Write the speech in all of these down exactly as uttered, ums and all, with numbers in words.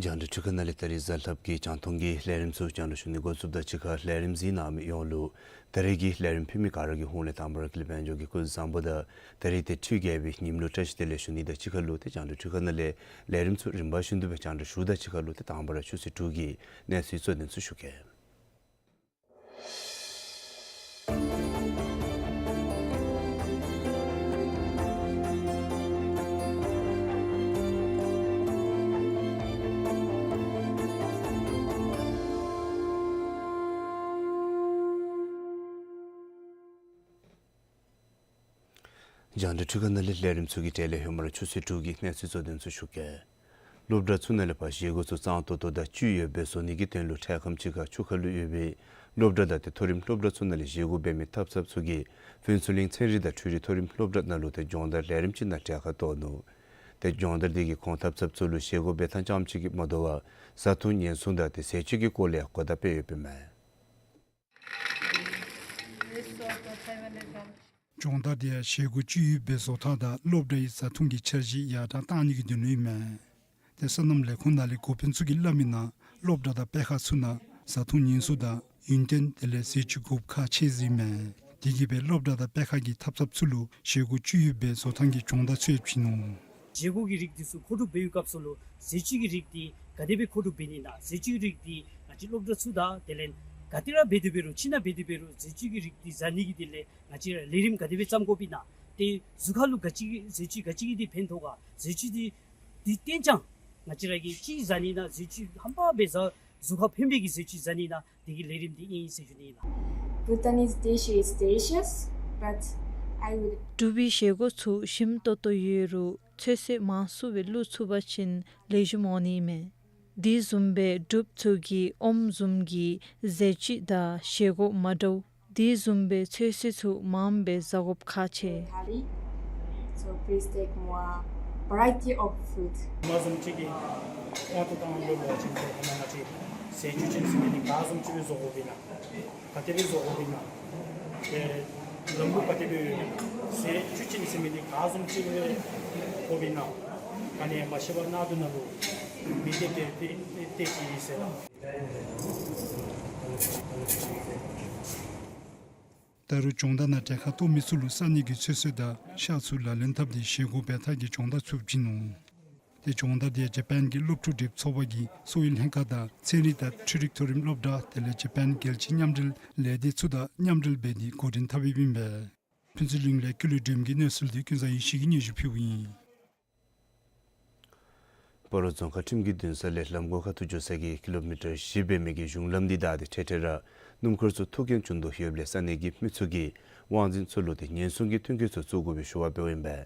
རྒྱང་བསྒྲགས་འཕྲུལ་ཁང་ནང་ལས་ད་རིས་གཟའ་ལྷགཔ་གི་རྒྱང་མཐོང་གི་ལས་རིམ་ཚུ་རྒྱང་བསྒྲགས་ཞུ་ནི་འགོ་བཙུགསཔ་ད་གཅིག་ཁར་ལས་རིམ་གཟིགས་གནང་མི་ཡོངས་ལུ་ད་རིས་ཀྱི་ལས་རིམ་ཕུལ་མི་ག་ར་གི་ཧོངས་ལས་དང་པ་ར་ཀུན་ལེགས་དཔལ་འབྱོར་གྱིས་སྐུ་གཟུགས་བཟང་པོ་དང་ད་རིས་ཏེ་འཕྲུལ་རྒྱལ་པོའི་ཉིནམ་ལུ་བཀྲ་ཤིས་བདེ་ལེགས་ཞུ་ནི་དང་གཅིག་ཁར་ལུ་ཏེ་རྒྱང་བསྒྲགས་འཕྲུལ་ཁང་ནང་ལས་ལས་རིམ་ཚུ་རིམ་པ་བཞིན་དུ་སྦེ་རྒྱང་བསྒྲགས་ཞུཝ་ད་གཅིག་ཁར་ལུ་ཏེ་དང་པ་ར་ཆུ་ཚོད་དྲུག་གི་གནས་ཚུལ་གཙོ་དོན་ཚུ་ཞུ་གེ། རྒྱང་བསྒྲགས་འཕྲུལ་ཁང་ནང་ལས་ལས་རིམ་ཚུ་གི་གྲས་ལས་ཧེ་མ་ར་ཆུ་ཚོད་དྲུག་གི་གནས་ཚུལ་གཙོ་དོན་ཚུ་ཞུ་གེ། སློབ་གྲྭ་ཚུ་ནང་ལས་ཕར་བཞེས་སྒོ་ཚུ་གཙང་ཏོག་ཏོ་དང་བཅུད་ཡོདཔ་སྦེ་བཟོ་ནི་གི་དོན་ལུ་འཕྲལ་ཁམས་ཅིག་ཁར་ཆུ་ཁ་ལུ་ཡོད་པའི་སློབ་གྲྭ་དང་ཏེ་མཐོ་རིམ་སློབ་གྲྭ་ཚུ་ནང་ལས་བཞེས་སྒོ་འབད་མི་འཐབ་འཐབ་ཚུ་གིས་ཕུན་ཚོགས་གླིང་ཚན་རིག་དང་འཕྲུལ་རིག་མཐོ་རིམ་སློབ་གྲྭ་ནང་ལུ་ཏེ་སྦྱོང་བརྡར་ལས་རིམ་ཅིག་ནང་གྲལ་ཁར་གཏོགས་ནུག། ཏེ་སྦྱོང་བརྡར་དེ་གིས་ཁོང་འཐབ་འཐབ་ཚུ་ལུ་བཞེས་སྒོ་འབད་ཐངས་རྐྱངམ་ཅིག་གིས་མ་དོ་བར་བཟའ་འཐུང་ཉེན་སྲུང་དང་ཏེ་ཟས་བཅུད་ཀྱི་སྐོར་ལས་གོ་བརྡ་སྤེལ་ཡོདཔ་མས། སྦྱོང་བརྡར་དེ་ཡང་བཞེས་སྒོ་བཅུད་ཡོདཔ་སྦེ་བཟོ་ཐངས་དང་སློབ་གྲྭའི་བཟའ་འཐུང་གི་འཆར་གཞི་ཡར་དྲག་གཏང་ནི་གི་དོན་ལུ་ཨིན་མས། ཏེ་སོ་ནམ་ལས་ཁུངས་ནང་ལས་འགོ་དཔོན་ཚུ་གིས་སླབ་མི་ནང་སློབ་གྲྭ་དང་སྤེལ་ཁང་ཚུ་ནང་བཟའ་འཐུང་ཉེན་སྲུང་དང་ཡུན་བརྟན་དེ་ལས་ཟས་བཅུད་དགོཔ་ཁག་ཆེ་ཟེར་ཨིན་མས། དེ་གིས་སྦེ་སློབ་གྲྭ་དང་སྤེལ་ཁང་གི་འཐབ་འཐབ་ཚུ་ལུ་བཞེས་སྒོ་བཅུད་ཡོདཔ་སྦེ་བཟོ་ཐངས་ཀྱི་སྦྱོང་བརྡར་ཚུ་ཡང་བྱིན་ནུག། བཞེས་སྒོ་གི་རིགས་འདི་ཚུ་མཁོ་སྒྲུབ་འབད་བའི་སྐབས་སུ་ལུ་ཟས་བཅུད་ཀྱི་རིགས་འདི་ག་དེ་སྦེ་མཁོ་སྒྲུབ་འབད་ནི་ཨིན་ན། ཟས་བཅུད་རིགས་འདི་ང་བཅས་སློབ་གྲྭ་ཚུ་དང་དེ་ལས་ག་ཏེ་ར་འབད་དེ་འབད་རུང་ཅིག་ནང་འབད་དེ་འབད་རུང་ཟས་བཅུད་ཀྱི་རིགས་འདི་བཟའ་ནི་གི་དེ་ལས་ང་བཅས་ར་ལས་རིམ་ག་དེ་སྦེ་བརྩམ་དགོཔ་ཨིན་ན། ཏེ་གཟུགས་ཁར་ལུ་ག་ཅི་ཟས་བཅུད་ག་ཅི་གིས་འདི་ཕན་ཐོགས་ག། ཟས་བཅུད་འདི་འདི་བསྟེན་ཅི་ང་བཅས་ར་གིས་ཅིག་བཟའ་ནི་ཨིན་ན། ཟས་བཅུད་ཧམ་པ་སྦེ་བཟའ་གཟུགས་ཁར་ཕན་པའི་གི་ཟས་བཅུད་བཟའ་ནི་ཨིན་ན། དེ་གི་ལས་རིམ་འདི་ཨིན་ཟེར་ཞུ་ནི་ཨིན་ལགས། Bhutanese dish is delicious, but I would འབྲུག་པའི་བཞེས་སྒོ་ཚུ་ཞིམ་ཏོང་ཏོ་ཡོད་རུང་ཚོད་བསྲེ་མང་སུ་སྦེ་བླུགས་ཚུགས་པ་ཅིན་ལེགས་ཤོམ་འོང་ནི་མས། དེ་བཟུམ་སྦེ་འབྲུགཔ་ཚུ་གིས་ཨོམ་བཟུམ་གྱི་ཟས་བཅུད་དང་བཞེས་སྒོ་མ་འདྲཝ་དེ་བཟུམ་སྦེ་ཚོད་བསྲེ་ཚུ་མངམ་སྦེ་བཟའ་དགོཔ་ཁག་ཆེ། Thali. So please take more variety of food. ཉི་མ་བཟུམ་ཅིག་གི་དབང་དུ་བཏང་ཡོད་པ་ཅིན་ཏེ་ཧེ་མ་ང་བཅས་ཟས་བཅུད་ཅན་ཟེར་མི་འདི་ག་བཟུམ་ཅིག་སྦེ་བཟོ་དགོཔ་ཨིན་ན། ག་དེ་སྦེ་བཟོ་དགོཔ་ཨིན་ན། ཏེ་ལམ་ལུགས་ག་དེ་སྦེ་ཡོད་ན། ཟས་བཅུད་ཅན་ཟེར་མི་འདི་ག་བཟུམ་ཅིག་སྦེ་དགོཔ་ཨིན་ན། ག་ནི་མ་ཤེས་པར་གནག་དུང་ནང་ལུ་མེ་མདས་ཏེ་ཏེ་ཏེ་ཅིག་ཨིན་ཟེར་ལགས། ད་རུང་སྦྱོང་བརྡར་ནང་གྲལ་ཁར་གཏོགས་མི་ཚུ་ལུ་ས་གནས་ཀྱི་ཚོད་བསྲེ་དང་ཤ་ཚུ་ལག་ལེན་འཐབ་སྟེ་བཞེས་སྒོ་འབད་ཐངས་ཀྱི་སྦྱོང་བརྡར་ཚུ་བྱིན་ནུག། ཏེ་སྦྱོང་བརྡར་དེ་ཇ་པཱན་གྱི་སློབ་ཕྲུག་སྒྲིག་ཚོགས་པ་གིས་གསོ་བའི་ལྷན་ཁག་དང་ཚན་རིག་དང་འཕྲུལ་རིག་མཐོ་རིམ་སློབ་གྲྭ་དེ་ལས་ཇ་པཱན་རྒྱལ་སྤྱིའི་མཉམ་འབྲེལ་ལས་སྡེ་ཚུ་དང་མཉམ་འབྲེལ་འབད་དེ་འགོ་འདྲེན་འཐབ་ཡོདཔ་ཨིན་པས། ཕུན་ཚོགས་གླིང་ལས་ཀུན་ལེགས་སྒྲོལམ་གྱི་གནས་ཚུལ་འདི་ཀུན་བཟང་ཡེ་ཤེས་ཀྱིས་སྙན་ཞུ་ཕུལཝ་ཨིན། སྤ་རོ་རྫོང་ཁག་ཁྲིམས་ཀྱི་འདུན་ས་ལས་ལམ་གོང་ཁ་ཐུག་འགྱོ་ས་གི་ཀི་ལོ་མི་ཊར་བཞི་འབད་མི་གི་གཞུང་ལམ་འདི་བདའ་སྟེ་འཕྲལ་འཕྲལ་ར་སྣུམ་འཁོར་ཚུ་ཐུག་རྐྱེན་བྱུང་དོ་ཡོདཔ་ལས་ས་གནས་ཀྱི་མི་ཚུ་གིས་དབང་འཛིན་ཚུ་ལུ་ཏེ་ཉེན་སྲུང་གི་མཐུན་རྐྱེན་ཚུ་བཙུགས་དགོ་པའི་ཞུ་བ་འབདཝ་ཨིན་པས།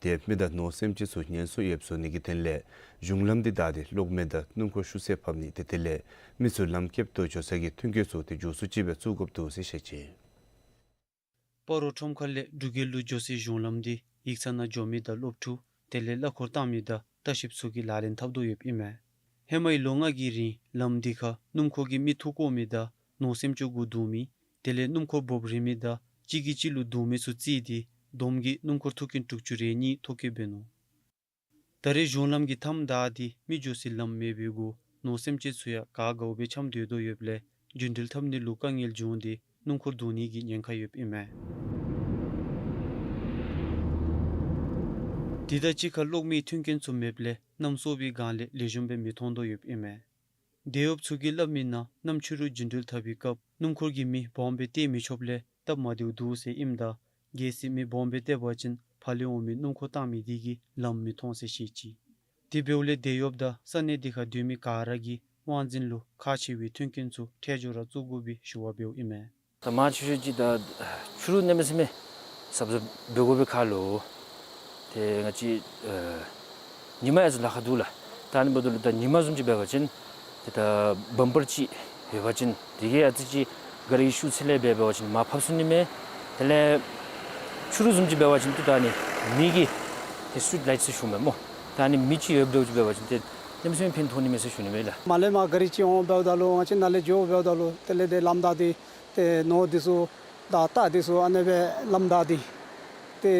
ཏེ་མི་དང་ནོར་སེམས་ཅན་ཚུ་ཉེན་སྲུང་ཡོདཔ་བཟོ་ནི་གི་དོན་ལས་གཞུང་ལམ་འདི་བདའ་སྟེ་གློག་མེ་དང་སྣུམ་འཁོར་ཤུགས་ཚད་ཕབ་ནི་ཏེ་དེ་ལས་མི་ཚུ་ལམ་ཁེབ་ཏུ་འགྱོ་ས་གི་མཐུན་རྐྱེན་ཚུ་ཏེ་མགྱོགས་སུ་ཅིག་སྦེ་བཙུགས་དགོཔ་འདུག་ཟེར་བཤད་ཅི། སྤ་རོ་ཁྲོམ་ཁ་ལས་འབྲུག་རྒྱལ་ལུ་འགྱོ་སའི་གཞུང་ལམ་འདི་ཡིག་ཚང་ནང་འགྱོ་མི་དང་སློབ་ཕྲུག་དེ་ལས་གླ་འཁོར་བཏང་མི་དང་ལྟ་བཤལཔ་ཚུ་གིས་ལག་ལེན་འཐབ་དོ་ཡོདཔ་ཨིན་མས། ཧེ་མའི་ལོ་ལྔ་གི་རིང་ལམ་འདི་ཁར་སྣུམ་འཁོར་གྱིས་མི་ཐུག་བཀོ་མི་དང་ནོར་སེམས་ཅན་གུ་བརྡུང་མི་དེ་ལས་སྣུམ་འཁོར་འབོག་རན་མི་དང་གཅིག་གིས་གཅིག་ལུ་བརྡུང་མི་ཚུ་རྩིས་ཏེ་བསྡོམས་ཀྱིས་སྣུམ་འཁོར་ཐུག་རྐྱེན་དྲུག་ཅུ་རེ་གཉིས་ཐོ་བཀོད་འབད་ནུག། ད་རེས་གཞུང་ལམ་གྱི་མཐའམ་བདའ་སྟེ་མི་འགྱོ་སའི་ལམ་མེད་པའི་གུ་ནོར་སེམས་ཅན་ཚུ་ཡང་ག་དགའཝ་སྦེ་འཁྱམས་སྡོད་དོ་ཡོདཔ་ལས་རྒྱུན་འགྲུལ་འཐབ་ནི་ལུ་དཀའ་ངལ་བྱུང་སྟེ་སྣུམ་འཁོར་བརྡུང་ནི་གི་ཉེན་ཁ་ཡོདཔ་ཨིན་མས། དེ་དང་གཅིག་ཁར་གློག་མེའི་མཐུན་རྐྱེན་ཚུ་མེདཔ་ལས་གནམ་སྲོ་བའི་སྒང་ལས་ལེགས་ཤོམ་སྦེ་མི་མཐོང་དོ་ཡོདཔ་ཨིན་མས། དེད་གཡོགཔ་ཚུ་གིས་སླབ་མི་ནང་གནམ་ཕྱི་རུ་རྒྱུན་འགྲུལ་འཐབ་པའི་སྐབས་སྣུམ་འཁོར་གྱིས་མི་སྦོམ་སྦེ་བཏེག་མི་ཆོགཔ་ལས་སྟབས་མ་བདེཝ་འདུག་ཟེར་ཨིནམ་ད་གལ་སྲིད་མི་སྦོམ་སྦེ་བཏེག་པ་ཅིན་ཕར་ལས་འོང་མི་སྣུམ་འཁོར་བཏང་མི་དེ་གིས་ལམ་མི་མཐོང་ཟེར་བཤད་ཅི། དེ་འབདཝ་ལས་དེད་གཡོགཔ་དང་ས་གནས་དེ་ཁར་སྡོད་མི་ག་ར་གིས་དབང་འཛིན་ལུ་ཁག་ཆེ་བའི་མཐུན་རྐྱེན་ཚུ་འཕྲལ་མགྱོགས་ར་བཙུགས་དགོ་པའི་ཞུ་བ་འབདཝ་ཨིན་མས། ད་མང་ཆེ་ཤོས་ཅིག་ད་ཕྱི་རུ་གནམ་མེད་ས་མེད་གཟབ་གཟབ་འབད་དགོ་པའི་ཁར་ལུ་ཏེ་ང་བཅས་ཨ་ཉི་མ་ཡང་ཅིན་ལཱ་ཁག་འདུག་ལགས། ད་ཨ་ནི་འབདཝ་ད་ལུ་ད་ཉི་མ་བཟུམ་ཅིག་འབད་བ་ཅིན་ཏེ་ད་བམ་པར་ཅིག་ཡོད་པ་ཅིན་དེ་གིས་ཨ་ཙི་ཅིག་ག་ར་གིས་ཤུགས་ཚད་ལས་འབད་འབད་བ་ཅིན་མར་ཕབ་ཚུགས་ནི་མས། དེ་ལས་ཕྱི་རུ་བཟུམ་ཅིག་འབད་བ་ཅིན་ཏེ་ད་ཨ་ནི་མེ་གི་ཏེ་སི་ཊི་རིཊ་ལའིཊ་ཟེར་ཞུཝ་མས་སྨོ། ད་ཨ་ནི་མི་ཅིག་ཡོདཔ་འདྲཝ་ཅིག་འབད་བ་ཅིན་ཏེ་གནམ་མེད་ས་མེད་ཕན་ཐོགས་ནི་མས་ཟེར་ཞུ་ནི་མས་ལགས། མར་ལས་མར་ག་རི་ཅིག་འོང་འབདཝ་ད་ལུ་ང་བཅས་ནཱ་ལས་འགྱོ་འབདཝ་ད་ལུ་དེ་ལས་ཏེ་ལམ་བདའ་སྟེ་ཏེ་ནོར་འདི་ཚུ་དང་རྟ་འདི་ཚུ་ཨ་ནི་སྦེ་ལམ་བདའ་སྟེ་ཏེ་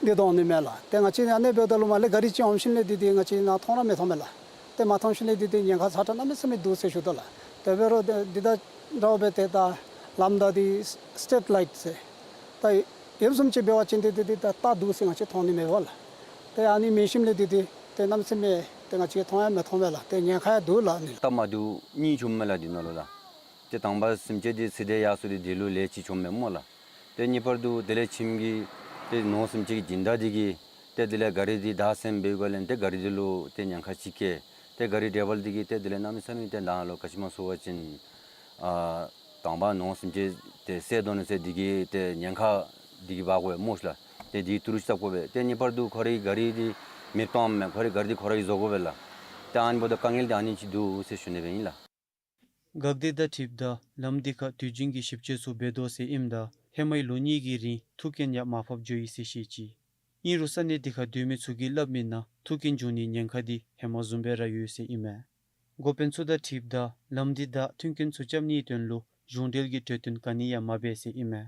འདི་འོང་ནི་མས་ལགས། ཏེ་ང་བཅས་ཨ་ནི་འབདཝ་ད་ལུ་མར་ལས་ག་རི་ཅིག་འོང་ཞིནམ་ལས་འདི་ཏེ་ང་བཅས་ནཱ་མཐོང་ར་མི་མཐོང་མས་ལགས། ཏེ་མ་མཐོང་ཞིནམ་ལས་འདི་ཏེ་ཉེན་ཁ་ཚ་དྲགས་གནམ་མེད་ས་མེད་འདུག་ཟེར་ཞུ་དོ་ལགས། དེ་འབད་རུང་ཏེ་འདི་དང་འདྲཝ་སྦེ་ཏེ་ད་ལམ་བདའ་སྟེ་སི་ཊི་རི་ཊི་ལའིཊ་ཟེར་ད་ཡོདཔ་བཟུམ་ཅིག་འབད་བ་ཅིན་ཏེ་ཏེ་ཏེ་ད་རྟ་འདུག་ཟེར་ང་བཅས་མཐོང་ནི་མས་པ་ལགས། ཏེ་ཨ་ནི་མེད་ཞིནམ་ལས་འདི་ཏེ་ཏེ་གནམ་མེད་ས་མེད་ཏེ་ང་བཅས་མཐོང་ཡང་མི་མཐོང་མས་ལགས། ཏེ་ཉེན་ཁ་ཡང་འདུག་ལགས་ཨ་ནི། སྟབས་མ་བདེཝ་གཉིས་བྱུངམ་མས་ལགས་འདི་ནང་ལུ་ལགས། ཏེ་དང་པ་སེམས་ཅན་འདི་ཚེ་འདས་ཡར་སོང་སྟེ་འདི་ལུ་ལས་ཅིག་བྱུངམ་མས་སྨོ་ལགས། ཏེ་གཉིས་པར་དུ་དེ་ལས་ཁྱིམ་གྱི་ཏེ་ནོར་སེམས་ཅན་གྱི་སྦྱིན་བདག་འདི་གིས་ཏེ་དེ་ལས་ག་རི་འདི་བདའ་ཟུན་འབད་བའི་སྒང་ལས་ཏེ་ག་རི་འདི་ལུ་ཏེ་ཉེན་ཁ་ཅིག་བཀལ། ཏེ་ག་རི་ཌའི་བར་འདི་གིས་ཏེ་དེ་ལས་གནམ་མེད་ས་མེད་ཏེ་ནང་ལུ་ག་ཅི་སྨོ་ཟེར་བ་ཅིན་ཨ་དང་པ་ནོར་སེམས་ཅན་ཏེ་བསད་དོ་ནི་ཟེར་འདི་གིས་ཏེ་ཉེན་ཁ་འདི་གིས་འབག་དགོ་པས་སྨོ་ལགས། ཏེ་འདི་ཏི་རུ་ཅིག་བཏབ་དགོ་པས། ཏེ་གཉིས་པར་དུ་ཁོ་རའི་ག་རི་འདི་མེདཔ་བཏངམ་མས། ཁོ་རའི་ག་རི་འདི་ཁོ་ར་གིས་བཟོ་དགོ་པས་ལགས། ཏེ་ཨ་ནི་འབདཝ་ད་དཀའ་ངལ་འདི་ཨ་ནི་ཅིག་འདུག་ཟེར་ཞུ་ནི་སྦེ་ཨིན་ལགས། འགག་སྡེ་དང་འཁྲིལཝ་ད་ལམ་འདི་ཁར་དུས་རྒྱུན་གྱི་ཞིབ་དཔྱད་ཚུ་འབད་དོ་ཟེར་ཨིནམ་ད་ཧེ་མའི་ལོ་གཉིས་ཀྱི་རིང་ཐུག་རྐྱེན་ཡང་མ་ཕོགཔ་འགྱོ་ཡི་ཟེར་བཤད་ཅི། ཨིན་རུང་ས་གནས་འདི་ཁར་སྡོད་མི་ཚུ་གིས་སླབ་མི་ནང་ཐུག་རྐྱེན་འབྱུང་ནིའི་ཉེན་ཁ་འདི་ཧེ་མ་བཟུམ་སྦེ་ར་ཡོད་ཟེར་ཨིན་མས། འགོ་དཔོན་ཚུ་དང་འཁྲིལཝ་ད་ལམ་འདི་དང་མཐུན་རྐྱེན་ཚུ་རྐྱབ་ནིའི་དོན་ལུ་གཞུང་འབྲེལ་གྱི་གྲོས་བསྟུན་ག་ནི་ཡང་མ་འབད་ཟེར་ཨིན་མས།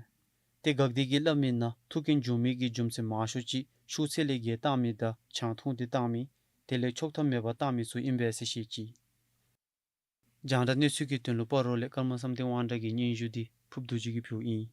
ཏེ་འགག་སྡེ་གིས་སླབ་མི་ནང་ཐུག་རྐྱེན་འབྱུང་མི་གི་རྒྱུ་མཚན་མང་ཤོས་ཅིག་ཤུགས་ཚད་ལས་བརྒལ་བཏང་མི་དང་ཆང་འཐུང་སྟེ་བཏང་མི་དེ་ལས་ཆོག་ཐམ་མེད་པར་བཏང་མི་ཚུ་ཨིན་པས་ཟེར་བཤད་ཅི། རྒྱང་བསྒྲགས་གནས་ཚུལ་གྱི་དོན་ལུ་སྤ་རོ་ལས་ཀརྨ་བསམ་གཏན་དབང་གྲགས་ཀྱི་སྙན་ཞུ་འདི་ཕུརབ་རྡོ་རྗེ་གིས་ཕུལཝ་ཨིན།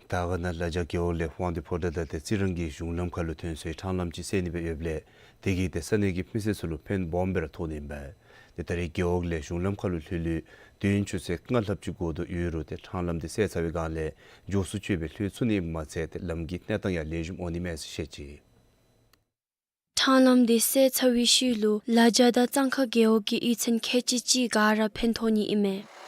དར་དཀར་ན་ལ་རྒྱ་རྒེད་འོག་ལས་དབང་འདུས་ཕོ་བྲང་དང་ཏེ་རྩི་རང་གི་གཞུང་ལམ་ཁ་ལུ་ཐོན་སའི་ཕྲང་ལམ་ཅིག་བསལ་ནི་སྦེ་ཡོདཔ་ལས་དེ་གིས་ཏེ་ས་གནས་ཀྱི་མི་སེར་ཚུ་ལུ་ཕན་སྦོམ་སྦེ་ར་ཐོགས་ནི་ཨིན་པས། ཏེ་ད་རེས་རྒེད་འོག་ལས་གཞུང་ལམ་ཁ་ལུ་ལྷོད་ལྷོད་དུས་ཡུན་ཆུ་ཚོད་ལྔ་ལྷགཔ་ཅིག་འགོར་དོ་ཡོད་རུང་ཏེ་ཕྲང་ལམ་འདི་བསལ་ཚར་བའི་སྒང་ལས་མགྱོགས་སུ་སྤྱོད་སྦེ་ལྷོད་ཚུགས་ནི་ཨིནམ་མ་ཚད་ཏེ་ལམ་གྱི་གནས་སྟངས་ཡང་ལེགས་ཤོམ་འོང་ནི་མས་ཟེར་བཤད་ཅི། ཕྲང་ལམ་འདི་བསལ་ཚར་བའི་ཤུལ་ལུ་ལ་རྒྱ་དང་གཙང་ཁ་རྒེད་འོག་གི་གཡུས་ཚན་ཁལ་གཅིག་ཅིག་ག་ར་ཕན་ཐོགས་ནི་ཨིན་མས།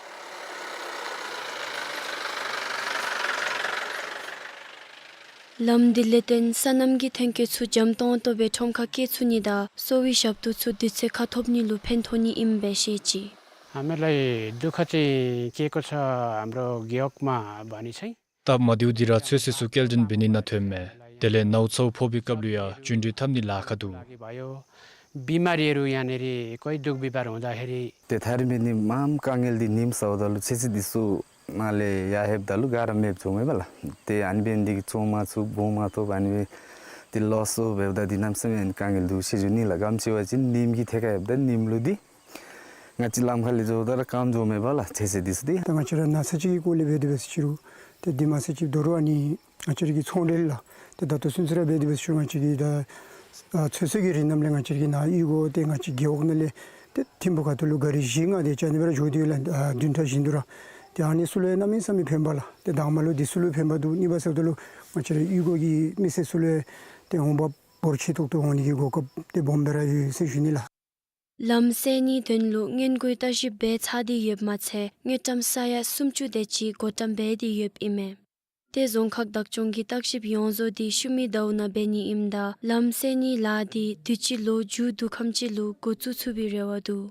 ལམ་འདི་ལས་བརྟེན་སོ་ནམ་གྱི་ཐོན་སྐྱེད་ཚུ་འཇམ་ཏོང་ཏོ་སྦེ་ཁྲོམ་ཁར་སྐྱེལ་ཚུགས་ནི་དང་གསོ་བའི་ཞབས་ཏོག་ཚུ་དུས་ཚོད་ཁར་ཐོབ་ནི་ལུ་ཕན་ཐོགས་ནི་ཨིན་པས་ཟེར་བཤད་ཅི། हामीलाई दुःख चाहिँ के को छ, हाम्रो गेहूँमा भने चाहिँ སྟབས་མ་བདེཝ་འདི་ར་ཚོད་བསྲེ་ཚུ་སྐྱེལ་འདྲེན་འབད་ནི་ནང་ཐོནམ་མས། དེ་ལས་ནཝ་ཚཝ་ཕོག་པའི་སྐབས་ལུ་ཡང་རྒྱུན་འགྲུལ་འཐབ་ནི་ལཱ་ཁག་འདུག། लागि भयो। बिमारीहरू यहाँनिर कोही दुःख बिमार हुँदाखेरि ཏེ་ཐ་རི་མེད་ནི་མངམ་དཀའ་ངལ་འདི་ཉིམ་ཟཝ་ད་ལུ་ཚོད་བསྲེ་འདི་ཚུ་ནཱ་ལས་ཡར་ལྷོདཔ་ད་ལུ་ག་ར་མེདཔ་འགྱོཝ་མས་པ་ལགས། ཏེ་ཨ་ནི་འབད་ནི་འདི་གིས་བཙོང་མ་ཚུགས་འབག་མ་ཐོབ། ཨ་ནི་སྦེ་ཏེ་ལོསི་འབདཝ་ད་འདི་གནམ་མེད་ས་མེད་དཀའ་ངལ་འདུག་ཟེར་ཞུ་ནི་ལགས། ག་ཅི་འབད་བ་ཅིན་ཉིམ་གྱིས་ཐད་ཁར་ཡར་ལྷོདཔ་ད་ཉིམ་ལུད་འདི་ང་བཅས་ལམ་ཁ་ལས་འགྱོཝ་ད་ར་སྐམ་འགྱོཝ་མས་པ་ལགས་ཚོད་བསྲེ་འདི་ཚུ་འདི། ད་ང་བཅས་ར་ན་ཚ་ཅིག་གི་སྐོར་ལས་འབད་དེ་འབད་ཟེར་ཞུ་རུང་ཏེ་འདི་མ་ཚད་ཅིག་དོ་རུང་ཨ་ནི་ང་བཅས་ར་གི་ཚོང་འབྲེལ་ལགས་ཏེ་ད་ལྟོ་ཚུན་ཚོད་ར་འབད་དེ་འབད་ཟེར་ཞུ་རུང་ང་བཅས་ཀྱིས་ད་ཨ་ཚོད་བསྲེ་གི་རིགས་རྣམས་ལས་ང་བཅས་ར་གི་ནཱ་གཡུས་སྒོ་ཏེ་ང་བཅས་རྒེད་འོག་ནང་ལས་ཏེ་ཐིམ་ཕུག་ཁ་ཐུག་ལུ་ག་རི་བཞི་ལྔ་དེ་ཅིག་ཨ་ནི་སྦེ་ར་འགྱོ་དེ་ལགས། ཨ་བདུན་ཕྲག་བཞིན་དུ་ར། ཏེ་ཨ་ནི་ཚུ་ལུ་ཡང་གནམ་མེད་ས་མེད་ཕན་པ་ལགས། ཏེ་དང་པ་ལུ་འདི་ཚུ་ལུ་ཕན་པ་འདུག། གཉིས་པ་ཟེརཝ་ད་ལུ་ང་བཅས་ར་གཡུས་སྒོ་གི་མི་སེར་ཚུ་ལུ་ཡང་ཏེ་འོང་འབབ་འབོར་ཆེ་ཏོག་ཏོ་འོང་ནི་གི་གོ་སྐབས་ཏེ་སྦོམ་སྦེ་ར་ཡོད་ཟེར་ཞུ་ནི་ལགས། ལམ་བསལ་ནིའི་དོན་ལུ་སྔོན་འགོག་བརྟག་ཞིབ་འབད་ཚར་ཏེ་ཡོདཔ་མ་ཚད་དངུལ་ཀྲམ་ས་ཡ་སུམ་ཅུ་དེ་ཅིག་བགོ་བཀྲམ་འབད་དེ་ཡོདཔ་ཨིན་མས། ཏེ་རྫོང་ཁག་བདག་སྐྱོང་གིས་བརྟག་ཞིབ་ཡོངས་རྫོགས་འདི་ཤུལ་མའི་ཟླཝ་ནང་འབད་ནི་ཨིནམ་ད་ལམ་བསལ་ནིའི་ལཱ་འདི་དུས་ཅི་ལོ་མཇུག་བསྡུ་ཁམས་ཅིག་ལུ་འགོ་བཙུགས་ཚུགས་པའི་རེ་བ་འདུག།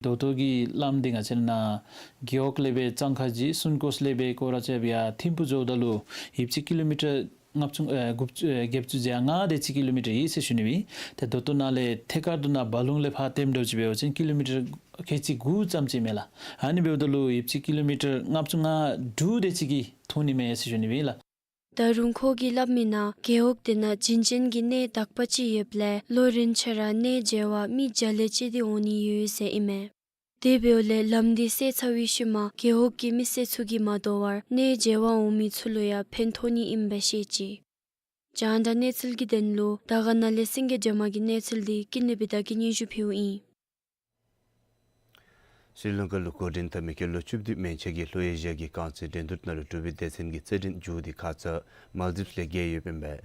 ད་ལྟོ་གི་ལམ་འདི་ང་བཅས་ནཱ་རྒེད་འོག་ལས་སྦེ་གཙང་ཁ་གཞི་སུན་ཀོས་ལས་སྦེ་སྐོར་ར་རྐྱབ་ཡར་ཐིམ་ཕུག་འགྱོཝ་ད་ལུ་ཡོདཔ་ཅིག་ཀི་ལོ་མི་ཊར་ལྔ་བཅུ་ཨེ་དགུ་བཅུ་ཨེ་བརྒྱད་ཅུ་གྱ་ལྔ་དེ་ཅིག་ཀི་ལོ་མི་ཊར་ཡོད་ཟེར་ཞུ་ནི་སྦེ། ཏེ་ད་ལྟོ་ནཱ་ལས་ཐད་ཀར་དུ་ནཱ་སྦ་ལུང་ལས་ཕར་ཐིམ་འགྱོ་ཅི་འབད་བ་ཅིན་ཀི་ལོ་མི་ཊར་ཁལ་གཅིག་དགུ་ཙམ་ཅིག་མས་ལགས། ཨ་ནི་འབདཝ་ད་ལུ་ཡོདཔ་ཅིག་ཀི་ལོ་མི་ཊར་ལྔ་བཅུ་ང་དྲུག་དེ་ཅིག་གི་ཐོན་ནི་མས་ཟེར་ཞུ་ནི་སྦེ་ལགས། ད་རུང་ཁོ་གིས་སླབ་མི་ནང་རྒེད་འོག་དེ་ནང་བྱིན་ཅན་གྱི་གནས་དག་པ་ཅིག་ཡོདཔ་ལས་ལོ་རིམ་བཞིན་ར་གནས་མཇལ་བར་མི་བརྒྱ་ལས་བཅད་དེ་འོང་ནི་ཡོད་ཟེར་ཨིན་མས། དེ་འབདཝ་ལས་ལམ་འདི་བསལ་ཚར་བའི་ཤུལ་མ་རྒེད་འོག་གི་མི་སེར་ཚུ་གིས་མ་དོ་བར་གནས་མཇལ་བར་འོང་མི་ཚུ་ལུ་ཡང་ཕན་ཐོགས་ནི་ཨིན་པས་ཟེར་བཤད་ཅི། རྒྱང་བསྒྲགས་གནས་ཚུལ་གྱི་དོན་ལུ་དར་དཀར་ན་ལས་སེང་གེ་སྒྲོལ་མ་གི་གནས་ཚུལ་འདི་ཀུན་ལེགས་བི་དྷ་གིས་སྙན་ཞུ་ཕུལཝ་ཨིན། ཤྲི་ལང་ཀ་ལུ་འགོ་འདྲེན་འཐབ་མི་སྐྱེས་ལོ་བཅུ་བདུན་མན་ཆད་ཀྱི་ལྷོ་ཨེ་ཤི་ཡ་གི་རྐང་རྩེད་འགྲན་བསྡུར་ནང་ལུ་འབྲུག་པའི་སྡེ་ཚན་གྱི་རྩེད་འགྲན་མཇུག་འདི་ཁ་ཙ་མཱལ་དིབས་ལས་རྒྱལ་ཡོདཔ་ཨིན་པས།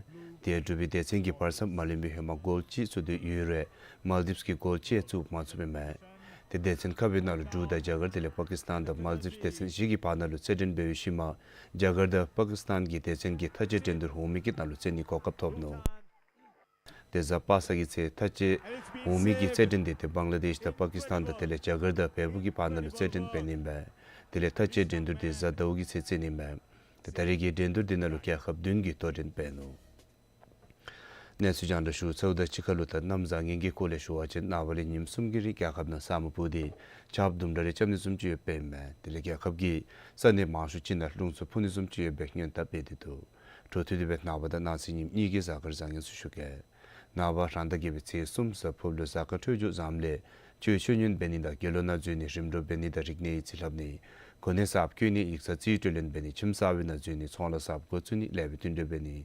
དེ་ཡང་འབྲུག་པའི་སྡེ་ཚན་གྱིས་བར་མཚམས་མ་ལོན་པའི་ཧེ་མ་གོལ་གཅིག་བཙུགས་ཏེ་ཡོད་རུང་མཱལ་དིབས་ཀྱིས་གོལ་གཅིག་བཙུགས་མ་ཚུགསཔ་ཨིན་མས། ཏེ་སྡེ་ཚན་ཁ་པའི་ནང་ལུ་འབྲུག་དང་རྒྱ་གར་དེ་ལས་པ་ཀིས་ཏཱན་དང་མཱལ་དིབས་སྡེ་ཚན་བཞི་གི་བར་ན་ལུ་རྩེད་འགྲན་འབད་བའི་ཤུལ་མ་རྒྱ་གར་དང་པ་ཀིས་ཏཱན་གྱི་སྡེ་ཚན་གྱིས་མཐའ་དཔྱད་འགྲན་བསྡུར་འོང་མི་གི་ནང་ལུ་རྩེད་ནིའི་གོ་སྐབས་ཐོབ་ནུག། ཏེ་གཟའ་པ་སངས་ཀྱི་ཚེ་མཐའ་དཔྱད་འོང་མི་གི་རྩེད་འགྲན་འདི་ཏེ་བང་ལ་དེཤ་དང་པ་ཀིས་ཏཱན་དང་དེ་ལས་རྒྱ་གར་དང་བལ་པོ་གི་བར་ན་ལུ་རྩེད་འགྲན་འབད་ནི་ཨིན་པས། དེ་ལས་མཐའ་དཔྱད་འགྲན་བསྡུར་འདི་གཟའ་ཟླཝ་གི་ཚེ་རྩེ་ནི་ཨིན་པས། ཏེ་ད་རེས་ཀྱི་འགྲན་བསྡུར་འདི་ནང་ལུ་རྒྱལ་ཁབ་བདུན་གྱིས་དོ་འགྲན་འབད་ནུག། གནས་ཚུལ་རྒྱང་བསྒྲགས་ཞུ་ཚརཝ་ད་གཅིག་ཁར་ལུ་ད་གནམ་བཟང་ངན་གྱི་སྐོར་ལས་ཞུ་བ་ཅིན་ནངས་པ་ལས་ཉིནམ་གསུམ་གྱི་རིང་རྒྱལ་ཁབ་ནང་ས་སྨུག་སྤུབས་ཏེ་ཆརཔ་དུམ་གྲ་རེ་རྐྱབ་ནི་བཟུམ་ཅིག་ཡོདཔ་ཨིན་མས། དེ་ལས་རྒྱལ་ཁབ་ཀྱི་ས་གནས་མང་ཤོས་ཅིག་ནང་རླུང་འཚུབ་འཕུ་ནི་བཟུམ་ཅིག་ཡོད་པའི་སྔོན་དཔག་འབད་དེ་འདུག། འཕྲོ་མཐུད་དེ་སྦེ་ནངས་པ་དང་གནངས་ཚེ་ཉིནམ་གཉིས་ཀྱི་གཟའ་སྐར་བཟང་ངན་ཚུ་ཞུ་གེ། ནངས་པ་རང་ཟླ་བརྒྱད་པའི་ཚེས་གསུམ་གཟའ་ཕུརབ་ལུ་གཟའ་སྐར་འཕྲོད་སྦྱོར་བཟངམ་ལས་ཆོས་ཆོས་ཉན་འབད་ནི་དང་དགེ་སློང་ནང་འཛུལ་ནི་རིམ་གྲོ་འབད་ནི་དང་རིག་གནས་ཡིག་རྩིས་ལྷབ་ནི་གོ་གནས་གསརཔ་བསྐོ་ནི་ཡིག་ཚང་རྩིས་སྤྲོད་ལེན་འབད་ནི་ཁྱིམ་གསར་པའི་ནང་འཛུལ་ནི་ཚོང་ལཱ་གསརཔ་འགོ་བཙུགས་ནི་ལེགས་པའི་བསྟུན་གྲོས་འབད་ནི་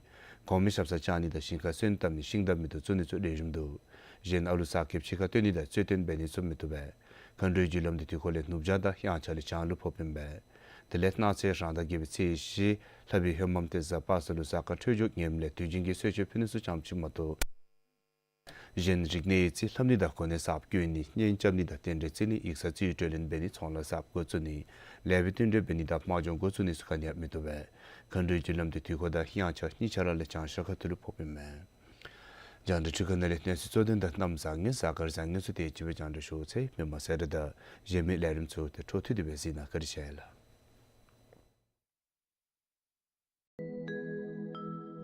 གོང་མའི་ཞབས་སར་བཅར་ནི་དང་ཞིང་ཁར་སོན་བཏབ་ནི་ཤིང་འདབ་མེ་ཏོག་བཙུགས་ནི་ཚུ་ལེགས་ཤོམ་འདུག། གཞན་ཨ་ལུ་གསར་སྐྱེསཔ་ཕྱི་ཁར་བཏོན་ནི་དང་རྩོད་བཏོན་འབད་ནི་ཚུ་མི་བཏུབ་པས། མཁའ་འགྲོའི་རྒྱུ་ལམ་འདི་དུས་འཁོར་ལས་ནུབ་བྱང་དང་དབྱངས་འཆར་ལས་བྱང་ལུ་ཕོགཔ་ཨིན་པས། དེ་ལས་གནངས་ཚེ་རང་ཟླ་བརྒྱད་པའི་ཚེས་བཞི་ལྷ་བུའི་ཧོངས་མམ་ཏེ་གཟའ་པ་སངས་ལུ་གཟའ་སྐར་འཕྲོད་སྦྱོར་ངནམ་ལས་དུས་རྒྱུན་གྱི་གསོལ་མཆོད་ཕུལ་ནི་ཚུ་ཙམ་ཅིག་མ་གཏོགས་གཞན་རིག་གནས་ཡིག་རྩིས་ལྷབ་ནི་དང་གོ་གནས་གསརཔ་བསྐོ་ནི་གཉེན་རྐྱབ་ནི་དང་རྟེན་འབྲེལ་བརྩི་ནི་ཡིག་ཚང་རྩིས་སྤྲོད་ལེན་འབད་ནི་ཚོང་ལཱ་གསརཔ་འགོ་བཙུགས་ནི་ལེགས་པའི་བསྟུན་གྲོས་འབད་ནི་དང་དམག་སྦྱོང་འགོ་བཙུགས་ནི་ཚུ་ག་ནི་ཡང་མི་བཏུབ་པས། མཁའ་འགྲོའི་རྒྱུ་ལམ་འདི་དུས་འཁོར་དང་དབྱངས་འཆར་གཉིས་ཆ་ར་ལས་བྱང་ཤར་ཁ་ཐུག་ལུ་ཕོགཔ་ཨིན་མས། རྒྱང་བསྒྲགས་འཕྲུལ་ཁང་ནང་ལས་གནས་ཚུལ་གཙོ་དོན་དང་གནམ་བཟང་ངན་གཟའ་སྐར་བཟང་ངན་ཚུ་དེ་ཅིག་སྦེ་རྒྱང་བསྒྲགས་ཞུ་ཚར་ཡི། མི་མང་གསལ་བསྒྲགས་དང་གཞན་མི་ལས་རིམ་ཚུ་ཏེ་འཕྲོ་མཐུད་དེ་སྦེ་གཟིགས་གནང་། བཀའ་དྲིན་ཆེ་ལགས།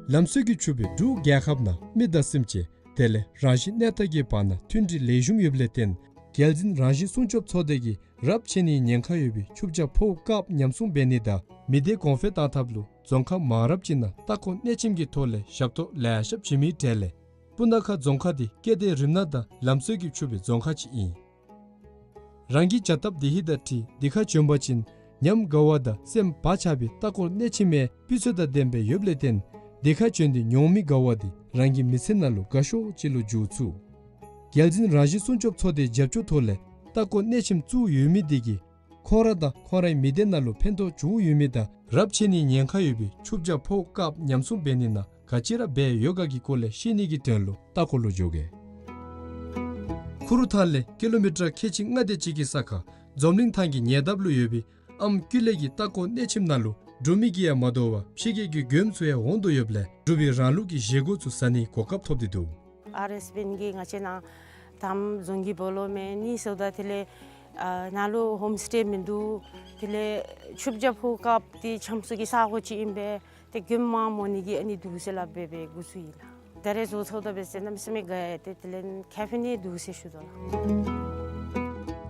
ལམ་སྲོལ་གྱིས་ཕྱུག་པའི་འབྲུག་རྒྱལ་ཁབ་ནང་མི་དང་སེམས་ཅན་དེ་ལས་རང་བཞིན་གནས་སྟངས་ཀྱི་བར་ན་མཐུན་སྒྲིལ་ལེགས་ཤོམ་ཡོདཔ་ལས་བརྟེན་རྒྱལ་འཛིན་རང་བཞིན་སྲུང་སྐྱོབ་ཚོགས་སྡེ་གིས་རབས་ཆད་ནིའི་ཉེན་ཁ་ཡོད་པའི་ཆུ་བྱ་ཕོཝ་བཀགཔ་ཉམས་སྲུང་འབད་ནི་དང་མི་སྡེ་གོང་འཕེལ་གཏང་ཐབས་ལུ་རྫོང་ཁག་མང་རབས་ཅིག་ནང་ལྟ་སྐོར་གནས་ཁྱིམ་གྱི་ཐོག་ལས་ཞབས་ཏོག་ལེ་ཤ་བྱིན་མིའི་གྲས་ལས་སྤུ་ན་ཁ་རྫོང་ཁག་འདི་སྐྱེ་ལྡན་རིགས་སྣ་དང་ལམ་སྲོལ་གྱིས་ཕྱུག་པའི་རྫོང་ཁག་ཅིག་ཨིན། རང་གི་བྱ་སྟབས་བདེ་ཧིང་དང་འཁྲིལ་འདི་ཁར་བྱོན་པ་ཅིན་ཉམས་དགའ་བ་དང་སེམས་བག་ཆགས་པའི་ལྟ་སྐོར་གནས་ཁྱིམ་ཡང་སྤུས་ཚད་དང་ལྡནམ་སྦེ་ཡོདཔ་ལས་བརྟེན་འདི་ཁར་བྱོན་ཏེ་མྱོང་མི་དགའ་བ་འདི་རང་གི་མི་ཚེ་ནང་ལུ་དགའ་ཤོས་ཅིག་ལུ་འགྱུར་ཚུགས། རྒྱལ་འཛིན་རང་བཞིན་སྲུང་སྐྱོབ་ཚོགས་སྡེའི་རྒྱབ་སྐྱོར་ཐོག་ལས་ལྟ་སྐོར་གནས་ཁྱིམ་བཙུགས་ཡོད་མི་འདི་གིས་ཁོང་ར་དང་ཁོང་རའི་མི་སྡེ་ནང་ལུ་ཕན་ཐོགས་བྱུང་ཡོད་མི་དང་རབས་ཆད་ནིའི་ཉེན་ཁ་ཡོད་པའི་ཆུ་བྱ་ཕོཝ་བཀགཔ་ཉམས་སྲུང་འབད་ནི་ནང་ག་ཅི་ར་འབད་ཡོད་ག་གི་སྐོར་ལས་ཤེས་ནི་གི་དོན་ལུ་ལྟ་སྐོར་ལུ་འགྱོ་གེ། ཁུ་རུ་ཐང་ལས་ཀི་ལོ་མི་ཊར་ཁལ་གཅིག་ལྔ་དེ་ཅིག་གི་ས་ཁར་འཛོམས་གླིང་ཐང་གི་ཉེ་འདབས་ལུ་ཡོད་པའི་ཨམ་ཀུ་ལེ་གི་ལྟ་སྐོར་གནས་ཁྱིམ་ནང་ལུ་འབྲུག་མི་གིས་ཡང་མ་དོ་བར་ཕྱི་རྒྱལ་གྱི་མགྱོནམ་ཚུ་ཡང་འོང་དོ་ཡོདཔ་ལས་འབྲུག་པའི་རང་ལུགས་ཀྱི་བཞེས་སྒོ་ཚུ་ཟ་ནིའི་གོ་སྐབས་ཐོབ་སྟེ་འདུག། ཨར་ཨེསི་བེན་གྱིས་ང་བཅས་ནང་དམ་རྫོང་གི་སྦོ་ལོགས་མེན་ནི་ཟེརཝ་ད་དེ་ལས་ཨ་ནཱ་ལུ་ཧོམ་སི་ཊེ་མིན་འདུག། དེ་ལས་ཆུ་བྱ་ཕོཝ་བཀགཔ་འདི་ཆམ་སྲུ་གི་ས་གོ་ཅིག་ཨིན་པས། ཏེ་མགྱོནམ་མང་འོང་ནི་གི་ཨ་ནི་འདུག་ཟེར་སླབ་སྦེ་འབད་འགོ་བཙུགས་ཡི་ལགས། ད་རེས་བཟོ་ཚརཝ་ད་འབད་ཟེར་གནམ་མེད་ས་མེད་དགའ་ཡི། ཏེ་དེ་ལས་ཁེ་ཕན་ནི་འདུག་ཟེར་ཞུ་དོ་ལགས།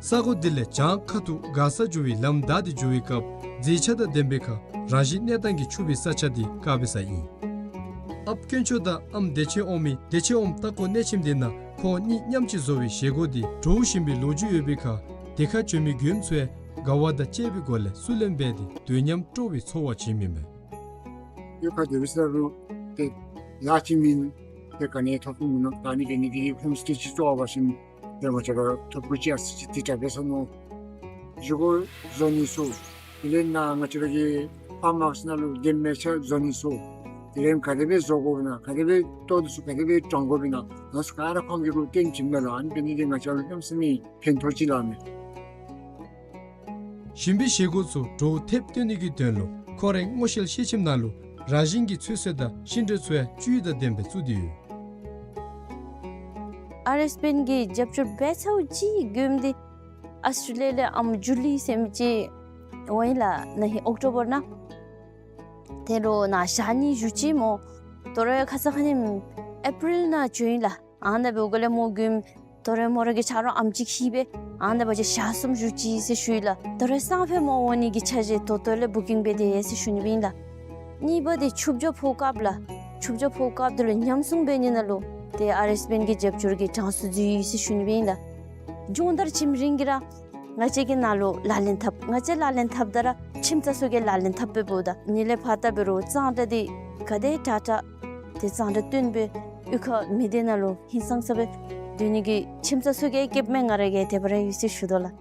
ས་གོ་འདི་ལས་བྱང་ཁ་ཐུག་མགར་ས་འགྱོ་བའི་ལམ་བདའ་སྟེ་འགྱོ་བའི་སྐབས་མཛེས་ཆ་དང་ལྡན་པའི་ཁར་རང་བཞིན་གནས་སྟངས་ཀྱིས་ཕྱུག་པའི་ས་ཆ་འདི་དཀར་པའི་ས་ཨིན། ཨཔ་དཀོན་མཆོག་དང་ཨམ་བདེ་ཆེན་དབང་མོའི་བདེ་ཆེན་དབང་མོ་ལྟ་སྐོར་གནས་ཁྱིམ་འདི་ནང་ཁོང་གཉིས་མཉམ་གཅིག་བཟོ་བའི་བཞེས་སྒོ་འདི་གྲོགས་བཞིན་པའི་ལོ་རྒྱུས་ཡོད་པའི་ཁར་འདི་ཁར་བྱོན་མི་མགྱོནམ་ཚུ་ཡང་དགའ་བ་དང་བཅས་པའི་སྒོ་ལས་བསུ་ལེན་འབད་དེ་དུས་མཉམ་སྤྲོ་བའི་ཚོར་བ་བྱིནམ་ཨིན་མས། ཡོད་ཁ་དེ་བི་ས་རུ་ཏེ་ལཱ་ཅིག་མེན། ཏེ་ག་ནི་ཐོབ་ཐང་མིན་ནུག། ད་ནི་གི་ནི་གི་ཧོམ་སི་ཊེ་ཅིག་བཙུགས་པ་ཅིན་ཏེ་ང་བཅས་ར་ཐོབ་གོ་ཅིག་ཨ་ཙི་ཅིག་ཏེ་དྲག་པས་ཟེར་མནོ། བཞེས་སྒོ་བཟོ་ནི་ཚུ་དེ་ལས་ནཱ་ང་བཅས་ར་གི་ཕརམ་ཧའུསི་ནང་ལུ་གྱལ་མེ་ཆ་བཟོ་ནི་ཚུ་དེ་ལས་ག་དེ་སྦེ་བཟོ་དགོཔ་ཨིན་ན་ག་དེ་སྦེ་ལྟོ་འདི་ཚུ་ག་དེ་སྦེ་དྲང་དགོཔ་ཨིན་ན་ནཱ་ཚུ་ག་ར་ཁོང་གིས་རུ་སྟོན་བྱིནམ་ད་ལུ་ཨ་ནི་འབད་ནི་འདི་ང་བཅས་ལུ་གནམ་མེད་ས་མེད་ཕན་ཐོགས་ཅི་ལགས་མས། ཞིམ་པའི་བཞེས་སྒོ་ཚུ་གྲོགས་ཐེབས་སྟོན་ནི་གི་དོན་ལུ་ཁོ་རའི་སྔོ་ཤལ་ཤེལ་ཁྱིམ་ནང་ལུ་རང་བཞིན་གྱི་ཚོད་བསྲེ་དང་ཤིང་འབྲས་ཚུ་ཡང་བཅུད་དང་ལྡན་པའི་བཙུགས་ཏེ་ཡོད། ཨར་ཨེསི་བེན་གྱིས་རྒྱབ་སྐྱོར་འབད་ཚརཝ་ཅིག་མགྱོནམ་འདི་ཨོསི་ཊྲེ་ལི་ཡ་ལས་ཨམ་ཇུ་ལི་ཟེར་མི་ཅིག་འོང་ཡི་ལགས། ན་ཧིང་ཨོཀ་ཊོ་བར་ནང་། དེ་ལུ་ནཱ་ཞག་གཉིས་བཞུགས་ཅི་སྨོ། དོ་རུང་ཁ་ཙ་ཁ་ཉིནམ་ཨེ་པི་རིལ་ནང་བྱོན་ཡི་ལགས། ཨ་ནཱ་འབདཝ་ལས་མོ་མགྱོནམ་དོ་རུང་མོ་ར་གི་ཆ་རོགས་ཨམ་ཅིག་ཤི་སྦེ་ཨ་ནཱ་འབད་བ་ཅིན་ཞག་གསུམ་བཞུགས་ཅི་ཟེར་ཞུ་ཡི་ལགས། དོ་རུང་སང་ཕོད་མོ་འོང་ནི་གི་ཆ་བཞག་ད་ལྟོ་ལས་བུ་ཀིང་འབད་དེ་ཡོད་ཟེར་ཞུ་ནི་སྦེ་ཨིན་ལགས། གཉིས་པ་འདི་ཆུ་བྱ་ཕོཝ་བཀགཔ་ལགས། ཆུ་བྱ་ཕོཝ་བཀགཔ་འདི་ལུ་ཉམས་སྲུང་འབད་ནི་ནང་ལུ་ཏེ་ཨར་ཨེསི་བེན་གྱི་རྒྱབ་སྐྱོར་གྱིས་གྲངས་སུ་འཛུལ་ཡི་ཟེར་ཞུ་ནི་སྦེ་ཨིན་ལགས། སྦྱོང་བརྡར་བྱིནམ་རིམ་གྱིས་ར་ང་བཅས་ཀྱིས་ནཱ་ལུ་ལག་ལེན་འཐབ། ང་བཅས་ལག་ལེན་འཐབ་ད་ར་ཁྱིམ་ཚང་ཚུ་གིས་ལག་ལེན་འཐབ་སྦེ་འབདཝ་ད་ནི་ལས་ཕར་ལྟ་འབད་རུང་གཙང་སྦྲ་འདི་ག་དེ་དྲག་དྲག་ཏེ་གཙང་སྦྲ་བཏོན་སྦེ་གཡུས་ཁ་མི་སྡེ་ནང་ལུ་ཧིང་སངས་ས་སྦེ་སྡོད་ནི་གི་ཁྱིམ་ཚང་ཚུ་གིས་སྐྱིདཔ་མེད་ང་ར་གིས་དེ་སྦེ་ར་ཡོད་ཟེར་ཞུ་དོ་ལགས།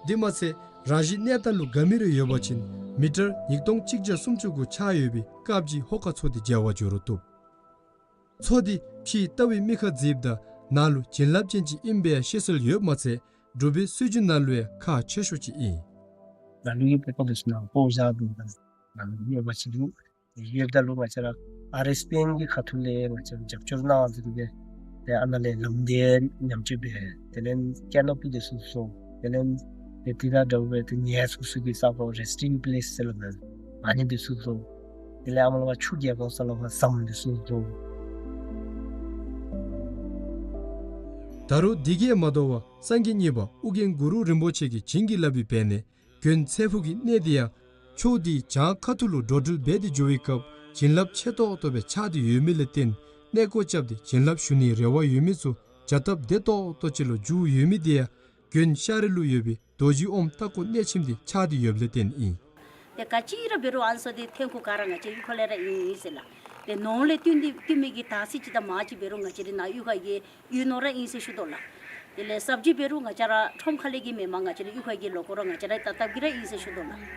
དེ་མ་ཚད་རང་བཞིན་གནས་སྟངས་ལུ་དགའ་མི་རེ་ཡོད་པ་ཅིན་མི་ཊར་ཉིས་སྟོང་གཅིག་བརྒྱ་སུམ་ཅུ་སོ་དགུ་ཆག་ཡོད་པའི་ཀབ་ཅིག་ཧོ་ཁ་ཚོ་སྟེ་མཇལ་བར་འགྱོ་རུང་བཏུབ། མཚོ་འདི་ཕྱིའི་ལྟ་བའི་མིག་ཁར་མཛེསཔ་དང་ནང་ལུ་བྱིན་རླབས་ཅན་ཅིག་ཨིན་པའི་ཡང་བཤད་སྲོལ་ཡོདཔ་མ་ཚད་འབྲུག་པའི་སྲོལ་རྒྱུན་ནང་ལུ་ཡང་ཁག་ཆེ་ཤོས་ཅིག་ཨིན། ནཱ་ལུ་ཡོད་པའི་སྤོ་ལོ་ཚུ་ནང་སྤོ་བཞག་འདུག་ལགས། ནཱ་ལུ་ཡོད་པ་ཅིན་ཡོདཔ་ད་ལུ་ང་བཅས་ར་ཨར་ཨེསི་བེན་གྱི་ཁ་ཐུག་ལས་ང་བཅས་རྒྱབ་སྐྱོར་གནང་ཟེར་ཏེ་ཏེ་ཨ་ནཱ་ལས་ལམ་འདི་ཉམས་བཅོས་འབད། དེ་ལས་ཀེ་ནོ་པི་འདི་ཚུ་བཟོ། དེ་ལས་ཏེ་དེ་དང་འདྲཝ་སྦེ་ཏེ་ཉལ་ཚུགས་ས་གི་ས་གོ་རེསི་ཊིང་པི་ལེསི་ཟེར་སླབ་མས། ཨ་ནི་འདི་ཚུ་བཟོ། དེ་ལས་ཨ་མ་ལུ་ཆུ་རྒྱག་དགོ་ས་ལུ་ཟམ་འདི་ཚུ་བཟོ། ད་རུང་དེ་གིས་མ་དོ་བར་སངས་རྒྱས་གཉིས་པ་ཨོ་རྒྱན་གུ་རུ་རིན་པོ་ཆེ་གིས་བྱིན་གྱིས་བརླབས་པའི་འབད་ནི་དགོན་ཚེ་ཕུག་གི་གནས་དེ་ཡང་ཕྱོགས་དེའི་བྱང་ཁ་ཐུག་ལུ་འགྲོ་འགྲུལ་འབད་དེ་འགྱོ་བའི་སྐབས་བྱིན་རླབས་ཆེ་ཏོག་ཏོ་སྦེ་ཆགས་ཏེ་ཡོད་མི་ལས་བརྟེན་གནས་སྐོར་རྐྱབ་སྟེ་བྱིན་རླབས་ཞུ་ནིའི་རེ་བ་ཡོད་མི་ཚུ་བྱ་སྟབས་བདེ་ཏོག་ཏོ་ཅིག་ལུ་འགྱུར་ཡོད་མི་དེ་ཡང་དགོན་ཤར་རི་ལུ་ཡོད་པའི་རྡོ་རྗེ་ཨོམ་ལྟ་སྐོར་གནས་ཆེན་དེ་ཆགས་ཏེ་ཡོདཔ་ལས་བརྟེན་ཨིན། ཏེ་ག་ཅི་ར་འབད་རུང་ཨ་ནི་ཚུ་དེ་ཐོན་ཁུངས་ག་ར་ང་བཅས་གཡུས་ཁ་ལས་ར་ཨིན་ཨིན་ཟེར་ལགས། ཏེ་ནོར་ལས་བཏོན་ཏེ་བཏོན་མི་གི་དར་ཚིལ་ཅིག་དང་མར་ཅིག་འབད་རུང་ང་བཅས་རའི་ནཱ་གཡུས་ཁ་གི་གཡུས་ནོར་ར་ཨིན་ཟེར་ཞུ་དོ་ལགས། དེ་ལས་ས་བཅུད་འབད་རུང་ང་བཅས་ར་ཁྲོམ་ཁ་ལས་ཀྱི་མེན་པར་ང་བཅས་རའི་གཡུས་ཁ་གི་ལོ་འཁོར་ར་ང་བཅས་ར་ད་ལྟ་གི་ར་ཨིན་ཟེར་ཞུ་དོ་ལགས།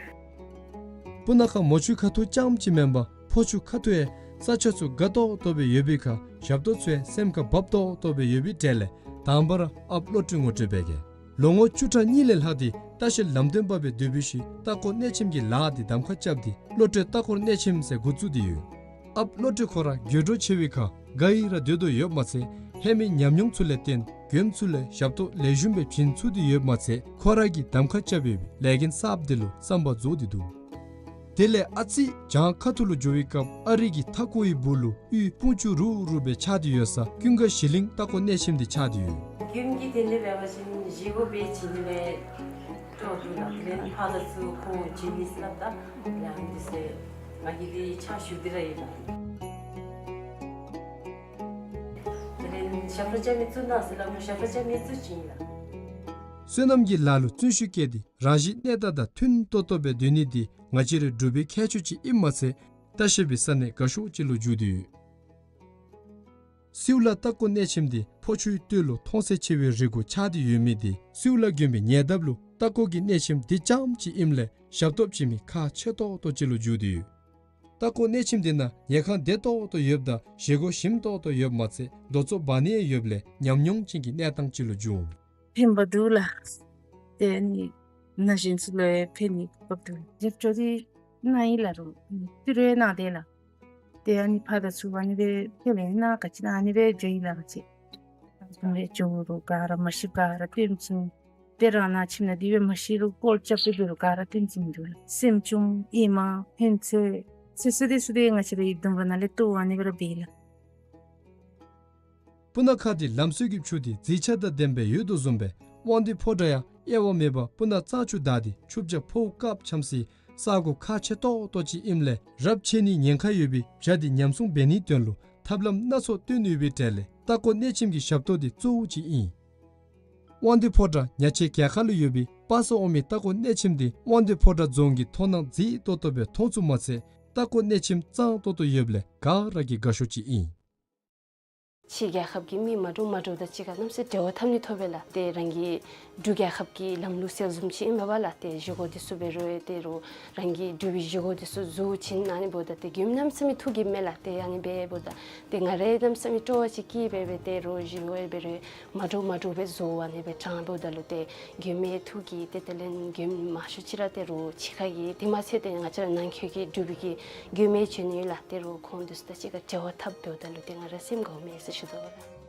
སྤུ་ན་ཁ་མོ་ཆུ་ཁ་ཐུག་རྐྱངམ་ཅིག་མེན་པར་ཕོ་ཆུ་ཁ་ཐུག་ཡང་ས་ཆ་ཚུ་དགའ་ཏོག་ཏོ་སྦེ་ཡོད་པའི་ཁར་ཞབས་ཏོག་ཚུ་ཡང་སེམས་ཁར་བབ་ཏོག་ཏོ་སྦེ་ཡོད་པའི་གྲས་ལས་དང་པ་ར་ཨཔ་བློ་གྲོས་ངོ་སྤྲོད་འབད་གེ། ལོ་ངོ་བཅུ་ཕྲག་གཉིས་ལས་ལྷག་སྟེ་ལྟ་བཤལ་ལམ་སྟོན་པ་སྦེ་སྡོད་པའི་ཤུལ་ལྟ་སྐོར་གནས་ཆེན་གྱི་ལཱ་འདི་གདམ་ཁ་རྐྱབ་སྟེ་བློ་གྲོས་ལྟ་སྐོར་གནས་ཆེན་ཟེར་འགོ་བཙུགས་ཏེ་ཡོད། ཨཔ་བློ་གྲོས་ཁོ་ར་དགོད་བྲོ་ཆེ་བའི་ཁར་དགའ་ཡི་ར་སྡོད་དོ་ཡོདཔ་མ་ཚད་ཧེ་མའི་ཉམས་མྱོང་ཚུ་ལས་བརྟེན་མགྱོནམ་ཚུ་ལས་ཞབས་ཏོག་ལེགས་ཤོམ་སྦེ་བྱིན་ཚུགས་ཏེ་ཡོདཔ་མ་ཚད་ཁོ་ར་གིས་གདམ་ཁ་རྐྱབ་ཡོད་པའི་ལས་འགན་གསརཔ་འདི་ལུ་བསམ་པ་རྫོགས་ཏེ་འདུག། དེ་ལས་ཨ་ཙི་བྱང་ཁ་ཐུག་ལུ་འགྱོ་བའི་སྐབས་ཨ་རི་གི་མཐའ་སྐོར་གྱི་སྦུག་ལུ་གཡུས་སྤུངས་ཆུ་རུག་རུག་སྦེ་ཆགས་ཏེ་ཡོད་ས་ཀུན་དགའ་གཞི་གླིང་ལྟ་སྐོར་གནས་ཆེན་འདི་ཆགས་ཏེ་ཡོད། མགྱོནམ་གྱི་དོན་ལས་འབད་བ་ཅིན་བཞེས་སྒོ་འབད་བྱིན་ནི་ལས་སྤྲོ་འདུག་ལགས། དེ་ལས་ཕར་ལས་ཚུར་ཁོང་བྱིན་ནི་ཟེར་སླབ་ད་ཡང་འདི་ཟེར་ང་གིས་འདི་ཕྱག་ཞུ་སྟེ་ར་ཡོད་ལགས། དེ་ལས་ཞབས་ཁྲ་རྐྱབ་མི་བཙུགས་གནང་ཟེར་སླབ་ཁོང་ཞབས་ཁྲ་རྐྱབ་མི་བཙུགས་བྱིན་ལགས། སོ་ནམ་གྱི་ལཱ་ལུ་བརྩོན་ཤུགས་བསྐྱེད་དེ་རང་བཞིན་གནས་སྟངས་དང་མཐུན་ཏོག་ཏོ་སྦེ་སྡོད་ནི་འདི་ང་བཅས་རའི་འབྲུག་པའི་ཁྱད་ཆོས་ཅིག་ཨིནམ་མ་ཚད་ལྟ་བཤལ་པའི་ས་གནས་དགའ་ཤོས་ཅིག་ལུ་གྱུར་ཏེ་ཡོད། སེའུ་ལ་ལྟ་སྐོར་གནས་ཆེན་འདི་ཕོ་ཆུའི་སྟོད་ལུ་མཐོང་ཚད་ཆེ་བའི་རི་གུ་ཆགས་ཏེ་ཡོད་མི་འདི་སེའུ་ལ་དགོན་པའི་ཉེ་འདབས་ལུ་ལྟ་སྐོར་གྱི་གནས་ཆེན་འདི་རྐྱངམ་ཅིག་ཨིནམ་ལས་ཞབས་ཏོག་བྱིན་མི་ཁག་ཆེ་ཏོག་ཏོ་ཅིག་ལུ་གྱུར་ཏེ་ཡོད། ལྟ་སྐོར་གནས་ཆེན་འདི་ནང་ཉལ་ཁང་བདེ་ཏོག་ཏོ་ཡོདཔ་དང་བཞེས་སྒོ་ཞིམ་ཏོག་ཏོ་ཡོདཔ་མ་ཚད་རྡོ་བཙོག་འབག་ནི་ཡང་ཡོདཔ་ལས་ཉམས་མྱོང་ཅན་གྱི་གནས་སྟངས་ཅིག་ལུ་གྱུར་འོང་། ཕན་པ་འདུག་ལགས། ཏེ་ཨ་ནི་ན་གཞོན་ཚུ་ལུ་ཡང་ཕན་ནི་སྐབས་འདུག། རྒྱབ་སྐྱོར་འདི་གནང་ཡི་ལགས། རུང་ཏི་རུ་གནང་སྟེ་ལགས། ཏེ་ཨ་ནི་ཕར་དང་ཚུར་ཨ་ནི་སྦེ་ཕྱེ་ལེན་ན་ག་ཅི་ཨ་ནི་སྦེ་འགྱོ་ཡི་ལགས། ཅིག་ཨ་ནི་སྦེ་འགྱོ་རུང་ག་ར་མ་ཤེས་ག་ར་སྟོན་བྱིན། ཏེ་རང་ནཱ་ཁྱིམ་ནང་འདི་སྦེ་མ་ཤེས་རུང་སྐོར་རྐྱབ་སྟེ་འབད་རུང་ག་ར་སྟོན་བྱིན་འདུག་ལགས། སེམས་ཆུང་ཨིན་མས་ཕན་ཚུན་ཚེ་སུ་དེ་སུ་དེ་ང་བཅས་རའི་ལྡུམ་ར་ནང་ལས་ལྟོ་ཨ་ནི་སྦེ་ར་འབད་ཡི་ལགས། སྤུ་ན་ཁ་འདི་ལམ་བསལ་གྱི་ཆུ་འདི་མཛེས་ཆ་དང་ལྡནམ་སྦེ་ཡོད་དོ་བཟུམ་སྦེ་དབང་འདུས་ཕོ་བྲང་ཡང་དབྱེ་བ་མེད་པར་སྤུ་ན་གཙང་ཆུ་བདའ་སྟེ་ཆུ་བྱ་ཕོཝ་བཀབ་འཁྱམས་སའི་ས་གོ་ཁག་ཆེ་ཏོག་ཏོ་ཅིག་ཨིནམ་ལས་རབས་ཆད་ནིའི་ཉེན་ཁ་ཡོད་པའི་བྱ་འདི་ཉམས་སྲུང་འབད་ནིའི་དོན་ལུ་ཐབས་ལམ་སྣ་ཚོགས་བཏོན་ཡོད་པའི་གྲས་ལས་ལྟ་སྐོར་གནས་ཆེན་གྱི་ཞབས་ཏོག་འདི་གཙོ་བོ་ཅིག་ཨིན། དབང་འདུས་ཕོ་བྲང་ཉ་ཆེན་རྒྱལ་ཁབ་ལུ་ཡོད་པའི་དཔག་བསམ་འོག་མིན་ལྟ་སྐོར་གནས་ཆེན་འདི་དབང་འདུས་ཕོ་བྲང་རྫོང་གིས་མཐོང་སྣང་མཛེས་ཏོག་ཏོ་སྦེ་མཐོང་ཚུགསཔ་མ་ཚད་ལྟ་སྐོར་གནས་ཆེན་གཙང་ཏོག་ཏོ་ཡོདཔ་ལས་ག་ར་གིས་དགའ་ཤོས་ཅིག་ཨིན། ཕྱི་རྒྱལ་ཁབ་ཀྱི་མི་མ་འདྲཝ་མ་འདྲཝ་དང་གཅིག་ཁར་གནམ་མེད་ས་མེད་འབྲེལ་བ་འཐབ་ནི་ཐོབ་པས་ལགས། ཏེ་རང་གི་འབྲུག་རྒྱལ་ཁབ་ཀྱི་ལམ་ལུགས་ཟེར་བཟུམ་ཅིག་ཨིན་པས་ལགས། ཏེ་བཞེས་སྒོ་འདི་ཚུ་འབད་རུང་ཏེ་རུང་རང་གི་འབྲུག་པའི་བཞེས་སྒོ་འདི་ཚུ་བཟོ་བྱིན་ཨ་ནི་འབདཝ་ད་ཏེ་མགྱོནམ་གནམ་མེད་ས་མེད་ཐུགས་དགྱེསཔ་མས་ལགས། ཏེ་ཨ་ནི་འབདཝ་ད་ཏེ་ང་ར་གནམ་མེད་ས་མེད་སྤྲོ་བ་ཅིག་སྐྱེས་སྦེ་སྦེ་ཏེ་རུང་བཞེས་སྒོ་འབད་རུང་མ་འདྲཝ་མ་འདྲཝ་སྦེ་བཟོ་ཨ་ནི་སྦེ་དྲངམ་ད་ལུ་ཏེ་མགྱོནམ་ཐུགས་དགྱེས་ཏེ་དེ་ལས་མགྱོནམ་མང་ཤོས་ཅིག་ར་ཏེ་རུང་ཕྱི་ཁ་གི་དེ་མ་ཚད་ཏེ་ང་བཅས་ར་ནང་འཁོད་ཀྱི་འབྲུག་པའི་གི་མགྱོནམ་བྱོན་ནི་ལགས། ཏེ་རུང་ཁོང་འདི་ཚུ་དང་གཅིག་ཁར་འབྲེལ་བ་འཐབ་འབདཝ་ད་ལུ་ཏེ་ང་ར་སེམས་དགའཝ་མས་ཟེར་ཞུ་དོ་ལགས།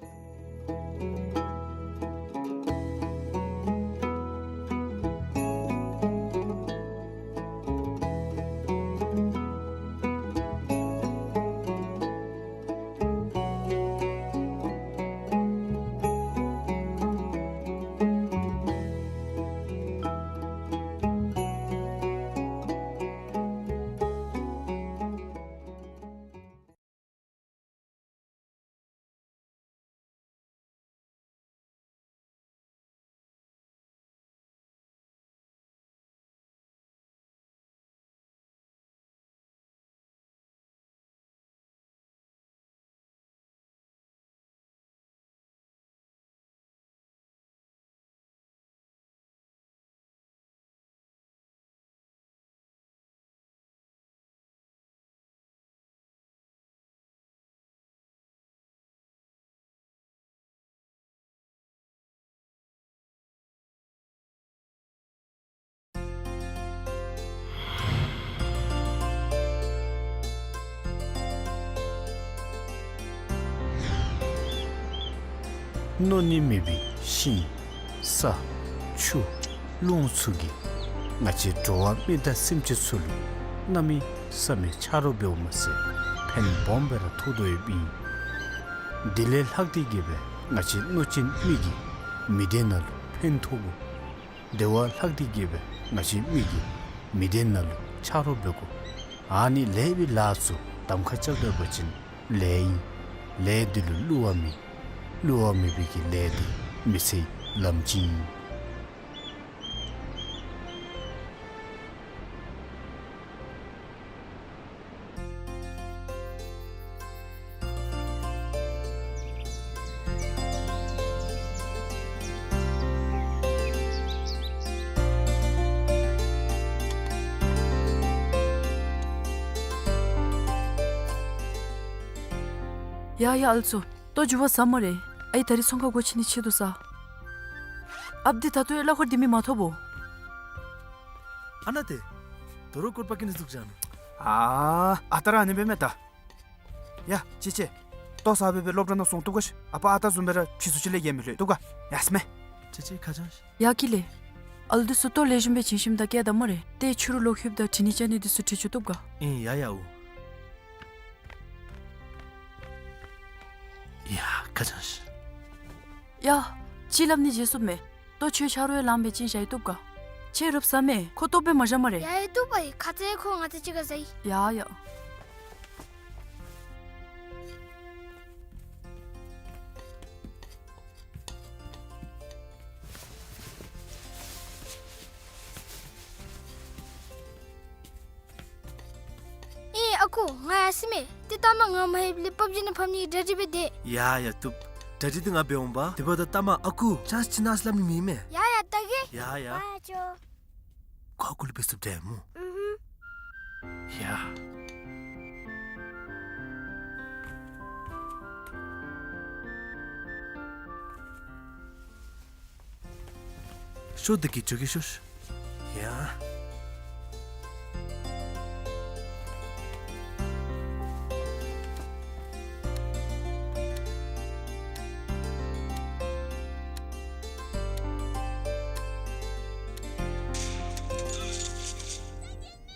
མནོ་ནི་མེད་པའི་ཤིང་ས་ཆུ་རླུང་ཚུ་གིས་ང་བཅས་འགྲོ་བ་མི་དང་སེམས་ཅན་ཚུ་ལུ་གནམ་མེད་ས་མེད་ཆ་རོགས་འབདཝ་མ་ཚད་ཕན་སྦོམ་སྦེ་ར་ཐོགས་དོ་ཡོདཔ་ཨིན། དེ་ལས་ལྷག་སྟེ་གིས་སྦེ་ ང་བཅས་གནོད་སྦྱིན་མི་གིས་མི་སྡེ་ནང་ལུ་ཕན་ཐོགས་དགོ། དེ་བ་ལྷག་སྟེ་གི་སྦེ་ང་བཅས་མི་གིས་མི་སྡེ་ནང་ལུ་ཆ་རོགས་འབད་དགོ། ཨ་ནི་ལས་པའི་ལཱ་ཚུ་གདམ་ཁ་རྐྱབ་ད་པ་ཅིན་ལས་ཨིན། ལས་འདི་ལུ་བསླུ་བ་མེད། བསླུ་བ་མེད་པའི་གི་ལས་འདི་མི་ཚེའི་ལམ་ཅིག་ཨིན། ཡ་ཡ་ཨལ་ཙོ། ལྟོ་འགྱོ་བ་ཟ་སྨ་རེ། ཨའི་ད་རིས་ཚོང་ཁང་སྒོ་ཕྱེ་ནི་ཆེད་དུ་ས། ཨཔ་འདི་ད་ལྟོ་ཡང་གླ་འཁོར་འདི་མི་མ་ཐོབ་བོ། ཨ་ན་ཏེ། དོ་རུང་སྐོར་པ་གི་ནི་འཛུགས་བྱ་ནུག། ཨ་ཨ་རྟག་ར་ཨ་ནི་འབད་མས་ད། ཡ་ཅི་ཅི། ལྟོ་ཟ་སྦེ་སྦེ་སློབ་གྲྭ་ནང་སོང་བཏུབ་ག་ཤིག། ཨ་པ་ཨ་རྟག་བཟུམ་སྦེ་ར་ཕྱི་སུ་ཅིག་ལས་ཡང་མི་ལྷོད་བཏུབ་ག། ཡ་སྨ་རེ། ཅི་ཅི་ཁ་བྱང་ཤིག། ཡ་ཀི་ལེ། ཨལ་འདི་ཚུ་ལྟོ་ལེགས་ཤོམ་སྦེ་བྱིན་ཞིནམ་ད་བསྐྱལ་ད་སྨ་རེ། ཏེ་ཕྱི་རུ་ལོག་ལྷོདཔ་ད་དྲི་ནི་བཅར་ནི་འདི་ཚུ་དྲི་བཅུག་བཏུབ་ག། ཨིན་ཡ་ཡ་འོ། ཡ་ཁ་བྱང་ཤིག། ཡ། ཅིག་སླབ་ནི་བརྗེད་སོང་མས། ལྟོ་ཁྱོད་ཆ་རོགས་ཡང་ལངམ་སྦེ་བྱིན་བཞག་ཡི་བཏུབ་ག། ཁྱོད་རུབ་ཟ་མས། ཁོ་ལྟོ་སྦེ་མ་བཞག་སྨ་རེ། ཡ་ཡ་བཏུབ་པ་ཨིན། ཁ་ཙ་ཁོ་ང་བཅས་གཅིག་ཁར་ཟ་ཡི། ཡ་ཡ། ཨེ་ཨ་ཁུ་ང་ཡར་སོ་མས། ཏེ་ལྟ་མ་ང་མ་ལྷོདཔ་ལས་པབ་ཇི་ནང་ཕབ་ནི་གི་གྲ་སྒྲིག་འབད་དེས། ཡ་ཡ་བཏུབ། གྲ་སྒྲིག་འདི་ང་འབད་འོང་པ། དེ་འབདཝ་ད་ལྟ་མ་ཨ་ཁུ་ཅཱནསི་ཅིག་གནང་ཟེར་སླབ་ནི་མེད་མས། ཡ་ཡ་བལྟ་གེ། ཡ་ཡ། ཨ་ཅོ། ཁོ་ཨ་ཁུ་ལུ་འབད་ཚུགསཔ་འདྲས་སྨོ། ཨུ་ཧུམ། ཡ། ཤོག་འདི་གིས་འགྱོ་གེ་ཤོག། ཡ།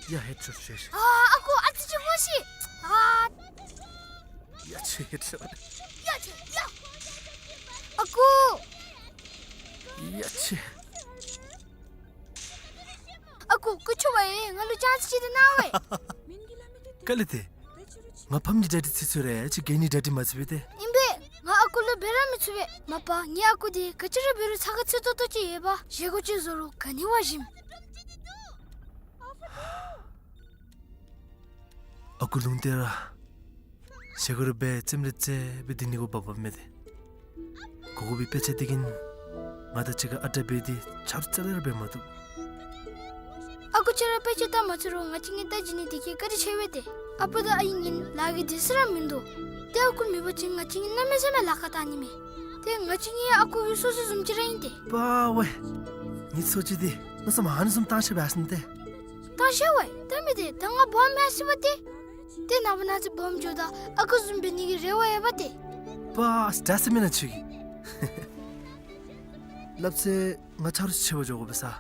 ཡ་ཧེད་ཤོག་ཤོག། ཨ་ཨ་ཁུ་ཨ་ཙི་ཅིག་སྨོ་ཤིག། ཨ། ཡ་ཆེ་ཧེད་ཤོག། ཡ་ཆེ་ཡ། ཨ་ཁུ། ཡ་ཆེ། ཨ་ཁུ་སྐུ་མཁྱེན་པ་ཡིས་ང་ལུ་ཅཱནསི་ཅིག་ཏེ་གནང་བས། ག་ལས་ཏེ། ང་ཕམ་གྱི་གྲ་སྒྲིག་ཚར་ཚར་ར་ཅིག་ག་ནི་གྲ་སྒྲིག་མ་ཚར་བས་ཏེ། ཨིན་པས། ང་ཨ་ཁུ་ལུ་འབད་ར་མི་ཚུགས་པས། མ་པ་ངེའི་ཨ་ཁུ་འདི་ག་ཅི་ར་འབད་རུང་ཚ་ག་ཚིག་ཏོག་ཏོ་ཅིག་ཡོད་པས། བཞེས་སྒོ་ཅིག་བཟོ་རུང་ག་ནི་བ་ཞིམ། ཨ་ཁུ་ལུང་བསྟན་ར། བཞེས་སྒོ་ར་འབད་རྩེདམོ་ར་རྩེ་སྦེ་སྡོད་ནི་གུ་བབ་བབ་མས་ཏེ། གོ་གོ་བའི་དཔེ་ཆ་འདི་གིས་ང་དང་གཅིག་ཁར་ཨ་རྟག་འབད་དེ་ཆ་རོགས་རྩ་ལས་ར་འབད་མ་བཏུབ། ཨ་ཁུ་ཁྱོད་ར་དཔེ་ཆ་ལྟ་མ་ཚུགས་རུང་ང་བཅས་གཉིས་ལྟ་བྱིན་ནི་འདི་གིས་བཀའ་དྲིན་ཆེ་བས་ཏེ། ཨ་པ་དང་ཨའི་གཉིས་ལཱ་གི་དུས་ཚོད་ར་མིན་འདུག། ཏེ་ཨ་ཁུ་མེད་པ་ཅིན་ང་བཅས་གཉིས་གནམ་མེད་ས་མེད་ལཱ་ཁག་གཏང་ནི་མས། ཏེ་ང་བཅས་གཉིས་ཨ་ཁུ་གི་གསོ་བཅུད་བཟུམ་ཅིག་ར་ཨིན་ཏེ། པ་ཝེ། ངེའི་གསོ་བཅུད་འདི་མནོ་བསམ་ཨ་ནི་བཟུམ་བཏང་ཤེས་པས་ཟེར་ཏེ། བཏང་ཤེས་པས། ད་མི་དེ་ད་ང་སྦོམ་མས་ཟེར་བ་ཏེ། ཏེ་ནངས་པ་གནངས་ཚེ་སྦོམ་འགྱོཝ་ད་ཨ་ཁུ་བཟུམ་འབད་ནི་གི་རེ་བ་ཡོད་པ་ཏེ། པ་ཨ་ཙི་ད་ཟེར་མེན་ན་ཁྱོད་ཀྱིས། སླབ་ཚེ་ང་ཆ་རོགས་ཅིག་འབད་འགྱོ་དགོ་པས་ས།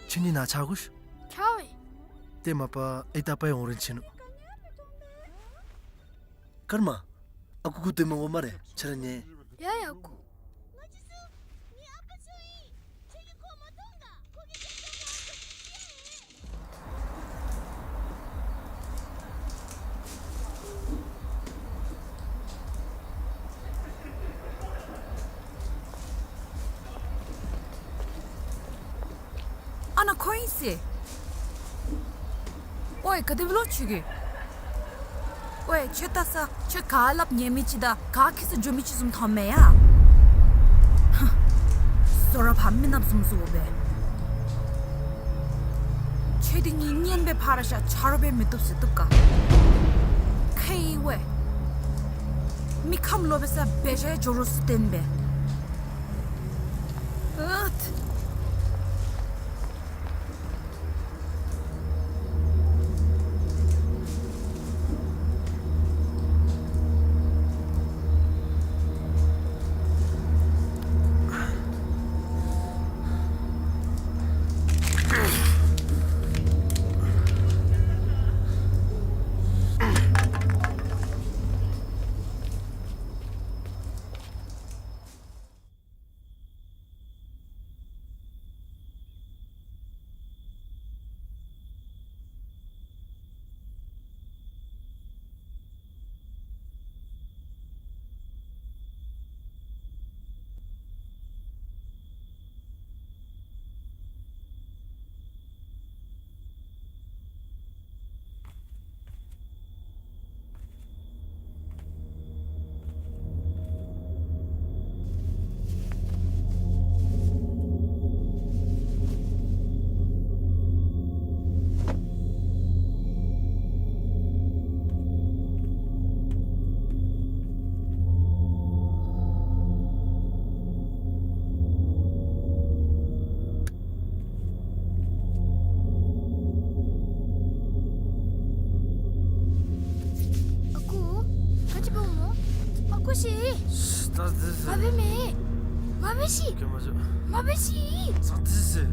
ཁྱོད་གཉིས་ནཱ་ཆ་དགོ་ཤིག། ཆ་བས། ཏེ་མ་པ་ཨའི་དང་པའི་འོང་རན་ཆི་ནུག། ཀརྨ། ཨ་ཁུ་སྒུག་སྡོད་མི་དགོ་སྨ་རེ། ཁྱོད་ར་ཉལ། ཡ་ཡ་ཨ་ཁུ། ཨ་ན་ཁོ་ཨིན་ཟེར། ཝའེ་ག་དེ་སྦེ་ལོ་ཁྱོད་ཀྱིས། ཝའེ་ཁྱོད་ལྟ་ས་ཁྱོད་ག་སླབ་ཉན་མི་ཅིག་དང་ག་ཁྱད་སུ་འགྱོ་མི་ཅིག་བཟུམ་མཐོངམ་མས་ཡ། ཧ། བཟོ་ར་ཕམ་མི་ནགཔ་བཟུམ་བཟོ་སྦེ། ཁྱོད་འདི་གཉིས་གཉེན་སྦེ་ཕར་བཞག་ཆ་རོགས་སྦེ་མི་བཏུབ་ཟེར་བཏུབ་ག། ཁེ་ཝའེ། མི་ཁམས་ལོག་པའི་ས་འབད་བཞག་འགྱོ་རོགས་ཟེར་བསྟན་པས། ཨུད། ཤི། ད་དེ་ཟེར། མ་འབད་མེ། མ་འབད་ཤི། ཀྱེ་མ་ཤི། མ་འབད་ཤི། ད་དེ་ཟེར།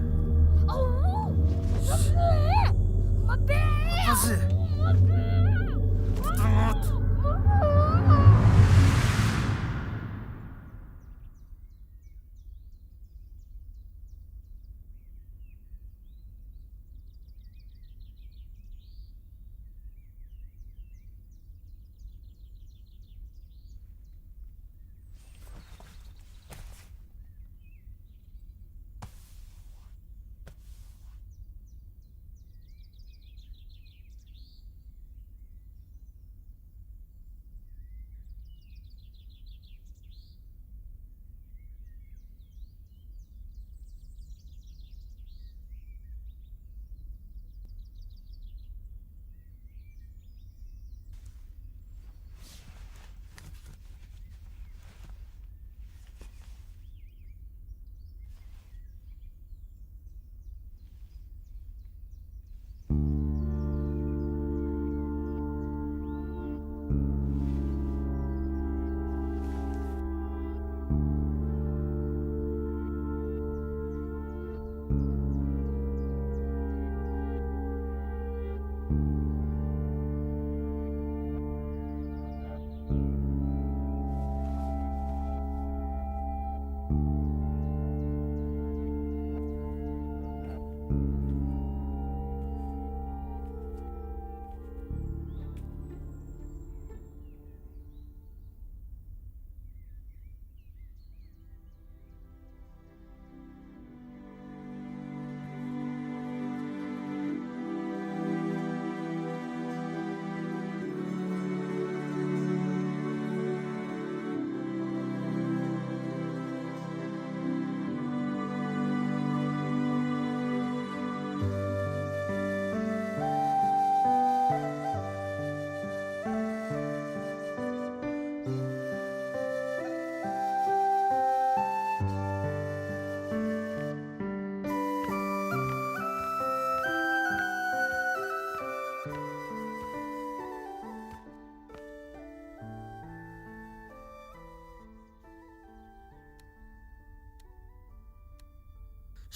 ཨའུ། མ་འབད། མ་འབད། ད་དེ་ཟེར། མ་འབད། ད་དེ་ཟེར།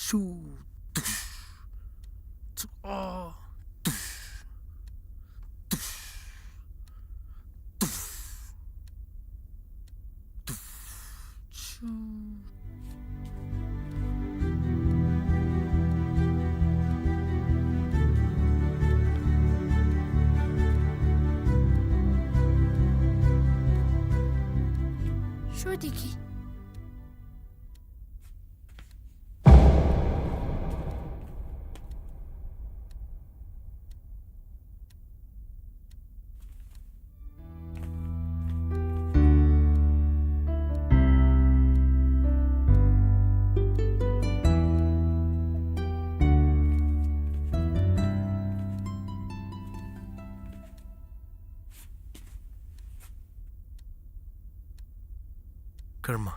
ཤུ། དུཤ། ཚུ། ཨ། དུཤ། དུཤ། དུཤ། དུཤ། ཤུ། ཤོ་དེ་གི། ཀརྨ།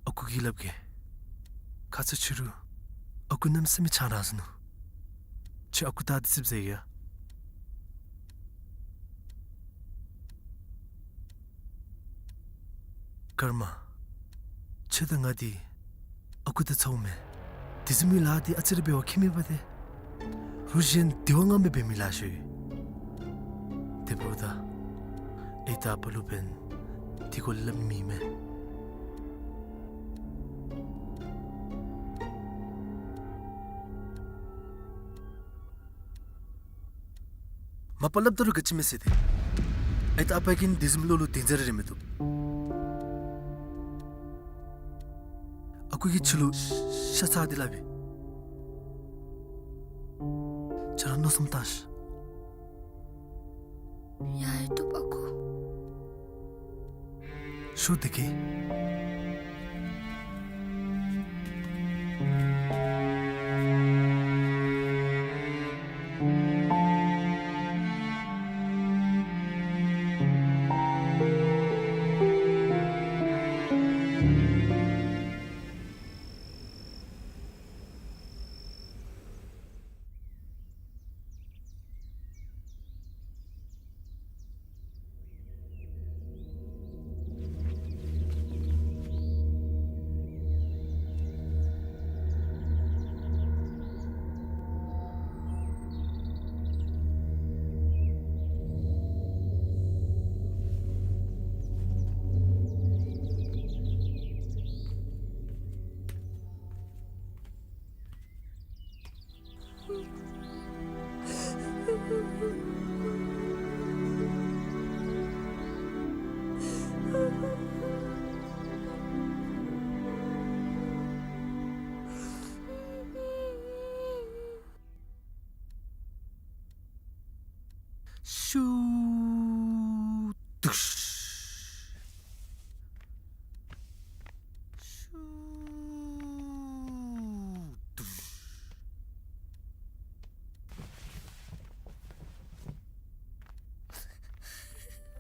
ཨ་ཁུ་གིས་སླབ་གེ། ཁ་ཙ་ཕྱི་རུ་ཨ་ཁུ་གནམ་མེད་ས་མེད་ཆང་རག་ཟ་ནུག། ཁྱོད་ཨ་ཁུ་ད་དེ་ཙིགཔ་ཟ་ཡི་ཡ། ཀརྨ། ཁྱོད་དང་ང་འདི་ཨ་ཁུ་དང་ཚ་བོ་མེན། དེ་བཟུམ་མའི་ལཱ་འདི་ཨ་ཙི་རེ་འབད་བ་ཁྱད་མེད་པ་ཏེ། རུ་གཞན་དེ་བ་ང་མི་འབད་མི་ལཱ་ཤོས་ཡོད། དེ་འབདཝ་ད་ཨའི་དང་ཨ་པ་ལུ་འབདན་དེ་སྐོར་སླབ་མི་མེད། མ་པ་སླབ་ད་རུང་ག་ཅི་མེད་ཟེར་ཏེ། ཨའི་དང་ཨ་པ་གིས་དེ་བཟུམ་བློ་ལུ་གདེང་ཚད་རེ་རེ་མི་བཏུབ། ཨ་ཁུ་གིས་ཁྱོད་ལུ་ཤ་ཚ་སྟེ་སླབ་ཨིན། ཁྱོད་ར་མནོ་བསམ་བཏང་ཤིག། ཡ་ཡ་བཏུབ་ཨ་ཁུ། ཤོ་དེ་གི།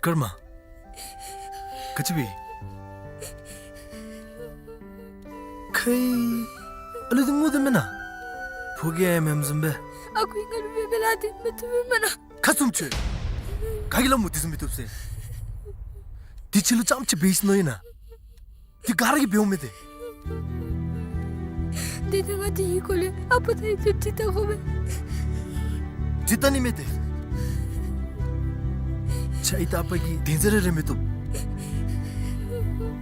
ཀརྨ། ག་ཅི་སྦེ། ཁའི། ཨ་ལུ་འདི་ངུ་དོ་མེན་ན། ཕོ་རྒྱས་ཨིནམ་བཟུམ་སྦེ། ཨ་ཁུ་ང་ལུ་མེད་པས་ལགས། འདི་མི་བཏུབ་མེན་ན། ཁ་བཙུམ་ཁྱོད། ག་གིས་སླབ་སྨོ་འདི་བཟུམ་མི་བཏུབ་ཟེར། འདི་ཁྱོད་ལུ་རྐྱངམ་ཅིག་འབད་ཡི་ཟེར་མནོ་ཡི་ན། འདི་ག་ར་གིས་འབདཝ་མས་ཏེ། དེ་ནི་ང་འདི་གི་སྐོར་ལས་ཨ་པ་དང་ཡུམ་ལུ་དྲི་བལྟ་དགོ་པས། དྲི་བལྟ་ནི་མེད་ཏེ། ཁྱོད་ཨའི་དང་ཨ་པ་གི་དོན་ཚན་རེ་རེ་མི་བཏུབ།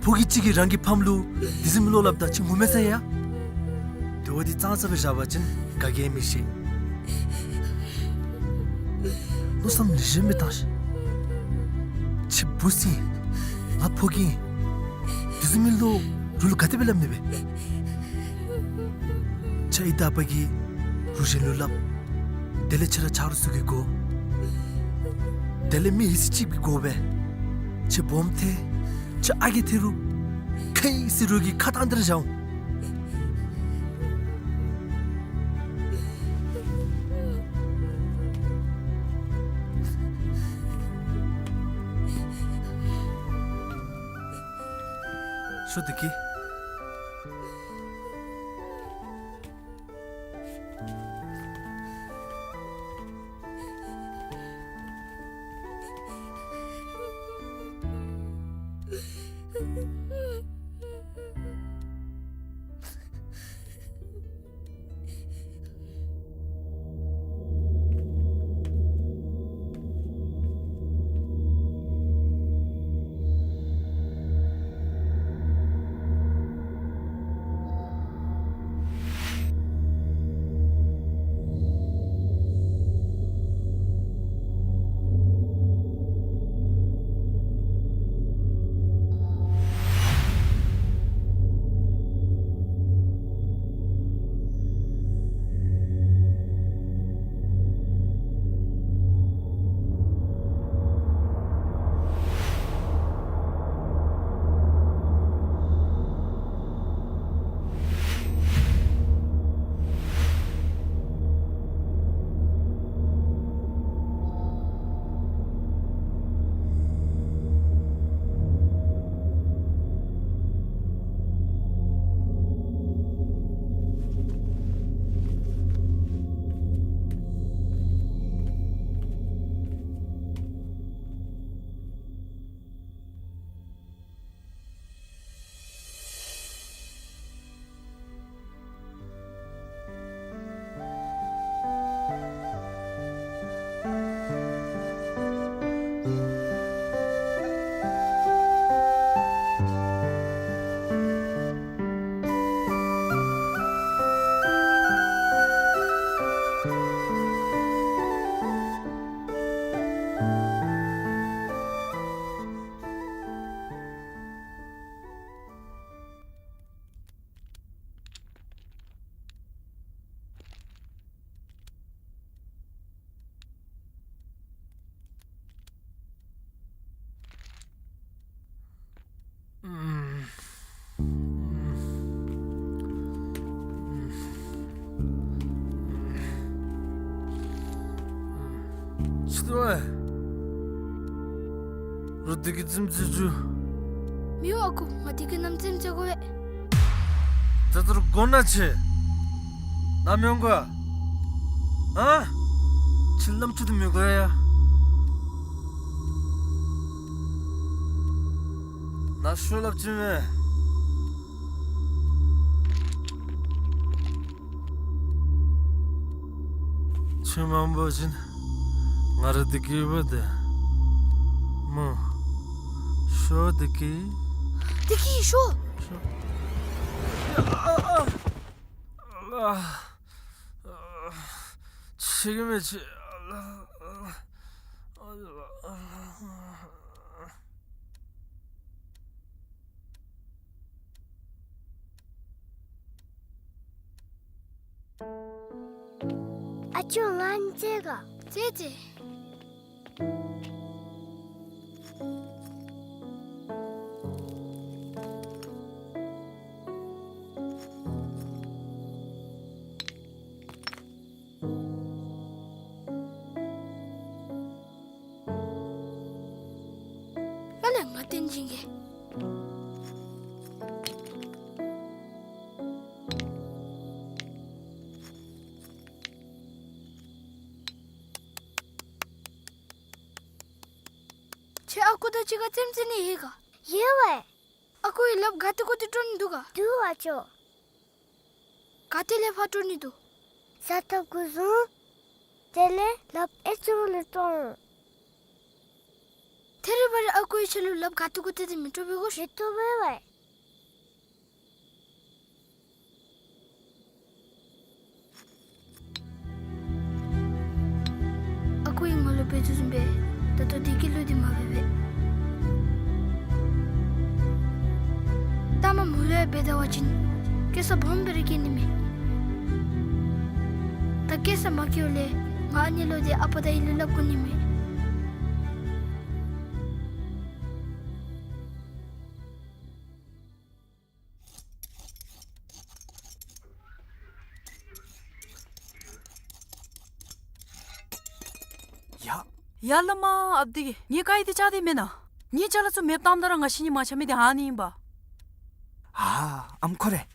ཕོ་རྒྱས་ཅིག་གིས་རང་གི་ཕམ་ལུ་དེ་བཟུམ་མའི་བློ་སླབ་ད་ཁྱོད་ངོ་མ་ཚ་ཡི་ཡ། དེ་བ་འདི་གཙང་སྦེ་བཞག་པ་ཅིན་ག་གིས་མི་ཤེས། མནོ་བསམ་ལེགས་ཤོམ་སྦེ་བཏང་ཤིག། ཁྱོད་བུ་ཅིག་ཨིན། ང་ཕོ་རྒྱས་ཨིན། དེ་བཟུམ་མའི་བློ་རོགས་ལུ་ག་དེ་སྦེ་སླབ་ནི་སྦེ། ཁྱོད་ཨའི་དང་ཨ་པ་གིས་རོགས་གཞན་ལུ་སླབ། དེ་ལས་ཁྱོད་ར་ཆ་རོགས་ཚུ་གིས་གོ། དེ་ལས་མི་ཡི་སྲིད་ཅིག་གིས་གོ་སྦེ། ཁྱོད་སྦོམ་ཐལ། ཁྱོད་ཨ་རྒས་ཐལ་རུང་། ཁའི་ཟེར་རོགས་ཀྱིས་ཁ་བཏང་སྟེ་ར་བཞག་འོང་། ཤོག་བདེ་སྐྱིད། ཅི་འདུག་པས། རོགས་བདེ་སྐྱིད་རྩེདམོ་རྩེ་བཅུག། མི་འོང་ཨ་ཁུ། ང་བདེ་སྐྱིད་རྣམ་རྩེདམོ་རྩེ་དགོ་པས། ད་ལྟོ་ར་དགོ་ན་ཁྱོད་ནཱ་མི་འོང་ག། ཨ། ཁྱོད་རྣམ་ཅོ་འདི་མི་དགོ་ཡ། ནཱ་ཤོག་སླབ་ཅི་མས། ཁྱོད་མ་འོང་པ་ཅིན་ང་ར་བདེ་སྐྱིད་ཡོདཔ་འདྲས་སྨོ། ཤོག་བདེ་སྐྱིད། བདེ་སྐྱིད་ཤོག། ཤོག། ཨ་ཨ་ཨ། ཨ་ཨ། ཤེས་ཀྱི་མེད་ཅི། ཨ་ཨ། ཨ་ཅོ་ང་རྩེད་ག། རྩེད་རྩེད། བསྟན་སྦྱིན་གྱིས། ཁྱོད་ཨ་ཁུ་དང་གཅིག་ཁར་རྩེདམོ་རྩེ་ནི་ཡོད་ག། ཡོད་པས། ཨ་ཁུ་གིས་ལགཔ་ག་ཏེ་གུ་ཏེ་དཀྲོག་ནི་འདུག་ག། འདུག་པ་ཅོ། ག་ཏེ་ལས་ཕར་དཀྲོག་ནི་འདུག། ས་ཐོབ་གུ་བཟུང་། དེ་ལས་ལགཔ་ཨེ་ཅོ་ལས་དཀྲོག། ཐད་རི་བ་རི་ཨ་ཁུ་གིས་ཁྱོད་ལུ་ལགཔ་ག་ཏེ་གུ་ཏེ་དེ་མི་དཀྲོག་པས་གོ། མི་དཀྲོག་པས་པ། ཨ་ཁུ་གིས་ང་ལུ་འབད་དོ་བཟུམ་སྦེ་ད་ལྟོ་བདེ་སྐྱིད་ལུ་འདི་མ་འབད་པས། ལྟ་མ་མོ་ལུ་ཡང་འབད་ད་བ་ཅིན་སྐྱེ་ས་སྦོམ་སྦེ་ར་སྐྱེ་ནི་མས། ད་སྐྱེ་ས་མ་སྐྱེཝ་ལས་ང་ཨ་ནི་ལུ་འདི་ཨ་པ་དང་ཨའི་ལུ་སླབ་དགོ་ནི་མས། ཡ། ཡ་བླ་མ་ཨཔ་དེ་གིས་ངེའི་དཀར་ཡོལ་འདི་བཅག་སྟེ་མེན་ན། ངེའི་ཅ་ལ་ཚུ་མེདཔ་བཏངམ་ད་ར་ང་བཤལ་ནི་མ་ཆགས་མི་འདི་ཨ་ནི་ཨིན་པ། ཨ་ཨམ་ཁོ་རེ།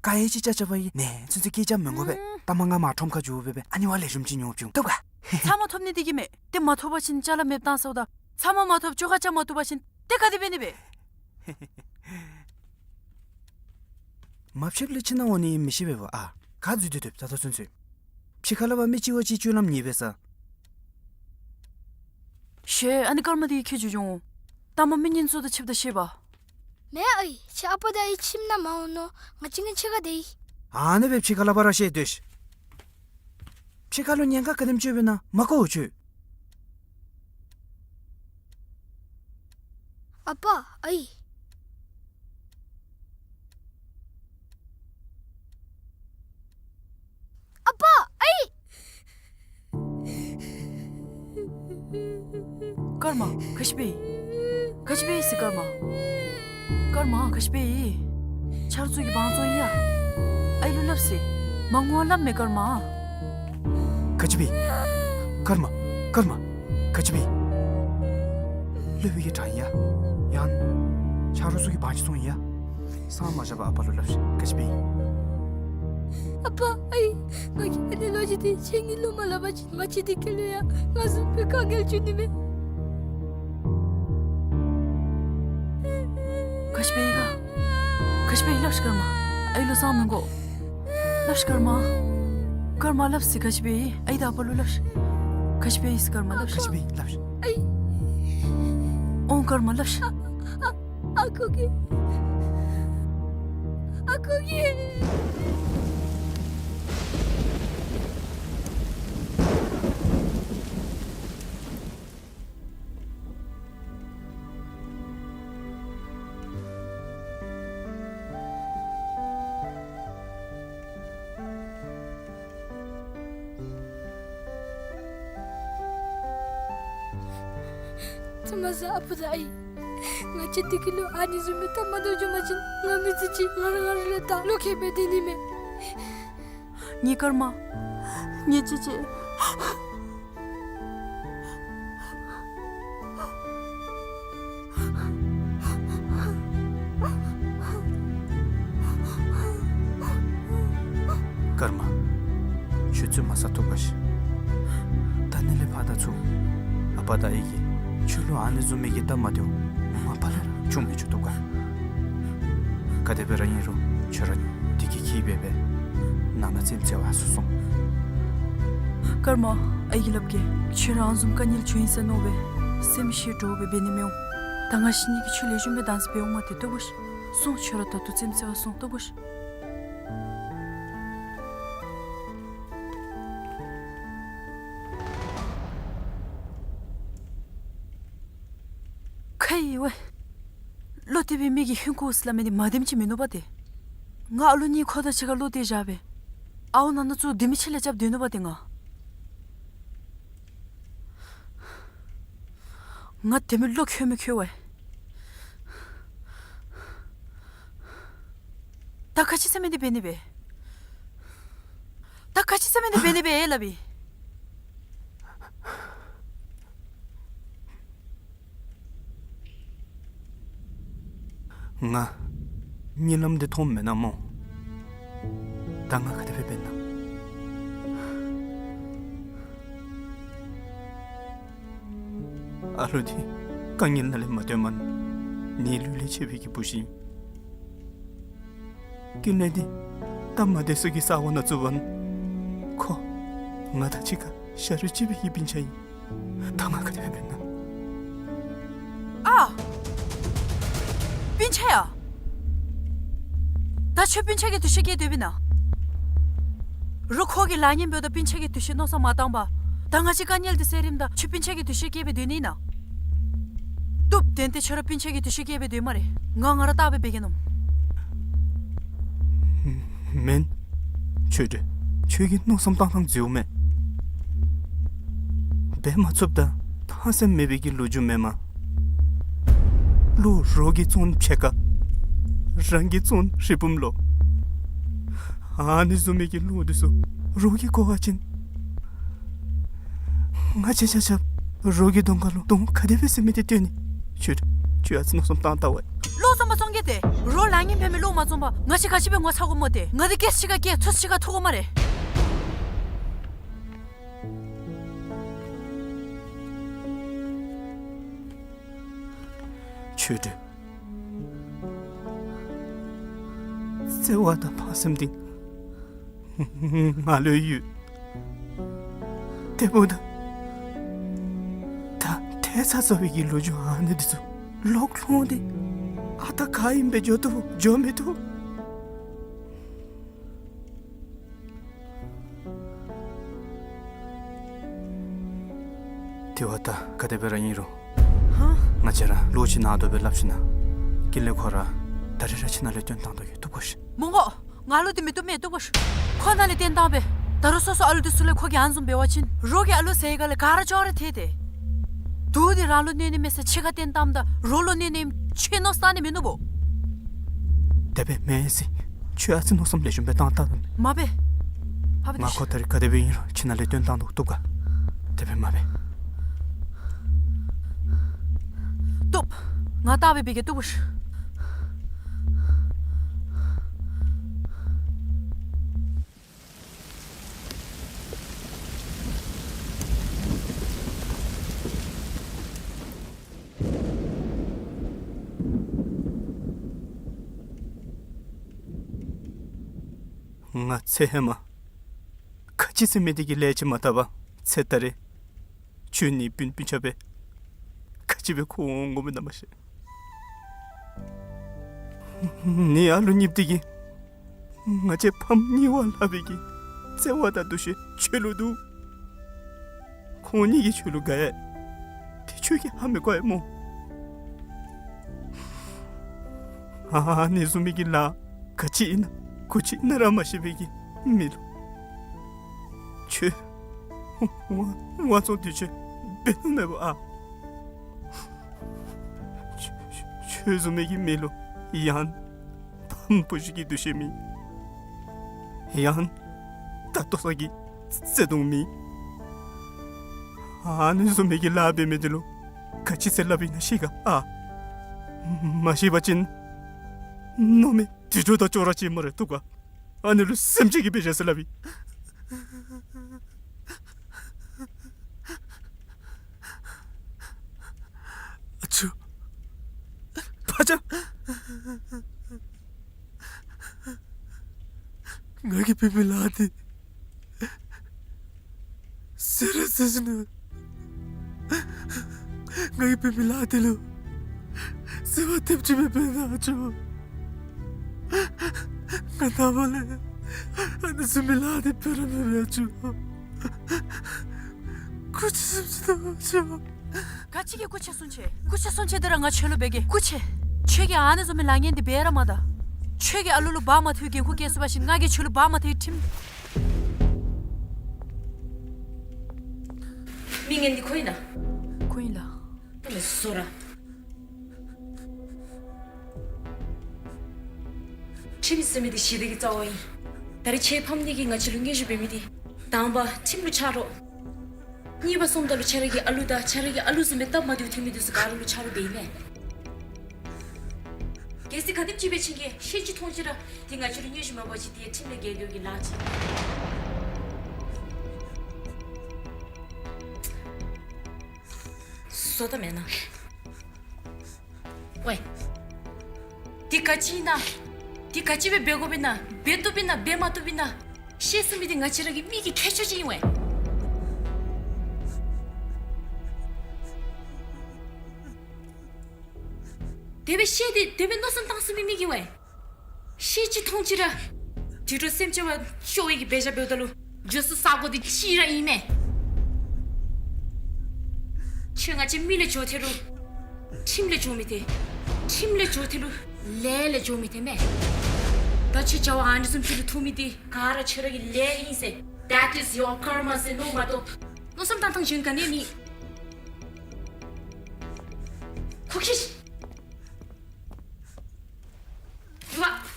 དཀར་ཡོལ་ཅིག་བཅག་བཅག་པ་ཡིན་ནི་ཚུན་ཚོད་སྐྱེལ་རྐྱབ་མི་དགོ་པས། ཨུམ། ལྟ་མ་ང་མར་ཁྲོམ་ཁར་འགྱོ་སྦེ་སྦེ་ཨ་ནི་བ་ལེགས་ཤོམ་ཅིག་ཉོ་བྱིན་བཏུབ་ག། ཚབ་མ་ཐོབ་ནི་འདི་གིས་མེན། ཏེ་མ་ཐོབ་པ་ཅིན་ཅ་ལ་མེདཔ་བཏང་སོ་ད། ཚབ་མ་མ་ཐོབ་ཅོག་ཁར་བཅག་མ་བཏུབ་པ་ཅིན་ཏེ་ག་དེ་འབད་ནི་སྦེ། མ་ཕྱདཔ་ལས་ཁྱིམ་ནང་འོང་ནི་མི་ཤེས་པས་པ། ཨ་ག་འཛུལ་ཏེ་སྡོདཔ་ད་ལྟོ་ཚུན་ཚོད། ཕྱི་ཁ་ལས་ཕར་མི་གཅིག་བ་གཅིག་སྤྱོད་ལམ་ཉེས་པས་ས། ཤེས། ཨ་ནི་སྐར་མ་འདི་ཁྱེད་ཅིག་འགྱོ་འོང་། ལྟ་མ་མི་ངན་ཚུ་དང་ཕྱདཔ་ད་ཤེས་པ། མེན་ཨའི། ཁྱོད་ཨ་པ་དང་ཨའི་ཁྱིམ་ནང་མ་འོང་ནོ། ང་གཅིག་ངེའི་ཕྱི་ཁར་སྡོད་ཡི། ཨ་ནི་སྦེ་ཕྱི་ཁ་ལས་ཕར་ར་བཤལ་སྡོད་ཤིག། ཕྱི་ཁ་ལུ་ཉེན་ཁ་ག་དེམ་ཅིག་ཡོདཔ་ཨིན་ན་མ་གོ་འོང་ཁྱོད། ཨ་པ་ཨའི། ཨ་པ་ཨའི། སྐར་མ་ག་ཅི་འབད་ཡི། ག་ཅི་འབད་ཡི་ཟེར་སྐར་མ། སྐར་མ་ག་ཅི་འབད་ཡི། ཆ་རོགས་ཚུ་གིས་བང་བཙོང་ཡི་ཡ། ཨའི་ལུ་སླབ་ཟེར། མ་ངུ་བར་སླབ་མས་སྐར་མ། ག་ཅི་འབད་ཡི། སྐར་མ་སྐར་མ་ག་ཅི་འབད་ཡི། སློབ་དཔོན་གྱིས་དྲང་ཡི་ཡ། ཡང་ཆ་རོགས་ཚུ་གིས་བང་ཅིག་བཙོང་ཡི་ཡ། སངས་མ་རྒྱས་པར་ཨ་པ་ལུ་སླབ་ཤིག། ག་ཅི་འབད་ཡི། ཨ་པ་ཨའི། ང་གིས་ཨ་ནི་ལོ་རྒྱུས་འདི་ཁྱེད་གཉིས་ལུ་མ་སླབ་པ་ཅིན་ང་བཅས་འདི་ཁ་ལུ་ཡང་ང་བཟུམ་སྦེ་དཀའ་ངལ་བྱུང་ནི་མས། ག་ཅི་འབད་ཡི་ག། ག་ཅི་འབད་ཡི་སླབ་ཤིག་སྐར་མ། ཨའི་ལུ་སངས་མི་དགོ། སླབ་ཤིག་སྐར་མ། སྐར་མ་སླབ་ཟེར་ག་ཅི་འབད་ཡི། ཨའི་དང་ཨ་པ་ལུ་སླབ་ཤིག། ག་ཅི་འབད་ཡི་ཟེར་སྐར་མ་སླབ་ཤིག། ག་ཅི་འབད་ཡི་སླབ་ཤིག། ཨའི། འོང་སྐར་མ་སླབ་ཤིག། ཨ་ཨ་ཁུ་གིས། ཨ་ཁུ་གིས། ཚ་མ་ཟ་ཨ་པ་དང་ཨའི། ང་བཅས་འདི་གི་ལུ་ཨ་ནི་བཟུམ་མའི་སྟབས་མ་བདེཝ་བྱུང་པ་ཅིན་ང་མི་ཚེ་གཅིག་ང་ར་ང་ར་ལུ་ད་བློ་ཁེལ་སྦེ་སྡོད་ནི་མས། ངེའི་སྐར་མ། ངེའི་གཅེས་གཅེས། སྐར་མ། ཁྱོད་ཚུ་མ་ཟ་བཏུབ་ག་ཤིག། ད་ནི་ལས་ཕར་ད་ཚུར་ཨ་པ་དང་ཨའི་གིས་ཁྱོད་ལུ་ཨ་ནི་བཟུམ་མའི་གི་སྟབས་མ་བདེཝ་མ་པ་ལས་ར་བྱུང་མི་བཅུག་བཏུབ་ག། ག་དེ་སྦེ་ར་ཨིན་རུང་ཁྱོད་ར་བདེ་སྐྱིད་འཁྱིད་སྦེ་སྦེ་ནང་ན་རྩེདམོ་རྩེ་བར་ཚུར་སོང་། སྐར་མ། ཨའི་གིས་སླབ་གེ། ཁྱོད་ར་ཨ་ནི་བཟུམ་དཀའ་ངལ་བྱུང་ཡི་ཟེར་མནོ་སྦེ་སེམས་ཤི་འདྲོག་སྦེ་འབད་ནི་མི་འོང་། ད་ང་བཤལ་ནི་གི་ཆུ་ལེགས་ཤོམ་སྦེ་བདག་འཛིན་འབད་འོང་མ་སྟེར་བཏུབ་ག་ཤིག། སོང་། ཁྱོད་ར་ད་ལྟོ་རྩེདམོ་རྩེ་བར་སོང་བཏུབ་ག་ཤིག། ཁ་ཡི་ཝའི། བློ་གཏད་པའི་མི་གིས་ཧིང་ཁུ་ཟེར་སླབ་མི་འདི་མ་བདེནམ་ཅིག་མིན་ནུག་པ་ཏེ། ང་ཨ་ལོ་གཉིས་ཁོ་དང་གཅིག་ཁར་ལོག་སྟེ་བཞག་སྦེ་ཨའོ་ནང་ན་ཚུ་དེ་མི་ཆེ་ལས་རྐྱབ་སྡོད་ནུག་པ་ཏེ་ང་ང་དེ་མི་བློ་ཁོལ་མི་ཁོལ་ཝའི། ད་ག་ཅི་ཟེར་མི་འདི་འབད་ནི་སྦེ། ད་ག་ཅི་ཟེར་མི་འདི་འབད་ནི་སྦེ་ཨེ་སླབ་ཨིན། ང་གཉིད་ལམ་འདི་མཐོངམ་མེན་ན་སྨོ། ད་ང་ག་དེ་སྦེ་འབད་ན། ཨ་ལུ་འདི་དཀའ་ངལ་ནང་ལས་མ་བཏོན་མ་ནི་ལུས་ལས་ཆད་པའི་གི་བུ་ཅིག་ཨིན། ཀུན་ལེགས་འདི་སྟབས་མ་བདེ་ས་གི་ས་གོ་ནང་བཙུགས་པ་ནི་ཁོ་ང་དང་གཅིག་ཁར་ཤ་རུས་གཅིག་པའི་གི་སྤུན་ཆ་ཨིན། ད་ང་ག་དེ་སྦེ་འབད་ན། ཨ། སྤུན་ཆ་ཡ། ད་ཁྱོད་སྤུན་ཆ་གི་འདུ་ཤེས་བསྐྱེད་སྡོདཔ་ཨིན་ན། རོགས་ཁོ་གི་ལཱ་ངན་འབདཝ་ད་སྤུན་ཆ་གི་འདུ་ཤེས་མནོ་བསམ་མ་བཏང་པར། ད་ང་བཅས་དཀའ་ངལ་འདི་སེལ་རནམ་ད་ཁྱོད་སྤུན་ཆ་གི་འདུ་ཤེས་བསྐྱེད་སྦེ་སྡོད་ནི་ཨིན་ན། བཏུབ། དོན་དེ་ཁྱོད་ར་སྤུན་ཆ་གི་འདུ་ཤེས་བསྐྱེད་སྦེ་སྡོདཔ་སྨ་རེ། ང་ང་ར་བརྟག་པའི་འབད་གེ་མནོཝ། མེན། ཆོས་སྒྲོན། ཁྱོད་ཀྱི་མནོ་བསམ་བཏང་ཐངས་འཛོལཝ་མས། འབད་མ་ཚུགསཔ་ད་ཕངས་སེམས་མེད་པའི་གི་ལོ་རྒྱུས་མེན་མས། བློ་རོགས་ཀྱིས་བཙོང་ཕྱེད་ཀ། རང་གིས་བཙོང་ཧྲིལ་བུམ་ལོ། ཨ་ནི་བཟུམ་མའི་གི་བློ་འདི་ཚུ་རོགས་ཀྱིས་གོ་བ་ཅིན། ང་བཅས་ཆ་ཁྱབ་རོགས་ཀྱི་གདོང་ཁ་ལུ་གདོང་ག་དེ་སྦེ་ཟེར་མི་འདི་སྟོན་ནི། ཁྱོད་ཁྱོད་ཨ་ཙི་མནོ་བསམ་བཏང་བལྟ་བས། བློ་བཟང་པོ་བཙོང་གེ་ཏེ། རོགས་ལཱ་ངན་འབད་མི་བློ་མ་བཟང་པར་ང་བཅས་ག་ཅི་སྦེ་ངོ་ཚ་དགོཔ་སྨོ་ཏེ། ང་འདི་སྐད་ཆ་གཅིག་ཁར་སྐད་ཚོད་གཅིག་ཁར་ཐུག་དགོ་སྨ་རེ། ཆོས་སྒྲོན། བརྩེ་བ་དང་ཕངས་སེམས་འདི་ང་ལུ་ཡོད། དེ་འབདཝ་ད་ད་ཐལ་ཚ་ཚ་བའི་གི་ལོ་རྒྱུས་ཨ་ནི་འདི་ཚུ་ལོག་ལྷོང་སྟེ་ཨ་རྟག་ག་ཨིནམ་སྦེ་འགྱོ་བཏུབ་འགྱོ་མི་བཏུབ། དེ་བ་ད་ག་དེ་སྦེ་ར་ཨིན་རུང་། ཧ། ང་བཅས་ར་བློ་ཅིག་ནང་དོག་སྦེ་སླབ་ཞིན་ན། ཀུན་ལེགས་ཁོ་ར་ད་རིས་ར་ཁྱིམ་ནང་ལས་བཏོན་བཏང་དོ་གི། བཏུབ་ག་ཤིག། མི་དགོ། ང་ལུ་འདི་མི་བཏུབ་མས། བཏུབ་ག་ཤིག། ཁོ་ནཱ་ལས་བཏོན་བཏངམ་སྦེ། ད་རུང་སོ་སོ་ཨ་ལུ་འདི་ཚུ་ལས་ཁོ་གིས་ཨ་ནི་བཟུམ་འབད་བ་ཅིན་རོགས་ཀྱི་ཨ་ལུ་ཟེར་ག་ལས་ག་ར་ཅོག་ར་འཐད་དེ། དུག་འདི་རང་ལུ་གནོད་ནི་མས་ཟེར་ཕྱི་ཁར་བཏོན་བཏངམ་ད་རོགས་ལུ་གནོད་ནི་ཨིནམ་ཁྱོད་མནོ་བསམ་བཏང་ནི་མིན་ནུག་པོ། དེ་སྦེ་མེན་ཟེར། ཁྱོད་ཨ་ཙི་མནོ་བསམ་ལེགས་ཤོམ་སྦེ་བཏང་བལྟ་ད། མ་འབད། ཕ་བུ་ང་ཁོ་ད་རིས་ག་དེ་སྦེ་ཨིན་རུང་ཁྱིམ་ནང་ལས་བཏོན་བཏང་དོ། བཏུབ་ག། དེ་སྦེ་མ་འབད། བཏུབ། ང་བལྟ་སྦེ་འབད་གེ། བཏུབ་ག་ཤིག། ང་ཚེ་ཧེ་མ་ག་ཅི་ཟེར་མི་འདི་གི་ལས་ཅིག་མ་བལྟ་བར་ཚེ་ད་རེས་ཁྱོད་ནི་སྤུན་སྤུན་ཆ་སྦེ་ག་ཅི་སྦེ་འཁོར་འོང་འོང་མི་ན་མ་ཤེས། ནི་ཨ་ལུ་གཉིསཔོ་འདི་གིས་ང་བཅས་ཕམ་གཉིས་བ་ལྷག་པའི་གི་བརྩེ་བ་དང་འདུ་ཤེས་ཁྱོད་ལུ་འདུག། ཁོང་གཉིས་ཀྱིས་ཁྱོད་ལུ་དགའ་ཡི། དེ་ཁྱོད་ཀྱིས་ཧ་མི་གོ་ཡི་སྨོ། ཨ་ནི་བཟུམ་མའི་གི་ལཱ་ག་ཅི་ཨིན་ན་གུ་ཅི་ཨིན་ན་ར་མ་ཤེས་པའི་གི་མི་ལུ་ཁྱོད་དབང་དབང་བཙོང་འདི་ཚུ་འབད་ནི་མེད་པ་ཨ། ཁྱོད་ཁྱོད་བཟུམ་མའི་གི་མི་ལུ་ཡང་ཕམ་བུ་ཅིག་གི་འདུ་ཤེས་མེད། ཡང་ད་ལྟོ་ཚང་གི་བརྩེ་གདུང་མེད། ཨ་ནི་བཟུམ་མའི་གི་ལཱ་འབད་མི་འདི་ལུ་ག་ཅི་ཟེར་སླབ་ཨིན་ན་ཤེས་ག་ཨ། མ་ཤེས་པ་ཅིན་མནོ་མི་དུད་འགྲོ་དང་ཅོག་ར་ཅིག་སྨ་རེ། བཏུབ་ག། ཨ་ནི་ལུ་སེམས་ཅན་གྱི་དཔེ་བཞག་ཟེར་སླབ་ཨིན། ཨ་ཅོ། ཕ་ཅག། ང་གིས་འབད་མི་ལཱ་འདི་ཟེར་ར་ཟེར་ཞིན་ན་ང་གིས་འབད་མི་ལཱ་འདི་ལུ་བརྩེ་བ་ཐེབས་ཅིག་མེད་པས་ན་ཨ་ཅོ། ང་ནངས་པ་ལས་ཨ་ནི་བཟུམ་མའི་ལཱ་འདི་འབད་ར་མི་འབད་ཨ་ཅོ། སྐུ་མཁྱེན་གསུང་ཅི་ད་ཨ་ཅོ། ག་ཅི་གི་སྐུ་མཁྱེན་གསུང་ཅི། སྐུ་མཁྱེན་གསུང་ཅི་འདི་ར་ང་ཁྱོད་ལུ་འབད་གེ། སྐུ་མཁྱེན། ཁྱོད་ཀྱིས་ཨ་ནི་བཟུམ་མའི་ལཱ་ངན་འདི་འབད་ར་མ་ད། ཁྱོད་ཀྱིས་ཨ་ལུ་ལུ་བག་མ་ཐོན་འགན་ཁུར་བཀལ་ཚུགས་པ་ཅིན་ང་གིས་ཁྱོད་ལུ་བག་མ་ཐོན་ཁྲིམས། མི་ངན་འདི་ཁོ་ཨིན་ན། ཁོ་ཨིན་ལགས། ཨ་ལས་སོ་ར། ཁྲིམས་ཟེར་མི་འདི་ཞི་བདེ་གི་རྩ་བ་ཨིན། ད་རེས་ཁྱེད་ཕམ་གཉིས་ཀྱིས་ང་བཅས་ལུ་བརྙས་བཅོས་འབད་མི་འདི་དང་པ་ཁྲིམས་ལུ་ཆ་རོགས། གཉིས་པ་སོངམ་ད་ལུ་ཁྱེད་ར་གི་ཨ་ལུ་དང་ཁྱེད་ར་གི་ཨ་ལུ་བཟུམ་སྦེ་སྟབས་མ་བདེཝ་ཐོན་མི་འདི་ཚུ་ག་ར་ལུ་ཆ་རོགས་འབད་ཨིན་མས། གལ་སྲིད་ག་དེམ་ཅིག་སྦེ་ཁྱེད་ཀྱིས་ཤེས་ཅི་མཐོང་ཅི་ར་དེ་ང་བཅས་ར་མངོན་ཤེས་མ་འབད་བ་ཅིན་དེ་ཁྲིམས་ལས་འགལ་འགྱོ་གི་ལཱ་ཅིག། བཟོ་ད་མེན་ན། ཝའེ། དེ་ག་ཅི་ཨིན་ན། དེ་ག་ཅི་སྦེ་འབད་དགོཔ་ཨིན་ན། འབད་བཏུབ་ཨིན་ན། འབད་མ་བཏུབ་ཨིན་ན། ཤེས་ཚུགས་མི་དེ་ང་བཅས་ར་གི་མི་གི་ཁྱད་ཆོས་ཅིག་ཨིན་ཝའེ། དེ་སྦེ་ཤེས་ཏེ་དེ་སྦེ་མནོ་བསམ་བཏང་ཚུགས་མི་མི་གིས་ཝའེ། ཤེས་ཅི་མཐོང་ཅི་ར་དུད་འགྲོ་སེམས་ཅན་བ་ཤོར་བའི་གི་འབད་བཞག་འབདཝ་ད་ལུ་འགྱོ་ས་ས་གོ་དེ་གཅིག་ར་ཨིན་མས། ཁྱོད་ང་བཅས་མི་ལས་འགྱོ་ཐལ་རུང་ཁྲིམས་ལས་འགྱོ་མི་ཐལ། ཁྲིམས་ལས་འགྱོ་ཐལ་རུང་ལས་ལས་འགྱོ་མི་ཐལ་མས། ད་ཁྱོད་བྱ་བ་ཨ་ནི་བཟུམ་ཅིག་ལུ་ཐུག་མི་དེ་ག་ར་ཁྱོད་ར་གི་ལས་ཨིན་ཟེར། That is your karma ཟེར་མནོ་མ་གཏོགས། མནོ་བསམ་བཏང་ཐངས་གཞན་ག་ནི་མེད། ཁོ་ཁྱི་ཤི། ར།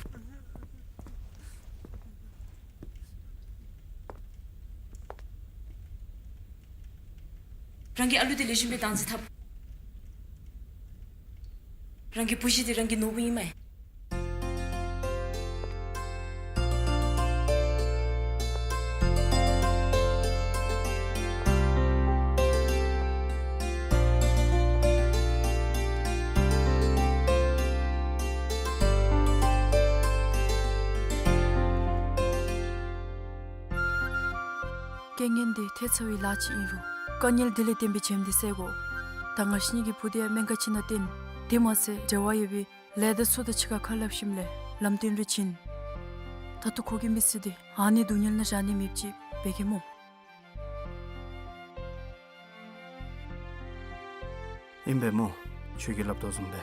རང་གི་ཨ་ལུ་དེ་ལེགས་ཤོམ་སྦེ་བདག་འཛིན་འཐབ། རང་གི་བུ་གཞི་དེ་རང་གི་ནོར་བུ་ཨིན་མས། རྐྱེན་ངན་དེ་ཐལ་ཚར་བའི་ལཱ་ཅིག་ཨིན་རུང་། དཀའ་ངལ་དེ་ལས་བརྟེན་པའི་བྱེམ་དེ་བསལ་དགོ། ད་ང་བཅས་གཉིས་ཀྱི་བུ་དེ་ཡང་སྨན་ཁང་ཅིག་ནང་བསྟེན། དེ་མ་ཚད་འབྲེལ་བ་ཡོད་པའི་ལས་དང་ཚོགས་དང་ཕྱི་ཁར་ཁ་སླབ་ཞིནམ་ལས་ལམ་སྟོན་རེ་བྱིན། ད་ལྟོ་ཁོ་གི་མི་ཚེ་འདི་ཨ་ནི་སྡུག་བསྔལ་ནང་བཞག་ནི་མེདཔ་ཅིག་འབད་གེ་སྨོ། ཨིན་པས་སྨོ། ཁྱོད་ཀྱིས་སླབ་དོ་བཟུམ་སྦེ་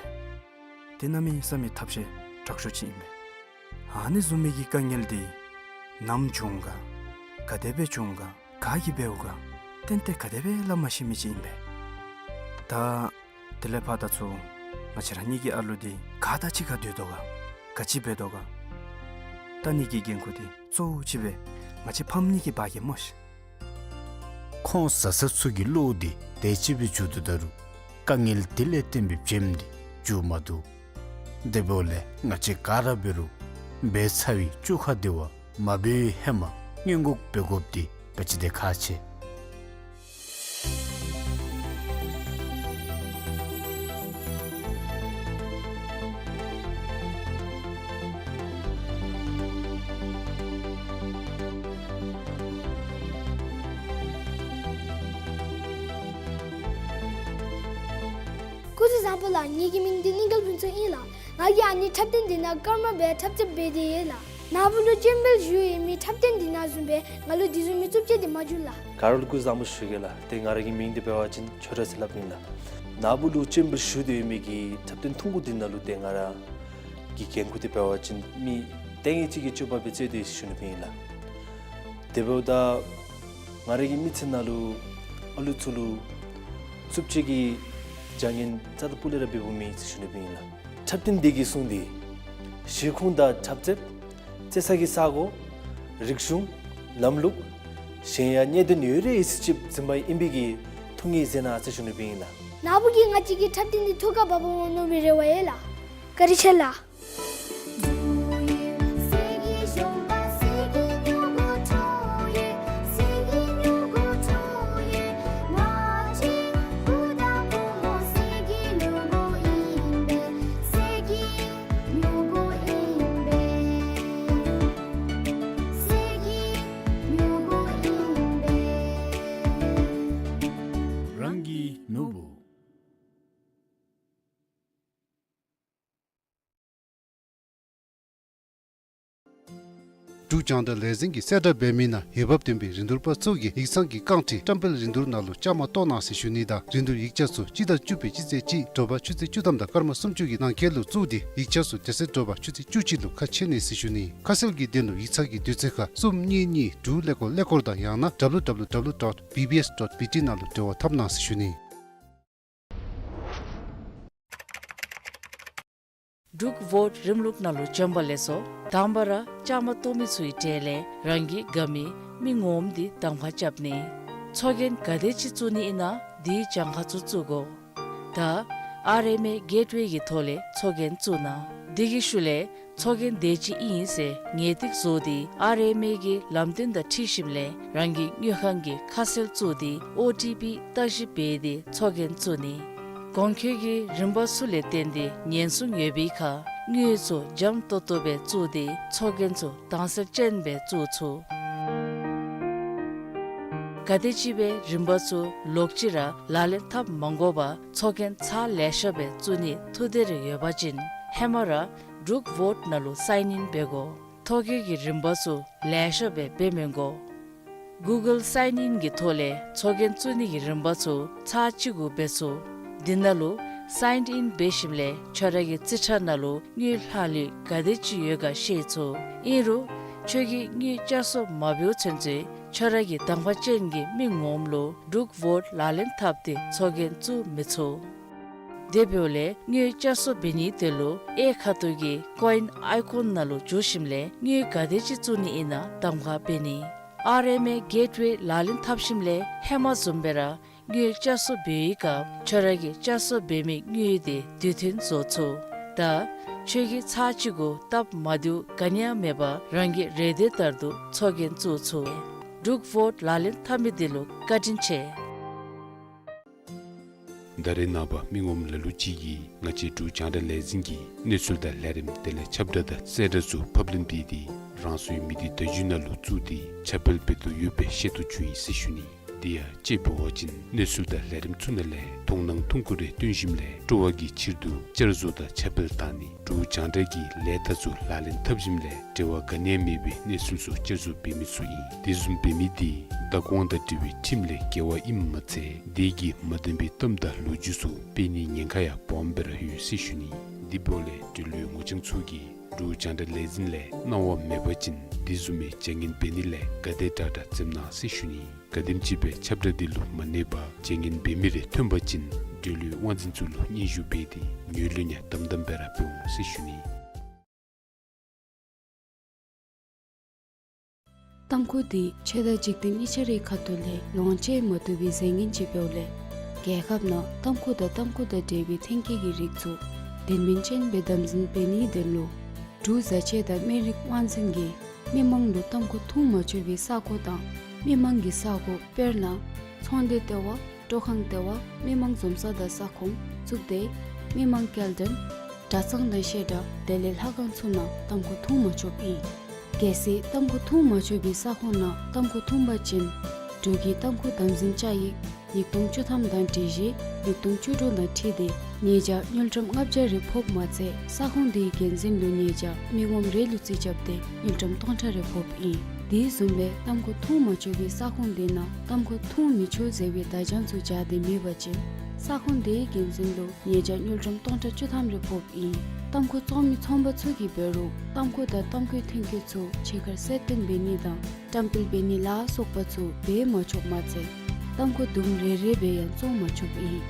དེ་གནམ་མེད་ས་མེད་ཐབས་ཤེས་དྲག་ཤོས་ཅིག་ཨིན་པས། ཨ་ནི་བཟུམ་མའི་གི་དཀའ་ངལ་འདི་ནམ་བྱུང་ག། ག་དེ་སྦེ་བྱུང་ག། ག་གིས་འབདཝ་ག། ཏན་ཏན་ག་དེ་སྦེ་སླབ་མ་ཤེས་མི་ཅིག་ཨིན་པས། ད་དེ་ལས་ཕར་ད་ཚུར་ང་བཅས་ར་གཉིས་ཀྱི་ཨ་ལུ་འདི་ག་དང་གཅིག་ཁར་སྡོད་དོ་ག། ག་ཅི་འབད་དོ་ག། ད་ནི་གི་འགན་ཁུར་འདི་གཙོ་བོ་ཅིག་སྦེ་ང་བཅས་ཕམ་གཉིས་ཀྱིས་འབག་གེ་སྨོ་ཤིག། ཁོང་བཟའ་ཚང་ཚུ་གི་བློ་འདི་དེ་ཅིག་སྦེ་འགྱུར་དོ་ད་རུང་དཀའ་ངལ་དེ་ལས་བརྟེན་པའི་བྱེམ་འདི་འགྱུར་མ་བཏུབ། དེ་འབདཝ་ལས་ང་བཅས་ག་ར་འབད་རུང་འབད་ཚར་བའི་བཅོ་ཁ་དེ་བ་མ་འབད་བའི་ཧེ་མ་སྔོན་འགོག་འབད་དགོཔ་འདི་ག་ཅི་དེ་ཁག་ཆེ། སྐུ་གཟུགས་བཟང་པོ་ལགས། ངེ་གི་མིང་འདི་གླིང་དཀར་ཕུན་ཚོགས་ཨིན་ལགས། ང་གིས་ཨ་ནི་འཁྲབ་སྟོན་འདི་ནང་སྐར་མ་སྦེ་འཁྲབ་རྩེདཔ་འབད་དེ་ཡོད་ལགས། ནཱ་བུ་ལུ་ཅེམ་བེལ་ཞུ་ཡོད་མི་འཁྲབ་སྟོན་འདི་ནང་བཟུམ་སྦེ་ང་ལུ་དེ་བཟུམ་མའི་རྩུབ་སྤྱོད་འདི་མ་བྱུང་ལགས། ག་ར་ལུ་སྐུ་གཟུགས་བཟང་པོ་ཞུ་གེ་ལགས། ཏེ་ང་ར་གི་མིང་འདི་འབད་བ་ཅིན་ཆོས་གྲགས་ཟེར་སླབ་ཨིན་ལགས། ནཱ་བུ་ལུ་ཅེམ་བེལ་ཞུ་སྟེ་ཡོད་མི་གི་འཁྲབ་སྟོན་ཐུང་ཀུ་འདི་ནང་ལུ་ཏེ་ང་ར་གི་འགན་ཁུར་འདི་འབད་བ་ཅིན་མི་ལྟས་ངན་ཅིག་གི་སྤྱོད་པ་སྦེ་རྩེད་དེ་ཡོད་ཟེར་ཞུ་ནི་སྦེ་ཨིན་ལགས། དེ་འབདཝ་ད་ང་ར་གི་མི་ཚེ་ནང་ལུ་ཨ་ལུ་ཚུ་ལུ་རྩུབ་སྤྱོད་ཀྱི་བྱ་ངན་རྩ་དང་སྤུ་ལས་ར་འབདཝ་མེད་ཟེར་ཞུ་ནི་སྦེ་ཨིན་ལགས། འཁྲབ་སྟོན་འདི་གིས་གསུངས་ཏེ་གཞིས་ཁོངས་དང་འཁྲབ་རྩེདཔ་རྩེ་ས་གི་ས་གོ་རིག་གཞུང་ལམ་ལུགས་གཞན་ཡང་གནད་དོན་ཡོད་རིགས་ཡོད་ཚད་ཅིག་འཛིན་པ་ཨིན་པའི་གི་ཐུགས་ངེས་མཛད་གནང་ཟེར་ཞུ་ནི་སྦེ་ཨིན་ལགས། ནཱ་བུ་གིས་ང་བཅས་ཀྱི་འཁྲབ་སྟོན་འདི་ཐུགས་ཁར་བབ་འོང་མནོ་བའི་རེ་བ་ཡོད་ལགས། བཀའ་དྲིན་ཆེ་ལགས། རང་གི་ནོར་བུ། འབྲུག་རྒྱང་བསྒྲགས་ལས་འཛིན་གྱིས་གསལ་བསྒྲགས་འབད་མི་ནང་འོས་འབབ་ལྡན་པའི་རིན་བསྡུར་པ་ཚུ་གིས་ཡིག་ཚང་གི་རྐང་ཁྲི་བཀྲམ་སྤེལ་རིན་བསྡུར་ནང་ལུ་བཅའ་མར་གཏོགས་གནང་ཟེར་ཞུ་ནི་དང་རིན་བསྡུར་ཡིག་ཆ་ཚུ་སྤྱི་ཟླ་བཅུ་པའི་སྤྱི་ཚེས་གཅིག་དྲོ་པ་ཆུ་ཚོད་བཅུ་ཐམ་དང་སྐར་མ་སུམ་ཅུ་གི་ནང་འཁོད་ལུ་བཙུགས་ཏེ་ཡིག་ཆ་ཚུ་དེ་ཚེ་དྲོ་པ་ཆུ་ཚོད་བཅུ་གཅིག་ལུ་ཁ་ཕྱེ་ནི་ཟེར་ཞུ་ནི། ཁ་གསལ་གྱི་དོན་ལུ་ཡིག་ཚང་གི་དུས་ཚོད་ཁར་གསུམ་གཉིས་གཉིས་དྲུག་ཀླད་ཀོར་ཀླད་ཀོར་དང་ཡང་ན་W W W dot B B S dot B T ནང་ལུ་འབྲེལ་བ་འཐབ་གནང་ཟེར་ཞུ་ནི། འབྲུག་བོཊ་རིམ་ལུགས་ནང་ལུ་བྱོན་པ་ལེགས་སོ། དང་པ་ར་བཅའ་མར་གཏོགས་མི་ཚུའི་གྲས་ལས་རང་གི་དགའ་མི་མི་ངོམ་འདི་གདམ་ཁ་རྐྱབ་ནི། ཚོགས་རྒྱན་ག་དེ་ཅིག་བཙུགས་ནི་ཨིན་ན་དེའི་གྱངས་ཁ་ཚུ་བཙུགས་དགོ། ད་ཨར་ཨེམ་ཨེ་གེཊ་ཝེ་གི་ཐོག་ལས་ཚོགས་རྒྱན་བཙུགས་གནང་། དེ་གི་ཤུལ་ལས་ཚོགས་རྒྱན་དེ་ཅིག་ཨིན་ཟེར་ངེས་ཏིག་བཟོ་སྟེ་ཨར་ཨེམ་ཨེ་གི་ལམ་སྟོན་དང་འཁྲིལ་ཞིནམ་ལས་རང་གི་དངུལ་ཁང་གི་ཁ་གསལ་བཙུགས་ཏེ་ཨོ་ཊི་པི་བརྟག་ཞིབ་འབད་དེ་ཚོགས་རྒྱན་བཙུགས་ནི། གོང་འཁོད་ཀྱི་རིམ་པ་ཚུ་ལས་བརྟེན་ཏེ་ཉེན་སྲུང་ཡོད་པའི་ཁར་དངུལ་ཚུ་འཇམ་ཏོག་ཏོ་སྦེ་བཙུགས་ཏེ་ཚོགས་རྒྱན་ཚུ་དྭངས་གསལ་ཅན་སྦེ་བཙུགས་ཚུགས། ག་དེམ་ཅིག་སྦེ་རིམ་པ་ཚུ་ལོག་ཅི་ར་ལག་ལེན་འཐབ་མ་དགོ་པར་ཚོགས་རྒྱན་ཚར་ལེ་ཤ་སྦེ་བཙུགས་ནི་ཐུགས་འདོད་རེ་ཡོད་པ་ཅིན་ཧེ་མ་ར་འབྲུག་ཝོཊ་ནང་ལུ་སའིན་ཨིན་འབད་དགོ། ཐོ་བཀོད་ཀྱི་རིམ་པ་ཚུ་ལེ་ཤ་སྦེ་འབད་མི་དགོ། གུ་གཱལ་སའིན་ཨིན་གྱི་ཐོག་ལས་ཚོགས་རྒྱན་བཙུགས་ནི་གི་རིམ་པ་ཚུ་ཚར་གཅིག་གུ་འབད་ཚུགས། དེ་ནང་ལུ་སའིན་ཨིན་འབད་ཞིནམ་ལས་ཁྱོད་ར་གི་རྩིས་ཁྲ་ནང་ལུ་དངུལ་ལྷག་ལུས་ག་དེམ་ཅིག་ཡོད་ག་ཤེས་ཚུགས། ཨིན་རུང་ཁྱོད་ཀྱིས་དངུལ་བསྐྱར་གསོ་མ་འབདཝ་ཚུན་ཚོད་ཁྱོད་ར་གི་དང་པ་ཅན་གྱི་མི་ངོམ་ལུ་འབྲུག་ཝོཊ་ལག་ལེན་འཐབ་སྟེ་ཚོགས་རྒྱན་བཙུགས་མི་ཚུགས། དེ་འབདཝ་ལས་དངུལ་བསྐྱར་གསོ་འབད་ནི་དེ་ལུ་གཡས་ཁ་ཐུག་གི་ཀོ་ཨིན་ཨའི་ཀོན་ནང་ལུ་འཛུལ་ཞིནམ་ལས་དངུལ་ག་དེམ་ཅིག་བཙུགས་ནི་ཨིན་ན་གདམ་ཁ་འབད་ནི། ཨར་ཨེམ་ཨེ་གེཊ་ཝེ་ལག་ལེན་འཐབ་ཞིནམ་ལས་ཧེ་མ་བཟུམ་སྦེ་ར་དངུལ་བསྐྱར་གསོ་འབད་བའི་སྐབས་ཁྱོད་ར་གིས་བསྐྱར་གསོ་འབད་མི་དངུལ་དེ་དུས་མཐུན་བཟོ་ཚུགས། ད་ཁྱོད་ཀྱིས་ཚར་གཅིག་གུ་སྟབས་མ་བདེཝ་ག་ནི་ཡང་མེད་པར་རང་གི་རེ་འདོད་ལྟར་དུ་ཚོགས་རྒྱན་བཙུགས་ཚུགས། འབྲུག་ཝོཊ་ལག་ལེན་འཐབ་མི་དེ་ལུ་བཀའ་དྲིན་ཆེ། ད་རེས་ནངས་པ་མི་ངོམ་ལ་ལུ་ཅིག་གིས་ང་བཅས་འབྲུག་རྒྱང་བསྒྲགས་ལས་འཛིན་གྱི་གནས་ཚུལ་དང་ལས་རིམ་དེ་ལས་ཁྱབ་བསྒྲགས་དང་གསལ་བསྒྲགས་ཚུ་ཕབ་ལེན་འབད་དེ་རང་སོའི་མི་སྡེ་བརྡ་བརྒྱུད་ནང་ལུ་བཙུགས་ཏེ་ཁྱབ་སྤེལ་འབད་དོ་ཡོདཔ་སྦེ་ཤེས་རྟོགས་བྱུང་ཡི་ཟེར་ཞུ་ནི། དེ་ཡང་དཔྱེ་འབད་བ་ཅིན་གནས་ཚུལ་དང་ལས་རིམ་ཚུ་ནང་ལས་མཐོང་སྣང་ཐུང་ཀུ་རེ་སྟོན་ཞིནམ་ལས་སྤྲོ་བ་གི་ཕྱིར་དུ་བསྐྱར་བཟོ་དང་ཁྱབ་སྤེལ་བཏང་ནི། འབྲུག་རྒྱང་བསྒྲགས་ཀྱི་ལས་རྟགས་ཚུ་ལག་ལེན་འཐབ་ཞིནམ་ལས་འབྲེལ་བ་ག་ནི་ཡང་མེད་པའི་གནས་ཚུལ་ཚུ་བསྐྱར་བཟོ་འབད་མི་ཚུ་ཨིན། དེ་བཟུམ་འབད་མི་དེ་བདག་དབང་དང་འབྲེལ་བའི་ཁྲིམས་ལས་འགལ་བ་ཨིནམ་མ་ཚད་དེ་གིས་མ་བདེན་པའི་གཏམ་དང་ལོ་རྒྱུས་ཚུ་སྤེལ་ནིའི་ཉེན་ཁ་ཡང་སྦོམ་སྦེ་ར་ཡོད་ཟེར་ཞུ་ནི། དེ་འབདཝ་ལས་འབྲེལ་ཡོད་ངོ་རྐྱང་ཚུ་གིས་འབྲུག་རྒྱང་བསྒྲགས་ལས་འཛིན་ལས་གནང་བ་མེད་པ་ཅིན་དེ་བཟུམ་མའི་བྱ་ངན་འབད་ནི་ལས་ག་དེ་དྲག་དྲག་འཛེམ་གནང་ཟེར་ཞུ་ནི། ག་དེམ་ཅིག་སྦེ་ཁྱབ་བསྒྲགས་དེ་ལུ་མ་གནས་པར་བྱ་ངན་འབད་མི་རེ་ཐོན་པ་ཅིན་འབྲེལ་ཡོད་དབང་འཛིན་ཚུ་ལུ་སྙན་ཞུ་འབད་དེ་ངོས་ལེན་ཡང་དམ་དམ་སྦེ་ར་འབད་འོང་ཟེར་ཞུ་ནི། ཏམ་ཁུ་དེ་ཆོས་དང་འཇིག་རྟེན་གཉིས་ཆ་རའི་ཁ་ཐུག་ལས་ལོངས་སྤྱོད་མ་བཏུབ་པའི་རྫས་ངན་ཅིག་འབདཝ་ལས་རྒྱལ་ཁབ་ནང་ཏམ་ཁུ་དང་ཏམ་ཁུ་དང་འབྲེལ་བའི་ཐོན་སྐྱེད་ཀྱི་རིགས་ཚུ་དོན་སྨིན་ཅན་སྦེ་དམ་འཛིན་འབད་ནིའི་དོན་ལུ་འབྲུག་བཟའ་ཆས་དང་སྨན་རིགས་དབང་འཛིན་གྱིས་མི་མང་ལུ་ཏམ་ཁུ་འཐུང་མ་ཆོག་པའི་ས་གོ་དང་མི་མང་གི་ས་གོ་དཔེར་ན་ཚོང་སྡེ་ལྟེ་བ། སྤྲོ་ཁང་ལྟེ་བ། མི་མང་འཛོམས་ས་དང་ས་ཁོངས། གཙུག་སྡེ། མི་མང་སྐྱེལ་འདྲེན། གྲྭ་ཚང་དང་བཤད་གྲྭ་དེ་ལས་ལྷ་ཁང་ཚུ་ནང་ཏམ་ཁུ་འཐུང་མ་ཆོགཔ་ཨིན། གལ་སྲིད་ཏམ་ཁུ་འཐུང་མ་ཆོག་པའི་ས་ཁོངས་ནང་ཏམ་ཁུ་འཐུང་པ་ཅིན་འབྲུག་གི་ཏམ་ཁུ་དམ་འཛིན་བཅའ་ཡིག་ཉིས་སྟོང་བཅུ་ཐམ་དང་སྒྲིག་གཞི་ཉིས་སྟོང་བཅུ་དྲུག་དང་འཁྲིལ་ཏེ་ཉེས་བྱ་དངུལ་ཀྲམ་ལྔ་བརྒྱ་རེ་ཕོགཔ་མ་ཚད་ས་ཁོངས་དེའི་འགན་འཛིན་ལུ་ཉེས་བྱ་མི་ངོམ་རེ་ལུ་རྩིས་རྐྱབ་སྟེ་དངུལ་ཀྲམ་སྟོང་ཕྲག་རེ་ཕོགཔ་ཨིན། དེ་བཟུམ་སྦེ་ཏམ་ཁུ་འཐུང་མ་ཆོག་པའི་ས་ཁོངས་དེ་ནང་ཏམ་ཁུ་འཐུང་མི་ཆོག་ཟེར་བའི་བརྡ་བྱང་ཚུ་སྦྱར་ཏེ་མེད་པ་ཅིན་ས་ཁོངས་དེའི་འགན་འཛིན་ལུ་ཉེས་བྱ་དངུལ་ཀྲམ་སྟོང་ཕྲག་བཅུ་ཐམ་རེ་ཕོགཔ་ཨིན། ཏམ་ཁུ་བཙོང་མི་ཚོང་པ་ཚུ་གིས་འབད་རུང་ཏམ་ཁུ་དང་ཏམ་ཁུའི་ཐོན་སྐྱེད་ཚུ་ཕྱི་ཁར་གསལ་སྟོན་འབད་ནི་དང་བཀྲམ་སྤེལ་འབད་ནི་ལ་སོགས་པ་ཚུ་འབད་མ་ཆོགཔ་མ་ཚད་ཏམ་ཁུ་དུམ་རེ་རེ་སྦེ་ཡང་བཙོང་མ་ཆོགཔ་ཨིན།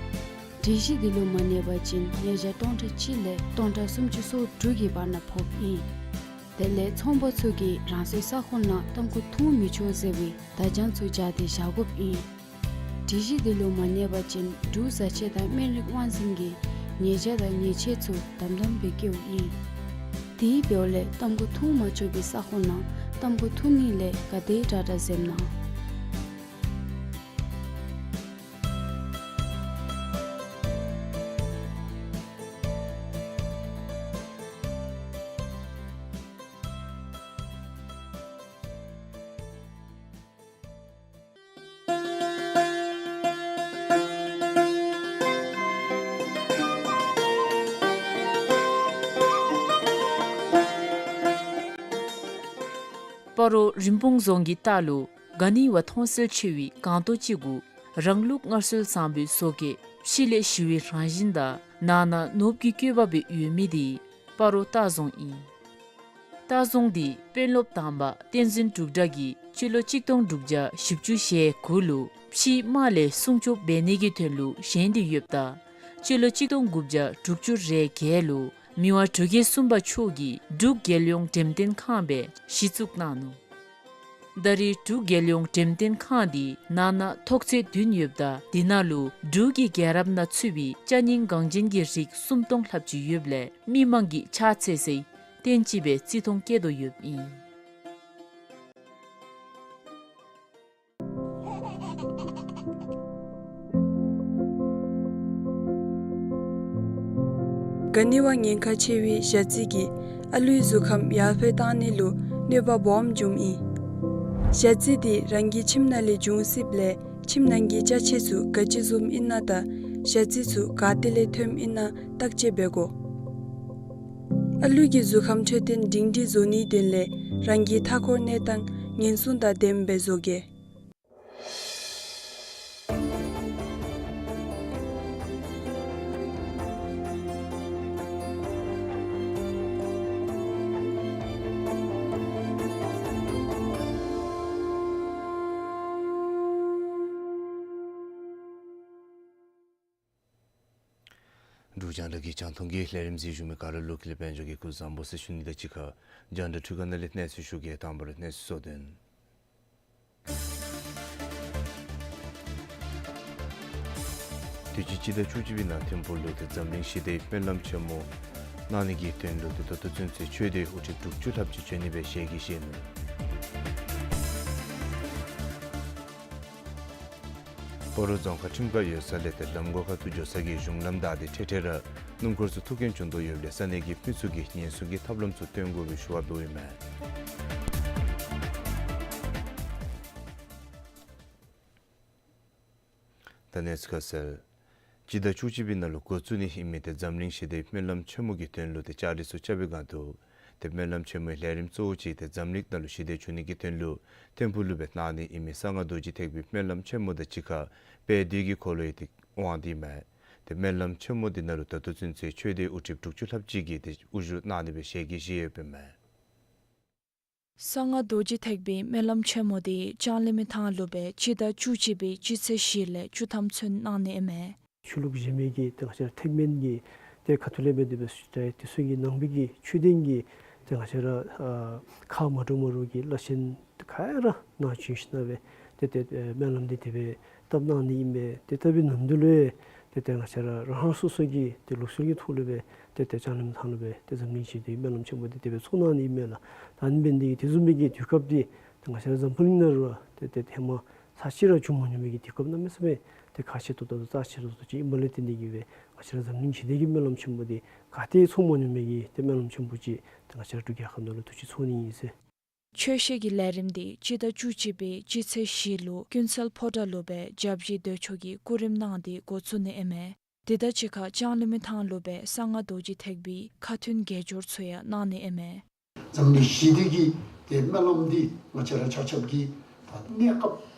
སྒྲིག་གཞི་དེ་ལུ་མ་གནས་པ་ཅིན་ཉེས་བྱ་སྟོང་ཕྲག་གཅིག་ལས་སྟོང་ཕྲག་སུམ་ཅུ་སོ་དྲུག་གི་བར་ན་ཕོགཔ་ཨིན། དེ་ལས་ཚོང་པ་ཚུ་གིས་རང་སོའི་ས་ཁོངས་ནང་ཏམ་ཁུ་འཐུང་མི་ཆོག་ཟེར་བའི་བརྡ་བྱང་ཚུ་སྦྱར་ཏེ་བཞག་དགོཔ་ཨིན། སྒྲིག་གཞི་དེ་ལུ་མ་གནས་པ་ཅིན་འབྲུག་བཟའ་ཆས་དང་སྨན་རིགས་དབང་འཛིན་གྱིས་ཉེས་བྱ་དང་ཉེས་ཆད་ཚུ་དམ་དམ་སྦེ་བཀལཝ་ཨིན། དེ་འབདཝ་ལས་ཏམ་ཁུ་འཐུང་མ་ཆོག་པའི་ས་ཁོངས་ནང་ཏམ་ཁུ་འཐུང་ནི་ལས་ག་དེ་དྲག་དྲག་འཛེམ་གནང་། སྤ་རོ་རིན་སྤུངས་རྫོང་གི་ལྟག་ལུ་ག་ནི་བ་མཐོང་གསལ་ཆེ་བའི་སྒང་ཏོག་ཅིག་གུ་རང་ལུགས་སྔར་སྲོལ་བཟང་པོའི་བཟོ་བཀོད་ཕྱི་ལས་ཞི་བའི་རང་བཞིན་དང་ནང་ན་ནོར་བུ་གི་བཀོད་པ་སྦེ་ཡོད་མི་དེ་སྤ་རོ་ལྟ་རྫོང་ཨིན། ལྟ་རྫོང་འདི་དཔོན་སློབ་དང་པ་བསྟན་འཛིན་འབྲུག་གྲགས་ཀྱིས་སྤྱི་ལོ་གཅིག་སྟོང་དྲུག་བརྒྱ་བཞི་བཅུ་ཞེ་དགུ་ལུ་ཕྱིའི་དམག་ལས་སྲུང་སྐྱོབ་འབད་ནི་གི་དོན་ལུ་བཞེངས་ཏེ་ཡོདཔ་ད་སྤྱི་ལོ་གཅིག་སྟོང་དགུ་བརྒྱ་དྲུག་ཅུ་རེ་བརྒྱད་ལུ་མི་དབང་འབྲུག་རྒྱལ་གསུམ་པ་མཆོག་གིས་འབྲུག་རྒྱལ་ཡོངས་འགྲེམས་སྟོན་ཁང་སྦེ་གཞི་བཙུགས་གནང་ནུག། ད་རེས་འབྲུག་རྒྱལ་ཡོངས་འགྲེམས་སྟོན་ཁང་འདི་ནང་ན་ཐོག་ཚད་བདུན་ཡོདཔ་ད་འདི་ནང་ལུ་འབྲུག་གི་རྒྱལ་རབས་ནང་ཚུད་པའི་ཅ་རྙིང་འགངས་ཅན་གྱི་རིགས་སུམ་སྟོང་ལྷགཔ་ཅིག་ཡོདཔ་ལས་མི་མང་གིས་ཕྱག་འཚལ་སའི་རྟེན་ཅིག་སྦེ་བརྩི་མཐོང་བསྐྱེད་དོ་ཡོདཔ་ཨིན། ག་ནི་བ་ཉེན་ཁ་ཆེ་བའི་ཞ་རྩི་གིས་ཨ་ལུའི་གཟུགས་ཁམས་ཡར་འཕེལ་བཏང་ནི་ལུ་གནོད་པ་སྦོམ་འབྱུངམ་ཨིན། ཞ་རྩི་འདི་རང་གི་ཁྱིམ་ནང་ལས་འབྱུང་སྲིདཔ་ལས་ཁྱིམ་ནང་གི་ཅ་ཆས་ཚུ་ག་ཅི་བཟུམ་ཨིན་ན་དང་ཞ་རྩི་ཚུ་ག་ཏེ་ལས་ཐོནམ་ཨིན་ན་བརྟག་དཔྱད་འབད་དགོ། ཨ་ལུ་གི་གཟུགས་ཁམས་འཕྲོད་བསྟེན་སྒྲིང་སྒྲིང་བཟོ་ནིའི་དོན་ལས་རང་གི་མཐའ་འཁོར་གནས་སྟངས་ཉེན་སྲུང་དང་ལྡནམ་སྦེ་བཟོ་གེ། འབྲུག་རྒྱང་བསྒྲགས་ཀྱི་རྒྱང་མཐོང་གི་ལས་རིམ་གཟིགས་བཞུགས་མི་ག་ར་ལུ་ཀུན་ལེགས་དཔལ་འབྱོར་གྱི་སྐུ་གཟུགས་བཟང་པོ་ཟེར་ཞུ་ནི་དང་གཅིག་ཁར་རྒྱང་བསྒྲགས་འཕྲུལ་ཁང་ནང་ལས་གནས་ཚུལ་ཞུ་གེ། དང་པ་ར་གནས་ཚུལ་གཙོ་དོན། དུས་ཅི་སྤྱི་ཟླ་བཅུ་གཅིག་པའི་ནང་ཐིམ་ཕུག་ལུ་ཏེ་འཛམ་གླིང་ཞི་བདེའི་སྨོན་ལམ་ཆེན་མོ་གནང་ནི་གི་དོན་ལུ་ཏེ་ད་ལྟོ་ཚུན་ཚོད་ཆོས་སྡེ་དབུ་ཁྲིད་དྲུག་ཅུ་ལྷགཔ་ཅིག་བྱོན་ནི་སྦེ་ཞལ་གྱིས་བཞེས་ནུག། སྤ་རོ་རྫོང་ཁག་ཁྲིམས་ཁང་ཡོད་ས་ལས་ཏེ་ལམ་སྒོ་ཁ་ཐུག་འགྱོ་ས་གི་གཞུང་ལམ་བདའ་སྟེ་འཕྲལ་འཕྲལ་ར་སྣུམ་འཁོར་ཚུ་ཐུག་རྐྱེན་བྱུང་དོ་ཡོདཔ་ལས་ས་གནས་ཀྱི་མི་ཚུ་གིས་ཉེན་སྲུང་གི་ཐབས་ལམ་ཚུ་སྟོན་དགོ་པའི་ཞུ་བ་འབདཝ་ཨིན་མས། ད་གནས་ཚུལ་ཁ་གསལ། སྤྱི་ཟླ་བཅུ་གཅིག་པའི་ནང་ལུ་འགོ་བཙུགས་ནི་ཨིན་མི་ཏེ་འཛམ་གླིང་ཞི་བདེའི་སྨོན་ལམ་ཆེན་མོ་གི་དོན་ལུ་ཏེ་ལྕགས་རི་ཚུ་རྐྱབ་པའི་སྒང་དུ་ཏེ་སྨོན་ལམ་ཆེན་མོའི་ལས་རིམ་གཙོ་བོ་ཅིག་ཏེ་འཛམ་གླིང་ནང་ལུ་ཞི་བདེ་འབྱུང་ནི་གི་དོན་ལུ་ཐིམ་ཕུག་ལུ་སྦེ་གནང་ནི་ཨིན་མི་གསང་སྔགས་རྡོ་རྗེ་ཐེག་པའི་སྨོན་ལམ་ཆེན་མོ་དང་གཅིག་ཁར་དཔལ་དུས་ཀྱི་འཁོར་ལོ་ཡང་ཏེ་དབང་སྟེ་ཨིན་མས། ཏེ་སྨོན་ལམ་ཆེན་མོ་འདི་ནང་ལུ་ད་ལྟོ་ཚུན་ཚོད་ཆོས་སྡེ་དབུ་ཁྲིད་དྲུག་ཅུ་ལྷགཔ་ཅིག་གིས་ཏེ་དབུ་བཞུགས་གནང་ནི་སྦེ་ཞལ་གྱིས་བཞེས་ཡོདཔ་ཨིན་མས། གསང་སྔགས་རྡོ་རྗེ་ཐེག་པའི་སྨོན་ལམ་ཆེན་མོ་འདི་ལྕང་གླིང་མི་ཐང་ལུ་སྦེ་སྤྱི་ཟླ་བཅུ་གཅིག་པའི་སྤྱི་ཚེས་བཞི་ལས་བཅུ་ཐམ་ཚུན་གནང་ནི་ཨིན་མས། ཆོས་ལུགས་གཞན་མི་གི་ཏེ་ང་བཅས་ར་ཐེག་དམན་གྱི་ཏེ་ཁ་ཐུག་ལས་འབད་དེ་འབད་ཏེ་དེ་ཚུ་གི་ནང་པའི་གི་ཆོས་ལྡན་གྱི་ཏེ་ང་བཅས་ར་ཨ་ཁག་མ་འདྲཝ་མ་འདྲཝ་གི་བླ་ཆེན་ག་ར་ནཱ་བྱོན་ཞིནམ་ལས་ཏེ་ཏེ་ཨེ་སྨོན་ལམ་འདི་དེ་སྦེ་བཏབ་གནང་ནི་ཨིན་པས། ཏེ་བཏབ་པའི་ནམ་དུས་ལུ་ཏེ་ཏེ་ང་བཅས་ར་རང་རང་སོ་སོ་གི་ཏེ་ལུགས་སྲོལ་གྱི་ཐོག་ལུ་སྦེ་ཏེ་ཏེ་ལྕང་གླིང་མི་ཐང་ལུ་སྦེ་ཏེ་འཛམ་གླིང་ཞི་བདེའི་སྨོན་ལམ་ཆེན་མོ་འདི་དེ་སྦེ་ཚོགས་གནང་ནི་ཨིན་མས་ལགས། ད་ཨ་ནི་འབད་ནི་འདི་གིས་དེ་བཟུམ་མའི་གི་དུས་སྐབས་འདི་ཏེ་ང་བཅས་ར་འཛམ་བུ་གླིང་ནང་ལུ་ཏེ་ཏེ་ཧེ་མ་ཚར་གཅིག་ར་བྱུང་མ་མྱོང་མི་གི་དུས་སྐབས་གནམ་མེད་ས་མེད་ཏེ་ཁག་ཆེ་ཏོག་ཏོ་དང་རྩ་ཆེ་ཏོག་ཏོ་ཅིག་ཨིན་པ་ལས་བརྟེན་ཏེ་གིས་སྦེ་ང་བཅས་ར་འཛམ་གླིང་ཞི་བདེ་གི་སྨོན་ལམ་ཆེན་མོ་འདི་ག་ཏེ་ཚོགས་མ་མྱོང་མི་གི་ཏེ་སྨོན་ལམ་ཆེན་པོ་ཅིག་ཏེ་ང་བཅས་ར་འབྲུག་རྒྱལ་ཁབ་ནང་ལུ་དུས་ཅི་ཚོགས་ནི་ཨིན་ཟེར། ཆོས་བཤད་ཀྱི་ལས་རིམ་འདི་སྤྱི་ཟླ་བཅུ་གཅིག་པའི་སྤྱི་ཚེས་བཞི་ལུ་ཀུན་གསལ་ཕོ་བྲང་ལུ་སྦེ་སྐྱབས་རྗེ་བདེ་མཆོག་གིས་སྐུ་རིམ་གནང་སྟེ་འགོ་བཙུགས་ནི་ཨིན་མས། དེ་དང་གཅིག་ཁར་ལྕང་གླིང་མི་ཐང་ལུ་སྦེ་གསང་སྔགས་རྡོ་རྗེ་ཐེག་པའི་ཁ་ཐུན་དགེ་སྦྱོར་ཚུ་ཡང་གནང་ནི་ཨིན་མས། འཛམ་གླིང་ཞི་བདེ་གི་ཏེ་སྨོན་ལམ་འདི་ང་བཅས་ར་ཆ་ཁྱབ་ཀྱིས་ད་གནས་སྐབས་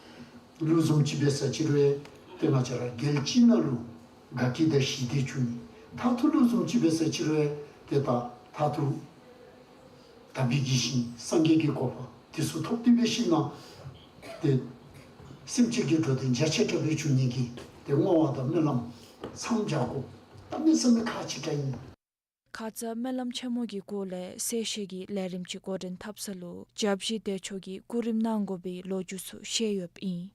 ལུ་བཟུམ་ཅིག་འབད་ས་ཅིག་རུང་ཏེ་ང་བཅས་ར་རྒྱལ་སྤྱི་ནང་ལུ་དགའ་སྐྱིད་དང་ཞི་བདེ་འབྱུང་ནི། མཐར་ཐུག་ལུ་བཟུམ་ཅིག་འབད་ས་ཅིག་རུང་ཏེ་ད་མཐར་ཐུག་དག་པའི་ཞིང་སངས་རྒྱས་ཀྱི་གོ་འཕང་འདི་ཚུ་ཐོབ་སྟེ་འབད་ཞིནམ་ལས་ཏེ་སེམས་ཅན་གྱི་འགྲོ་དོན་རྒྱ་ཆེ་དྲགས་སྦེ་འབྱུང་ནི་གི་ཏེ་བསྔོ་བ་དང་སྨོན་ལམ་མཚམས་སྦྱར་དགོཔ་གནམ་མེད་ས་མེད་ཁག་ཆེ་དྲགས་ཨིན། ཁ་ཙ་སྨོན་ལམ་ཆེན་མོ་གི་སྐོར་ལས་གསལ་བཤད་ཀྱི་ལས་རིམ་ཅིག་འགོ་འདྲེན་འཐབ་ས་ལུ་སྐྱབས་རྗེ་བདེ་མཆོག་གིས་སྐུ་རིམ་གནང་དགོ་པའི་ལོ་རྒྱུས་ཚུ་བཤད་ཡོདཔ་ཨིན།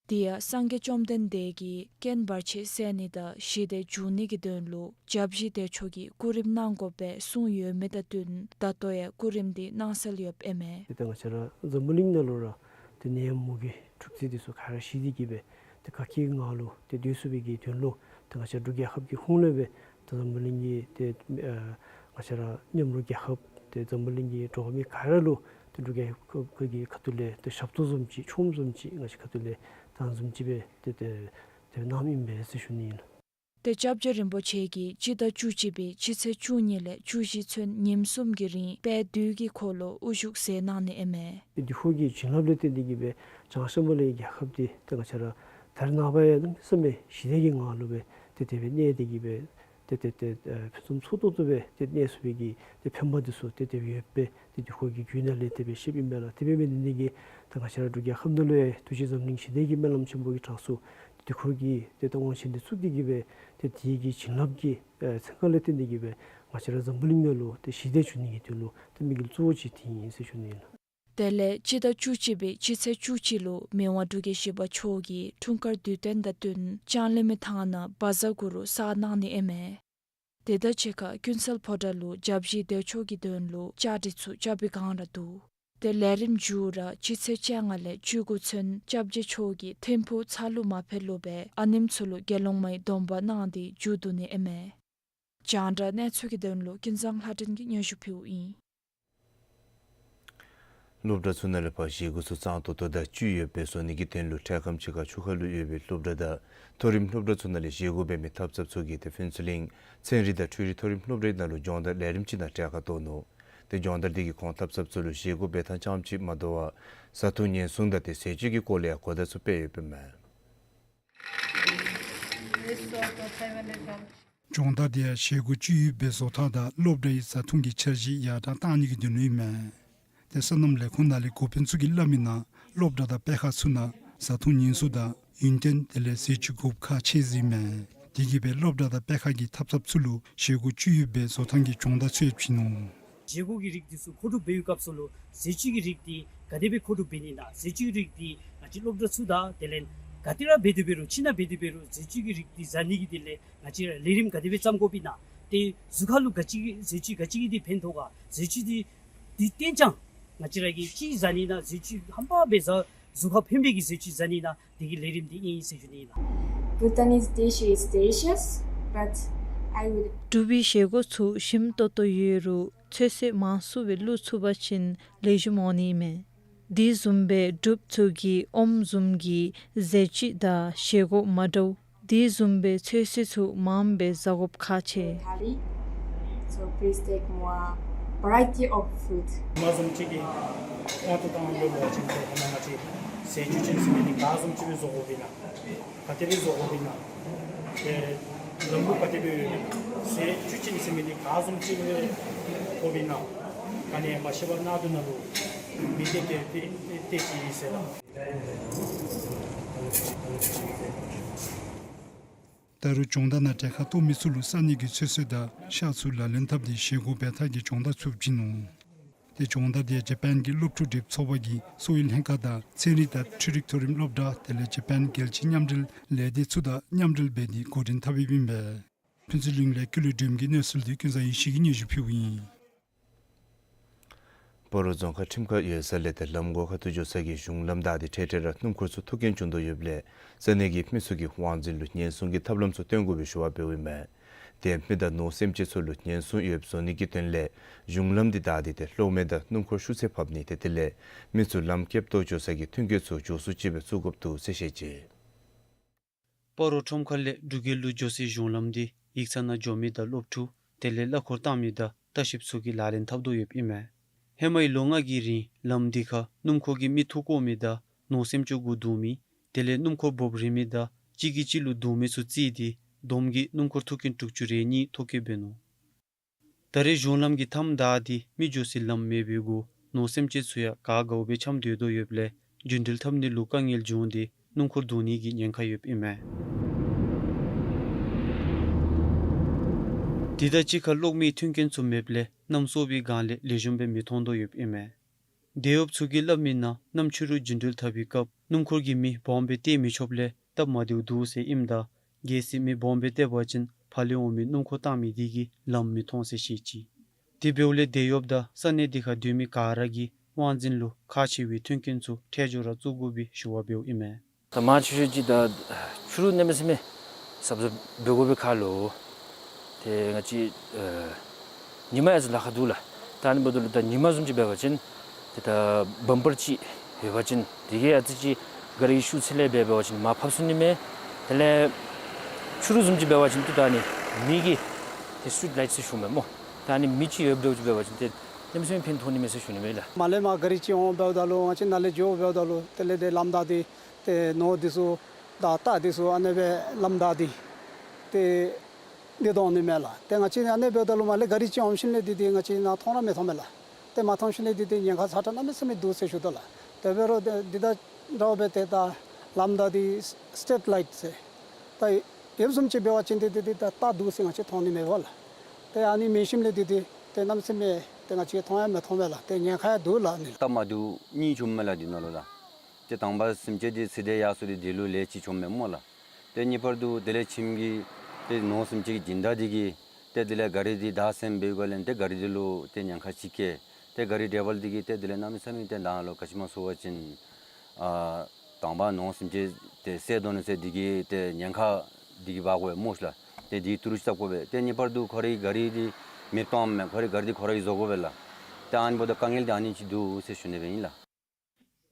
དེ་ཡང་སངས་རྒྱས་བཅོམ་ལྡན་འདས་ཀྱིས་རྐྱེན་བར་ཆད་སེལ་ནི་དང་ཞི་བདེ་འབྱུང་ནི་གི་དོན་ལུ་སྐྱབས་རྗེ་བདེ་མཆོག་གིས་སྐུ་རིམ་གནང་དགོ་པའི་གསུངས་ཡོད་མི་དང་བསྟུན་ད་ལྟོ་ཡང་སྐུ་རིམ་འདི་གནང་སྲོལ་ཡོདཔ་ཨིན་མས། ཏེ་ད་ང་བཅས་ར་འཛམ་བུ་གླིང་ནང་ལུ་ར་ཏེ་ནད་ཡམས་མུ་གེ་འཁྲུག་རྩོད་འདི་ཚུ་ག་ར་ཞི་སྟེ་གིས་སྦེ་ཏེ་དགའ་སྐྱིད་ངང་ལུ་ཏེ་སྡོད་ཚུགས་པའི་གི་དོན་ལུ་ཏེ་ང་བཅས་ར་འབྲུག་རྒྱལ་ཁབ་ཀྱི་ཧོངས་ལས་སྦེ་ཏེ་འཛམ་བུ་གླིང་གི་ཏེ་ཨ་ང་བཅས་ར་མཉམ་རོགས་རྒྱལ་ཁབ་ཏེ་འཛམ་བུ་གླིང་གི་འགྲོ་བ་མི་ག་ར་ལུ་ཏེ་འབྲུག་རྒྱལ་ཁབ་ཀྱི་ཁ་ཐུག་ལས་ཏེ་ཞབས་ཏོག་བཟུམ་ཅིག་ཆོངམ་བཟུམ་ཅིག་ང་བཅས་ཁ་ཐུག་ལས་བཏངམ་བཟུམ་ཅིག་སྦེ་ཏེ་ཏེ་ཏེ་གནངམ་ཨིན་པས་ཟེར་ཞུ་ནི་ཨིན། ཏེ་སྐྱབས་རྗེ་རིན་པོ་ཆེ་གིས་སྤྱི་ཟླ་བཅུ་གཅིག་པའི་སྤྱི་ཚེས་བཅུ་གཉིས་ལས་བཅུ་བཞི་ཚུན་ཉིནམ་གསུམ་གྱི་རིང་དཔལ་དུས་ཀྱི་འཁོར་ལོ་དབུ་བཞུགས་མཛད་གནང་ནི་ཨིན་མས། ཏེ་དུས་འཁོར་གྱི་བྱིན་རླབས་ལས་བརྟེན་ཏེ་གིས་སྦེ་བྱང་ཤམ་བྷ་ལའི་རྒྱལ་ཁབ་འདི་ཏེ་ང་བཅས་ར་ད་རེས་ནངས་པ་ཡང་གནམ་མེད་ས་མེད་ཞི་བདེ་གི་ངང་ལུ་སྦེ་ཏེ་དེ་སྦེ་གནས་ཏེ་གིས་སྦེ་ཏེ་ཏེ་ཏེ་ཨ་ཕུན་སུམ་ཚོགས་ཏོག་ཏོ་སྦེ་ཏེ་གནས་ཚུགས་པའི་གི་ཏེ་ཕན་པ་འདི་ཚུ་ཏེ་དེ་སྦེ་ཡོདཔ་སྦེ་ཏེ་དུས་འཁོར་གྱི་རྒྱུད་ནང་ལས་དེ་སྦེ་བཤདཔ་ཨིན་པས་ལགས། དེ་འབད་མི་འདི་ནི་གིས་ད་ང་བཅས་ར་འབྲུག་རྒྱལ་ཁབ་ནང་ལུ་ཡང་ཐུགས་རྗེ་འཛམ་གླིང་ཞི་བདེ་གི་སྨོན་ལམ་ཆེན་པོ་གི་གྲངས་སུ་དུས་འཁོར་གྱི་ཏེ་ད་དབང་ཆེན་འདི་བཙུགས་ཏེ་གིས་སྦེ་ཏེ་དེ་གི་བྱིན་རླབས་ཀྱི་ཨེ་ཚན་ཁ་ལས་བརྟེན་ཏེ་གིས་སྦེ་ང་བཅས་ར་འཛམ་བུ་གླིང་ནང་ལུ་ཏེ་ཞི་བདེ་འབྱུང་ནི་གི་དོན་ལུ་ཏེ་དམིགས་ཡུལ་གཙོ་བོ་ཅིག་འདི་ཨིན་ཟེར་ཞུ་ནི་ཨིན་ལགས། དེ་ལས་སྤྱི་ཟླ་བཅུ་གཅིག་པའི་སྤྱི་ཚེས་བཅུ་གཅིག་ལུ་མི་དབང་འབྲུག་རྒྱལ་བཞི་པ་མཆོག་གིས་འཁྲུངས་སྐར་དུས་སྟོན་དང་བསྟུན་ལྕང་གླིང་མི་ཐང་ནང་བ་ཛ་གུ་རུ་གསར་གནང་ནི་ཨིན་མས། དེ་དང་གཅིག་ཁར་ཀུན་གསལ་ཕོ་བྲང་ལུ་སྐྱབས་རྗེ་བདེ་མཆོག་གི་དོན་ལུ་བཅའ་སྒྲིག་ཚུ་རྐྱབ་པའི་བསྒང་ར་འདུག། དེ་ལས་ལས་རིམ་མཇུག་ར་སྤྱི་ཚེས་བཅོ་ལྔ་ལས་བཅུ་དགུ་ཚུན་སྐྱབས་རྗེ་མཆོག་གིས་ཐིམ་ཕུག་ཚ་ལུ་མ་ཕེབས་ལུ་སྦེ་ཨ་ནེམོ་ཚུ་ལུ་དགེ་སློང་མའི་སྡོམ་པ་གནང་སྟེ་མཇུག་བསྡུ་ནི་ཨིན་མས། རྒྱང་བསྒྲགས་གནས་ཚུལ་གྱི་དོན་ལུ་ཀུན་བཟང་ལྷ་སྒྲོན་གྱིས་སྙན་ཞུ་ཕུལཝ་ཨིན། སློབ་གྲྭ་ཚུ་ནང་ལས་ཕར་བཞེས་སྒོ་ཚུ་གཙང་ཏོག་ཏོ་དང་བཅུད་ཡོདཔ་སྦེ་བཟོ་ནི་གི་དོན་ལུ་འཕྲལ་ཁམས་ཅིག་ཁར་ཆུ་ཁ་ལུ་ཡོད་པའི་སློབ་གྲྭ་དང་མཐོ་རིམ་སློབ་གྲྭ་ཚུ་ནང་ལས་བཞེས་སྒོ་འབད་མི་འཐབ་འཐབ་ཚུ་གིས་ཏེ་ཕུན་ཚོགས་གླིང་ཚན་རིག་དང་འཕྲུལ་རིག་མཐོ་རིམ་སློབ་གྲྭའི་ནང་ལུ་སྦྱོང་བརྡར་ལས་རིམ་ཅིག་ནང་གྲལ་ཁར་གཏོགས་ནུག། ཏེ་སྦྱོང་བརྡར་འདི་གིས་ཁོང་འཐབ་འཐབ་ཚུ་ལུ་བཞེས་སྒོ་འབད་ཐངས་རྐྱངམ་ཅིག་མ་དོ་བར་བཟའ་འཐུང་ཉེན་སྲུང་དང་ཏེ་ཟས་བཅུད་ཀྱི་སྐོར་ལས་ཡང་གོ་བརྡ་ཚུ་སྤེལ་ཡོདཔ་ཨིན་མས། སྦྱོང་བརྡར་དེ་ཡང་བཞེས་སྒོ་བཅུད་ཡོདཔ་སྦེ་བཟོ་ཐངས་དང་སློབ་གྲྭའི་བཟའ་འཐུང་གི་འཆར་གཞི་ཡར་དྲག་གཏང་ནི་གི་དོན་ལུ་ཨིན་མས། ཏེ་སོ་ནམ་ལས་ཁུངས་ནང་ལས་འགོ་དཔོན་ཚུ་གིས་སླབ་མིའི་ནང་སློབ་གྲྭ་དང་སྤེལ་ཁང་ཚུ་ནང་བཟའ་འཐུང་ཉེན་སྲུང་དང་ཡུན་བརྟན་དེ་ལས་ཟས་བཅུད་དགོཔ་ཁག་ཆེ་ཟེར་ཨིན་མས། དེ་གིས་སྦེ་སློབ་གྲྭ་དང་སྤེལ་ཁང་གི་འཐབ་འཐབ་ཚུ་ལུ་བཞེས་སྒོ་བཅུད་ཡོདཔ་སྦེ་བཟོ་ཐངས་ཀྱི་སྦྱོང་བརྡར་ཚུ་ཡང་བྱིན་ནུག། བཞེས་སྒོ་གི་རིགས་འདི་ཚུ་མཁོ་སྒྲུབ་འབད་བའི་སྐབས་སུ་ལུ་ཟས་བཅུད་ཀྱི་རིགས་འདི་ག་དེ་སྦེ་མཁོ་སྒྲུབ་འབད་ནི་ཨིན་ན། ཟས་བཅུད་ཀྱི་རིགས་འདི་ང་བཅས་སློབ་གྲྭ་ཚུ་དང་དེ་ལས་ག་ཏེ་ར་འབད་དེ་འབད་རུང་ཕྱི་ནང་འབད་དེ་འབད་རུང་ཟས་བཅུད་ཀྱི་རིགས་འདི་བཟའ་ནི་གི་དེ་ལས་ང་བཅས་ར་ལས་རིམ་ག་དེ་སྦེ་བརྩམ་དགོཔ་ཨིན་ན། ཏེ་གཟུགས་ཁར་ལུ་ག་ཅི་ཟས་བཅུད་ག་ཅི་གིས་འདི་ཕན་ཐོགས་ག། ཟས་བཅུད་འདི་འདི་བསྟེན་ཅི་ང་བཅས་ར་གིས་ཅིག་བཟའ་ནི་ཨིན་ན། ཟས་བཅུད་ཧམ་པ་སྦེ་བཟའ་གཟུགས་ཁར་ཕན་པའི་གི་ཟས་བཅུད་བཟའ་ནི་ཨིན་ན། དེ་གི་ལས་རིམ་འདི་ཨིན་ཟེར་ཞུ་ནི་ཨིན་ལགས། Bhutanese dish is delicious, but I would འབྲུག་པའི་བཞེས་སྒོ་ཚུ་ཞིམ་ཏོག་ཏོ་ཡོད་རུང་ཚོད་བསྲེ་མང་སུ་སྦེ་བླུགས་ཚུགས་པ་ཅིན་ལེགས་ཤོམ་འོང་ནི་ཨིན་མས། དེ་བཟུམ་སྦེ་འབྲུགཔ་ཚུ་གིས་ཨོམ་བཟུམ་གྱི་ཟས་བཅུད་དང་བཞེས་སྒོ་མ་འདྲཝ་དེ་བཟུམ་སྦེ་ཚོད་བསྲེ་ཚུ་མངམ་སྦེ་བཟའ་དགོཔ་ཁག་ཆེ། Thali, so please take more variety of food. ཉི་མ་བཟུམ་ཅིག་གི་དབང་དུ་བཏང་འབད་བ་ཅིན་ཏེ་ཧེ་མ་ང་བཅས་ཟས་བཅུད་ཅན་ཟེར་མི་འདི་ག་བཟུམ་ཅིག་སྦེ་བཟོ་དགོཔ་ཨིན་ན། ག་དེ་སྦེ་བཟོ་དགོཔ་ཨིན་ན། ཏེ་ལམ་ལུགས་ག་དེ་སྦེ་ཡོད་ན། ཟས་བཅུད་ཅན་ཟེར་མི་འདི་ག་བཟུམ་ཅིག་སྦེ་དགོཔ་ཨིན་ན། ག་ནི་མ་ཤེས་པར་གནག་དུང་ནང་ལུ་མེ་མདས་བཏེག་སྟེ་བཏེག་ཅི་ཟེར་ལགས། ད་རུང་སྦྱོང་བརྡར་ནང་གྲལ་ཁར་གཏོགས་མི་ཚུ་ལུ་ས་གནས་ཀྱི་ཚོད་བསྲེ་དང་ཤ་ཚུ་ལག་ལེན་འཐབ་སྟེ་བཞེས་སྒོ་འབད་ཐངས་ཀྱི་སྦྱོང་བརྡར་ཚུ་བྱིན་ནུག། ཏེ་སྦྱོང་བརྡར་དེ་ཇ་པཱན་གྱི་སློབ་ཕྲུག་སྒྲིག་ཚོགས་པ་གིས་གསོ་བའི་ལྷན་ཁག་དང་ཚན་རིག་དང་འཕྲུལ་རིག་མཐོ་རིམ་སློབ་གྲྭ་དེ་ལས་ཇ་པཱན་རྒྱལ་སྤྱིའི་མཉམ་འབྲེལ་ལས་སྡེ་ཚུ་དང་མཉམ་འབྲེལ་འབད་དེ་འགོ་འདྲེན་འཐབ་ཡོདཔ་ཨིན་པས། ཕུན་ཚོགས་གླིང་ལས་ཀུན་ལེགས་སྒྲོལམ་གྱི་གནས་ཚུལ་འདི་ཀུན་བཟང་ཡེ་ཤེས་ཀྱིས་སྙན་ཞུ་ཕུལཝ་ཨིན། སྤ་རོ་རྫོང་ཁག་ཁྲིམས་ཁང་ཡོད་ས་ལས་ཏེ་ལམ་སྒོ་ཁ་ཐུག་འགྱོ་ས་གི་གཞུང་ལམ་བདའ་སྟེ་འཕྲལ་འཕྲལ་ར་སྣུམ་འཁོར་ཚུ་ཐུག་རྐྱེན་བྱུང་དོ་ཡོདཔ་ལས་ས་གནས་ཀྱི་མི་ཚུ་གིས་དབང་འཛིན་ལུ་ཉེན་སྲུང་གི་ཐབས་ལམ་ཚུ་སྟོན་དགོ་པའི་ཞུ་བ་འབདཝ་ཨིན་མས། ཏེ་མི་དང་ནོར་སེམས་ཅན་ཚུ་ལུ་ཉེན་སྲུང་ཡོདཔ་བཟོ་ནི་གི་དོན་ལས་གཞུང་ལམ་འདི་བདའ་སྟེ་ཏེ་གློག་མེ་དང་སྣུམ་འཁོར་ཤུགས་ཚད་ཕབ་ནི་ཏེ་དེ་ལས་མི་ཚུ་ལམ་བཀག་སྟེ་འགྱོ་ས་གི་མཐུན་རྐྱེན་ཚུ་མགྱོགས་སུ་ཅིག་སྦེ་བཙུགས་དགོཔ་འདུག་ཟེར་བཤད་ཅི། སྤ་རོ་ཁྲོམ་ཁ་ལས་འབྲུག་རྒྱལ་ལུ་འགྱོ་སའི་གཞུང་ལམ་འདི་ཡིག་ཚང་ནང་འགྱོ་མི་དང་སློབ་ཕྲུག་དེ་ལས་གླ་འཁོར་བཏང་མི་དང་ལྟ་བཤལཔ་ཚུ་གིས་ལག་ལེན་འཐབ་དོ་ཡོདཔ་ཨིན་མས། ཧེ་མའི་ལོ་ལྔ་གི་རིང་ལམ་འདི་ཁར་སྣུམ་འཁོར་གྱིས་མི་འཐུ་བཀོ་མི་དང་ནོར་སེམས་ཅན་གུ་བརྡུང་མི་དེ་ལས་སྣུམ་འཁོར་འབོག་རིལ་མི་དང་གཅིག་གིས་གཅིག་ལུ་བརྡུང་མི་ཚུ་རྩིས་ཏེ་བསྡོམས་ཀྱིས་སྣུམ་འཁོར་ཐུག་རྐྱེན་དྲུག་ཅུ་རེ་གཉིས་ཐོ་བཀོད་འབད་ནུག། ད་རེས་གཞུང་ལམ་གྱི་མཐའམ་བདའ་སྟེ་མི་འགྱོ་སའི་ལམ་མེད་པའི་གུ་ནོར་སེམས་ཅན་ཚུ་ཡང་ག་དགའཝ་སྦེ་འཁྱམས་སྡོད་དོ་ཡོདཔ་ལས་རྒྱུན་འགྲུལ་འཐབ་ནི་ལུ་དཀའ་ངལ་བྱུང་སྟེ་སྣུམ་འཁོར་བརྡུང་ནི་གི་ཉེན་ཁ་ཡོདཔ་ཨིན་མས། དེ་དང་གཅིག་ཁར་གློག་མེའི་མཐུན་རྐྱེན་ཚུ་མེདཔ་ལས་གནམ་སྲོ་བའི་སྒང་ལས་ལེགས་ཤོམ་སྦེ་མི་མཐོང་དོ་ཡོདཔ་ཨིན་མས། དེད་གཡོགཔ་ཚུ་གིས་སླབ་མིའི་ནང་གནམ་ཕྱི་རུ་རྒྱུན་འགྲུལ་འཐབ་པའི་སྐབས་སྣུམ་འཁོར་གྱིས་མི་སྦོམ་སྦེ་བཏེག་མི་ཆོགཔ་ལས་སྟབས་མ་བདེཝ་འདུག་ཟེར་ཨིནམ་ད་གལ་སྲིད་མི་སྦོམ་སྦེ་བཏེག་པ་ཅིན་ཕར་ལས་འོང་མི་སྣུམ་འཁོར་བཏང་མི་དེ་གིས་ལམ་མི་མཐོང་ཟེར་བཤད་ཅི། དེ་འབདཝ་ལས་དེད་གཡོགཔ་དང་ས་གནས་དེ་ཁར་སྡོད་མི་ག་ར་གིས་དབང་འཛིན་ལུ་ཁག་ཆེ་བའི་མཐུན་རྐྱེན་ཚུ་འཕྲལ་མགྱོགས་ར་བཙུགས་དགོ་པའི་ཞུ་བ་འབདཝ་ཨིན་མས། ད་མང་ཆེ་ཤོས་ཅིག་ད་ཕྱི་རུ་གནམ་མེད་ས་མེད་གཟབ་གཟབ་འབད་དགོ་པའི་ཁར་ལུ་ཏེ་ང་བཅས་ཨ་ཉི་མ་ཡང་ཅིན་ལཱ་ཁག་འདུག་ལགས། ད་ཨ་ནི་འབདཝ་ད་ལུ་ད་ཉི་མ་བཟུམ་ཅིག་འབད་བ་ཅིན་ཏེ་ད་བམ་པར་ཅིག་ཡོད་པ་ཅིན་དེ་གིས་ཡང་ཨ་ཙི་ཅིག་ག་ར་གིས་ཤུགས་ཚད་ལས་འབད་འབད་བ་ཅིན་མར་ཕབ་ཚུགས་ནི་མས། དེ་ལས་ཕྱི་རུ་བཟུམ་ཅིག་འབད་བ་ཅིན་ཏེ་ད་ཨ་ནི་མེ་གི་ཏེ་སི་ཊི་རིཊ་ལའིཊ་ཟེར་ཞུཝ་མས་སྨོ། ད་ཨ་ནི་མེ་ཅིག་ཡོདཔ་འདྲཝ་ཅིག་འབད་བ་ཅིན་ཏེ་གནམ་མེད་ས་མེད་ཕན་ཐོགས་ནི་མས་ཟེར་ཞུ་ནི་མས་ལགས། མར་ལས་མར་ག་ར་ཅིག་འོང་འབདཝ་ད་ལུ་ང་བཅས་ནཱ་ལས་འགྱོ་འབདཝ་ད་ལུ་དེ་ལས་ཏེ་ལམ་བདའ་སྟེ་ཏེ་ནོར་འདི་ཚུ་དང་རྟ་འདི་ཚུ་ཨ་ནི་སྦེ་ལམ་བདའ་སྟེ་ཏེ་འདི་གཏང་ནི་མས་ལགས། ཏེ་ང་བཅས་ཨ་ནི་འབདཝ་ད་ལུ་མར་ལས་ག་ར་ཅིག་འོང་ཞིནམ་ལས་འདི་ཏེ་ང་བཅས་ནཱ་མཐོང་ར་མི་མཐོང་མས་ལགས། ཏེ་མ་མཐོང་ཞིནམ་ལས་འདི་ཏེ་ཉེན་ཁ་ཚ་དྲགས་གནམ་མེད་ས་མེད་འདུག་ཟེར་ཞུ་དོ་ལགས། དེ་འབད་རུང་ཏེ་འདི་དང་འདྲཝ་སྦེ་ཏེ་ད་ལམ་བདའ་སྟེ་སི་ཊི་རིཊ་ལའིཊ་ཟེར་ད་ཡོདཔ་བཟུམ་ཅིག་འབད་བ་ཅིན་ཏེ་ཏེ་ཏེ་ད་རྟ་འདུག་ཟེར་ང་བཅས་མཐོང་ནི་མས་པ་ལགས། ཏེ་ཨ་ནི་མེད་ཞིནམ་ལས་འདི་ཏེ་ཏེ་གནམ་མེད་ས་མེད་ ཏེ་ང་བཅས་མཐོང་ཡང་མི་མཐོང་མས་ལགས། ཏེ་ཉེན་ཁ་ཡང་འདུག་ལགས་ཨ་ནི། སྟབས་མ་བདེཝ་གཉིས་བྱུངམ་མས་ལགས་འདི་ནང་ལུ་ལགས། ཏེ་དང་པ་སེམས་ཅན་འདི་ཚེ་འདས་ཡར་སོང་སྟེ་འདི་ལུ་ལས་ཅིག་བྱུངམ་མས་སྨོ་ལགས། ཏེ་གཉིས་པར་དུ་དེ་ལས་ཁྱིམ་གྱི་ཏེ་ནོར་སེམས་ཅན་གྱི་སྦྱིན་བདག་འདི་གིས་ཏེ་དེ་ལས་ག་རི་འདི་བདའ་ཟིན་པའི་སྒང་ལས་ཏེ་ག་རི་འདི་ལུ་ཏེ་ཉེན་ཁ་ཅིག་བཀལ། ཏེ་ག་རི་ཌའི་བར་འདི་གིས་ཏེ་དེ་ལས་གནམ་མེད་ས་མེད་ཏེ་ད་ལོག་ག་ཅི་སྨོ་ཟེར་བ་ཅིན་ཨ་དང་པ་ནོར་སེམས་ཅན་ཏེ་བསད་དོ་ནི་ཟེར་འདི་གིས་ཏེ་ཉེན་ཁ་འདི་གིས་འབག་དགོ་པས་སྨོ་ལགས། ཏེ་འདི་ཏི་རུ་ཅིག་བཏབ་དགོ་པས། ཏེ་གཉིས་པར་དུ་ཁོ་རའི་ག་རི་འདི་མེདཔ་བཏངམ་མས། ཁོ་རའི་ག་རི་འདི་ཁོ་ར་གིས་བཟོ་དགོ་པས་ལགས། ཏེ་ཨ་ནི་འབདཝ་ད་དཀའ་ངལ་འདི་ཨ་ནི་ཅིག་འདུག་ཟེར་ཞུ་ནི་སྦེ་ཨིན་ལགས།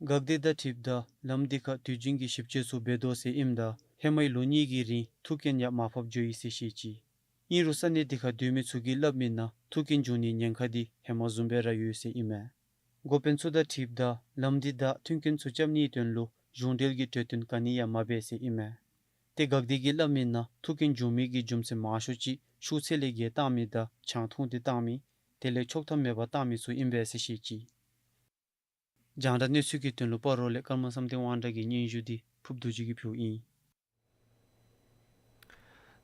དགག་སྒྲུབ་དང་འཁྲིལཝ་ད་ལམ་འདི་ཁར་དུས་རྒྱུན་གྱི་ཞིབ་དཔྱད་ཚུ་འབད་དོ་ཟེར་ཨིནམ་ད་ཧེ་མའི་ལོ་གཉིས་ཀྱི་རིང་ཐུག་རྐྱེན་ཡང་མར་ཕབ་འགྱོ་ཡི་ཟེར་བཤད་ཅི། ཨིན་རུང་ས་གནས་འདི་ཁར་སྡོད་མི་ཚུ་གིས་སླབ་མིའི་ནང་ཐུག་རྐྱེན་འབྱུང་ནིའི་ཉེན་ཁ་འདི་ཧེ་མ་བཟུམ་སྦེ་ར་ཡོད་ཟེར་ཨིན་མས། འགོ་དཔོན་ཚུ་དང་འཁྲིལཝ་ད་ལམ་འདི་བདའ་མཐུན་རྐྱེན་ཚུ་རྐྱབ་ནིའི་དོན་ལུ་གཞུང་འབྲེལ་གྱི་གྲོས་བསྟུན་ག་ནི་ཡང་མ་འབད་ཟེར་ཨིན་མས། ཏེ་དགག་སྒྲུབ་ཀྱིས་སླབ་མིའི་ནང་ཐུག་རྐྱེན་འབྱུང་མི་གི་རྒྱུ་མཚན་མང་ཤོས་ཅིག་ཤུགས་ཚད་ལས་བརྒལ་བཏང་མི་དང་ཆང་འཐུང་སྟེ་བཏང་མི་དེ་ལས་ཆོག་ཐམ་མེད་པར་བཏང་མི་ཚུ་ཨིན་པས་ཟེར་བཤད་ཅི། རྒྱང་བསྒྲགས་གནས་ཚུལ་གྱི་དོན་ལུ་སྤ་རོ་ལས་ཀརྨ་བསམ་གཏན་དབང་གྲགས་ཀྱི་སྙན་ཞུ་འདི་ཕུརབ་རྡོ་རྗེ་གིས་ཕུལཝ་ཨིན།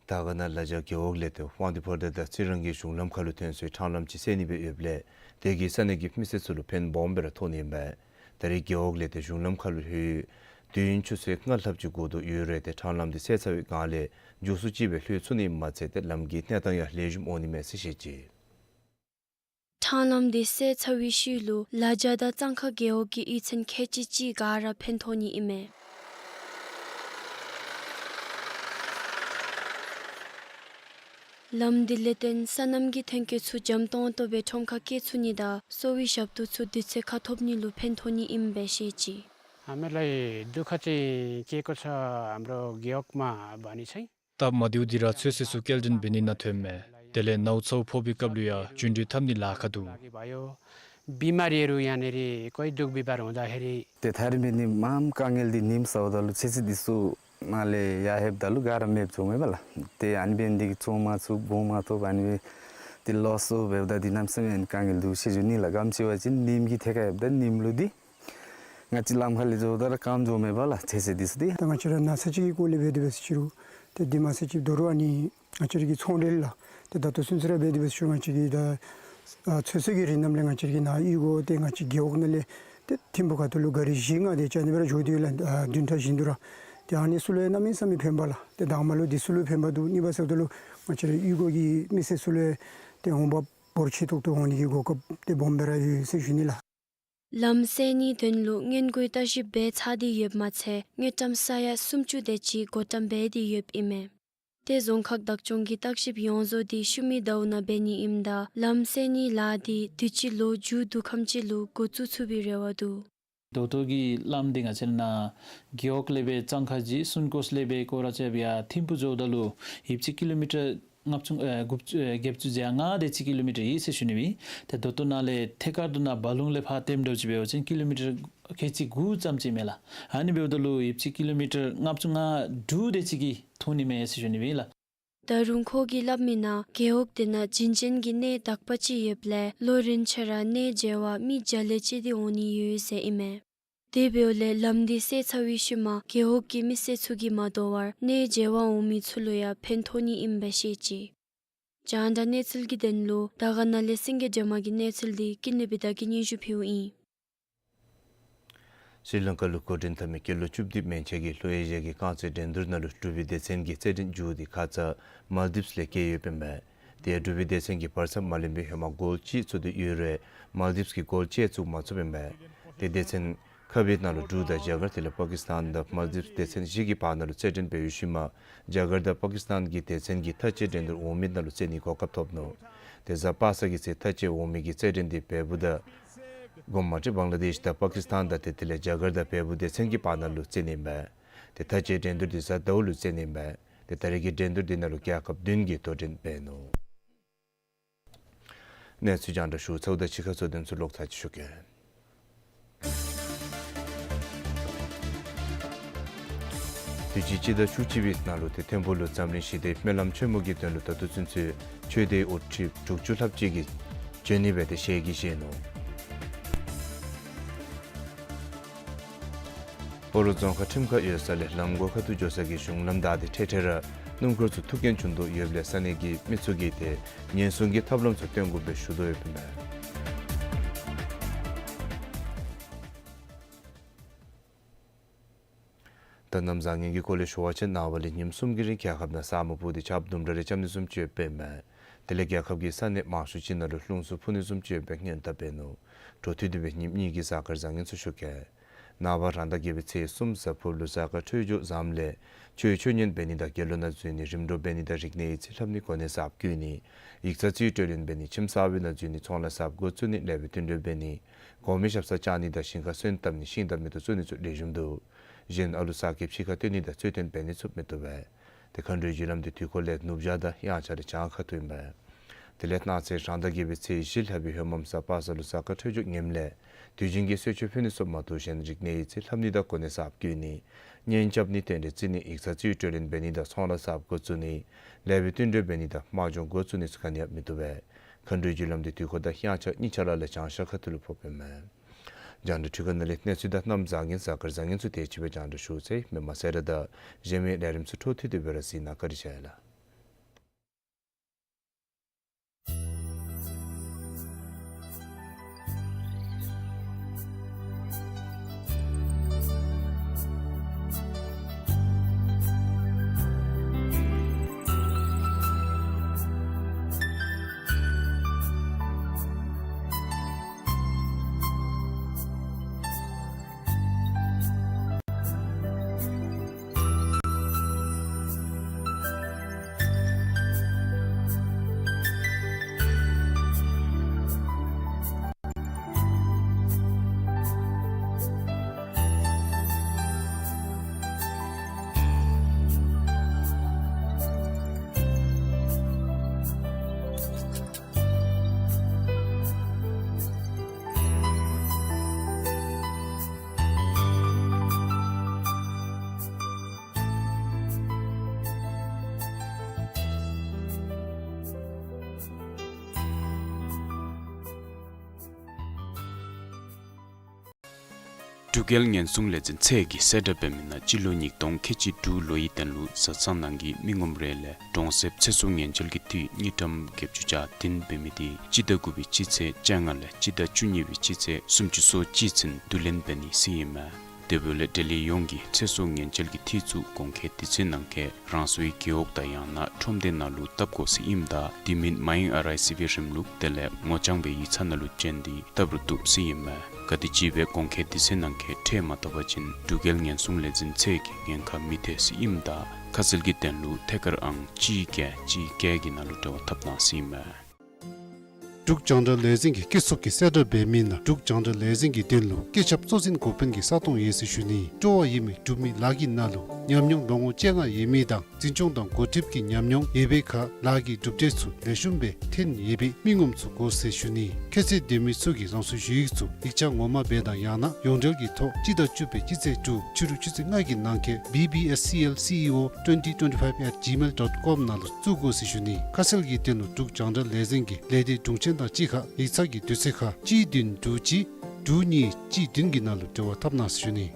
དར་དཀར་ན་ལ་རྒྱ་རྒེད་འོག་ལས་ཏེ་དབང་འདུས་ཕོ་བྲང་དང་རྩི་རང་གི་གཞུང་ལམ་ཁ་ལུ་ཐོན་སའི་ཕྲང་ལམ་ཅིག་སེལ་ནི་སྦེ་ཡོདཔ་ལས་དེ་གིས་ས་གནས་ཀྱི་མི་སེར་ཚུ་ལུ་ཕན་སྦོམ་སྦེ་ར་ཐོགས་ནི་ཨིན་པས། ད་རེས་རྒེད་འོག་ལས་ཏེ་གཞུང་ལམ་ཁ་ལུ་ལྷོད་དུས་ཡུན་ཆུ་ཚོད་ལྔ་ལྷགཔ་ཅིག་འགོར་དོ་ཡོད་རུང་ཏེ་ཕྲང་ལམ་འདི་སེལ་ཚར་བའི་སྒང་ལས་མགྱོགས་སུ་ཅིག་སྦེ་ལྷོད་ཚུགས་ནི་མ་ཚད་ཏེ་ལམ་གྱི་གནས་སྟངས་ཡང་ལེགས་ཤོམ་འོང་ནི་མས་ཟེར་བཤད་ཅི། ཕྲང་ལམ་འདི་སེལ་ཚར་བའི་ཤུལ་ལུ་ལ་རྒྱ་དང་གཙང་ཁ་རྒེད་འོག་གི་གཡུས་ཚན་ཁལ་གཅིག་ཅིག་ག་ར་ཕན་ཐོགས་ནི་ཨིན་མས། ལམ་འདི་ལས་བརྟེན་སོ་ནམ་གྱི་ཐོན་སྐྱེད་ཚུ་འཇམ་ཏོང་ཏོ་སྦེ་ཁྲོམ་ཁར་སྐྱེལ་ཚུགས་ནི་དང་གསོ་བའི་ཞབས་ཏོག་ཚུ་དུས་ཚོད་ཁར་ཐོབ་ནི་ལུ་ཕན་ཐོགས་ནི་ཨིན་པས་བཤད་ཅི། हामीलाई दुःख चाहिँ के को छ, हाम्रो गेओकमा भनी चाहिँ। སྟབས་མ་བདེཝ་འདི་ར་ཚོད་བསྲེ་ཚུ་སྐྱེལ་འདྲེན་འབད་ནི་ནང་ཐོནམ་མས། དེ་ལས་ནཝ་ཚཝ་ཕོག་པའི་སྐབས་ལུ་ཡང་རྒྱུན་འགྲུལ་འཐབ་ནི་ལཱ་ཁག་འདུག། बिमारीहरू यहाँनिर कोही दुःख बिमार हुँदाखेरि। ཏེ་ཐག་རིང་འབད་ནི་མངམ་དཀའ་ངལ་འདི་ཉིམ་ཟཝ་ད་ལུ་ཚོད་བསྲེ་འདི་ཚུ་ནཱ་ལས་ཡར་ལྷོདཔ་ད་ལུ་ག་ར་མེདཔ་འགྱོཝ་མས་པ་ལགས། ཏེ་ཨ་ནི་འབད་ནི་འདི་གིས་བཙོང་མ་ཚུགས་འབག་མ་ཐོབ་ཨ་ནི་སྦེ་ཏེ་ལོསི་འབདཝ་ད་འདི་གནམ་མེད་ས་མེད་དཀའ་ངལ་འདུག་ཟེར་ཞུ་ནི་ལགས། ག་ཅི་འབད་བ་ཅིན་ཉིམ་གྱི་ཐད་ཁར་ཡོདཔ་ད་ཉིམ་ལུ་འདི་ང་བཅས་ལམ་ཁ་ལས་འགྱོཝ་ད་ར་སྐམ་འགྱོཝ་མས་པ་ལགས་ཚོད་བསྲེ་འདི་ཚུ་འདི། ད་ང་བཅས་ར་ན་ཚ་ཅིག་གི་སྐོར་ལས་འབད་དེ་འབད་ཟེར་ཞུ་རུང་ཏེ་འདི་མ་ཚད་ཅིག་དོ་རུང་ཨ་ནི་ང་བཅས་ར་གི་ཚོང་འབྲེལ་ལགས་ཏེ་ད་ལྟོ་ཚུན་ཚོད་ར་འབད་དེ་འབད་ཟེར་ཞུ་རུང་ང་བཅས་ཀྱི་ད་ཨ་ཚོད་བསྲེ་གི་རིགས་རྣམས་ལས་ང་བཅས་ར་གི་ནཱ་གཡུས་སྒོ་ཏེ་ང་བཅས་རྒེད་འོག་ནང་ལས་ཏེ་ཐིམ་ཕུག་ཁ་ཐུག་ལུ་ག་རི་བཞི་ལྔ་དེ་ཅིག་ཨ་ནི་སྦེ་ར་འགྱོ་དོ་ཡོད་ལགས། ཨ་བདུན་ཕྲག་བཞིན་དུ་ར། ཏེ་ཨ་ནི་ཚུ་ལུ་ཡང་གནམ་མེད་ས་མེད་ཕན་པ་ལགས། ཏེ་དང་པ་ལུ་འདི་ཚུ་ལུ་ཕན་པ་འདུག། གཉིས་པ་ཟེརཝ་ད་ལུ་ང་བཅས་ར་གཡུས་སྒོ་གི་མི་སེར་ཚུ་ལུ་ཡང་ཏེ་འོང་འབབ་འབོར་ཆེ་ཏོག་ཏོ་འོང་ནི་གི་གོ་སྐབས་ཏེ་སྦོམ་སྦེ་ར་ཡོད་ཟེར་ཞུ་ནི་ལགས། ལམ་སེལ་ནིའི་དོན་ལུ་སྔོན་འགོག་བརྟག་ཞིབ་འབད་ཚར་ཏེ་ཡོདཔ་མ་ཚད་དངུལ་ཀྲམ་ས་ཡ་སུམ་ཅུ་དེ་ཅིག་བགོ་བཀྲམ་འབད་དེ་ཡོདཔ་ཨིན་མས། ཏེ་རྫོང་ཁག་བདག་སྐྱོང་གིས་བརྟག་ཞིབ་ཡོངས་རྫོགས་འདི་ཤུལ་མའི་ཟླཝ་ནང་འབད་ནི་ཨིནམ་ད་ལམ་སེལ་ནིའི་ལཱ་འདི་དུས་ཅི་ལོ་མཇུག་བསྡུ་ཁམས་ཅིག་ལུ་འགོ་བཙུགས་ཚུགས་པའི་རེ་བ་འདུག། ད་ལྟོ་གི་ལམ་འདི་ང་བཅས་ནཱ་རྒེད་འོག་ལས་སྦེ་གཙང་ཁ་གཞི་སུན་ཀོས་ལས་སྦེ་སྐོར་ར་རྐྱབ་ཡར་ཐིམ་ཕུག་འགྱོཝ་ད་ལུ་ཡོདཔ་ཅིག་ཀི་ལོ་མི་ཊར་ལྔ་བཅུ་ཨེ་དགུ་བཅུ་ཨེ་བརྒྱད་ཅུ་གྱ་ལྔ་དེ་ཅིག་ཀི་ལོ་མི་ཊར་ཡོད་ཟེར་ཞུ་ནི་སྦེ། ཏེ་ད་ལྟོ་ནཱ་ལས་ཐད་ཀར་དུ་ནཱ་བ་ལུང་ལས་ཕར་ཐིམ་འགྱོཝ་ཅིག་འབད་བ་ཅིན་ཀི་ལོ་མི་ཊར་ཁལ་གཅིག་དགུ་ཙམ་ཅིག་མས་ལགས། ཨ་ནི་འབདཝ་ད་ལུ་ཡོདཔ་ཅིག་ཀི་ལོ་མི་ཊར་ལྔ་བཅུ་ང་དྲུག་དེ་ཅིག་གིས་ཐུང་ནི་མས་ཟེར་ཞུ་ནི་སྦེ་ལགས། ད་རུང་ཁོ་གིས་སླབ་མིའི་ནང་རྒེད་འོག་དེ་ནང་བྱིན་ཅན་གྱི་གནས་དག་པ་ཅིག་ཡོདཔ་ལས་ལོ་རིམ་ཆད་ར་གནས་མཇལ་བར་མི་བརྒྱ་ལས་བཅད་དེ་འོང་ནི་ཡོད་ཟེར་ཨིན་མས། དེ་འབདཝ་ལས་ལམ་འདི་སེལ་ཚར་བའི་ཤུལ་མ་རྒེད་འོག་གི་མི་སེར་ཚུ་གིས་མ་དོ་བར་གནས་མཇལ་བར་འོང་མི་ཚུ་ལུ་ཡང་ཕན་ཐོགས་ནི་ཨིན་པས་བཤད་ཅི། རྒྱང་བསྒྲགས་གནས་ཚུལ་གྱི་དོན་ལུ་དར་དཀར་ན་ལས་སེང་གེ་སྒྲོལ་མ་གི་གནས་ཚུལ་འདི་ཀུན་ལེགས་བི་དྷ་གིས་སྙན་ཞུ་ཕུལཝ་ཨིན། ཤྲི་ལང་ཀ་ལུ་འགོ་འདྲེན་འཐབ་མི་སྐྱེས་ལོ་བཅུ་བདུན་མན་ཆད་ཀྱི་ལྷོ་ཨེ་ཤི་ཡ་གི་རྐང་རྩེད་འགྲན་བསྡུར་ནང་ལུ་འབྲུག་པའི་སྡེ་ཚན་གྱི་རྩེད་འགྲན་མཇུག་འདི་ཁ་ཙ་མཱལ་དིབས་ལས་བཀལ་ཡོདཔ་ཨིན་པས། དེ་འབྲུག་པའི་སྡེ་ཚན་གྱིས་བར་མཚམས་མ་ལེན་པར་ཧེ་མ་གོལ་གཅིག་ཚུད་དེ་ཡོད་རུང་མཱལ་དིབས་ཀྱིས་གོལ་གཅིག་བཙུགས་མ་ཚུགསཔ་ཨིན་པས། དེ་སྡེ་ཚན་ཁག་པའི་ནང་ལུ་འབྲུག་དང་རྒྱ་གར་དེ་ལས་པ་ཀིས་ཏཱན་དང་མཱལ་དིབས་སྡེ་ཚན་བཞི་གི་བར་ན་ལུ་རྩེད་འགྲན་འབད་བའི་ཤུལ་མ་རྒྱ་གར་དང་པ་ཀིས་ཏཱན་གྱི་སྡེ་ཚན་གྱིས་མཐའ་དཔྱད་འགྲན་བསྡུར་འོག་མའི་ནང་ལུ་རྩེད་ནིའི་གོ་སྐབས་ཐོབ་ནུག། དེ་གཟའ་པ་སངས་ཀྱི་ཚེ་མཐའ་དཔྱད་འོག་མའི་གི་རྩེད་འགྲན་འདི་བལ་པོ་དང་གོང་མ་ཏེ་བང་ལ་དེཤ་དང་པ་ཀིས་ཏཱན་དང་དེ་དེ་ལས་རྒྱ་གར་དང་བལ་པོ་སྡེ་ཚན་གྱི་བར་ན་ལུ་རྩེད་ནི་ཨིན་པས། དེ་མཐའ་དཔྱད་འགྲན་བསྡུར་འདི་གཟའ་ཟླཝ་ལུ་རྩེད་ནི་ཨིན་པས། དེ་ད་རེས་ཀྱི་འགྲན་བསྡུར་འདི་ནང་ལུ་རྒྱལ་ཁབ་བདུན་གྱིས་དོ་འགྲན་འབད་ནུག། གནས་ཚུལ་རྒྱང་བསྒྲགས་ཞུ་ཚརཝ་ད་ཕྱི་ཁ་རྩོད་དོན་ཚུ་ལོག་ཚར་ཅིག་ཞུ་གེ། དུས་ཅི་སྤྱི་ཟླ་བཅུ་གཅིག་པའི་ནང་ལུ་ཏེ་ཐིམ་ཕུག་ལུ་འཛམ་གླིང་ཞི་བདེའི་སྨོན་ལམ་ཆེན་མོ་གི་དོན་ལུ་ད་ལྟོ་ཚུན་ཚོད་ཆོས་སྡེའི་དབུ་ཁྲིད་དྲུག་ཅུ་ལྷགཔ་ཅིག་གིས་འབྱོན་ནི་སྦེ་ཏེ་ཞལ་གྱིས་བཞེས་ནུག། སྤ་རོ་རྫོང་ཁག་ཁྲིམས་ཁང་ཡོད་ས་ལས་ལམ་གོ་ཁ་ཐུག་འགྱོ་ས་གི་གཞུང་ལམ་བདའ་སྟེ་འཕྲལ་འཕྲལ་ར་སྣུམ་འཁོར་ཚུ་ཐུག་རྐྱེན་བྱུང་དོ་ཡོདཔ་ལས་ས་གནས་ཀྱི་མི་ཚུ་གིས་ཏེ་ཉེན་སྲུང་གི་ཐབས་ལམ་ཚུ་སྟོན་དགོཔ་སྦེ་ཞུ་དོ་ཡོདཔ་ཨིན་མས། ད་གནམ་བཟང་ངན་གྱི་སྐོར་ལས་ཞུ་བ་ཅིན་ནངས་པ་ལས་ཉིནམ་གསུམ་གྱི་རིང་རྒྱལ་ཁབ་ནང་ས་སྨུག་སྤུབས་ཏེ་ཆརཔ་དུམ་གྲ་རེ་རྐྱབ་ནི་བཟུམ་ཅིག་ཡོདཔ་ཨིན་མས། དེ་ལས་རྒྱལ་ཁབ་ཀྱི་ས་གནས་མང་ཤོས་ཅིག་ནང་ལུ་རླུང་འཚུབ་འཕུ་ནི་བཟུམ་ཅིག་ཡོདཔ་སྔོན་དཔག་འབད་ནུག། འཕྲོ་མཐུད་དེ་སྦེ་ཉིནམ་གཉིས་ཀྱི་གཟའ་སྐར་བཟང་ངན་ཚུ་ཞུ་གེ། ནངས་པ་རང་ཟླ་བརྒྱད་པའི་ཚེས་གསུམ་གཟའ་ཕུར་ལུ་གཟའ་སྐར་འཕྲོད་སྦྱོར་བཟངམ་ལས་ཆོས་ཆོས་ཉན་འབད་ནི་དང་དགེ་སློང་ནང་འཛུལ་ནི་རིམ་གྲོ་འབད་ནི་དང་རིག་གནས་ཡིག་རྩིས་ལྷབ་ནི་གོ་གནས་གསརཔ་བསྐོ་ནི་ཡིག་ཚང་རྩིས་སྤྲོད་ལེན་འབད་ནི་ཁྱིམ་གསར་པའི་ནང་འཛུལ་ནི་ཚོང་ལཱ་གསརཔ་འགོ་བཙུགས་ནི་ལེགས་པའི་བསྟུན་གྲོས་འབད་ནི་གོང་མའི་ཞབས་སར་བཅར་ནི་དང་ཞིང་ཁར་སོན་བཏབ་ནི་ཤིང་རྟ་མེ་ཏོག་བཙུགས་ནི་ཚུ་ལེགས་ཤོམ་འདུག། གཞན་ཨ་ལུ་ས་ཁེབ་ཕྱི་ཁར་བཏོན་ནི་དང་རྩོད་དོན་འབད་ནི་ཚུ་མི་བཏུབ་པས། དེ་མཁའ་འགྲོའི་རྒྱུ་ལམ་དེ་དུས་འཁོར་ལས་ནུབ་བྱང་དང་དབྱངས་འཆར་བྱང་ཁ་ཐུག་ཨིན་པས། དེ་ལས་གནངས་ཚེ་རང་ཟླ་བརྒྱད་པའི་ཚེས་བཞི་ལྷ་བུའི་ཧོ་མམ་ས་པ་ས་ལུ་གཟའ་སྐར་འཕྲོད་སྦྱོར་ངནམ་ལས་དུས་རྒྱུན་གྱི་གསོལ་མཆོད་ཕུལ་ནི་སོགས་མ་གཏོགས་གཞན་རིག་གནས་ཡིག་རྩིས་ལྷབ་ནི་དང་གོ་གནས་གསརཔ་བསྐོ་ནི་གཉེན་རྐྱབ་ནི་རྟེན་འབྲེལ་བརྩི་ནི་ཡིག་ཚང་རྩིས་སྤྲོད་ལེན་འབད་ནི་དང་ཚོང་ལཱ་གསརཔ་འགོ་བཙུགས་ནི་ལེགས་པའི་བསྟུན་གྲོས་འབད་ནི་དང་དམག་སྦྱོང་འགོ་བཙུགས་ནི་ཚུ་ག་ནི་ཡང་མི་བཏུབ་པས། མཁའ་འགྲོའི་རྒྱུ་ལམ་དེ་དུས་འཁོར་དང་དབྱངས་འཆར་གཉིས་ཆ་ར་ལས་བྱང་ཤར་ཁ་ཐུག་ལུ་ཕོགཔ་ཨིན་མས། རྒྱང་བསྒྲགས་འཕྲུལ་ཁང་ནང་ལས་གནས་ཚུལ་དང་གནམ་བཟང་ངན་གཟའ་སྐར་བཟང་ངན་ཚུ་དེ་ཅིག་སྦེ་རྒྱང་བསྒྲགས་ཞུ་ཚར་ཡི། མི་མང་གསལ་བསྒྲགས་དང་གཞན་མི་ལས་རིམ་ཚུ་འཕྲོ་མཐུད་དེ་སྦེ་ར་གཟིགས་གནང། བཀའ་དྲིན་ཆེ་ལགས། འབྲུག་རྒྱལ་ཉེན་སྲུང་ལས་འཛིན་ཚད་ཀྱིས་གསལ་བསྒྲགས་འབད་མི་ནང་སྤྱི་ལོ་ཉིས་སྟོང་ཁལ་གཅིག་དྲུག་ལོའི་དོན་ལུ་བཟའ་ཚང་ནང་གི་མི་ངོམ་རེ་ལས་གྲོང་གསེབ་ཚེ་སྲོག་ཉེན་བཅོལ་གྱི་འཐུས་དངུལ་ཀྲམ་བརྒྱད་ཅུ་གྱ་བདུན་འབད་མི་དེ་སྤྱི་ཟླ་དགུ་པའི་སྤྱི་ཚེས་བཅོ་ལྔ་ལས་སྤྱི་ཟླ་བཅུ་གཉིས་པའི་སྤྱི་ཚེས་སུམ་ཅུ་སོ་གཅིག་ཚུན་བསྡུ་ལེན་འབད་ནི་ཟེར་ཨིན་མས། དེ་འབདཝ་ལས་འབྲེལ་ཡོད་ཡོངས་ཀྱིས་ཚེ་སྲོག་ཉེན་བཅོལ་གྱི་འཐུས་ཚུ་གོང་འཁོད་དུས་ཚོད་ནང་འཁོད་རང་སོའི་རྒེད་འོག་དང་ཡང་ན་ཁྲོམ་སྡེ་ནང་ལུ་བཏབ་དགོ་ཟེར་ཨིནམ་ད་དེ་མིན་མ་ཡེངས་ཨར་ཨའི་སི་བི་རིམ་ལུགས་དེ་ལས་ངོ་རྐྱང་སྦེ་ཡིག་ཚང་ནང་ལུ་བྱོན་ཏེ་བཏབ་རུང་བཏུབ་ཟེར་ཨིན་མས། ག་དེམ་ཅིག་སྦེ་གོང་འཁོད་དུས་ཚོད་ནང་འཁོད་ཁྲལ་མ་བཏབ་པ་ཅིན་འབྲུག་རྒྱལ་ཉེན་སྲུང་ལས་འཛིན་ཚད་ཀྱིས་ཉེན་ཁ་མི་ཐེག་ཟེར་ཨིནམ་ད་ཁ་གསལ་གྱི་དོན་ལུ་ཐད་ཀར་ཨང་གཅིག་བརྒྱད་གཅིག་བརྒྱད་ཀྱི་ནང་ལུ་འབྲེལ་བ་འཐབ་གནང་ཟེར་ཨིན་མས། འབྲུག་རྒྱང་བསྒྲགས་ལས་འཛིན་གྱི་སྐྱེད་ཚོགས་ཀྱིས་གསལ་བསྒྲགས་འབད་མི་ནང་འབྲུག་རྒྱང་བསྒྲགས་ལས་འཛིན་གྱི་དོན་ལུ་སྐད་ཁྱབ་གཙོ་འཛིན་འགོ་དཔོན་གྱི་ས་སྟོང་ཡོད་ཟེར་ཞུ་ནི། སྤྲོ་བ་ཡོད་མི་འབྲུག་མི་ལཱ་གི་ནང་ལུ་ཉམས་མྱོང་ལོ་ངོ་བཅོ་ལྔ་ཡོད་མི་དང་འཛིན་སྐྱོང་དང་འགོ་ཁྲིདཔ་གི་ཉམས་མྱོང་ཡོད་པའི་ཁར་ལཱ་གི་གྲུབ་འབྲས་ཚུ་ལེགས་ཤོམ་སྦེ་ཐོན་ཡོད་པའི་མི་ངོམ་ཚུ་དགོ་ཟེར་ཞུ་ནི། ཁྱད་ཚད་ལྡན་མི་ཚུ་གིས་རང་སོའི་ཞུ་ཡིག་ཚུ་ཡིག་ཆ་ངོ་མ་སྦེ་དང་ཡང་ན་ཡོངས་འབྲེལ་གྱི་ཐོག་སྤྱི་ཟླ་བཅུ་པའི་སྤྱི་ཚེས་དྲུག་ཕྱི་རུ་ཆུ་ཚོད་ལྔ་གི་ནང་འཁོད་B B S C L C E O twenty twenty-five at gmail dot com ནང་ལུ་བཙུགས་དགོ་ཟེར་ཞུ་ནི། ཁ་གསལ་གྱི་དོན་ལུ་འབྲུག་རྒྱང་བསྒྲགས་ལས་འཛིན་གྱི་ལས་སྡེ་དྲུང་ཆེན་དང་གཅིག་ཁར་ཡིག་ཚང་གི་དུས་ཚོད་ཁར་གཅིག་བདུན་དྲུག་གཅིག་དྲུག་གཉིས་གཅིག་བདུན་གྱི་ནང་ལུ་འབྲེལ་བ་འཐབ་གནང་ཟེར་ཞུ་ནི།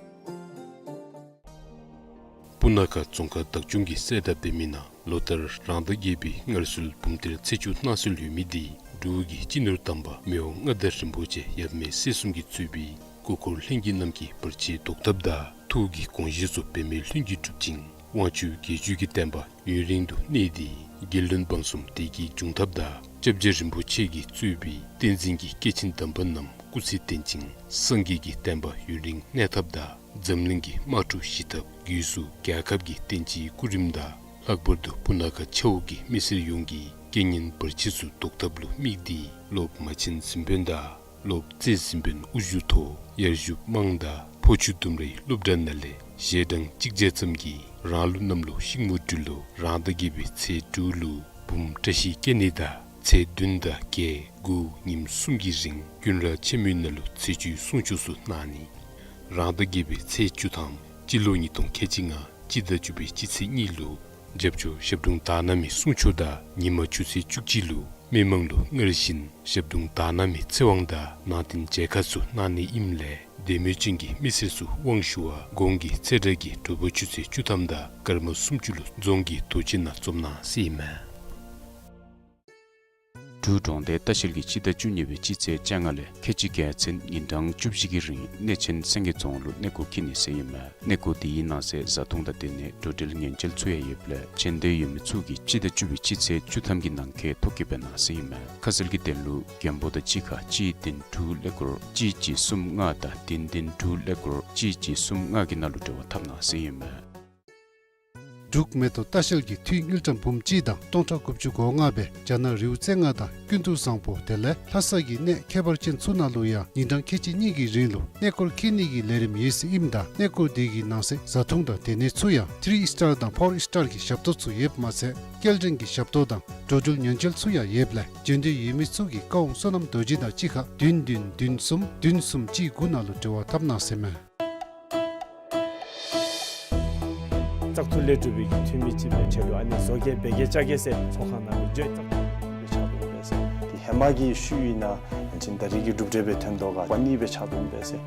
སྤུ་ན་ཁ་རྫོང་ཁག་བདག་སྐྱོང་གིས་གསལ་བསྒྲགས་འབད་མི་ནང་ལོ་ལྟར་རང་ཟླ་བརྒྱད་པའི་སྔར་སྲོལ་འབུམ་སྡེར་ཚེས་བཅུ་གནང་སྲོལ་ཡོད་མི་དེ་འབྲུག་གི་སྤྱི་ནོར་དམ་པ་མི་དབང་མངའ་བདག་རིན་པོ་ཆེ་ཡབ་མེས་སྲས་གསུམ་གྱིས་གཙོས་པའི་སྐུ་འཁོར་ལྷན་རྒྱས་རྣམས་ཀྱིས་བར་ཆད་བཟློག་ཐབས་དང་ཐུགས་ཀྱི་དགོངས་བཞེད་ཚུ་འབད་མེད་ལྷུན་གྱིས་གྲུབ་ཅིང་དབང་ཕྱུག་རྒྱལ་བརྒྱུད་ཀྱི་བསྟན་པ་ཡུན་རིང་དུ་གནས་ཏེ་རྒྱལ་བློན་འབངས་གསུམ་བདེ་སྐྱིད་འབྱུང་ཐབས་དང་སྐྱབས་རྗེ་རིན་པོ་ཆེ་གིས་གཙོས་པའི་བསྟན་འཛིན་གྱི་སྐྱེས་ཆེན་དམ་པ་རྣམས་སྐུ་ཚེ་བརྟན་ཅིང་སངས་རྒྱས་ཀྱི་བསྟན་པ་ཡུན་རིང་གནས་ཐབས་དང་འཛམ་གླིང་གི་དམག་འཁྲུག་ཞི་ཐབས་སྒོས་སུ་རྒྱལ་ཁབ་ཀྱི་བསྟན་སྤྱིའི་སྐུ་རིམ་དང་ལྷག་པར་དུ་སྤུ་ན་ཁ་ཆ་འོག་གི་མི་སེར་ཡོངས་ཀྱི་རྐྱེན་ངན་བར་ཆད་ཚུ་བཟློག་ཐབས་ལུ་དམིགས་ཏེ་སློབ་མ་ཆེན་གཟིམ་དཔོན་དང་སློབ་རྩེ་གཟིམ་དཔོན་དབུ་བཞུགས་ཐོག་དབྱར་བཞུགས་དམངས་དང་ཕོ་ཆུ་ལྡུམ་རའི་སློབ་གྲྭ་ནང་ལས་ཞལ་གྲངས་གཅིག་བརྒྱ་ཙམ་གྱིས་རང་ལུགས་གནམ་ལོ་ཤིང་མོ་སྦྲུལ་ལོ་རང་ཟླ་བརྒྱད་པའི་ཚེས་དྲུག་ལུ་འབུམ་བཀྲ་ཤིས་སྐྱེ་གནས་དང་ཚེས་བདུན་དང་བརྒྱད་དགུ་ཉིནམ་གསུམ་གྱི་རིང་ཀུན་ར་ཆེན་མོའི་ནང་ལུ་ཚེས་བཅུའི་གསུང་ཆོག་ཚུ་གནང་ནི། རང་ཟླ་བརྒྱད་པའི་ཚེས་བཅུ་ཐམ་སྤྱི་ལོ་ཉིས་སྟོང་ཁལ་གཅིག་ལྔ་སྤྱི་ཟླ་བཅུ་པའི་སྤྱི་ཚེས་གཉིས་ལུ་རྒྱབ་ཕྱོགས་ཞབས་དྲུང་དག་སྣང་མའི་གསུང་ཆོག་དང་ཉིན་མ་ཆུ་ཚོད་བཅུ་གཅིག་ལུ་མི་མང་ལུ་སྔར་བཞིན་ཞབས་དྲུང་དག་སྣང་མའི་ཚེ་དབང་དང་ནང་རྟེན་མཇལ་ཁ་ཚུ་གནང་ནི་ཨིནམ་ལས་དད་མོས་ཅན་གྱི་མི་སེར་ཚུ་དབང་ཞུ་བར་གོང་གི་ཚེས་གྲངས་ཀྱི་དྲོ་པ་ཆུ་ཚོད་བཅུ་ཐམ་དང་སྐར་མ་སུམ་ཅུ་ལུ་རྫོང་གི་རྡོ་གཅལ་ནང་འཛོམས་གནང་ཟེར་ཨིན་མས། འབྲུག་གྲོང་རྡལ་ལྟ་བཤལ་གྱིས་སྤྱི་ཟླ་བཅུ་གཉིས་པའི་སྤྱི་ཚེས་བཅོ་ལྔ་ལས་ཁལ་གཅིག་བརྒྱད་ཚུན་ཉིན་གྲངས་བཅུ་བཞི་གི་རིང་གནས་ཆེན་སེང་གེ་རྫོང་ལུ་གནས་སྐོར་འཁྱིད་ནི་ཟེར་ཨིན་མས། གནས་སྐོར་དེའི་ནང་གསེས་བཟའ་འཐུང་དང་དེ་ལས་འགྲོ་འགྲུལ་ཉེན་བཅོལ་ཚུ་ཡང་ཡོདཔ་ལས་བྱོན་འདོད་ཡོད་མི་ཚུ་གིས་སྤྱི་ཟླ་བཅུ་པའི་སྤྱི་ཚེས་བཅུ་ཐམ་གྱི་ནང་འཁོད་ཐོ་བཀོད་འབད་གནང་ཟེར་ཨིན་མས། ཁ་གསལ་གྱི་དོན་ལུ་མགོན་པོ་དང་གཅིག་ཁར་གཅིག་བདུན་དྲུག་ཀླད་ཀོར་གཅིག་གཅིག་གསུམ་ལྔ་དང་བདུན་བདུན་དྲུག་ཀླད་ཀོར་གཅིག་གཅིག་གསུམ་ལྔ་གི་ནང་ལུ་འབྲེལ་བ་འཐབ་གནང་ཟེར་ཨིན་མས། འབྲུག་མེ་ཏོག་ལྟ་བཤལ་གྱིས་འཐུས་དངུལ་ཀྲམ་འབུམ་གཅིག་དང་སྟོང་ཕྲག་དགུ་བཅུ་གོ་ལྔ་སྦེ་རྒྱ་ནག་རི་བོ་རྩེ་ལྔ་དང་ཀུན་ཏུ་བཟང་པོ་དེ་ལས་ལྷ་ས་གི་གནས་ཁྱད་པར་ཅན་ཚུ་ནང་ལུ་ཡང་ཉིན་གྲངས་ཁལ་གཅིག་གཉིས་ཀྱི་རིང་ལུ་གནས་སྐོར་འཁྱིད་ནི་གི་ལས་རིམ་ཡོད་ཟེར་ཨིནམ་ད་གནས་སྐོར་དེ་གི་ནང་གསེས་བཟའ་འཐུང་དང་སྡོད་གནས་ཚུ་ཡང་ཐི་རི་ཨིས་ཊར་དང་ཕོར་ཨིས་ཊར་གྱི་ཞབས་ཏོག་ཚུ་ཡོདཔ་མ་ཚད་སྐྱེལ་འདྲེན་གྱི་ཞབས་ཏོག་དང་འགྲོ་འགྲུལ་ཉེན་བཅོལ་ཚུ་ཡང་ཡོདཔ་ལས་བྱོན་འདོད་ཡོད་མི་ཚུ་གིས་ཀ་ཝང་བསོད་ནམས་རྡོ་རྗེ་དང་གཅིག་ཁར་བདུན་བདུན་བདུན་གསུམ་བདུན་གསུམ་གཅིག་དགུ་ནང་ལུ་འབྲེལ་བ་འཐབ་གནང་ཟེར་མས། བཙག་འཐུ་ལས་གྲུབ་པའི་གི་འཐུས་མི་ཅིག་སྦེ་ཁྲལ་ལུ་ཨ་ནི་བཟོ་གེ་འབད་གེ་བཅའ་གེ་ཟེར་ཚོགས་ཁང་ནང་ལུ་བརྗོད་བཙག་འཐུ་སྦེ་ཆགས་འདུག་པས་ཟེར། དེ་ཧེ་མ་གི་ཤུལ་ཨིན་ན་ཡང་ཅིན་ད་རེས་ཀྱི་གྲུབ་འབྲས་སྦེ་ཐོན་དོ་ག་པ་ནི་སྦེ་ཆགས་འདུག་པས་ཟེར།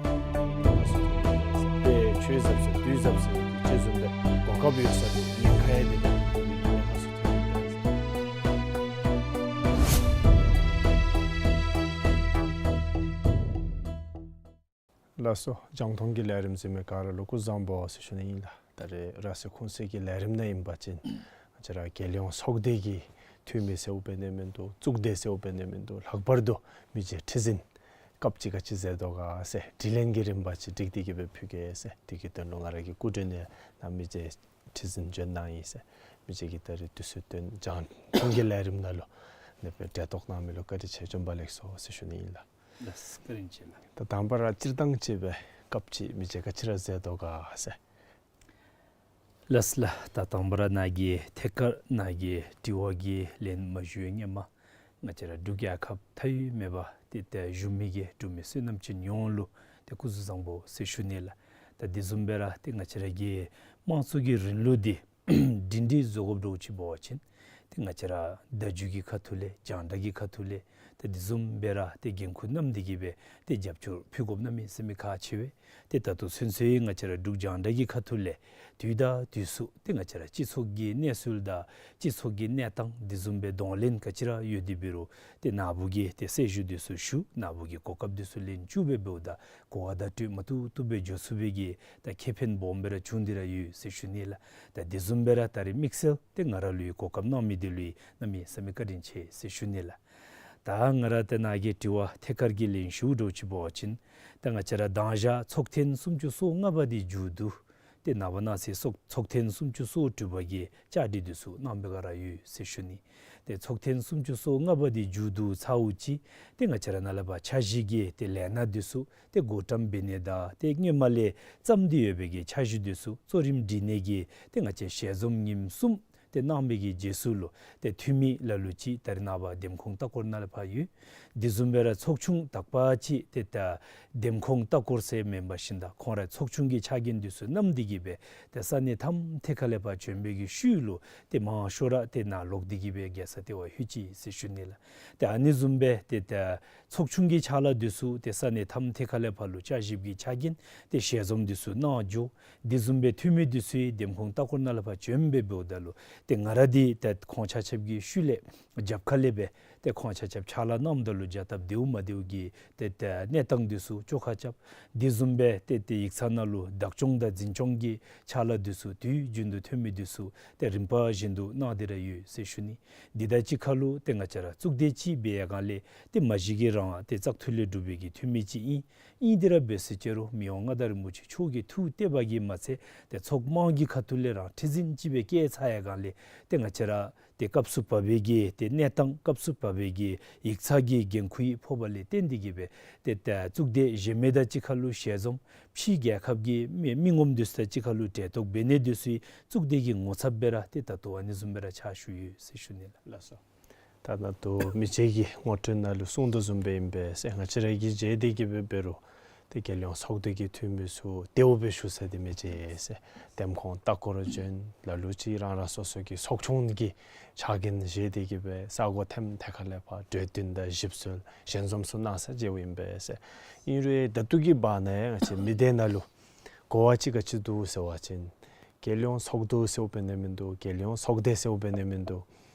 དེ་ཆོས་ཟབ་ཟེར་དུས་ཟབ་ཟེར་དེ་ཅིག་བཟུམ་སྦེ་གོ་སྐབས་ཡོད་ས་དེ་ཉེན་ཁ་ཡང་དེ་དེ་ཉེན་ཁ་ཚུ་ཐོན་འདུག་པས་ཟེར། ལགས་སོ། རྒྱང་མཐོང་གི་ལས་རིམ་གཟིགས་མི་ག་ར་ལུ་སྐུ་གཟུགས་བཟང་པོ་ཟེར་ཞུ་ནི་ཨིན་ལགས། ད་རེས་ར་སེ་ཁུང་སེ་གི་ལས་རིམ་ནང་ཨིན་པ་ཅིན་ང་བཅས་ར་རྒྱལ་ཡོངས་ཚོགས་སྡེ་གི་འཐུས་མི་ཟེརཝ་འབད་ནི་མིན་འདུག། གཙུག་སྡེ་ཟེརཝ་འབད་ནི་མིན་འདུག། ལྷག་པར་དུ་མི་རྗེ་ཁྲི་འཛིན་སྐབས་ཅིག་ག་ཅི་མཛད་དོ་ག་ཟེར་དྲི་ལན་གྱི་རིམ་པ་ཅིག་སྒྲིག་སྟེ་གི་སྦེ་ཕུལ་གེ་ཟེར། དེ་གི་དོན་ལུ་ང་ར་གི་སྐུ་མགྲོན་ནང་ན་མི་རྗེ་ཁྲི་འཛིན་བྱོན་གནང་ཡི་ཟེར། མི་རྗེ་གིས་ད་རེས་དུས་ཚོད་བཏོན་རྒྱང་མཐོང་གི་ལས་རིམ་ནང་ལུ་ཨ་ནི་སྦེ་གྲལ་གཏོགས་གནང་མི་ལུ་བཀའ་དྲིན་ཆེ་བྱོན་པ་ལེགས་སོ་ཟེར་ཞུ་ནི་ཨིན་ལགས། ལགས་བཀའ་དྲིན་ཆེ་ལགས། ད་དང་པ་ར་སྤྱིར་བཏང་ཅིག་སྦེ་སྐབས་ཅིག་མི་རྗེ་ག་ཅི་ར་མཛད་དོ་ག་ཟེར། ལགས་ལགས། ད་དང་པ་ར་ནཱ་གི་ཐད་ཀར་ནཱ་གི་དྲི་བ་གི་ལན་མ་ཞུ་བའི་སྔོན་མ་ང་བཅས་ར་འབྲུག་རྒྱལ་ཁབ་མཐའ་དབུས་མེད་པར་ཏེ་ཏེ་བཞུགས་མི་གི་འབྲུག་མི་བསོད་ནམས་ཅན་ཡོངས་ལུ་ཏེ་སྐུ་གཟུགས་བཟང་པོ་ཟེར་ཞུ་ནི་ལགས། ད་དེ་བཟུམ་སྦེ་ར་ཏེ་ང་བཅས་ར་གི་དམངས་གཙོ་གི་རིང་ལུགས་འདི་སྒྲིང་སྒྲི་བཟོ་དགོཔ་འདྲཝ་ཅིག་འབད་བ་ཅིན་ཏེ་ང་བཅས་ར་བརྡ་བརྒྱུད་ཀྱི་ཁ་ཐུག་ལས་རྒྱང་བསྒྲགས་ཀྱི་ཁ་ཐུག་ལས་ཏེ་དེ་བཟུམ་སྦེ་ར་ཏེ་འགན་ཁུར་བསྣམས་ཏེ་གི་སྦེ་ཏེ་རྒྱབ་སྐྱོར་ཕུལ་དགོཔ་གནམ་མེད་ས་མེད་ཁག་ཆེ་བས། ཏེ་ད་ལྟོ་ཚུན་ཚོད་ང་བཅས་ར་འབྲུག་རྒྱང་བསྒྲགས་ཀྱི་ཁ་ཐུག་ལས་དུས་དང་དུས་སུ་ཏེ་ང་བཅས་ར་སྤྱི་ཚོགས་ཀྱི་གནས་ཚུལ་དང་སྤྱི་ཚོགས་ཀྱི་གནས་སྟངས་དེ་བཟུམ་སྦེ་གདོང་ལེན་ག་ཅི་ར་ཡོད་དེ་འབད་རུང་ཏེ་ནཱ་བུ་གིས་ཏེ་གསལ་ཞུ་དེ་ཚུ་ཞུ། ནཱ་བུ་གིས་གོ་སྐབས་དེ་ཚུ་ལེན་བཅུག་སྦེ་འབདཝ་ད་གོ་བ་བརྡ་སྤྲོད་མ་བཏུབ་བཏུབ་སྦེ་འགྱོ་ཚུགས་པའི་གི་ད་ཁེ་ཕན་སྦོམ་སྦེ་ར་བྱུང་སྟེ་ར་ཡོད་ཟེར་ཞུ་ནི་ལགས། ད་དེ་བཟུམ་སྦེ་ར་ད་རེས་དམིགས་བསལ་ཏེ་ང་ར་ལུ་གོ་སྐབས་གནང་མི་དེ་ལུ་གནམ་མེད་ས་མེད་བཀའ་དྲིན་ཆེ་ཟེར་ཞུ་ནི་ལགས། ད་ང་ར་ཏེ་ནཱ་གི་དྲི་བ་ཐད་ཀར་གྱི་ལན་ཞུཝ་འདྲཝ་ཅིག་འབད་བ་ཅིན་ད་ང་བཅས་ར་མདང་ཞག་ཚོགས་ཐེངས་སུམ་ཅུ་སོ་ལྔ་པ་དེ་མཇུག་བསྡུ་སྟེ་ནངས་པ་གནངས་ཚེ་ཚོགས་ཚོགས་ཐེངས་སུམ་ཅུ་སོ་དྲུག་པ་གི་བཅར་འདྲི་དེ་ཚུ་གནང་པའི་སྒང་ར་ཡོད་ཟེར་ཞུ་ནི། ཏེ་ཚོགས་ཐེངས་སུམ་ཅུ་སོ་ལྔ་པ་དེ་མཇུག་བསྡུ་ཚརཝ་ཅིག་ཏེ་ང་བཅས་ར་ནཱ་ལས་ཕར་འཆར་གཞི་གི་ཏེ་ལས་སྣ་དེ་ཚུ་ཏེ་བགོ་བཀྲམ་འབད་ནི་དང་ཏེ་སྔོན་མ་ལས་བརྩམས་ཏེ་ཡོད་པའི་གི་འཆར་གཞི་དེ་ཚུ་གཙོ་རིམ་སྒྲིག་ནི་གི་ཏེ་ང་བཅས་ཞལ་འཛོམས་ཉིནམ་གསུམ་ཏེ་གནང་བའི་གི་རྗེས་སུ་ལུ་ཏེ་འཐུས་མི་ལ་ལུ་ཅིག་ད་རེས་ནངས་པ་འདེམས་ཁོངས་ལྟ་སྐོར་ནང་ལས་ཕར་ཡོད། དེ་བཟུམ་སྦེ་ར་ཚོགས་ཆུང་དག་པ་ཅིག་ཏེ་ད་འདེམས་ཁོངས་ལྟ་སྐོར་ཟེར་མེན་པར་ཞིནམ་ད་ཁོང་ར་ཚོགས་ཆུང་གི་ཕྱག་འགན་དེ་ཚུ་བསྣམས་ཏེ་གི་སྦེ་ཏེ་ས་གནས་ཐམ་ཐད་ཁ་ལས་ཕར་བྱོན་པའི་གི་ཤུལ་ལུ་ཏེ་མང་ཤོས་ར་ཏེ་ནཱ་ལོག་སྟེ་གི་སྦེ་རྒྱལ་ས་ལྟེ་བ་ལྷོད་ཅི་ཟེར་ཞུ་ནི་ལགས། ཏེ་ཨ་ནི་བཟུམ་སྦེ་ཏེ་ད་ཚོགས་ཆུང་གི་ཕྱག་ལཱ་དེ་ཚུ་ཏེ་ས་གནས་ཐམ་ཐད་ཁ་ལས་ཕར་ལུ་བསྐྱར་ཞིབ་ཀྱི་ཕྱག་འགན་ཏེ་ཞལ་འཛོམས་དེ་ཚུ་གནང་འགྱོ། དེ་བཟུམ་སྦེ་འཐུས་མི་དེ་ཚུ་འདེམས་ཁོངས་ལྟ་སྐོར་ནང་ལས་ཕར་བྱོན་སྦེ་འབདཝ་ད་ལུ་ཏེ་ང་ར་འདི་ཏེ་ཁོང་ཆ་ཁྱབ་ཀྱི་ཤུལ་ལས་རྒྱབ་ཁ་ལས་སྦེ་ཏེ་ཁོང་ཆ་ཁྱབ་ཕྱག་ལཱ་གནངམ་ད་ལུ་བྱ་སྟབས་བདེཝ་མ་བདེཝ་གི་ཏེ་ད་གནས་སྟངས་དེ་ཚུ་བཅོ་ཁ་རྐྱབ། དེ་བཟུམ་སྦེ་ཏེ་ཏེ་ཡིག་ཚང་ནང་ལུ་བདག་སྐྱོང་དང་འཛིན་སྐྱོང་གི་ཕྱག་ལཱ་དེ་ཚུ་དུས་རྒྱུན་དུ་འཐུས་མི་དེ་ཚུ་ཏེ་རིམ་པ་བཞིན་དུ་གནང་སྟེ་ར་ཡོད་ཟེར་ཞུ་ནི། འདི་དང་གཅིག་ཁར་ལུ་ཏེ་ང་བཅས་ར་གཙུག་སྡེ་ཅིག་འབད་བའི་སྒང་ལས་ཏེ་མ་གཞི་གིས་རང་ཏེ་བཙག་འཐུ་ལས་གྲུབ་པའི་གི་འཐུས་མི་ཅིག་ཨིན། ཨིན་དེ་ར་འབད་ཟེར་ཅི་རུང་མི་དབང་མངའ་བདག་རིན་པོ་ཆེ་མཆོག་གི་ཐུགས་གཏད་པ་གིས་མ་ཚད་ཏེ་ཚོགས་དམངས་ཀྱི་ཁ་ཐུག་ལས་རང་ཁྲི་འཛིན་ཅིག་སྦེ་བཀལ་ཚར་བའི་སྒང་ལས་ཏེ་ང་བཅས་ར་ཏེ་སྐབས་སུ་བབ་པའི་གི་ཏེ་གནས་སྟངས་སྐབས་སུ་བབ་པའི་གི་ཡིག་ཚང་གི་འགན་ཁུར་ཕོག་པ་ལས་བརྟེན་ཏེ་གི་སྦེ་ཏེ་ད་གཙུག་སྡེ་གཞན་མི་དང་གཅིག་ཁར་ལུ་ཞལ་འཛོམས་ཕྱི་རྒྱལ་ཁབ་ཀྱི་མི་མི་ངོམ་དེ་ཚུ་དང་གཅིག་ཁར་ལུ་གྲལ་གཏོགས་འབད་ནི་དེ་ཚུ་གཙུག་སྡེ་གི་ངོ་ཚབ་སྦེ་ར་ཏེ་ད་ལྟོ་ཨ་ནི་བཟུམ་སྦེ་ར་ཕྱག་ཞུ་ཡོད་ཟེར་ཞུ་ནི་ལགས། ལགས་སོ། ད་ད་ལྟོ་མི་རྗེ་གིས་ངོ་སྤྲོད་ནང་ལུ་གསུངས་དོ་བཟུམ་སྦེ་ཨིན་པས་ཟེར། ང་བཅས་ར་གིས་མཇལ་ཏེ་གི་སྦེ་འབད་རུང་ཏེ་རྒྱལ་ཡོངས་ཚོགས་སྡེ་གི་འཐུས་མི་ཚུ་དེ་སྦེ་བཞུགས་ས་འདི་མི་མཇལ་ཟེར། འདེམས་ཁོངས་ལྟ་སྐོར་བྱོན། ལ་ལུ་ཅིག་རང་རང་སོ་སོ་གི་ཚོགས་ཆུང་གི་ཕྱག་འགན་བཞེས་ཏེ་གི་སྦེ་ས་གོ་ཐམ་ཐད་ཁ་ལས་ཕར་གྲོས་བསྟུན་དང་ཞིབ་འཚོལ་ཞལ་འཛོམས་ཚུ་གནང་ས་མཇལཝ་ཨིན་པས་ཟེར། ཨིན་རུང་ད་ལྟོ་གི་བར་ན་ཡང་ང་བཅས་མི་སྡེ་ནང་ལུ་གོ་བ་ཅིག་ག་ཅི་འདུག་ཟེར་བ་ཅིན་རྒྱལ་ཡོངས་ཚོགས་འདུ་ཟེརཝ་འབད་ནི་མིན་འདུག། རྒྱལ་ཡོངས་ཚོགས་སྡེ་ཟེརཝ་འབད་ནི་མིན་འདུག།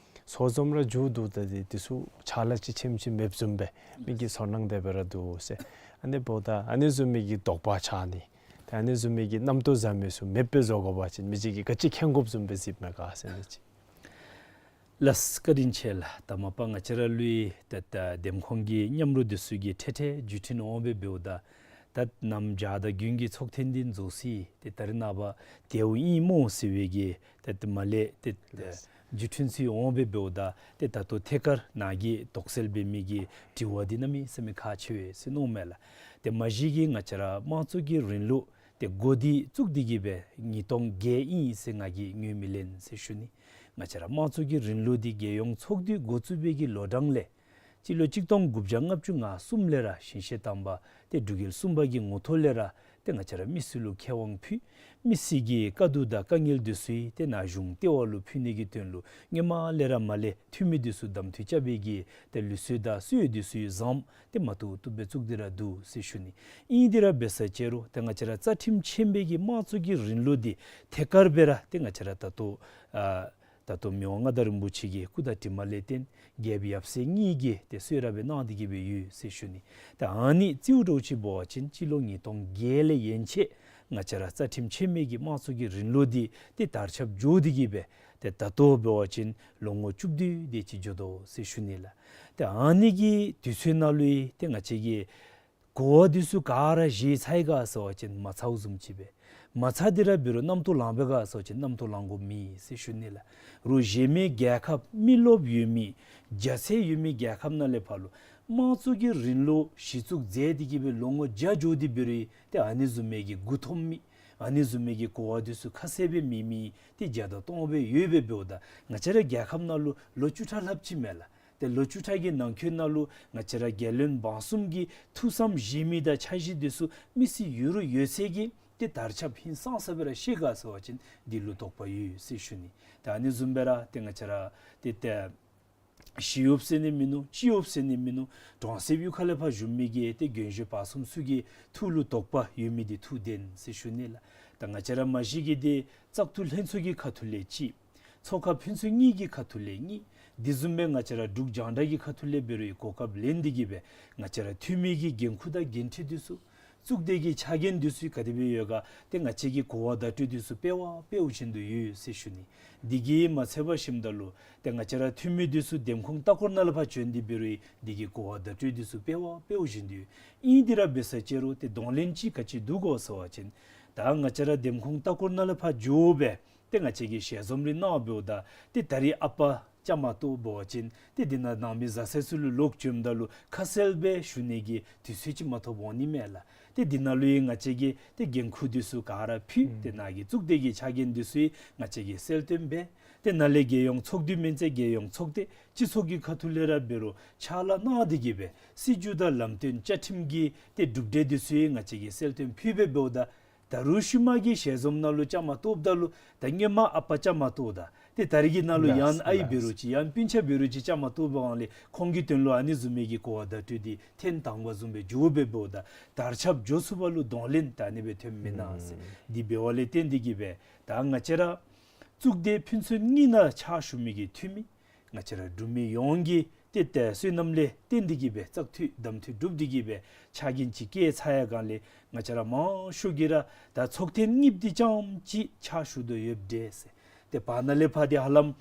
ཚོགས་འཛོམས་ར་མཇུག་བསྡུཝ་ད་འདི་འདི་ཚུ་ཕྱག་ལཱ་ཅིག་ཆེམ་ཅིག་མེདཔ་བཟུམ་སྦེ་མི་གི་ཚོར་སྣང་དེ་སྦེ་ར་འདུག་ཟེར། ཨ་ནི་འབདཝ་ད་ཨ་ནི་བཟུམ་མའི་གི་དོགས་པ་ཆགས་ནི། ཏེ་ཨ་ནི་བཟུམ་མའི་གི་རྣམ་རྟོག་ཟ་མི་ཚུ་མེདཔ་སྦེ་བཟོ་དགོ་པ་ཅིན་མི་ཅིག་གིས་ག་ཅི་མཁྱེན་དགོཔ་བཟུམ་སྦེ་གཟིགསཔ་མས་ག་ཟེར་ནི་ཅིག། ལགས་བཀའ་དྲིན་ཆེ་ལགས། ད་མ་པ་ང་བཅས་ར་ལུ་ཡང་ཏེ་ད་འདེམས་ཁོངས་ཀྱི་མཉམ་རོགས་འདི་ཚུ་གིས་འཕྲལ་འཕྲལ་བརྒྱུད་འཕྲིན་འོང་སྦེ་འབདཝ་ད་ད་གནམ་བྱཱར་དང་དགུན་གྱི་ཚོགས་ཐེངས་འདི་རྫོགས་ཅི། ཏེ་ད་རེས་ནངས་པ་དེ་བ་ཨིན་སྨོ་ཟེར་བའི་གི་ཏེ་ད་མ་ལས་ཏེ་ད་ལགས། བརྒྱུད་འཕྲིན་ཚུ་འོང་སྦེ་འབདཝ་ད་ཏེ་ད་ལྟོ་ཐད་ཀར་ནཱ་གི་དོགས་སེལ་འབད་མི་གི་དྲི་བ་འདི་གནམ་མེད་ས་མེད་ཁག་ཆེ་བས་ཟེར་མནོཝ་མས་ལགས། ཏེ་མ་གཞི་གིས་ང་བཅས་ར་དམངས་གཙོ་གི་རིང་ལུགས་ཏེ་འགོ་འདི་བཙུགས་ཏེ་གིས་སྦེ་ཉིས་སྟོང་བརྒྱད་ཨིན་ཟེར་ང་གིས་ངོས་མི་ལེན་ཟེར་ཞུ་ནི། ང་བཅས་ར་དམངས་གཙོ་གི་རིང་ལུགས་འདི་རྒྱལ་ཡོངས་ཚོགས་འདུ་འགོ་བཙུགས་པའི་གི་ལོ་གྲངས་ལས་སྤྱི་ལོ་གཅིག་སྟོང་དགུ་བརྒྱ་ལྔ་བཅུ་ང་གསུམ་ལས་ར་ཞིང་གཤེགས་དམ་པ་ཏེ་འབྲུག་རྒྱལ་གསུམ་པ་གི་ངོ་ཐོག་ལས་ར་ཏེ་ང་བཅས་ར་མི་སེར་ལུ་ཁེ་དབང་ཕུལ། མི་སེར་གྱི་དཀའ་སྡུག་དང་དཀའ་ངལ་འདི་ཚུ་ཏེ་ནཱ་གཞུང་ལྟེ་བ་ལུ་ཕུལ་ནི་གི་དོན་ལུ་སྔོན་མ་ལས་ར་མ་ལས་འཐུས་མི་འདི་ཚུ་གདམ་འཐུ་རྐྱབ་པའི་གི་ཏེ་ལུགས་སྲོལ་དང་སྲོལ་འདི་ཚུ་ཡང་བཟངམ་ཏེ་མ་བཏུབ་བཏུབ་སྦེ་བཙུགས་ཏེ་ར་འདུག་ཟེར་ཞུ་ནི། ཨིན་ཏེ་ར་འབད་ས་ཅིག་རུང་ཏེ་ང་བཅས་ར་རྩ་ཁྲིམས་ཆེན་པོའི་གི་དམངས་གཙོ་གི་རིང་ལུགས་འདི་ཐད་ཀར་སྦེ་ར་ཏེ་ང་བཅས་ར་ད་ལྟོ་ཨ་ད་ལྟོ་མི་དབང་མངའ་བདག་རིན་པོ་ཆེ་གི་སྐུ་དང་གྲིབ་མ་ལས་བརྟེན་རྒྱལཔོ་ཡབ་སྲས་གཉིས་ཀྱིས་ཏེ་གསོལ་རས་སྦེ་གནང་སྟེ་གིས་སྦེ་ཡོད་ཟེར་ཞུ་ནི། ཏེ་ཨ་ནི་རྩིས་འགྲོ་ཅིག་འབད་བ་ཅིན་སྤྱི་ལོ་ཉིས་སྟོང་བརྒྱད་ལས་ཡན་ཆད་ང་བཅས་ར་རྩ་ཁྲིམས་ཆེན་མོའི་གི་དམངས་གཙོ་གི་རིང་ལུགས་འདི་ཏེ་དར་ཁྱབ་འགྱོ་སྟེ་གིས་སྦེ་ཏེ་ད་ལྟོ་འབད་བ་ཅིན་ལོ་ངོ་བཅུ་བདུན་དེ་ཅིག་འགྱོ་དོ་ཟེར་ཞུ་ནི་ལགས། ཏེ་ཨ་ནི་གི་དུས་ཚོད་ནང་ལུ་ཡང་ཏེ་ང་བཅས་ཀྱིས་གོ་བ་འདི་ཚུ་ག་ར་བཞེས་ཚར་ཡི་ག་ཟེར་བ་ཅིན་མ་ཚརཝ་བཟུམ་ཅིག་སྦེ། མ་ཚར་ཏེ་ར་འབད་རུང་རྣམ་རྟོག་ལང་པས་ག་ཟེར་བ་ཅིན་རྣམ་རྟོག་ལང་དགོཔ་མེད་ཟེར་ཞུ་ནི་ལགས། རོགས་གཞན་མི་རྒྱལ་ཁབ་མི་རློབས་ཡོད་མི་རྒྱ་ཚད་ཡོད་མི་རྒྱལ་ཁབ་ནང་ལས་ཕར་ལུ་དམངས་གཙོ་གི་རིང་ལུགས་གཞི་བཙུགས་མཛད་དེ་གིས་སྦེ་ལོ་ངོ་བརྒྱ་འགྱོ་སྟེ་འབད་རུང་ཏེ་ཨ་ནི་བཟུམ་མའི་གི་མགུ་འཐོམ་མི་ཨ་ནི་བཟུམ་མའི་གི་གོ་བ་འདི་ཚུ་ཁ་གསལ་སྦེ་མེད་མི་ཏེ་བརྒྱ་དང་སྟོང་སྦེ་ཡོད་པས། འབདཝ་ད་ང་བཅས་ར་རྒྱལ་ཁབ་ནང་ལུ་ལོ་བཅུ་ཕྲག་ལྷགཔ་ཅིག་མས་ལགས། ཏེ་ལོ་བཅུ་ཕྲག་གི་ནང་འཁོད་ནང་ལུ་ང་བཅས་ར་རྒྱལ་བློན་འབངས་གསུམ་གྱི་ཐུགས་བསམ་བཞེས་མི་དང་འཆར་གཞི་འདི་ཚུ་མི་སེར་ཡོད་རུང་ཡོད་ཚད་ཀྱིས་ཏེ་དར་ཁྱབ་ཧིང་སངས་ས་སྦེ་ར་ཤེས་ག་ཟེར་བ་ཅིན་འདི་ལུ་དོགས་པ་ཡོད་ཟེར་ཞུ་ནི། ཏེ་ཨ་ནི་བཟུམ་སྦེ་ར་ཏེ་ང་བཅས་ར་ཏེ་ཏེ་ཞི་གཡོགཔ་ཟེར་ནི་མིན་ནུག། སྤྱི་གཡོགཔ་ཟེར་ནི་མིན་ནུག། གྲོང་གསེབ་གཡུས་ཁ་ལས་ཕར་བཞུགས་མི་གི་ཏེ་རྒན་གཞོན་བར་གསུམ་ཚུ་གི་ཐུགས་ལུ་དོགས་པ་ཡོད་མི་འདི་ཐུགས་བདེན་ཟེར་ཞུ་ནི་ལགས། ད་ང་བཅས་ར་མ་གཞི་གིས་ཏེ་བཙག་འཐུ་ལྷན་ཚོགས་ཀྱི་ཁ་ཐུག་ལས་གཅིག། ཚོགས་ཁག་ཕན་ཚུན་གཉིས་ཀྱི་ཁ་ཐུག་ལས་གཉིས། དེ་བཟུམ་སྦེ་ང་བཅས་ར་འབྲུག་རྒྱང་བསྒྲགས་ཀྱི་ཁ་ཐུག་ལས་འབད་རུང་གོ་སྐབས་ལེན་ཏེ་གིས་སྦེ་ང་བཅས་ར་འཐུས་མི་གི་འགན་ཁུར་དང་འགན་འཁྲི་འདི་ཚུ་གཙུག་སྡེ་གི་ཕྱག་འགན་འདི་ཚུ་ག་དེ་སྦེ་ཡོད་ག་ཏེ་ང་བཅས་ཀྱིས་གོ་བ་བརྡ་སྤྲོད་འདི་ཚུ་སྤེལ་བ་སྤེལཝ་བཞིན་དུ་ཡོད་ཟེར་ཞུ་ནི། དེ་གིས་མ་ཚད་པར་ཞིནམ་ད་ལུ་ཏེ་ང་བཅས་ར་འཐུས་མི་འདི་ཚུ་འདེམས་ཁོངས་ལྟ་སྐོར་ནང་ལས་ཕར་བྱོན་ཏེ་འབད་རུང་དེ་གི་གོ་བ་བརྡ་སྤྲོད་འདི་ཚུ་སྤེལ་བ་སྤེལཝ་བཞིན་དུ་ཡོད། ཨིན་ཏེ་ར་འབད་ས་ཅིག་རུང་ཏེ་གདོང་ལེན་ཅིག་ག་ཅི་འདུག་གོ་ཟེར་བ་ཅིན་ད་ང་བཅས་ར་འདེམས་ཁོངས་ལྟ་སྐོར་ནང་ལས་ཕར་འགྱོ་སྦེ་ཏེ་ང་བཅས་ཀྱིས་ཞལ་འཛོམས་རེ་གནང་འབདཝ་ད་ཏེ་ད་རིས་ཨ་པ་བཅའ་མར་གཏོགས་འབད་བ་ཅིན་ཏེ་འདི་ནང་ནང་མི་བཟའ་ཚང་ཚུ་ལུ་ལོག་བྱོནམ་ད་ལུ་ཁ་གསལ་སྦེ་ཞུ་ནི་གི་དུས་ཚོད་ཅིག་མ་ཐོབ་འོང་ནི་མས་ལགས། ཏེ་འདི་ནང་ལུ་ཡང་ང་བཅས་ཀྱིས་ཏེ་འགན་ཁུར་འདི་ཚུ་ག་ར་ཕུལ། ཨུམ་ཏེ་ནཱ་གི་གཙུག་སྡེ་གི་ཕྱག་འགན་འདི་ཚུ་ཡང་ང་བཅས་ཀྱིས་གསལ་སྟོན་འབད། ཏེ་ནཱ་ལས་རྒྱལ་ཡོངས་ཚོགས་འདུ་མེན་ཚེ་རྒྱལ་ཡོངས་ཚོགས་སྡེ་སྤྱི་ཚོགས་ཀྱི་ཁ་ཐུག་ལས་ར་འབད་རུང་ཕྱག་ལཱ་གནང་སྟེ་གིས་སྦེ་སྲིད་བྱུས་དང་ལམ་སྟོན་བཅའ་ཁྲིམས་ཀྱི་ཏེ་གྲུབ་འབྲས་འདི་ཚུ་ཡང་ང་བཅས་ཀྱིས་གསལ་སྟོན་ཕུལ་སྦེ་འབདཝ་ད་ད་རུང་ཤུལ་མ་གི་ཞལ་འཛོམས་ནང་ལུ་བཅའ་མར་གཏོགསཔ་ད་ལུ་ད་སྔོན་མ་ཨ་པ་བཅའ་མར་གཏོགས་ད་ཏེ་ད་རིས་ཀྱི་ནང་ལུ་ཡང་ཨའི་འབད་རུང་ཅིག་ཡང་སྤུན་ཆ་འབད་རུང་ཅིག་བཅའ་མར་གཏོགས་པའི་སྒང་ལས་ཁོང་གི་དོན་ལུ་ཨ་ནི་བཟུམ་མའི་གི་གོ་བ་བརྡ་སྤྲོད་འདི་ཐེངས་དང་པ་བཟུམ་སྦེ་འགྱོ་སྦེ་འབདཝ་ད་དར་ཁྱབ་འགྱོ་ཚུགས་པ་ལུ་གདོང་ལེན་ད་ཨ་ནི་སྦེ་ཐོནམ་མེན་ན་ཟེར། འདི་འབདཝ་ལས་བརྟེན་ཏེ་གིས་སྦེ་ད་ང་བཅས་ར་གཙུག་སྡེ་ཕན་ཚུན་གཉིས་ནང་ཕྱག་ཞུ་མི་གི་འཐུས་མི་ང་བཅས་ར་འབྲུག་མི་ཡོངས་ཀྱི་ཏེ་ཏེ་བསོད་ནམས་ལས་བརྟེན་ཏེ་གིས་སྦེ་བཙག་འཐུ་གདམ་འཐུ་གྲུབ་སྟེ་གིས་སྦེ་ཕྱག་འགན་ཅིག་བཀལ་ཚར་ཡི་སྒང་ལས་ང་བཅས་ར་མང་ཤོས་ཀྱིས་ར་ད་ཚོགས་ཐེངས་གཉིས་པ་འདི་རྐྱངམ་ཅིག་ཕྱག་ཞུ་དོ་ཡོདཔ་འདྲས་ཟེར། ཏེ་བར་ན་ལས་ཕར་འདི་ཧ་ལམ་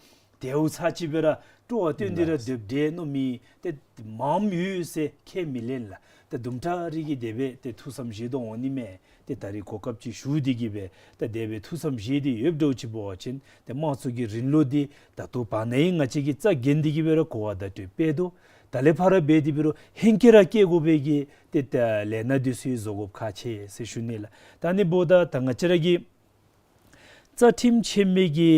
དེའུ་ཚར་གཅིག་སྦེ་ར་སྤྲོ་བ་སྟོན་ཏེ་ར་ལགས། སྡོདཔ་འདྲས་མནོ་མི་ཏེ་མངམ་ཡོད་ཟེར་ཁས་མི་ལེན་ལགས། ཏེ་དུམ་གྲ་རེ་གིས་དེ་སྦེ་ཏེ་ཐུགས་བསམ་བཞེས་དོ་འོང་ནི་མས། ཏེ་ད་རིས་གོ་སྐབས་ཅིག་ཞུ་སྟེ་གིས་སྦེ་ད་དེ་སྦེ་ཐུགས་བསམ་བཞེས་ཏེ་ཡོདཔ་འདྲཝ་ཅིག་འབད་བ་ཅིན་ཏེ་དམངས་གཙོ་གི་རིང་ལུགས་འདི་ད་ལྟོ་བར་ན་ཡང་ང་བཅས་ཀྱིས་རྩ་འགེངས་ཏེ་གིས་སྦེ་ར་གོ་བ་བརྡ་སྤྲོད་འབད་དོ། ད་ལས་ཕར་ར་འབད་དེ་འབད་རུང་ཧེང་སྐལ་ར་བསྐྱལ་དགོ་པའི་གི་ཏེ་ད་ལས་སྣ་འདི་ཚུ་བཟོ་དགོཔ་ཁག་ཆེ་ཟེར་ཞུ་ནི་ལགས། ད་ཨ་ནི་འབདཝ་ད་ད་ང་བཅས་ར་གི་རྩ་ཁྲིམས་ཆེན་མོའི་གི་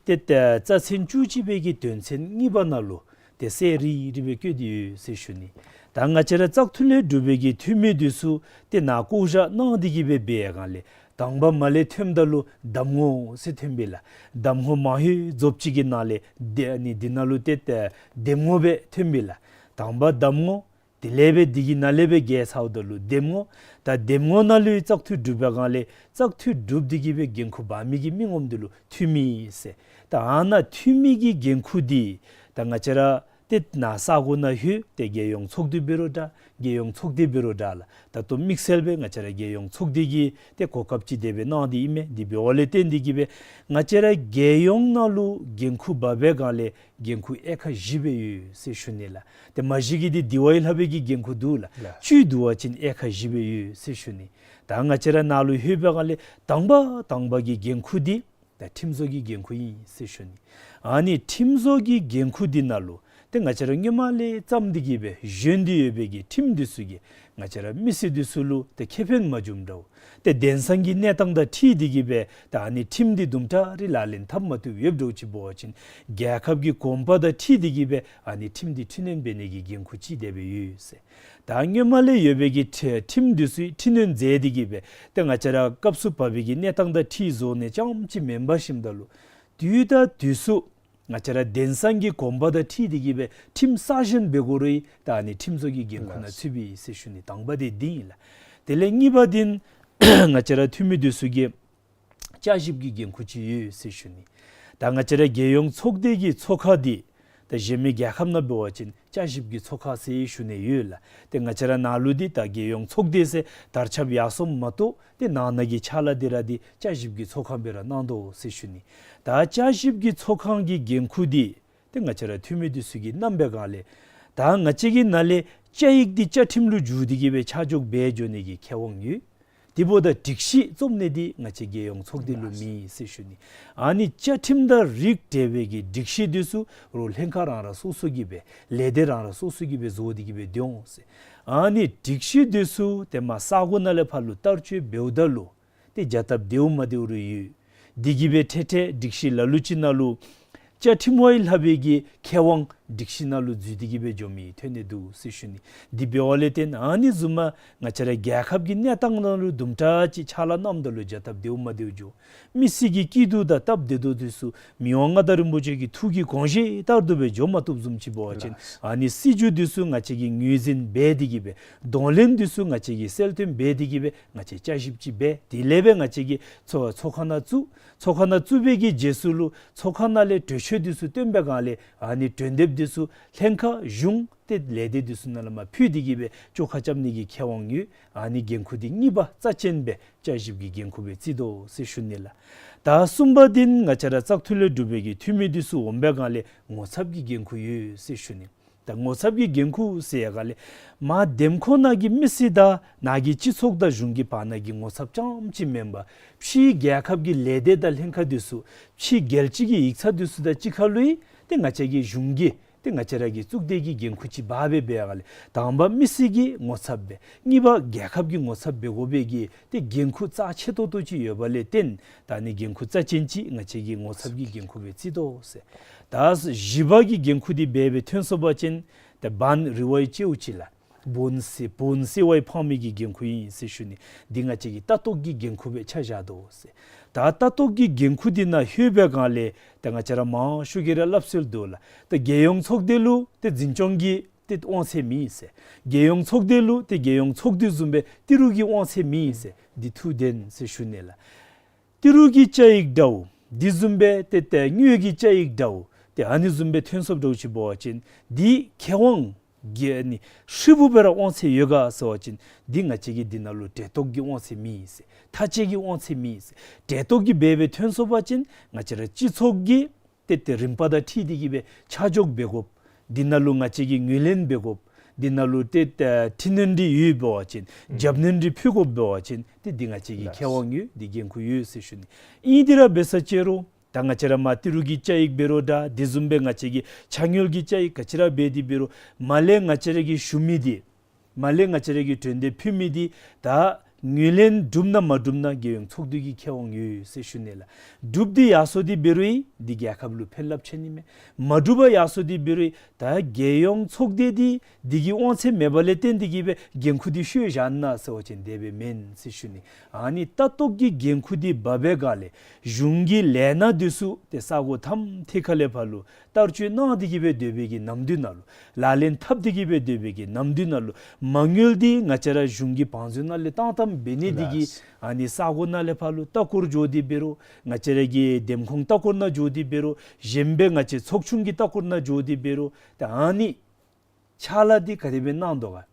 ཏེ་ད་རྩ་ཚན་བཅུ་གཅིག་པའི་གི་དོན་ཚན་གཉིས་པ་ནང་ལུ་ཏེ་གསལ་རི་རི་སྦེ་བཀོད་དེ་ཡོད་ཟེར་ཞུ་ནི། ད་ང་བཅས་ར་བཙག་འཐུ་ལས་གྲུབ་པའི་གི་འཐུས་མི་འདི་ཚུ་ཏེ་ནཱ་བསྐོ་བཞག་གནང་སྟེ་གིས་སྦེ་འབད་ཡི་སྒང་ལས་དང་པ་མར་ལས་ཐོནམ་ད་ལུ་གདམ་ངོ་ཟེར་ཐོན་པས་ལགས། གདམ་ངོ་མང་ཤོས་རྫོབ་ཅིག་གི་ནང་ལས་ཏེ་ཨ་ནི་འདི་ནང་ལུ་ཏེ་ད་འདེམས་ངོ་སྦེ་ཐོན་པས་ལགས། དང་པ་གདམ་ངོ་དེ་ལས་སྦེ་འདི་གི་ནང་ལས་སྦེ་བརྒལ་ཚརཝ་ད་ལུ་འདེམས་ངོ། ད་འདེམས་ངོ་ནང་ལུ་བཙག་འཐུ་གྲུབ་པའི་སྒང་ལས་བཙག་འཐུ་གྲུབ་སྟེ་གིས་སྦེ་འགན་ཁུར་འབག་མི་གི་མི་ངོམ་འདི་ལུ་འཐུས་མི་ཟེར། ད་ཨ་ནཱ་འཐུས་མི་གི་འགན་ཁུར་འདི་ ད་ང་བཅས་ར་ཏེ་ནཱ་ས་གོ་ནང་ལྷོད་ཏེ་རྒྱལ་ཡོངས་ཚོགས་འདུ་འབད་རུང་འདྲ་རྒྱལ་ཡོངས་ཚོགས་སྡེ་འབད་རུང་འདྲ་ལགས། ད་ལྟོ་དམིགས་བསལ་སྦེ་ང་བཅས་ར་རྒྱལ་ཡོངས་ཚོགས་སྡེ་གི་ཏེ་གོ་སྐབས་ཅིག་དེ་སྦེ་གནང་སྟེ་ཨིན་མས། དེ་འབདཝ་ལས་བརྟེན་ཏེ་གིས་སྦེ་ང་བཅས་ར་རྒྱལ་ཡོངས་ནང་ལུ་འགན་ཁུར་འབག་པའི་སྒང་ལས་འགན་ཁུར་དབྱེ་ཁག་བཞི་སྦེ་ཡོད་ཟེར་ཞུ་ནི་ལགས། ཏེ་མ་གཞི་གི་འདི་དེ་བ་ཡི་ལྷག་པའི་གི་འགན་ཁུར་འདུག་ལགས། ལགས། བཅུད་བསྡུ་བ་ཅིན་དབྱེ་ཁག་བཞི་སྦེ་ཡོད་ཟེར་ཞུ་ནི། ད་ང་བཅས་ར་ནཱ་ལུ་ལྷོད་པའི་སྒང་ལས་དང་པ་དང་པ་གི་འགན་ཁུར་འདི་ད་ཁྲིམས་བཟོ་གི་འགན་ཁུར་ཨིན་ཟེར་ཞུ་ནི། ཨ་ནི་ཁྲིམས་བཟོ་གི་འགན་ཁུར་འདི་ནང་ལུ་ཏེ་ང་བཅས་ར་སྔོན་མ་ལས་བརྩམས་ཏེ་གིས་སྦེ་བཞེངས་ཏེ་ཡོད་པའི་གི་ཁྲིམས་འདི་ཚུ་གིས་ང་བཅས་ར་མི་སེར་འདི་ཚུ་ལུ་ཏེ་ཁེ་ཕན་མ་བྱུངམ་འདྲཝ། ཏེ་དེང་སང་གི་གནས་སྟངས་དང་འཁྲིལ་ཏེ་གིས་སྦེ་ད་ཨ་ནི་ཁྲིམས་འདི་དུམ་གྲ་རེ་ལག་ལེན་འཐབ་མ་བཏུབ་ཡོདཔ་འདྲཝ་ཅིག་འབད་བ་ཅིན་རྒྱལ་ཁབ་ཀྱི་གོམ་པ་དང་འཁྲིལ་ཏེ་གིས་སྦེ་ཨ་ནི་ཁྲིམས་འདི་འཕྲི་སྣོན་འབད་ནི་གི་འགན་ཁུར་ཅིག་དེ་སྦེ་ཡོད་ཟེར། ད་སྔོན་མ་ལས་ཡོད་པའི་གི་ཁྲི་ཁྲིམས་འདི་ཚུ་འཕྲི་སྣོན་མཛད་དེ་གིས་སྦེ་ཏེ་ང་བཅས་ར་སྐབས་སུ་བབས་པའི་གི་གནས་སྟངས་དང་འཁྲིལ་བཟོ་ནི་རྐྱངམ་ཅིག་མེན་པར་ཞིནམ་ད་ལུ་དུས་དང་དུས་སུ་ང་བཅས་ར་དེང་སང་གི་གོམ་པ་དང་འཁྲིལ་ཏེ་གིས་སྦེ་ཁྲིམས་གསར་བཞེངས་འབད་དགོ་རུང་ད་ཨ་ནི་ཁྲིམས་བཟོ་གི་འགན་ཁུར་ནང་ཚུད་པས་ཟེར་ཞུ་ནི། དང་པ་འདི་འདི་ཨིན་ལགས། དེ་ལས་གཉིས་པ་འདི་ང་བཅས་ར་འཐུས་མི་འདི་ཚུ་གིས་བསྐྱར་ཞིབ་ཀྱི་འགན་ཁུར་ཅིག་ཡོད་ཟེར་ཞུ་ནི། ད་ང་བཅས་ར་རྒྱལ་ཡོངས་ཚོགས་སྡེ་གི་ཚོགས་ཁང་འདི་ད་གཞན་མི་རྒྱལ་ཁབ་ནང་འབད་བ་ཅིན་བསྐྱར་ཞིབ་ཀྱི་ཚོགས་ཁང་ཟེར་ཞུ་ནི་ཡོད་ལགས། ཏེ་ང་བཅས་ར་ནཱ་ལུ་འདི་ད་རྒྱལ་ཡོངས་ཚོགས་སྡེ་ཟེར་དར་ཁྱབ་ཡར་སོངམ་མ་གཏོགས་ཏེ་ནང་ན་གི་ཕྱག་ལཱ་འདི་ར་འདི་བསྐྱར་ཞིབ་ཀྱི་ཚོགས་ཁང་སྦེ་ར་གནང་དོ་ཟེར་ཞུ་ནི། ད་བསྐྱར་ཞིབ་ཀྱི་ཚོགས་ཁང་གི་འགན་ཁུར་འདི་ཏེ་ང་བཅས་ར་འཐུས་མི་འདི་ཚུ་གིས་གནངམ་པའི་སྒང་ལས་ད་ང་བཅས་ཀྱི་ནང་ལས་བཅའ་ཡིག་འདི་བཅའ་ཁྲིམས་ལུ་བསྒྱུར་ཏེ་གིས་སྦེ་ཆ་འཇོག་འབད་འགྱོ་ནི་གི་ཁེ་དབང་ཡོད། དེ་འབདཝ་ད་སྒྲིག་གཞི་བརྩམ་ནི་འདི་ང་བཅས་རྒྱལ་ཡོངས་ཚོགས་སྡེ་ལུ་མེད་ཟེར་ཞུ་ནི། ཨ་ནི་བཅའ་ཁྲིམས་དང་རིགས་བསྒྲེས་པའི་གི་སྒྲིག་གཞི་འདི་ཚུ་རོགས་ལྷན་ཁག་རང་རང་སོ་སོ་གིས་སྦེ་ལས་སྡེ་རང་རང་སོ་སོ་གིས་སྦེ་བཟོ་སྟེ་གིས་སྦེ་སྡོད་འོང་ཟེར། ཨ་ནི་སྒྲིག་གཞི་འདི་ཚུ་ཏེ་མར་ས་གོ་ནང་ལས་ཕར་ལུ་བསྟར་སྤྱོད་འབདཝ་ད་ལུ་ཏེ་བྱ་སྟབས་བདེཝ་མ་བདེཝ་རེ་ཡོད། འདི་གིས་སྦེ་ཐད་ཐད་སྒྲིག་གཞི་ལ་ལུ་ཅིག་ནང་ལུ་བཅའ་ཁྲིམས་པ་ཡི་ལྷག་པའི་གི་ཁེ་དབང་སྒྲིག་གཞི་ནང་ལུ་འཛུལ་ཏེ་གིས་སྦེ་འགྱོ་མི་ཐོན་ནི་འདུག་ཟེར་ཞུ་ནི། འདི་འབདཝ་ལས་བརྟེན་ཨ་ནི་བཟུམ་མ་ང་བཅས་ར་རྒྱལ་ཁབ་ཀྱི་གནས་སྟངས་ནང་ལུ་དུམ་གྲ་ཅིག་ཕྱག་ལཱ་གནངམ་ད་ལུ་བྱ་སྟབས་བདེཝ་མ་བདེཝ་འགྱོ། མི་སེར་གྱི་སྐྱིད་སྡུག་དང་སྟབས་བདེ་ཏོག་ཏོ་འདི་ཚུ་མི་དབང་མངའ་བདག་རིན་པོ་ཆེ་གི་ཐུགས་ཀྱི་དགོངས་བཞེད་ལྟར་དུ་སྦེ་འགྱོ་མ་བཏུབ་བཟུམ་ཅིག་འབད་བ་ཅིན་ལགས། ཨ་ནི་སྲིད་བྱུས་འདི་ཚུ་ང་བཅས་ཀྱིས་ངོས་འཛིན་འབད་དེ་གིས་སྦེ་གདོང་ལེན་འདི་ཚུ་ང་བཅས་ཀྱིས་གསལ་སྟོན་འབད་དེ་གིས་སྦེ་ང་བཅས་བསྐྱར་ཞིབ་ཅིག་འབད། དེ་ལས་སྦེ་ང་བཅས་ཀྱིས་ཚོགས་ཚོགས་ཁང་ནང་བཙུགས། ཚོགས་ཁང་ནང་བཙུགས་པའི་གི་རྗེས་སུ་ལུ་ཚོགས་ཁང་ནང་ལས་གྲོས་ཆོད་འདི་ཚུ་བཏོན་པའི་སྒང་ལས་ཨ་ནི་གྲོས་འདེབས་འདི་ཚུ་ལྷན་ཁག་གཞུང་ཏེ་ལས་སྡེ་འདི་ཚུ་ནང་ལས་མར་ཕུལ་ཏེ་གིས་སྦེ་བཅོ་ཁ་རྐྱབ་ནི་གི་ཁེ་དབང་ཡོད། ཨ་ནི་འགན་ཁུར་འདི་གཉིས་པ་རྩ་ཅན་སྦེ་བསྐྱར་ཞིབ་ཀྱི་འགན་ཁུར་སྦེ་བརྩི་དོ་ཟེར་ཞུ་ནི་ལགས། ད་གསུམ་པ་འདི་ང་བཅས་ར་བཙག་འཐུ་ལས་གྲུབ་པའི་གི་འཐུས་མི་འདི་ཚུ་འོང་པའི་སྒང་ལས་ངོ་ཚབ་ཀྱི་འགན་ཁུར་ཡོད་ཟེར་ཞུ་ནི། ད་ངོ་ཚབ་ཀྱི་འགན་ཁུར་ཟེར་ཡ་ག་ལས་མར་འདེམས་ཁོངས་ནང་གི་མི་སེར་དང་ནཱ་གི་སྤྱི་ཚོགས་དང་གཞུང་གི་བར་ན་གི་ངོ་ཚབ་རྐྱངམ་ཅིག་མེན་པར་ཕྱི་རྒྱལ་ཁབ་ཀྱི་ལས་སྡེ་དང་ལྷན་ཁག་འདི་ཚུ་ཕྱི་རྒྱལ་སྤྱི་གི་ཡིག་ཚང་འདི་ཚུ་དང་གཅིག་ཁར་ལུ་ཡང་ཏེ་ང་བཅས་ཀྱི་གཞུང་གིས་ཏེ་ང་བཅས་ར་གི་གཙུག་སྡེ་གི་འགན་ཁུར་ཅིག་འབག་སྦེ་འབད་ཡ་ག་ལས་དང་པ་མི་སེར་གྱི་ངོ་ཚབ་སྦེ་གཉིས་པ་རྒྱལ་ཁབ་ཀྱི་ངོ་ཚབ་འབད་དགོ་པའི་གི་ཏེ་འགན་ཁུར་རྩ་ཆེ་ཏོག་ཏོ་ཅིག་ཡོདཔ་ལས་བརྟེན་ད་ཨ་ནི་འགན་ཁུར་རྩ་ཅན་ཅིག་ང་བཅས་ཀྱིས་ངོ་ཚབ་ཀྱི་འགན་ཁུར་སྦེ་བརྩི་དོ་ཟེར། ད་བཞི་པ་གི་འགན་ཁུར་འདི་འབད་སྦེ་ཐོན་སོང་པ་ཅིན་ཏེ་བཱན་རི་བའི་ཅེའུ་ཅི་ལགས། བོན་སྲིད་བོན་སྲིད་པའི་ཕང་མི་གི་འགན་ཁུར་ཨིན་ཟེར་ཞུ་ནི། འདི་ང་བཅས་ཀྱི་ལྟ་རྟོག་གི་འགན་ཁུར་སྦེ་ཆ་བཞག་དོ་ཟེར། ད་ལྟ་རྟོག་གི་འགན་ཁུར་འདི་ནང་ལྷོད་པའི་སྒང་ལས་ད་ང་བཅས་ར་མང་ཤོས་ཀྱིས་ར་སླབ་སྲོལ་འདུག་ལགས། ད་རྒྱལ་ཡོངས་ཚོགས་སྡེ་ལུ་ཏེ་འཛིན་སྐྱོང་གི་ཏེ་དབང་ཚད་མེད་ཟེར། རྒྱལ་ཡོངས་ཚོགས་སྡེ་ལུ་ཏེ་རྒྱལ་ཡོངས་ཚོགས་སྡེ་བཟུམ་སྦེ་ཏི་རུ་གི་དབང་ཚད་མེད་ཟེར། འདི་ཐུགས་བདེན་ཟེར་ཞུ་ནི་ལགས། ཏི་རུ་གི་བཅའ་ཡིག་འདྲཝ་འདི་བཟུམ་སྦེ་ཏེ་ཏེ་དངུལ་གྱི་བཅའ་ཡིག་འདྲཝ་ཏེ་ཨ་ནི་བཟུམ་སྦེ་ཐོན་སོངམ་འདྲཝ་ཅིག་འབད་བ་ཅིན་འདི་ཁེ་དབང་གི་ཨ་ནི་ཧྲིལ་བུ་སྦེ་ར་དབང་ཚད་ཡོད་ག་ཟེར་བ་ཅིན་འདི་ང་བཅས་ཀྱི་འདི་ནང་ལུ་གྲལ་གཏོགས་ཀྱི་དབང་ཚད་མེད་ཟེར། ཐག་བཅད་ཀྱི་དབང་ཚད་མེད་ཟེར། གྲལ་གཏོགས་ཀྱི་སྦེ་སྦེ་ཐོན་སོང་པ་ཅིན་ང་བཅས་ར་སྤྱི་ཚོགས་ཀྱི་ཏེ་ཏེ་རིམ་པ་དང་འཁྲིལ་ཏེ་གིས་སྦེ་ཆ་འཇོག་འབད་དགོཔ། འདི་ནང་ལུ་ང་བཅས་ཀྱིས་ངོས་ལེན་འབད་དགོཔ། འདི་ནང་ལུ་ཏེ་ཏེ་འཕྲི་སྣོན་འདི་ཡོདཔ་འབད་བ་ཅིན་ཨུམ་རྒྱབ་སྣོན་འདི་ཕུལ་དགོཔ་འབད་བ་ཅིན་ཏེ་འདི་ང་བཅས་ཀྱི་ལགས། ཁེ་དབང་ཡོད། འདི་འགན་ཁུར་ཡོད་ཟེར་ཞུ་ནི། ཨིན་དེ་ར་འབད་ས་ཅིག་རུང་ད་ང་བཅས་ར་མར་ཏི་རུ་གི་བཅའ་ཡིག་འབད་རུང་འདྲ་དེ་བཟུམ་སྦེ་ང་བཅས་ཀྱི་ཆ་དངུལ་གྱི་བཅའ་ཡིག་ག་ཅི་ར་འབད་དེ་འབད་རུང་མར་ལས་ང་བཅས་ར་གིས་ཞུ་མི་འདི་མར་ལས་ང་བཅས་ར་གིས་གྲོས་འདེབས་ཕུལ་མི་འདི་ད་ངོས་ལེན་གྲུབ་ན་མ་གྲུབ་ན་རྒྱལ་ཡོངས་ཚོགས་འདུ་གི་ཁེ་དབང་ཡོད་ཟེར་ཞུ་ནི་ལགས། གྲུབ་སྟེ་ཡར་སོང་སྟེ་འབད་རུང་འདི་རྒྱལ་ཁབ་ལུ་ཕན་རླབས་ཆེ་ནི་མས། མ་གྲུབ་པར་ཡར་སོང་སྟེ་འབད་རུང་ད་རྒྱལ་ཡོངས་ཚོགས་སྡེ་འདི་འདི་གི་དབང་ཚད་མེདཔ་ལས་བརྟེན་ཏེ་གིས་སྦེ་འགན་ཁུར་འདི་བཤོལ་བཞག་ན་ཟེར་བ་ཅིན་དེ་སྦེ་མེན་ཟེར་ཞུ་ནི། ཨ་ནི་ལྟ་རྟོག་གི་འགན་ཁུར་འདི་འབག་པའི་སྒང་ལས་གཞུང་གི་ལས་སྣ་འདི་ཚུ་ཏེ་ས་གོ་ཐམ་ཐད་ཁ་ལས་ཕར་ལུ་བསྟར་སྤྱོད་གནང་སྟེ་གིས་སྦེ་སྡོད་པའི་གི་ནམ་དུས་ནང་ལུ་ལག་ལེན་འཐབ་སྟེ་གིས་སྦེ་སྡོད་པའི་གི་ནམ་དུས་ནང་ལུ་མ་དངུལ་འདི་ང་བཅས་ར་གཞུང་གི་བང་མཛོད་ནང་ལས་བཏང་བཏངམ་ འབད་ནི་འདི་གིས་ཨ་ནི་ས་གོ་ནང་ལས་ཕར་ལུ་ལྟ་སྐོར་འགྱོ་སྟེ་འབད་རུང་ང་བཅས་ར་གི་འདེམས་ཁོངས་ལྟ་སྐོར་ནང་འགྱོ་སྟེ་འབད་རུང་གཞན་པའི་ང་བཅས་ཚོགས་ཆུང་གི་ལྟ་སྐོར་ནང་འགྱོ་སྟེ་འབད་རུང་ད་ཨ་ནི་ཕྱག་ལཱ་འདི་ག་དེ་སྦེ་གནང་དོ་ག།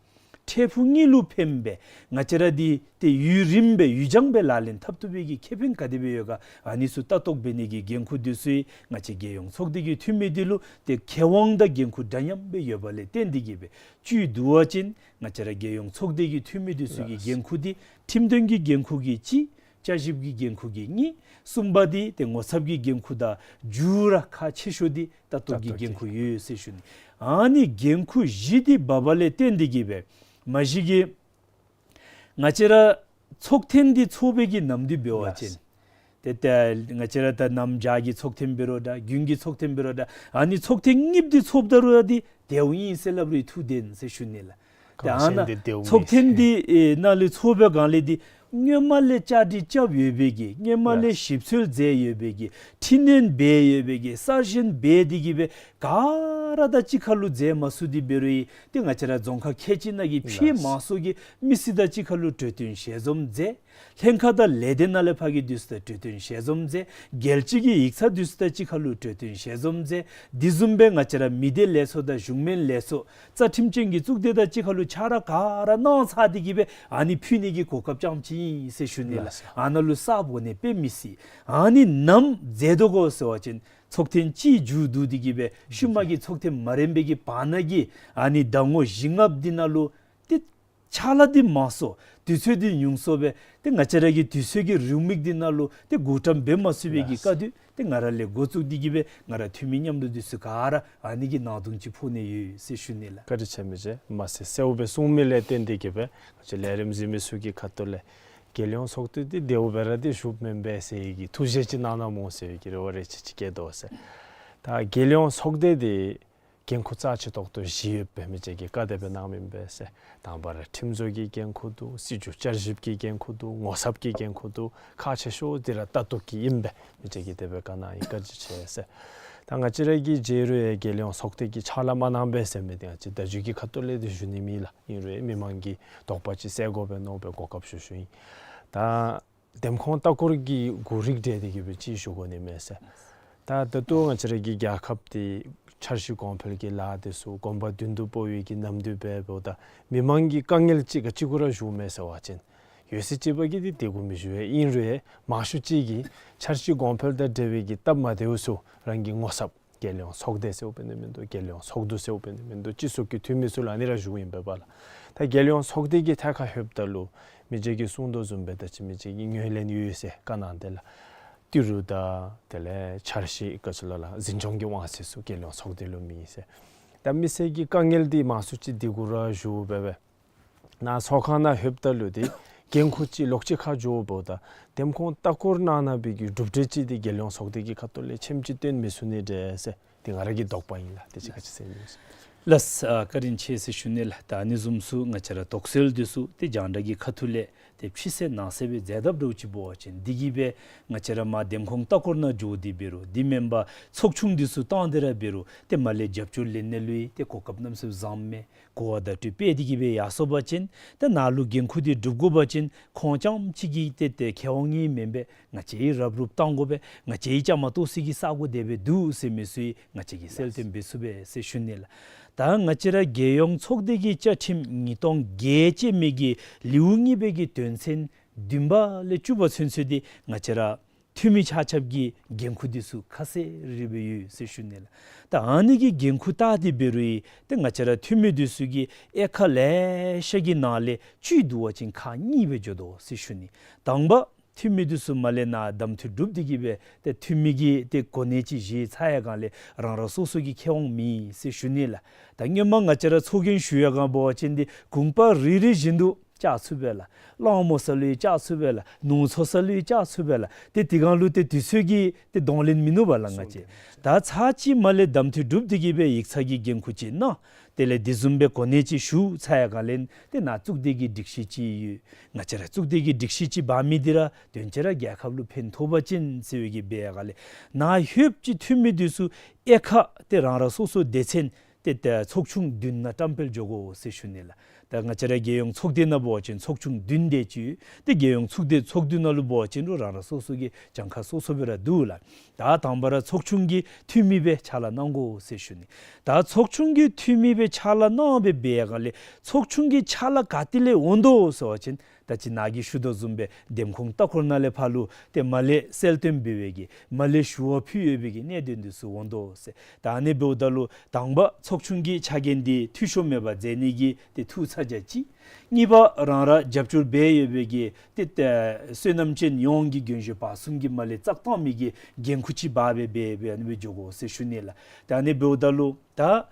འཕྲལ་ཕུགས་གཉིས་ལུ་ཕན་པའི་ང་བཅས་ར་འདི་ཏེ་ཡུན་རིངམོ་སྦེ་ཡུན་འགྱངས་སྦེ་ལག་ལེན་འཐབ་བཏུབ་པའི་གི་ཁེ་ཕན་ག་དེ་སྦེ་ཡོད་ག། ཨ་ནི་ཚུ་ལྟ་རྟོག་འབད་ནི་གི་འགན་ཁུར་འདི་ཚུ་ཡང་ང་བཅས་རྒྱལ་ཡོངས་ཚོགས་སྡེ་གི་འཐུས་མི་འདི་ལུ་ཏེ་ཁེ་དབང་དང་འགན་ཁུར་འདྲ་མཉམ་སྦེ་ཡོདཔ་ལས་བརྟེན་ཏེ་གིས་སྦེ་བཅུད་བསྡུ་བ་ཅིན་ང་བཅས་ར་རྒྱལ་ཡོངས་ཚོགས་སྡེ་གི་འཐུས་མི་འདི་ཚུ་གི་འགན་ཁུར་འདི་ཁྲིམས་དོན་གྱི་འགན་ཁུར་གྱི་གཅིག། བསྐྱར་ཞིབ་ཀྱི་འགན་ཁུར་གྱི་གཉིས། གསུམ་པ་འདི་ཏེ་ངོ་ཚབ་ཀྱི་འགན་ཁུར་དང་མཇུག་ར་ཁག་ཆེ་ཤོས་འདི་ལྟ་རྟོག་གི་འགན་ཁུར་ཡོད་ཟེར་ཞུ་ནི། ཨ་ནི་འགན་ཁུར་བཞི་འདི་འབགཔ་ལས་བརྟེན་ཏེ་གིས་སྦེ་མ་གཞི་གིས་ང་བཅས་ར་ཚོགས་ཐེངས་འདི་ཚོགས་པའི་གི་ནམ་དུས་འབད་བ་ཅིན་ཏེ་ཏེ་ང་བཅས་ར་ད་གནམ་བྱཱར་གྱི་ཚོགས་ཐེངས་འབད་རུང་འདྲ་དགུན་གྱི་ཚོགས་ཐེངས་འབད་རུང་འདྲ་ཨ་ནི་ཚོགས་ཐེངས་གཉིས་འདི་ཚོགསཔ་ད་རུང་འདི་དེ་ཨིན་ཟེར་སླབ་རུང་ཐུགས་བདེན་ཟེར་ཞུ་ནི་ལགས། ཏེ་ཨ་ནཱ་ཚོགས་ཐེངས་འདི་ཨེ་ནང་ལུ་ཚོགས་པའི་སྒང་ལས་འདི་སྔོན་མ་ལས་བཅའ་སྒྲིག་རྐྱབ་ཡོད་པའི་གི་སྔོན་མ་ལས་ཞིབ་འཚོལ་མཛད་ཡོད་པའི་གི་འཕྲི་སྣོན་འབད་ཡོད་པའི་གི་གསར་ཞེན་འབད་དེ་གིས་སྦེ་ག་ར་དང་གཅིག་ཁར་ལུ་མཛད་མ་ཚུགས་ཏེ་འབད་རུང་ཡང་ཏེ་ང་བཅས་ར་རྫོང་ཁག་ཁལ་གཅིག་ནང་གི་ཕྱེད་མང་སུ་གི་མི་སེར་དང་གཅིག་ཁར་ལུ་གྲོས་བསྟུན་ཞལ་འཛོམས་མཛད། ལྷན་ཁག་དང་ལས་སྡེ་ནང་ལས་ཕར་གྱི་འདི་ཚུ་དང་གྲོས་བསྟུན་ཞལ་འཛོམས་མཛད། རྒྱལ་སྤྱི་གི་ཡིག་ཚང་འདི་ཚུ་དང་གཅིག་ཁར་ལུ་གྲོས་བསྟུན་ཞལ་འཛོམས་མཛད། དེ་བཟུམ་སྦེ་ང་བཅས་ར་མི་སྡེ་ལས་ཚོགས་དང་གཞུང་མིན་ལས་ཚོགས་རྩ་ཁྲིམས་ཅན་གྱི་གཙུག་སྡེ་དང་གཅིག་ཁར་ལུ་ཕྱག་ར་ག་ར་གནང་ཚར་ཏེ་གིས་སྦེ་ཨ་ནི་ཕུལ་ནི་གི་གོ་སྐབས་རྐྱངམ་ཅིག་ཨིན་ཟེར་ཞུ་ནི་ལགས། ཨ་ནཱ་ལུ་ས་བོར་ནི་དཔེ་མི་སྲིད། ཨ་ནི་ནམ་མཛད་དོ་གོ་ཟེར་བ་ཅིན་ཚོགས་ཐེངས་གཅིག་མཇུག་བསྡུ་སྟེ་གིས་སྦེ་ཤུལ་མ་གི་ཚོགས་ཐེངས་མ་རན་པའི་གི་བར་ན་གི་ཨ་ནི་ཟླ་ངོ་བཞི་ལྔ་འདི་ནང་ལུ་ཏེ་ཕྱག་ལཱ་འདི་མང་སུ་དུས་ཚོད་འདི་ཉུང་སུ་སྦེ་ཏེ་ང་བཅས་ར་གི་དུས་ཚོད་ཀྱི་རེའུ་མིག་འདི་ནང་ལུ་ཏེ་བགོ་བཀྲམ་འབད་མ་ཚུགས་པའི་གི་དཀའ་སྡུག་ཏེ་ང་ར་ལས་འགོ་བཙུགས་ཏེ་གིས་སྦེ་ང་ར་འཐུས་མི་མཉམ་རུབ་འདི་ཚུ་ག་ར་ཨ་ནི་གི་ནང་དོན་ཅིག་ཕོག་ནི་ཡོད་ཟེར་ཞུ་ནི་ལགས། བཀའ་དྲིན་ཆེ་མི་རྗེ། མ་ཟད་གསལཝ་སྦེ་གསུངས་མི་ལས་བརྟེན་ཏེ་གིས་སྦེ་ང་བཅས་ལས་རིམ་གཟིགས་མི་ཚུ་གི་ཁ་ཐུག་ལས་རྒྱལ་ཡོངས་ཚོགས་སྡེ་འདི་བདེཝ་སྦེ་ར་འདི་བཞུགསཔ་མེན་པས་ཟེར་བའི་གི་ཐུགས་བཞེད་ཅིག་གནང་གནངམ་འོང་ཟེར་བའི་གི་རེ་བ་རེ་ཆེ་ཅིག་བསྐྱེད་དོ་ཟེར། ད་རྒྱལ་ཡོངས་ཚོགས་སྡེ་འདི་འགན་ཁུར་རྩ་ཆེ་ཏོག་ཏོ་བཞི་ཡོདཔ་སྦེ་མི་རྗེ་གིས་བཀའ་དེ་སྦེ་གནངམ་ཨིན་པས་ཟེར། དང་པ་ར་ཁྲིམས་བཟོ་གི་འགན་ཁུར་འདུག། སྲིད་བྱུས་བསྐྱར་ཞིབ་ཀྱི་འགན་ཁུར་འདུག། ངོ་ཚབ་ཀྱི་འགན་ཁུར་འདུག། ཁག་ཆེ་ཤོས་འདི་ར་ལྟ་རྟོག་གི་ཨིན་པས་མི་རྗེ་གིས་དེ་སྦེ་བཀའ་གནང་ཡི། བཀའ་དྲིན་ཆེ་ཟེར། ད་ང་བཅས་ར་གིས་མཇལ་རུང་ཡང་རྒྱལ་ཡོངས་ཚོགས་སྡེ་གིས་ཕྱག་ལཱ་མ་གནང་པས་ཟེར་མི་འདི་ང་བཅས་བརྡ་བརྒྱུད་ཀྱི་ཁ་ཐུག་ལས་འདི་ཞུ་ནི་མེད་ལགས། ཨིན་རུང་ཡང་མི་མང་གི་དོགས་པ་ཅིག་སེལ་དགོ་པས་མནོ་སྦེ་གོ་སྐབས་ཞུ་ཞུཝ་ཨིན། ད་འདེམས་ཁོངས་ལྟ་སྐོར་གྱི་གོ་རིམ་འབྲེལ་ཏེ་གིས་སྦེ་ཅིག་ཞུ་དགོ་ནི་མས་ཟེར། ད་ད་ལྟོ་ང་བཅས་ར་གི་རྒྱལ་ཁབ་འདི་འཆར་གཞི་གོང་འཕེལ་གྱི་ལཱ་འདི་ཚུ་གོམ་པ་མདུན་དུ་སྤོ་བའི་གི་ནམ་དུས་འབདཝ་ད་མི་མང་གི་དཀའ་ངལ་ཅིག་ག་ཅི་གུ་ར་བཞུགས་མས་ཟེར་བ་ཅིན་ཡོད་ཚད་ཅིག་པ་གིས་འདི་དེ་གུ་མི་བཞུགས་པས། ཨིན་རུང་ཡང་མང་ཤོས་ཅིག་གིས་འཆར་གཞི་གོང་འཕེལ་དང་འབྲེལ་བའི་གི་སྟབས་མ་བདེཝ་ཚུ་རང་གི་ངོ་ཚབ་རྒྱལ་ཡོངས་ཚོགས་སྡེ་ཟེརཝ་འབད་ནི་མིན་འདུག། རྒྱལ་ཡོངས་ཚོགས་འདུ་ཟེརཝ་འབད་ནི་མིན་འདུག། སྤྱི་ཚོགས་ཀྱི་འཐུས་མི་ཚུ་ལུ་ཨ་ནི་ར་ཞུཝ་ཨིན་པས་པ་ལགས། ད་རྒྱལ་ཡོངས་ཚོགས་སྡེ་གི་ཐད་ཁར་ལྷོདཔ་ད་ལུ་མི་རྗེ་གིས་གསུངས་དོ་བཟུམ་སྦེ་ད་ཅི་མི་རྗེ་གིས་ངོས་ལེན་ཡོད་ཟེར་བཀའ་གནང་དེ་ལགས། ཏི་རུ་དང་དེ་ལས་འཆར་གཞི་ག་ཅི་ལོ་ལགས་འཛིན་སྐྱོང་གི་དབང་ཚད་ཚུ་རྒྱལ་ཡོངས་ཚོགས་སྡེ་ལུ་མེད་ཟེར། ད་མི་སེར་གྱི་དཀའ་ངལ་འདི་མང་སུ་ཅིག་འདི་གུ་ར་བཞུགས་སྦེ་སྦེ་ནཱ་ཚོགས་ཁང་ནང་ལྷོདཔ་ད་ལུ་འདི་འགན་ཁུར་ཅིག་ལོག་ཅི་ཁ་འགྱོཝ་ད་འདེམས་ཁོངས་ལྟ་སྐོར་གནང་གནང་བའི་གི་གྲུབ་འབྲས་ཅིག་འདི་རྒྱལ་ཡོངས་ཚོགས་སྡེ་གི་ཁ་ཐུག་ལས་ཆེམ་ཅིག་སྟོན་མི་ཚུགས་ནི་འདྲས་ཟེར་འདི་ང་ར་གི་དོགས་པ་ཨིན་ལགས། དེ་ཅིག་ག་ཅི་ཟེར་ཨིན་ན་ཟེར། ལགས། ཨ་བཀའ་དྲིན་ཆེ་ཟེར་ཞུ་ནི་ལགས། ད་ཨ་ནི་བཟུམ་ཚུ་ང་བཅས་ར་དོགས་སེལ་འདི་ཚུ་ཏེ་རྒྱང་བསྒྲགས་ཀྱི་ཁ་ཐུག་ལས་ཏེ་ཕྱི་གསལ་ནང་གསལ་སྦེ་མཛད་དཔ་འདྲཝ་ཅིག་འབད་བ་ཅིན་འདི་གིས་སྦེ་ང་བཅས་ར་མར་འདེམས་ཁོངས་ལྟ་སྐོར་ནང་འགྱོ་སྟེ་འབད་རུང་འདི་མེན་པར་ཚོགས་ཆུང་འདི་ཚུ་བཏང་སྟེ་ར་འབད་རུང་ཏེ་མར་ལས་རྒྱབ་སྐྱོར་ལེན་ནི་ལུ་ཡང་ཏེ་གོ་སྐབས་གནམ་མེད་ས་མེད་བཟངམ་མས། གོ་བ་བརྡ་སྤྲོད་སྤེལ་ཏེ་གིས་སྦེ་ཡར་སོང་པ་ཅིན་ཏེ་ནཱ་ལུ་འགན་ཁུར་འདི་སྒྲུབ་དགོ་པ་ཅིན་ཁོང་རྐྱངམ་གཅིག་གི་ཏེ་ཏེ་ཁེ་དབང་ཨིན་མེན་པས། ང་བཅས་ཀྱིས་རུབ་རུབ་བཏང་དགོ་པས། ང་བཅས་ཀྱིས་བཅའ་མར་གཏོགས་སའི་གི་ས་གོ་དེ་སྦེ་འདུག་ཟེར་མི་ཚུ་ཡང་ང་བཅས་ཀྱིས་གསལ་སྟོན་འབད་ཚུགས་པས་ཟེར་ཞུ་ནི་ལགས། ད་ང་བཅས་ར་རྒྱལ་ཡོངས་ཚོགས་སྡེ་གི་བཅའ་ཁྲིམས་ཉིས་སྟོང་བརྒྱད་ཅན་མའི་གི་ལེའུ་གཉིས་པའི་གི་དོན་ཚན་བདུན་པ་ལས་བཅུ་པ་ཚུན་ཚོད་འདི་ང་བཅས་ར་འཐུས་མི་ཆ་ཁྱབ་ཀྱི་འགན་ཁུར་འདི་ཚུ་ཁ་གསལ་རི་སྦེ་ཡོད་ཟེར་ཞུ་ནི་ལགས། ད་ཨ་ནི་གི་འགན་ཁུར་བལྟ་སྟེ་འབད་རུང་ཡང་ཏེ་ང་བཅས་ར་འཐུས་མི་འདི་ཚུ་གི་དབྱེ་ཁག་ལེ་ཤ་གི་ནང་ལས་བཅུད་བསྡུ་བ་ཅིན་ཁག་གཉིས་སྦེ་འགྱོ་དོ་ཟེར་ཞུ་ནི། དང་པ་འཐུས་མི་འདི་ཚུ་མར་ལས་ནཱ་གདམ་འཐུ་གྲུབ་སྟེ་གིས་སྦེ་ཏེ་འཐུས་མི་གི་ཏེ་གོ་གནས་ཅིག་བཞེས་ཚར་ཡར་སྒང་ལས་རང་རང་སོ་སོ་གི་ཁེ་དབང་མེད་ཟེར་ཞུ་ནི་ལགས། ད་སྔོན་མ་ང་བཅས་ར་ཚོགས་རྒྱན་ཞུ་ཡར་སྒང་འབད་བ་ཅིན་འདི་གུང་པ་རེ་རེ་བཞིན་དུ་བཅར་ཚུགས་པས་ལགས། གླང་མོ་ས་ལུ་ཡང་བཅར་ཚུགས་པས་ལགས། ནུབ་མཚོ་ས་ལུ་ཡང་བཅར་ཚུགས་པས་ལགས། ཏེ་དེ་སྒང་ལུ་ཏེ་དུས་ཚོད་ཀྱི་ཏེ་གདོང་ལེན་མིན་ནུག་པ་ལགས་ང་བཅས། ད་ཚར་གཅིག་མར་ལས་གདམ་འཐུ་གྲུབ་སྟེ་གིས་སྦེ་ཡིག་ཚང་གི་འགན་ཁུར་ཅིག་གནང་། དེ་ལས་དེ་བཟུམ་སྦེ་གོ་གནས་ཅིག་ཞུ་ཚར་ཡར་སྒང་ལས་ཏེ་ནཱ་གཙུག་སྡེ་གི་སྒྲིག་གཞི་ཅིག་ཡོད། ང་བཅས་ར་གཙུག་སྡེ་གི་སྒྲིག་གཞི་ཅིག་འབག་མི་འདི་ར་དོན་ཅིག་ར་རྒྱལ་ཁབ་ལུ་ཕན་ཐོགས་པ་ཅིན་ཟེར་བའི་གི་སྦེ་ཡར་སྒང་ལས་ནཱ་ལྷོདཔ་ཅིག་འཐུས་མི་འདི་ཚུ་དབྱེ་ཁག་ཏེ་རང་རང་སོ་སོ་སྡེ་ཚན་ཏེ་ཏེ་ཚོགས་ཆུང་བདུན་ནང་བཀྲམ་སྤེལ་འགྱོ་དགོ་ཟེར་ཞུ་ནི་ལགས། ད་ང་བཅས་ར་རྒྱལ་ཡོངས་ཚོགས་སྡེ་ནང་འབད་བ་ཅིན་ཚོགས་ཆུང་བདུན་དེ་ཅིག་ཡོད། ཏེ་རྒྱལ་ཡོངས་ཚོགས་སྡེ་ཚོགས་འདུ་ནང་ལུ་འབད་བ་ཅིན་རུང་རང་རང་སོ་སོ་གི་གྱངས་ཁ་སོ་སོ་སྦེ་ར་འདུག་ལགས། ད་དང་པ་ར་ཚོགས་ཆུང་གི་འཐུས་མི་སྦེ་ཕྱག་ལཱ་གནང་དགོ་ཟེར་ཞུ་ནི། ད་ཚོགས་ཆུང་གི་འཐུས་མི་སྦེ་ཕྱག་ལཱ་གནང་སྦེ་འབད་ཡར་སྒང་ལས་ཚོགས་ཆུང་གི་ཕྱག་ལཱ་ག་ཏེ་ལས་འོང་དོ་ཟེར་བ་ཅིན་ད་ཅི་ནཱ་གིས་ཞུ་དོ་བཟུམ་སྦེ་འདེམས་ཁོངས་ལྟ་སྐོར་ནང་ལས་ཕར་ལུ་ཏེ་མར་ལས་གསལ་སྟོན་འབད་བའི་གི་མར་ལས་ཞུ་བ་ཕུལ་ཡོད་པའི་གི་གནད་དོན་འདི་ཚུ་འོང་དོ་ཟེར། ད་ཨ་ནི་འབདཝ་ད་ལུ་དང་པ་ཚོགས་ཆུང་གི་ཕྱག་འགན་འདི་འཐུས་ཤོར་མེད་པར་མཛད་ནི་གི་ཏེ་ཐུགས་ཚ་གྱང་ཅིག། གཉིས་པ་རང་ར་རྒྱབ་སྐྱོར་འབད་ཡོད་པའི་གི་ཏེ་ཏེ་བསོད་ནམས་ཅན་ཡོངས་ཀྱི་རྒྱུན་ཞུགས་བར་གསུམ་གྱིས་མར་ལས་བཙག་བཏང་མི་གི་འགན་ཁུར་ཅིག་འབག་སྦེ་འབད་འབད་ཨ་ནི་སྦེ་འགྱོ་དགོ་ཟེར་ཞུ་ནི་ལགས། ད་ཨ་ནི་འབདཝ་ད་ལུ་ད་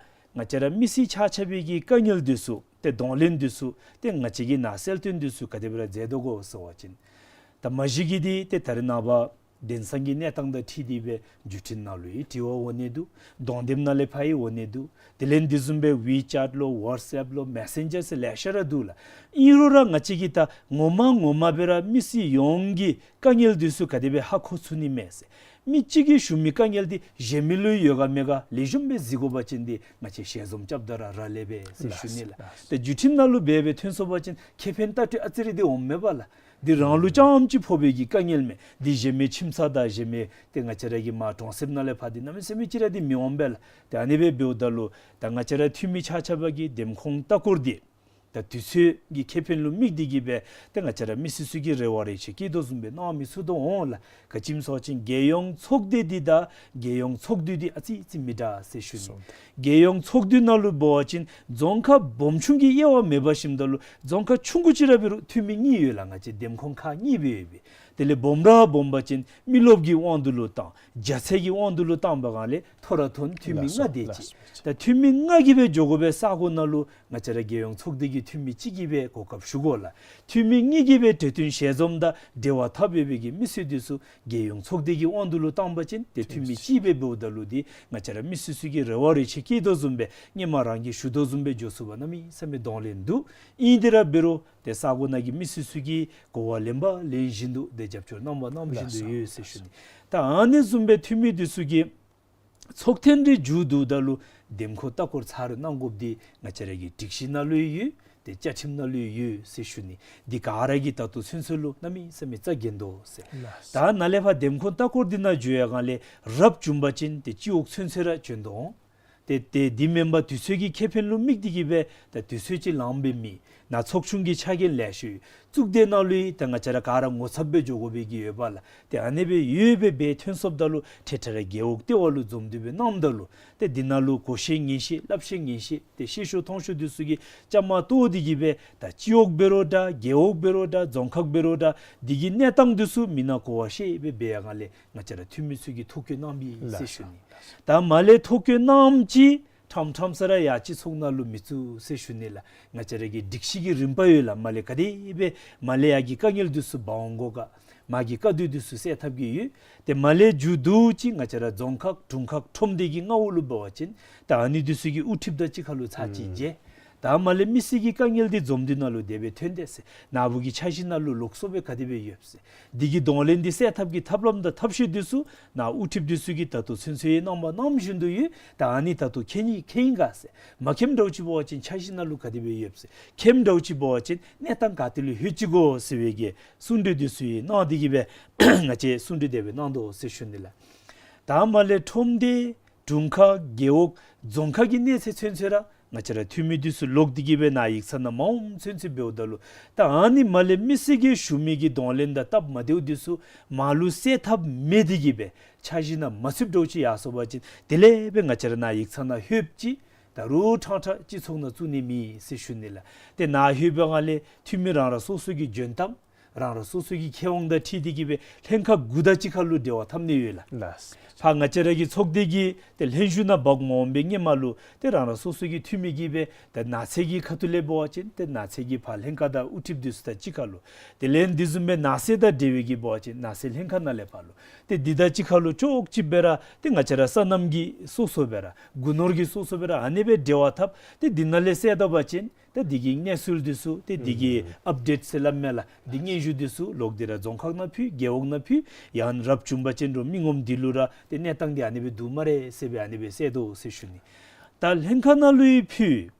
ང་བཅས་ར་མི་སེར་ཆ་ཁྱབ་པའི་གི་དཀའ་ངལ་འདི་ཚུ་ཏེ་གདོང་ལེན་འདི་ཚུ་ཏེ་ང་བཅས་ཀྱིས་ནཱ་གསལ་སྟོན་འདི་ཚུ་ག་དེ་སྦེ་ར་མཛད་དོ་གོ་ཟེར་བ་ཅིན་ད་མ་གཞི་གི་འདི་ཏེ་ད་རེས་ནངས་པ་དེང་སང་གི་གནས་སྟངས་དང་འཁྲིལ་ཏེ་སྦེ་བརྒྱུད་འཕྲིན་ནང་ལུ་ཡང་དྲི་བ་འོང་ནི་འདུག། གདོང་དེབ་ནང་ལས་ཕར་ཡང་འོང་ནི་འདུག། དེ་ལས་འདི་བཟུམ་སྦེ་ཝི་ཅེཊ་ལོ་ཝཊས་ཨེཔ་ལོ་མེ་སེན་ཇར་ཟེར་ལེ་ཤ་ར་འདུག་ལགས། ཨིན་རུང་ར་ང་བཅས་ཀྱིས་ད་ངོ་མ་ངོ་མ་སྦེ་ར་མི་སེར་ཡོངས་ཀྱི་དཀའ་ངལ་འདི་ཚུ་ག་དེ་སྦེ་ཧ་གོ་ཚུགས་ནི་མས་ཟེར། མི་གཅིག་གིས་ཞུ་མི་དཀའ་ངལ་འདི་གཞན་མི་ལུ་ཡོད་ག་མེད་ག་ལེགས་ཤོམ་སྦེ་གཟིགས་དགོ་པ་ཅིན་འདི་ང་བཅས་ཞལ་འཛོམས་རྐྱབ་ད་ར་རག་ལས་པས་ཟེར་ཞུ་ནི་ལགས། ལགས། ད་བརྒྱུད་འཕྲིན་ནང་ལུ་འབད་སྦེ་ཐོན་སོང་པ་ཅིན་ཁེ་ཕན་ལྟ་སྤྲོད་ཨ་ཙི་རེ་འདི་འོངམ་མས་པ་ལགས། འདི་རང་ལུ་རྐྱངམ་ཅིག་ཕོག་པའི་གི་དཀའ་ངལ་མས། འདི་གཞན་མི་ཁྱིམ་ཚང་དང་གཞན་མི་ཏེ་ང་བཅས་ར་གི་མར་གྲོང་གསེབ་ནང་ལས་ཕར་འདི་གནམ་མེད་ས་མེད་ཅིག་ར་འདི་མི་འོང་པས་ལགས། ཏེ་ཨ་ནི་སྦེ་འབདཝ་ད་ལུ་ད་ང་བཅས་ར་འཐུས་མི་ཆ་ཁྱབ་ཀྱིས་འདེམས་ཁོངས་ལྟ་སྐོར་འདི་ད་དུས་ཚོད་ཀྱི་ཁེ་ཕན་ལུ་དམིགས་ཏེ་གིས་སྦེ་ཏེ་ང་བཅས་ར་མི་སེར་ཚུ་གིས་རེ་བ་རེ་ཆེ་བསྐྱེད་དོ་བཟུམ་སྦེ་གནང་མི་ཚུགས་དོ་འོང་ལགས། ག་ཅི་སྨོ་ཟེར་བ་ཅིན་རྒྱལ་ཡོངས་ཚོགས་སྡེ་འདི་དང་རྒྱལ་ཡོངས་ཚོགས་འདུ་འདི་ཨ་ཙི་ཙི་མི་འདྲ་ཟེར་ཞུ་ནི། རྒྱལ་ཡོངས་ཚོགས་འདུ་ནང་ལུ་འབད་བ་ཅིན་རྫོང་ཁག་སྦོམ་ཆུང་གི་དབྱེ་བ་མེད་པར་ཞིནམ་ད་ལུ་རྫོང་ཁག་ཆུང་ཀུ་ཅིག་ར་འབད་རུང་འཐུས་མི་གཉིས་ཡོད་ལགས། ང་བཅས་འདེམས་ཁོངས་ཁག་གཉིས་སྦེ་ཡོད་པས། དེ་ལས་སྦོམ་ར་སྦོམ་པ་ཅིན་མི་རློབས་ཀྱི་དབང་དུ་ལུ་བཏང་རྒྱ་ཚད་ཀྱི་དབང་དུ་ལུ་བཏང་པའི་སྒང་ལས་མཐོ་ར་མཐོ་འཐུས་མི་ལགས་སོ། ལྔ་དེ་ཅིག། ལགས་སོ། ད་འཐུས་མི་ལྔ་གིས་སྦེ་འགྱོ་དགོ་པའི་ས་གོ་ནང་ལུ་ང་བཅས་ར་རྒྱལ་ཡོངས་ཚོགས་སྡེ་གི་འཐུས་མི་གཅིག་གིས་སྦེ་གོ་སྐབས་ཞུ་དགོ་ལགས། འཐུས་མི་གཉིས་ཀྱིས་སྦེ་གྲོས་བསྟུན་ཞལ་འཛོམས་དང་འབྲེལ་བ་འཐབ་ཡོད་པའི་གི་མི་སེར་འདི་ཚུ་རྒྱལ་ཡོངས་ཚོགས་སྡེ་གི་དབང་དུ་ལུ་བཏང་པ་ཅིན་ཏེ་འཐུས་མི་གཅིག་སྦེ་འབདཝ་ད་ལུ་འདི་ང་བཅས་ར་མི་སེར་ཚུ་གིས་རེ་བ་རེ་ཆེ་བསྐྱེད་དོ་བཟུམ་སྦེ་སྔོན་མ་རང་གིས་ཞུ་དོ་བཟུམ་སྦེ་འགྱོ་ཚུགས་པར་གནམ་མེད་ས་མེད་གདོང་ལེན་འདུག། ཨིན་ཏེ་ར་འབད་རུང་ཏེ་ས་གོ་ནང་གི་མི་སེར་ཚུ་གིས་གོ་བ་ལེན་པ་ལེན་བཞིན་དུ་ཏེ་རྒྱབ་སྐྱོར་གནང་པ་གནང་བཞིན་དུ་ཡོད་ཟེར་ཞུ་ནི། ད་ཨ་ནི་བཟུམ་སྦེ་འཐུས་མི་འདི་ཚུ་གིས་ཚོགས་ཐེངས་རེ་མཇུག་བསྡུཝ་ད་ལུ་འདེམས་ཁོངས་ལྟ་སྐོར་ཚར་རེ་གནང་དགོཔ་འདི་ང་བཅས་ར་གི་སྒྲིག་གཞི་ནང་ལུ་ཡོད། ཏེ་བཅའ་ཁྲིམས་ནང་ལུ་ཡོད་ཟེར་ཞུ་ནི། འདི་ག་ར་གིས་ད་ལྟོ་ཚུན་ཚོད་ལུ་གནམ་མེད་ས་མེད་རྩ་འགེངས་དོ་ཟེར། ལགས་སོ། ད་ནཱ་ལས་ཕར་འདེམས་ཁོངས་ལྟ་སྐོར་འདི་ནང་འགྱོ་ཡར་སྒང་ལས་རབ་བྱུང་པ་ཅིན་ཏེ་སྤྱི་འོག་ཚུན་ཚོད་ར་བྱོན་དོ་འོང་། ཏེ་ཏེ་འདི་མེན་པར་དུས་ཚོད་ཀྱི་ཁེ་ཕན་ལུ་དམིགས་ཏེ་གིས་སྦེ་ད་དུས་ཚོད་ཅིག་ལངམ་སྦེ་མེད། ནཱ་ཚོགས་ཆུང་གི་ཕྱག་འགན་ལེ་ཤ་ཡོད། གཙུག་སྡེ་ནང་ལུ་ཡང་ད་ང་བཅས་ར་ག་ར་ངོ་ཚབ་སྦེ་འགྱོ་དགོ་པའི་གི་ཡོདཔ་ལགས། ཏེ་ཨ་ནི་སྦེ་ཡོད་པའི་སྦེ་ཐོན་སོངམ་ད་ལུ་ཐད་ཐད་ར་རྒེད་འོག་ལྟེ་བ་ལུ་འཛོམས་ཏེ་སྦེ་གནངམ་ད་ལུ་ཏེ་འདི་ནང་ལུ་གོ་ཤེས་ཉན་ཤེས་སླབ་ཤེས་ཉན་ཤེས་ཏེ་ཤེས་ཤོས་མཐོང་ཤོས་འདི་ཚུ་གིས་བཅའ་མར་གཏོགས་ཏེ་གིས་སྦེ་ད་སྤྱི་འོག་འབད་རུང་འདྲ་རྒེད་འོག་འབད་རུང་འདྲ་རྫོང་ཁག་འབད་རུང་འདྲ་འདི་གི་གནས་སྟངས་འདི་ཚུ་མི་ནང་གོ་བ་ཤེས་སྦེ་འབད་ཡར་སྒང་ལས་ང་བཅས་ར་འཐུས་མི་ཚུ་གིས་ཐུགས་བཀོད་གནང་པས་ཟེར་ཞུ་ནི། ད་མར་ལས་ཐུགས་བཀོད་གནངམ་ཅིག་ཁྲམ་ཁྲམ་ས་ར་ཡར་སྤྱི་ཚོགས་ནང་ལུ་མི་བཙུགས་ཟེར་ཞུ་ནི་ལགས། ང་བཅས་ར་གི་སྒྲིག་གཞི་གི་རིམ་པ་ཡོད་ལགས། མར་ལས་ག་དེ་སྦེ་མར་ལས་ཡར་གྱི་དཀའ་ངལ་འདི་ཚུ་འབག་འོང་དགོ་ག། མར་གྱི་དཀའ་སྡུག་འདི་ཚུ་སེལ་ཐབས་ཀྱི་ཡོད། ཏེ་མར་ལས་མཇུག་བསྡུ་ཅིག་ང་བཅས་ར་རྫོང་ཁག་དྲུང་ཁག་ཁྲོམ་སྡེ་གི་མངའ་འོག་ལུ་འབད་བ་ཅིན་ད་ཨ་ནི་འདི་ཚུ་གི་དབུ་ཁྲིདཔ་དང་གཅིག་ཁར་ལུ་ཚར་གཅིག་མཇལ། ད་མར་ལས་མི་སེར་གྱི་དཀའ་ངལ་འདི་འཛོམས་འདུ་ནང་ལུ་དེ་སྦེ་ཐོན་དེས་ཟེར། ནཱ་བུ་གི་འཆར་གཞི་ནང་ལུ་ལོགས་སུ་སྦེ་ག་དེ་སྦེ་ཡོདཔ་ཟེར། འདི་གི་གདོང་ལེན་འདི་སེལ་ཐབས་ཀྱི་ཐབས་ལམ་དང་ཐབས་ཤེས་འདི་ཚུ་ནཱ་དབུ་ཁྲིདཔ་འདི་ཚུ་གིས་ད་ལྟོ་ཚུན་ཚོད་ཡང་གནང་པ་གནང་བཞིན་དུ་ཡོད། ད་ཨ་ནི་ད་ལྟོ་མཁྱེན་ནི་མཁྱེན་ཡི་ག་ཟེར། མ་མཁྱེནམ་འདྲཝ་ཅིག་འབད་བ་ཅིན་འཆར་གཞི་ནང་ལུ་ག་དེ་སྦེ་ཡོདཔ་ཟེར། མཁྱེནམ་འདྲཝ་ཅིག་འབད་བ་ཅིན་གནས་སྟངས་ག་ཏེ་ལུ་ལྷོད་ཅི་གོ་ཟེར་བའི་གི་གསུང་གྲོས་འདི་ཚུ་ཡང་གནང་སྟེ་གིས་སྦེ་ང་བཅས་གསུང་གྲོས་དེ་སྦེ་གནང་དོ་ཟེར་ཞུ་ནི་ལགས། ད་མར་ལས་ཁྲོམ་སྡེ་དྲུང་ཁག་རྒེད་འོག་རྫོང་ཁག་གི་གནས་ཚད་ཚུན་ཚོད་ར་ང་བཅས་ར་འཐུས་མི་འདི་ཚུ་ལོག་སྟེ་གིས་སྦེ་ནཱ་ཡིག་ཚང་ནང་མ་འོངམ་ཚུན་ཚོད་འབདཝ་ད་ལུ་ད་ཨ་ནི་མར་ལས་མི་སེར་གྱིས་ཞུ་མི་གི་གདོང་ལེན་དང་སྟབས་མ་བདེཝ་འདི་ཚུ་མར་ལུ་སེལ་ཐབས་མེད་དེ་གིས་སྦེ་འཆར་གཞི་ནང་མ་ཚུདཔ་འདྲཝ་ཅིག་ཡར་སོང་པ་ཅིན་དེ་ལས་སྦེ་ང་བཅས་ར་ནཱ་ཡིག་ཚང་ནང་ལྷོདཔ་ཅིག་ད་རུང་ཕྲང་ཕྲང་སྤྱི་ཚོགས་ནང་བཙུགས་ནི་མེད་ཟེར་ཞུ་ནི་ལགས། ཏེ་ནཱ་ལྷོད་པའི་སྒང་ལས་འཐུས་མི་རང་རང་སོ་སོ་གི་འཇོན་ཐང་རང་རང་སོ་སོ་གི་ཁེ་དབང་དང་འཁྲིལ་ཏེ་གིས་སྦེ་ལྷན་ཁག་དགུ་དང་གཅིག་ཁར་ལུ་འབྲེལ་བ་འཐབ་ནི་ཡོད་ལགས། ལགས། ཕར་ང་བཅས་ར་གི་ཚོགས་སྡེ་གི་ཏེ་ལྷན་བཞུགས་ནང་འབག་མ་འོངམ་སྦེ་སྔོན་མ་ལུ་ཏེ་རང་རང་སོ་སོ་གི་འཐུས་མི་གིས་སྦེ་ཏེ་ནགས་ཚལ་གྱི་ཁ་ཐུག་ལས་འབད་བ་ཅིན་ཏེ་ནགས་ཚལ་གྱི་ཕར་ལྷན་ཁག་དང་དབུ་ཁྲིདཔ་འདི་ཚུ་དང་གཅིག་ཁར་ལུ། དེ་ལས་འདི་བཟུམ་སྦེ་ནགས་ཚལ་དང་འབྲེལ་བའི་གི་འབད་བ་ཅིན་ནགས་ཚལ་ལྷན་ཁག་ནང་ལས་ཕར་ལུ། ཏེ་འདི་དང་གཅིག་ཁར་ལུ་ཅོག་གཅིག་སྦེ་ར་ཏེ་ང་བཅས་ར་སོ་ནམ་གྱི་སོ་སོ་སྦེ་ར་སྒོ་ནོར་གྱི་སོ་སོ་སྦེ་ར་ཨ་ནི་སྦེ་འབྲེལ་བ་འཐབ། ཏེ་འདི་ནང་ལས་སེལ་ད་པ་ཅིན་ཏེ་འདི་གི་གནས་ཚུལ་འདི་ཚུ་ཏེ་འདི་གི་ཨུམ་ཨཔ་ཌེཊ་ཟེར་སླབ་མས་ལགས། འདི་སྙན་ཞུ་འདི་ཚུ་ལོག་སྟེ་ར་རྫོང་ཁག་ནང་ཕུལ། རྒེད་འོག་ནང་ཕུལ། ཡང་རབ་བྱུང་པ་ཅིན་རུང་མི་ངོམ་འདི་ལུ་ར་ཏེ་གནས་སྟངས་འདི་ཨ་ནི་སྦེ་འདུག་སྨ་རེ་ཟེར་སྦེ་ཨ་ནི་སྦེ་སེལ་དོ་ཟེར་ཞུ་ནི། ད་ལྷན་ཁག་ནང་ལུ་ཡང་ཕུལ།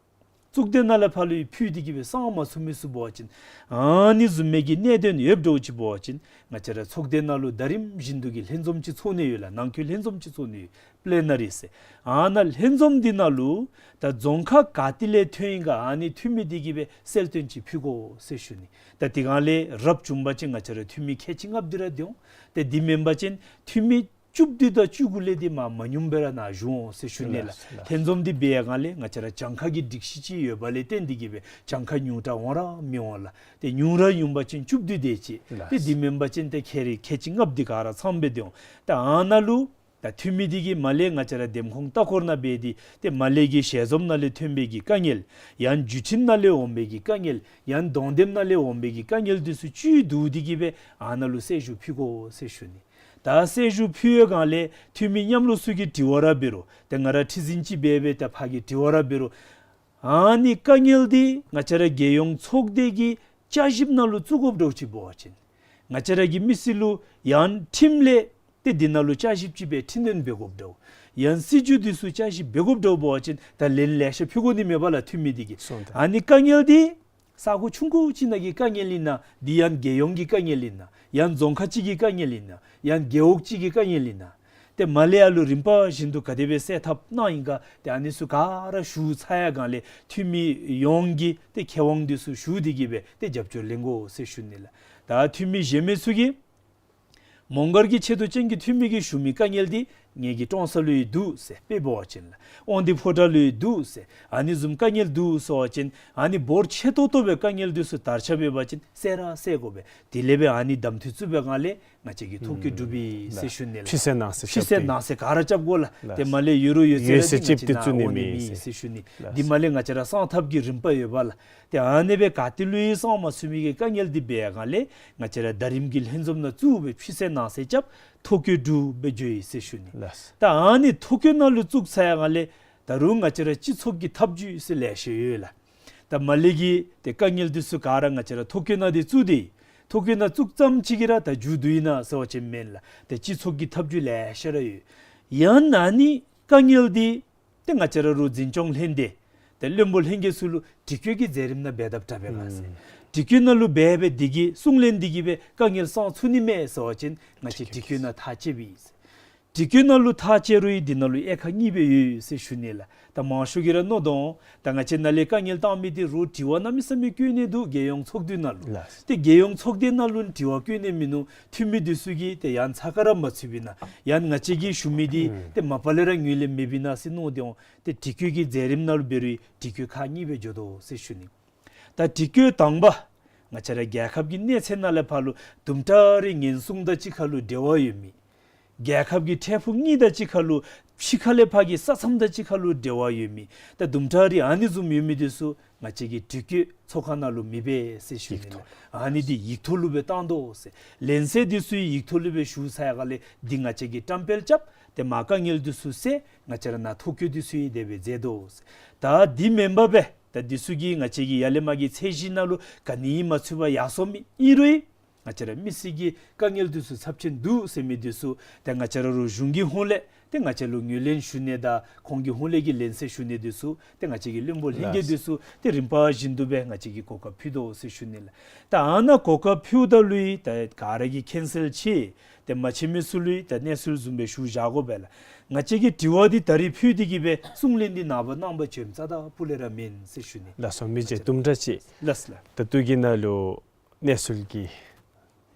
གཙུག་སྡེ་ནང་ལས་ཕར་ལུ་ཕུལ་ཏེ་གི་སྦེ་གསང་མ་ཚུགས་མི་ཚུ་འབད་བ་ཅིན་ཨ་ནི་བཟུམ་མའི་གི་གནད་དོན་ཡོདཔ་འདྲཝ་ཅིག་འབད་བ་ཅིན་ང་བཅས་ར་ཚོགས་སྡེ་ནང་ལུ་ཟླ་རིམ་བཞིན་དུ་གི་ལྷན་འཛོམས་ཅིག་ཚོགས་ནི་ཡོད་ལགས། ནང་འཁོད་ལྷན་འཛོམས་ཅིག་ཚོགས་ནི་ཡོད། པི་ལེ་ན་རི་ཟེར། ཨ་ནཱ་ལྷན་འཛོམས་འདི་ནང་ལུ་ད་རྫོང་ཁག་ག་ཏེ་ལས་ཐོན་ཡི་ག་ཨ་ནི་འཐུས་མི་འདི་གིས་སྦེ་གསལ་སྟོན་ཅིག་ཕུལ་དགོ་ཟེར་ཞུ་ནི། ད་དེ་སྒང་ལས་རབ་བྱུང་པ་ཅིན་ང་བཅས་ར་འཐུས་མི་ཁལ་གཅིག་ལྔ་བཅུ་འདི་ར་སྡོད་འོང་། ཏེ་དེ་མེན་པ་ཅིན་འཐུས་མི་བཅུ་བདུན་དང་བཅུ་དགུ་ལས་འདི་མ་མ་ཉུངམ་སྦེ་ར་ནཱ་བཞུགས་འོང་ཟེར་ཞུ་ནི་ལགས། ལགས་ལགས། ལྷན་འཛོམས་འདི་འབད་ཡི་ག་ལས་ང་བཅས་ར་གྱངས་ཁ་གི་སྒྲིག་གཞི་ཅིག་ཡོད་པ་ལས་བརྟེན་འདི་གིས་སྦེ་གྱངས་ཁ་ཉུང་དྲགས་འོང་ར་མི་འོང་ལགས། ཏེ་ཉུང་ར་ཉུང་པ་ཅིན་བཅུ་བདུན་དེ་ཅིག། ལགས། ཏེ་དེ་མེན་པ་ཅིན་ཏེ་ཁལ་རེ་ཁལ་གཅིག་ལྔ་བཅུ་འདི་ག་ར་ཚངམ་སྦེ་སྡོད་འོང་། ད་ཨ་ནཱ་ལུ་ད་འཐུས་མི་འདི་གིས་མར་ལས་ང་བཅས་ར་འདེམས་ཁོངས་ལྟ་སྐོར་ནང་འབད་དེ་ཏེ་མར་ལས་ཀྱི་ཞལ་འཛོམས་ནང་ལས་ཐོན་པའི་གི་དཀའ་ངལ་ཡང་བརྒྱུད་འཕྲིན་ནང་ལས་འོང་པའི་གི་དཀའ་ངལ་ཡང་གདོང་འདེམས་ནང་ལས་འོང་པའི་གི་དཀའ་ངལ་འདི་ཚུ་བཅུད་བསྡུ་སྟེ་གིས་སྦེ་ཨ་ནཱ་ལུ་གསལ་ཞུ་ཕུལ་དགོ་ཟེར་ཞུ་ནི། ད་གསལ་ཞུ་ཕུལ་བའི་སྒང་ལས་འཐུས་མི་མཉམ་རོགས་ཚུ་གིས་དྲི་བ་ར་འབད་རུང་ཏེ་ང་ར་ཁྲི་འཛིན་ཅིག་འབད་སྦེ་ད་ཕར་གྱི་དྲི་བ་ར་འབད་རུང་ཨ་ནི་དཀའ་ངལ་འདི་ང་བཅས་ར་རྒྱལ་ཡོངས་ཚོགས་སྡེ་གི་བསྐྱར་ཞིབ་ནང་ལུ་བཙུགས་དགོཔ་འདྲཝ་ཅིག་འབད་བ་ཅིན་ང་བཅས་ར་གི་མི་སེར་ལུ་ཡང་ཁྲིམས་ལས་ཏེ་འདི་ནང་ལུ་བསྐྱར་ཞིབ་ཅིག་སྦེ་འཕྲི་སྣོན་འབད་དགོཔ་འདྲཝ་ཡང་སྲིད་བྱུས་འདི་ཚུ་བསྐྱར་ཞིབ་འབད་དགོཔ་འདྲཝ་འབད་བ་ཅིན་ད་ལན་ལེ་ཤ་ཕུལ་དགོ་ནི་མས་པ་ལགས་འཐུས་མི་འདི་གིས། སོང་ད། ཨ་ནི་དཀའ་ངལ་འདི་ས་གོ་ཆུང་ཀུ་ཅིག་ནང་གི་དཀའ་ངལ་ཨིན་ན་འདི་ཡང་རྒྱལ་ཡོངས་ཀྱི་དཀའ་ངལ་ཨིན་ན་ཡང་རྫོང་ཁག་ཅིག་གི་དཀའ་ངལ་ཨིན་ན་ཡང་རྒེད་འོག་ཅིག་གི་དཀའ་ངལ་ཨིན་ན། ཏེ་མར་ལས་ཡར་ལུ་རིམ་པ་བཞིན་དུ་ག་དེ་སྦེ་སེལ་ཐབས་གནང་ཡི་ག་ཏེ་ཨ་ནི་ཚུ་ག་ར་ཞུ་ཚར་ཡི་ག་ལས་འཐུས་མི་ཡོངས་ཀྱིས་ཏེ་མཁས་དབང་འདི་ཚུ་ཞུ་སྟེ་གིས་སྦེ་ཏེ་རྒྱབ་སྐྱོར་ལེན་དགོ་ཟེར་ཞུ་ནི་ལགས། ད་འཐུས་མི་གཞན་མི་ཚུ་གིས་མོང་སྒར་གྱི་ཆེ་མཐོ་ཅན་གྱི་འཐུས་མི་གིས་ཞུ་མི་དཀའ་ངལ་འདི་ངེ་གི་ཀྲོང་གསར་ལུ་ཡང་འདུག་ཟེར། དཔེ་འབད་བ་ཅིན་ལགས་དབང་འདུས་ཕོ་བྲང་ལུ་ཡང་འདུག་ཟེར། ཨ་ནི་བཟུམ་དཀའ་ངལ་འདུག་ཟེར་བ་ཅིན་ཨ་ནི་འབོར་ཆེ་ཏོག་ཏོ་སྦེ་དཀའ་ངལ་འདི་ཚུ་དར་ཁྱབ་འབད་བ་ཅིན་སེལ་ར་སེལ་དགོ་པས། དེ་ལས་སྦེ་ཨ་ནི་གདམ་འཐུ་བཙུགས་པའི་སྒང་ལས་ང་བཅས་ཀྱིས་ཐོ་བཀོད་གྲུབ་ཡི་ཟེར་ཞུ་ནི་ལགས། ཕྱི་གསལ་ནང་གསལ་ཕྱི་གསལ་ནང་གསལ་ག་ར་རྐྱབ་དགོ་ལགས། ལགས། ཏེ་མར་ལས་ཡོད་རུང་ཡོད་ཚད་ཡོད་ར་ཚད་འདི་ཅིག་ང་བཅས་ནཱ་འོང་ནི་མེད་ཟེར་ཞུ་ནི། ལགས། འདི་མར་ལས་ང་བཅས་ར་གསང་ཐབས་ཀྱི་རིམ་པ་ཡོད་པ་ལགས། ཏེ་ཨ་ནི་སྦེ་ག་ཏེ་ལུ་ཡང་གསང་མ་ཚུགས་མི་གི་དཀའ་ངལ་འདི་འབད་བའི་སྒང་ལས་ང་བཅས་ར་ཟླ་རིམ་གྱི་ལྷན་འཛོམས་ནང་བཙུགས་སྦེ་ཕྱི་གསལ་ནང་གསལ་རྐྱབ་ཐོ་བཀོད་གྲུབ་སྦེ་འགྱོ་ཡི་ཟེར་ཞུ་ནི། ལགས། ད་ཨ་ནི་ཐོ་བཀོད་ནང་ལུ་བཙུགས་ཚར་ཡི་ག་ལས་ད་རུང་ང་བཅས་ར་སྤྱི་ཚོགས་ཀྱི་ཐབས་བྱུས་ཟེར་ལེ་ཤ་ཡོད་ལགས། ད་མར་ལས་ཀྱི་ཏེ་དཀའ་ངལ་འདི་ཚུ་ག་ར་ང་བཅས་ར་ཐོ་བཀོད་ནང་འདི་བཙུགས་ཏེ་ཐོ་བཀོད་ནང་བཙུགས་ཙམ་ཅིག་གིས་ར་ད་མཇུག་བསྡུ་ཡི་ན་ཟེར་བ་ཅིན་མེན་ལགས། ཏེ་སྤྱི་ཚོགས་ཀྱི་ཐབས་བྱུས་ལེ་ཤ་ར་ཡོད། ཡང་ན་ནི་དཀའ་ངལ་འདི་ཏེ་ང་བཅས་ར་རུང་འཛིན་སྐྱོང་ལྷན་སྡེ་ཏེ་བློན་པོ་ལྷན་རྒྱས་ཚུ་ལུ་དྲི་བཀོད་ཀྱི་མཛད་རིམ་ནང་འབད་དཔ་དྲག་པས་ག་ཟེར། ཨུམ། དྲི་བཀོད་ནང་ལུ་འབད་སྦེ་འདི་གིས་གསུང་ལན་འདི་གིས་སྦེ་དཀའ་ངལ་སངས་ཚུགས་ནི་མས་ཟེར་བ་ཅིན་ང་བཅས་དྲི་བཀོད་ནང་ཐག་བཅད་པས་ཟེར། དྲི་བཀོད་ནང་ལུ་ཐག་བཅད་རུང་ཡང་འདི་ནང་ལུ་དབྱེ་ཁག་གཉིས་སྦེ་ཡོད་ཟེར་ཞུ་ནི་ལགས། ད་མང་ཤོས་ཀྱིས་ར་མནོ་དོ། ད་ང་བཅས་ནཱ་ལས་དཀའ་ངལ་བཏང་མི་འདི་རུང་དྲི་བ་གནམ་མེད་ས་མེད་བཀོད་ནི་འདུག། རྒྱལ་ཡོངས་ཚོགས་འདུའི་ནང་ལུ། ལགས། ཏེ་རྒྱལ་ཡོངས་ཚོགས་སྡེའི་ནང་ལུ་དྲི་བ་བཀོད་ནི་མིན་ནུག། འཐུས་མི་འདི་ཚུ་གིས་ཏེ་ཡང་ཚ་ཁ་ར་མ་ཚུད་པས་ན་ཡང་ང་བཅས་ཀྱིས་ཞུ་མི་འདི་ཨུམ་ཏེ་མ་པ་ལས་ར་ངོས་ལེན་མེད་པས་ན་ཟེར་མནོ་སྟེ་འོང་། ཏེ་དྲི་བཀོད་ཀྱི་མཛད་རིམ་ནང་ལུ་འབད་རུང་དྲི་བཀོད་ཁག་གཉིས་སྦེ་འགྱོ་དོ་ཟེར་ཞུ་ནི། ད་དྲི་བཀོད་དང་པ་ང་བཅས་ར་རྒྱལ་ཁབ་ཀྱི་གནས་ཚད་ནང་ལས་ཕར་ལུ་དུམ་གྲ་རེ་ཉེན་སྲུང་དང་གཅིག་ཁར་ལུ་འབྲེལ་བ་ཡོད་མི། རྒྱལ་ཁབ་ཀྱི་འཕྲལ་ཕུགས་གཉིས་དང་གཅིག་ཁར་ལུ་ཕྱི་ཁ་ལས་ཕར་གྱི་ས་མཚམས་དང་གཅིག་ཁར་ལུ་འབྲེལ་བ་ཡོད་མི། ད་དུམ་གྲ་རེ་ཨ་ནི་བཟུམ་ཡོད་མི་འདི་ཚུ་ང་བཅས་ཀྱིས་དྲི་བཀོད་ཚོགས་ཁང་ནང་ལུ་མི་འབད་ཟེར་ཞུ་ནི་ལགས། ཡིག་ཐོག་ཨ་ནི་འདི་ཡིག་ཐོག་ལུ་སྦེ་བཏང་དོ་ཟེར། ལན་གསལ་འདི་ཚུ་ཡིག་ཐོག་ལུ་སྦེ་ཞུ་ཚར་ཡི་ག་ལས་འདི་ང་བཅས་ཀྱིས་བཀྲམ་སྤེལ་རྐྱབ། ཏེ་མ་དཀའ་ངལ་འདི་ཚུ་སེལ། ང་བཅས་ར་ནཱ་ཐོ་བཀོད་འདི་ཚུ་ཡང་དེ་སྦེ་མཛད་དོ་ཟེར། ད་འདི་མེན་པར་སྦེ་ད་འདི་ཚུ་གིས་ང་བཅས་ཀྱི་ཡར་ལས་མར་གྱི་ཚད་གཞི་ནང་ལུ་ག་ནི་ཡང་མ་ཚུད་པར་ཡར་སོང་མི་ཨིན་རུང་ཡང་ང་བཅས་ར་མི་སེར་གྱི་དཀའ་ངལ་འདི་ཚུ་ཚབས་ཆེན་འདུག་ཟེར་མི་འདི་ཚུ་ཏེ་ང་བཅས་ར་རུང་གཞུང་གི་ཧོངས་ལས་ཏེ་ང་བཅས་ལུ་ངོས་ལེན་ཞུ་ནི་དང་ཁོང་གི་ཧོངས་ལས་ཀྱི་ལན་གསལ་ཞུ་ནི་འདི་ཚུ་ཏེ་ང་བཅས་ཀྱི་བློན་པོ་ལྷན་རྒྱས་འདི་ཚུ་ཏེ་རིམ་པ་བཞིན་དུ་སྦེ་ང་བཅས་ཀྱིས་གོ་སྐབས་ཕུལ་དོ་ཟེར་ཞུ་ནི་ལགས། ད་ཨ་ནཱ་གོ་སྐབས་ཕུལཝ་ད་ལུ་ཡང་ད་ག་ར་གིས་མཁྱེན་གསལ་ཆེ། ཏེ་མ་མཁྱེན་མི་ཚུ་ལུ་ཡང་ད་གནས་ཚུལ་བཟུམ་སྦེ་ཞུ་བཞག་དགོ་པས་ལགས། ང་བཅས་ཀྱིས་དྲི་བ་འདི་ད་རིས་ཕུལ་ཏེ་གིས་སྦེ་གསུང་ལན་འདི་ནངས་པ་གནངས་པ་བྱོནམ་རྩ་དང་སྤུ་ལས་ར་མེན་ཟེར་ཞུ་ནི། ལགས་སོ། མི་རྗེ་དུམ་གྲ་ཅིག། ལགས་ལགས། ད་ལྟོ་གི་ནང་ལུ་གནས་ཚུལ་གྱི་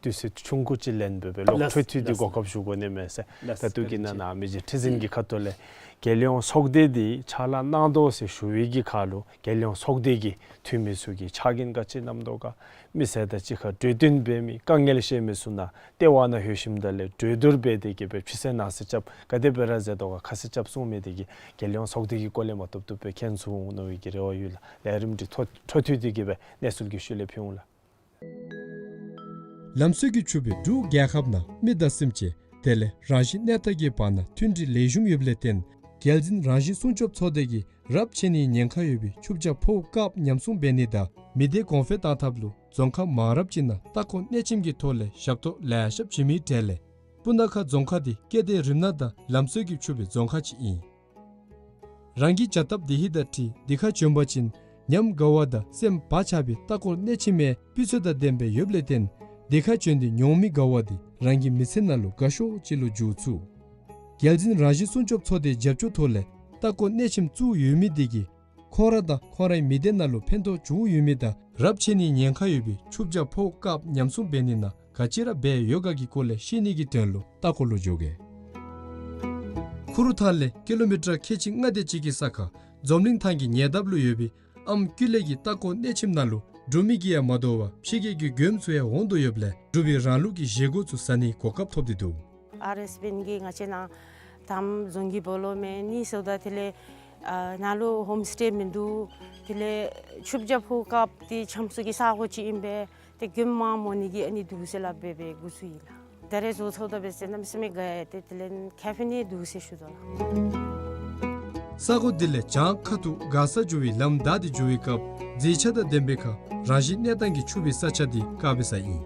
དུས་ཚོད་ཆུང་ཀུ་ཅིག་ལེན་སྦེ་སྦེ་ལོག་ལགས་འཕྲོ་མཐུད་དེ་ལགས། གོ་སྐབས་ཞུ་དགོ་ནི་མས་ཟེར། ལགས། ད་ལྟོ་གི་ནང་ན་མི་རྗེ་ཁྲི་འཛིན་གྱི་ཁ་ཐུག་ལས་རྒྱལ་ཡོངས་ཚོགས་སྡེ་འདི་ཕྱག་ལཱ་གནང་དོ་ཟེར་ཞུ་བའི་གི་ཁར་ལུ་རྒྱལ་ཡོངས་ཚོགས་སྡེ་གི་འཐུས་མི་ཚུ་གིས་ཕྱག་འགན་ག་ཅི་བསྣམས་དོ་ག། མི་སེར་དང་གཅིག་ཁར་གྲོས་བསྟུན་འབད་མི་དཀའ་ངལ་བཤད་མི་ཚུ་ནཱ་ལྟེ་བ་ནང་ལྷོད་ཞིནམ་ད་ལས་གྲོས་བསྡུར་འབད་དེ་གིས་སྦེ་ཕྱི་གསལ་ནང་གསལ་རྐྱབ་ག་དེ་སྦེ་ར་མཛད་དོ་ག་ཁ་གསལ་རྐྱབ་གསུང་མི་དེ་གིས་རྒྱལ་ཡོངས་ཚོགས་སྡེ་གི་སྐོར་ལས་མ་བཏུབ་བཏུབ་སྦེ་མཁྱེན་ཚུགས་འོང་མནོ་བའི་གི་རེ་བ་ཡོད་ལགས། ལས་རིམ་འདི་འཕྲོ་འཕྲོ་མཐུད་དེ་གིས་སྦེ་གནས་ཚུལ་གྱི་ཤུལ་ལས་ཕུལ་འོང་ལགས། ལམ་སྲོལ་གྱིས་ཕྱུག་པའི་འབྲུག་རྒྱལ་ཁབ་ནང་མི་དང་སེམས་ཅན་དེ་ལས་རང་བཞིན་གནས་སྟངས་ཀྱི་བར་ན་མཐུན་སྒྲིལ་ལེགས་ཤོམ་ཡོདཔ་ལས་བརྟེན་རྒྱལ་འཛིན་རང་བཞིན་སྲུང་སྐྱོབ་ཚོགས་སྡེ་གིས་རབས་ཆད་ནིའི་ཉེན་ཁ་ཡོད་པའི་ཆུ་བྱ་ཕོཝ་བཀག་ཉམས་སྲུང་འབད་ནི་དང་མི་སྡེ་གོང་འཕེལ་བཏང་ཐབས་ལུ་རྫོང་ཁག་མང་རབས་ཅིག་ནང་ལྟ་སྐོར་གནས་ཆེན་གྱི་ཐོག་ལས་ཞབས་ཏོག་ལེ་ཤ་བྱིན་མིའི་གྲས་ལས་སྤུ་ན་ཁ་རྫོང་ཁག་འདི་སྐད་དེ་རིམ་ནག་དང་ལམ་སྲོལ་གྱིས་ཕྱུག་པའི་རྫོང་ཁག་ཅིག་ཨིན། རང་གི་བྱ་སྟབས་དེ་ཧིང་དང་འཁྲིལ་འདི་ཁར་བྱོན་པ་ཅིན་ ཉམས་དགའ་བ་དང་སེམས་བག་ཆགས་པའི་ལྟ་སྐོར་གནས་ཆེན་མའི་སྤུས་ཚད་དང་ལྡན་པའི་ཡོདཔ་ལས་བརྟེན་དེ་ཁར་བྱོན་ཏེ་མྱོང་མི་དགའ་བ་དེ་རང་གི་མི་ཚེ་ནང་ལུ་དགའ་ཤོས་ཅིག་ལུ་འགྱུར་ཚུགས། རྒྱལ་འཛིན་རང་བཞིན་སྲུང་སྐྱོབ་ཚོགས་སྡེའི་རྒྱབ་སྐྱོར་ཐོག་ལས་ལྟ་སྐོར་གནས་ཆེན་བཙུགས་ཡོད་མི་དེ་གིས་ཁོང་ར་དང་ཁོང་རའི་མི་སྡེ་ནང་ལུ་ཕན་ཐོགས་བྱུང་ཡོད་མི་དང་རབས་ཆད་ནིའི་ཉེན་ཁ་ཡོད་པའི་ཆུ་བྱ་ཕོ་དཀརཔོ་ཉམས་སྲུང་འབད་ནི་ནང་ག་ཅི་ར་འབད་ཡོད་ག་གི་སྐོར་ལས་ཤེས་ནི་གི་དོན་ལུ་ལྟ་སྐོར་ལུ་འགྱོ་གེ། ཁུ་རུ་ཐང་ལས་ཀི་ལོ་མི་ཊར་ཁལ་གཅིག་ལྔ་དེ་ཅིག་གི་ས་ཁར་འཛོམ་གླིང་ཐང་གི་ཉེ་འདབས་ལུ་ཡོད་པའི་ཨམ་ཀུ་ལེ་གི་ལྟ་སྐོར་གནས་ཆེན་ནང་ལུ་འབྲུག་མི་གིས་ཡང་མ་དོ་བར་ཕྱི་རྒྱལ་གྱི་མགྱོནམ་ཚུ་ཡང་འོང་དོ་ཡོདཔ་ལས་འབྲུག་པའི་རང་ལུགས་ཀྱི་བཞེས་སྒོ་ཚུ་ཟ་ནིའི་གོ་སྐབས་ཐོབ་སྟེ་འདུག། ཨར་ཨེསི་པི་ཨེན་གྱིས་ང་བཅས་ནང་དང་པ་རྫོང་གི་སྦོ་ལོགས་མེན་ནི་ཟེརཝ་ད་དེ་ལས་ཨ་ནཱ་ལུ་ཧོམ་སི་ཊེ་མིན་འདུག། དེ་ལས་ཆུ་བྱ་ཕོ་དཀརཔོ་དེ་འཁྱམ་ས་གི་ས་གོ་ཅིག་ཨིན་པས། ཏེ་མགྱོནམ་མར་འོང་ནི་གི་ཨ་ནི་འདུག་ཟེར་སླབ་སྦེ་སྦེ་འགོ་བཙུགས་ཡི་ལགས། ད་རེས་བཟོ་ཚརཝ་ད་འབད་ཟེར་གནམ་མེད་ས་མེད་དགའ་ཡི། ཏེ་དེ་ལས་ཁེ་ཕན་ནི་འདུག་ཟེར་ཞུ་དོ་ལགས། ས་གོ་དེ་ལས་བྱང་ཁ་ཐུག་མགར་ས་འགྱོ་བའི་ལམ་བདའ་སྟེ་འགྱོ་བའི་སྐབས་མཛེས་ཆ་དང་ལྡན་པའི་ཁར་རང་བཞིན་གནས་སྟངས་ཀྱིས་ཕྱུག་པའི་ས་ཆ་དེ་དཀར་པའི་ས་ཨིན།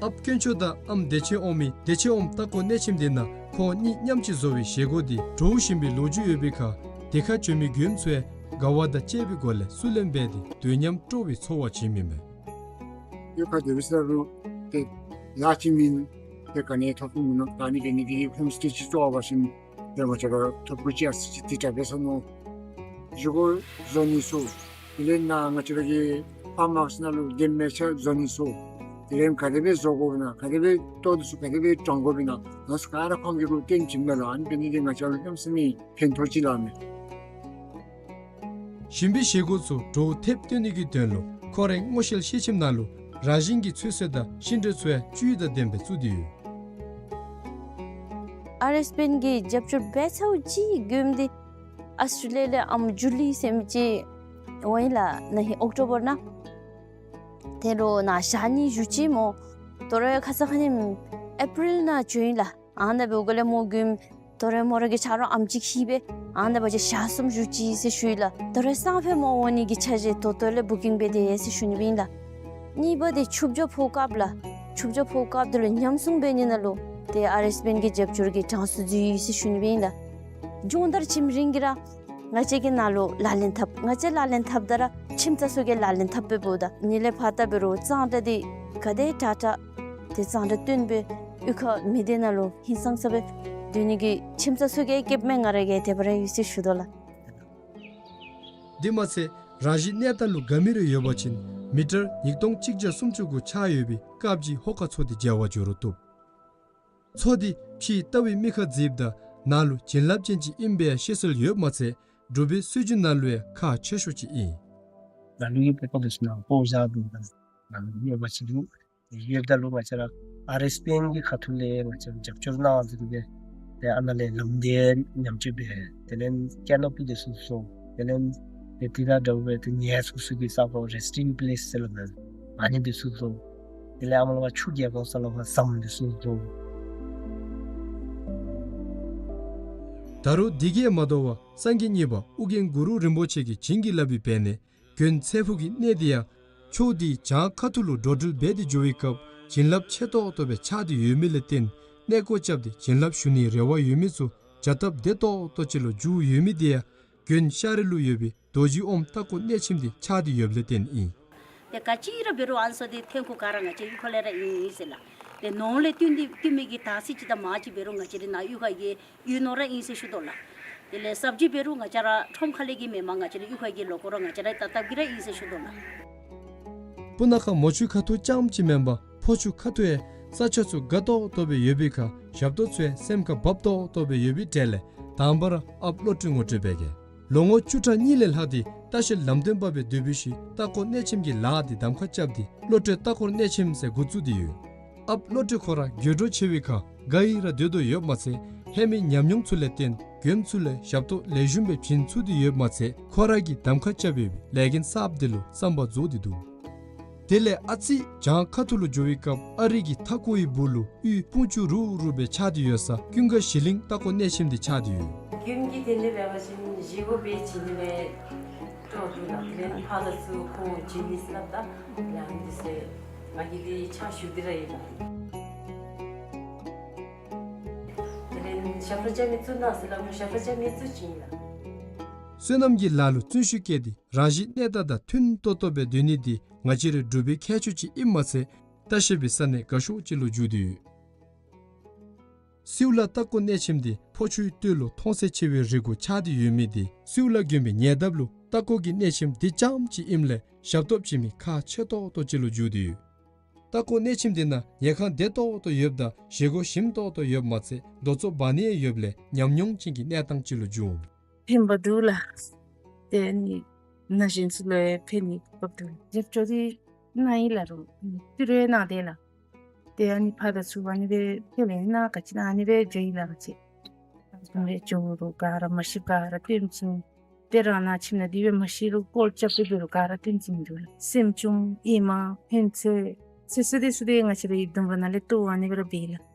ཨཔ་དཀོན་མཆོག་དང་ཨམ་བདེ་ཆེན་དབང་མོའི་བདེ་ཆེན་དབང་མོ་ལྟ་སྐོར་གནས་ཆེན་དེ་ནང་ཁོང་གཉིས་མཉམ་གཅིག་བཟོ་བའི་བཞེས་སྒོ་དེ་འདྲོག་བཞིན་པའི་ལོ་རྒྱུས་ཡོད་པའི་ཁར་དེ་ཁར་བྱོན་མི་མགྱོནམ་ཚུ་ཡང་དགའ་བ་དང་བཅས་པའི་སྒོ་ལས་བསུ་ལེན་འབད་དེ་དོན་མཉམ་སྤྲོ་བའི་ཚོར་བ་བྱིནམ་ཨིན་མས། ཡོད་ག་དེ་བས་ས་རུ་ཏེ་ལཱ་ཅིག་མེན། ཏེ་ག་ནི་ཐོབ་ཐང་མིན་ནུག། ད་ནི་གི་ནི་གི་ཧོམ་སི་ཊེ་ཅིག་བཙུགས་པ་ཅིན་ཏེ་ང་བཅས་ར་ཐོབ་གོ་ཅི་ཨ་ཙི་ཅིག་དེ་དྲག་འབད་ས་ནུག། བཞེས་སྒོ་བཟོ་ནི་ཚུ་དེ་ལས་ནཱ་ང་བཅས་ར་གི་ཕཱརམ་ཧའུསི་ནང་ལུ་གདན་མལ་ཆ་བཟོ་ནི་ཚུ་དེ་ལས་ག་དེ་སྦེ་བཟོ་དགོཔ་ཨིན་ན་ག་དེ་སྦེ་ལྟོ་དེ་ཚུ་ག་དེ་སྦེ་དྲང་དགོཔ་ཨིན་ན་ནཱ་ཚུ་ག་ར་ཁོང་གིས་ར་སྟོན་བྱིནམ་ད་ལུ་ཨ་ནི་འབད་ནི་དེ་ང་བཅས་ལུ་གནམ་མེད་ས་མེད་ཕན་ཐོགས་ཅིག་ལགས་མས། ཞིམ་པའི་བཞེས་སྒོ་ཚུ་དྲོ་ཐེབས་སྟོན་ནི་གི་དོན་ལུ་ཁོ་རའི་སྔོ་ཤལ་ཤེལ་ཆེམ་ནང་ལུ་རང་བཞིན་གྱི་ཚོད་བསྲེ་དང་ཤིང་འབྲས་ཚུ་ཡང་བཅུད་དང་ལྡན་པའི་བཙུགས་ཏེ་ཡོད། ཨར་ཨེསི་པི་ཨེན་གྱིས་རྒྱབ་སྐྱོར་འབད་ཚརཝ་ཅིག་མགྱོནམ་དེ་ཨཱོས་ཊྲེ་ལི་ཡ་ལས་ཨམ་ཇུ་ལི་ཟེར་མི་ཅིག་འོང་ཡི་ལགས། ན་ཧིང་ཨོཀ་ཊོ་བར་ནང་། དེ་ལུ་ནཱ་ཞག་གཉིས་བཞུགས་ཅི་སྨོ། དོ་རུང་ཁ་ཙ་ཁ་ཉིནམ་ཨེ་པི་རིལ་ནང་བྱོན་ཡི་ལགས། ཨ་ནཱ་འབདཝ་ལས་མོ་མགྱོནམ་དོ་རུང་མོ་ར་གི་ཆ་རོགས་ཨམ་ཅིག་ཁྱིད་སྦེ་ཨ་ནཱ་འབད་བ་ཅིན་ཞག་གསུམ་བཞུགས་ཅི་ཟེར་ཞུ་ཡི་ལགས། དོ་རུང་སང་ཕོད་མོ་འོང་ནི་གི་ཆ་བཞག་ད་ལྟོ་ལས་བུ་ཀིང་འབད་དེ་ཡོད་ཟེར་ཞུ་ནི་སྦེ་ཨིན་ལགས། གཉིས་པ་དེ་ཆུ་བྱ་ཕོ་དཀརཔོ་ལགས། ཆུ་བྱ་ཕོ་དཀརཔོ་དེ་ལུ་ཉམས་སྲུང་འབད་ནི་ནང་ལུ་ཏེ་ཨར་ཨེསི་པི་ཨེན་གྱི་རྒྱབ་སྐྱོར་གྱིས་གྲངས་སུ་བཙུགས་ཡི་ཟེར་ཞུ་ནི་སྦེ་ཨིན་ལགས། སྦྱོང་བརྡར་བྱིནམ་རིང་གི་ར་ང་བཅས་ཀྱིས་ནཱ་ལུ་ལག་ལེན་འཐབ། ང་བཅས་ལག་ལེན་འཐབ་ད་ར་ཁྱིམ་ཚང་ཚུ་གིས་ལག་ལེན་འཐབ་སྦེ་འབདཝ་ད་ནི་ལས་ཕར་ལྟ་འབད་རུང་གཙང་སྦྲ་དེ་ག་དེ་དྲག་དྲག་ཏེ་གཙང་སྦྲ་བཏོན་སྦེ་གཡུས་ཁ་མི་སྡེ་ནང་ལུ་ཧིང་སངས་ས་སྦེ་སྡོད་ནི་གི་ཁྱིམ་ཚང་ཚུ་གིས་སྐྱིདཔ་མེད་ང་ར་གིས་དེ་སྦེ་ར་ཡོད་ཟེར་ཞུ་དོ་ལགས། དེ་མ་ཚད་རང་བཞིན་གནས་སྟངས་ལུ་དགའ་མི་རེ་ཡོད་པ་ཅིན་མི་ཊར་ཉིས་སྟོང་གཅིག་བརྒྱ་སུམ་ཅུ་གུ་ཆགས་ཡོད་པའི་དཀརཔོ་ཅིག་ཧོ་ཀ་མཚོ་དེ་མཇལ་བར་འགྱོ་རུང་བཏུབ། མཚོ་དེ་ཕྱིའི་ལྟ་བའི་མི་ཁར་མཛེསཔ་དང་ནང་ལུ་བྱིན་རླབས་ཅན་ཅིག་ཨིན་པའི་ཡང་བཤད་སྲོལ་ཡོདཔ་མ་ཚད་འབྲུག་པའི་སྲོལ་རྒྱུན་ནང་ལུ་ཡང་ཁག་ཆེ་ཤོས་ཅིག་ཨིན། ནཱ་ལུ་ཡོད་པའི་ཁོ་དེ་ཚུ་ནང་སྤོ་བཞག་འདུག། ནཱ་ལུ་ཡོད་པ་ཅིན་ཡོདཔ་ད་ལུ་ང་བཅས་ར་ཨར་ཨེསི་པི་ཨེན་གྱི་ཁ་ཐུག་ལས་ང་བཅས་ར་རྒྱབ་སྐྱོར་གནང་ཟེར་ཏེ་ཏེ་ཨ་ནཱ་ལས་ལམ་འདི་ཉམས་བཅོས་འབད། དེ་ལས་ཀེ་ནོ་པི་དེ་ཚུ་བཟོ། དེ་ལས་ཏེ་དེ་དང་འདྲཝ་སྦེ་ཏེ་ཉལ་ཚུགས་ས་གི་ས་གོ་རེསི་ཊིང་པི་ལེསི་ཟེར་སླབ་མས། ཨ་ནི་དེ་ཚུ་བཟོ། དེ་ལས་ཨ་མ་ལོ་བ་ཆུ་རྒྱས་འོང་ས་ལུ་ཟམ་དེ་ཚུ་བཟོ། ད་རུང་དེ་གིས་མ་དོ་བར་སངས་རྒྱས་གཉིས་པ་ཨོ་རྒྱན་གུ་རུ་རིན་པོ་ཆེ་གིས་བྱིན་གྱིས་བརླབས་པའི་བར་ན་དགོན་ཚེ་ཕུག་གི་གནས་དེ་ཡང་ཕྱོགས་དེའི་བྱང་ཁ་ཐུག་ལུ་འགྲོ་འགྲུལ་འབད་དེ་འགྱོ་བའི་སྐབས་བྱིན་རླབས་ཆེ་ཏོག་ཏོ་སྦེ་ཆགས་ཏེ་ཡོད་མི་ལས་བརྟེན་གནས་སྐོར་རྐྱབ་སྟེ་བྱིན་རླབས་ཞུ་ནིའི་རེ་བ་ཡོད་མི་ཚུ་བྱ་སྟབས་བདེ་ཏོག་ཏོ་ཅིག་ལུ་འགྱུར་ཡོད་མི་དེ་ཡང་དགོན་ཤར་རི་ལུ་ཡོད་པའི་རྡོ་རྗེ་ཨོམ་ལྟ་སྐོར་གནས་ཆེན་དེ་ཆགས་ཏེ་ཡོདཔ་ལས་བརྟེན་ཨིན། ཏེ་ག་ཅི་ར་འབད་རུང་ཨ་ནི་ཚུ་དེ་ཐོན་ཁུངས་ག་ར་ང་བཅས་གཡུས་ཁ་ལས་ར་ཨིན་ཨིན་ཟེར་ལགས། ཏེ་ནོར་ལས་བཏོན་ཏེ་བཏོན་མི་གི་དར་ཚིལ་ཅིག་དང་མར་ཅིག་འབད་རུང་ང་བཅས་རའི་ནཱ་གཡུས་ཁ་གི་གཡུས་ནོར་ར་ཨིན་ཟེར་ཞུ་དོ་ལགས། དེ་ལས་སབ་ཇི་འབད་རུང་ང་བཅས་ར་ཁྲོམ་ཁ་ལས་ཀྱི་མེནམ་ང་བཅས་རའི་གཡུས་ཁ་གི་ལོ་ཀོ་ར་ང་བཅས་ར་བཏབ་བཏབ་ཀྱི་ར་ཨིན་ཟེར་ཞུ་དོ་ལགས། སྤུ་ན་ཁ་མོ་ཆུ་ཁ་ཐུག་རྐྱངམ་ཅིག་མེན་པར་ཕོ་ཆུ་ཁ་ཐུག་ཡང་ས་ཆ་ཚུ་དགའ་ཏོག་ཏོ་སྦེ་ཡོད་པའི་ཁར་ཞབས་ཏོག་ཚུ་ཡང་སེམས་ཁར་བབ་ཏོག་ཏོ་སྦེ་ཡོད་པའི་གྲས་ལས་དང་པ་ར་ཨཔ་བློ་གྲོས་ངོ་སྤྲོད་འབད་གེ། ལོ་ངོ་བཅུ་ཕྲག་གཉིས་ལས་ལྷག་སྟེ་ལྟ་བཤལ་ལམ་སྟོན་པ་སྦེ་སྡོད་པའི་ཤུལ་ལྟ་སྐོར་གནས་ཆེན་གྱི་ལཱ་དེ་གདམ་ཁ་རྐྱབ་སྟེ་བློ་གྲོས་ལྟ་སྐོར་གནས་ཆེན་ཟེར་འགོ་བཙུགས་ཏེ་ཡོད། ཨཔ་བློ་གྲོས་ཁོ་ར་འགྱོད་བྲོ་ཆེ་བའི་ཁར་དགའ་ཡི་ར་སྡོད་དོ་ཡོདཔ་མ་ཚད་ཧེ་མའི་ཉམས་མྱོང་ཚུ་ལས་བརྟེན་མགྱོནམ་ཚུ་ལུ་ཞབས་ཏོག་ལེགས་ཤོམ་སྦེ་བྱིན་ཚུགས་ཏེ་ཡོདཔ་མ་ཚད་ཁོ་ར་གིས་གདམ་ཁ་རྐྱབ་ཡོད་པའི་ལས་འགན་གསརཔ་དེ་ལུ་བསམ་པ་རྫོགས་ཏེ་འདུག། དེ་ལས་ཨ་ཙི་བྱང་ཁ་ཐུག་ལུ་འགྱོ་བའི་སྐབས་ཨ་རི་གི་མཐའ་སྐོར་བའི་སྦུག་ལུ་གཡུས་སྤུངས་ཆུ་རུབ་རུབ་སྦེ་ཆགས་ཏེ་ཡོད་ས་ཀུན་དགའ་གཞི་གླིང་ལྟ་སྐོར་གནས་ཆེན་དེ་ཆགས་ཏེ་ཡོད། མགྱོནམ་གྱི་དོན་ལས་འབད་བ་ཅིན་བཞེས་སྒོ་འབད་བྱིན་ནི་ལས་སྤྲོ་འདུག་ལགས། དེ་ལས་ཕར་ལ་ཚུར་ཁོང་བྱིན་ནི་ཟེར་སླབ་ད་ཡང་འདི་ཟེར་ང་གིས་འདི་ཕྱག་ཞུ་སྟེ་ར་ཡོད་ལགས། དེ་ལས་ཞབས་ཁྲ་རྐྱབ་མི་བཙུགས་གནང་ཟེར་སླབ་རུང་ཞབས་ཁྲ་རྐྱབ་མི་བཙུགས་བྱིན་ལགས། བསོད་ནམས་ཀྱི་ལཱ་ལུ་བརྩོན་ཤུགས་བསྐྱེད་དེ་རང་གཞི་གནས་སྟངས་དང་མཐུན་ཏོག་ཏོ་སྦེ་སྡོད་ནི་འདི་ང་བཅས་རའི་འབྲུག་པའི་ཁྱད་ཆོས་ཅིག་ཨིནམ་མ་ཚད་ལྟ་བཤལ་པའི་ས་གནས་དགའ་ཤོས་ཅིག་ལུ་གྱུར་ཏེ་ཡོད། སེའུ་ལ་ལྟ་སྐོར་གནས་ཆེན་འདི་ཕོ་ཆུའི་སྟོད་ལུ་མཐོང་ཚད་ཆེ་བའི་རི་གུ་ཆགས་ཏེ་ཡོད་མི་འདི་སེའུ་ལ་དགོན་པའི་ཉེ་འདབས་ལུ་ལྟ་སྐོར་གྱི་གནས་ཆེན་འདི་རྐྱངམ་ཅིག་ཨིནམ་ལས་ཞབས་ཏོག་བྱིན་མི་ཁག་ཆེ་ཏོག་ཏོ་ཅིག་ལུ་གྱུར་ཏེ་ཡོད། ལྟ་སྐོར་གནས་ཆེན་འདི་ནང་ཉལ་ཁང་བདེ་ཏོག་ཏོ་ཡོདཔ་ད་བཞེས་སྒོ་ཞིམ་ཏོག་ཏོ་ཡོདཔ་མ་ཚད་རྡོ་ཚོགས་འབག་ནི་ཡང་ཡོདཔ་ལས་ཉམས་མྱོང་ཅན་གྱི་གནས་སྟངས་ཅིག་ལུ་གྱུར་འོང་། ཕན་པ་འདུག་ལགས། ཏེ་ཨ་ནི་ན་གཞོན་ཚུ་ལུ་ཡང་ཕན་ནི་སྐབས་འདུག། རྒྱབ་སྐྱོར་འདི་གནང་ཡི་ལགས། རོགས་ཏི་རུ་ཡང་གནང་དེས་ལགས། ཏེ་ཨ་ནི་ཕར་དང་ཚུར་ཨ་ནི་སྦེ་ཕྱག་ལཱ་གནང་ག་ཅི་ཨ་ནི་སྦེ་འགྱོ་ཡི་ལགས། ཅིག་ཨ་ནི་སྦེ་འགྱོ་རུང་ག་ར་མ་ཤེས་ག་ར་སྟོན་བྱིན། ཏེ་རང་ནང་ཁྱིམ་ནང་འདི་སྦེ་མ་ཤེས་རུང་སྐོར་རྐྱབ་སྟེ་འགྱོ་རུང་ག་ར་སྟོན་བྱིན་འགྱོ་ལགས། སེམས་ཆུང་ཨིན་མས། ཕན་ཚུན་ཚེ་སུ་དེ་སུ་དེ་ང་བཅས་རའི་ཡིག་དུམ་གུ་ནང་ལས་ལྟོ་ཨ་ནི་སྦེ་ར་འབད་ཡི་ལགས།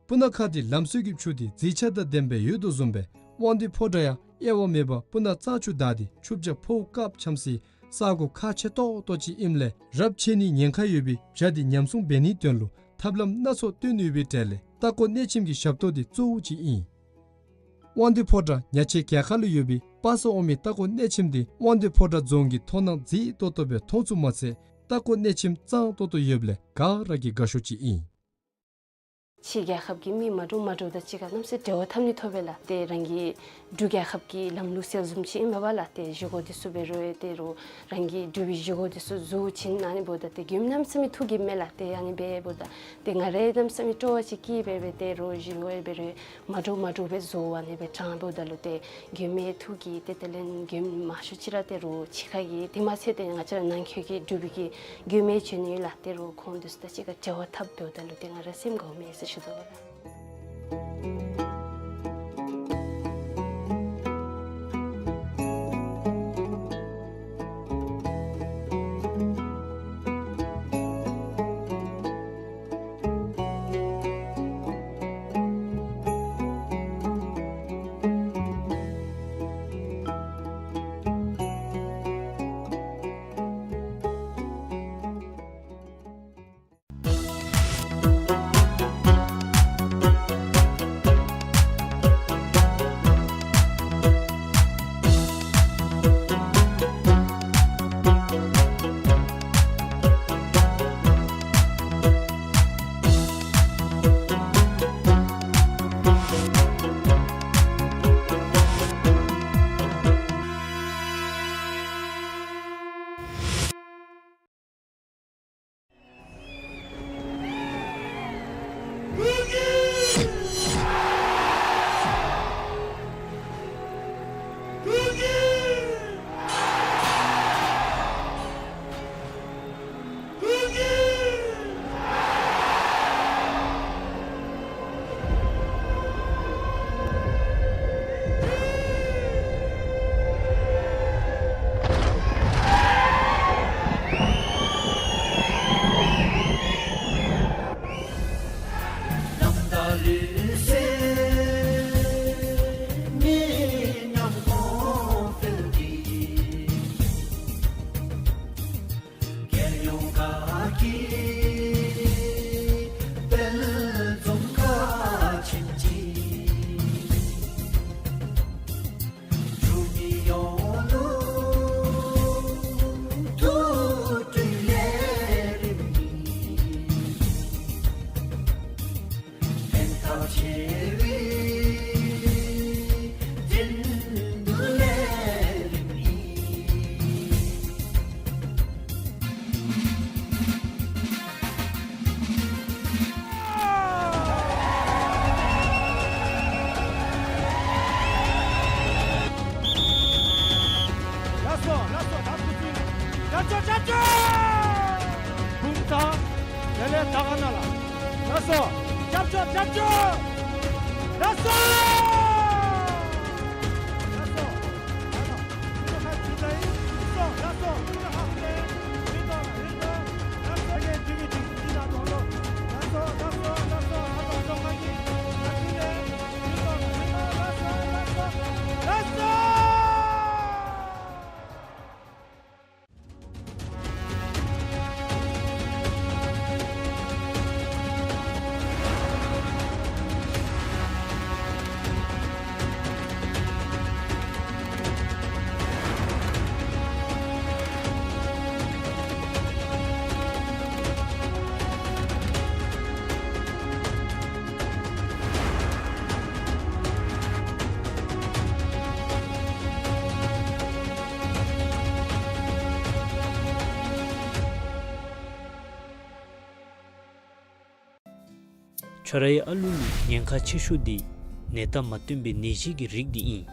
སྤུ་ན་ཁ་འདི་ལམ་བསལ་གྱི་ཆུ་འདི་བརྗིད་ཆགས་དང་ལྡན་པའི་ཡུལ་དུ་བཟུམ་སྦེ་དབང་འདུས་ཕོ་བྲང་ཡང་དབྱེ་བ་མེད་པར་སྤུ་ན་གཙང་ཆུ་དག་སྟེ་ཆུ་བྱ་ཕོཝ་སྐབས་འཁྱམས་སའི་ས་གོ་ཁག་ཆེ་ཏོག་ཏོ་ཅིག་ཨིནམ་ལས་རབས་ཆད་ནིའི་ཉེན་ཁ་ཡོད་པའི་བྱ་འདི་ཉམས་སྲུང་འབད་ནིའི་དོན་ལུ་ཐབས་ལམ་སྣ་ཚོགས་སྟོན་ནུས་པའི་གྲས་ལས་ལྟ་སྐོར་གནས་ཆེན་གྱི་ཞབས་ཏོག་འདི་གཙོ་བོ་ཅིག་ཨིན། དབང་འདུས་ཕོ་བྲང་ཉག་ཆུའི་རྒྱལ་ཁ་ལུ་ཡོད་པའི་དཔག་བསམ་དབང་མོའི་ལྟ་སྐོར་གནས་ཆེན་འདི་དབང་འདུས་ཕོ་བྲང་རྫོང་གིས་མཐོང་སྣང་མཛེས་ཏོག་ཏོ་སྦེ་མཐོང་ཚུགསཔ་མ་ཚད་ལྟ་སྐོར་གནས་ཆེན་གཙང་ཏོག་ཏོ་ཡོདཔ་ལས་ག་ར་གི་དགའ་ཤོས་ཅིག་ཨིན། ཕྱི་རྒྱལ་ཁབ་ཀྱི་མི་མ་འདྲཝ་མ་འདྲཝ་དང་གཅིག་ཁར་གནམ་མེད་ས་མེད་འབྲེལ་བ་འཐབ་ནི་ཐོབ་པས་ལགས། ཏེ་རང་གི་འབྲུག་རྒྱལ་ཁབ་ཀྱི་ལམ་ལུགས་ཟེར་བཟུམ་ཅིག་ཨིན་མས་པ་ལགས། ཏེ་བཞེས་སྒོ་འདི་ཚུ་འབད་རུང་ཏེ་རོགས་རང་གི་འབྲུག་པའི་བཞེས་སྒོ་འདི་ཚུ་བཟོ་བྱིན་ཨ་ནི་འབདཝ་ད་ཏེ་མགྱོནམ་གནམ་མེད་ས་མེད་ཐུགས་དགྱེསཔ་མས་ལགས། ཏེ་ཨ་ནི་འབདཝ་ད་ཏེ་ང་ར་གནམ་མེད་ས་མེད་སྤྲོ་བ་ཅིག་སྐྱེས་སྦེ་སྦེ་ཏེ་རོགས་བཞེས་སྒོ་འབད་རུང་མ་འདྲཝ་མ་འདྲཝ་སྦེ་བཟོ་ཨ་ནི་སྦེ་དྲངམ་འབདཝ་ད་ལུ་ཏེ་མགྱོནམ་ཐུགས་དགྱེས། ཏེ་དེ་ལས་མགྱོནམ་མང་ཤོས་ཅིག་ར་ཏེ་རོགས་ཕྱི་ཁ་གི་དེ་མ་ཚད་ཏེ་ང་བཅས་ར་ནང་འཁོད་ཀྱི་འབྲུག་པའི་གི་མགྱོནམ་བྱོན་ནི་ལགས། ཏེ་རོགས་ཁོང་འདི་ཚུ་དང་གཅིག་ཁར་འབྲེལ་བ་འཐབ་འབདཝ་ད་ལུ་ཏེ་ང་ར་སེམས་དགའཝ་མས་ཟེར་ཞུ་དོ་ལགས། ལགས་སོ། ལགས་སོ། ད་སྐུ་མཁྱེན་རྒྱབ་སྐྱོར་རྒྱབ་སྐྱོར། བུམ་ཐང་དེ་ལས་དར་དཀར་ན་ལ། ལགས་སོ། རྒྱབ་སྐྱོར་རྒྱབ་སྐྱོར། ལགས་སོ། ལགས་སོ། ཁྱོད་རའི་ཨ་ལུ་ལུ་ཉེན་ཁ་ཆེ་ཤོས་འདི་ནད་རྟགས་མ་སྟོན་པའི་ནད་གཞི་གི་རིགས་འདི་ཨིན།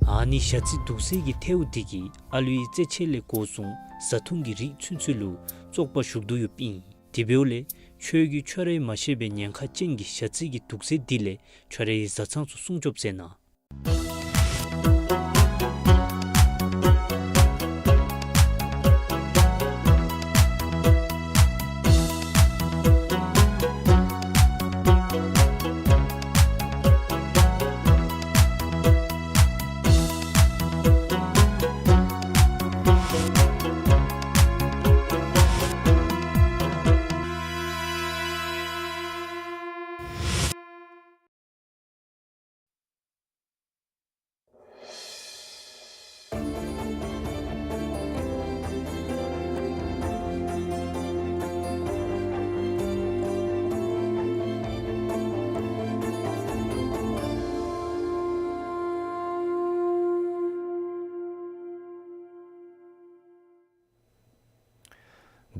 ཨ་ནི་ཞ་རྩི་དུག་སེལ་གྱི་ཐལཝ་འདི་གིས་ཨ་ལུའི་རྩེད་ཆས་ལས་འགོ་བཟུང་བཟའ་འཐུང་གི་རིགས་ཚུན་ཚོད་ལུ་བཙོག་པ་ཞུགས་དོ་ཡོདཔ་ཨིན། དེ་འབདཝ་ལས་ཁྱོད་ཀྱིས་ཁྱོད་རའི་མ་ཤེས་པའི་ཉེན་ཁ་ཅན་གྱི་ཞ་རྩི་གི་དུག་སེལ་འདི་ལས་ཁྱོད་རའི་བཟའ་ཚང་ཚུ་སྲུང་སྐྱོབ་མཛད་གནང་།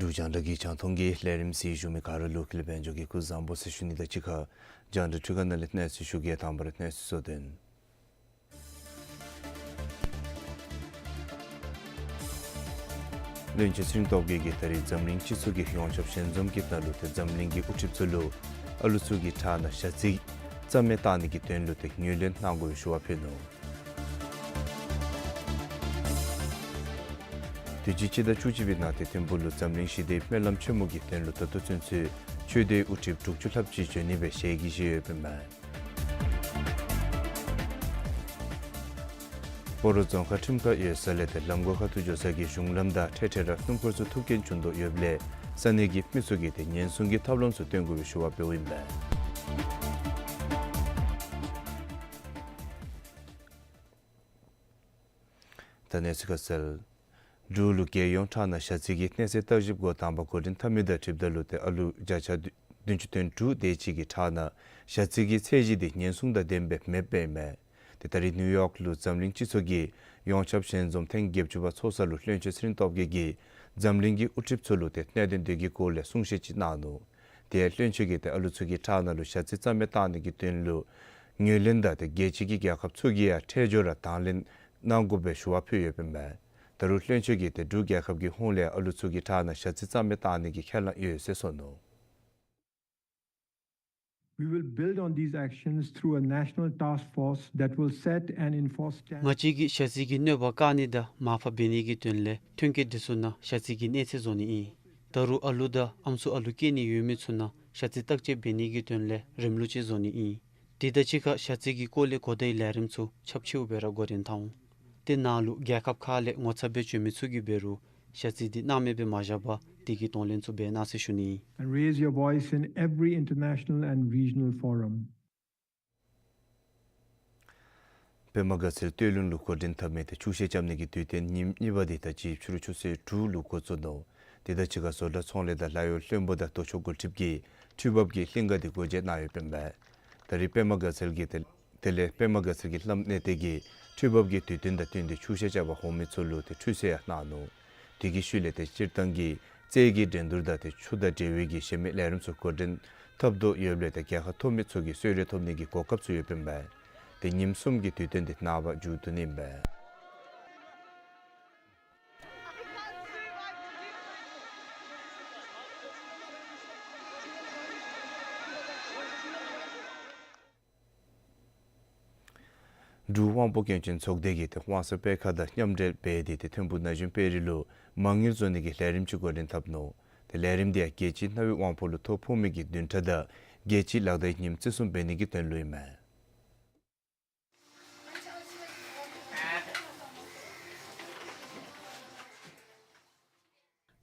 འབྲུག་རྒྱང་བསྒྲགས་ཀྱི་རྒྱང་མཐོང་གི་ལས་རིམ་གཟིགས་བཞུགས་མི་ག་ར་ལུ་ཀུན་ལེགས་དཔལ་འབྱོར་གྱིས་སྐུ་གཟུགས་བཟང་པོ་ཟེར་ཞུ་ནི་དང་གཅིག་ཁར་རྒྱང་བསྒྲགས་འཕྲུལ་ཁང་ནང་ལས་གནས་ཚུལ་ཞུ་གེ། དང་པ་ར་གནས་ཚུལ་གཙོ་དོན། བློན་ཆེན་ཚེ་རིང་སྟོབས་རྒྱས་ཀྱིས་ད་རིས་འཛམ་གླིང་སྤྱི་ཚོགས་ཀྱི་ཡོངས་ཁྱབ་ཞལ་འཛོམས་ཀྱི་ནང་ལུ་ཏེ་འཛམ་གླིང་གི་དབུ་ཁྲིདཔ་ཚུ་ལུ་ཨ་ལུ་ཚུ་གི་ཁྲག་ནང་ཞ་རྩི་རྩ་མེད་བཏང་ནི་གི་དོན་ལུ་ཏེ་ངོས་ལེན་གནང་དགོ་པའི་ཞུ་བ་ཕུལ་ནུག། དུས་ཅི་སྤྱི་ཟླ་བཅུ་གཅིག་པའི་ནང་ཏེ་ཐིམ་ཕུག་ལུ་འཛམ་གླིང་ཞི་བདེའི་སྨོན་ལམ་ཆེན་མོ་གི་དོན་ལུ་ད་ལྟོ་ཚུན་ཚོད་ཆོས་སྡེའི་དབུ་ཁྲིདཔ་དྲུག་ཅུ་ལྷགཔ་ཅིག་འབྱོན་ནི་སྦེ་ཞལ་གྱིས་བཞེས་ཡོདཔ་ཨིན་མས། སྤ་རོ་རྫོང་ཁག་ཁྲིམས་ཁང་ཡོད་ས་ལས་ཏེ་ལམ་གོ་ཁ་ཐུག་འགྱོ་ས་གི་གཞུང་ལམ་དང་འཕྲལ་འཕྲལ་ར་སྣུམ་འཁོར་ཚུ་ཐུག་རྐྱེན་བྱུང་དོ་ཡོདཔ་ལས་ས་གནས་ཀྱི་མི་ཚུ་གིས་ཏེ་ཉེན་སྲུང་གི་ཐབས་ལམ་ཚུ་སྟོན་དགོ་པའི་ཞུ་བ་འབདཝ་ཨིན་པས། ད་གནས་ཚུལ་ཁ་གསལ། འབྲུག་ལུ་རྒྱལ་ཡོངས་ཁྲག་ནང་ཞ་རྩི་གི་གནས་ཚད་བརྟག་ཞིབ་འགོ་དང་པ་འགོ་འདྲེན་འཐབ་མི་དང་འཁྲིལཝ་ད་ལུ་ཏེ་ཨ་ལུ་བརྒྱ་ཆ་བདུན་ཅུ་དོན་དྲུག་དེ་ཅིག་གི་ཁྲག་ནང་ཞ་རྩི་གི་ཚད་གཞི་འདི་ཉེན་སྲུང་དང་ལྡནམ་སྦེ་མེདཔ་ཨིན་མས། ཏེ་ད་རིས་ནིའུ་ཡོག་ལུ་འཛམ་གླིང་སྤྱི་ཚོགས་ཀྱི་ཡོངས་ཁྱབ་ཞལ་འཛོམས་ཐེངས་བརྒྱད་ཅུ་པ་ཚོགས་ས་ལུ་བློན་ཆེན་ཚེ་རིང་སྟོབས་རྒྱས་ཀྱིས་འཛམ་གླིང་གི་དབུ་ཁྲིདཔ་ཚུ་ལུ་ཏེ་གནད་དོན་དེ་གི་སྐོར་ལས་གསུང་བཤད་ཅིག་གནང་ནུག། ཏེ་བློན་ཆེན་གྱིས་ཏེ་ཨ་ལུ་ཚུ་གི་ཁྲག་ནང་ལུ་ཞ་རྩི་རྩ་མེད་བཏང་ནི་གི་དོན་ལུ་ངོས་ལེན་དང་ཏེ་རྒྱལ་སྤྱི་གི་རྒྱལ་ཁབ་ཚུ་གིས་ཡང་འཕྲལ་མགྱོགས་ར་དང་ལེན་གནང་དགོ་པའི་ཞུ་བ་ཕུལ་ཡོདཔ་ཨིན་མས། ད་རུང་བློན་ཆེན་གྱིས་ཏེ་འབྲུག་རྒྱལ་ཁབ་ཀྱི་ཧོངས་ལས་ཨ་ལུ་ཚུ་གི་ཁྲག་ནང་ཞ་རྩི་རྩ་མེད་བཏང་ནི་གི་ཁས་བླངས་ཡོད་ཟེར་གསུངས་ནུག། We will build on these actions through a national task force that will set and enforce standards. ང་བཅས་ཀྱིས་ཞ་རྩི་གི་གནོད་པ་བཀག་ནི་དང་མར་ཕབ་འབད་ནི་གི་དོན་ལས་ཐོན་སྐྱེད་འདི་ཚུ་ནང་ཞ་རྩི་གི་གནས་ཚད་བཟོ་ནི་ཨིན། ད་རུང་ཨ་ལུ་དང་ཨམ་སྲུ་ཨ་ལུ་སྐྱེ་ནི་ཡོད་མི་ཚུ་ནང་ཞ་རྩི་བརྟག་དཔྱད་འབད་ནི་གི་དོན་ལས་རིམ་ལུགས་ཅིག་བཟོ་ནི་ཨིན། དེ་དང་གཅིག་ཁར་ཞ་རྩི་གི་སྐོར་ལས་གོ་བརྡའི་ལས་རིམ་ཚུ་ཁྱབ་ཆེཝ་སྦེ་ར་འགོ་འདྲེན་འཐབ་འོང་། དེ་ནང་ལུ་རྒྱལ་ཁབ་ཁག་ལས་ངོ་ཚབ་སྦེ་བྱོན་མི་ཚུ་གིས་འབད་རུང་ཞ་རྩི་འདི་སྣང་མེད་སྦེ་མ་བཞག་པར་དེ་གི་གདོང་ལེན་ཚུ་འབད་གནང་ཟེར་ཞུ་ནི་ཨིན། And raise your voice in every international and regional forum. པདྨ་དགའ་ཚལ་སྟོད་ལུང་ལུ་འགོ་འདྲེན་འཐབ་མི་ཏེ་ཆུ་ཤེལ་རྐྱབ་ནི་གི་དུས་སྟོན་ཉིནམ་གཉིས་པ་འདི་ད་ཅི་ཕྱི་རུ་ཆུ་ཚོད་དྲུག་ལུ་འགོ་བཙུགས་ནུག། དེ་དང་གཅིག་ཁར་བཟོ་གྲྭ་ཚོང་ལས་དང་ལཱ་གཡོག་བློན་པོ་དང་ལྟོ་ཆས་འགོ་ཁྲིདཔ་གིས་འཕྲུལ་འབབ་ཀྱི་གླིང་ག་འདི་སྒོ་འབྱེད་གནང་ཡོདཔ་ཨིན་པས། ད་རིས་པདྨ་དགའ་ཚལ་གྱི་ཏེ་དེ་ལས་པདྨ་དགའ་ཚལ་གྱི་བླམ་གནས་བརྟན་གྱིས་འཕྲུལ་འབབ་ཀྱི་དུས་སྟོན་དང་བསྟུན་ཏེ་ཆུ་ཤེལ་རྐྱབ་པར་འོང་མི་ཚུ་ལུ་ཏེ་ཁྲུས་གསོལ་ཡང་གནང་ནུག། དེ་གི་ཤུལ་ལས་ཏེ་སྤྱིར་བཏང་གི་རྩེད་ཀྱི་འགྲན་བསྡུར་དང་ཏེ་ཆུ་དང་འབྲེལ་བའི་གི་གཞན་མི་ལས་རིམ་ཚུ་འགོ་འདྲེན་འཐབ་དོ་ཡོདཔ་ལས་ཏེ་རྒྱལ་ཁ་ཐོབ་མི་ཚུ་གིས་གསོལ་རས་ཐོབ་ནི་གི་གོ་སྐབས་ཚུ་ཡོདཔ་ཨིན་པས། ཏེ་ཉིནམ་གསུམ་གྱི་དུས་སྟོན་འདི་ནངས་པ་མཇུག་བསྡུ་ནི་ཨིན་པས། འབྲུག་དབང་པོ་སྐྱོན་ཅན་ཚོགས་སྡེ་གིས་ཏེ་དབང་གསར་སྤེལ་ཁང་དང་མཉམ་འབྲེལ་འབད་དེ་ཏེ་ཐིམ་ཕུག་ན་གཞོན་དཔོན་རིགས་ལུ་མ་དངུལ་བཟོ་ནི་གི་ལས་རིམ་ཅིག་འགོ་འདྲེན་འཐབ་ནུག། ཏེ་ལས་རིམ་འདི་ཡང་རྒྱལ་སྤྱིའི་རྣ་བའི་དབང་པོ་ལུ་ཐོ་ཕོག་མི་གི་བདུན་ཕྲག་དང་རྒྱལ་སྤྱིའི་ལག་བརྡའི་ཉིནམ་བརྩི་སྲུང་འབད་ནི་གི་དོན་ལུ་ཨིན་མས།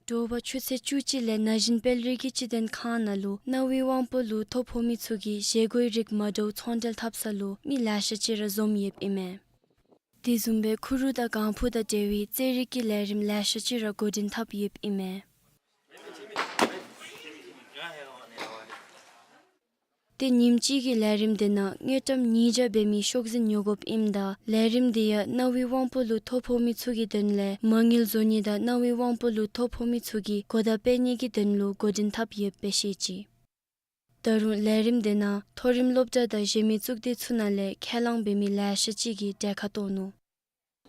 དྲོ་པ་ཆུ་ཚོད་བཅུ་གཅིག་ལས་ན་གཞོན་དཔོན་རིགས་ཀྱི་སྤྱི་དོན་ཁང་ནང་ལུ་རྣ་བའི་དབང་པོ་ལུ་ཐོ་ཕོག་མི་ཚུ་གིས་བཞེས་སྒོའི་རིགས་མ་འདྲཝ་ཚོང་འབྲེལ་འཐབ་ས་ལུ་མི་ལེ་ཤ་ཅིག་ར་འཛོམས་ཡོདཔ་ཨིན་མས། དེ་བཟུམ་སྦེ་ཁུ་རུ་དང་གང་ཕུ་དང་འབྲེལ་བའི་རྩེད་རིགས་ཀྱི་ལས་རིམ་ལེ་ཤ་ཅིག་ར་འགོ་འདྲེན་འཐབ་ཡོདཔ་ཨིན་མས། ཏེ་ཉིནམ་གཅིག་གི་ལས་རིམ་དེ་ནང་དངུལ་ཀྲམ་ཉིས་བརྒྱ་འབད་མི་ཤོག་འཛིན་ཉོ་དགོཔ་ཨིནམ་ད་ལས་རིམ་དེ་ཡང་རྣ་བའི་དབང་པོ་ལུ་ཐོ་ཕོག་མི་ཚུ་གི་དོན་ལས་མ་དངུལ་བཟོ་ནི་དང་རྣ་བའི་དབང་པོ་ལུ་ཐོ་ཕོག་མི་ཚུ་གི་གོ་བརྡ་སྤེལ་ནི་གི་དོན་ལུ་འགོ་འདྲེན་འཐབ་ཡོདཔ་སྦེ་བཤད་ཅི། ད་རུང་ལས་རིམ་དེ་ནང་མཐོ་རིམ་སློབ་གྲྭ་དང་གཞན་མི་གཙུག་སྡེ་ཚུ་ནང་ལས་ཁས་བླངས་འབད་མི་ལེ་ཤ་ཅིག་གིས་གྲལ་ཁར་གཏོགས་ནུག།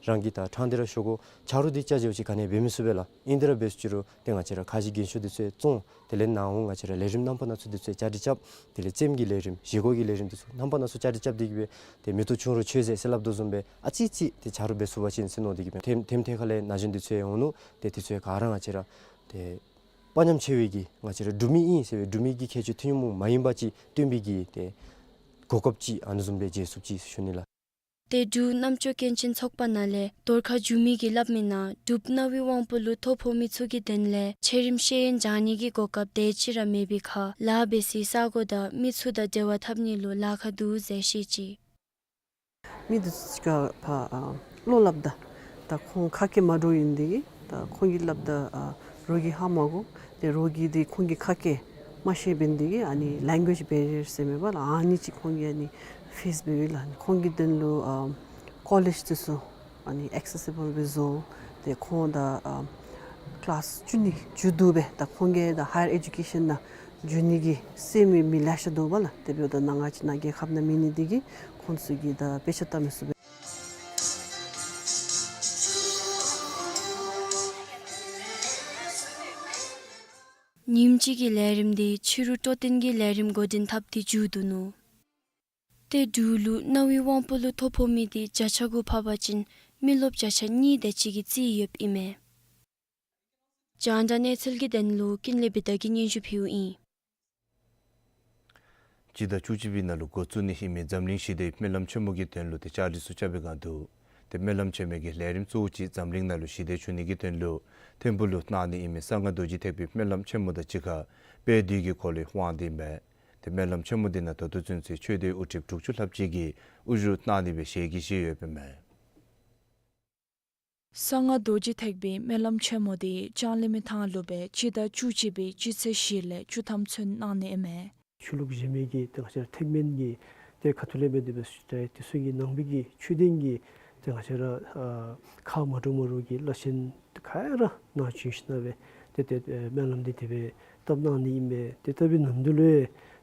རང་གིས་ད་ཕྲང་སྟེ་ར་ཞུ་དགོ། ཆ་རོགས་འདི་ཅ་ཆས་ཅིག་ག་ནི་འབད་མི་ཚུགས་པས་ལགས། ཨིན་དེ་ར་འབད་ཅི་རུང་ཏེ་ང་བཅས་ར་ཁ་ཞེ་རྒན་ཤོས་འདི་ཚུ་བཙོང་། དེ་ལས་ནངས་པ་ང་བཅས་ར་ལས་རིམ་རྣམ་པ་སྣ་ཚོགས་འདི་ཚུ་བཅའ་སྒྲིག་རྐྱབ། དེ་ལས་རྩེདམོ་གི་ལས་རིམ་བཞེས་སྒོ་གི་ལས་རིམ་འདི་ཚུ་རྣམ་པ་སྣ་ཚོགས་བཅའ་སྒྲིག་རྐྱབ་སྟེ་གིས་སྦེ་ཏེ་མི་ཐོག་ཆུང་རུང་ཆོད་ཟེར་ཟེར་སླབ་དོ་བཟུམ་སྦེ་ཨ་ཙི་ཙི་ཏེ་ཆ་རོགས་འབད་ཚུགས་པ་ཅིན་ཟེར་མནོ་སྟེ་གིས་སྦེ་ཐེམ་ཐེམ་ཐད་ཁ་ལས་ན་གཞོན་འདི་ཚུ་ཡང་འོང་ནུག། ཏེ་དེ་ཚུ་ཡང་ག་ར་ང་བཅས་ར་ཏེ་དཔའ་ཉམས་ཆེ་བའི་གི་ང་བཅས་ར་འབྲུག་མི་ཨིན་ཟེར་བའི་འབྲུག་མི་གི་ཁྱད་ཆོས་ཐོན་ཉམས་མ་ཡིན་པ་ཅིག་སྟོན་པའི་གི་ཏེ་གོ་སྐབས་ཅིག་ཨ་ནི་བཟུམ་སྦེ་མཇལ་ཚུགས་ཅི་ཟེར་ཞུ་ནི་ལགས། ཏེ་འབྲུག་རྣམ་ཅོ་སྐྱོན་ཅན་ཚོགས་པ་ནང་ལས་རྫོང་ཁ་འགྱོ་མི་གིས་སླབ་མི་ནང་འབྲུག་རྣ་བའི་དབང་པོ་ལུ་ཐོ་ཕོག་མི་ཚུ་གི་དོན་ལས་ཆེ་རིམ་ཤེས་ཡོན་སྦྱང་ནི་གི་གོ་སྐབས་དེ་ཅིག་ར་མེད་པའི་ཁར་ལཱ་འབད་སའི་ས་གོ་དང་མི་ཚུ་དང་འབྲེལ་བ་འཐབ་ནི་ལུ་ལཱ་ཁག་འདུག་ཟེར་བཤད་ཅི། མི་འདི་ཚུ་ག་ཕར་ཨ་བློ་སླབ་ད་ད་ཁོང་ཁ་སྐད་མ་འདྲཝ་ཨིན་དེ་གིས་ད་ཁོང་གིས་སླབ་ད་ཨ་རོགས་ཀྱིས་ཧ་མ་གོ། ཏེ་རོགས་ཀྱིས་འདི་ཁོང་གི་ཁ་སྐད་མ་ཤེས་འབད་ནི་དེ་གིས་ཨ་ནི་ལེང་གུ་ཨེཇ་བེ་རི་ཡར་ཟེར་མེན་པ་ལགས། ཨ་ནི་ཅིག་ཁོང་གིས་ཨ་ནི་ཕེསི་འབདཝ་ཨིན་ལགས། ཁོང་གི་དོན་ལུ་ཨ་ཀོ་ལེཇ་འདི་ཚུ་ཨ་ནི་ཨེག་སེ་སི་བཱལ་སྦེ་བཟོ། ཏེ་ཁོང་ད་ཨ་ཀི་ལཱསི་བཅུ་གཉིས་བཅུ་དྲུག་སྦེ་ད་ཁོང་གིས་ད་ཧའི་ཡར་ཨེ་ཌུ་ཀེ་ཤཱན་ནང་འགྱོ་ནི་གི་སེམས་མི་མི་ལེ་ཤ་འདུག་པ་ལགས། དེ་འབདཝ་ད་ནང་ང་བཅས་ནང་རྒྱལ་ཁབ་ནང་མེད་ནི་དེ་གིས་ཁོང་ཚུ་གིས་ད་དཔེ་ཆ་ལྟ་མི་ཚུགས་པས། ཉིནམ་གཅིག་གི་ལས་རིམ་འདི་ཕྱི་རུ་སྤྲོ་སྟོན་གྱི་ལས་རིམ་འགོ་འདྲེན་འཐབ་སྟེ་མཇུག་བསྡུ་ནུག། ཏེ་འབྲུག་ལུ་རྣ་བའི་དབང་པོ་ལུ་ཐོ་ཕོག་མི་འདི་བརྒྱ་ཆ་དགུ་འཕར་བ་ཅིན་མི་རློབས་བརྒྱ་ཆ་གཉིས་དེ་ཅིག་གིས་རྩིས་ཡོདཔ་ཨིན་མས། རྒྱང་བསྒྲགས་གནས་ཚུལ་གྱི་དོན་ལུ་ཀུན་ལེགས་བི་དྷ་གིས་སྙན་ཞུ་ཕུལཝ་ཨིན། སྤྱི་ཟླ་བཅུ་གཅིག་པའི་ནང་ལུ་འགོ་བཙུགས་ནི་ཨིན་མི་འཛམ་གླིང་ཞི་བདེའི་སྨོན་ལམ་ཆེན་མོ་གི་དོན་ལུ་ཏེ་བཅའ་སྒྲིག་ཚུ་རྐྱབ་པའི་སྒང་དུ་ཏེ་སྨོན་ལམ་ཆེན་མོའི་གི་ལས་རིམ་གཙོ་བོ་ཅིག་འཛམ་གླིང་ནང་ལུ་ཞི་བདེ་འབྱུང་ནི་གི་དོན་ལུ་ཐིམ་ཕུག་ལུ་གནང་ནི་ཨིན་མི་གསང་སྔགས་རྡོ་རྗེ་ཐེག་པའི་སྨོན་ལམ་ཆེན་མོ་དང་གཅིག་ཁར་དཔལ་དུས་ཀྱི་འཁོར་ལོའི་དབང་འདུས་མས། ཏེ་སྨོན་ལམ་ཆེན་མོ་འདི་ནང་ད་ལྟོ་ཚུན་ཚོད་ཆོས་སྡེའི་དབུ་ཁྲིད་དྲུག་ཅུ་ལྷགཔ་ཅིག་གིས་དབུ་བཞུགས་གནང་ནི་སྦེ་ཞལ་གྱིས་བཞེས་ཡོདཔ་ཨིན་མས། གསང་སྔགས་རྡོ་རྗེ་ཐེག་པའི་སྨོན་ལམ་ཆེན་མོ་འདི་ལྕང་གླིང་མི་ཐང་ལུ་སྦེ་སྤྱི་ཟླ་བཅུ་གཅིག་པའི་སྤྱི་ཚེས་བཞི་ལས་བཅུ་ཐམ་ཚུན་གནང་ནི་ཨིན་མས། ཆོས་ལུགས་གཞན་མི་གི་ཏེ་ང་བཅས་ར་ཐེག་དམན་གྱི་ཏེ་ཁ་ཐུག་ལས་འབད་དེ་འབད་སོང་ཅི་རུང་དེ་ཚུ་གི་ནང་པའི་གི་ཆོས་ལྡན་གྱི་ཏེ་ང་བཅས་ར་ཨ་ཁག་མ་འདྲཝ་མ་འདྲཝ་གི་བླ་ཆེན་ག་ར་ནཱ་བྱོན་ཞིནམ་ལས་ཏེ་ཏེ་ཨེ་སྨོན་ལམ་འདི་དེ་སྦེ་བཏབ་གནང་ནི་ཨིན་པས། ཏེ་བཏབ་པའི་ནམ་དུས་ལུ་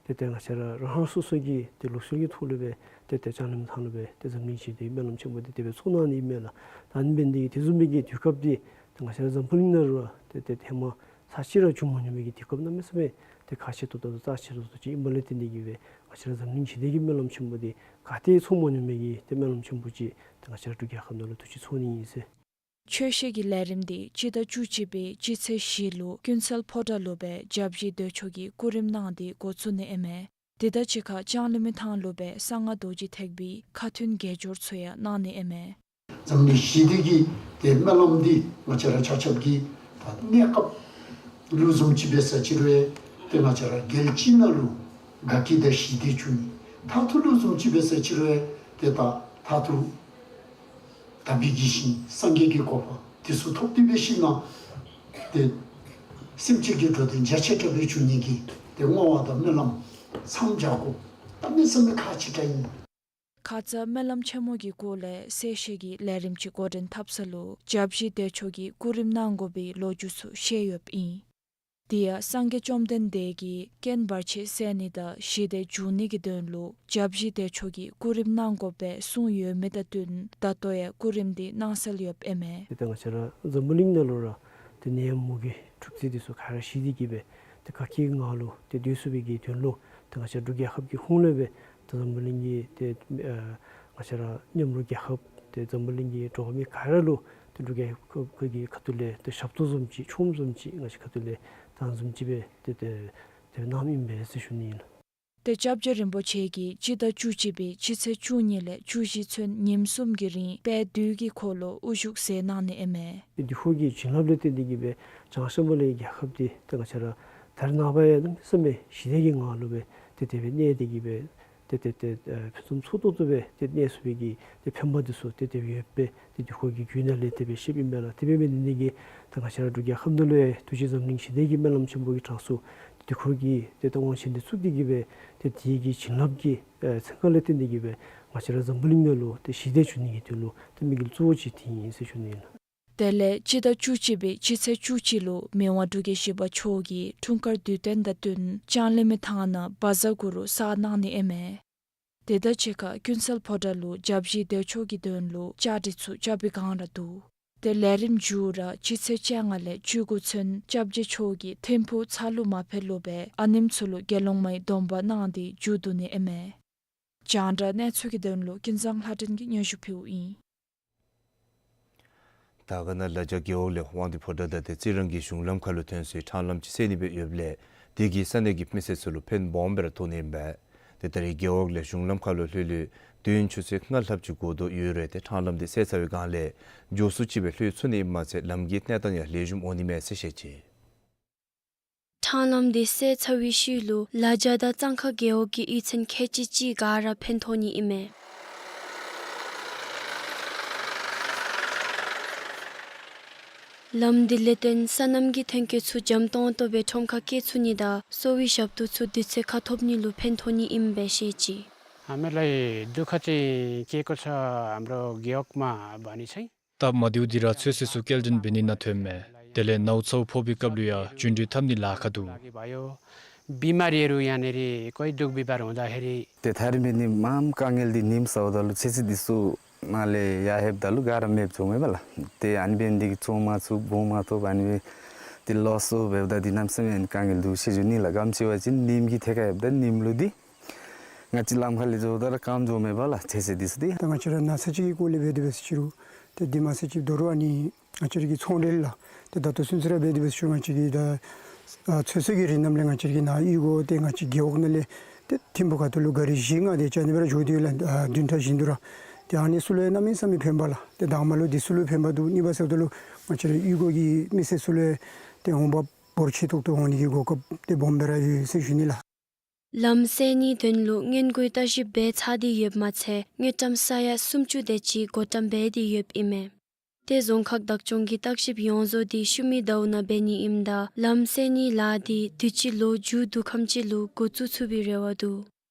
ཏེ་ཏེ་ང་བཅས་ར་རང་རང་སོ་སོ་གི་ཏེ་ལུགས་སྲོལ་གྱི་ཐོག་ལུ་སྦེ་ཏེ་ཏེ་ལྕང་གླིང་མི་ཐང་ལུ་སྦེ་ཏེ་འཛམ་གླིང་ཞི་བདེའི་སྨོན་ལམ་ཆེན་མོ་འདི་དེ་སྦེ་ཚོགས་གནང་ནི་ཨིན་མས་ལགས། ད་ཨ་ནི་འབད་ནི་དེ་གིས་དེ་བཟུམ་མའི་གི་དུས་སྐབས་འདི་ཏེ་ང་བཅས་ར་འཛམ་བུ་གླིང་ནང་ལུ་ར་ཏེ་ཏེ་ཧེ་མ་ཚར་གཅིག་ར་བྱུང་མ་མྱོང་མི་གི་དུས་སྐབས་གནམ་མེད་ས་མེད་ཏེ་ཁག་ཆེ་ཏོག་ཏོ་དང་རྩ་ཆེ་ཏོག་ཏོ་ཅིག་ཨིན་པ་ལས་བརྟེན་ཏེ་གིས་སྦེ་ང་བཅས་ར་འཛམ་གླིང་ཞི་བདེ་གི་སྨོན་ལམ་ཆེན་མོ་འདི་ག་ཏེ་ཚོགས་མ་མྱོང་མི་གི་ཏེ་སྨོན་ལམ་ཆེན་པོ་ཅིག་ཏེ་ང་བཅས་ར་འབྲུག་རྒྱལ་ཁབ་ནང་ལུ་དུས་ཅི་ཚོགས་ནི་ཨིན་ཟེར། ཆོས་བཤད་ཀྱི་ལས་རིམ་འདི་སྤྱི་ཟླ་བཅུ་གཅིག་པའི་སྤྱི་ཚེས་བཞི་ལུ་ཀུན་གསལ་ཕོ་བྲང་ལུ་སྦེ་བརྒྱ་བཞི་མདོས་ཆོག་གིས་སྐུ་རིམ་གནང་སྟེ་འགོ་བཙུགས་ནི་ཨིན་མས། དེ་དང་གཅིག་ཁར་ལྕང་གླིང་མི་ཐང་ལུ་སྦེ་གསང་སྔགས་རྡོ་རྗེ་ཐེག་པའི་ཁ་ཐུན་དགེ་སྦྱོར་ཚུ་ཡང་གནང་ནི་ཨིན་མས། འཛམ་གླིང་ཞི་བདེ་གི་ཏེ་སྨོན་ལམ་འདི་ང་བཅས་ར་ཆ་ཁྱབ་ཀྱིས་ད་གནས་སྐབས་ལུ་བཟུམ་ཅིག་འབད་ས་ཅི་རུང་ཏེ་ང་བཅས་ར་རྒྱལ་སྤྱི་ནང་ལུ་དགའ་སྐྱིད་དང་ཞི་བདེ་འབྱུང་ནི། མཐར་ཐུག་ལུ་བཟུམ་ཅིག་འབད་ས་ཅི་རུང་ཏེ་ད་མཐར་ཐུག་དག་པའི་ཡིད་བཞིན་སངས་རྒྱས་ཀྱི་གོ་འཕང་འདི་ཚུ་ཐོབ་སྟེ་འབད་ཞིནམ་ལས་ཏེ་སེམས་ཅན་གྱི་འགྲོ་དོན་རྒྱ་ཆེ་དྲགས་སྦེ་འབྱུང་ནི་གི་ཏེ་བསྔོ་བ་དང་སྨོན་ལམ་མཚམས་སྦྱར་དགོ། གནམ་མེད་ས་མེད་ཁག་ཆེ་དྲགས་ཨིན། ཁ་ཙ་སྨོན་ལམ་ཆེན་མོ་གི་སྐོར་ལས་གསལ་བཤད་ཀྱི་ལས་རིམ་ཅིག་འགོ་འདྲེན་འཐབ་ས་ལུ་བརྒྱ་བཞི་མདོས་ཆོག་གིས་སྐུ་རིམ་གནང་དགོ་པའི་ལོ་རྒྱུས་ཚུ་བཤད་ཡོདཔ་ཨིན། དེ་ཡང་སངས་རྒྱས་བཅོམ་ལྡན་འདས་ཀྱིས་རྐྱེན་བར་ཆད་སེལ་ནི་དང་ཞི་བདེ་འབྱུང་ནི་གི་དོན་ལུ་བརྒྱ་བཞི་མདོས་ཆོག་གིས་སྐུ་རིམ་གནང་དགོ་པའི་གསུངས་ཡོད་མི་དང་བསྟུན་ད་ལྟོ་ཡང་སྐུ་རིམ་འདི་གནང་སྲོལ་ཡོདཔ་ཨིན་མས། ཏེ་ད་ང་བཅས་ར་འཛམ་བུ་གླིང་ནང་ལུ་ར་ཏེ་ནད་ཡམས་མུ་གེ་འཁྲུག་རྩོད་འདི་ཚུ་ག་ར་ཞི་སྟེ་གིས་སྦེ་ཏེ་དགའ་སྐྱིད་ངང་ལུ་ཏེ་སྡོད་ཚུགས་པའི་གི་དོན་ལུ་ཏེ་ང་བཅས་འབྲུག་རྒྱལ་ཁབ་ཀྱི་ཧོངས་ལས་སྦེ་ཏེ་འཛམ་བུ་གླིང་གི་ཏེ་ཨ་ང་བཅས་ར་མཉམ་རོགས་རྒྱལ་ཁབ་ཏེ་འཛམ་བུ་གླིང་གི་འགྲོ་བ་མི་ག་ར་ལུ་ཏེ་འབྲུག་རྒྱལ་ཁབ་ཀྱི་ཁ་ཐུག་ལས་ཏེ་ཞབས་ཏོག་བཟུམ་ཅིག་ཆོངམ་བཟུམ་ཅིག་ང་བཅས་ཁ་ཐུག་ལས་ད་བཟུམ་ཅིག་སྦེ་ཏེ་ཏེ་ཏེ་གནངམ་ཨིན་པས་ཟེར་ཞུ་ནི་ཨིན་ལགས། ཏེ་སྐྱབས་རྗེ་རིན་པོ་ཆེ་གིས་སྤྱི་ཟླ་བཅུ་གཅིག་པའི་སྤྱི་ཚེས་བཅུ་གཉིས་ལས་བཅུ་བཞི་ཚུན་ཉིནམ་གསུམ་གྱི་རིང་དཔལ་དུས་ཀྱི་འཁོར་ལོ་དབུ་བཞུགས་མཛད་གནང་ནི་ཨིན་མས། ཏེ་དུས་འཁོར་གྱི་བྱིན་རླབས་ལས་བརྟེན་ཏེ་གིས་སྦེ་བྱང་ཤམ་བྷ་ལའི་རྒྱལ་ཁབ་འདི་ཏེ་ང་བཅས་ར་ད་རེས་ནངས་པ་ཡང་གནམ་མེད་ས་མེད་ཞི་བདེ་གི་ངང་ལུ་སྦེ་ཏེ་དེ་སྦེ་གནས་ཏེ་གིས་སྦེ་ཏེ་ཏེ་ཏེ་ཨ་ཕུན་སུམ་ཚོགས་ཏོག་ཏོ་སྦེ་ཏེ་གནས་ཚུགས་པའི་གི་ཏེ་ཕན་པ་འདི་ཚུ་ཏེ་དེ་སྦེ་ཡོདཔ་སྦེ་ཏེ་དུས་འཁོར་གྱི་རྒྱུད་ནང་ལས་དེ་སྦེ་བཤདཔ་ཨིན་པས་ལགས། དེ་འབད་ནི་འདི་གིས་ད་ང་བཅས་ར་འབྲུག་རྒྱལ་ཁབ་ནང་ལུ་ཡང་ཐུགས་རྗེ་འཛམ་གླིང་ཞི་བདེ་གི་སྨོན་ལམ་ཆེན་པོ་གི་གྲངས་སུ་དུས་འཁོར་གྱི་ཏེ་ད་དབང་ཆེན་འདི་བཙུགས་ཏེ་གིས་སྦེ་ཏེ་དེ་གི་བྱིན་རླབས་ཀྱི་ཨེ་ཚན་ཁ་ལས་བརྟེན་ཏེ་གིས་སྦེ་ང་བཅས་ར་འཛམ་བུ་གླིང་ནང་ལུ་ཏེ་ཞི་བདེ་འབྱུང་ནི་གི་དོན་ལུ་ཏེ་དམིགས་ཡུལ་གཙོ་བོ་ཅིག་འདི་ཨིན་ཟེར་ཞུ་ནི་ཨིན་ལགས། དེ་ལས་སྤྱི་ཟླ་བཅུ་གཅིག་པའི་སྤྱི་ཚེས་བཅུ་གཅིག་ལུ་མི་དབང་འབྲུག་རྒྱལ་བཞི་པ་མཆོག་གིས་འཁྲུངས་སྐར་དུས་སྟོན་དང་བསྟུན་ལྕང་གླིང་མི་ཐང་ནང་བཛྲ་གུ་རུ་གསར་གནང་ནི་ཨིན་མས། དེ་དང་གཅིག་ཁར་ཀུན་གསལ་ཕོ་བྲང་ལུ་སྐྱབས་རྗེ་བདེ་མཆོག་གི་དོན་ལུ་བཅའ་སྒྲིག་ཚུ་རྐྱབ་པའི་བསྒང་ར་འདུག། དེ་ལས་རིམ་མཇུག་ར་སྤྱི་ཚེས་བཅོ་ལྔ་ལས་བཅུ་དགུ་ཚུན་སྐྱབས་རྗེ་མཆོག་གིས་ཐིམ་ཕུག་ཚ་ལུ་མ་ཕེབས་ལུ་སྦེ་ཨ་ནེམོ་ཚུ་ལུ་དགེ་སློང་མའི་སྡོམ་པ་གནང་སྟེ་མཇུག་བསྡུ་ནི་ཨིན་མས། རྒྱང་བསྒྲགས་གནས་ཚུལ་གྱི་དོན་ལུ་ཀུན་བཟང་ལྷ་སྒྲོན་གྱིས་སྙན་ཞུ་ཕུལཝ་ཨིན། དར་དཀར་ན་ལ་རྒྱ་རྒེད་འོག་ལས་དབང་འདུས་ཕོ་བྲང་དང་དེ་རྩི་རང་གི་གཞུང་ལམ་ཁ་ལུ་ཐོན་སའི་ཕྲང་ལམ་ཅིག་སེལ་ནི་སྦེ་ཡོདཔ་ལས་དེ་གིས་ས་གནས་ཀྱི་མི་སེར་ཚུ་ལུ་ཕན་སྦོམ་སྦེ་ར་ཐོགས་ནི་ཨིན་པས། དེ་ད་རེས་རྒེད་འོག་ལས་གཞུང་ལམ་ཁ་ལུ་ལྷོད་ལྷོད་དུས་ཡུན་ཆུ་ཚོད་ལྔ་ལྷགཔ་ཅིག་འགོར་དོ་ཡོད་རུང་ཏེ་ཕྲང་ལམ་དེ་སེལ་ཚར་བའི་བསྒང་ལས་མགྱོགས་སུ་ཅིག་སྦེ་ལྷོད་ཚུགས་ནི་ཨིནམ་མ་ཚད་ལམ་གྱི་གནས་སྟངས་ཡང་ལེགས་ཤོམ་འོང་ནི་མས་ཟེར་བཤད་ཅི། ཕྲང་ལམ་དེ་སེལ་ཚར་བའི་ཤུལ་ལུ་ལ་རྒྱ་དང་གཙང་ཁ་རྒེད་འོག་གི་གཡུས་ཚན་ཁལ་གཅིག་ཅིག་ག་ར་ཕན་ཐོགས་ནི་ཨིན་མས། ལམ་དེ་ལས་བརྟེན་སོ་ནམ་གྱི་ཐོན་སྐྱེད་ཚུ་འཇམ་ཏོང་ཏོ་སྦེ་ཁྲོམ་ཁར་སྐྱེལ་ཚུགས་ནི་དང་གསོ་བའི་ཞབས་ཏོག་ཚུ་དུས་ཚོད་ཁར་ཐོབ་ནི་ལུ་ཕན་ཐོགས་ནི་ཨིནམ་སྦེ་བཤད་ཅི། ཨ་མེ་ལའི་དུ་ཁ་ཅིག་ཀེ་ཀོ་ཆ་ཨམ་རོ་གེ་ཨོག་མ་བ་ནི་ཆའི། སྟབས་མ་བདེཝ་འདི་ར་ཚོད་བསྲེ་ཚུ་སྐྱེལ་འདྲེན་འབད་ནི་ནང་ཐོནམ་མས། དེ་ལས་ནཝ་ཚཝ་ཕོག་པའི་སྐབས་ལུ་ཡང་རྒྱུན་འགྲུལ་འཐབ་ནི་ལཱ་ཁག་འདུག། བི་མ་རི་རུ་ཡང་ནི་རི་ཀོའི་དུག་བི་བ་རུང་ད་ཧེ་རི། ཏེ་ཐ་རི་མེ་ནི་མངམ་དཀའ་ངལ་འདི་ཉིམ་ཟཝ་ད་ལུ་ཚེ་སྲིད་འདི་ཚུ་ནཱ་ལས་ཡར་ལྷོདཔ་ད་ལུ་ག་ར་མེདཔ་འགྱོཝ་མས་པ་ལགས། ཏེ་ཨ་ནི་འབད་ནི་འདི་གིས་བཙོང་མ་ཚུགས་འབུང་མ་ཚུགས་ཨ་ནི་འབད་ཏེ་ལོ་སོ་འབདཝ་ད་འདི་གནམ་མེད་ས་མེད་དཀའ་ངལ་འདུག་ཟེར་ཞུ་ནི་ལགས། ག་ཅི་འབད་བ་ཅིན་ཉིམ་གི་ཐད་ཁར་ལྷོདཔ་ད་ཉིམ་ལུ་འདི་ང་བཅས་ལམ་ཁ་ལས་འགྱོཝ་ད་ར་སྐམ་འགྱོཝ་མས་པ་ལགས་ཚེ་སྲིད་འདི་ཚུ་འདི། ད་ང་བཅས་ར་ན་ཚ་ཅིག་གི་སྐོར་ལས་འབད་དེ་འབད་ཟེར་ཞུ་རུང་ཏེ་འདི་མ་ཚད་ཅིག་དོ་རུང་ཨ་ནི་ང་བཅས་ར་གི་ཚོང་འབྲེལ་ལགས་ཏེ་ད་ལྟོ་ཚུན་ཚོད་ར་འབད་དེ་འབད་ཟེར་ཞུ་རུང་ང་བཅས་ཀྱི་ད་ཨ་ཚོད་བསྲེ་གི་རིང་ནམ་ལས་ང་བཅས་ར་གི་ནཱ་གཡུས་སྒོ་ཏེ་ང་བཅས་རྒེད་འོག་ནང་ལས་ཏེ་ཐིམ་ཕུག་ཁ་ཐུག་ལུ་ག་རི་བཞི་ལྔ་དེ་ཅིག་ཨ་ནི་སྦེ་ར་འགྱོ་དོ་ཡོད་ལགས། ཨ་བདུན་ཕྲག་བཞིན་དུ་ར། ཏེ་ཨ་ནི་ཚུ་ལུ་ཡང་གནམ་མེད་ས་མེད་ཕན་པ་ལགས། ཏེ་དང་པ་ལུ་འདི་ཚུ་ལུ་ཕན་པ་འདུག། གཉིས་པ་ཟེརཝ་ད་ལུ་ང་བཅས་ར་གཡུས་སྒོ་གི་མི་སེར་ཚུ་ལུ་ཡང་ཏེ་འོང་འབབ་འབོར་ཆེ་ཏོག་ཏོ་འོང་ནི་གི་གོ་སྐབས་ཏེ་སྦོམ་སྦེ་ར་ཡོད་ཟེར་ཞུ་ནི་ལགས། ལམ་སེལ་ནིའི་དོན་ལུ་སྔོན་འགོག་ལྟ་ཞིབ་འབད་ཚར་ཏེ་ཡོདཔ་མ་ཚད་དངུལ་ཀྲམ་ས་ཡ་སུམ་ཅུ་དེ་ཅིག་བགོ་བཀྲམ་འབད་དེ་ཡོདཔ་ཨིན་མས། ཏེ་རྫོང་ཁག་བདག་སྐྱོང་གིས་བརྟག་ཞིབ་ཡོངས་རྫོགས་འདི་ཤུལ་མའི་ཟླཝ་ནང་འབད་ནི་ཨིནམ་ད་ལམ་སེལ་ནིའི་ལཱ་འདི་དུས་ཅི་ལོ་མཇུག་བསྡུ་ཁམས་ཅིག་ལུ་འགོ་བཙུགས་ཚུགས་པའི་རེ་བ་འདུག།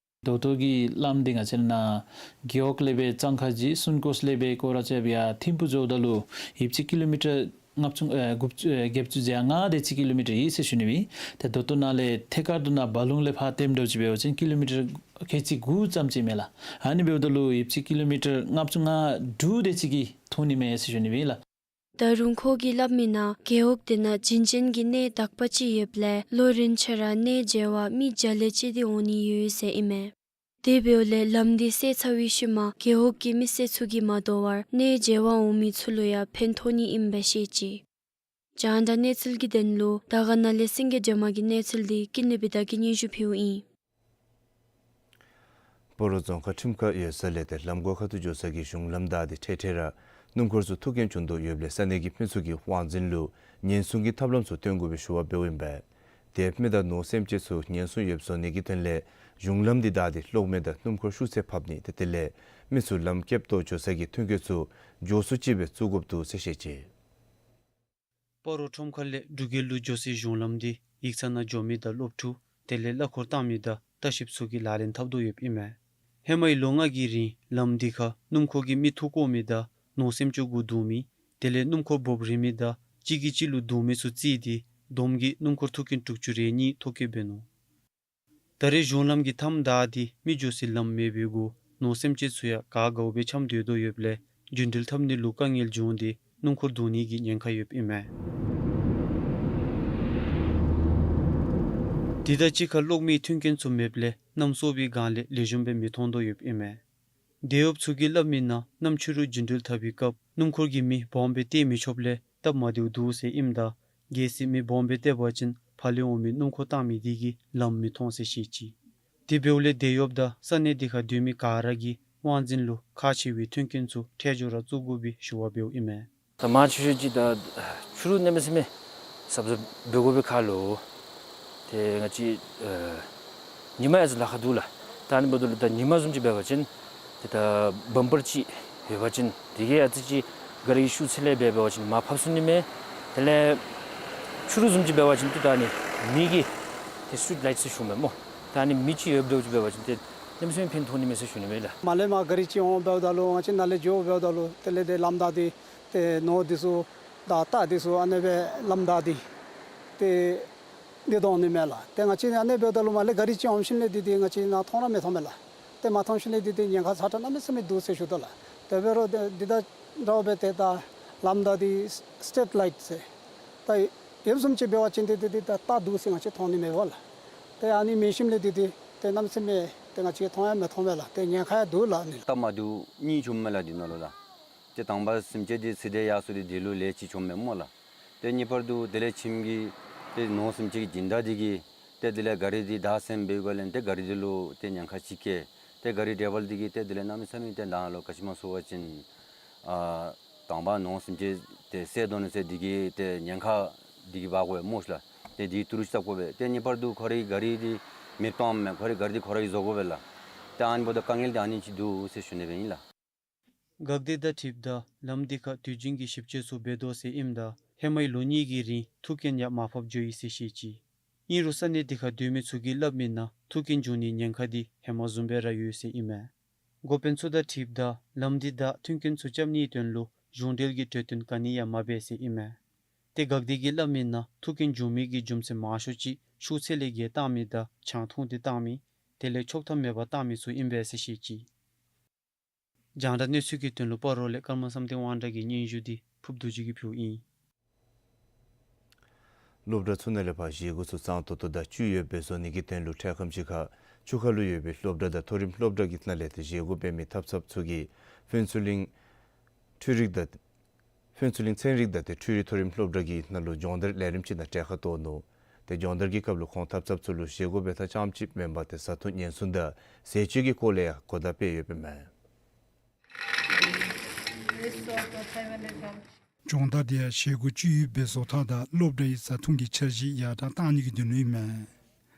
ད་ལྟོ་གི་ལམ་འདི་ང་བཅས་ནཱ་རྒེད་འོག་ལས་སྦེ་གཙང་ཁ་གཞི་སུན་ཀོས་ལས་སྦེ་སྐོར་ར་རྐྱབ་ཡར་ཐིམ་ཕུག་འགྱོཝ་ད་ལུ་ཡོདཔ་ཅིག་ཀི་ལོ་མི་ཊར་ལྔ་བཅུ་ཨེ་དགུ་བཅུ་ཨེ་བརྒྱད་ཅུ་གྱ་ལྔ་དེ་ཅིག་ཀི་ལོ་མི་ཊར་ཡོད་ཟེར་ཞུ་ནི་སྦེ། ཏེ་ད་ལྟོ་ནཱ་ལས་ཐད་ཀར་དུ་ནཱ་བ་ལུང་ལས་ཕར་ཐོནམ་འདྲཝ་ཅིག་འབད་བ་ཅིན་ཀི་ལོ་མི་ཊར་ཁལ་གཅིག་དགུ་ཙམ་ཅིག་མས་ལགས། ཨ་ནི་འབདཝ་ད་ལུ་ཡོདཔ་ཅིག་ཀི་ལོ་མི་ཊར་ལྔ་བཅུ་ང་དྲུག་དེ་ཅིག་གིས་ཐོན་ནི་མས་ཟེར་ཞུ་ནི་སྦེ་ལགས། ད་རུང་ཁོ་གིས་སླབ་མི་ནང་རྒེད་འོག་དེ་ནང་བྱིན་ཅན་གྱི་གནས་དག་པ་ཅིག་ཡོདཔ་ལས་ལོ་རིམ་ཆད་ར་གནས་མཇལ་བར་མི་བརྒྱ་ལས་བཅད་དེ་འོང་ནི་ཡོད་ཟེར་ཨིན་མས། དེ་འབདཝ་ལས་ལམ་འདི་སེལ་ཚར་བའི་ཤུལ་མ་རྒེད་འོག་གི་མི་སེར་ཚུ་གིས་མ་དོ་བར་གནས་མཇལ་བར་འོང་མི་ཚུ་ལུ་ཡང་ཕན་ཐོགས་ནི་ཨིནམ་སྦེ་བཤད་ཅི། རྒྱང་བསྒྲགས་གནས་ཚུལ་གྱི་དོན་ལུ་དར་དཀར་ན་ལས་སེང་གེ་སྒྲོལ་མ་གི་གནས་ཚུལ་འདི་ཀུན་ལེགས་བི་དྷ་གིས་སྙན་ཞུ་ཕུལཝ་ཨིན། སྤ་རོ་རྫོང་ཁག་ཁྲིམས་ཁང་ཡོད་ས་ལས་ཏེ་ལམ་སྒོ་ཁ་ཐུག་འགྱོ་ས་གི་གཞུང་ལམ་བདའ་སྟེ་འཕྲལ་འཕྲལ་ར་སྣུམ་འཁོར་ཚུ་ཐུག་རྐྱེན་བྱུང་དོ་ཡོདཔ་ལས་ས་གནས་ཀྱི་མི་ཚུ་གིས་དབང་འཛིན་ལུ་ཉེན་སྲུང་གི་ཐབས་ལམ་ཚུ་སྟོན་དགོ་པའི་ཞུ་བ་འབདཝ་ཨིན་པས། དེ་མི་དང་ནོར་སེམས་ཅན་ཚུ་ཉེན་སྲུང་ཡོདཔ་བཟོ་ནི་གི་དོན་ལས་གཞུང་ལམ་འདི་བདའ་སྟེ་གློག་མེ་དང་སྣུམ་འཁོར་ཤུགས་ཚད་ཕབ་ནི་ཏེ་དེ་ལས་མི་ཚུ་ལམ་བཀལ་དོ་འགྱོ་ས་གི་མཐུན་རྐྱེན་ཚུ་མགྱོགས་སུ་ཅིག་སྦེ་བཙུགས་དགོཔ་འདུག་ཟེར་བཤད་ཅི། སྤ་རོ་ཁྲོམ་ཁ་ལས་འབྲུག་རྒྱལ་ལུ་འགྱོ་སའི་གཞུང་ལམ་འདི་ཡིག་ཚང་ནང་འགྱོ་མི་དང་སློབ་ཕྲུག་དེ་ལས་གླ་འཁོར་བཏང་མི་དང་ལྟ་བཤལཔ་ཚུ་གིས་ལག་ལེན་འཐབ་དོ་ཡོདཔ་ཨིན་མས། ཧེ་མའི་ལོ་ལྔ་གི་རིང་ལམ་འདི་ཁར་སྣུམ་འཁོར་གྱིས་མི་ཐུག་བཀོ་མི་དང་ནོར་སེམས་ཅན་གུ་རྡུང་མི་དེ་ལས་སྣུམ་འཁོར་སྦོམ་རིལ་མི་དང་གཅིག་གིས་གཅིག་ལུ་རྡུང་མི་ཚུ་རྩིས་ཏེ་བསྡོམས་ཀྱིས་སྣུམ་འཁོར་ཐུག་རྐྱེན་དྲུག་ཅུ་རེ་གཉིས་ཐོ་བཀོད་འབད་ནུག། ད་རེས་གཞུང་ལམ་གྱི་མཐའམ་བདའ་སྟེ་མི་འགྱོ་སའི་ལམ་མེད་པའི་གུ་ནོར་སེམས་ཅན་ཚུ་ཡང་ག་དགའཝ་སྦེ་འཁྱམས་སྡོད་དོ་ཡོདཔ་ལས་རྒྱུན་འགྲུལ་འཐབ་ནི་ལུ་དཀའ་ངལ་བྱུང་སྟེ་སྣུམ་འཁོར་རྡུང་ནི་གི་ཉེན་ཁ་ཡོདཔ་ཨིན་མས། དེ་དང་གཅིག་ཁར་གློག་མེའི་མཐུན་རྐྱེན་ཚུ་མེདཔ་ལས་གནམ་སྲོ་བའི་སྒང་ལས་ལེགས་ཤོམ་སྦེ་མི་མཐོང་དོ་ཡོདཔ་ཨིན་མས། དེད་གཡོགཔ་ཚུ་གིས་སླབ་མི་ནང་གནམ་ཕྱི་རུ་རྒྱུན་འགྲུལ་འཐབ་པའི་སྐབས་སྣུམ་འཁོར་གྱི་མི་སྦོམ་སྦེ་གཏད་མི་ཆོགཔ་ལས་སྟབས་མ་བདེཝ་འདུག་ཟེར་ཨིནམ་ད་གལ་སྲིད་མི་སྦོམ་སྦེ་གཏད་པ་ཅིན་ཕར་ལས་འོང་མི་སྣུམ་འཁོར་བཏང་མི་དེ་གིས་ལམ་མི་མཐོང་ཟེར་བཤད་ཅི། དེ་འབདཝ་ལས་དེད་གཡོགཔ་དང་ས་གནས་དེ་ཁར་སྡོད་མི་ག་ར་གིས་དབང་འཛིན་ལུ་ཁག་ཆེ་བའི་མཐུན་རྐྱེན་ཚུ་འཕྲལ་མགྱོགས་ར་བཙུགས་དགོ་པའི་ཞུ་བ་འབདཝ་ཨིན་མས། ད་མང་ཆེ་ཤོས་ཅིག་ད་ཕྱི་རུ་གནམ་མེད་ས་མེད་གཟབ་གཟབ་འབད་དགོ་པའི་ཁར་ལུ་ཏེ་ང་བཅས་ཨེ་ཉིན་མ་ཡང་ལཱ་ཁག་འདུག་ལགས། ད་ཨ་ནི་འབདཝ་ད་ལུ་ད་ཉིན་མ་བཟུམ་ཅིག་འབད་བ་ཅིན་ཏེ་ད་བམ་པར་ཅིག་ཡོད་པ་ཅིན་དེ་གིས་ཨ་ཙི་ཅིག་ག་རི་ཤུགས་ཚད་ལས་འབད་འབད་བ་ཅིན་མར་ཕབ་ཚུགས་ནི་མས། དེ་ལས་ཕྱི་རུ་བཟུམ་ཅིག་འབད་བ་ཅིན་ཏེ་ད་ཨ་ནི་མེ་གིས་ཏེ་སི་ཊི་རི་ཊི་ལའིཊ་ཟེར་ཞུཝ་མས་སྨོ། ད་ཨ་ནི་མེ་ཅིག་ཡོདཔ་འདྲཝ་ཅིག་འབད་བ་ཅིན་ཏེ་གནམ་མེད་ས་མེད་ཕན་ཐོགས་ནི་མས་ཟེར་ཞུ་ནི་མས་ལགས། མར་ལས་མར་ག་རི་ཅིག་འོང་འབདཝ་ད་ལུ་ང་བཅས་ནཱ་ལས་འགྱོ་འབདཝ་ད་ལུ་དེ་ལས་ཏེ་ལམ་བདའ་སྟེ་ཏེ་ནོར་འདི་ཚུ་ ད་ད་འདི་ཚུ་ཨ་ནི་སྦེ་ལམ་བདའ་སྟེ་ཏེ་འདི་འཐོན་ནི་མས་ལགས། ཏེ་ང་བཅས་ཨ་ནི་འབདཝ་ད་ལུ་མར་ལས་ག་རི་ཅིག་འོང་ཞིནམ་ལས་འདི་འདི་ང་བཅས་ནཱ་མཐོང་ར་མི་མཐོང་མས་ལགས། ཏེ་མ་མཐོང་ཞིནམ་ལས་འདི་འདི་ཉེན་ཁ་ཚ་དྲགས་གནམ་མེད་ས་མེད་འདུག་ཟེར་ཞུ་དོ་ལགས། དེ་འབད་རུང་ཏེ་འདི་དང་འདྲཝ་སྦེ་ཏེ་ད་ལམ་བདའ་སྟེ་སི་ཊིརིཊ་ལའིཊ་ཟེར་ད་ཡོདཔ་བཟུམ་ཅིག་འབད་བ་ཅིན་ཏེ་འདི་འདི་ད་ད་འདུག་ཟེར་ང་བཅས་མཐོང་ནི་མས་པ་ལགས། ཏེ་ཨ་ནི་མེད་ཞིནམ་ལས་འདི་འདི་ཏེ་གནམ་མེད་ས་མེད་ཏེ་ང་བཅས་མཐོང་ཡང་མི་མཐོང་མས་ལགས། ཏེ་ཉེན་ཁ་ཡང་འདུག་ལགས་ཨ་ནི། སྟབས་མ་བདེཝ་གཉིས་བྱུངམ་མས་ལགས་འདི་ནང་ལུ་ལགས། ཏེ་དང་པ་སེམས་ཅན་འདི་ཚེ་འདས་ཡར་སོང་སྟེ་འདི་ལུ་ལས་ཅིག་བྱུངམ་མས་སྨོ་ལགས། ཏེ་གཉིས་པ་འདི་དེ་ལས་ཁྱིམ་གྱི་ཏེ་ནོར་སེམས་ཅན་གྱི་སྦྱིན་བདག་འདི་གིས་ཏེ་དེ་ལས་ག་རི་འདི་བདའ་ཟེར་འབད་བའི་སྒང་ལས་ཏེ་ག་རི་འདི་ལུ་ཏེ་ཉེན་ཁ་ཅིག་བཀལ། ཏེ་ག་རི་ཌའི་བར་འདི་གིས་ཏེ་དེ་ལས་གནམ་མེད་ས་མེད་ཏེ་ནང་ལུ་ག་ཅི་སྨོ་ཟེར་བ་ཅིན་ཨ་དང་པ་ནོར་སེམས་ཅན་ཏེ་བསད་དོ་ནི་ཟེར་འདི་གིས་ཏེ་ཉེན་ཁ་འདི་གིས་འབག་དགོ་པས་སྨོ་ལགས། ཏེ་འདི་ཏི་རུ་ཅིག་བཏབ་དགོ་པས། ཏེ་གཉིས་པ་འདི་ཁོ་རའི་ག་རི་འདི་མེདཔ་བཏངམ་མས། ཁོ་རའི་ག་རི་འདི་ཁོ་ར་གིས་བཟོ་དགོ་པས་ལགས། ཏེ་ཨ་ནི་འབདཝ་ད་དཀའ་ངལ་འདི་ཨ་ནི་ཅིག་འདུག་ཟེར་ཞུ་ནི་སྦེ་ཨིན་ལགས། འགག་སྡེ་དང་འཁྲིལཝ་ད་ལམ་འདི་ཁར་དུས་རྒྱུན་གྱི་ཞིབ་དཔྱད་ཚུ་འབད་དོ་ཟེར་ཨིནམ་ད་ཧེ་མའི་ལོ་གཉིས་ཀྱི་རིང་མཐུག་རྐྱེན་ཡང་མར་ཕབ་འགྱོ་ཡི་ཟེར་བཤད་ཅི། ཨིན་རུང་ས་གནས་འདི་ཁར་སྡོད་མི་ཚུ་གིས་སླབ་མིའི་ནང་མཐུག་རྐྱེན་འབྱུང་ནིའི་ཉེན་ཁ་འདི་ཧེ་མ་བཟུམ་སྦེ་ར་ཡོད་ཟེར་ཨིན་མས། འགོ་དཔོན་ཚུ་དང་འཁྲིལཝ་ད་ལམ་འདི་དང་མཐུན་རྐྱེན་ཚུ་རྐྱབ་ནིའི་དོན་ལུ་གཞུང་འབྲེལ་གྱི་གྲོས་བསྟུན་ག་ནི་ཡང་མ་འབད་ཟེར་ཨིན་མས། ཏེ་འགག་སྡེ་གིས་སླབ་མིའི་ནང་མཐུག་རྐྱེན་འབྱུང་མི་གི་རྒྱུ་མཚན་མང་ཤོས་ཅིག་ཤུགས་ཚད་ལས་བརྒལ་བཏང་མི་དང་ཆང་འཐུང་སྟེ་བཏང་མི་དེ་ལས་ཆོག་ཐམ་མེད་པར་བཏང་མི་ཚུ་ཨིན་པས་ཟེར་བཤད་ཅི། རྒྱང་བསྒྲགས་གནས་ཚུལ་གྱི་དོན་ལུ་སྤ་རོ་ལས་ཀརྨ་བསམ་གཏན་དབང་གྲགས་ཀྱི་སྙན་ཞུ་འདི་ཕུརབ་རྡོ་རྗེ་གིས་ཕུལཝ་ཨིན། སློབ་གྲྭ་ཚུ་ནང་ལས་ཕར་བཞེས་སྒོ་ཚུ་གཙང་ཏོག་ཏོ་དང་བཅུད་ཡོདཔ་སྦེ་བཟོ་ནི་གི་དོན་ལུ་འཕྲལ་ཁམས་ཅིག་ཁར་ཆུ་ཁ་ལུ་ཡོད་པའི་སློབ་གྲྭ་དང་མཐོ་རིམ་སློབ་གྲྭ་གི་ནང་ལས་ཏེ་བཞེས་སྒོ་འབད་མི་འཐབ་འཐབ་ཚུ་གིས་ཕུན་ཚོགས་གླིང་འཕྲུལ་རིག་དང་ཕུན་ཚོགས་གླིང་ཚན་རིག་དང་ཏེ་འཕྲུལ་རིག་མཐོ་རིམ་སློབ་གྲྭ་གི་ནང་ལུ་སྦྱོང་བརྡར་ལས་རིམ་ཅིག་ནང་གྲལ་ཁར་གཏོགས་ནུག། ཏེ་སྦྱོང་བརྡར་གྱི་སྐབས་ལུ་ཁོང་འཐབ་འཐབ་ཚུ་ལུ་བཞེས་སྒོ་འབད་ཐངས་རྐྱངམ་ཅིག་མེན་པར་ཏེ་བཟའ་འཐུང་ཉེན་སྲུང་དང་ཟས་བཅུད་ཀྱི་སྐོར་ལས་ཡང་གོ་བརྡ་སྤེལ་ཡོདཔ་ཨིན་མས། སྦྱོང་བརྡར་འདི་ཡང་བཞེས་སྒོ་བཅུད་ཡོདཔ་སྦེ་བཟོ་ཐངས་དང་སློབ་གྲྭའི་བཟའ་འཐུང་གི་འཆར་གཞི་ཡར་དྲག་གཏང་ནི་གི་དོན་ལུ་ཨིན་མས།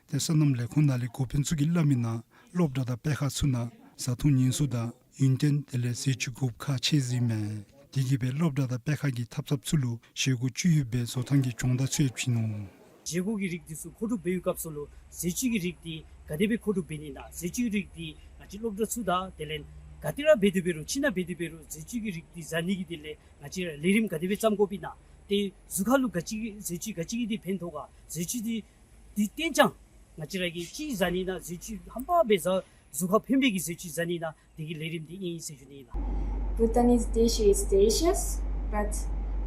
ཏེ་སོ་ནམ་ལས་ཁུངས་ནང་ལས་འགོ་དཔོན་ཚུ་གིས་སླབ་མིའི་ནང་སློབ་གྲྭ་དང་སྤེལ་ཁང་ཚུ་ནང་བཟའ་འཐུང་ཉེན་སྲུང་དང་ཡུན་བརྟན་དེ་ལས་ཟས་བཅུད་དགོཔ་ཁག་ཆེ་ཟེར་ཨིན་མས། དེ་གིས་སྦེ་སློབ་གྲྭ་དང་སྤེལ་ཁང་གི་འཐབ་འཐབ་ཚུ་ལུ་བཞེས་སྒོ་བཅུད་ཡོདཔ་སྦེ་བཟོ་ཐངས་ཀྱི་སྦྱོང་བརྡར་ཚུ་ཡང་བྱིན་ནུག། བཞེས་སྒོ་གི་རིགས་འདི་ཚུ་མཁོ་སྒྲུབ་འབད་བའི་སྐབས་སུ་ལུ་ཟས་བཅུད་ཀྱི་རིགས་འདི་ག་དེ་སྦེ་མཁོ་སྒྲུབ་འབད་ནི་ཨིན་ན། ཟས་བཅུད་ཀྱི་རིགས་འདི་ང་བཅས་སློབ་གྲྭ་ཚུ་དང་དེ་ལས་ག་ཏེ་ར་འབད་དེ་འབད་རུང་ཕྱི་ནང་འབད་དེ་འབད་རུང་ཟས་བཅུད་ཀྱི་རིགས་འདི་བཟའ་ནི་གི་དེ་ལས་ང་བཅས་ར་ལས་རིམ་ག་དེ་སྦེ་བརྩམ་དགོཔ་ཨིན་ན། ཏེ་གཟུགས་ཁར་ལུ་ག་ཅི་གི་ཟས་བཅུད་ག་ཅི་གི་འདི་ཕན་ཐོགས་ག། ཟས་བཅུད་འདི་འདི་བརྟེན་ཅིག་ང་བཅས་ར་གིས་ཅིག་བཟའ་ནི་ཨིན་ན། ཟས་བཅུད་ཧམ་པ་སྦེ་བཟའ་གཟུགས་ཁར་ཕན་པའི་གི་ཟས་བཅུད་བཟའ་ནི་ཨིན་ན། དེ་གི་ལས་རིམ་འདི་ཨིན་ཟེར་ཞུ་ནི་ཨིན་ལགས། Bhutanese dish is delicious, but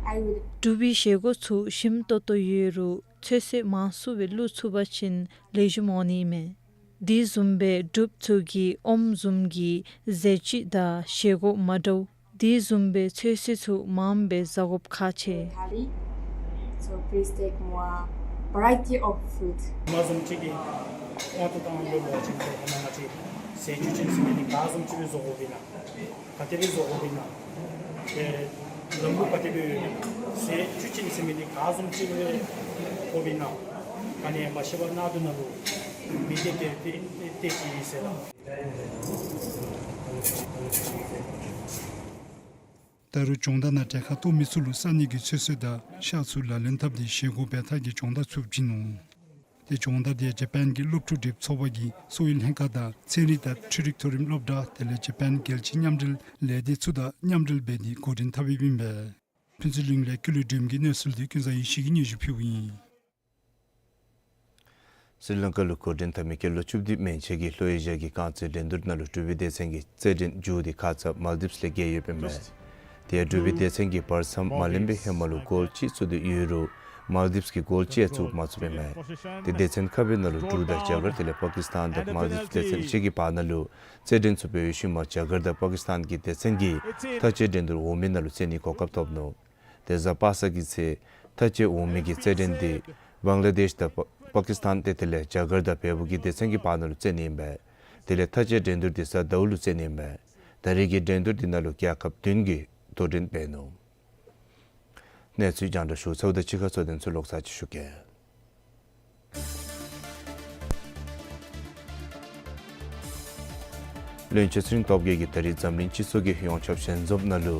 I would འབྲུག་པའི་བཞེས་སྒོ་ཚུ་ཞིམ་ཏོག་ཏོ་ཡོད་རུང་ཚོད་བསྲེ་མང་སུ་སྦེ་བླུག་ཚུགས་པ་ཅིན་ལེགས་ཤོམ་འོང་ནི་མས། དེ་བཟུམ་སྦེ་འབྲུགཔ་ཚུ་གིས་ཨོམ་བཟུམ་གྱི་ཟས་བཅུད་དང་བཞེས་སྒོ་མ་འདྲཝ་དེ་བཟུམ་སྦེ་ཚོད་བསྲེ་ཚུ་མངམ་སྦེ་བཟའ་དགོཔ་ཁག་ཆེ། Thali. So please take more variety of food. མ་བཟུམ་ཅིག་གི་དབང་དུ་བཏང་འབད་བ་ཅིན་ཏེ་ཧེ་མ་ང་བཅས་ཟས་བཅུད་ཅན་ཟེར་མི་འདི་ག་བཟུམ་ཅིག་སྦེ་བཟོ་དགོཔ་ཨིན་ན། ག་དེ་སྦེ་བཟོ་དགོཔ་ཨིན་ན། ཏེ་ལམ་ལུགས་ག་དེ་སྦེ་ཡོད་ན། ཟས་བཅུད་ཅན་ཟེར་མི་འདི་ག་བཟུམ་ཅིག་སྦེ་དགོཔ་ཨིན་ན། ཨ་ནི་མ་ཤེས་པར་གནག་དུང་ནང་ལུ་མི་སྡེ་ཏེ་ཏེ་ཏེ་ཅིག་ཨིན་ཟེར་ལགས། ད་རུང་སྦྱོང་བརྡར་ནང་གྲལ་ཁར་གཏོགས་མི་ཚུ་ལུ་ས་གནས་ཀྱི་ཚོད་བསྲེ་དང་ཤ་ཚུ་ལག་ལེན་འཐབ་སྟེ་བཞེས་སྒོ་འབད་ཐངས་ཀྱི་སྦྱོང་བརྡར་ཚུ་བྱིན་ནུག། ཏེ་སྦྱོང་བརྡར་འདི་ཡང་ཇ་པཱན་གྱི་སློབ་ཕྲུག་སྒྲིག་ཚོགས་པ་གིས་གསོ་བའི་ལྷན་ཁག་དང་ཚན་རིག་དང་འཕྲུལ་རིག་མཐོ་རིམ་སློབ་གྲྭ་དེ་ལས་ཇ་པཱན་རྒྱལ་སྤྱིའི་མཉམ་འབྲེལ་ལས་སྡེ་ཚུ་དང་མཉམ་འབྲེལ་འབད་དེ་འགོ་འདྲེན་འཐབ་ཡོདཔ་ཨིན་པས། ཕུན་ཚོགས་གླིང་ལས་ཀུན་ལེགས་སྒྲོལམ་གྱི་གནས་ཚུལ་འདི་ཀུན་བཟང་ཡེ་ཤེས་ཀྱིས་སྙན་ཞུ་ཕུལཝ་ཨིན། སི་རི་ལང་ཀ་ལུ་འགོ་འདྲེན་འཐབ་མི་སྐྱེས་ལོ་བཅུ་བདུན་མན་ཆད་ཀྱི་ལྷོ་ཨེ་ཤི་ཡ་གི་རྐང་རྩེད་འགྲན་བསྡུར་ནང་ལུ་འབྲུག་པའི་སྡེ་ཚན་གྱི་རྩེད་འགྲན་མཇུག་འདི་ཁ་ཙ་མཱལ་དིབས་ལས་རྐྱབ་ཡོདཔ་ཨིན་མས། དེ་ཡང་འབྲུག་པའི་སྡེ་ཚན་གྱིས་བར་མཚམས་མ་ལེན་པའི་ཧེ་མ་ལུ་གོལ་གཅིག་ཚུད་དེ་ཡོད་རུང་མཱལ་དིབས་ཀྱིས་གོལ་གཅིག་ཡང་ཚུད་མ་ཚུགསཔ་ཨིན་མས། དེ་སྡེ་ཚན་ཁག་པའི་ནང་ལུ་འབྲུག་དང་རྒྱ་གར་དེ་ལས་པ་ཀིས་ཏཱན་དང་མཱལ་དིབས་སྡེ་ཚན་བཅས་ཀྱི་བར་ན་ལུ་རྩེད་འགྲན་ཚུ་འབད་བའི་ཤུལ་མ་རྒྱ་གར་དང་པ་ཀིས་ཏཱན་གྱི་སྡེ་ཚན་གྱིས་མཐའ་དཔྱད་འགྲན་བསྡུར་འོག་མའི་ནང་ལུ་རྩེད་ནིའི་གོ་སྐབས་ཐོབ་ནུག། དེ་གཟའ་པ་སངས་ཀྱི་ཚེ་མཐའ་དཔྱད་འོག་མའི་གི་རྩེད་འགྲན་འདི་བང་ལ་དེཤ་དང་པ་ཀིས་ཏཱན་ཏེ་དེ་ལས་རྒྱ་གར་དང་བལ་པོ་གི་སྡེ་ཚན་གྱི་བར་ན་ལུ་རྩེད་ནི་ཨིན་པས། དེ་ལས་མཐའ་དཔྱད་འགྲན་བསྡུར་འདི་གཟའ་ཟླཝ་ལུ་རྩེད་ནི་ཨིན་པས། ད་རེས་ཀྱི་འགྲན་བསྡུར་འདི་ནང་ལུ་རྒྱལ་ཁབ་བདུན་གྱིས་དོ་འགྲན་འབད་ནུག། གནས་ཚུལ་རྒྱང་བསྒྲགས་ཞུ་ཚརཝ་དང་གཅིག་ཁར་གཙོ་དོན་ཚུ་ལོག་ཚར་ཅིག་ཞུ་གེ། བློན་ཆེན་ཚེ་རིང་སྟོབས་རྒྱས་ཀྱིས་ད་རེས་འཛམ་གླིང་སྤྱི་ཚོགས་ཀྱི་ཡོངས་ཁྱབ་ཞལ་འཛོམས་ནང་ལུ་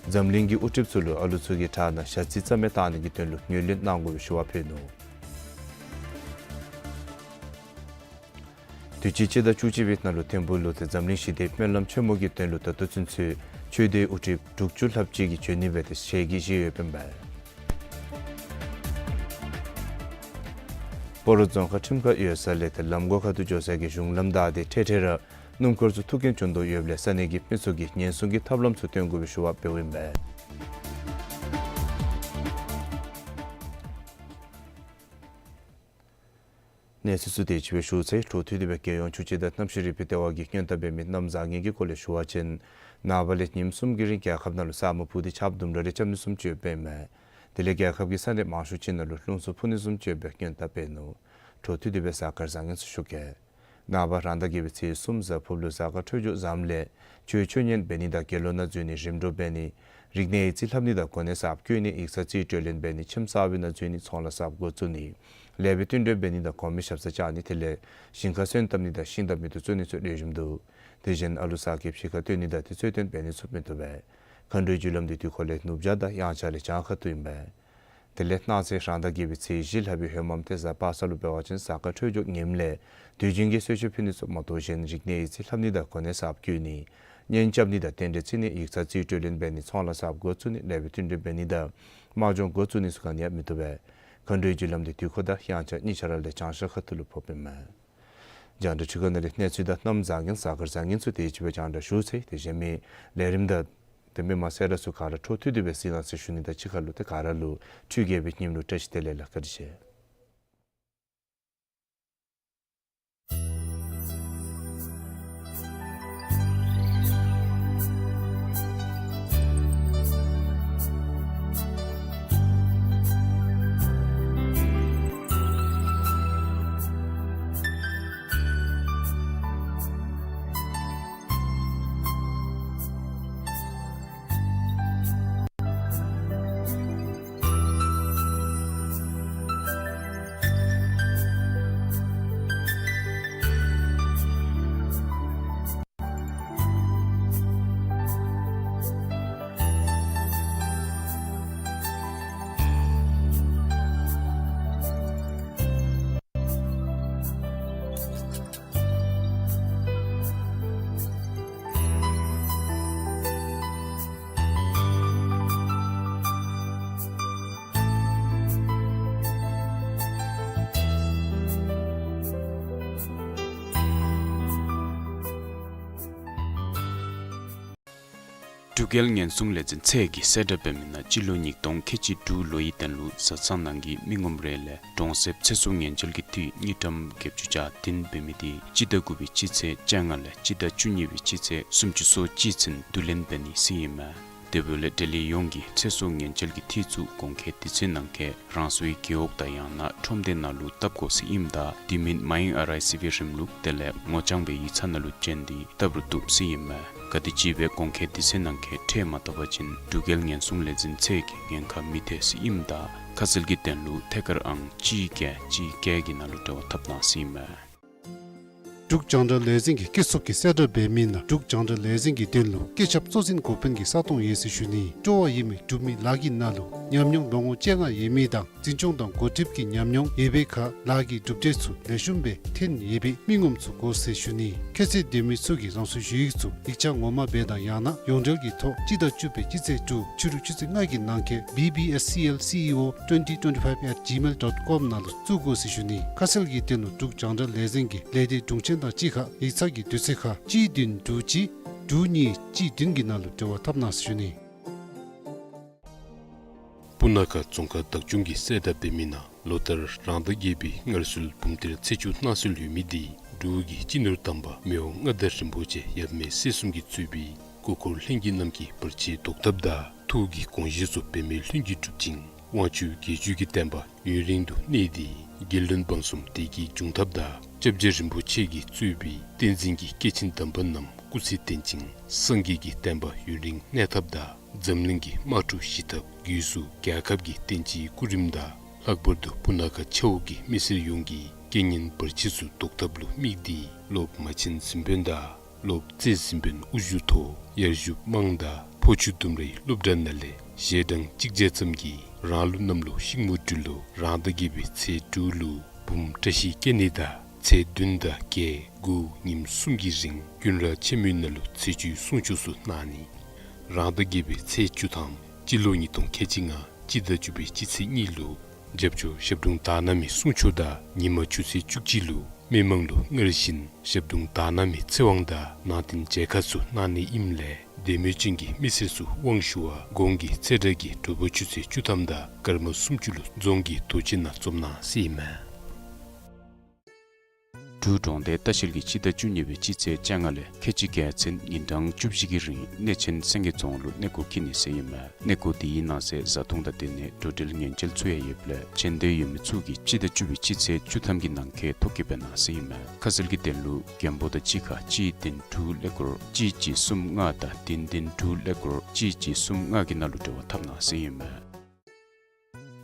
འཛམ་གླིང་གི་དབུ་ཁྲིདཔ་ཚུ་ལུ་ཨ་ལུ་ཚུ་གི་ཁྲག་ནང་ཞ་རྩི་རྩ་མེད་བཏང་ནི་གི་དོན་ལུ་ངོས་ལེན་གནང་དགོ་པའི་ཞུ་བ་ཕུལ་ནུག། དུས་ཅི་སྤྱི་ཟླ་བཅུ་གཅིག་པའི་ནང་ལུ་ཐིམ་ཕུག་ལུ་ཏེ་འཛམ་གླིང་ཞི་བདེའི་སྨོན་ལམ་ཆེན་མོ་གི་དོན་ལུ་ད་ལྟོ་ཚུན་ཚོད་ཆོས་སྡེའི་དབུ་ཁྲིདཔ་དྲུག་ཅུ་ལྷགཔ་ཅིག་གིས་འབྱོན་ནི་སྦེ་ཏེ་ཞལ་གྱིས་བཞེས་ཡོདཔ་ཨིན་པས། སྤ་རོ་རྫོང་ཁག་ཁྲིམས་ཁང་གཡུལ་ས་ལས་ཏེ་ལམ་སྒོ་ཁ་ཐུག་འགྱོ་ས་གི་གཞུང་ལམ་བདའ་སྟེ་འཕྲལ་འཕྲལ་ར་སྣུམ་འཁོར་ཚུ་ཐུག་རྐྱེན་བྱུང་དོ་ཡོདཔ་ལས་ས་གནས་ཀྱི་མི་ཚུ་གིས་ཉེན་སྲུང་གི་ཐབས་ལམ་ཚུ་སྟོན་དགོ་པའི་ཞུ་བ་འབདཝ་ཨིན་པས། གནས་ཚུལ་ཚུ་དེ་ཅིག་སྦེ་ཞུ་ཚེ། འཕྲོ་མཐུད་དེ་སྦེ་རྒྱལ་ཡོངས་ཆུ་སྤྱོད་དང་གནམ་གཤིས་རིག་པའི་ལྟེ་བ་གིས་སྔོན་བརྡ་འབད་མི་གནམ་བཟང་ངན་གྱི་སྐོར་ལས་ཞུ་བ་ཅིན་ནངས་པ་ལས་ཉིནམ་གསུམ་གྱི་རིང་རྒྱལ་ཁབ་ནང་ལུ་ས་སྨུག་ཕུབ་སྟེ་ཆརཔ་དུམ་གྲ་རེ་རྐྱབ་ནི་བཟུམ་ཅིག་ཡོདཔ་ཨིན་མས། དེ་ལས་རྒྱལ་ཁབ་ཀྱི་ས་གནས་མང་ཤོས་ཅིག་ནང་ལུ་རླུང་འཚུབ་འཕུ་ནི་བཟུམ་ཅིག་ཡོདཔ་སྦེ་སྔོན་བརྡ་འབད་ནུག། འཕྲོ་མཐུད་དེ་སྦེ་གཟའ་སྐར་བཟང་ངན་ཚུ་ཞུ་གེ། ནངས་པ་རང་ཟླ་བརྒྱད་པའི་ཚེས་གསུམ་གཟའ་ཕུར་བུ་ལུ་གཟའ་སྐར་འཕྲོད་སྦྱོར་བཟངམ་ལས་ཆོས་ཆོས་ཉན་འབད་ནི་དང་དགེ་སློང་ནང་འཛུལ་ནི་རིམ་གྲོ་འབད་ནི་རིག་གནས་ཡིག་རྩིས་ལྷབ་ནི་དང་གོ་གནས་གསརཔ་བསྐོ་ནི་ཡིག་ཚང་རྩིས་སྤྲོད་ལེན་འབད་ནི་ཁྱིམ་གསར་པའི་ནང་འཛུལ་ནི་ཚོང་ལཱ་གསརཔ་འགོ་བཙུགས་ནི་ལེགས་པའི་བསྟུན་གྲོས་འབད་ནི་དང་གོང་མའི་ཞབས་སར་བཅར་ནི་དེ་ལས་ཞིང་ཁར་སོན་བཏབ་ནི་དང་ཤིང་བཏབ་ནི་དང་བཙུགས་ནི་ཚུ་ལེགས་ཤོམ་འདུག། དེ་བཞིན་ཨ་ལུ་ཟ་སྐྱེ་ཕྱི་ཁར་བཏོན་ནི་དང་དུས་ཚོད་བཏོན་འབད་ནི་ཚུ་མི་བཏུབ་པས། མཁའ་འགྲོའི་རྒྱུ་ལམ་འདི་དུས་འཁོར་ལས་ནུབ་བྱང་དང་དབྱངས་འཆར་ལས་བྱང་ཁ་ཐུག་ཨིན་པས། དེ་ལས་གནངས་ཚེ་རང་ཟླ་བརྒྱད་པའི་ཚེས་བཞི་ལྷག་པའི་ཧོ་མམ་ཏེ་གཟའ་པ་སངས་ལུ་འབད་བ་ཅིན་གཟའ་སྐར་འཕྲོད་སྦྱོར་ངནམ་ལས་དུས་རྒྱུན་གྱི་གསོལ་མཆོད་ཕུལ་ནི་ཚུ་མ་གཏོགས་གཞན་རིག་གནས་ཡིག་རྩིས་ལྷབ་ནི་དང་གོ་གནས་གསརཔ་བསྐོ་ནི་གཉེན་རྐྱབ་ནི་དང་རྟེན་འབྲེལ་བརྩི་ནི་ཡིག་ཚང་རྩིས་སྤྲོད་ལེན་འབད་ནི་ཚོང་ལཱ་གསརཔ་འགོ་བཙུགས་ནི་ལེགས་པའི་བསྟུན་གྲོས་འབད་ནི་དང་དམག་སྦྱོང་འགོ་བཙུགས་ནི་ཚུ་ག་ནི་ཡང་མི་བཏུབ་པས། མཁའ་འགྲོའི་རྒྱུ་ལམ་འདི་དུས་འཁོར་དང་དབྱངས་འཆར་གཉིས་ཆ་ར་ལས་བྱང་ཤར་ཁ་ཐུག་ལུ་ཕོགཔ་ཨིན་མས། རྒྱང་བསྒྲགས་འཕྲུལ་ཁང་ནང་ལས་གནས་ཚུལ་དང་གནམ་བཟང་ངན་གཟའ་སྐར་བཟང་ངན་ཚུ་དེ་ཅིག་སྦེ་རྒྱང་བསྒྲགས་ཞུ་ཚེ། དེ་གཞན་མི་ལས་རིམ་དང་དེ་མི་མ་གསལ་ར་ཚུ་ག་ར་འཕྲོ་མཐུད་དེ་སྦེ་གཟིགས་གནང་ཟེར་ཞུ་ནི་དང་གཅིག་ཁར་ལུ་ཏེ་ག་ར་ལུ་འཕྲུལ་དགའ་བའི་ཉིནམ་ལུ་བཀྲ་ཤིས་བདེ་ལེགས་ལགས། བཀའ་དྲིན་ཆེ། འབྲུག་རྒྱལ་ཉེན་སྲུང་ལས་འཛིན་ཚད་ཀྱིས་གསལ་བསྒྲགས་འབད་མི་ནང་སྤྱི་ལོ་ཉིས་སྟོང་ཁལ་གཅིག་དྲུག་ལོའི་དོན་ལུ་བཟའ་ཚང་ནང་གི་མི་ངོམ་རེ་ལས་གྲོང་གསེབ་ཚེ་སྲོག་ཉེན་བཅོལ་གྱི་འཐུས་དངུལ་ཀྲམ་བརྒྱད་ཅུ་གྱ་བདུན་འབད་མི་དེ་སྤྱི་ཟླ་དགུ་པའི་སྤྱི་ཚེས་བཅོ་ལྔ་ལས་སྤྱི་ཟླ་བཅུ་གཉིས་པའི་སྤྱི་ཚེས་སུམ་ཅུ་སོ་གཅིག་ཚུན་བསྡུ་ལེན་འབད་ནི་ཟེར་ཨིན་མས། དེ་འབདཝ་ལས་འབྲེལ་ཡོད་ཡོངས་ཀྱིས་ཚེ་སྲོག་ཉེན་བཅོལ་གྱི་འཐུས་ཚུ་གོང་འཁོད་དུས་ཚོད་ནང་འཁོད་རང་སོའི་རྒེད་འོག་དང་ཡང་ན་ཁྲོམ་སྡེ་ནང་ལུ་བཏབ་དགོ་ཟེར་ཨིནམ་ད་དེ་མིན་མའིན་ཨར་ཨའི་སི་བི་རིམ་ལུགས་དེ་ལས་ངོ་རྐྱང་སྦེ་ཡིག་ཚང་ནང་ལུ་བྱོན་ཏེ་བཏབ་རུང་བཏུབ་ཟེར་ཨིན་མས། ག་དེམ་ཅིག་སྦེ་གོང་འཁོད་དུས་ཚོད་ནང་འཁོད་ཁྲལ་མ་བཏབ་པ་ཅིན་འབྲུག་རྒྱལ་ཉེན་སྲུང་ལས་འཛིན་ཚད་ཀྱིས་ཉེན་ཁ་མི་ཐེག་ཟེར་ཨིནམ་ད་ཁ་གསལ་གྱི་དོན་ལུ་ཐད་ཀར་ཨང་གཅིག་བརྒྱད་གཅིག་བརྒྱད་ཀྱི་ནང་ལུ་འབྲེལ་བ་འཐབ་གནང་ཟེར་ཨིན་མས། འབྲུག་རྒྱང་བསྒྲགས་ལས་འཛིན་གྱིས་སྐྱིད་སྡུག་གི་གསལ་བསྒྲགས་འབད་མི་ནང་འབྲུག་རྒྱང་བསྒྲགས་ལས་འཛིན་གྱི་དོན་ལུ་སྐད་ཁྱབ་གཙོ་འཛིན་འགོ་དཔོན་གྱི་ས་སྟོང་ཡོད་ཟེར་ཞུ་ནི། སྤྲོ་བ་ཡོད་མི་འབྲུག་མི་ལཱ་གི་ནང་ལུ་ཉམས་མྱོང་ལོ་ངོ་བཅོ་ལྔ་ཡོད་མི་དང་འཛིན་སྐྱོང་དང་འགོ་ཁྲིདཔ་གི་ཉམས་མྱོང་ཡོད་པའི་ཁར་ལཱ་གི་གྲུབ་འབྲས་ཚུ་ལེགས་ཤོམ་སྦེ་ཐོན་ཡོད་པའི་མི་ངོམ་ཚུ་དགོ་ཟེར་ཞུ་ནི། ཁྱད་ཚད་ལྡན་མི་ཚུ་གིས་རང་སོའི་ཞུ་ཡིག་ཚུ་ཡིག་ཆ་ངོ་མ་སྦེ་དང་ཡང་ན་ཡོངས་འབྲེལ་གྱི་ཐོག་སྤྱི་ཟླ་བཅུ་པའི་སྤྱི་ཚེས་དྲུག་ཕྱི་རུ་ཆུ་ཚོད་ལྔ་གི་ནང་འཁོད་B B S C L C E O twenty twenty-five at gmail dot com ནང་ལུ་བཙུགས་དགོ་ཟེར་ཞུ་ནི། ཁ་གསལ་གྱི་དོན་ལུ་འབྲུག་རྒྱང་བསྒྲགས་ལས་འཛིན་གྱི་ལས་སྡེ་དྲུང་ཆེན་དང་གཅིག་ཁར་ཡིག་ཚང་གི་དུས་ཚོད་ཁར་གཅིག་བདུན་དྲུག་གཅིག་དྲུག་གཉིས་གཅིག་བདུན་གྱི་ནང་ལུ་འབྲེལ་བ་འཐབ་གནང་ཟེར་ཞུ་ནི། སྤུ་ན་ཁ་རྫོང་ཁག་བདག་སྐྱོང་གིས་གསལ་བསྒྲགས་འབད་མི་ནང་ལོ་ལྟར་རང་ཟླ་བརྒྱད་པའི་སྔར་སྲོལ་བུམ་གཏེར་ཚེས་བཅུ་གནང་སྲོལ་ཡོད་མི་དེ་འབྲུག་གི་སྤྱི་ནོར་དམ་པ་མི་དབང་མངའ་བདག་རིན་པོ་ཆེ་ཡབ་མེས་སྲས་གསུམ་གྱིས་གཙོས་པའི་སྐུ་འཁོར་ལྷན་རྒྱས་རྣམས་ཀྱིས་བར་ཆད་བཟློག་ཐབས་དང་ཐུགས་ཀྱི་དགོངས་བཞེད་སོགས་འབད་མེད་ལྷུན་གྱིས་གྲུབ་ཅིང་དབང་ཕྱུག་དགེ་བཅུ་གི་བསྟན་པ་ཡུན་རིང་དུ་གནས་ཏེ་རྒྱལ་བློན་འབངས་གསུམ་བདེ་སྐྱིད་འབྱུང་ཐབས་དང་སྐྱབས་རྗེ་རིན་པོ་ཆེ་གིས་གཙོས་པའི་བསྟན་འཛིན་གྱི་སྐྱེས་ཆེན་དམ་པ་རྣམས་སྐུ་ཚེ་བརྟན་ཅིང་སངས་རྒྱས་ཀྱི་བསྟན་པ་ཡུན་རིང་གནས་ཐབས་དང་འཛམ་གླིང་གི་དམག་འཁྲུག་ཞི་ཐབས་སྒོས་སུ་རྒྱལ་ཁབ་ཀྱི་བསྟན་སྤྱིའི་སྐུ་རིམ་དང་ལྷག་པར་དུ་སྤུ་ན་ཁ་ཆ་འོག་གི་མི་སེར་ཡོངས་ཀྱི་རྐྱེན་ངན་བར་ཆད་ཚུ་བཟློག་ཐབས་ལུ་དམིགས་ཏེ་སློབ་མ་ཆེན་གཟིམ་དཔོན་དང་སློབ་རྩེ་གཟིམ་དཔོན་དབུ་བཞུགས་ཐོག་ཡར་ཞུ་དམངས་དང་ཕོ་ཆུ་ལྡུམ་རའི་སློབ་གྲྭ་ནང་ལས་ཞལ་གྲངས་གཅིག་བརྒྱ་ཙམ་གྱིས་རང་ལུགས་གནམ་ལོ་ཤིང་མོ་སྦྲུལ་ལོ་རང་ཟླ་བརྒྱད་པའི་ཚེས་དྲུག་ལུ་བུམོ་བཀྲ་ཤིས་སྐྱེ་གནས་དང་ཚེས་བདུན་དང་བརྒྱད་དགུ་ཉིནམ་གསུམ་གྱི་རིང་ཀུན་ར་ཆེན་མོའི་ནང་ལུ་ཚེས་བཅུའི་གསུང་ཆོག་ཚུ་གནང་ནི། རང་ཟླ་བརྒྱད་པའི་ཚེས་བཅུ་ཐམ་སྤྱི་ལོ་ཉིས་སྟོང་ཁལ་གཅིག་ལྔ་སྤྱི་ཟླ་བཅུ་པའི་སྤྱི་ཚེས་གཉིས་ལུ་ རྒྱབ་སྐྱོར་ཞབས་དྲུང་དར་ནག་མའི་གསུང་ཆོག་དང་ཉིན་མ་ཆུ་ཚོད་བཅུ་གཅིག་ལུ་མི་མང་ལུ་སྔར་བཞིན་ཞབས་དྲུང་དར་ནག་མའི་ཚེ་དབང་དང་ནང་རྟེན་མཇལ་ཁ་ཚུ་གནང་ནི་ཨིནམ་ལས་དད་མོས་ཅན་གྱི་མི་སེར་ཚུ་དབང་ཞུ་བར་གོང་གི་ཚེས་གྲངས་ཀྱི་དྲོ་པ་ཆུ་ཚོད་བཅུ་ཐམ་དང་སྐར་མ་སུམ་ཅུ་ལུ་རྫོང་གི་དོས་སྐྱེལ་ནང་འཛོམས་གནང་ཟེར་ཨིན་མས། འབྲུག་གྲོང་རྡལ་ལྟ་བཤལ་གྱིས་སྤྱི་ཟླ་བཅུ་གཉིས་པའི་སྤྱི་ཚེས་བཅོ་ལྔ་ལས་ཁལ་གཅིག་བརྒྱ་ཚུན་ཉིན་གྲངས་བཅུ་བཞི་གི་རིང་གནས་ཆེན་སེང་གེ་རྫོང་ལུ་གནས་སྐོར་འཁྱིད་ནི་ཟེར་ཨིན་མས། གནས་སྐོར་དེའི་ནང་གསེས་བཟའ་འཐུང་དང་དེ་ནས་འགྲོ་འགྲུལ་ཉེན་བཅོལ་ཚུ་ཡང་ཡོདཔ་ལས་ཆེ་འདོད་ཡོད་མི་ཚུ་གིས་སྤྱི་ཟླ་བཅུ་པའི་སྤྱི་ཚེས་བཅུ་ཐམ་གྱི་ནང་འཁོད་ཐོ་བཀོད་འབད་གནང་ཟེར་ཨིན་མས། ཁ་གསལ་གྱི་དོན་ལུ་མགོན་པོ་དང་གཅིག་ཁར་གཅིག་བདུན་དྲུག་ཀླད་ཀོར་གཅིག་གཅིག་གསུམ་ལྔ་དང་བདུན་བདུན་དྲུག་ཀླད་ཀོར་གཅིག་གཅིག་གསུམ་ལྔ་གི་ནང་ལུ་འབྲེལ་བ་འཐབ་གནང་ཟེར་ཨིན་མས།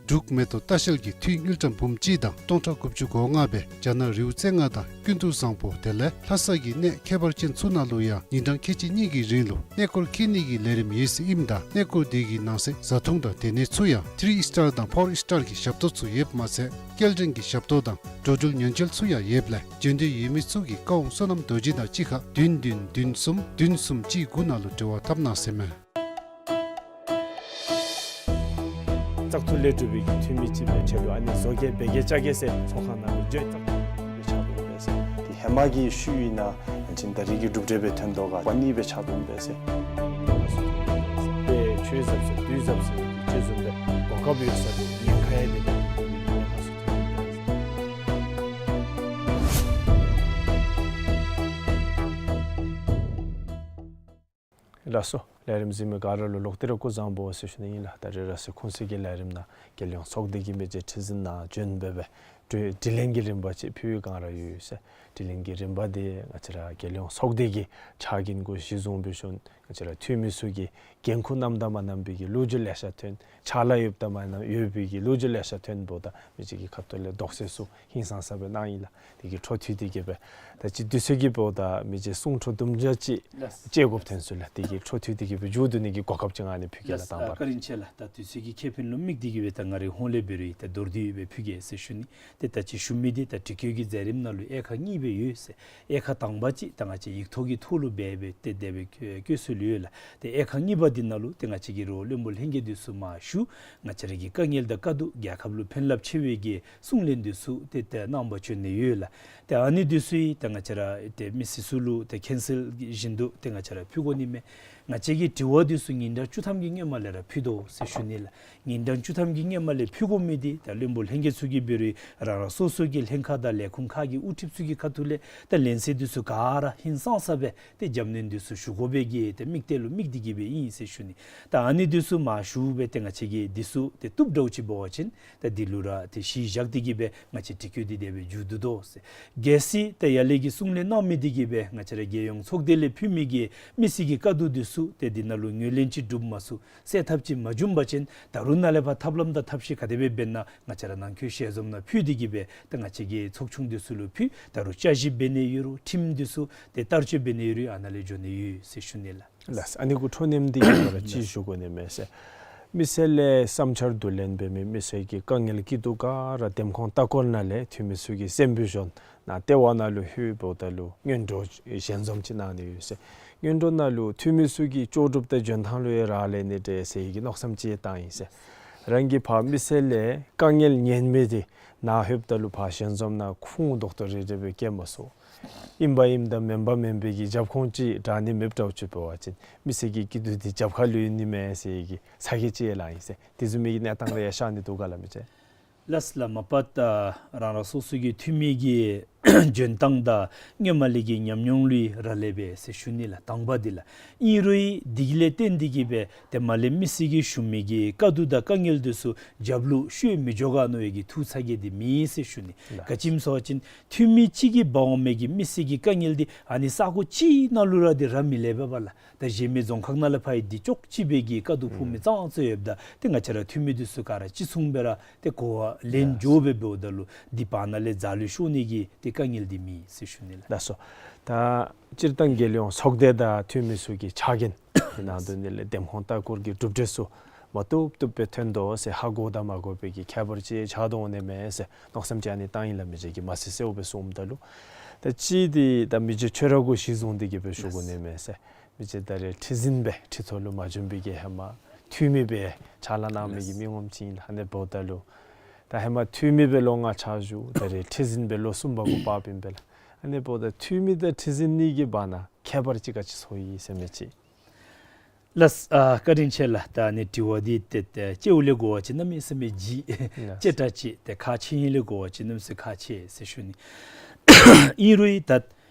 འབྲུག་མེ་ཏོག་ལྟ་བཤལ་གྱིས་འཐུས་དངུལ་ཀྲམ་འབུམ་གཅིག་དང་སྟོང་ཕྲག་དགུ་བཅུ་གོ་ལྔ་སྦེ་རྒྱ་ནག་རི་བོ་རྩེ་ལྔ་དང་ཀུན་ཏུ་བཟང་པོ་དེ་ལས་ལྷ་ས་གི་གནས་ཁྱད་པར་ཅན་ཚུ་ནང་ལུ་ཡང་ཉིན་གྲངས་ཁལ་གཅིག་གཉིས་ཀྱི་རིང་ལུ་གནས་སྐོར་འཁྱིད་ནི་གི་ལས་རིམ་ཡོད་ཟེར་ཨིནམ་ད་གནས་སྐོར་དེ་གི་ནང་གསེས་བཟའ་འཐུང་དང་དེ་ནས་ཚུ་ཡང་ཐི་རི་སི་ཊར་དང་ཕོར་སི་ཊར་གྱི་ཞབས་ཏོག་ཚུ་ཡོདཔ་མ་ཚད་སྐྱེལ་འདྲེན་གྱི་ཞབས་ཏོག་དང་འགྲོ་འགྲུལ་ཉེན་བཅོལ་ཚུ་ཡང་ཡོདཔ་ལས་འབྱོན་འདོད་ཡོད་མི་ཚུ་གིས་བཀའ་དབང་བསོད་ནམས་རྡོ་རྗེ་དང་གཅིག་ཁར་བདུན་བདུན་བདུན་གསུམ་བདུན་གསུམ་གཅིག་དགུ་ནང་ལུ་འབྲེལ་བ་འཐབ་གནང་ཟེར་མས། བཙག་འཐུ་ལས་གྲུབ་པའི་གི་འཐུས་མི་ཅིག་སྦེ་ཁྲལ་ལུ་ཨ་ནི་བཟོ་གེ་འབད་གེ་བཅའ་གེ་ཟེར་ཚོགས་ཁང་ནང་ལུ་བརྗོད་བཙག་འཐུ་སྦེ་ཆགས་འདུག་པས་ཟེར། དེ་ཧེ་མ་གི་ཤུལ་ཨིན་ན་ཅིན་ད་རིས་ཀྱི་གྲུབ་འབྲས་སྦེ་ཐོན་དོ་ག་པ་ནི་སྦེ་ཆགས་འདུག་པས་ཟེར། དཔེ་ཆོས་ཟབ་ཟེར་དུས་ཟབ་ཟེར་གྱི་ཆོས་བཟུམ་སྦེ་གོ་སྐབས་ཡོད་ས་ལུ་ཉེན་ཁ་ཡང་དེ་ལས་ཉེན་ཁ་སུ་ཐོན་འདུག་པས་ཟེར། ལགས་སོ། ལས་རིམ་གཟིགས་མི་ག་ར་ལུ་ལོག་སྟེ་ར་སྐུ་གཟུགས་བཟང་པོ་ཟེར་ཞུ་ནི་ཨིན་ལགས། ད་རེས་ར་སི་ཁུངས་སི་གི་ལས་རིམ་ནང་རྒྱལ་ཡོངས་ཚོགས་སྡེ་གི་མི་རྗེ་ཁྲི་འཛིན་ནཱ་བྱོན་སྦེ་སྦེ་དྲི་དྲིས་ལན་གྱི་རིམ་པ་ཅིག་ཕུལ་བའི་སྒང་ར་ཡོད་ཟེར། དྲིས་ལན་གྱི་རིམ་པ་དེ་ང་བཅས་ར་རྒྱལ་ཡོངས་ཚོགས་སྡེ་གི་ཕྱག་འགན་གུ་གཞི་བཟུང་སྦེ་ཞུ་ནི། ང་བཅས་ར་འཐུས་མི་ཚུ་གིས་འགན་ཁུར་བསྣམ་དང་མ་བསྣམ་པའི་གི་ལོ་རྒྱུས་ལེ་ཤ་ཐོན། ཕྱག་ལཱ་ཡོདཔ་དང་མ་ཡོདཔ་ཡོད་པའི་གི་ལོ་རྒྱུས་ལེ་ཤ་ཐོན་འབདཝ་ད་མི་རྗེ་གི་ཁ་ཐུག་ལས་དོགས་སེལ་ཚུ་ཧིང་སངས་ས་སྦེ་གནང་ཡི་ལགས། དེ་གི་འཕྲོ་མཐུད་དེ་གི་སྦེ་ད་ཅི་དུས་ཚོད་ཀྱིས་འབདཝ་ད་མི་རྗེ་གསུང་འཕྲོ་དུམ་གྲ་ཅིག་ལགས། བཅད་དགོཔ་ཐོན་སོང་ལགས། དེ་གི་འཕྲོ་མཐུད་དེ་གི་སྦེ་མཇུག་བསྡུ་ནི་གི་གོ་སྐབས་ཅིག་ང་ནི་ཕུལ་གེ་ལགས། ལགས། དང་པ་ར། བཀའ་དྲིན་ཆེ་ལགས། ད་དུས་ཚོད་ཀྱི་ཁེ་ཕན་ལུ་དམིགས་ཏེ་གི་སྦེ་ད་ང་རའི་ཧོང་ལས་འབད་རུང་ད་མདོར་བསྡུས་སྦེ་ཕུལ་གེ་ཟེར་ཞུ་ནི། ཏེ་ད་ཅི་ཞུ་མི་འདི་ད་དྲི་བཀོད་ཀྱི་མཛད་རིམ་ནང་ལུ་དབྱེ་ཁག་གཉིས་སྦེ་ཡོད་ཟེར། དབྱེ་ཁག་དང་པ་ཅིག་ད་ང་བཅས་ཡིག་ཐོག་གི་ཐོག་ལུ་འབད་སྦེ་ཏེ་དེ་སྦེ་བཀོད་བཀོད་སྲོལ་ཡོད་ལགས། ཏེ་དབྱེ་ཁག་གཉིས་པ་འདི་ནང་ལུ་ཏེ་ང་བཅས་ཀྱི་རོགས་བློན་པོ་ལྷན་རྒྱས་འདི་ཚུ་མང་ཤོས་ང་བཅས་ར་གི་དཀའ་ངལ་དང་དཀའ་སྡུག་རྒྱལ་ཁབ་ལུ་ཕན་རླབས་ཆེ་བའི་གི་གསུང་གླེང་འདི་ཚུ་ཏེ་ཏེ་གནང་བར་བྱོན་ནི་ཡོད་ལགས། ཏེ་ཨ་ནི་འདི་ཚུ་ཡང་ཏེ་ང་བཅས་ར་ཏེ་མི་སེར་ཚུ་ལུ་ཏེ་མཁྱེན་གསལ་བཞིན་དུ་ཏེ་ང་བཅས་ར་ཕུལ་དགོ་ནི་མས། ང་བཅས་ཀྱི་དྲི་བ་འདི་ཚུ་ཉིན་གྲངས་བཅུ་ཐམ་གྱི་སྔོན་མ་ལས་ར་ཕུལ་དོ་ཟེར་ཞུ་ནི་ལགས། ཉིན་གྲངས་བཅུ་ཐམ་གྱི་སྔོན་མ་ལས་ཕུལ་དགོ་མི་འདི་ད་བློན་པོ་ལྷན་རྒྱས་ཚུ་གིས་འབད་རུང་རང་རང་སོ་སོ་གི་ལྷན་ཁག་དང་ལས་ཁུངས་ཁག་གི་དབུ་ཁྲིདཔ་ཚུ་གི་ཁ་ཐུག་ལས་ད་ལན་གསལ་འདི་ཚུ་ག་ར་ཧིང་སངས་ས་སྦེ་ཏེ་རྒྱབ་སྣོན་འདི་ཚུ་ཞུ་དགོ་པའི་གི་ཏེ་དམིགས་གཏད་ལུ་དམིགས་ཏེ་གི་སྦེ་ཨིན་ཟེར་ཞུ་ནི། ད་ཨ་ནི་འདི་ཚུ་མང་ཤོས་སྦེ་ཏེ་ང་བཅས་ཀྱིས་འདི་ཚུ་ཏེ་བཏུབ་འདྲཝ་ཅིག་འབད་བ་ཅིན་ད་འདི་ལུ་ར་ཏེ་གཞི་བཞག་སྟེ་གི་སྦེ་ང་བཅས་དྲི་བཀོད་འདི་དེ་སྦེ་མཇུག་བསྡུ་དོ་ཟེར། གལ་སྲིད་ད་ཡར་ལས་ཀྱི་གསུང་གླེང་གནང་མི་འདི་གིས་སྦེ་ང་བཅས་ར་རྒྱལ་ཡོངས་ཚོགས་སྡེ་ལས་ཕུལ་མི་གི་མི་སེར་གྱི་དཀའ་སྡུག་འདི་ཚུ་ཏེ་འདི་ནང་ལུ་ངོས་ལེན་ཅིག་གྲུབ་མ་ཚུགས། སེལ་ཐབས་ཅིག་མ་བྱུང་པ་ཅིན་ད་རུང་ནཱ་ལས་ཕར་ཐབས་ལམ་དང་ཐབས་ཤེས་ག་དེ་སྦེ་འབད་ན་ང་བཅས་ར་ནང་འཁོད་ཞལ་འཛོམས་ནང་ཕུལ་ཏེ་གི་སྦེ་ད་ང་བཅས་ཀྱི་ཚོགས་ཆུང་འདི་ཚུ་ལུ་ཕུལ། ད་རུང་བསྐྱར་ཞིབ་འབད་ནི་ཡོད་རུང་ཁྲིམས་འདི་ཚུ་ཏེ་བསྟར་སྤྱོད་འབད་ནི་ཡོད་རུང་ཨ་ནཱ་ལས་འགྱོ་ནི་ཡོད་ཟེར་ཞུ་ནི་ལགས། ལགས། ཨ་ནི་གུ་འཕྲོ་མཐུད་དེ་གི་སྦེ་ར་ཅིག་ཞུ་དགོ་ནི་མས་ཟེར། མི་སེར་ལས་བསམ་འཆར་བསྡུ་ལེན་འབད་མི་མི་སེར་གྱི་དཀའ་ངལ་སྐྱིད་སྡུག་ག་ར་འདེམས་ཁོངས་ལྟ་སྐོར་ནང་ལས་འཐུས་མི་ཚུ་གི་སེམས་བུ་གཞོན་ནཱ་ལྟེ་བ་ནང་ལུ་ལྷོད་འབདཝ་ད་ལུ་སྔོན་འགྲོ་ཞལ་འཛོམས་ཅིག་གནང་ནི་ཡོད་ཟེར། སྔོན་འགྲོ་ནང་ལུ་འཐུས་མི་ཚུ་གི་ལྕོགས་གྲུབ་དང་འཇོན་ཐང་ལུ་ཡང་རག་ལས་ནི་འདྲས་ཟེར་གྱི་མནོ་བསམ་ཅིག་བཏང་ཡི་ཟེར། རང་གིས་ཕར་མི་སེར་ལས་དཀའ་ངལ་ཉན་མི་འདི་ནཱ་ལྷོདཔ་ད་ལུ་ཕར་ཞལ་འཛོམས་ནང་ཁུངས་དོག་དོག་རེ་རེ་སྦེ་བཀལ་མ་ཚུགས། ཨིན་པ་ཨིནམ་དང་མེན་པ་མེན་པའི་གི་རྒྱབ་ཁུངས་ཅིག་དྲག་ནི་མེདཔ་འདྲཝ་ཅིག་འབད་བ་ཅིན་མི་སེར་གྱི་སྐྱིད་སྡུག་འདི་རྒྱབ་ཁ་ལུ་ཡོད་ནི་མས་ཟེར་གྱི་ཚ་གྱང་ཅིག་ཡང་ལངས་ཡི་ཟེར། དེ་བཟུམ་མའི་གི་གནས་སྟངས་རེ་ཡང་ཤར་ནི་འདུག་ག་ལགས་མི་རྗེ། ལགས་ལགས། མ་པ་ད་རང་རང་སོ་སོ་གི་འཐུས་མི་གི་འཇོན་ཐང་དང་སྔོན་མ་ལས་ཀྱི་ཉམས་མྱོང་ལུ་རག་ལས་པས་ཟེར་ཞུ་ནི་ལགས། དང་པ་འདི་ལགས། ཨིན་རུང་འདི་གི་ལས་བརྟེན་ཏེ་གི་སྦེ་ཏེ་མར་ལས་མི་སེར་གྱིས་ཞུ་མི་གི་དཀའ་སྡུག་དང་དཀའ་ངལ་འདི་ཚུ་རྒྱབ་ལུ་ཤོར་མི་འགྱོ་ག་མནོ་བའི་གི་ཐུགས་ཚ་གྱང་འདི་མེད་ཟེར་ཞུ་ནི། ལགས། ག་ཅི་སྨོ་ཟེར་བ་ཅིན་འཐུས་མི་གཅིག་གིས་འབག་འོང་མི་གི་མི་སེར་གྱི་དཀའ་ངལ་འདི་ཨ་ནི་ས་གོ་གཅིག་ནང་ལུ་ར་འདི་ར་མི་ལེགས་པས་པ་ལགས། ད་གཞན་མི་རྫོང་ཁག་ནང་ལས་ཕར་ཡང་འདི་ཅོག་གཅིག་པའི་གི་དཀའ་སྡུག་ཕོག་མི་ཨུམ་ཙང་ཙང་ཡོདཔ་ད་ཏེ་ང་བཅས་ར་འཐུས་མི་འདི་ཚུ་ག་ར་ཅིག་མཚུངས་སྦེ་ར་ཏེ་གོ་བ་ལེན་ལགས། འགྱོ་སྦེ་འབདཝ་ད་ལུ་འདི་བར་ན་ལས་རྩ་ལུ་ཤོར་ནི་གི་ཏེ་དཀའ་ངལ་འདི་མེད་ཟེར་ཞུ་ནི་ལགས། ལགས་སོ། ད་སྤྱིར་བཏང་རྒྱལ་ཡོངས་ཚོགས་སྡེ་དང་འཐུས་མི་ཚུ་གི་ཕྱག་འགན་ནང་དོན་ནི་ལས་འདེམས་ཁོངས་ལྟ་སྐོར་གྱི་གྲུབ་འབྲས་ཚུ་མ་བཏུབ་བཏུབ་སྦེ་ཐོན་དོ་ཟེར་ཧ་གོ་དང་མ་གོ་བའི་གི་ཁྱད་པར་ཅིག་ཆགས་དོ་འོང་ནི་མས་ཟེར་མནོ་བསམ་ཅིག་ཨ་ནི་བཏང་ཡི་ལགས་མི་རྗེ་གིས་མ་གསལ་གསལཝ་སྦེ་གསུངམ་ད་ལུ། ད་ཅི་འདི་ད་མི་རྗེ་ཁྱོད་ར་གུ་གཞི་བཟུང་སྟེ་གི་སྦེ་ཞུ་དགོ་ནི་མས་ཟེར། མི་རྗེ་ད་རེས་ཁྲི་འཛིན་སྦེ་ཁྲི་ཐོག་ལུ་མ་བྱོན་པའི་གི་ཧེ་མ་འཐུས་མི་སྦེ་ཕྱག་ལཱ་གནང་མི་གི་མི་ངོམ་ཅིག་ཨིན་ལགས། ཨ་ནི་འབདཝ་ད་ལུ་ད་ ད་ཧེ་མ་འཐུས་མི་སྦེ་ལོ་ལྔ་ཕྱག་ཞུ། ད་རེས་ཁྲི་འཛིན་སྦེ་ལོ་གསུམ་པ་གུ་བབས་ཨིན་པས་ལགས། ཨ་ནི་འབདཝ་ད་འཐུས་མི་དང་ཁྲི་འཛིན་གཉིས་ཀྱི་བར་ན་ཁྱད་པར་ཅིག་ག་ཅི་ཚོར་ཡི་ཟེར་མི་ཅིག། ལགས། ཨ་བཀའ་དྲིན་ཆེ་ལགས། ད་ཨ་ནི་དྲི་བ་འདི་ཏེ་ཏེ་དཔྱེ་བ་ལས་གོ་བ་ཅིན་གནམ་མེད་ས་མེད་ལྗིད་ལགས། ལྕེ་དྲག་ཅིག། ཏེ་ཁག་ཆེ་ཡི་ལས་གོ་བ་ཅིན་གནམ་མེད་ས་མེད་ཁག་ཆེ་ཟེར་ཞུ་ནི། ཨིན་རུང་ཡང་ད་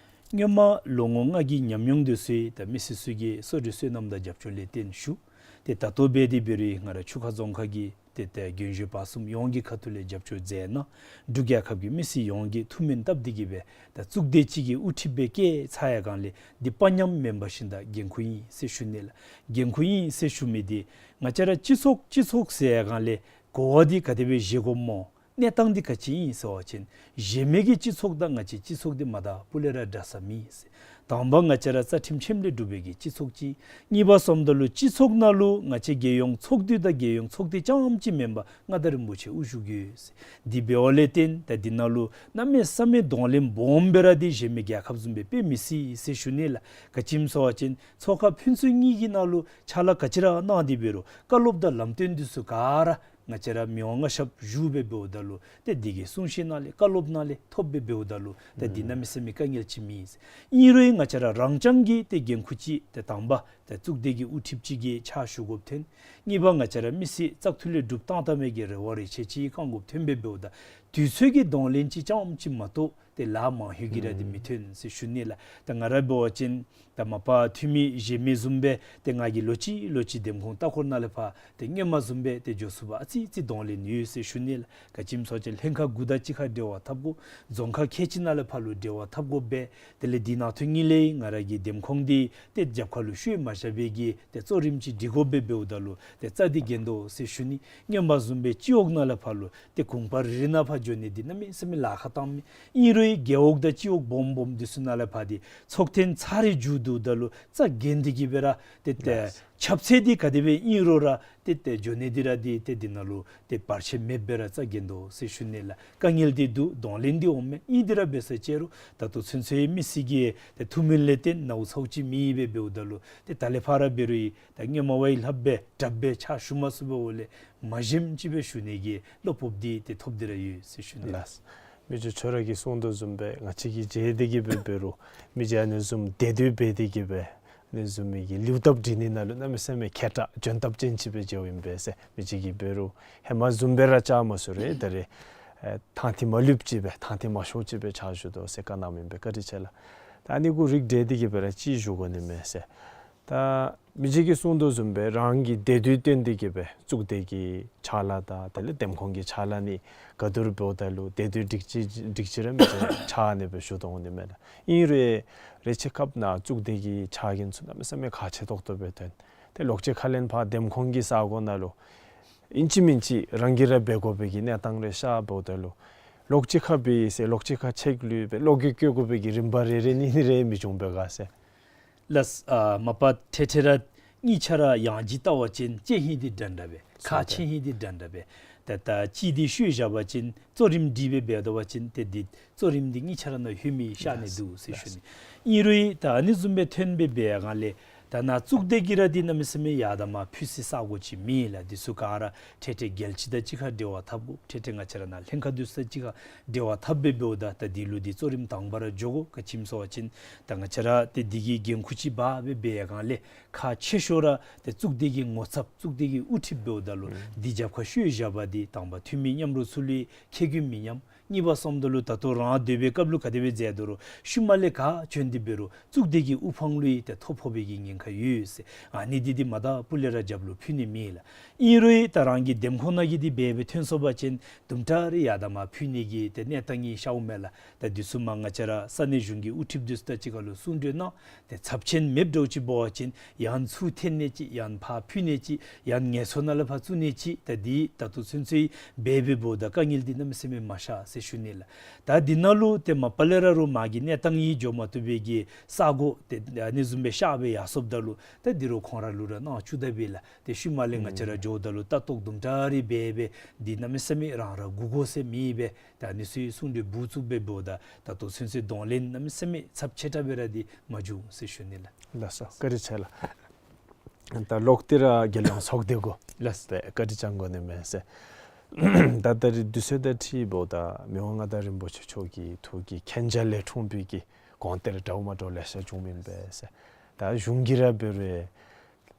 སྔོན་མ་ལོ་ངོ་ལྔ་གི་ཉམས་མྱོང་འདི་ཚུ་ད་མི་སེར་ཚུ་གི་བསོད་བདེ་བསོད་ནམས་དང་རྒྱབ་སྐྱོར་ལས་བརྟེན་ཞུ། ཏེ་ད་ལྟོ་འབད་དེ་འབད་རུང་ང་ར་ཆུ་ཁ་རྫོང་ཁག་གི་ཏེ་ཏེ་རྒན་གཞོན་བར་གསུམ་ཡོངས་ཀྱི་ཁ་ཐུག་ལས་རྒྱབ་སྐྱོར་མཛད་གནང་། འབྲུག་རྒྱལ་ཁབ་ཀྱི་མི་སེར་ཡོངས་ཀྱིས་ཐུགས་སྨོན་བཏབ་སྟེ་གིས་སྦེ་ད་གཙུག་སྡེ་ཅིག་གི་དབུ་ཁྲིདཔ་སྦེ་བཀལ་ཚར་ཡར་སྒང་ལས་འདི་དཔའ་ཉམས་མེན་པ་བཞིན་དུ་འགན་ཁུར་ཨིན་ཟེར་ཞུ་ནི་ལགས། འགན་ཁུར་ཨིན་ཟེར་ཞུ་མི་འདི་ང་བཅས་ར་སྤྱི་ཚོགས་སྤྱི་ཚོགས་ཟེར་ཡར་སྒང་ལས་གོ་བ་འདི་ག་དེ་སྦེ་བཞེས་དགོཔ་སྨོ། གནས་སྟངས་འདི་ག་ཅི་ཨིན་ཟེར་བ་ཅིན་གཞན་མི་གི་སྤྱི་ཚོགས་དང་ང་བཅས་སྤྱི་ཚོགས་འདི་མ་དང་པུ་ལས་ར་འདྲ་ས་མེད་ཟེར། དང་པ་ང་བཅས་ར་རྩ་ཁྲིམས་ཁྲིམས་ལས་གྲུབ་པའི་གི་སྤྱི་ཚོགས་ཅིག། གཉིས་པ་བསམ་ད་ལུ་སྤྱི་ཚོགས་ནང་ལུ་ང་བཅས་རྒྱལ་ཡོངས་ཚོགས་འདུ་དང་རྒྱལ་ཡོངས་ཚོགས་སྡེ་རྐྱངམ་ཅིག་མེན་པར་མངའ་བདག་རིན་པོ་ཆེ་དབུ་བཞུགས་ཡོད་ཟེར། འདི་འབདཝ་ལས་བརྟེན་ད་འདི་ནང་ལུ་གནམ་མེད་ས་མེད་གདོང་ལེན་སྦོམ་སྦེ་ར་འདི་གཞན་མི་རྒྱལ་ཁབ་བཟུམ་སྦེ་འབད་མི་སྲིད་ཟེར་ཞུ་ནི་ལགས། ག་ཅི་སྨོ་ཟེར་བ་ཅིན་ཚོགས་ཁང་ཕན་ཚུན་གཉིས་ཀྱི་ནང་ལུ་ཕྱག་ལཱ་ག་ཅི་ར་གནང་སྟེ་འབད་རུང་བཀའ་སློབ་དང་ལམ་སྟོན་འདི་ཚུ་ག་ར་ང་བཅས་ར་མི་དབང་མངའ་ཞབས་བཞུགས་སྦེ་འབདཝ་ད་ལུ་ཏེ་འདི་གི་གསུང་བཤད་ནང་ལས་བཀའ་སློབ་ནང་ལས་ཐོབ་སྦེ་འབདཝ་ད་ལུ་ཏེ་འདི་གནམ་མེད་ས་མེད་དཀའ་ངལ་ཅིག་མེད། ཨིན་རུང་ང་བཅས་ར་རང་རྐྱང་གི་ཏེ་འགན་ཁུར་ཅིག་ཏེ་དང་པ་ཏེ་གཙུག་སྡེ་གི་དབུ་ཁྲིདཔ་ཅིག་གི་ཕྱག་ཞུ་དགོཔ་ཐོན། གཉིས་པ་ང་བཅས་ར་མི་སེར་བཙག་འཐུ་ལས་གྲུབ་བཏང་བཏང་མི་གི་རེ་བ་རེ་ཆེ་ཅིག་བསྐང་དགོཔ་ཐོན་སྦེ་འབདཝ་ད་དུས་ཚོད་ཀྱི་གདོང་ལེན་ཅིག་རྐྱངམ་ཅིག་མ་གཏོགས་ཏེ་ལཱ་མང་ཤོས་ཀྱི་ར་འདི་མི་ཐོན་ཟེར་ཞུ་ནི་ལགས། ད་ང་ར་འབད་བ་ཅིན་ད་མ་པ་འཐུས་མི་གཞན་མི་བཟུམ་སྦེ་ཏེ་ང་གིས་ལོ་གཅིག་ལོ་གཅིག་འདེམས་ཁོངས་ལྟ་སྐོར་ནང་ལས་ཕར་ཏེ་སྔོན་མ་བཟུམ་སྦེ་ཏེ་འགྱོ་ཚུགས་པར་ཨ་ཙི་ཙི་གདོང་ལེན་ཡོད་ཟེར་ཞུ་ནི་ལགས། ག་ཅི་སྨོ་ཟེར་བ་ཅིན་ལྷན་ཁག་དགུ་དང་གཅིག་ཁར་འབྲེལ་བ་འཐབ་དགོ། རྫོང་ཁག་ཁལ་གཅིག་ནང་ལས་ཕར་ལུ་འབྲེལ་བ་འཐབ་དགོ་པས། དེ་ལས་འདི་ནང་དོན་གཉིས་ལས་ང་ར་གི་འདེམས་ཁོངས་འདི་ཏེ་རྒྱབ་ཁ་ལུ་ཤུལ་མ་བཞག་པའི་གི་ཏེ་གཙོ་རིམ་ཅིག་སྒྲིག་དགོ་པས། འབདཝ་ད་ལུ་ཏེ་རྩ་འདི་འགེངས་དོ་ཟེར་ཞུ་ནི། སྔོན་མ་བཟུམ་སྦེ་སྤྱི་འོག་ནང་ལས་ཕར་ལུ་ཏེ་གུང་པ་རེ་རེ་ནང་ཕར་འགྱོ་ནི་འདི་གནམ་མེད་ས་མེད་ལཱ་ཁག་བཏང་མི། ཨིན་རུང་རྒེད་འོག་དང་སྤྱི་འོག་སྦོམ་སྦོམ་འདི་ཚུ་ནང་ལས་ཕར་འདི་ཚོགས་ཐེངས་ཚར་རེ་མཇུག་བསྡུཝ་ད་ལུ་རྩ་འགེངས་ཏེ་གིས་སྦེ་ར་ཏེ་ཏེ་ལགས། ཁྱབ་ཚད་འདི་ག་དེ་སྦེ་ཨིན་རུང་ར་ཏེ་ཏེ་འགྱོ་ནི་འདི་ར་འདི་ཏེ་འདི་ནང་ལུ་ཏེ་བར་ཆད་མེདཔ་སྦེ་ར་རྩ་འགེངས་དོ་ཟེར་ཞུ་ནི་ལགས། དཀའ་ངལ་འདི་འདུག། གདོང་ལེན་འདི་འོང་མས། ཨིན་ཏེ་ར་འབད་ས་ཅིག་རུང་ད་ལྟོ་ཚུན་ཚོད་མི་སེར་གྱི་ཏེ་ཐུགས་སྨོན་ལས་བརྟེན་ནཝ་ཚཝ་ཅིག་མེད་པས། འབདཝ་ད་ལུ་ཏེ་ད་ལས་ཕར་ར་འབད་རུང་ད་སྔོན་མ་བ་ཡི་ལྷགཔ་སྦེ་དྲགཔ་སྦེ་ཕྱག་ཞུ་མ་ཚུགས་པས། འོ་ལས་མ་ཞནམ་ཅིག་སྦེ་ཞུ་ནི་གི་བློ་སྤོབས་འདི་ཏེ་ཐོབ་སྟེ་ར་ཡོད་ཟེར་ཞུ་ནི་ལགས། ལགས། མི་རྗེ་ཁྱོད་ར་གིས་གསུང་དོ་བཟུམ་སྦེ་ང་བཅས་ཀྱིས་མཇལ་ཏེ་གིས་སྦེ་འབད་རུང་མི་རྗེ་ཨ་ནི་བཟུམ་སྡེ་སྡོད་འབད་དེ་གིས་སྦེ་ཨ་ནི་བཟུམ་མའི་གི་ལེའུ་བརྡ་བྲིས་ནི་ནང་ལུ་གནམ་མེད་ས་མེད་མཁས་དྲགས་འཇོན་ཐངས་ཅན་ཅིག་སྦེ་མཇལཝ་ཨིན་པས་ཟེར། མི་རྗེ་གིས་འབད་རུང་ཧེ་མ་བཟུམ་སྦེ་ར་བཅར་མ་ཚུགས་རུང་ད་རེས་ཨེ་ཐང་ཐིག་མ་ལུསཔ་ཅིག་སྦེ་ཐང་ཐིག་མ་ཤོར་ཅིག་སྦེ་ཕྱག་ཞུ་དོ་ཟེར་བཀའ་གནངམ་ཨིན་པས། བཀའ་དྲིན་ཆེ་ལགས། ད་ཨ་ནི་གུ་རིགས་བསྒྲེས་ཏེ་གིས་སྦེ་ར་ཅིག་ཞུ་དགོ་ནི་མས་ཟེར། ད་མི་རྗེ་གིས་གསུང་དོ་བཟུམ་སྦེ་རང་གི་སྡེ་སྡོད་བཏོན་ཏེ་གིས་སྦེ་གཙུག་སྡེ་གི་ཕྱག་ལཱ་དང་དེ་ལས་འདེམས་ཁོངས་ཀྱི་ཕྱག་ལཱ་ནི་ག་དུར་འབདཝ་ད་ལུ་སྡེ་སྡོད་སྒྲིག་གཅིག་སྒྲིག་གཅིག་ར་མི་རྗེ་ཕྱག་ཨ་ནི་སྦེ་ཞུ་དོ་འོང་ནི་མས་ལགས། ཨིན་རུང་རེ་ཆེ་སྐབས་ནང་གཙུག་སྡེ་གི་ཕྱག་འགན་ཚུ་གནམ་མེད་ས་མེད་ཁག་ཆེ་ཏོག་ཏོ་སྦེ་ཐོན། ཏེ་ལོགས་ཅིག་ཁ་ལས་ཕར་འདེམས་ཁོངས་ཀྱི་ས་གོ་ནང་ལུ་ཨིན་ཅི་མིན་ཅི་རང་གིས་ར་འབད་དགོ་པའི་གི་གནས་སྟངས་རེ་ཤར་འབདཝ་ད་ལུ་ལོགས་ཅིག་ཁར་འབད་ཡི་ཟེར་ལོགས་ཅིག་ཁར་ཆེག་ལུས་སྦེ་བློ་འགྱོད་བསྐྱེད་དགོ་པའི་གི་རིམ་པ་རེ་རེ་གཉིས་གཉིས་རེ་མི་འབྱུང་པས་ག་ཟེར། ལགས། ཨ་མ་པ་ཐེ་ཐེ་ར་གཉིས་ཆ་ར་ཡང་ཅིན་བལྟ་བ་ཅིན་ལྕེ་ཧིང་འདི་འདྲན་འདྲ་སྦེ་ཁག་ཆེ་ཧིང་འདི་འདྲན་འདྲ་སྦེ། ད་ད་ཅིག་འདི་ཤུལ་བཞག་པ་ཅིན་གཙོ་རིམ་སྒྲིག་སྦེ་འབད་ད་པ་ཅིན་ཏེ་འདི་གཙོ་རིམ་འདི་གཉིས་ཆ་ར་ནང་ལྷོད་མི་ཤར་ནི་འདུག་ཟེར་ཞུ་ནི། ཨིན་རུང་ད་ཨ་ནི་བཟུམ་སྦེ་ཐོན་སྦེ་འབད་ཡར་སྒང་ལས་ད་ནཱ་གཙུག་སྡེ་གིས་ར་འདི་གནམ་མེད་ས་མེད་ཡར་དང་མར་ཕུལ་སའི་ས་གོ་ཅིག་མེད་ལགས། འདི་ཚུ་ག་ར་ཐེ་ཐེ་རྒྱལ་སྤྱི་དང་གཅིག་ཁར་འབྲེལ་བ་འཐབ་དགོ། ཐེ་ཐེ་ང་བཅས་ར་ནཱ་ལྷན་ཁག་འདི་ཚུ་དང་གཅིག་ཁར་འབྲེལ་བ་འཐབ་སྦེ་འབདཝ་ད་ད་འདི་ལུ་འདི་གཙོ་རིམ་དང་པ་ར་འགྱོ་དགོ། ག་ཅི་སྨོ་ཟེར་བ་ཅིན་ད་ང་བཅས་ར་ཏེ་འདི་གི་འགན་ཁུར་ཅིག་འབག་སྦེ་འབད་ཡར་སྒང་ལས་ཁག་ཆེ་ཤོས་ར་ཏེ་གཙུག་སྡེ་གི་ངོ་ཚབ་གཙུག་སྡེ་གི་དབུ་ཁྲིདཔ་འབདཝ་ད་ལུ་ཨུམ་འདི་རྒྱབ་ཁར་ཤུལ་བཞག་པ་འདི་དང་པ་འཐུས་མི་མཉམ་རོགས་ཚུ་ལུ་ཁེ་གྱོང་མི་ཉམས། གཉིས་པ་བསམ་ད་ལུ་ད་ལྟོ་རང་སྡོད་པའི་སྐབས་ལུ་ག་དེ་སྦེ་མཛད་དོ་རུང་ཤུལ་མ་ལས་ག་བྱོན་ཏེ་འབད་རུང་གཙུག་སྡེ་གི་དབུ་འཕང་ལུ་ཡང་ཏེ་ཐོ་ཕོག་པའི་གི་ཉེན་ཁ་ཡོད་ཟེར། ཨ་ནི་འདི་འདི་མ་དང་པུ་ལས་ར་རྒྱབ་ལུ་ཕུལ་ནི་མེད་ལགས། ཨིན་རུང་ད་རང་གི་འདེམས་ཁོངས་ནང་གི་འདི་འབད་སྦེ་ཐོན་སོང་པ་ཅིན་དུམ་གྲ་རེ་ཡར་དང་མར་ཕུལ་ནི་གི་ཏེ་གནས་སྟངས་ཨིན་ཤརཝ་མས་ལགས། ད་འདི་ཚུ་མར་ང་བཅས་ར་ས་གནས་གཞུང་གི་དབུ་ཁྲིདཔ་འདི་ཚུ་དང་གཅིག་ཁར་ལུ་གསུང་གྲོས་གནང་། ཏེ་ཚབས་ཆེན་མེདཔ་འདྲཝ་ཅིག་འབད་བ་ཅིན་ཡང་ཚུར་འཐེན་ནི་ཅིག་ཡང་ཕར་ཕུལ་ནི་ཅིག་ཡང་ངལ་འཚོ་ནང་ལས་ཕར་བཙུགས་ནི་ཅིག། ད་འདི་ད་ལྟོ་ཚུན་ཚོད་འབད་འབད་འབདཝ་ད་དཀའ་ངལ་འདི་གནམ་མེད་ས་མེད་མ་ཤར་ཟེར་ཞུ་ནི་ལགས། ད་འདི་ནང་ལུ་ཏེ་མ་པ་ལས་ར་རུང་མ་གི་གནས་སྟངས་ཨིན་འགྱོ་མ་བཏུབ་པའི་གི་ས་གོ་ཏེ་ཨ་ནི་བཟུམ་སྦེ་ཤར་སྦེ་ཡར་སོངམ་ད་ལུ་ད་འདི་རུང་ཁོང་ར་ལུ་ར་གནང་བཅུག་ད་པས་ལགས། ཏེ་ཤུལ་མ་ལས་ང་བཅས་ར་འགྱོཝ་ད་ལུ་ལྟ་རྟོག་དུམ་གྲ་རེ་འབད་སྦེ་འདི་གནམ་མེད་ས་མེད་རང་ར་སྒུག་དགོ་ཟེར་མེད་པས། ད་ཨ་ནི་ཚུ་གསུང་གྲོས་འབད་བཅུག་སྦེ་འབདཝ་ད་ད་ལྟོ་ཚུན་ཚོད་གདོང་ལེན་གནམ་མེད་ས་མེད་ཚབས་ཆེ་དྲགས་སྦེ་ར་འདི་མ་བྱུང་ཟེར་ཞུ་ནི་ལགས། ལགས་སོ། བཀའ་དྲིན་ཆེ་ལགས། ད་ལོག་སྟེ་ར་རྒྱལ་ཡོངས་ཚོགས་སྡེ་གུ་ལགས་སོ། བཀའ་དྲིན་བསྐྱང་དགོ་ནི་མས་ཟེར། ད་ད་རིས་དུས་ཚོད་དང་འཁྲིལཝ་ད་མི་དབང་མངའ་བདག་རིན་པོ་ཆེ་མཆོག་གི་ཐུགས་ཀྱི་མཁྱེན་རྒྱ་ལས་འཁྲུངས་པའི་གི་དགོངས་གཏེར་འདྲཝ་མ་འདྲཝ་ལེ་ཤ་བྱུངམ་ཨིན་པས་ཟེར། ད་གཞུང་གིས་ར་འབད་རུང་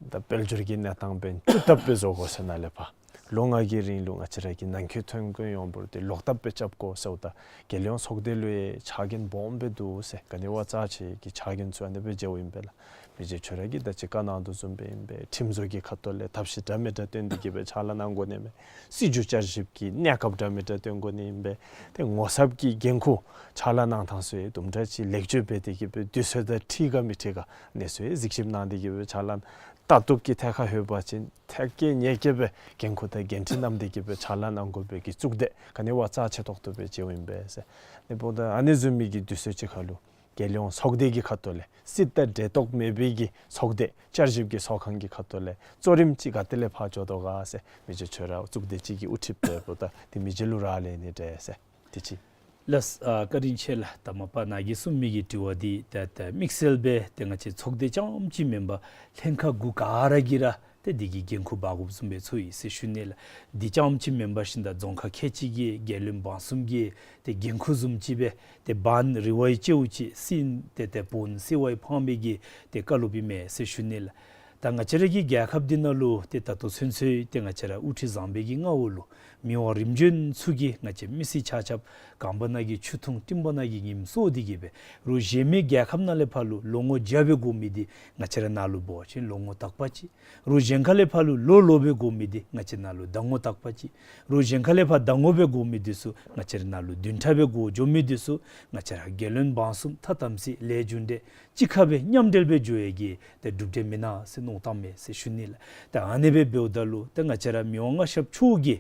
ད་དཔལ་འབྱོར་གྱི་གནས་སྟངས་འབད་བཅུག་ཐབས་འབད་བཟོ་དགོ་ཟེར་ནཱ་ལས་ཕར་ལོ་ལྔ་གི་རིང་ལུ་ང་བཅས་ར་གི་ནང་འཁོད་ཐོན་ཁུངས་ཡོངས་འབོར་འདི་ལོག་ཐབས་འབད་རྐྱབ་དགོ་ཟེརཝ་ད་རྒྱལ་ཡོངས་ཚོགས་སྡེ་ལུ་ཡང་ཕྱག་འགན་སྦོམ་སྦེ་འདུག་ཟེར། ག་ནི་བ་རྩ་ཆེ་གི་ཕྱག་འགན་ཚུ་ཨ་ནི་སྦེ་མཇལཝ་ཨིན་པས་ལགས། མི་རྗེ་ཁྱོད་ར་གིས་ད་ཅི་བཀའ་གནང་དོ་བཟུམ་སྦེ་ཨིན་པས། ཁྲིམས་བཟོ་གི་ཁ་ཐུག་ལས་ཐབས་ཤེས་འདྲ་མི་འདྲ་བཏོན་ཏེ་གིས་སྦེ་ཕྱག་ལཱ་གནང་དགོ་ནི་མས། སྲིད་བྱུས་བསྐྱར་ཞིབ་ཀྱི་གནས་སྐབས་འདྲ་མི་འདྲ་བཏོན་དགོ་ནི་ཨིན་པས། ཏེ་ངོ་ཚབ་ཀྱི་འགན་ཁུར་ཕྱག་ལཱ་གནང་ཐངས་ཚུ་ཡང་དུམ་གྲ་ཅིག་ལེགས་བཅོས་འབད་དེ་གིས་སྦེ་དུས་ཚོད་དང་འཁྲིལ་ག་མི་འཁྲིལ་ག་ཨ་ནི་ཚུ་ཡང་གཟིགས་ཞིབ་གནང་སྟེ་གིས་སྦེ་ཕྱག་ལཱ་ལྟ་རྟོག་གི་ཐད་ཁར་ལྷོད་པ་ཅིན་ཐད་ཀར་ཉེ་ཀེ་སྦེ་འགན་ཁུར་དང་འགན་འཁྲི་བསྣམས་ཏེ་གིས་སྦེ་ཕྱག་ལཱ་གནང་དགོ་པའི་གི་གཙུག་སྡེ་ག་ནི་བ་རྩ་ཆེ་ཏོག་ཏོ་སྦེ་མཇལཝ་ཨིན་པས་ཟེར། ཨ་ནི་འབདཝ་ད་ཨ་ནི་བཟུམ་མའི་གི་དུས་ཚོད་ཅིག་ཁར་ལུ་རྒྱལ་ཡོངས་ཚོགས་སྡེ་གི་ཁ་ཐུག་ལས་སྲིད་དང་འབྲེལ་གཏོགས་མེད་པའི་གི་ཚོགས་སྡེ་བསྐྱར་ཞིབ་ཀྱི་ཚོགས་ཁང་གི་ཁ་ཐུག་ལས་གཙོ་རིམ་ཅིག་ག་ཏེ་ལས་ཕར་འགྱོ་དོ་ག་ཟེར་མི་རྗེ་ཁྱོད་ར་གཙུག་སྡེ་ཅིག་གི་དབུ་ཁྲིདཔ་འབདཝ་ད་དེ་མི་རྗེ་ལུ་རག་ལས་ནི་འདྲས་ཟེར། དེ་ཅིག། ལགས། ཨ་བཀའ་དྲིན་ཆེ་ལགས། ད་མ་པ་ནཱ་གིས་གསུངས་མི་གི་དྲི་བ་འདི་ད་ད་དམིགས་བསལ་སྦེ་ཏེ་ང་བཅས་ཚོགས་སྡེ་རྐྱངམ་ཅིག་མེན་པར་ལྷན་ཁག་གུ་ག་ར་གིས་ར་ཏེ་འདི་གི་འགན་ཁུར་འབག་དགོཔ་བཟུམ་སྦེ་ཚོར་ཡི་ཟེར་ཞུ་ནི་ལགས། འདི་རྐྱངམ་ཅིག་མེན་པར་ཞིནམ་ད་རྫོང་ཁག་ཁལ་གཅིག་གི་རྒྱལ་བློན་འབངས་གསུམ་གྱི་ཏེ་འགན་ཁུར་བཟུམ་ཅིག་སྦེ་ཏེ་འབངས་རི་བོའི་ལྕེཝ་ཅིག་སྲིད་ཏེ་ཏེ་བོན་སེ་བའི་ཕང་པའི་གི་ཏེ་བཀའ་སློབ་ཨིན་མས་ཟེར་ཞུ་ནི་ལགས། ད་ང་བཅས་ར་གི་རྒྱལ་ཁབ་འདི་ནང་ལུ་ཏེ་ད་ལྟོ་ཚུན་ཚོད་ཏེ་ང་བཅས་ར་དབུ་ཁྲིད་བཟང་པོའི་གི་མངའ་འོག་ལུ་མི་དབང་རིམ་བྱོན་ཚུ་གིས་ང་བཅས་མི་སེར་ཆ་ཁྱབ་གངས་པ་ནང་གི་ཆུ་འཐུང་སྤྲིན་པ་ནང་གི་ཉིམ་སྲོ་སྟེ་གིས་སྦེ་རོགས་གཞན་མི་རྒྱལ་ཁབ་ནང་ལས་ཕར་ལུ་ལོ་ངོ་བརྒྱ་སྦེ་འགོར་མི་འདི་ང་བཅས་ར་ནཱ་ལུ་འབད་བ་ཅིན་ལོ་ངོ་དག་པ་ཅིག། རོགས་གཞན་ཁ་ལས་ཕར་ལུ་ལོ་ལོ་སྦེ་འགོར་མི་འདི་ང་བཅས་ནཱ་ལུ་ཟླ་ངོ་དག་པ་ཅིག། རོགས་གཞན་ཁ་ལས་ཕར་ཟླ་ངོ་སྦེ་འགོར་མི་འདི་ཚུ་ང་བཅས་ར་ནཱ་ལུ་བདུན་ཕྲག་སྦེ་འགོར་འགྱོ་མི་འདི་ཚུ་ང་བཅས་ར་རྒྱལ་བློན་འབངས་གསུམ་ཐ་དམ་ཚིག་ལས་རྒྱུ་འབྲས་གཅིག་ཁར་སྦེ་མཉམ་འབྲེལ་སྦེ་འགྱོ་ཡི་གི་ཏེ་གྲུབ་འབྲས་མེན་ན་ཟེར་མནོ་བསམ་མས་ཟེར་ཞུ་ནི་ལགས། ཏེ་ཨ་ནི་སྦེ་འབདཝ་ད་ལུ་ཏེ་ང་བཅས་ར་མི་དབང་མངའ་ཞབས་མཆོག་གིས་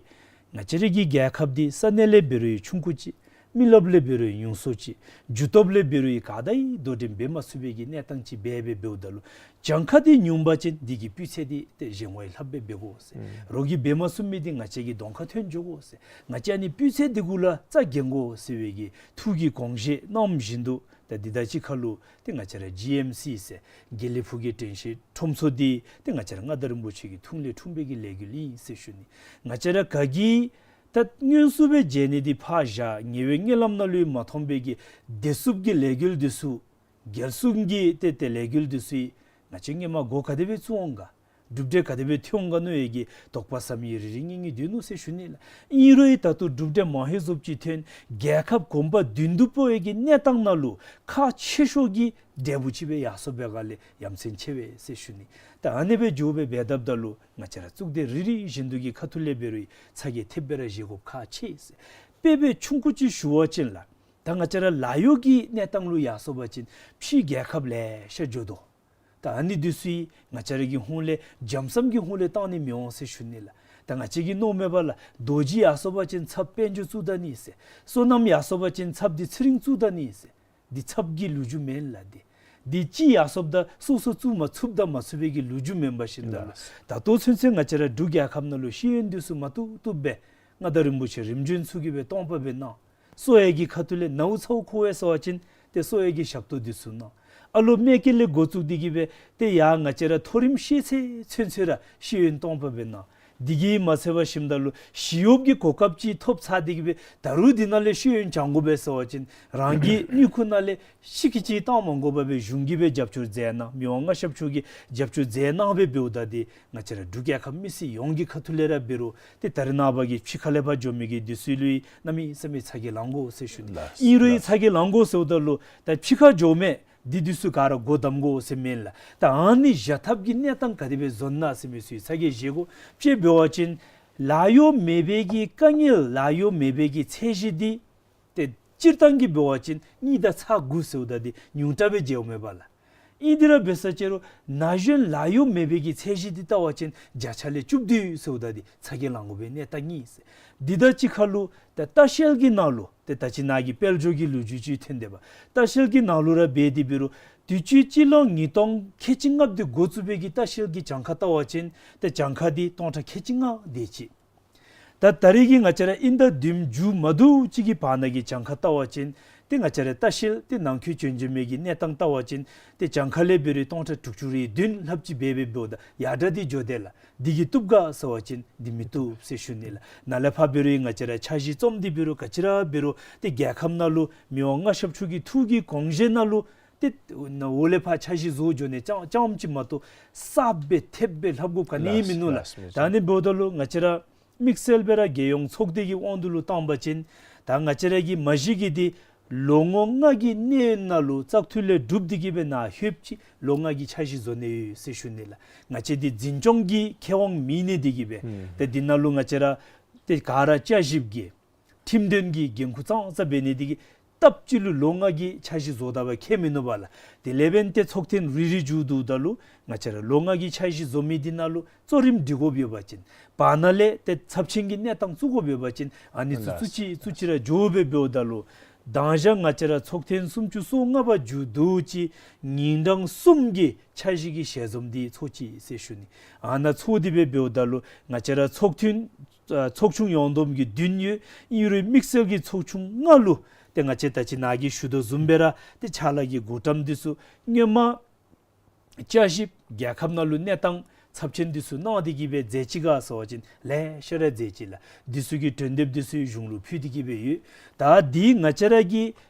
ང་བཅས་ར་གི་རྒྱལ་ཁབ་འདི་ས་གནས་ལས་འབད་རུང་ཆུང་ཀུ་ཅིག། མི་རློབས་ལས་འབད་རུང་ཉུང་སུ་ཅིག། རྒྱུ་སྟོབས་ལས་འབད་རུང་ག་དང་དོ་འགྲན་འབད་མ་ཚུགས་པའི་གི་གནས་སྟངས་ཅིག་སྦེ་སྦེ་འབདཝ་ད་ལུ་གྱངས་ཁ་འདི་ཉུང་པ་ཅིན་འདི་གི་སྤུས་ཚད་འདི་ཏེ་གཞན་བ་ལྷགཔ་སྦེ་འབད་དགོ་ཟེར། ཨུམ། རོགས་ཀྱིས་འབད་མ་ཚུགས་མི་འདི་ང་བཅས་ཀྱི་གདོང་ཁར་ཐོན་འགྱོ་དགོ་ཟེར། ང་བཅས་ཨ་ནི་སྤུས་ཚད་འདི་གུ་ལུ་རྩ་འགེངས་དགོ་ཟེར་བའི་གི་ཐུགས་ཀྱི་དགོངས་བཞེད་གནངམ་བཞིན་དུ་ད་འདི་དང་གཅིག་ཁར་ལུ་ཏེ་ང་བཅས་ར་ཇི་ཨེམ་སི་ཟེར་དགེ་ལེགས་ཕུག་གི་དྲན་ཤེས་ཁྲོམ་ཚོགས་འདི་ཏེ་ང་བཅས་ར་མངའ་བདག་རིན་པོ་ཆེ་གི་ཐུགས་ལས་འཁྲུངས་པའི་གི་ལས་འགུལ་ཨིན་ཟེར་ཞུ་ནི། ང་བཅས་ར་ག་གིས་ད་སྔོན་སུ་སྦེ་མཇལ་ནི་འདི་ཕར་བཞག། ཉེ་བའི་སྔོན་ལམ་ནང་ལུ་མ་མཐོང་པའི་གི་བདེ་སྲུངཔ་གི་ལས་འགུལ་འདི་ཚུ་རྒྱལ་སྲུང་གི་ཏེ་ཏེ་ལས་འགུལ་འདི་ཚུ་ང་བཅས་སྔོན་མ་འགོ་ག་དེ་སྦེ་བཙུགས་འོང་ག། གྲུབ་འབྲས་ག་དེ་སྦེ་ཐོན་འོང་ག་མནོ་བའི་གི་དོགས་པ་ཟ་མི་རེ་རེ་གཉིས་གཉིས་འདུག་ནུག་ཟེར་ཞུ་ནི་ལགས། ཨིན་རུང་ད་ལྟོ་གྲུབ་འབྲས་མང་ཧེང་སུ་ཅིག་ཐོན། རྒྱལ་ཁབ་གོང་འཕེལ་མདུན་དུ་སྤོ་བའི་གི་གནས་སྟངས་ནང་ལུ་ཁག་ཆེ་ཤོས་ཀྱི་འབྲས་བུ་ཅིག་སྦེ་ཡར་སོང་པའི་སྒང་ལས་ཡ་མཚན་ཆེ་བས་ཟེར་ཞུ་ནི། ད་ཨ་ནི་སྦེ་འགྱོ་སྦེ་འབད་འཐབ་ད་ལུ་ང་བཅས་ར་གཙུག་སྡེ་རེ་རེ་བཞིན་དུ་གི་ཁ་ཐུག་ལས་འབད་རུང་ཚ་གྱང་ཐེབས་སྦེ་ར་བཞེས་དགོཔ་ཁག་ཆེ་ཟེར། དཔེ་སྦེ་ཆུང་ཀུ་ཅིག་ཞུ་བ་ཅིན་ལགས། ད་ང་བཅས་ར་ལཱ་གཡོག་གི་གནས་སྟངས་ལུ་ཡར་སོང་པ་ཅིན་ཕྱིའི་རྒྱལ་ཁབ་ལེ་ཤ་འགྱོ་དོ། ད་ཨ་ནི་འདི་ཚུ་ང་བཅས་ར་གི་ཧོངས་ལས་རྒྱམ་ཚམ་གྱི་ཧོངས་ལས་བཏང་ནི་མི་འོང་ཟེར་ཞུ་ནི་ལགས། ད་ང་བཅས་ཀྱིས་མནོཝ་མས་པ་ལགས། རྡོ་རྗེ་ཡར་སོང་པ་ཅིན་ཚབ་དཔལ་འབྱོར་བཙུགས་ད་ནི་ཟེར། སོ་ནམ་ཡར་སོང་པ་ཅིན་ཚབ་འདི་ཚེ་རིང་བཙུགས་ད་ནི་ཟེར། འདི་ཚབ་ཀྱི་ལོ་རྒྱུས་མེན་ལགས། འདི་འདི་ཅིག་ཡར་སོངམ་ད་སོ་སོ་བཙུགས་མ་ཚུགསཔ་དང་མ་ཚུགས་པའི་གི་ལོ་རྒྱུས་མེན་པར་ཞིནམ་ད་ལུ། ལགས། ད་ལྟོ་ཚུན་ཚོད་ང་བཅས་ར་འབྲུག་རྒྱལ་ཁབ་ནང་ལུ་ཤེས་ཡོན་འདི་ཚུ་མ་བཏུབ་བཏུབ་སྦེ་མངའ་བདག་རིན་པོ་ཆེ་རིམ་བྱོན་ཚུ་གིས་སྦེ་སྟོང་པ་སྦེ་གནང་། གསོ་བའི་གི་ཁ་ཐུག་ལས་ནཝ་ཚཝ་མཁོ་བས་ཟེར་བ་ཅིན་ཏེ་གསོ་བའི་གི་ཞབས་ཏོག་འདི་ཚུ་གནང་། ཨ་ལོ་མེ་ཀེ་ལས་འགོ་བཙུགས་ཏེ་གིས་སྦེ་ཏེ་ཡར་ང་བཅས་ར་མཐོ་རིམ་ཤེས་ཚད་ཚུན་ཚོད་ར་ཤེས་ཡོན་སྟོང་པ་སྦེ་གནང་། འདི་གིས་མ་ཚད་པར་ཞིནམ་ད་ལུ་ཞི་གཡོགཔ་གི་གོ་སྐབས་ཅིག་ཐོབ་ཚར་ཏེ་གིས་སྦེ་ད་རུང་འདི་ནང་ལས་ཤེས་ཡོན་སྦྱང་དགོ་པས་ཟེར་བ་ཅིན་རང་གི་དངུལ་ཁུག་ནང་ལས་ཤིག་གི་ཅིག་བཏང་མ་དགོ་པར་སྦེ་གཞུང་གིས་སྦེ་རྒྱབ་སྐྱོར་མཛད་གནང་། མི་དབང་མངའ་ཞབས་མཆོག་གིས་རྒྱབ་སྐྱོར་མཛད་གནང་སྦེ་འབདཝ་ད་འདི་ང་བཅས་ར་འབྲུག་རྒྱལ་ཁབ་མི་སེར་ཡོངས་ཀྱི་ཁ་ཐུག་ལས་ར་འབད་རུང་ཏེ་ད་རེས་ནངས་པ་གི་ཕྱི་ཁ་ལས་ཕར་འགྱོ་མི་གི་འདི་ཚུ་ལུ་གནམ་མེད་ས་མེད་ཚ་གྱང་ལང་དགོ་ཟེར་ཞུ་ནི། ལགས། ཨིན་རུང་ལགས། ཚ་གྱང་ལང་དགོ་ཟེརཝ་ད་ལུ་ད་ཕྱི་ཁར་འགྱོ་མི་འདི་འདི་ཚུ་ག་ར་སྒོ་བསྡམ་དགོ་ཟེར་མེན་ལགས། ད་ཨ་ནི་བཞག་ཐབས་ཀྱི་གནས་སྟངས་ག་དེ་སྦེ་བཟོ་ན་ཟེར་མི་ཚུ་ཚ་གྱང་བཞེས་དགོ། དཔྱེ་འབད་བ་ཅིན་ལཱ་གཡོག་མེད་པའི་གི་དཀའ་ངལ་ལཱ་གཡོག་མེད་པའི་གི་ཚད་གཞི་འདི་ཏེ་སྤྱིར་བཏང་གི་འབད་བ་ཅིན་གཉིས་དང་ཚག་དགུ་ཟེརཝ་ད་འདི་ཉུང་དྲགས་སྦེ་མཇལཝ་མས་པ་ལགས། ཨིན་དེ་ར་འབད་ས་ཅིག་རུང་ན་གཞོན་ལཱ་གཡོག་མེད་པའི་གི་ཚད་གཞི་འདི་བལྟ་བ་ཅིན་བརྒྱ་ཆ་ལས་བཅུ་བདུན་ཟེརཝ་ད་འདི་ཚ་གྱང་ལང་དགོ་པའི་གནས་སྟངས་ཨིན་ཟེར། འདི་དང་གཅིག་ཁར་ལུ་ཏེ་ལྟ་བཤལ་གྱི་ནང་ལུ་ཏེ་ད་ཅི་ནཱ་གི་དཔལ་འབྱོར་གྱི་ལོ་རྒྱུས་ཅིག་ཐོན་དེས་པ། ལྟ་བཤལ་གྱི་ནང་ལུ་ར་འབད་དེ་འབད་རུང་དུས་ཅི་སྤྱི་ལོ་ཉིས་སྟོང་ཁལ་གཅིག་ལྔ་བཅུ་འགོ་བཙུགས་པའི་གི་ལྟ་བཤལ་གྱི་གྱངས་ཁ་བལྟ་བ་ཅིན་ཏེ་གྱངས་ཁ་འདི་སྟོང་ཕྲག་ཁལ་གཅིག་ལྔ་དེ་ཅིག། ད་ད་རེས་ཀྱི་ང་བཅས་ར་དབྱིན་ཟླ་བདུན་མཇུག་མ་བསྡུ་ཅིག་གི་བར་ན་གི་གྱངས་ཁ་བལྟ་བ་ཅིན་ ཏེ་ང་བཅས་ར་ལྟ་བཤལ་ཏེ་ནང་འཁོད་བྱོན་བྱོན་མི་གི་གནས་སྟངས་བལྟ་བ་ཅིན་ཏེ་གྱངས་ཁ་ལས་འབད་རུང་སྟོང་ཕྲག་དྲུག་ཅུ་རེ་བདུན་ལྷགཔ་ཅིག་འབད་འབདཝ་ད་ཡར་དྲགས་ཏེ་འགྱོ་དེས་ལགས། འདི་གིས་བཏུབ་ག་ཟེར་བ་ཅིན་འདི་མི་བཏུབ་ཟེར་ཞུ་ནི་ལགས། ནཱ་ལས་ཕར་འབད་རུང་ང་བཅས་ར་འཆར་གཞི་རྩོམ་སྟེ་འབད་རུང་ག་ཅི་ར་འབད་རུང་ཏེ་རྒྱལ་ཁབ་ནང་ལུ་མི་དབང་མངའ་ཞབས་མཆོག་གི་ཐུགས་ཀྱི་དགོངས་བཞེད་ནང་ལུ་ཏེ་འོག་ལས་ཕར་འཆར་གཞི་བཟོ་འགྱོ་ནི་རྐྱངམ་རྐྱངམ་ཅིག་མ་གཏོགས་གསརཔ་སྦེ་ཐེབས་སྦེ་ལྷབ་དགོཔ་ག་ནི་ཡང་མིན་ནུག་ལགས། ལགས་སོ། ད་ཨ་ནི་འབདཝ་ད་ལུ་ང་བཅས་ར་དམིགས་བསལ་སྦེ་ར་རྒྱལ་ཡོངས་ཚོགས་སྡེ་གི་དབང་དུ་ལུ་བཏང་བ་ཅིན་ད་ང་བཅས་ར་གི་མ་གཞི་གི་འདི་ལོ་ངོ་ལྔ་གི་གནས་ཡུན་ནང་ལུ་བཙག་འཐུ་ལས་གྲུབ་སྟེ་གིས་སྦེ་ནཱ་ལྷོདཔ་ཅིག་ལོ་ལྔ་གི་འཆར་གཞི་བཟོ་ནི་ཡོད་ཟེར་ཞུ་ནི་ལགས། ང་བཅས་འདི་འཛིན་སྐྱོང་གི་ཁེ་དབང་མེད་ནི་དེ་གིས་སྦེ་ཨུམ་ད་འདི་ནང་ལུ་ང་བཅས་ར་ཏེ་ག་ར་བསྐྱར་ཞིབ་ཀྱི་ཁྲིམས་དོན་གྱི་འགན་ཁུར་ཙང་ཙ་འབད་ནི་དེ་གིས་སྟབས་གཅིག་ལུ་ལོ་ལྔ་གི་འཆར་གཞི་བཟོ་ད་བ་ཁྱད་མིན་ནུག་པ་ལགས། དེ་ལས་འབདན་ཏེ་ཚོགས་ཐེངས་རེ་རེ་མཇུག་བསྡུཝ་ད་ལུ་ང་བཅས་ར་ལོ་ལྔ་གི་འཆར་གཞི་བཟོ་མི་འདི་ནང་ལུ་གཙོ་རིམ་སྒྲིག་དགོཔ་ཡོད་པ་ཅིན་བར་ན་ལས་ཏེ་ཚབས་ཆེན་གྱི་གནས་སྟངས་བཙུགས་དགོཔ་ཡོད་པ་ཅིན་ཨ་ནི་ཚུ་ལགས། བཙུགས་ཅི་བཙུགས་ཅི་ར་འགྱོ་སྦེ་འབདཝ་ད་ལུ་མདང་ཞག་ང་བཅས་ར་ཚོགས་ཐེངས་སུམ་ཅུ་སོ་ལྔ་པ་མཇུག་བསྡུ་ཅི་ཉིན་གྲངས་གསུམ་གྱི་འཆར་གཞི་གི་ཞལ་འཛོམས་འདི་ཚོགས་ཅི་ཟེར་ཞུ་ནི། ཨ་ནཱ་ཚོགས་ཏེ་སྦེ་འབདཝ་ད་ལུ་ང་བཅས་ར་ཚོགས་ཐེངས་ཨ་ཚོགས་ཆུང་ཡོངས་བསྡོམས་ཀྱི་བདུན་ཡོད། ཨིན་རུང་དམིགས་བསལ་གྱི་ཚོགས་ཆུང་ལྔ་ལུ་ཏེ་ང་བཅས་ད་ཅི་ནཱ་གིས་ཞུ་དོ་བཟུམ་སྦེ་ར་ཏེ་ཕྱག་ལཱ་གི་འགོ་འདྲེན་འདི་ཚུ་སྔོན་མ་བསྐྱར་ཞིབ་རྒྱལ་ཁབ་ནང་ལུ་གནས་སྟངས་ཚབས་ཆེན་འདི་ཚུ་གནང་སྟེ་གིས་སྦེ་མཛད་ཅི་ག་ཟེར་བ་ཅིན་ལེ་ཤ་ར་མཛད་ཅི་ལགས། འདི་ཚུ་གི་གྲོས་འདེབས་འདི་ཚུ་གཞུང་ལུ་ཕུལ་ཏེ་གིས་སྦེ་ཡོད། ད་འདི་ང་བཅས་ར་གི་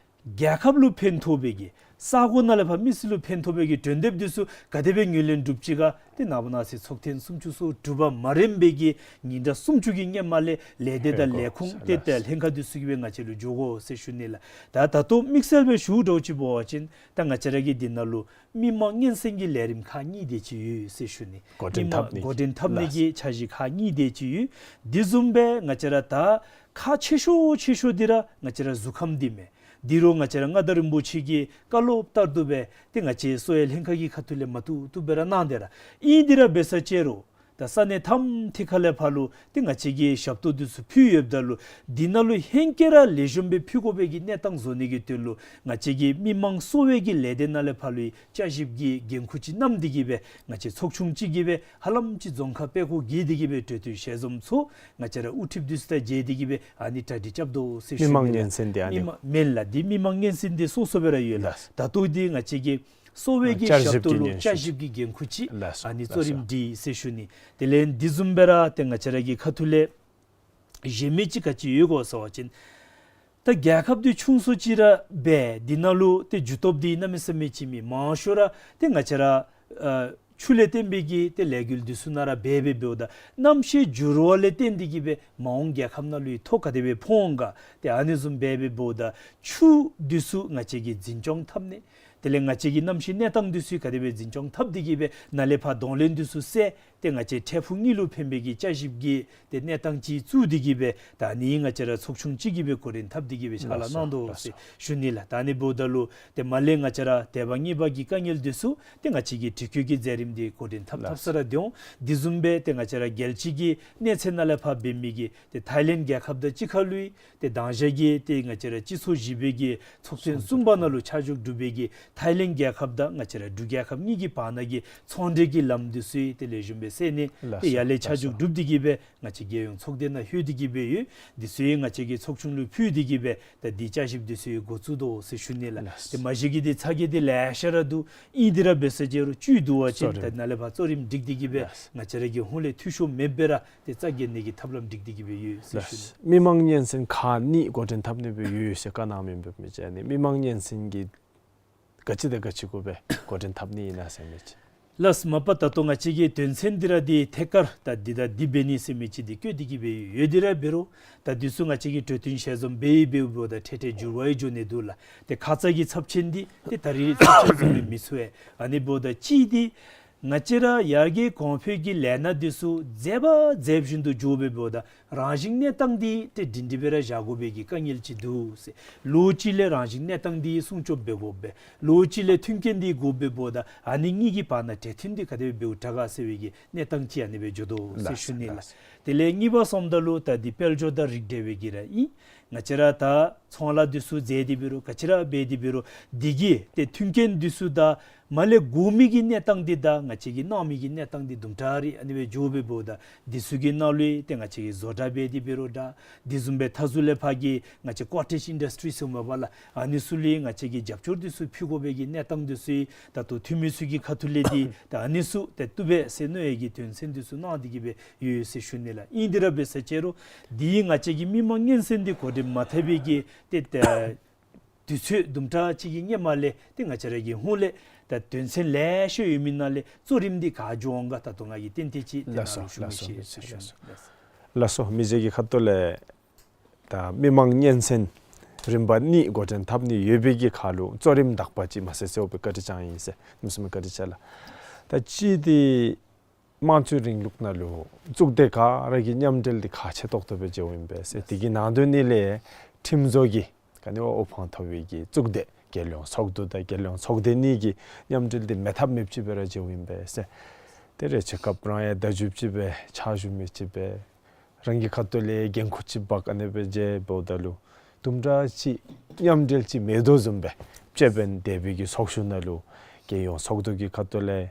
རྒྱལ་ཁབ་ལུ་ཕན་ཐོགས་པའི་གི་ས་གོ་ནང་ལས་ཕར་མི་སེར་ལུ་ཕན་ཐོགས་པའི་གི་གྲོས་འདེབས་འདི་ཚུ་ག་དེ་སྦེ་ངོས་ལེན་གྲུབ་ཅི་ག་ཏེ་ནངས་པ་གནངས་ཚེ་ཚོགས་ཐེངས་སུམ་ཅུ་སོ་དྲུག་པ་མ་རནམ་པའི་གི་ཉིན་གྲངས་སུམ་ཅུ་གི་སྔོན་མ་ལས་ལས་སྡེ་དང་ལས་ཁུངས་ཏེ་ད་ལྷན་ཁག་འདི་ཚུ་གིས་སྦེ་ང་བཅས་ལུ་འགྱོ་དགོ་ཟེར་ཞུ་ནི་ལགས། ད་ད་ལྟོ་དམིགས་བསལ་སྦེ་ཞུ་དོ་ཅིག་འབད་བ་ཅིན་ད་ང་བཅས་ར་གི་འདི་ནང་ལུ་མི་མང་སྙན་གསན་གྱི་ལས་རིམ་ཁག་གཉིས་དེ་ཅིག་ཡོད་ཟེར་ཞུ་ནི། འགོ་འདྲེན་འཐབ་ནི་འགོ་འདྲེན་འཐབ་ནི་གི་འཆར་གཞི་ཁག་གཉིས་དེ་ཅིག་ཡོད། དེ་བཟུམ་སྦེ་ང་བཅས་ར་ད་ཁག་ཆེ་ཤོས་ཆེ་ཤོས་འདི་ར་ང་བཅས་ར་གཟུགས་ཁམས་འདི་མས། འདི་རུང་ང་བཅས་ར་མངའ་བདག་རིན་པོ་ཆེ་གི་བཀའ་སློབ་ལྟར་དུ་སྦེ་ཏེ་ང་བཅས་གསོ་བའི་ལྷན་ཁག་གི་ཁ་ཐུག་ལས་མ་བཏུབ་བཏུབ་སྦེ་ར་གནང་དེས་ར། ཨིན་དེ་ར་འབད་ས་ཅིག་རུང་ད་ས་གནས་ཐམ་ཐིག་ཁ་ལས་ཕར་ལུ་ཏེ་ང་བཅས་ཀྱིས་ཞབས་ཏོག་འདི་ཚུ་ཕུལ་ཡོདཔ་ད་ལུ་འདི་ནང་ལུ་ཧེང་སྐལ་ར་ལེགས་ཤོམ་སྦེ་ཕུལ་དགོ་པའི་གི་གནས་སྟངས་བཟོ་ནི་གི་དོན་ལུ་ང་བཅས་ཀྱི་མི་མང་གསོ་བའི་གི་ལས་སྡེ་ནང་ལས་ཕར་ལུ་བསྐྱར་ཞིབ་ཀྱི་འགན་ཁུར་ཅིག་བསྣམས་ཏེ་གིས་སྦེ་ང་བཅས་ཚོགས་ཆུང་ཅིག་གིས་སྦེ་ཧ་ལམ་ཅིག་རྫོང་ཁག་དཔེ་ཁོ་བརྒྱད་དེ་གིས་སྦེ་གྲོས་བསྟུན་ཞལ་འཛོམས་ཚོགས། ང་བཅས་ར་དབུ་ཁྲིདཔ་འདི་ཚུ་དང་མཇལ་ཏེ་གིས་སྦེ་ཨ་ནི་གྲ་སྒྲིག་རྐྱབ་དོ་ཟེར་ཞུ་ནི། མི་མང་སྙན་གསན་འདི་ཨ་ནི་མི་མང་མེན་ལགས། འདི་མི་མང་སྙན་གསན་འདི་སོ་སོ་སྦེ་ར་ཡོད་ལགས། ལགས། ད་ལྟོ་འདི་ང་བཅས་ཀྱི་གསོ་བའི་གི་བསྐྱར་ཞིབ་ཞབས་ཏོག་ལུ་ཀྱི་བསྐྱར་ཞིབ་ཀྱི་འགན་ཁུར་ཅིག་ལགས་སོ། ཨ་ནི་གཙོ་རིམ་སྒྲིག་ཟེར་ཞུ་ནི། དེ་ལས་འདི་བཟུམ་སྦེ་ར་ཏེ་ང་བཅས་ར་གི་ཁ་ཐུག་ལས་གཞན་མི་ཅིག་ག་ཅི་ཡོད་གོ་ཟེར་བ་ཅིན་ད་རྒྱལ་ཁབ་འདི་ཆུང་སུ་ཅིག་ར་འབད་འདི་ནང་ལུ་ཏེ་རྒྱུ་སྟོབས་འདི་གནམ་མེད་ས་མེད་ཅིག་མེད། མང་ཤོས་ར་ཏེ་ང་བཅས་ར་ཨ་ཆུ་ལས་བརྟེན་པའི་གི་ཏེ་ལས་འགུལ་འདི་ཚུ་ནང་ར་འབད་འབད་འབདཝ་ད་གནམ་གཤིས་འགྱུར་བ་ལས་བརྟེན་ཏེ་གིས་སྦེ་མ་འོངས་རྒྱལ་ཁབ་ནང་ལུ་ཡང་ཐོ་ག་དེ་སྦེ་ཕོག་འོང་ག། ཏེ་ཨ་ནི་བཟུམ་འབད་འབད་འབདཝ་ད་ཆུ་འདི་ཚུ་ང་བཅས་ཀྱིས་འཛིན་སྐྱོང་འཐབ་ནི། དེ་ལས་ང་བཅས་ཀྱི་གནམ་གཤིས་གནས་སྟངས་འདི་ཚུ་ག་དེ་སྦེ་འཛིན་སྐྱོང་འཐབ་སྟེ་གིས་སྦེ་ནཱ་ལས་ཕར་གདོང་ལེན་འདི་ཚུ་སེལ། ཏེ་ང་བཅས་འཕྲལ་ཕུགས་གཉིས་ལུ་ཕན་པའི་གི་བསྐྱར་ཞིབ་ཀྱི་ཏེ་གནས་སྟངས་ཅིག་བཙུགས་ཏེ་གིས་སྦེ་ད་ཨ་ནི་ང་བཅས་ར་ཚོགས་ཆུང་ཅིག་གིས་སྦེ་འགོ་འདྲེན་འཐབ་སྟེ་གིས་སྦེ་ཕྱག་ལཱ་གནང་དོ་ཟེར་ཞུ་ནི་ལགས། ད་ཨ་ནི་འབདཝ་ད་ལུ་ཏེ་མར་ལས་ང་བཅས་ར་དེ་བ་གཉིས་པ་གི་དཀའ་ངལ་འདི་ཚུ་ཏེ་ང་བཅས་ཀྱིས་འགྲིག་སྐྱོང་གི་མཛད་རིམ་འདི་འགོ་འདྲེན་འཐབ་འཐབ་ས་ར་སྡོད་འོང་། དེ་བཟུམ་སྦེ་ཏེ་ང་བཅས་ར་རྒྱལ་སྤྱི་གི་གནས་ཚད་ནང་ལས་ཕར་འབད་མི་གི་ཏེ་ཐའི་ལེནཌ་རྒྱལ་ཁབ་དང་གཅིག་ཁར་ལུ་ཏེ་མདང་ཞག་གི་ཏེ་ང་བཅས་ར་སྤྱི་ཚོགས་བཞི་པའི་གི་ཚོགས་ཐེངས་གསུམ་པ་ནང་ལུ་ཆ་འཇོག་གྲུབ་པའི་གི་ཐའི་ལེནཌ་རྒྱལ་ཁབ་དང་ང་བཅས་ར་འབྲུག་རྒྱལ་ཁབ་གཉིས་ཀྱི་བར་ན་གི་ཚོང་འབྲེལ་གྱི་ལམ་འདི་ཚུ་ཏེ་ལེགས་ཤོམ་སྦེ་སེལ་ནི། ཏེ་ཡར་ལས་ཆ་འཇོག་གྲུབ་སྟེ་གིས་སྦེ་ང་བཅས་རྒྱལ་ཡོངས་ཚོགས་སྡེ་ནང་ལྷོད་དེ་གིས་སྦེ་ཡོད། འདི་ཚུ་ཡང་ང་བཅས་ཀྱིས་ཚོགས་ཆུང་ལུ་ཕུལ་ཏེ་གིས་སྦེ་ད་འདི་བསྐྱར་ཞིབ་འདི་ཚུ་ཡང་འགོ་བཙུགས་དོ་ཟེར་ཞུ་ནི་ལགས། ཏེ་མ་གཞི་གི་འདི་ཚ་གྱང་འདི་ལེ་ཤ་ར་འདུག། ཨིན་དེ་ར་འབད་ས་ཅིག་རུང་བཅུད་བསྡུ་བ་ཅིན་ད་ནཱ་ལས་ཕར་གཙོ་རིམ་སྒྲིག་སྟེ་གིས་སྦེ་ང་བཅས་ར་གིས་ཧོང་ལས་འཐུས་ཤོར་མེད་པར་ར་ཏེ་རྩ་འགེངས་ནི་གི་ཐབས་ལམ་སྒྲིག་སྟེ་གིས་སྦེ་ཡོད་ཟེར་ཞུ་ནི། མི་མང་སྙན་གསན་ཁག་གཉིས་འགོ་འདྲེན་འཐབ་ནི་སྦེ་ཡོད་ཟེར་བཀའ་གནང་མི་འབད་མི་ཅིག་ཨ་ནི་མི་མང་སྙན་གསན་གྱི་ག་ཅི་དང་ག་ཅི་གུ་སྦེ་འགོ་འདྲེན་འཐབ་ནི་ཨིན་ན་ཟེར་མི་ཅིག། ལགས་མ་པ་ད་ལྟོ་ང་བཅས་ཀྱི་དོན་ཚན་འདི་ར་འདི་ཐད་ཀར་ད་འདི་དང་འདི་འབད་ནི་ཟེར་མི་ཅིག་འདི་བཀོད་དེ་གིས་སྦེ་ཡོད། ཡོད་དེ་ར་འབད་རུང་ད་འདི་ཚུ་ང་བཅས་ཀྱིས་གྲོས་བསྟུན་ཞལ་འཛོམས་འབད་འབདཝ་ད་འཕྲལ་འཕྲལ་འགྱུར་བ་ཡང་འགྱོ་ནི་འདུག་ལགས། ཏེ་ཁ་ཙ་གི་ཚབས་ཆེན་འདི་ཏེ་ད་རིས་ཚབས་ཆེན་བཟུམ་སྦེ་མི་ཚོར་བས། ཨ་ནི་འབདཝ་ད་གཅིག་འདི་ང་བཅས་ར་ཡར་རྒྱས་གོང་འཕེལ་གྱི་ལས་སྣ་འདི་ཚུ་མཛད་པ་མཛད་བཞིན་དུ་འགྱོ་འབདཝ་ད་རང་བཞིན་གནས་སྟངས་འདི་ཏེ་སྒྲིང་སྒྲི་སྦེ་ར་བཞག་དགོ་པའི་གི་དཀའ་ངལ་ཅིག་འདུག་ཟེར། ལོ་གཅིག་ལས་རང་བཞིན་གནས་སྟངས་འདི་སྲུང་སྐྱོབ་འབད་དགོ་པས། ལོ་གཅིག་ལས་མཐུན་རྐྱེན་འདི་དགོ་པས། འབདཝ་ད་ཨ་ནི་གཉིས་ཀྱི་བར་ན་གྲོས་མཐུན་འདི་ག་དེ་སྦེ་འབདཝ་དྲག་ག་ཟེར་བའི་གི་གནས་སྟངས་ཅིག་ཨ་ནི་སྦེ་འགྱོ་དོ་ཟེར་ཞུ་ནི་ལགས། དེ་ལས་གཉིས་པ་སོངམ་ད་ལུ་ད་འདི་དཔལ་འབྱོར་དང་རིགས་བསྒྲེས་པའི་གི་ར་ཨིན། ང་བཅས་ར་ད་ཚོང་ལཱ་འདི་ཚུ་མཛད་དེ་འབད་རུང་ག་ཅི་ར་འབད་དེ་འབད་རུང་འདི་གི་ཏེ་མཐུན་རྐྱེན་འདི་ཚུ་དང་མར་ལས་དགོ་མི་གི་གནས་སྟངས་འདི་དང་ང་བཅས་ཀྱིས་གནང་མི་གི་གནས་སྟངས་འདི་དུམ་གྲ་རེ་ཨ་ནི་སྦེ་འགྱོ་སྦེ་འབདཝ་ད་འདི་ཚུ་གི་ནང་ལུ་ཏེ་ང་བཅས་ཀྱིས་བཟོ་གྲྭ་འབད་དེ་འབད་རུང་འདྲ། དེ་བཟུམ་སྦེ་མཐའ་ཟུར་ལས་ཕར་གྱི་ང་བཅས་ཀོ་ཊེཇ་ཨིན་ཌསི་ཊི་རི་ཟེར་མས་པ་ལགས། ཨ་ནི་ཚུ་ལུ་ང་བཅས་ཀྱིས་རྒྱབ་སྐྱོར་འདི་ཚུ་ཕུལ་དགོ་པའི་གི་གནས་སྟངས་འདི་ཚུ་ད་ལྟོ་འཐུས་མི་ཚུ་གི་ཁ་ཐུག་ལས་འདི་ད་ཨ་ནི་ཚུ་ཏེ་བཏུབ་པས་ཟེར་མནོ་བའི་གི་དོན་ཚན་འདི་ཚུ་གནང་སྟེ་གི་སྦེ་ཡོད་ཟེར་ཞུ་ནི་ལགས། ཨིན་དེ་ར་འབད་ས་ཅིག་རུང་འདི་ང་བཅས་ཀྱི་མི་མང་སྙན་གསན་འདི་གོ་སྒྲིག་མ་འཐབ་པའི་གི་ཏེ་ཏེ་དུས་ཚོད་དུམ་གྲ་ཅིག་གི་སྔོན་མ་ལས་ཏེ་ང་བཅས་ར་གི་ཧོངས་ལས་ད་དོན་ཚན་ལེ་ཤ་ཡོད་མི་ནང་ལས་གཙོ་རིམ་འདི་ག་འགྱོ་འོང་ག་ད་ལྟོ་ང་གིས་ཏན་ཏན་ཅིག་ཏེ་ལགས་སོ་ནཱ་ལུ་ཞུ་ལགས་མི་སོ་ཤེས་ཟེར་ཞུ་ནི་ལགས། ལགས་སོ། མི་རྗེ་གི་ཁ་ཐུག་ལས་ད་མི་མང་སྙན་གསན་རིམ་པ་གཉིས་འགོ་འདྲེན་འཐབ་ནི་ཡོད་པའི་གི་ཁར་ལུ་གཙོ་རིམ་དག་པ་ཅིག་མ་ཟེར་ཟེར་བའི་བཀའ་དྲིན་བསྐྱང་ཡི་ཟེར། གནམ་མེད་ས་མེད་བཀའ་དྲིན་ཆེ་ལགས། ད་ཅི་འདི་དམངས་གཙོའི་རིང་ལུགས་ནང་ལུ་གཙུག་སྡེ་ག་ར་གིས་མཉམ་འབྲེལ་འདི་ཁག་ཆེ་ཏོག་ཏོ་སྦེ་མཇལཝ་ཨིན་པས་ཟེར། དེ་གི་ནང་དོན་ནི་ལས་ཁྲིམས་བཟོ་གི་ག་ནི་བ་དབུ་འཕང་མཐོ་བའི་གི་གཙུག་སྡེ་རྒྱལ་ཡོངས་ཚོགས་འདུ་དང་རྒྱལ་ཡོངས་ཚོགས་སྡེ་གཉིས་ཀྱི་མཉམ་འབྲེལ་འདི་མེད་ཐབས་མེདཔ་ཅིག་སྦེ་ར་མཇལཝ་ཨིན་པས་ཟེར། དེ་རེ་ཆེ་སྐབས་རང་ཡང་བརྡ་བརྒྱུདཔ་ཅིག་སྦེ་ཕྱག་ཞུ་མི་ཅིག་སྦེ་རང་གི་ཁ་ཐུག་ལས་འགན་ཁུར་ཅིག་འབག་ཨ་ནི་སྦེ་མཇལཝ་ད་ལུ་དུམ་གྲ་ཅིག་མཉམ་འབྲེལ་ཅིག་མེད་དོ་བཟུམ་སྦེ་ཅིག་འབད་ནི་དེ་སྦེ་གི་ཚོགས་བཞུགས་ནང་ལུ་རྒྱལ་ཡོངས་ཚོགས་འདུ་གི་ཁ་ཐུག་ལས་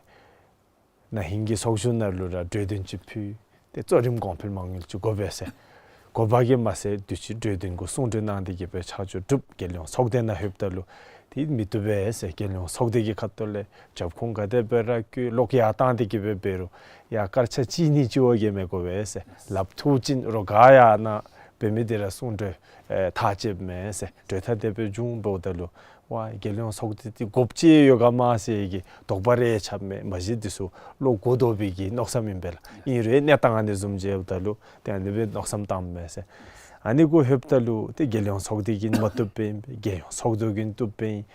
ན་ཧིང་གི་ཚོགས་བཞུགས་ནང་ལུ་ར་གྲོས་དོན་ཅིག་ཕུལ་ཏེ་གཙོ་རིམ་གོང་འཕེལ་མ་དངུལ་ཅིག་དགོ་པས་ཟེར། དགོ་པ་གིས་མ་ཚད་དུས་ཅི་གྲོས་དོན་གུ་གསུང་གྲོས་གནང་སྟེ་གི་སྦེ་ཆ་འཇོག་གྲུབ། རྒྱལ་ཡོངས་ཚོགས་སྡེ་ནང་ལྷོདཔ་ད་ལུ་དེ་མི་བཏུབ་པས་ཟེར། རྒྱལ་ཡོངས་ཚོགས་སྡེ་གི་ཁ་ཐུག་ལས་རྒྱབ་ཁུངས་ག་དེ་སྦེ་ར་བཀོད་ལོག་ཡར་བཏང་སྟེ་གི་སྦེ་འབད་རུང་ཡར་སྐར་ཆ་གཅིག་གཉིས་ཅིག་བ་གིས་མི་དགོ་པས་ཟེར། ལགཔ་ཐུག་ཅིན་རོགས་ག་ཡར་ནཱ་འབད་མི་དེ་ར་གསུང་གྲོས་ཨེ་ཐག་བཅདཔ་མས་ཟེར། གྲོས་ཐག་དེ་སྦེ་བྱུང་འབདཝ་ད་ལུ་ཝ་རྒྱལ་ཡོངས་ཚོགས་སྡེ་འདི་དགོཔ་ཅིག་ཡོད་ག་མ་ཟེར་གྱི་དོགས་པ་རེ་ཆགསཔ་མས། མ་གཞི་འདི་ཚུ་བློ་གོ་དོ་བའི་གི་མནོ་བསམ་ཨིན་པས་ལགས། ཨིན་རུང་གནས་སྟངས་ཨ་ནི་བཟུམ་མཇལཝ་ད་ལུ་ཏེ་ཨ་ནི་སྦེ་མནོ་བསམ་བཏངམ་མས་ཟེར། ཨ་ནི་གུ་ལྷོདཔ་ད་ལུ་ཏེ་རྒྱལ་ཡོངས་ཚོགས་སྡེ་གིས་མ་བཏུབ་པས་ཨིན་པས། རྒྱལ་ཡོངས་ཚོགས་འདུ་གིས་བཏུབ་པས་ཨིན།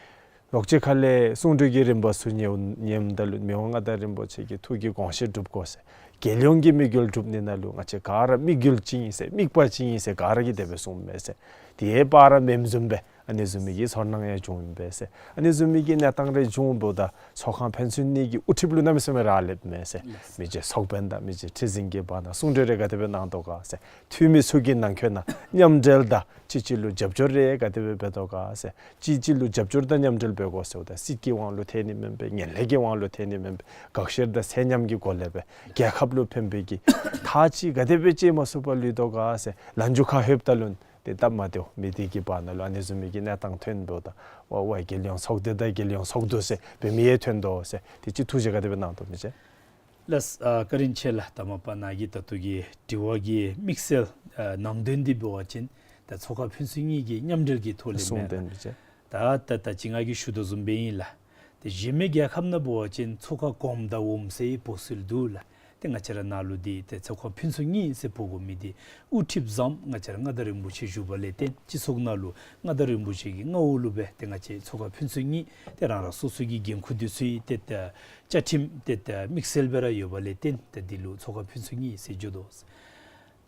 ལོག་ཅིག་ཁ་ལས་གསུང་གྲོས་ཀྱི་རིམ་པ་ཚུ་ཉན་ཉནམ་ད་ལུ་མི་དབང་མངའ་བདག་རིན་པོ་ཆེ་གི་ཐུགས་ཀྱི་དགོངས་བཞེད་སྒྲུབ་དགོ་ཟེར། རྒྱལ་ཡོངས་ཀྱི་དམིགས་ཡུལ་སྒྲུབ་ནི་ནང་ལུ་ང་བཅས་ག་ར་དམིགས་ཡུལ་གཅིག་ཨིན་ཟེར་དམིགས་པ་གཅིག་ཨིན་ཟེར་ག་ར་གིས་དེ་སྦེ་གསུངམ་མས་ཟེར། དེ་ཡང་བར་མེདཔ་བཟུམ་སྦེ་ཨ་ནི་བཟུམ་མའི་གི་ཚོར་སྣང་ཡང་བྱུངམ་ཨིན་པས་ཟེར། ཨ་ནི་བཟུམ་མའི་གི་གནས་སྟངས་རེ་བྱུང་འབདཝ་ད་ཚོགས་ཁང་ཕན་ཚུན་གཉིས་ཀྱི་དབུ་ཁྲིདཔ་ལུ་གནམ་མེད་ས་མེད་རག་ལསཔ་མས་ཟེར། མི་རྗེ་ཚོགས་དཔོན་དང་མི་རྗེ་ཁྲི་འཛིན་གྱི་བར་ན་གསུང་གྲོས་རེ་ག་དེ་སྦེ་གནང་དོ་ག་ཟེར། འཐུས་མི་ཚུ་གི་ནང་འཁོད་ནང་མཉམ་འབྲེལ་དང་གཅིག་གཅིག་ལུ་རྒྱབ་སྐྱོར་རེ་ག་དེ་སྦེ་འབད་དོ་ག་ཟེར། གཅིག་གཅིག་ལུ་རྒྱབ་སྐྱོར་དང་མཉམ་འབྲེལ་འབད་དགོ་ཟེརཝ་ད་སྲིད་ཀྱི་དབང་ལུ་ཐལ་ནི་མེན་པས། ངན་ལྷད་ཀྱི་དབང་ལུ་ཐལ་ནི་མེན་པས། དགག་བཤེར་དང་ཚད་མཉམ་གྱི་སྒོ་ལས་སྦེ་རྒྱལ་ཁབ་ལུ་ཕན་པའི་གི་ཐག་ཅིག་ག་དེ་སྦེ་བཅད་མ་ཚུགས་པར་ལུས་དོ་ག་ཟེར། ལན་ཅུ་ཁ་ལྷོདཔ་ད་ལུ་ཏེ་སྟབས་མ་བདེཝ་མི་སྡེ་གི་བར་ན་ལུ་ཨ་ནི་བཟུམ་མའི་གི་གནས་སྟངས་ཐོན་འབདཝ་ད་ཝ་ཝ་རྒྱལ་ཡོངས་ཚོགས་སྡེ་དང་རྒྱལ་ཡོངས་ཚོགས་འདུ་ཟེར་འབད་མི་ཡང་ཐོན་དོ་ཟེར། དེ་ཅིག་ཐུགས་བཞེད་ག་དེ་སྦེ་གནང་དོ་མི་རྗེ། ལགས་སོ། ཨ་བཀའ་དྲིན་ཆེ་ལགས། ད་མ་པ་ནཱ་གི་ད་ལྟོ་གི་དྲི་བ་གི་དམིགས་བསལ་ཨ་ནང་དོན་འདི་འབད་བ་ཅིན་ད་ཚོགས་ཁག་ཕན་ཚུན་གཉིས་ཀྱི་མཉམ་འབྲེལ་གྱི་ཐོག་ལས་གསུང་མས་ལགས། དོན་མི་རྗེ། ད་ད་ད་ཅི་ང་གིས་ཞུ་དོ་བཟུམ་སྦེ་ཨིན་ལགས། ཏེ་གཞན་མི་རྒྱལ་ཁབ་ནང་འབད་བ་ཅིན་ཚོགས་ཁག་གོངམ་དང་འོགམ་ཟེར་བའི་འབོ་སྲོལ་འདུག་ལགས། ཏེ་ང་བཅས་ར་ནཱ་ལུ་འདི་ཏེ་ཚོགས་ཁག་ཕན་ཚུན་གཉིས་ཟེར་འབོ་དགོ་མི་འདི་དབུ་ཁྲིདཔ་བཟུམ་ང་བཅས་ར་མངའ་བདག་རིན་པོ་ཆེ་བཞུགས་པ་ལས་བརྟེན་སྤྱི་ཚོགས་ནང་ལུ་མངའ་བདག་རིན་པོ་ཆེ་གི་མངའ་འོག་ལུ་སྦེ་ཏེ་ང་བཅས་ཚོགས་ཁག་ཕན་ཚུན་གཉིས་ཏེ་རང་རང་སོ་སོ་གི་འགན་ཁུར་འདི་ཚུ་ཡང་ཏེ་ཏེ་བཅའ་ཁྲིམས་ཏེ་ཏེ་དམིགས་བསལ་སྦེ་ར་ཡོད་པ་ལས་བརྟེན་ཏེ་འདི་ལུ་ཚོགས་ཁག་ཕན་ཚུན་གཉིས་ཟེར་བརྗོད་དོ།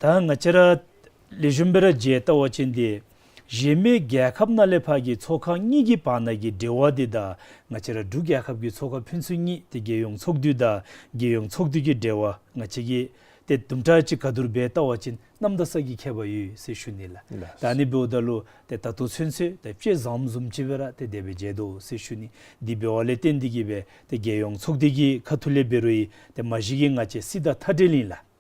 ད་ང་བཅས་ར་ལེགས་ཤོམ་སྦེ་ར་མཇལ་བལྟ་བ་ཅིན་ཏེ་གཞན་མི་རྒྱལ་ཁབ་ནང་ལས་ཕར་གྱི་ཚོགས་ཁག་གཉིས་ཀྱི་བར་ན་གི་འབྲེལ་བ་འདི་དང་ང་བཅས་ར་འབྲུག་རྒྱལ་ཁབ་ཀྱི་ཚོགས་ཁག་ཕན་ཚུན་གཉིས་ཏེ་རྒྱལ་ཡོངས་ཚོགས་འདུ་དང་རྒྱལ་ཡོངས་ཚོགས་འདུ་གི་འབྲེལ་བ་ང་བཅས་ཀྱིས་ཏེ་དུམ་གྲ་ཅིག་ག་དུར་འབད་བལྟ་བ་ཅིན་གནམ་དང་ས་གི་ཁྱད་པར་ཡོད་ཟེར་ཞུ་ནི་ལགས། ལགས། ད་ཨ་ནི་འབདཝ་ད་ལུ་ཏེ་ད་ལྟོ་ཚུན་ཚོད་ཏེ་དཔྱེ་བཟུམ་བཟུམ་ཅིག་སྦེ་ར་ཏེ་དེ་སྦེ་མཇལ་དོ་ཟེར་ཞུ་ནི། འདི་འབད་བ་ལས་བརྟེན་ཏེ་གིས་སྦེ་ཏེ་རྒྱལ་ཡོངས་ཚོགས་སྡེ་གི་ཁ་ཐུག་ལས་འབད་རུང་ཡང་ཏེ་མ་གཞི་གི་ང་བཅས་སྲིད་དང་མཐའ་འབྲལ་ཨིན་ལགས།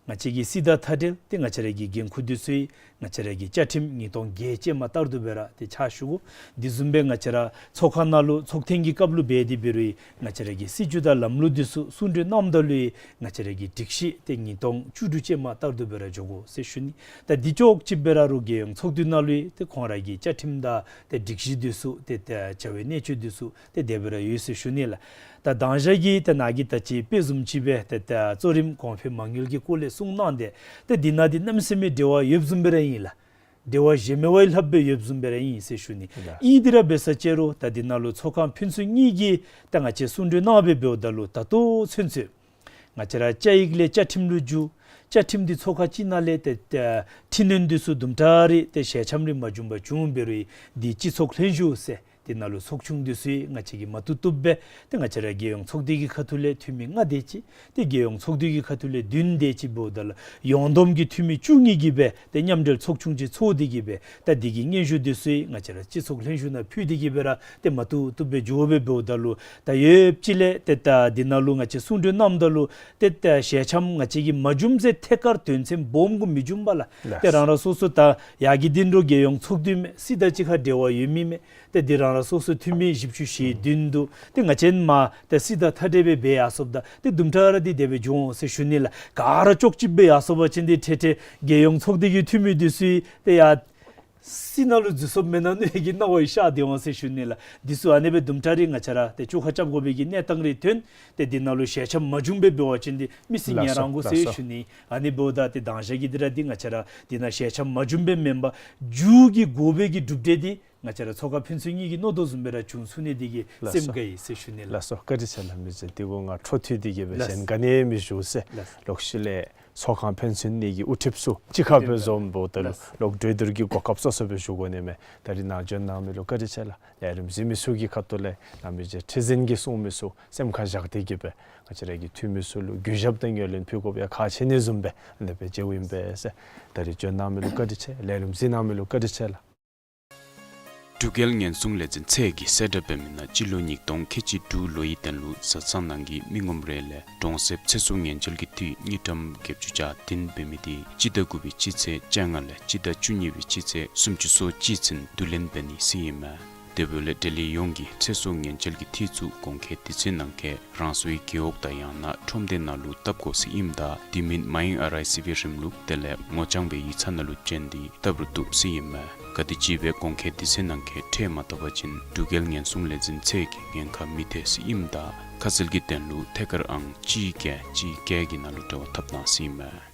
ང་བཅས་ཀྱི་སྲིད་དང་མཐའ་འབྲལ་ཏེ་ང་བཅས་ར་གི་འགན་ཁུར་འདི་ཚུ་ཡང་ང་བཅས་ར་གི་བཅའ་ཁྲིམས་ཉིས་སྟོང་བརྒྱད་ཅན་མ་ལྟར་དུ་སྦེ་ར་ཏེ་ཕྱག་ཞུ་དགོ། འདི་བཟུམ་སྦེ་ང་བཅས་ར་ཚོགས་ཁང་ནང་ལུ་ཚོགས་ཐེངས་ཀྱི་སྐབས་ལུ་འབད་དེ་འབད་རུང་ཡང་ང་བཅས་ར་གི་སྲིད་བྱུས་དང་ལམ་ལུགས་འདི་ཚུ་གསུང་གྲོས་གནངམ་ད་ལུ་ཡང་ང་བཅས་ར་གི་སྒྲིག་གཞི་ཏེ་ཉིས་སྟོང་བཅུ་དྲུག་ཅན་མ་ལྟར་དུ་སྦེ་ར་འགྱོ་དགོ་ཟེར་ཞུ་ནི། ད་འདི་ཅོག་ཅིག་སྦེ་ར་རུང་རྒྱལ་ཡོངས་ཚོགས་འདུ་ནང་ལུ་ཡང་ཏེ་ཁོང་ར་གི་བཅའ་ཁྲིམས་དང་ཏེ་སྒྲིག་གཞི་འདི་ཚུ་ཏེ་ཏེ་བྱ་བའི་གནད་སྤྱོད་འདི་ཚུ་ཏེ་དེ་སྦེ་ར་ཡོད་ཟེར་ཞུ་ནི་ལགས། ད་དང་ཞག་གི་ཏེ་ནཱ་གིས་ད་ཅི་དཔེ་བཟུམ་ཅིག་སྦེ་ཏེ་ཏེ་གཙོ་རིམ་གོང་འཕེལ་མ་དངུལ་གྱི་སྐོར་ལས་གསུངས་གནང་སྟེ་ཏེ་འདི་ནང་འདི་གནམ་མེད་ས་མེད་འབྲེལ་བ་ཡོདཔ་བཟུམ་སྦེ་ར་ཨིན་ལགས། འབྲེལ་བ་གཞན་མི་བ་ཡང་ལྷགཔ་སྦེ་ཡོདཔ་བཟུམ་སྦེ་ར་ཨིན་ཟེར་ཞུ་ནི། ལགས། ཨིན་དེ་ར་འབད་ས་ཅིག་རུང་ད་འདི་ནང་ལུ་ཚོགས་ཁང་ཕན་ཚུན་གཉིས་ཀྱིས་ད་ང་བཅས་གསུང་གྲོས་གནང་སྦེ་འབདཝ་ད་ལུ་ད་ལྟོ་ཚུན་ཚོད་ང་བཅས་ར་བཅའ་ཡིག་ལས་བཅའ་ཁྲིམས་ལུ་འགྱུར། བཅའ་ཁྲིམས་འདི་ཚོགས་ཁག་ཅིག་ནང་ལས་ཏེ་ཏེ་འཕྲི་སྣོན་འདི་ཚུ་དུམ་གྲ་རེ་ཏེ་ཞལ་འཆམ་རེ་མ་བྱུང་བར་བྱུང་འབད་རུང་འདི་སྤྱི་ཚོགས་ལྷན་བཞུགས་ཟེར་ཏེ་ དེ་ནང་ལུ་ཚོགས་ཆུང་འདི་ཚུ་ང་བཅས་ཀྱིས་མ་བཏུབ་བཏུབ་སྦེ་ཏེ་ང་བཅས་ར་རྒྱལ་ཡོངས་ཚོགས་སྡེ་གི་ཁ་ཐུག་ལས་འཐུས་མི་ལྔ་དེ་ཅིག་ཏེ་རྒྱལ་ཡོངས་ཚོགས་སྡེ་གི་ཁ་ཐུག་ལས་བདུན་དེ་ཅིག་འབདཝ་ད་ལུ་ཡོངས་བསྡོམས་ཀྱི་འཐུས་མི་བཅུ་གཉིས་ཀྱིས་སྦེ་ཏེ་མཉམ་འབྲེལ་ཚོགས་ཆུང་ཅིག་ཚོགས་ཏེ་གིས་སྦེ་ད་འདི་གི་སྙན་ཞུ་འདི་ཚུ་ང་བཅས་ར་སྤྱི་ཚོགས་ལྷན་བཞུགས་ནང་ཕུལ་ཏེ་གིས་སྦེ་ར་ཏེ་མ་བཏུབ་བཏུབ་སྦེ་འགྱོ་སྦེ་འབདཝ་ད་ལུ་ད་ཡོདཔ་ཅིག་ལས་ཏེ་ད་འདི་ནང་ལུ་ང་བཅས་གསུང་གྲོས་གནངམ་ད་ལུ་ཏེ་ད་ཞལ་འཆམ་ང་བཅས་ཀྱིས་མ་བྱུངམ་ཟེར་ཐད་ཀར་དོན་ཚན་སྦོམ་གུ་མི་འབྱུང་པས་ལགས། ལགས། ཏེ་རང་རང་སོ་སོ་ད་ཡ་གི་འདི་འདྲ་རྒྱལ་ཡོངས་ཚོགས་འདུ་མས། སྲིད་དང་གཅིག་ཁར་འབྲེལ་བ་ཡོད་མི་མས། ཏེ་འདི་རང་རང་སོ་སོ་འཐུས་མི་བཞི་བཅུ་ཞེ་བདུན་འདུག། ཏེ་ང་བཅས་མ་ཏེ་སྲིད་དང་ཐ་དད་སྦེ་འབད་ཡར་སོངམ་ད་ཏེ་དུམ་གྲ་ར་འདི་དེ་སྦེ་འགྱོ་འོང་ཟེར་ཞུ་ནི་ལགས། ག་ར་ཅོག་གཅིག་སྦེ་ཡར་སོང་པ་ཅིན་འདི་ཁྲེ་ཁྲེ་རྒྱལ་ཡོངས་ཚོགས་སྡེ་གི་འཐུས་མི་འདི་ཚུ་ཏེ་ཡ་སྲིད་ནང་ལུ་འཛུལ་སོངམ་མེན་ན་མནོ་ཡི་གི་སྣང་བ་ཡང་ཤར་ཏེ་འོང་ཟེར་ཞུ་ནི་ལགས། འདི་ཚུ་ཨ་ནི་སྦེ་དུམ་གྲ་རེ་ང་བཅས་ར་ཏེ་བཅོ་ཁ་རྐྱབ་དགོ་པའི་གི་གནས་སྟངས་རེ་ཐོན། ཏེ་འདི་ནང་ལུ་ཞལ་འཆམ་མ་བྱུང་སྦེ་འབད་བ་ཅིན་འདི་མི་སེར་ལགས་ཉན་སོ་རང་དགོ་ལགས་ཟེར་སོ། ཞུ་ནི། ཨ་ནི་འབདཝ་ད་ཏེ་དང་ཞག་གི་འདི་ར་འདི་ང་བཅས་ར་འདི་ནང་ཞལ་འཆམ་མ་བྱུང་སྦེ་མེན་པར་མཇུག་གི་དགོ་པའི་གི་གྲུབ་འབྲས་འདི་ང་བཅས་ར་ཚོགས་ཁང་ཕན་ཚུན་གཉིས་ཀྱི་མནོ་དོ་བཟུམ་སྦེ་ར་བྱུང་ཚུགས་ནི་འདི་གིས་ལགས་སོ། སེམས་དགའ་ཡི་ཟེར་ཞུ་ནི་ལགས། ལགས་སོ། བཀའ་དྲིན་ཆེ་ལགས། མི་ཚེ་འདི་གུ་ང་འཕྲོ་མཐུད་དེ་གིས་སྦེ་ལགས། གཞན་ག་ནི་མི་ཞུ་ཟེར། ལགས། ལོག་ཤུལ་ལས་ཚོགས་ཁང་ཕན་ཚུན་གཉིས་ཀྱི་དབུ་ཁྲིདཔ་ཚུ་གཅིག་ཁར་སྦེ་ལགས། འཛོམས་འབདཝ་ད་ལུ་ལགས། ལོག་གྲོས་བསྡུར་གྱི་གོ་སྐབས་སོ་སོ་སྦེ་ཞུ་དགོ་ནི་མས། ད་རིས་ནཱ་བྱོན་གནང་མི་ལུ་བཀའ་དྲིན་ཆེ་ལགས། ལས་རིམ་གཟིགས་མི་ཚུ་གི་ཁ་ཐུག་ལས་ནཱ་མི་རྗེ་ཁྲི་འཛིན་གྱིས་གསུངས་མི་ཚུ་སེམས་ཁར་བཞག་སྟེ་གིས་སྦེ་ང་བཅས་ར་གི་འཐུས་མི་ཚུ་ལུ་གུས་ཞབས་དང་ངོས་ལེན་ཕུལ་དགོཔ་ཡང་ཁག་ཆེ་ནི་བཟུམ་སྦེ་ཨ་ནི་སྦེ་མཇལཝ་ཨིན་པས་ཟེར། ད་རིས་བྱོན་གནང་མི་ལུ་བཀའ་དྲིན་ཆེ། ལས་རིམ་གཟིགས་གནང་མི་ལུ་བཀའ་དྲིན་ཆེ་ལགས། འབྲུག་རྒྱལ་ཉེན་སྲུང་ལས་འཛིན་ཚད་ཀྱིས་གསལ་བསྒྲགས་འབད་མི་ནང་སྤྱི་ལོ་ཉིས་སྟོང་ཁལ་གཅིག་དྲུག་ལོའི་དོན་ལུ་བཟའ་ཚང་ནང་གི་མི་ངོམ་རེ་ལས་གྲོང་གསེབ་ཚེ་སྲོག་ཉེན་བཅོལ་གྱི་འཐུས་དངུལ་ཀྲམ་བརྒྱད་ཅུ་གྱ་བདུན་འབད་མི་དེ་སྤྱི་ཟླ་དགུ་པའི་སྤྱི་ཚེས་བཅོ་ལྔ་ལས་སྤྱི་ཟླ་བཅུ་གཉིས་པའི་སྤྱི་ཚེས་སུམ་ཅུ་སོ་གཅིག་ཚུན་བསྡུ་ལེན་འབད་ནི་ཟེར་ཨིན་མས། དེ་འབདཝ་ལས་འབྲེལ་ཡོད་ཡོངས་ཀྱིས་ཚེ་སྲོག་ཉེན་བཅོལ་གྱི་འཐུས་ཚུ་གོང་འཁོད་དུས་ཚོད་ནང་འཁོད་རང་སོའི་རྒེད་འོག་དང་ཡང་ན་ཁྲོམ་སྡེ་ནང་ལུ་བཏབ་དགོ་ཟེར་ཨིནམ་ད་དེ་མིན་མའི་ཨར་ཨའི་སི་བི་རིམ་ལུགས་དེ་ལས་ངོ་རྐྱང་སྦེ་ཡིག་ཚང་ནང་ལུ་བྱོན་ཏེ་བཏབ་རུང་བཏུབ་ཟེར་ཨིན་མས། ག་དེམ་ཅིག་སྦེ་གོང་འཁོད་དུས་ཚོད་ནང་འཁོད་ཁྲལ་མ་བཏབ་པ་ཅིན་འབྲུག་རྒྱལ་ཉེན་སྲུང་ལས་འཛིན་ཚད་ཀྱིས་ཉེན་ཁ་མི་ཐེག་ཟེར་ཨིནམ་ད་ཁ་གསལ་གྱི་དོན་ལུ་ཐད་ཀར་ཨང་གཅིག་བརྒྱད་གཅིག་བརྒྱད་ཀྱི་ནང་ལུ་འབྲེལ་བ་འཐབ་གནང་ཟེར་ཨིན་མས།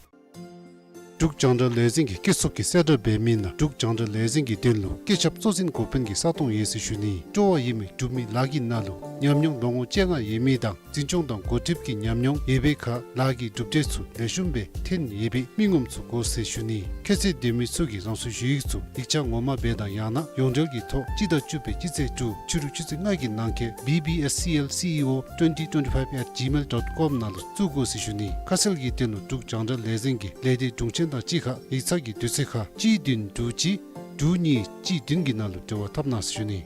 འབྲུག་རྒྱང་བསྒྲགས་ལས་འཛིན་གྱི་སྐྱིད་སྡུག་གི་གསལ་བསྒྲགས་འབད་མི་ནང་འབྲུག་རྒྱང་བསྒྲགས་ལས་འཛིན་གྱི་དོན་ལུ་སྐུ་ཞབས་གཙོ་འཛིན་འགོ་དཔོན་གྱི་ས་སྟོང་ཡོད་ཟེར་ཞུ་ནི། སྤྲོ་བ་ཡོད་མི་འབྲུག་མི་ལཱ་གི་ནང་ལུ་ཉམས་མྱོང་ལོ་ངོ་བཅོ་ལྔ་ཡོད་མི་དང་འཛིན་སྐྱོང་དང་འགོ་ཁྲིདཔ་ཀྱི་ཉམས་མྱོང་ཡོད་པའི་ཁར་ལཱ་གི་གྲུབ་འབྲས་ཚུ་ལེགས་ཤོམ་སྦེ་ཐོན་ཡོད་པའི་མི་ངོམ་ཚུ་དགོ་ཟེར་ཞུ་ནི། ཁྱད་ཚད་ལྡན་མི་ཚུ་གིས་རང་སོའི་ཞུ་ཡིག་ཚུ་ཡིག་ཆ་ངོ་མ་སྦེ་དང་ཡང་ན་ཡོངས་འབྲེལ་གྱི་ཐོག་སྤྱི་ཟླ་བཅུ་པའི་སྤྱི་ཚེས་དྲུག་ཕྱི་རུ་ཆུ་ཚོད་ལྔ་གི་ནང་འཁོད་B B S C L C E O twenty twenty-five at gmail dot com ནང་ལུ་བཙུགས་དགོ་ཟེར་ཞུ་ནི། ཁ་གསལ་གྱི་དོན་ལུ་འབྲུག་རྒྱང་བསྒྲགས་ལས་འཛིན་གྱི་ལས་སྡེ་དྲུང་ཆེན་དང་གཅིག་ཁར་ཡིག་ཚང་གི་དུས་ཚོད་ཁར་གཅིག་བདུན་དྲུག་གཅིག་དྲུག་གཉིས་གཅིག་བདུན་གྱི་ནང་ལུ་འབྲེལ་བ་འཐབ་གནང་ཟེར་ཞུ་ནི།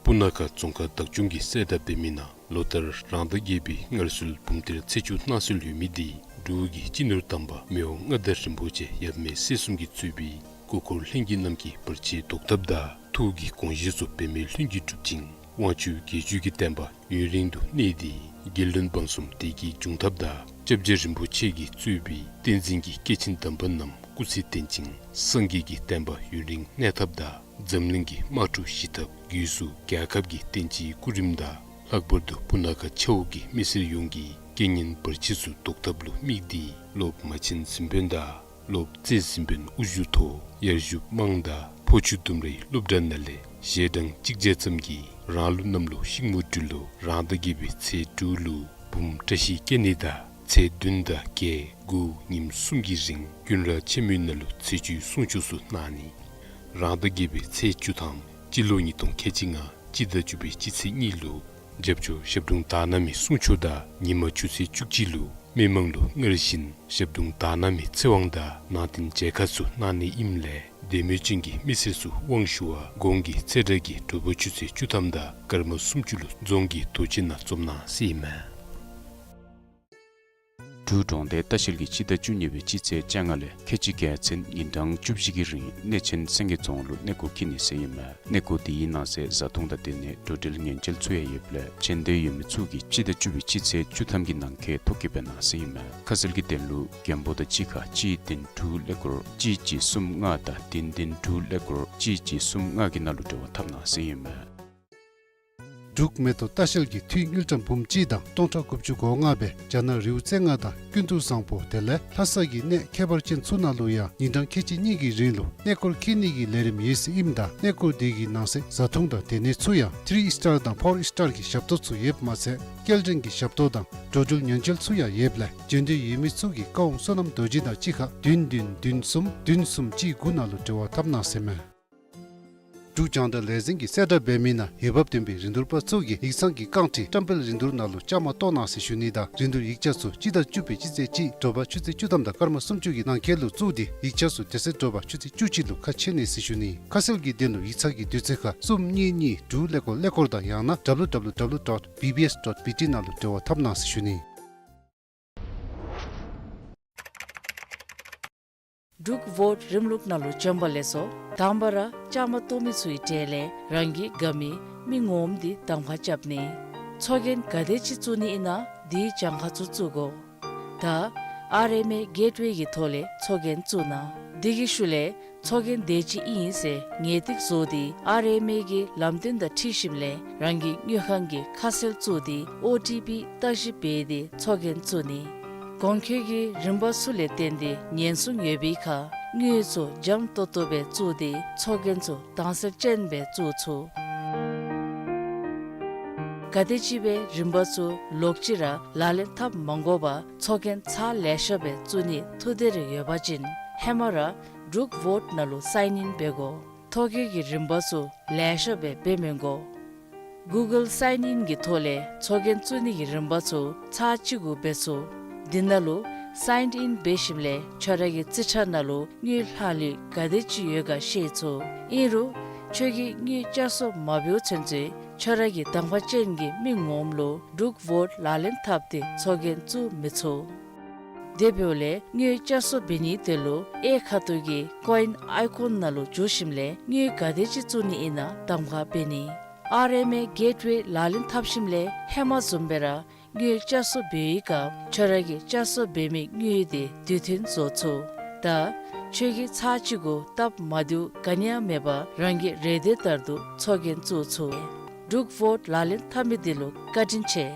སྤུ་ན་ཁ་རྫོང་ཁག་བདག་སྐྱོང་གིས་གསལ་བསྒྲགས་འབད་མི་ནང་ལོ་ལྟར་རང་ཟླ་བརྒྱད་པའི་སྔར་སྲོལ་བུམ་གཏེར་ཚེས་བཅུ་གནང་སྲོལ་ཡོད་མི་དེ་འབྲུག་གི་སྤྱི་ནོར་དམ་པ་མི་དབང་མངའ་བདག་རིན་པོ་ཆེ་ཡབ་མེས་སྲས་གསུམ་གྱིས་གཙོས་པའི་སྐུ་འཁོར་ལྷན་རྒྱས་རྣམས་ཀྱིས་བར་ཆད་བཟློག་ཐབས་དང་ཐུགས་ཀྱི་དགོངས་བཞེད་ཚུ་འབད་མེད་ལྷུན་གྱིས་གྲུབ་ཅིང་དབང་ཕྱུག་རྒྱལ་བརྒྱུད་ཀྱི་བསྟན་པ་ཡུན་རིང་དུ་གནས་ཏེ་རྒྱལ་བློན་འབངས་གསུམ་བདེ་སྐྱིད་འབྱུང་ཐབས་དང་སྐྱབས་རྗེ་རིན་པོ་ཆེ་གིས་གཙོས་པའི་བསྟན་འཛིན་གྱི་སྐྱེས་ཆེན་དམ་པ་རྣམས་སྐུ་ཚེ་བརྟན་ཅིང་སངས་རྒྱས་ཀྱི་བསྟན་པ་ཡུན་རིང་གནས་ཐབས་དང་འཛམ་གླིང་གི་དམག་འཁྲུག་ཞི་ཐབས་སྒོས་སུ་རྒྱལ་ཁབ་ཀྱི་བསྟན་སྤྱིའི་སྐུ་རིམ་དང་ལྷག་པར་དུ་སྤུ་ན་ཁ་ཆ་འོག་གི་མི་སེར་ཡོངས་ཀྱི་རྐྱེན་ངན་བར་ཆད་ཚུ་བཟློག་ཐབས་ལུ་དམིགས་ཏེ་སློབ་མ་ཆེན་གཟིམ་དཔོན་དང་སློབ་རྩེ་གཟིམ་དཔོན་དབུ་བཞུགས་ཐོག་ཡར་ཞུ་དམངས་དང་ཕོ་ཆུ་ལྡུམ་རའི་སློབ་གྲྭ་ནང་ལས་ཞལ་གྲངས་གཅིག་བརྒྱ་ཙམ་གྱིས་རང་ལུགས་གནམ་ལོ་ཤིང་མོ་སྦྲུལ་ལོ་རང་ཟླ་བརྒྱད་པའི་ཚེས་དྲུག་ལུ་བུམོ་བཀྲ་ཤིས་སྐྱེ་གནས་དང་ཚེས་བདུན་དང་བརྒྱད་དགུ་ཉིནམ་གསུམ་གྱི་རིང་ཀུན་ར་ཆེན་མོའི་ནང་ལུ་ཚེས་བཅུའི་གསུང་ཆོག་ཚུ་གནང་ནི། རང་ཟླ་བརྒྱད་པའི་ཚེས་བཅུ་ཐམ་སྤྱི་ལོ་ཉིས་སྟོང་ཁལ་གཅིག་ལྔ་སྤྱི་ཟླ་བཅུ་པའི་སྤྱི་ཚེས་གཉིས་ལུ་རྒྱབ་ཕྱོགས་ཞབས་དྲུང་དག་སྣང་མའི་གསུང་ཆོག་དང་ཉི་མ་ཆུ་ཚོད་བཅུ་གཅིག་ལུ་མི་མང་ལུ་སྔར་བཞིན་ཞབས་དྲུང་དག་སྣང་མའི་ཚེ་དབང་དང་ནང་རྟེན་མཇལ་ཁ་ཚུ་གནང་ནི་ཨིནམ་ལས་དད་མོས་ཅན་གྱི་མི་སེར་ཚུ་དབང་ཞུ་བར་དགོང་གི་ཚེས་གྲངས་ཀྱི་དྲོ་པ་ཆུ་ཚོད་བཅུ་ཐམ་དང་སྐར་མ་སུམ་ཅུ་ལུ་རྫོང་གི་རྡོ་གཅལ་ནང་འཛོམས་གནང་ཟེར་ཨིན་མས། འབྲུག་གྲོང་སྡེ་ལྟ་བཤལ་གྱིས་སྤྱི་ཟླ་བཅུ་གཉིས་པའི་སྤྱི་ཚེས་བཅོ་ལྔ་ལས་ཁལ་གཅིག་བརྒྱད་ཚུན་ཉིན་གྲངས་བཅུ་བཞི་གི་རིང་གནས་ཆེན་སེང་གེ་རྫོང་ལུ་གནས་སྐོར་འཁྱིད་ནི་ཟེར་ཨིན་མས། གནས་སྐོར་དེའི་ནང་གསེས་བཟའ་འཐུང་དང་སྡོད་གནས་འགྲོ་འགྲུལ་ཉེན་བཅོལ་ཚུ་ཡང་ཡོདཔ་ལས་བྱོན་འདོད་ཡོད་མི་ཚུ་གིས་སྤྱི་ཟླ་བཅུ་པའི་སྤྱི་ཚེས་བཅུ་ཐམ་གྱི་ནང་འཁོད་ཐོ་བཀོད་འབད་གནང་ཟེར་ཨིན་མས། ཁ་གསལ་གྱི་དོན་ལུ་མགོན་པོ་དང་གཅིག་ཁར་གཅིག་བདུན་དྲུག་ཀླད་ཀོར་གཅིག་གཅིག་གསུམ་ལྔ་དང་བདུན་བདུན་དྲུག་ཀླད་ཀོར་གཅིག་གཅིག་གསུམ་ལྔ་གི་ནང་ལུ་འབྲེལ་བ་འཐབ་གནང་ཟེར་ཨིན་མས། འབྲུག་མེ་ཏོག་ལྟ་བཤལ་གྱིས་འཐུས་དངུལ་ཀྲམ་འབུམ་གཅིག་དང་སྟོང་ཕྲག་དགུ་བཅུ་གོ་ལྔ་སྦེ་རྒྱ་ནག་རི་བོ་རྩེ་ལྔ་དང་ཀུན་ཏུ་བཟང་པོ་དེ་ལས་ལྷ་ས་གི་གནས་ཁྱད་པར་ཅན་ཚུ་ནང་ལུ་ཡང་ཉིན་གྲངས་ཁལ་གཅིག་གཉིས་ཀྱི་རིང་ལུ་གནས་སྐོར་འཁྱིད་ནི་གི་ལས་རིམ་ཡོད་ཟེར་ཨིནམ་ད་གནས་སྐོར་དེ་གི་ནང་གསེས་བཟའ་འཐུང་དང་སྡོད་གནས་ཚུ་ཡང་ཐི་རི་ཨིས་ཊར་དང་ཕོར་ཨིས་ཊར་གྱི་ཞབས་ཏོག་ཚུ་ཡོདཔ་མ་ཚད་སྐྱེལ་འདྲེན་གྱི་ཞབས་ཏོག་དང་འགྲོ་འགྲུལ་ཉེན་བཅོལ་ཚུ་ཡང་ཡོདཔ་ལས་བྱོན་འདོད་ཡོད་མི་ཚུ་གིས་བཀའ་དབང་བསོད་ནམས་རྡོ་རྗེ་དང་གཅིག་ཁར་བདུན་བདུན་བདུན་གསུམ་བདུན་གསུམ་གཅིག་དགུ་ནང་ལུ་འབྲེལ་བ་འཐབ་གནང་ཟེར་མས། འབྲུག་རྒྱང་བསྒྲགས་ལས་འཛིན་གྱིས་གསལ་བསྒྲགས་འབད་མི་ནང་འོས་འབབ་ལྡན་པའི་རིན་བསྡུར་པ་ཚུ་གིས་ཡིག་ཚང་གི་རྐང་ཁྲི་བཀྲམ་སྤེལ་རིན་བསྡུར་ནང་ལུ་བཅའ་མར་གཏོགས་གནང་ཟེར་ཞུ་ནི་དང་རིན་བསྡུར་ཡིག་ཆ་ཚུ་སྤྱི་ཟླ་བཅུ་པའི་སྤྱི་ཚེས་གཅིག་དྲོ་པ་ཆུ་ཚོད་བཅུ་ཐམ་དང་སྐར་མ་སུམ་ཅུ་གི་ནང་འཁོད་ལུ་བཙུགས་ཏེ་ཡིག་ཆ་ཚུ་དེ་ཚེ་དྲོ་པ་ཆུ་ཚོད་བཅུ་གཅིག་ལུ་ཁ་ཕྱེ་ནི་ཟེར་ཞུ་ནི། ཁ་གསལ་གྱི་དོན་ལུ་ཡིག་ཚང་གི་དུས་ཚོད་ཁར་གསུམ་གཉིས་གཉིས་དྲུག་ཀླད་ཀོར་ཀླད་ཀོར་དང་ཡང་ན་W W W dot B B S dot B T ནང་ལུ་འབྲེལ་བ་འཐབ་གནང་ཟེར་ཞུ་ནི། འབྲུག་ཝོཊ་རིམ་ལུགས་ནང་ལུ་བྱོན་པ་ལེགས་སོ། དང་པ་ར་བཅའ་མར་གཏོགས་མི་ཚུ་གི་གྲས་ལས་རང་གི་དགའ་མི་མི་ངོམ་འདི་གདམ་ཁ་རྐྱབ་ནི། ཚོགས་རྒྱན་ག་དེ་ཅིག་བཙུགས་ནི་ཨིན་ན་དེའི་གྱངས་ཁ་ཚུ་བཙུགས་དགོ། ད་ཨར་ཨེམ་ཨེ་གེཊ་ཝེ་གི་ཐོག་ལས་ཚོགས་རྒྱན་བཙུགས་གནང་། དེ་གི་ཤུལ་ལས་ཚོགས་རྒྱན་དེ་ཅིག་ཨིན་ཟེར་ངེས་ཏིག་བཟོ་སྟེ་ཨར་ཨེམ་ཨེ་གི་ལམ་སྟོན་དང་འཁྲིལ་ཞིནམ་ལས་རང་གི་དངུལ་ཁང་གི་ཁ་གསལ་བཙུགས་ཏེ་ཨོ་ཊི་པི་བརྟག་ཞིབ་འབད་དེ་ཚོགས་རྒྱན་བཙུགས་ནི། གོང་འཁོད་ཀྱི་རིམ་པ་ཚུ་ལས་བརྟེན་ཏེ་ཉེན་སྲུང་ཡོད་པའི་ཁར་དངུལ་ཚུ་འཇམ་ཏོང་ཏོ་སྦེ་བཙུགས་ཏེ་ཚོགས་རྒྱན་ཚུ་དྭངས་གསལ་ཅན་སྦེ་བཙུགས་ཚུགས། ག་དེ་ཅིག་སྦེ་རིམ་པ་ཚུ་ལོག་ཅི་ར་ལག་ལེན་འཐབ་མ་དགོ་པར་ཚོགས་རྒྱན་ཚར་ལེ་ཤ་སྦེ་བཙུགས་ནི་ཐུགས་འདོད་རེ་ཡོད་པ་ཅིན་ཧེ་མ་ར་འབྲུག་ཝོཊ་ནང་ལུ་སའིན་ཨིན་འབད་དགོ། ཐོ་བཀོད་ཀྱི་རིམ་པ་ཚུ་ལེ་ཤ་སྦེ་འབད་མི་དགོ། གུ་གཱལ་སའིན་ཨིན་གྱི་ཐོག་ལས་ཚོགས་རྒྱན་བཙུགས་ནི་གི་རིམ་པ་ཚུ་ཚར་གཅིག་གུ་འབད་ཚུགས། འདི་ནང་ལུ་སའིན་ཨིན་འབད་ཞིནམ་ལས་ཁྱོད་ར་གི་རྩིས་ཁྲ་ནང་ལུ་དངུལ་ལྷག་ལུས་ག་དེ་ཅིག་ཡོད་ག་ཤེས་ཚུགས། ཨིན་རུང་ཁྱོད་ཀྱིས་དངུལ་བསྐྱར་གསོ་མ་འབདཝ་ཚུན་ཚོད་ཁྱོད་ར་གི་གདམ་ཁ་ཅན་གྱི་མི་ངོམ་ལུ་འབྲུག་ཝོཊ་ལག་ལེན་འཐབ་སྟེ་ཚོགས་རྒྱན་བཙུགས་མི་ཚུགས། དེ་འབདཝ་ལས་དངུལ་བསྐྱར་གསོ་འབད་ནིའི་དོན་ལུ་གཡས་ཁ་ཐུག་གི་ཀོ་ཨིན་ཨའི་ཀོན་ནང་ལུ་འཛུལ་ཞིནམ་ལས་དངུལ་ག་དེ་ཅིག་བཙུགས་ནི་ཨིན་ན་གདམ་ཁ་འབད་ནི། ཨར་ཨེམ་ཨེ་གེཊ་ཝེ་ལག་ལེན་འཐབ་ཞིནམ་ལས་ཧེ་མ་བཟུམ་སྦེ་ར་དངུལ་བསྐྱར་གསོ་འབད་བའི་སྐབས་ཁྱོད་ར་གི་བསྐྱར་གསོ་འབད་མི་དངུལ་དེ་དུས་མཐུན་བཟོ་ཚུགས། ད་ཁྱོད་ཀྱིས་ཚར་གཅིག་གུ་སྟབས་མ་བདེཝ་ག་ནི་ཡང་མེད་པར་རང་གི་རེ་འདོད་ལྟར་དུ་ཚོགས་རྒྱན་བཙུགས་ཚུགས། འབྲུག་ཝོཊ་ལག་ལེན་འཐབ་མི་འདི་ལུ་བཀའ་དྲིན་ཆེ།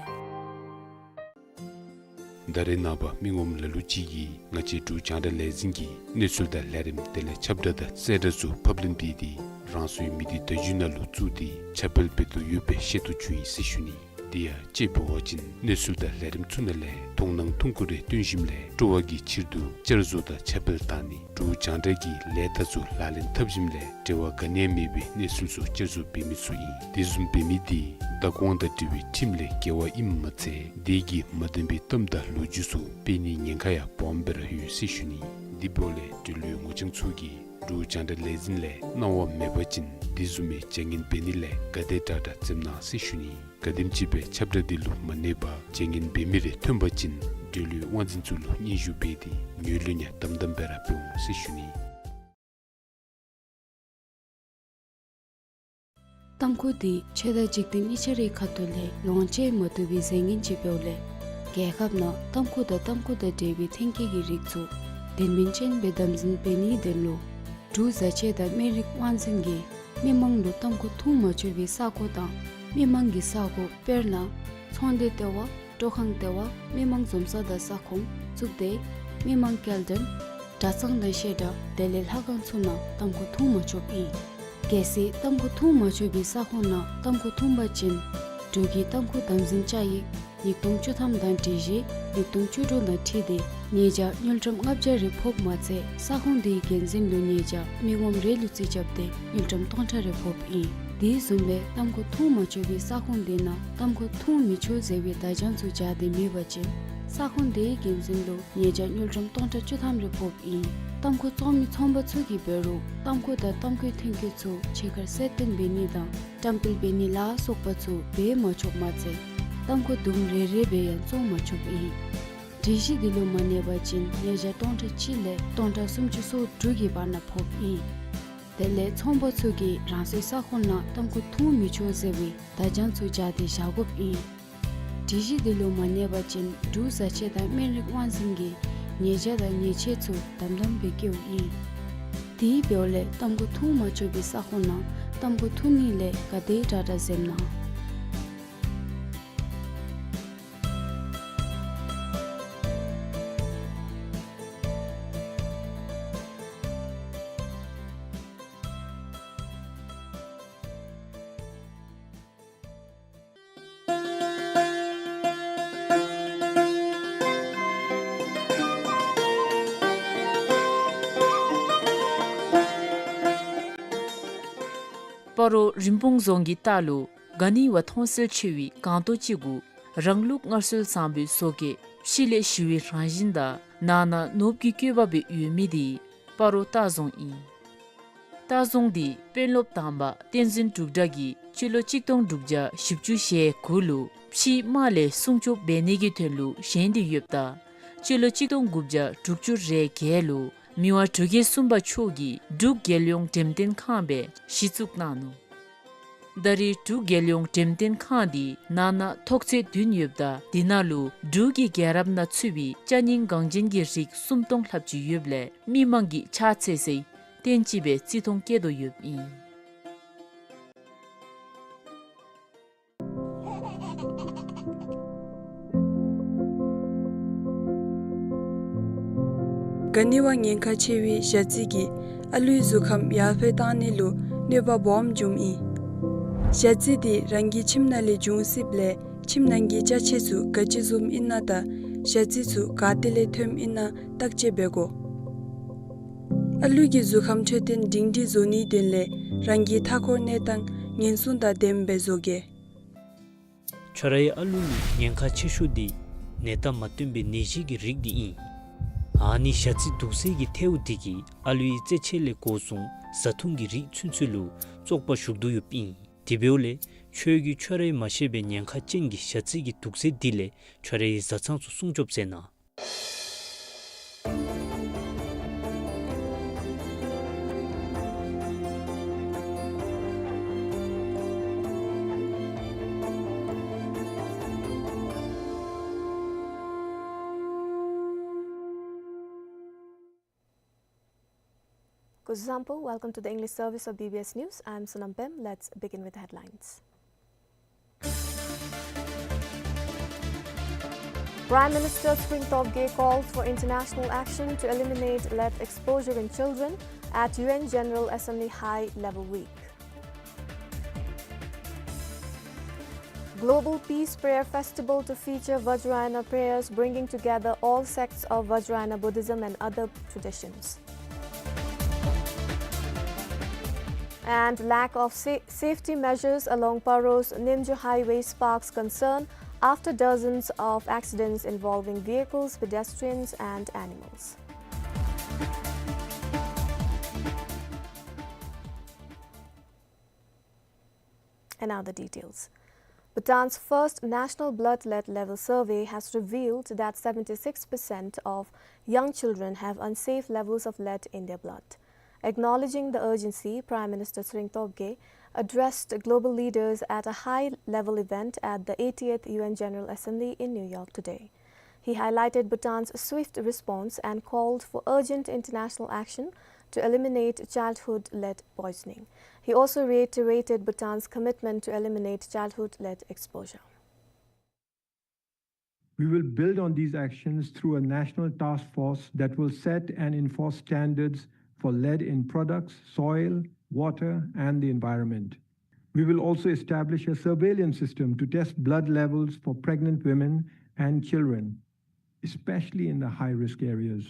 ད་རེས་ནངས་པ་མི་ངོམ་ལ་ལུ་ཅིག་གིས་ང་བཅས་འབྲུག་རྒྱང་བསྒྲགས་ལས་འཛིན་གྱི་གནས་ཚུལ་དང་ལས་རིམ་དེ་ལས་ཁྱབ་བསྒྲགས་དང་གསལ་བསྒྲགས་ཚུ་ཕབ་ལེན་འབད་དེ་རང་སོའི་མི་སྡེ་བརྡ་བརྒྱུད་ནང་ལུ་བཙུགས་ཏེ་ཁྱབ་སྤེལ་འབད་དོ་ཡོདཔ་སྦེ་ཤེས་རྟོགས་བྱུང་ཡི་ཟེར་ཞུ་ནི། དེ་ཡང་དཔྱེ་འབད་བ་ཅིན་གནས་ཚུལ་དང་ལས་རིམ་ཚུ་ནང་ལས་མཐོང་སྣང་ཐུང་ཀུ་རེ་སྟོན་ཞིནམ་ལས་སྤྲོ་བ་གི་ཕྱིར་དུ་བསྐྱར་བཟོ་དང་ཁྱབ་སྤེལ་བཏང་ནི། འབྲུག་རྒྱང་བསྒྲགས་ཀྱི་ལས་རྟགས་ཚུ་ལག་ལེན་འཐབ་ཞིནམ་ལས་འབྲེལ་བ་ག་ནི་ཡང་མེད་པའི་གནས་ཚུལ་ཚུ་བསྐྱར་བཟོ་འབད་མི་ཚུ་ཨིན། དེ་བཟུམ་འབད་མི་དེ་བདག་དབང་དང་འབྲེལ་བའི་ཁྲིམས་ལས་འགལ་བ་ཨིནམ་མ་ཚད་དེ་གིས་མ་བདེན་པའི་གཏམ་དང་ལོ་རྒྱུས་ཚུ་སྤེལ་ནིའི་ཉེན་ཁ་ཡང་སྦོམ་སྦེ་ར་ཡོད་ཟེར་ཞུ་ནི། དེ་འབདཝ་ལས་འབྲེལ་ཡོད་ངོ་རྐྱང་ཚུ་གིས་འབྲུག་རྒྱང་བསྒྲགས་ལས་འཛིན་ལས་གནང་བ་མེད་པ་ཅིན་དེ་བཟུམ་མའི་བྱ་ངན་འབད་ནི་ལས་ག་དེ་དྲག་དྲག་འཛེམ་གནང་ཟེར་ཞུ་ནི། ག་དེམ་ཅིག་སྦེ་ཁྱབ་བསྒྲགས་འདི་ལུ་མ་གནས་པར་བྱ་ངན་འབད་མི་རེ་ཐོན་པ་ཅིན་འབྲེལ་ཡོད་དབང་འཛིན་ཚུ་ལུ་སྙན་ཞུ་འབད་དེ་ངོས་ལེན་ཡང་དམ་དམ་སྦེ་ར་འབད་འོང་ཟེར་ཞུ་ནི། ཏམ་ཁུ་འདི་ཆོས་དང་འཇིག་རྟེན་གཉིས་ཆ་རའི་ཁ་ཐུག་ལས་ལོངས་སྤྱོད་མ་བཏུབ་པའི་རྫས་ངན་ཅིག་འབདཝ་ལས་རྒྱལ་ཁབ་ནང་ཏམ་ཁུ་དང་ཏམ་ཁུ་དང་འབྲེལ་བའི་ཐོན་སྐྱེད་ཀྱི་རིགས་ཚུ་དོན་སྨིན་ཅན་སྦེ་དམ་འཛིན་འབད་ནིའི་དོན་ལུ་འབྲུག་བཟའ་ཆས་དང་སྨན་རིགས་དབང་འཛིན་གྱིས་མི་མང་ལུ་ཏམ་ཁུ་འཐུང་མ་ཆོག་པའི་ས་གོ་དང་མི་མང་གི་ས་གོ་དཔེར་ན་ཚོང་སྡེ་ལྟེ་བ། སྤྲོ་ཁང་ལྟེ་བ། མི་མང་འཛོམས་ས་དང་ས་ཁོངས། གཙུག་སྡེ། མི་མང་སྐྱེལ་འདྲེན། གྲྭ་ཚང་དང་བཤད་གྲྭ། དེ་ལས་ལྷ་ཁང་ཚུ་ནང་ཏམ་ཁུ་འཐུང་མ་ཆོགཔ་ཨིན། གལ་སྲིད་ཏམ་ཁུ་འཐུང་མ་ཆོག་པའི་ས་ཁོངས་ནང་ཏམ་ཁུ་འཐུང་པ་ཅིན་འབྲུག་གི་ཏམ་ཁུ་དམ་འཛིན་བཅའ་ཡིག་ཉིས་སྟོང་བཅུ་ཐམ་དང་སྒྲིག་གཞི་ཉིས་སྟོང་བཅུ་དྲུག་དང་འཁྲིལ་ཏེ་ཉེས་བྱ་དངུལ་ཀྲམ་ལྔ་བརྒྱ་རེ་ཕོགཔ་མ་ཚད་ས་ཁོངས་དེའི་འགན་འཛིན་ལུ་ཉེས་བྱ་མི་ངོམ་རེ་ལུ་རྩིས་རྐྱབ་སྟེ་དངུལ་ཀྲམ་སྟོང་ཕྲག་རེ་ཕོགཔ་ཨིན། དེ་བཟུམ་སྦེ་ཏམ་ཁུ་འཐུང་མ་ཆོག་པའི་ས་ཁོངས་དེ་ནང་ཏམ་ཁུ་འཐུང་མི་ཆོག་ཟེར་བའི་བརྡ་བྱང་ཚུ་སྦྱར་ཏེ་མེད་པ་ཅིན་ས་ཁོངས་དེའི་འགན་འཛིན་ལུ་ཉེས་བྱ་དངུལ་ཀྲམ་སྟོང་ཕྲག་བཅུ་ཐམ་རེ་ཕོགཔ་ཨིན། ཏམ་ཁུ་བཙོང་མི་ཚོང་པ་ཚུ་གིས་འབད་རུང་ཏམ་ཁུ་དང་ཏམ་ཁུའི་ཐོན་སྐྱེད་ཚུ་ཕྱི་ཁར་གསལ་སྟོན་འབད་ནི་དང་བཀྲམ་སྤེལ་འབད་ནི་ལ་སོགས་པ་ཚུ་འབད་མ་ཆོགཔ་མ་ཚད་ཏམ་ཁུ་དུམ་རེ་རེ་སྦེ་ཡང་བཙོང་མ་ཆོགཔ་ཨིན། སྒྲིག་གཞི་འདི་ལུ་མ་གནས་པ་ཅིན་ཉེས་བྱ་སྟོང་ཕྲག་གཅིག་ལས་སྟོང་ཕྲག་སུམ་ཅུ་སོ་དྲུག་གི་བར་ན་ཕོགཔ་ཨིན། དེ་ལས་ཚོང་པ་ཚུ་གིས་རང་སོའི་ས་ཁོངས་ནང་ཏམ་ཁུ་འཐུང་མི་ཆོག་ཟེར་བའི་བརྡ་བྱང་ཚུ་སྦྱར་ཏེ་བཞག་དགོཔ་ཨིན། སྒྲིག་གཞི་འདི་ལུ་མ་གནས་པ་ཅིན་འབྲུག་བཟའ་ཆས་དང་སྨན་རིགས་དབང་འཛིན་གྱིས་ཉེས་བྱ་དང་ཉེས་ཆད་ཚུ་དམ་དམ་སྦེ་བཀལཝ་ཨིན། དེ་འབདཝ་ལས་ཏམ་ཁུ་འཐུང་མ་ཆོག་པའི་ས་ཁོངས་ནང་ཏམ་ཁུ་འཐུང་ནི་ལས་ག་དེ་དྲག་དྲག་འཛེམ་གནང་། སྤ་རོ་རིན་སྤུངས་རྫོང་གི་ལྟག་ལུ་ག་ནི་བ་མཐོང་གསལ་ཆེ་བའི་སྒང་ཏོག་ཅིག་གུ་རང་ལུགས་སྔར་སྲོལ་བཟང་པོའི་བཟོ་བཀོད་ཕྱི་ལས་ཞི་བའི་རང་བཞིན་དང་ནང་ན་ནོར་བུ་གི་བཀོད་པ་སྦེ་ཡོད་མི་དེ་སྤ་རོ་ལྟ་རྫོང་ཨིན། ལྟ་རྫོང་དེ་དཔོན་སློབ་དང་པ་བསྟན་འཛིན་འབྲུག་སྒྲ་གིས་སྤྱི་ལོ་གཅིག་སྟོང་དྲུག་བརྒྱ་བཞི་བཅུ་ཞེ་དགུ་ལུ་ཕྱིའི་དམག་ལས་སྲུང་སྐྱོབ་འབད་ནི་གི་དོན་ལུ་བཞེངས་ཏེ་ཡོདཔ་ད་སྤྱི་ལོ་གཅིག་སྟོང་དགུ་བརྒྱ་དྲུག་ཅུ་རེ་བརྒྱད་ལུ་མི་དབང་འབྲུག་རྒྱལ་གསུམ་པ་མཆོག་གིས་འབྲུག་རྒྱལ་ཡོངས་འགྲེམས་སྟོན་ཁང་སྦེ་གཞི་བཙུགས་གནང་ནུག། ད་རེས་འབྲུག་རྒྱལ་ཡོངས་འགྲེམས་སྟོན་ཁང་འདི་ནང་ན་ཐོག་ཚད་བདུན་ཡོདཔ་ད་དེ་ནང་ལུ་འབྲུག་གི་རྒྱལ་རབས་ནང་ཚུད་པའི་ཅ་རྙིང་འགངས་ཅན་གྱི་རིགས་སུམ་སྟོང་ལྷགཔ་ཅིག་ཡོདཔ་ལས་མི་མང་གིས་ཕྱག་འཚལ་སའི་རྟེན་ཅིག་སྦེ་བརྩི་མཐོང་བསྐྱེད་དོ་ཡོདཔ་ཨིན། ག་ནི་བ་ཉེན་ཁ་ཆེ་བའི་ཞ་རྩི་གིས་ཨ་ལུའི་གཟུགས་ཁམས་ཡར་འཕེལ་གཏང་ནི་ལུ་གནོད་པ་སྦོམ་འབྱུངམ་ཨིན། ཞ་རྩི་དེ་རང་གི་ཁྱིམ་ནང་ལས་འབྱུང་སྲིདཔ་ལས་ཁྱིམ་ནང་གི་ཅ་ཆས་ཚུ་ག་ཅི་བཟུམ་ཨིན་ན་དང་ཞ་རྩི་ཚུ་ག་ཏེ་ལས་ཐོནམ་ཨིན་ན་བརྟག་དཔྱད་འབད་དགོ། ཨ་ལུ་གི་གཟུགས་ཁམས་འཕྲོད་བསྟེན་སྒྲིང་སྒྲི་བཟོ་ནིའི་དོན་ལས་རང་གི་མཐའ་འཁོར་གནས་སྟངས་ཉེན་སྲུང་དང་ལྡནམ་སྦེ་བཟོ་གེ། ཁྱོད་རའི་ཨ་ལུ་ལུ་ཉེན་ཁ་ཆེ་ཤོས་དེ་ནད་རྟགས་མ་སྟོན་པའི་ནད་གཞི་གི་རིགས་དེ་ཨིན། ཨ་ནི་ཞ་རྩི་དུག་སེལ་གྱི་ཐལཝ་དེ་གིས་ཨ་ལུའི་རྩེད་ཆས་ལས་འགོ་བཟུང་བཟའ་འཐུང་གི་རིགས་ཚུན་ཚོད་ལུ་བཙོག་པ་ཞུགས་དོ་ཡོདཔ་ཨིན། དེ་འབདཝ་ལས་ཁྱོད་ཀྱིས་ཁྱོད་རའི་མ་ཤེས་པའི་ཉེན་ཁ་ཅན་གྱི་ཞ་རྩི་གི་དུག་སེལ་དེ་ལས་ཁྱོད་རའི་བཟའ་ཚང་ཚུ་སྲུང་སྐྱོབ་མཛད་གནང་། Kuzuzangpo, welcome to the English service of B B S News. I'm Sonam Pem. Let's begin with the headlines. Prime Minister Tshering Tobgay calls for international action to eliminate lead exposure in children at U N General Assembly High Level Week. Global Peace Prayer Festival to feature Vajrayana prayers, bringing together all sects of Vajrayana Buddhism and other traditions. And lack of sa-, safety measures along Paro's Nimju Highway sparks concern after dozens of accidents involving vehicles, pedestrians, and animals. And now the details. Bhutan's first national blood lead level survey has revealed that seventy-six percent of young children have unsafe levels of lead in their blood. Acknowledging the urgency, Prime Minister Tshering Tobgay addressed global leaders at a high-level event at the eightieth U N General Assembly in New York today. He highlighted Bhutan's swift response and called for urgent international action to eliminate childhood lead poisoning. He also reiterated Bhutan's commitment to eliminate childhood lead exposure. We will build on these actions through a national task force that will set and enforce standards for lead in products, soil, water, and the environment. We will also establish a surveillance system to test blood levels for pregnant women and children, especially in the high-risk areas.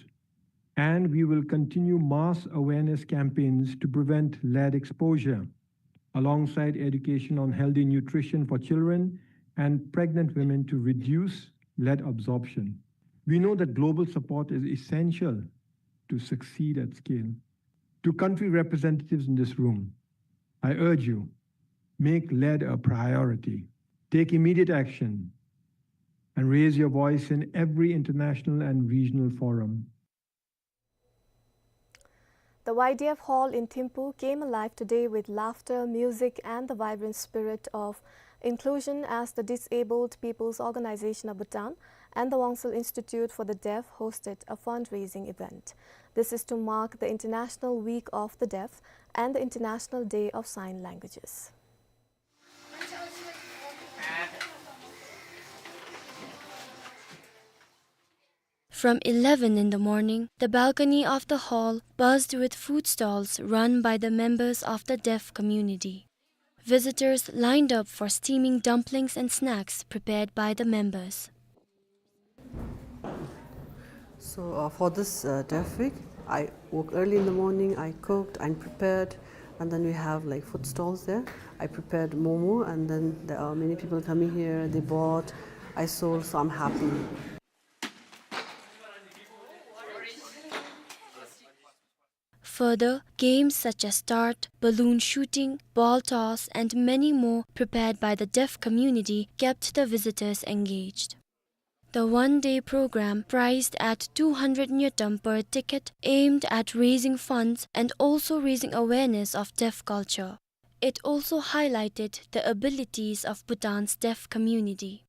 And we will continue mass awareness campaigns to prevent lead exposure, alongside education on healthy nutrition for children and pregnant women to reduce lead absorption. We know that global support is essential to succeed at scale. To country representatives in this room, I urge you, make lead a priority. Take immediate action and raise your voice in every international and regional forum. The Y D F Hall in Thimphu came alive today with laughter, music, and the vibrant spirit of inclusion as the Disabled People's Organization of Bhutan and the Wongsal Institute for the Deaf hosted a fundraising event. This is to mark the International Week of the Deaf and the International Day of Sign Languages. From eleven in the morning, the balcony of the hall buzzed with food stalls run by the members of the deaf community. Visitors lined up for steaming dumplings and snacks prepared by the members. So, uh, for this, uh, Deaf Week, I woke early in the morning, I cooked and prepared And then we have, like, food stalls there. I prepared momo, and then there are many people coming here. They bought, I sold, so I'm happy. Further, games such as dart, balloon shooting, ball toss, and many more prepared by the deaf community kept the visitors engaged. The one-day program, priced at two hundred ngultrum per ticket, aimed at raising funds and also raising awareness of deaf culture. It also highlighted the abilities of Bhutan's deaf community.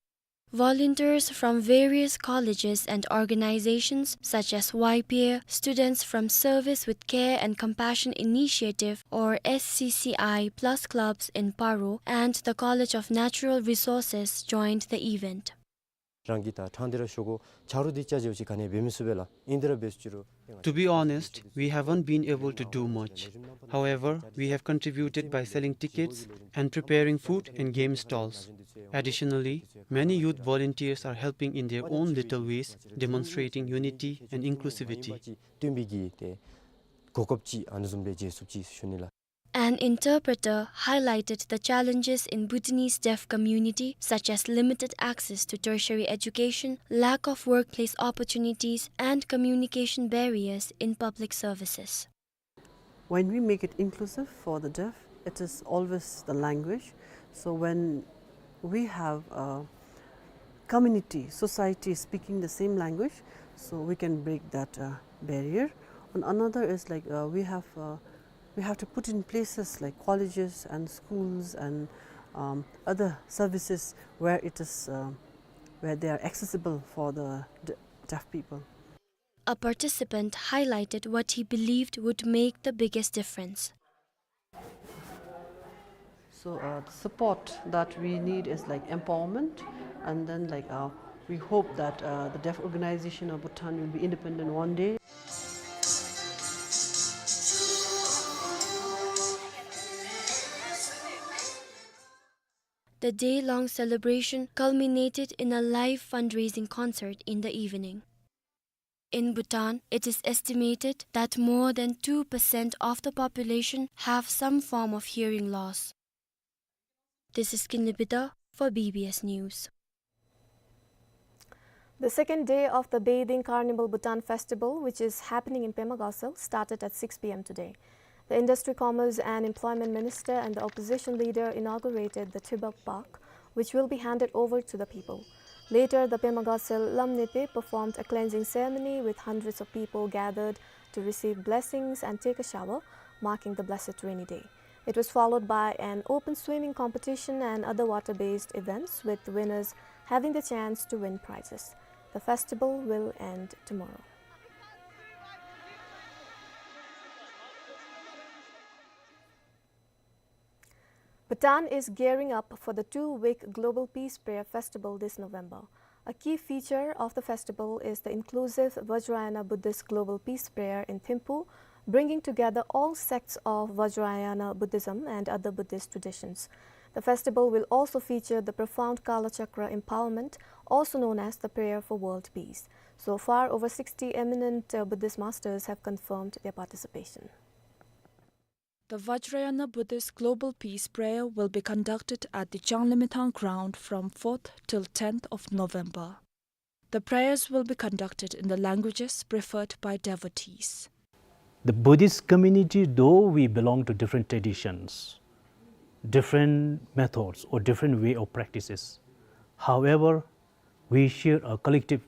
Volunteers from various colleges and organizations such as Y P A, students from Service with Care and Compassion Initiative or S C C I plus clubs in Paro, and the College of Natural Resources joined the event. རང་གིས་ད་ཕྲང་སྟེ་ར་ཞོག་གོ། ཆ་རོགས་འདི་ཅ་ཆས་ཅིག་ག་ནི་འབད་མི་ཚུགས་པས་ལགས། ཨིན་ཏེ་ར་འབད་ཅི་རུང་། To be honest, we haven't been able to do much. However, we have contributed by selling tickets and preparing food and game stalls. Additionally, many youth volunteers are helping in their own little ways, demonstrating unity and inclusivity. སྟོན་པའི་གི་ཏེ་གོ་སྐབས་ཅིག་ཨ་ནི་བཟུམ་སྦེ་མཇལ་ཚུགས་ཅི་ཟེར་ཞུ་ནི་ལགས། An interpreter highlighted the challenges in Bhutanese deaf community, such as limited access to tertiary education, lack of workplace opportunities, and communication barriers in public services. When we make it inclusive for the deaf, it is always the language. So when we have a community, society speaking the same language, so we can break that, uh, barrier. And another is, like, uh, we have, uh, we have to put in places like colleges and schools and, um, other services where it is, uh, where they are accessible for the d-, deaf people. A participant highlighted what he believed would make the biggest difference. So, uh, the support that we need is, like, empowerment, and then, like, uh, we hope that, uh, the deaf organization of Bhutan will be independent one day. The day-long celebration culminated in a live fundraising concert in the evening. In Bhutan, it is estimated that more than two percent of the population have some form of hearing loss. This is Kinley Bida for B B S News. The second day of the Bathing Carnival Bhutan Festival, which is happening in Pema Gatshel, started at six P M today. The Industry, Commerce and Employment Minister and the opposition leader inaugurated the Tibok Park, which will be handed over to the people. Later, the Pema Gatshel Lamnepe performed a cleansing ceremony with hundreds of people gathered to receive blessings and take a shower, marking the blessed rainy day. It was followed by an open swimming competition and other water-based events, with winners having the chance to win prizes. The festival will end tomorrow. Bhutan is gearing up for the two-week Global Peace Prayer Festival this November. A key feature of the festival is the inclusive Vajrayana Buddhist Global Peace Prayer in Thimphu, bringing together all sects of Vajrayana Buddhism and other Buddhist traditions. The festival will also feature the profound Kalachakra empowerment, also known as the Prayer for World Peace. So far, over sixty eminent, uh, Buddhist masters have confirmed their participation. The Vajrayana Buddhist Global Peace Prayer will be conducted at the Changlimithang ground from fourth till tenth of November. The prayers will be conducted in the languages preferred by devotees. The Buddhist community, though we belong to different traditions, different methods or different way of practices, however, we share a collective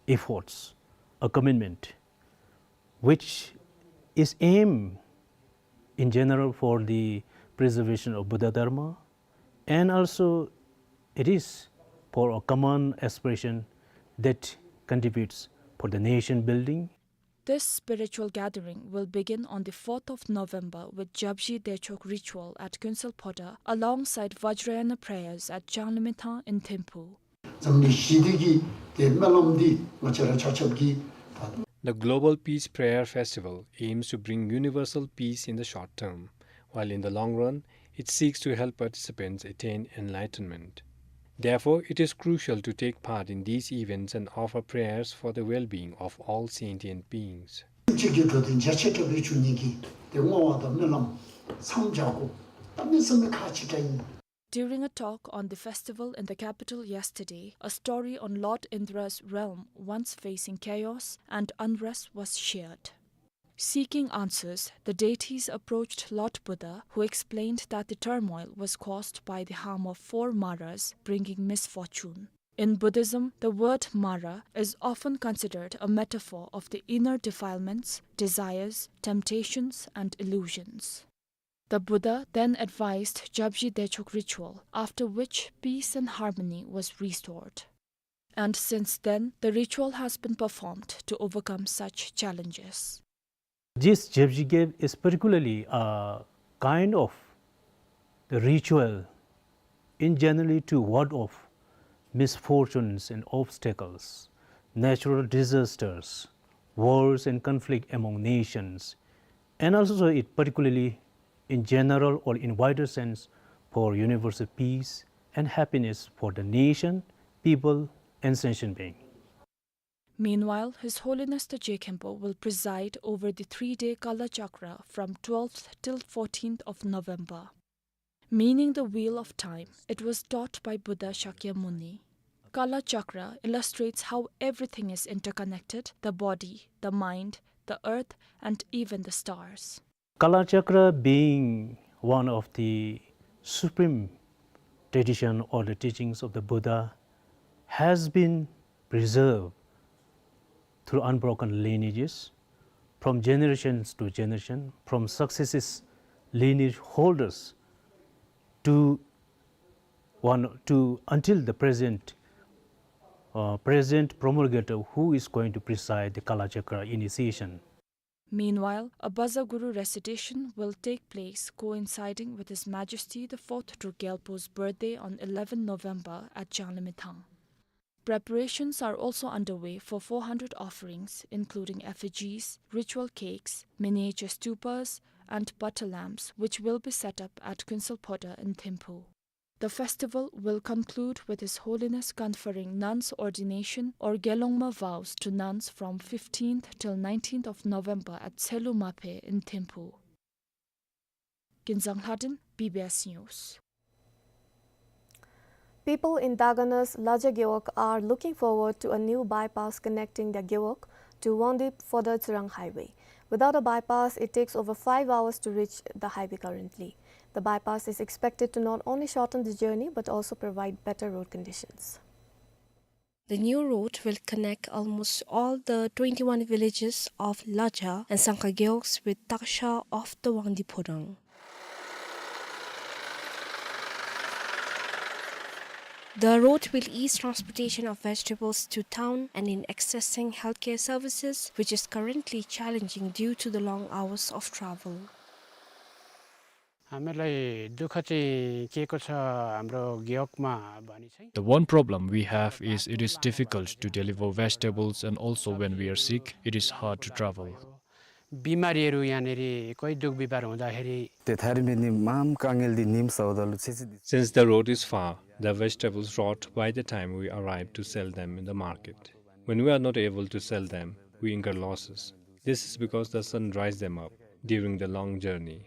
efforts, a commitment which is aimed in general for the preservation of Buddha Dharma, and also it is for a common aspiration that contributes for the nation building. This spiritual gathering will begin on the fourth of November with Japji Dechok ritual at Kuensel Phodrang alongside Vajrayana prayers at Changlimithang in Thimphu. འཛམ་གླིང་ཞི་བདེ་གི་ཏེ་སྨོན་ལམ་འདི་ང་བཅས་ར་ཆ་ཁྱབ་ཀྱིས་ད། The Global Peace Prayer Festival aims to bring universal peace in the short term, while in the long run, it seeks to help participants attain enlightenment. Therefore, it is crucial to take part in these events and offer prayers for the well-being of all sentient beings. གཅིག་གི་འགྲོ་དོན་རྒྱ་ཆེ་དྲགས་སྦེ་འབྱུང་ནི་གི་ཏེ་བསྔོ་བ་དང་སྨོན་ལམ། མཚམས་སྦྱར་དགོ། གནམ་མེད་ས་མེད་ཁག་ཆེ་དྲགས་ཨིན། During a talk on the festival in the capital yesterday, a story on Lord Indra's realm once facing chaos and unrest was shared. Seeking answers, the deities approached Lord Buddha, who explained that the turmoil was caused by the harm of four Maras, bringing misfortune. In Buddhism, the word Mara is often considered a metaphor of the inner defilements, desires, temptations, and illusions. The Buddha then advised Japji Dechok ritual, after which peace and harmony was restored. And since then, the ritual has been performed to overcome such challenges. This Japji Gep is particularly a kind of the ritual in generally to ward off misfortunes and obstacles, natural disasters, wars and conflict among nations, and also it particularly in general or in wider sense for universal peace and happiness for the nation, people, and sentient being. Meanwhile, His Holiness the Je Khenpo will preside over the three-day Kala Chakra from twelfth till fourteenth of November. Meaning the wheel of time, it was taught by Buddha Shakyamuni. Kala Chakra illustrates how everything is interconnected, the body, the mind, the earth, and even the stars. Kala Chakra being one of the supreme tradition or the teachings of the Buddha has been preserved through unbroken lineages, from generations to generation, from successive lineage holders to one, to until the present, uh, present promulgator who is going to preside the Kala Chakra initiation. Meanwhile, a Baza Guru recitation will take place coinciding with His Majesty the Fourth Druk Gyalpo's birthday on eleventh November at Changlimithang. Preparations are also underway for four hundred offerings, including effigies, ritual cakes, miniature stupas, and butter lamps, which will be set up at Kuensel Phodrang in Thimphu. The festival will conclude with His Holiness conferring nuns' ordination or Gelongma vows to nuns from fifteenth till nineteenth of November at Tselu Maphe in Thimphu. Kinzang Lhadon, B B S News. People in Daganor's Laja Gewog are looking forward to a new bypass connecting the Gewog to Wangdue Phodrang Tsirang Highway. Without a bypass, it takes over five hours to reach the highway currently. The bypass is expected to not only shorten the journey but also provide better road conditions. The new road will connect almost all the twenty-one villages of Laja and Sangkha Gewogs with Taksha of the Wangdue Phodrang. The road will ease transportation of vegetables to town and in accessing healthcare services, which is currently challenging due to the long hours of travel. हामीलाई दुःख चाहिँ के को छ हाम्रो गेवकमा भनी चाहिँ The one problem we have is it is difficult to deliver vegetables and also when we are sick, it is hard to travel. बिमारीहरू यहाँनिर कोही दुःख बिमार हुँदाखेरि त्यो थारी मेनी माम काङ्गेल दि निम सौदालु छेसी दि Since the road is far, the vegetables rot by the time we arrive to sell them in the market. When we are not able to sell them, we incur losses. This is because the sun dries them up during the long journey.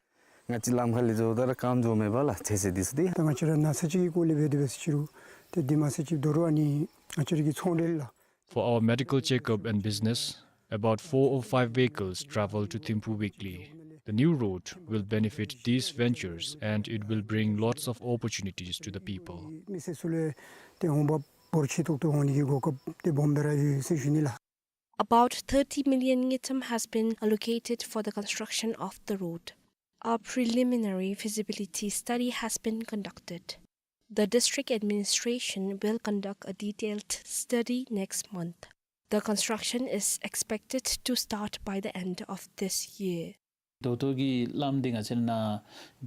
ང་ཅི་ལམ་ཁ་ལས་འགྱོཝ་ད་ར་སྐམ་འགྱོཝ་མས་པ་ལགས། ཆེ་ཆེ་འདི་ཚུ་འདི། ད་ང་བཅས་ར་ན་ཚ་ཅིག་གི་སྐོར་ལས་འབད་དེ་འབད་ཟེར་ཅི་རུང་ཏེ་འདི་མ་ཚད་ཅིག་དོ་རུང་ཨ་ནི་ང་བཅས་ར་གི་ཚོང་འབྲེལ་ལགས། For our medical checkup and business, about four or five vehicles travel to Thimphu weekly. The new road will benefit these ventures and it will bring lots of opportunities to the people. མི་སེར་ཚུ་ལུ་ཏེ་འོང་འབབ་འབོར་ཆེ་ཏོག་ཏོ་འོང་ནི་གི་གོ་སྐབས་ཏེ་སྦོམ་སྦེ་ར་ཡོད་ཟེར་ཞུ་ནི་ལགས། About thirty million ngultrum has been allocated for the construction of the road. A preliminary feasibility study has been conducted. The district administration will conduct a detailed study next month. The construction is expected to start by the end of this year. ད་ལྟོ་གི་ལམ་འདི་ང་བཅས་ནཱ་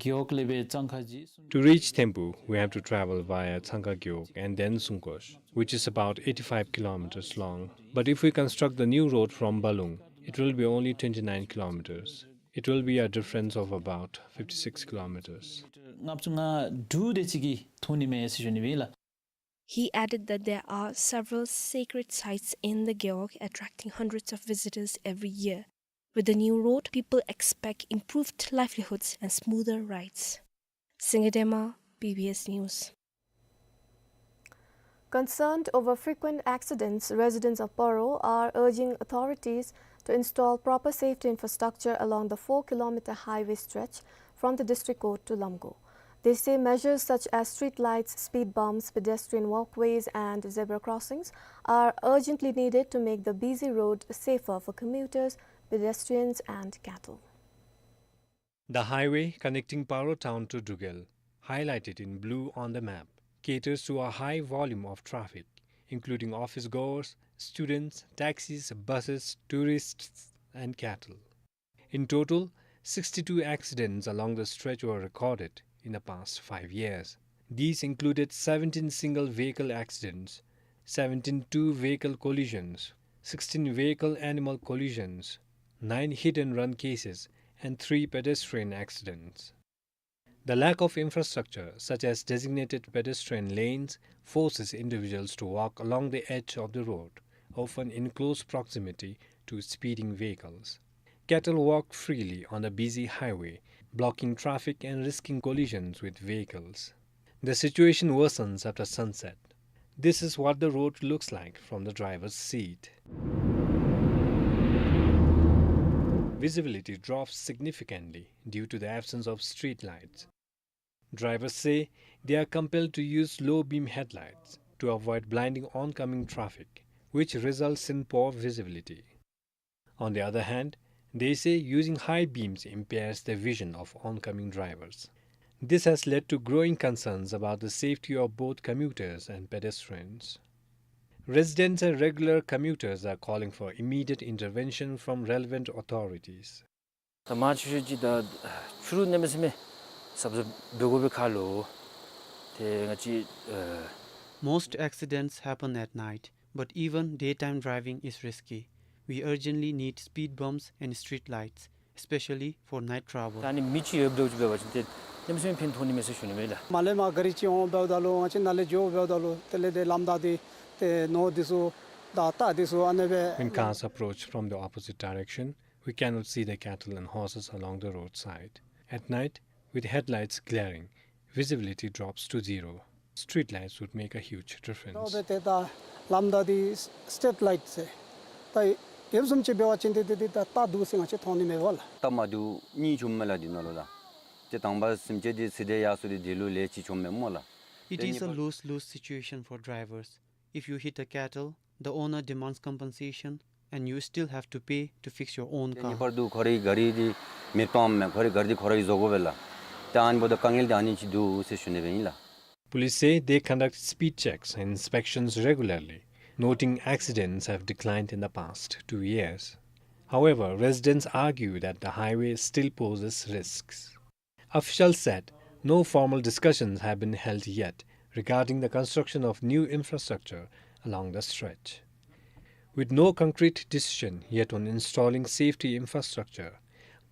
གེའོག་ལས་འབད་ཙང་ཁ་གཞི་སུང་། To reach Thimphu, we have to travel via Tsangkha Gewog and then Sungkosh, which is about eighty-five kilometers long. But if we construct the new road from Balung, it will be only twenty-nine kilometers. It will be a difference of about fifty-six kilometers. ལྔ་བཅུ་ང་དྲུག་དེ་ཅིག་གི་ཐོན་ནི་མས་ཟེར་ཞུ་ནི་ཨིན་ལགས། He added that there are several sacred sites in the Gewog attracting hundreds of visitors every year. With the new road, people expect improved livelihoods and smoother rides. Singye Dema, B B S News. Concerned over frequent accidents, residents of Paro are urging authorities to install proper safety infrastructure along the four kilometer highway stretch from the district court to Lamgo. They say measures such as street lights, speed bumps, pedestrian walkways, and zebra crossings are urgently needed to make the busy road safer for commuters, pedestrians, and cattle. The highway connecting Paro town to Dugel, highlighted in blue on the map, caters to a high volume of traffic, including office goers, students, taxis, buses, tourists, and cattle. In total, sixty-two accidents along the stretch were recorded in the past five years. These included seventeen single vehicle accidents, seventeen two vehicle collisions, sixteen vehicle animal collisions, nine hit and run cases, and three pedestrian accidents. The lack of infrastructure, such as designated pedestrian lanes, forces individuals to walk along the edge of the road, often in close proximity to speeding vehicles. Cattle walk freely on the busy highway, blocking traffic and risking collisions with vehicles. The situation worsens after sunset. This is what the road looks like from the driver's seat. Visibility drops significantly due to the absence of street lights. Drivers say they are compelled to use low beam headlights to avoid blinding oncoming traffic, which results in poor visibility. On the other hand, they say using high beams impairs the vision of oncoming drivers. This has led to growing concerns about the safety of both commuters and pedestrians. Residents and regular commuters are calling for immediate intervention from relevant authorities. ད་མ་ཆུ་ཤུར་ཅིག་ད་ཆུ་རུད་གནམ་མེད་ས་མེད་ཟབ་ཟབ་འབད་དགོ་པའི་ཁར་ལུ་ཏེ་ང་བཅས་ཨ། Most accidents happen at night, but even daytime driving is risky. We urgently need speed bumps and street lights, especially for night travel. ད་ཨ་ནི་མི་ཅིག་ཡོདཔ་འདྲཝ་ཅིག་འབད་བ་ཅིན་ཏེ་གནམ་མེད་ས་མེད་ཕན་ཐོགས་ནི་མས་ཟེར་ཞུ་ནི་མས་ལགས། མར་ལས་མར་ག་རི་ཅིག་འོང་འབདཝ་ད་ལུ་ང་བཅས་ནཱ་ལས་འགྱོ་འབདཝ་ད་ལུ་དེ་ལས་ཏེ་ལམ་བདའ་སྟེ་ཏེ་ནོར་འདི་ཚུ་དང་རྟ་འདི་ཚུ་ཨ་ནི་སྦེ། When cars approach from the opposite direction, we cannot see the cattle and horses along the roadside. At night, with headlights glaring, visibility drops to zero. Street lights would make a huge difference. ཏེ་ད་ལམ་བདའ་སྟེ་སི་ཊི་རི་ཊི་ལའིཊ་ཟེར་ད་ཡོདཔ་བཟུམ་ཅིག་འབད་བ་ཅིན་ཏེ་ཏེ་ད་རྟ་འདུག་ཟེར་ང་བཅས་མཐོང་ནི་མས་ལགས། རྟ་མ་འདུག་གཉིས་བྱུངམ་མས་ལགས་འདི་ནང་ལུ་ལགས། ཏེ་དང་པ་སེམས་ཅན་འདི་ཚེ་འདས་ཡར་སོང་སྟེ་འདི་ལུ་ལས་ཅིག་བྱུངམ་མས་སྨོ་ལགས། It is a lose-lose situation for drivers. If you hit a cattle, the owner demands compensation and you still have to pay to fix your own car. ཏེ་ངེས་པར་དུ་ཁོ་རའི་ག་རི་འདི་མེདཔ་བཏངམ་མས། ཁོ་རའི་ག་རི་འདི་ཁོ་ར་གིས་བཟོ་དགོ་པས་ལགས། ཏེ་ཨ་ནི་འབདཝ་ད་དཀའ་ངལ་འདི་ཨ་ནི་ཅིག་འདུག་ཟེར་ཞུ་ནི་སྦེ་ཨིན་ལགས། Police say they conduct speed checks and inspections regularly, noting accidents have declined in the past two years. However, residents argue that the highway still poses risks. Officials said no formal discussions have been held yet regarding the construction of new infrastructure along the stretch. With no concrete decision yet on installing safety infrastructure,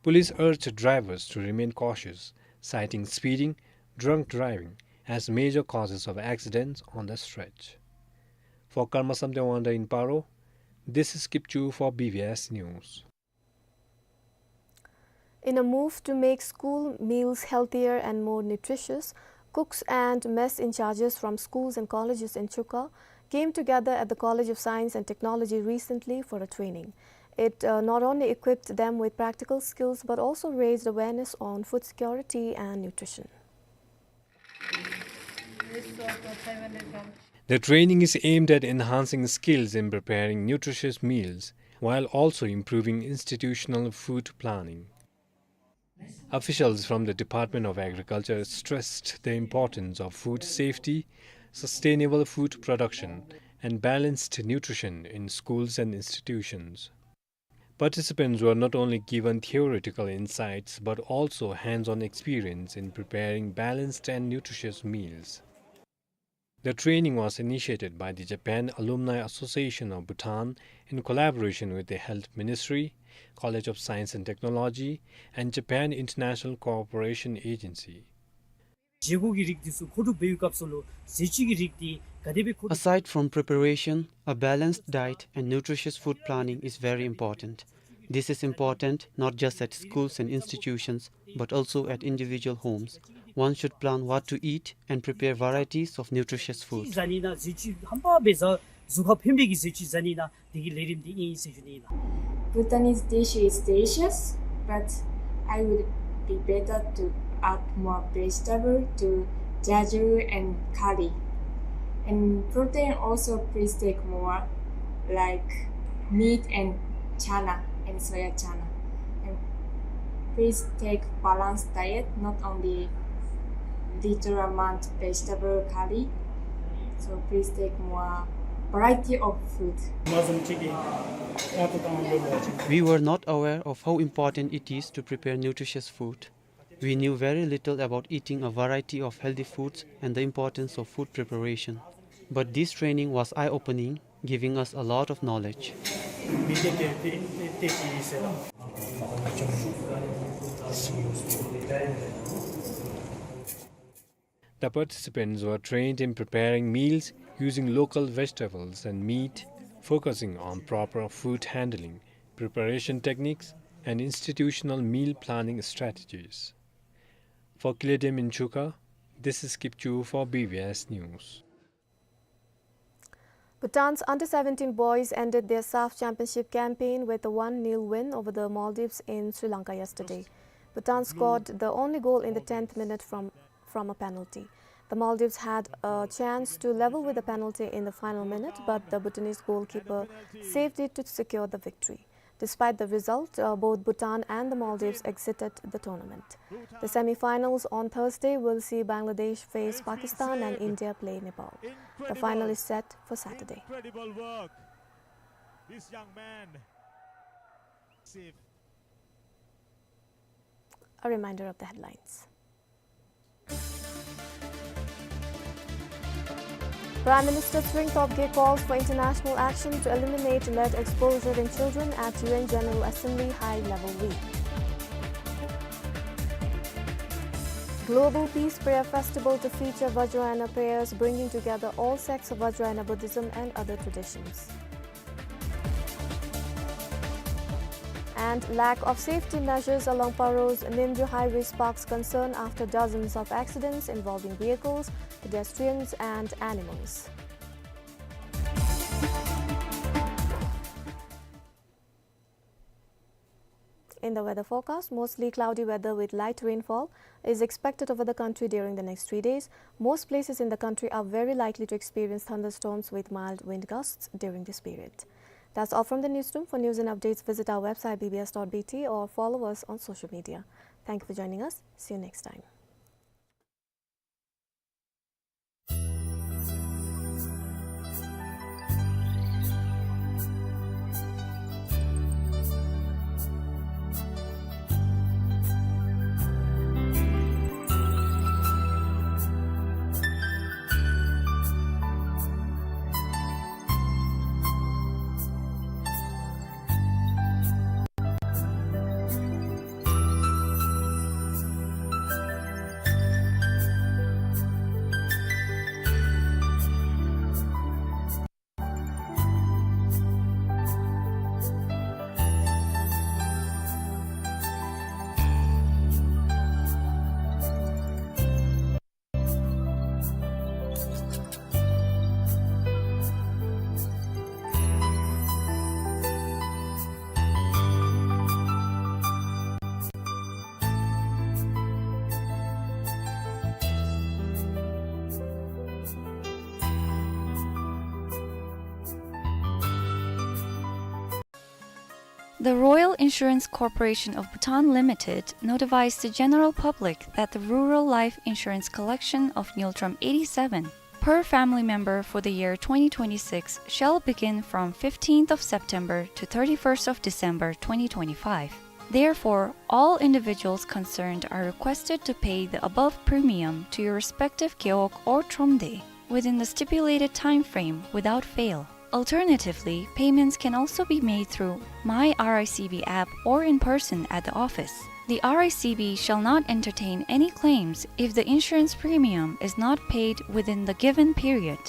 police urge drivers to remain cautious, citing speeding, drunk driving as major causes of accidents on the stretch. For Karma Samten Wangda in Paro, this is Kipchu for B B S News. In a move to make school meals healthier and more nutritious, cooks and mess in charges from schools and colleges in Chuka came together at the College of Science and Technology recently for a training. It, uh, not only equipped them with practical skills but also raised awareness on food security and nutrition. The training is aimed at enhancing skills in preparing nutritious meals while also improving institutional food planning. Officials from the Department of Agriculture stressed the importance of food safety, sustainable food production, and balanced nutrition in schools and institutions. Participants were not only given theoretical insights but also hands-on experience in preparing balanced and nutritious meals. The training was initiated by the Japan Alumni Association of Bhutan in collaboration with the Health Ministry, College of Science and Technology, and Japan International Cooperation Agency. བཞེས་སྒོ་གི་རིགས་འདི་ཚུ་མཁོ་སྒྲུབ་འབད་བའི་སྐབས་སུ་ལུ་ཟས་བཅུད་ཀྱི་རིགས་འདི་ག་དེ་སྦེ་མཁོ་སྒྲུབ། Aside from preparation, a balanced diet and nutritious food planning is very important. This is important not just at schools and institutions, but also at individual homes. One should plan what to eat and prepare varieties of nutritious food. ཅིག་བཟའ་ནི་ན་ཟས་བཅུད་ཧམ་པ་སྦེ་བཟའ། གཟུགས་ཁར་ཕན་པའི་གི་ཟས་བཅུད་བཟའ་ནི་ན་དེ་གི་ལས་རིམ་འདི་ཨིན་ཟེར་ཞུ་ནི་ཨིན་ལགས། Bhutanese dish is delicious, but I would be better to add more vegetable to jajur and curry. And protein also, please take more, like meat and chana and soya chana. And please take balanced diet, not only little amount vegetable curry. So please take more variety of food. We were not aware of how important it is to prepare nutritious food. We knew very little about eating a variety of healthy foods and the importance of food preparation. But this training was eye-opening, giving us a lot of knowledge. The participants were trained in preparing meals using local vegetables and meat, focusing on proper food handling, preparation techniques, and institutional meal planning strategies. For Kiledim in Chuka, this is Kipchu for B B S News. Bhutan's under seventeen boys ended their SAFF Championship campaign with a one nil win over the Maldives in Sri Lanka yesterday. Bhutan scored the only goal in the tenth minute from, from a penalty. The Maldives had a chance to level with a penalty in the final minute, but the Bhutanese goalkeeper saved it to secure the victory. Despite the result, uh, both Bhutan and the Maldives exited the tournament. The semi-finals on Thursday will see Bangladesh face Pakistan and India play Nepal. The final is set for Saturday. Incredible work. This young man. A reminder of the headlines. Prime Minister Tshering Tobgay calls for international action to eliminate lead exposure in children at U N General Assembly High Level Week. Global Peace Prayer Festival to feature Vajrayana prayers, bringing together all sects of Vajrayana Buddhism and other traditions. And lack of safety measures along Paro's Nimju Highway sparks concern after dozens of accidents involving vehicles, pedestrians and animals. In the weather forecast, mostly cloudy weather with light rainfall is expected over the country during the next three days. Most places in the country are very likely to experience thunderstorms with mild wind gusts during this period. That's all from the newsroom. For news and updates, visit our website B B S dot B T or follow us on social media. Thank you for joining us. See you next time. The Royal Insurance Corporation of Bhutan Limited notifies the general public that the rural life insurance collection of Ngultrum eighty-seven per family member for the year twenty twenty-six shall begin from fifteenth of September to thirty-first of December twenty twenty-five. Therefore, all individuals concerned are requested to pay the above premium to your respective gewog or thromde within the stipulated time frame without fail. Alternatively, payments can also be made through My R I C B app or in person at the office. The R I C B shall not entertain any claims if the insurance premium is not paid within the given period.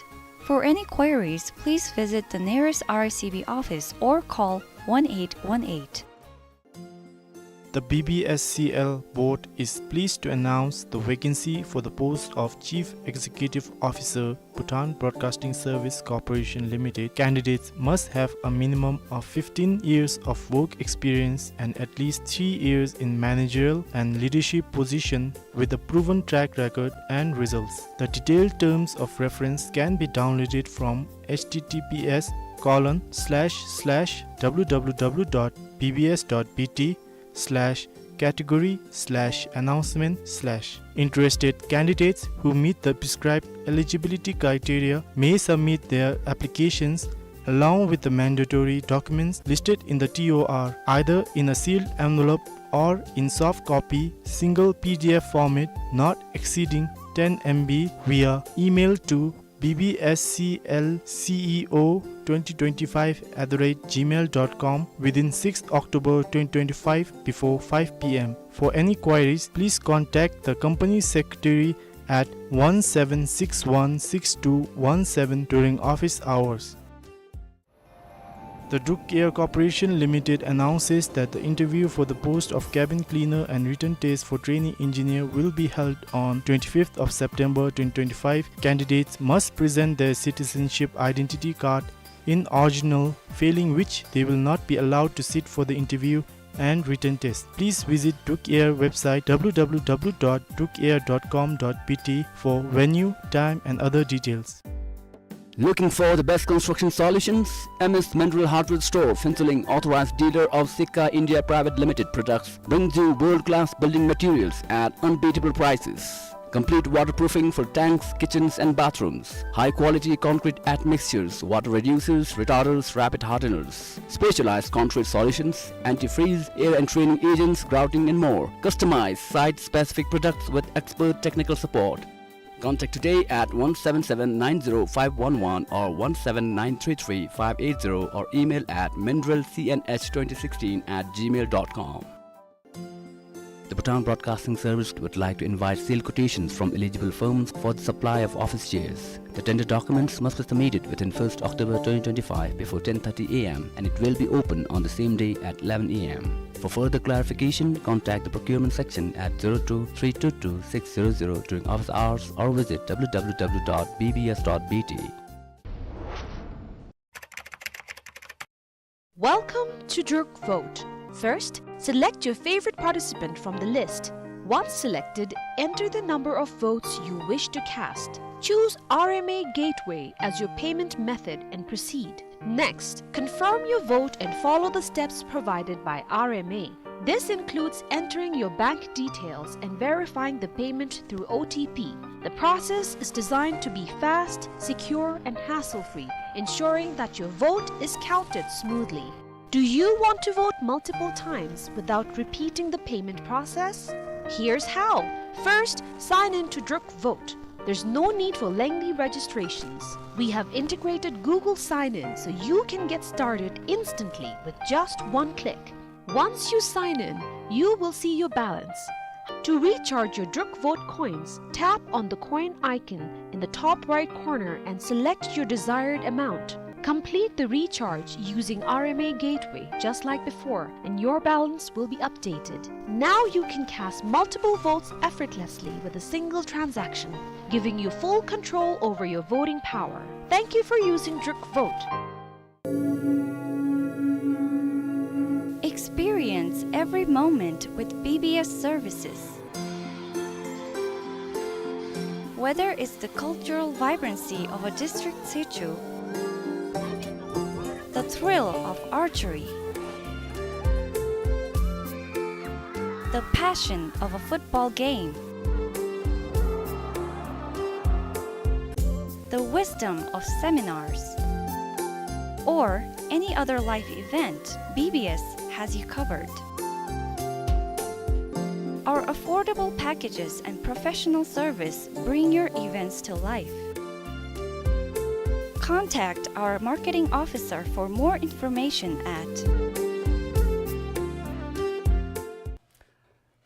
For any queries, please visit the nearest R I C B office or call one eight one eight. The B B S C L board is pleased to announce the vacancy for the post of Chief Executive Officer, Bhutan Broadcasting Service Corporation Limited. Candidates must have a minimum of fifteen years of work experience and at least three years in managerial and leadership position with a proven track record and results. The detailed terms of reference can be downloaded from H T T P S colon slash slash W W W dot B B S dot B T slash category slash announcement slash. Interested candidates who meet the prescribed eligibility criteria may submit their applications along with the mandatory documents listed in the T O R, either in a sealed envelope or in soft copy, single P D F format, not exceeding ten M B, via email to B B S C L C E O twenty twenty-five at the rate gmail dot com within sixth October twenty twenty-five before five P M. For any queries, please contact the company secretary at one seven six one six two one seven during office hours. The Druk Air Corporation Limited announces that the interview for the post of cabin cleaner and written test for trainee engineer will be held on twenty-fifth of September twenty twenty-five. Candidates must present their citizenship identity card in original, failing which they will not be allowed to sit for the interview and written test. Please visit Druk Air website W W W dot druk air dot com dot B T for venue, time and other details. Looking for the best construction solutions? M S Mineral Hardware Store, Phuentsholing, authorized dealer of Sika India Private Limited products, brings you world-class building materials at unbeatable prices. Complete waterproofing for tanks, kitchens and bathrooms. High-quality concrete admixtures, water reducers, retarders, rapid hardeners. Specialized concrete solutions, antifreeze, air and training agents, grouting and more. Customize site-specific products with expert technical support. Contact today at one seven seven nine zero five one one or one seven nine three three five eight zero or email at mineral C N H twenty sixteen at gmail dot com. The Bhutan Broadcasting Service would like to invite sale quotations from eligible firms for the supply of office chairs. The tender documents must be submitted within first October twenty twenty-five before ten thirty A M and it will be open on the same day at eleven A M. For further clarification, contact the procurement section at zero two three two two six zero zero during office hours or visit W W W dot B B S dot B T. Welcome to Druk Vote. First, select your favorite participant from the list. Once selected, enter the number of votes you wish to cast. Choose R M A Gateway as your payment method and proceed. Next, confirm your vote and follow the steps provided by R M A. This includes entering your bank details and verifying the payment through O T P. The process is designed to be fast, secure, and hassle-free, ensuring that your vote is counted smoothly. Do you want to vote multiple times without repeating the payment process? Here's how. First, sign in to Druk Vote. There's no need for lengthy registrations. We have integrated Google Sign-In so you can get started instantly with just one click. Once you sign in, you will see your balance. To recharge your Druk Vote coins, tap on the coin icon in the top right corner and select your desired amount. Complete the recharge using R M A Gateway just like before, and your balance will be updated. Now you can cast multiple votes effortlessly with a single transaction, giving you full control over your voting power. Thank you for using Druk Vote. Experience every moment with B B S services. Whether it's the cultural vibrancy of a district situ, the thrill of archery, the passion of a football game, the wisdom of seminars, or any other life event, B B S has you covered. Our affordable packages and professional service bring your events to life. Contact our marketing officer for more information at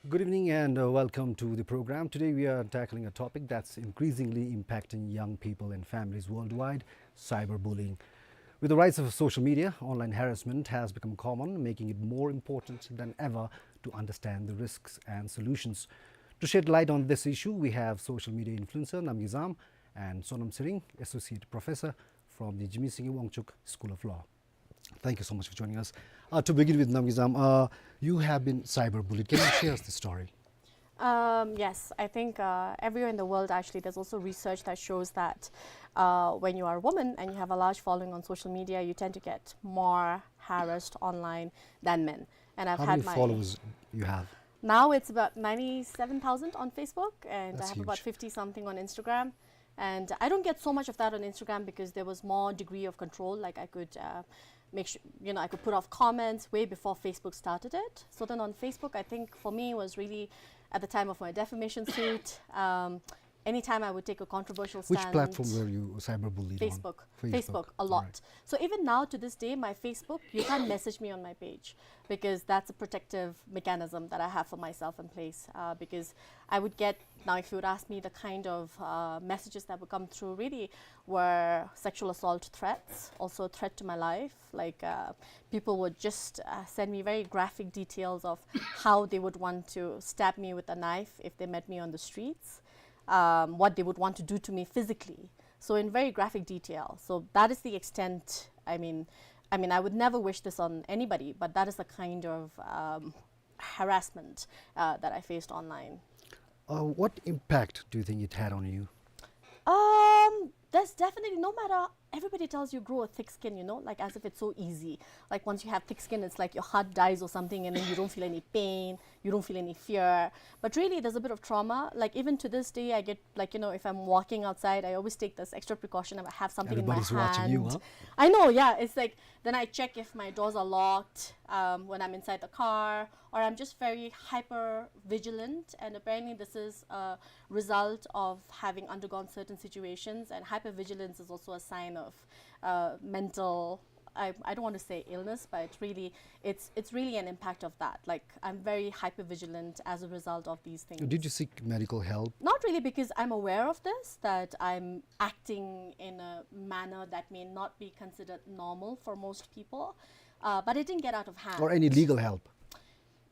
Good evening and, uh, welcome to the program. Today we are tackling a topic that's increasingly impacting young people and families worldwide, cyberbullying. With the rise of social media, online harassment has become common, making it more important than ever to understand the risks and solutions. To shed light on this issue, we have social media influencer Namgay Zam and Sonam Tshering, Associate Professor from the Jigme Singye Wangchuck School of Law. Thank you so much for joining us. Uh, to begin with, Namgay Zam, uh, you have been cyberbullied. Can you share us the story? Um, yes, I think uh, everywhere in the world, actually, there's also research that shows that uh, when you are a woman and you have a large following on social media, you tend to get more harassed online than men. And I've How had many my followers you have? Now it's about ninety-seven thousand on Facebook, and I That's have about huge. fifty something on Instagram. And I don't get so much of that on Instagram because there was more degree of control. Like, I could uh, make sure, you know, I could put off comments way before Facebook started it. So then on Facebook, I think for me it was really at the time of my defamation suit. Um, anytime I would take a controversial Which stand. platform were you cyberbullied on? Facebook. Facebook, a All lot. Right. So even now to this day, my Facebook, you can't message me on my page because that's a protective mechanism that I have for myself in place. Uh, because I would get, now if you would ask me, the kind of uh, messages that would come through really were sexual assault threats, also a threat to my life. Like uh, people would just uh, send me very graphic details of how they would want to stab me with a knife if they met me on the streets, um, what they would want to do to me physically. So in very graphic detail. So that is the extent. I mean, I mean, I would never wish this on anybody, but that is the kind of um, harassment uh, that I faced online. Uh, what impact do you think it had on you? Um, there's definitely, no matter, everybody tells you grow a thick skin, you know, like, as if it's so easy. Like, once you have thick skin, it's like your heart dies or something, and then you don't feel any pain, you don't feel any fear. But really, there's a bit of trauma. Like, even to this day, I get, like, you know, if I'm walking outside, I always take this extra precaution. I have something Everybody's in my watching hand. You, huh? I know, yeah. It's like, then I check if my doors are locked um, when I'm inside the car, or I'm just very hyper vigilant. And apparently, this is a result of having undergone certain situations. And hypervigilance is also a sign of uh, mental, I, I don't want to say illness, but it's really, it's, it's really an impact of that. Like, I'm very hypervigilant as a result of these things. Did you seek medical help? Not really, because I'm aware of this, that I'm acting in a manner that may not be considered normal for most people. Uh, but it didn't get out of hand. Or any legal help?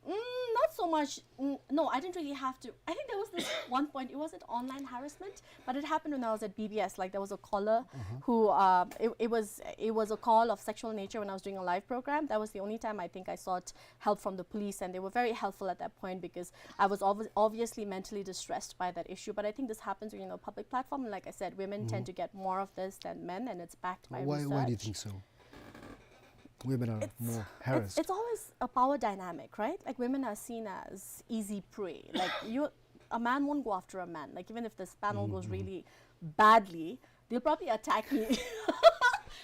Mm, not so much. Mm, no, I didn't really have to. I think there was this one point. It wasn't online harassment, but it happened when I was at B B S. Like, there was a caller who uh, it, it was it was a call of sexual nature when I was doing a live program. That was the only time I think I sought help from the police, and they were very helpful at that point because I was obvi- obviously mentally distressed by that issue. But I think this happens when you're in a public platform. And like I said, women tend to get more of this than men, and it's backed by Why, research. Why do you think so? Women are It's- more It's, harassed. it's always a power dynamic, right? Like, women are seen as easy prey. Like, you, a man won't go after a man. Like, even if this panel goes really badly, they'll probably attack me.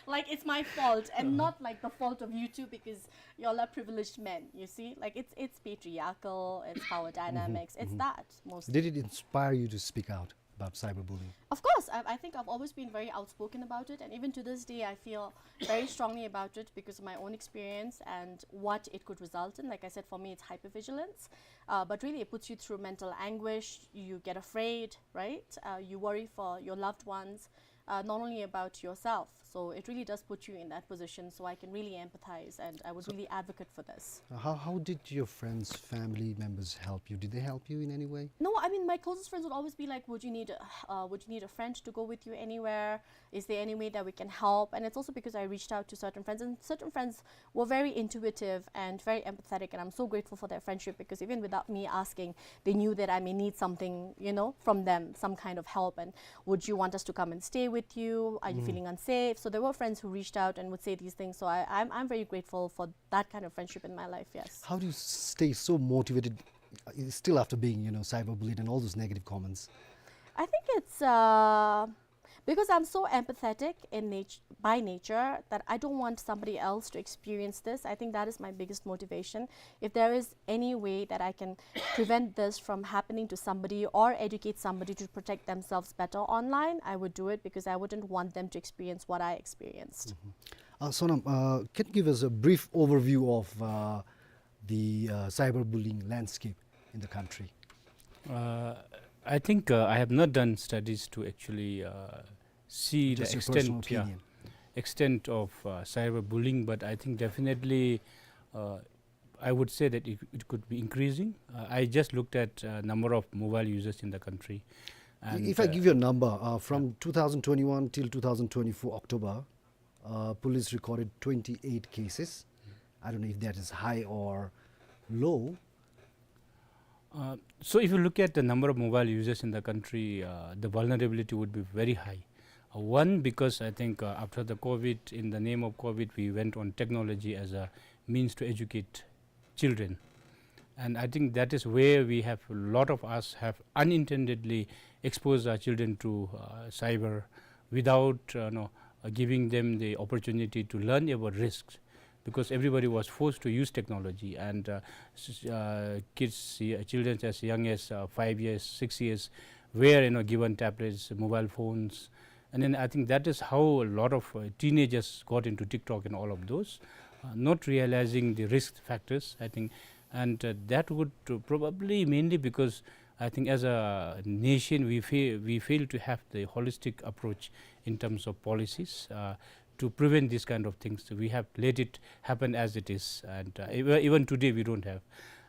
Like, it's my fault, and not like the fault of you two because y'all are privileged men. You see, like, it's it's patriarchal, it's power dynamics, it's that mostly. Did it inspire you to speak out about cyberbullying? Of course, I, I think I've always been very outspoken about it, and even to this day, I feel very strongly about it because of my own experience and what it could result in. Like I said, for me, it's hypervigilance, uh, but really, it puts you through mental anguish. You get afraid, right? Uh, you worry for your loved ones, uh, not only about yourself. So it really does put you in that position. So I can really empathize, and I would really advocate for this. Uh, How, how did your friends, family members help you? Did they help you in any way? No, I mean, my closest friends would always be like, "Would you need a, uh, would you need a friend to go with you anywhere? Is there any way that we can help?" And it's also because I reached out to certain friends, and certain friends were very intuitive and very empathetic, and I'm so grateful for their friendship because even without me asking, they knew that I may need something, you know, from them, some kind of help. And, "Would you want us to come and stay with you? Are you feeling unsafe?" So there were friends who reached out and would say these things. So I, I'm, I'm very grateful for that kind of friendship in my life, yes. How do you stay so motivated, uh, still after being, you know, cyberbullied and all those negative comments? I think it's uh, because I'm so empathetic in nat- by nature that I don't want somebody else to experience this. I think that is my biggest motivation. If there is any way that I can prevent this from happening to somebody or educate somebody to protect themselves better online, I would do it because I wouldn't want them to experience what I experienced. Uh, Sonam, uh, can you give us a brief overview of uh, the uh, cyberbullying landscape in the country? Uh, I think uh, I have not done studies to actually uh, see Just the your extent. Personal Yeah, opinion. extent of, uh, cyberbullying, but I think definitely, uh, I would say that it, it could be increasing. Uh, I just looked at, uh, number of mobile users in the country. And, If I uh, give you a number, uh, from two thousand twenty-one till two thousand twenty-four October, uh, police recorded twenty-eight cases. I don't know if that is high or low. Uh, so if you look at the number of mobile users in the country, uh, the vulnerability would be very high. Uh, one, because I think, uh, after the COVID, in the name of COVID, we went on technology as a means to educate children. And I think that is where we have, a lot of us have unintendedly exposed our children to, uh, cyber without, uh, no, uh, giving them the opportunity to learn about risks, because everybody was forced to use technology, and, uh, s-, uh, kids, uh, children as young as, uh, five years, six years, were, you know, given tablets, mobile phones, and then I think that is how a lot of, uh, teenagers got into TikTok and all of those, uh, not realizing the risk factors, I think, and, uh, that would, uh, probably mainly because I think as a nation we fail, we fail to have the holistic approach in terms of policies, uh, to prevent these kind of things. We have let it happen as it is, and, uh, even, even today we don't have,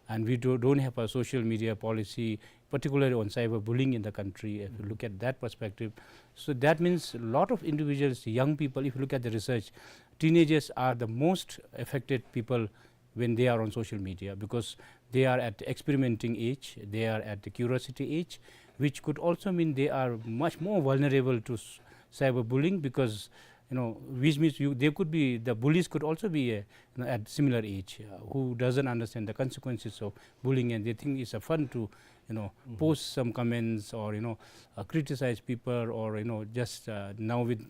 and we do, don't have a social media policy, particularly on cyberbullying in the country. If you look at that perspective, so that means a lot of individuals, young people, if you look at the research, teenagers are the most affected people when they are on social media, because they are at the experimenting age, they are at the curiosity age, which could also mean they are much more vulnerable to s-, cyberbullying, because, you know, which means you, they could be, the bullies could also be, uh, you know, at similar age, uh, who doesn't understand the consequences of bullying, and they think it's a fun to, you know, post some comments or, you know, uh, criticize people, or, you know, just, uh, now with,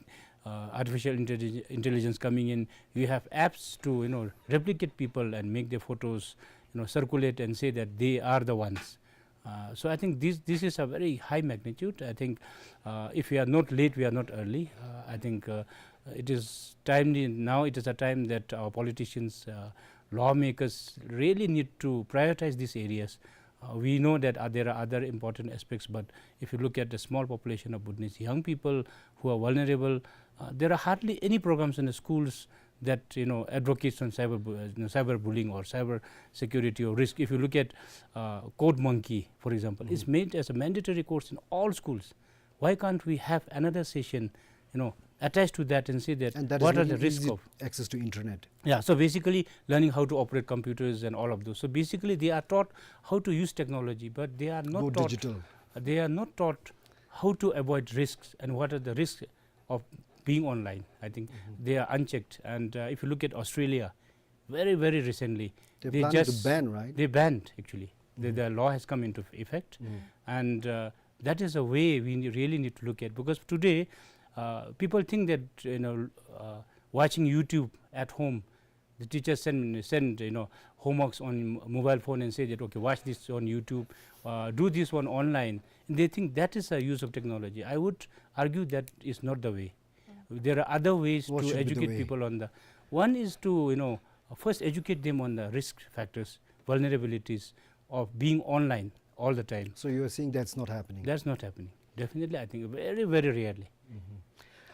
uh, artificial intellig-, intelligence coming in, you have apps to, you know, replicate people and make their photos, you know, circulate and say that they are the ones. Uh, so I think this, this is a very high magnitude. I think, uh, if we are not late, we are not early. Uh, I think, uh, it is timely now. It is a time that our politicians, uh, lawmakers really need to prioritize these areas. Uh, we know that, uh, there are other important aspects, but if you look at the small population of Bhutanese young people who are vulnerable, uh, there are hardly any programs in the schools that, you know, advocates on cyber bu-, uh, you know, cyberbullying or cyber security or risk. If you look at, uh, Code Monkey, for example, it's made as a mandatory course in all schools. Why can't we have another session, you know, attached to that and say that And that is what are the making risk easy of access to internet. Yeah, so basically learning how to operate computers and all of those. So basically they are taught how to use technology, but they are not Go taught, digital. They are not taught how to avoid risks and what are the risks of being online. I think they are unchecked. And, uh, if you look at Australia, very, very recently, They they plan to just ban, right? They banned, actually. The, the law has come into effect. And, uh, that is a way we ne-, really need to look at, because today, uh, people think that, you know, uh, watching YouTube at home, the teachers send, send, you know, homeworks on mobile phone and say that, "Okay, watch this on YouTube, uh, do this one online." And they think that is a use of technology. I would argue that is not the way. There are other ways What to should be the educate way? people on the, one is to, you know, first educate them on the risk factors, vulnerabilities of being online all the time. So you are saying that's not happening? That's not happening. Definitely, I think very, very rarely.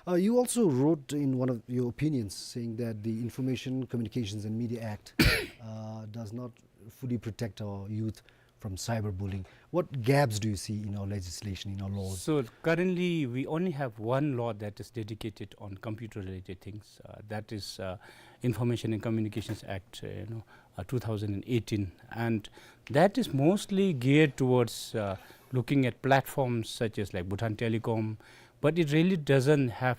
Uh, you also wrote in one of your opinions saying that the Information, Communications and Media Act, uh, does not fully protect our youth from cyberbullying. What gaps do you see in our legislation, in our laws? So currently, we only have one law that is dedicated on computer-related things. Uh, that is, uh, Information and Communications Act, uh, you know, uh, two thousand and eighteen, and that is mostly geared towards, uh, looking at platforms such as, like, Bhutan Telecom, but it really doesn't have,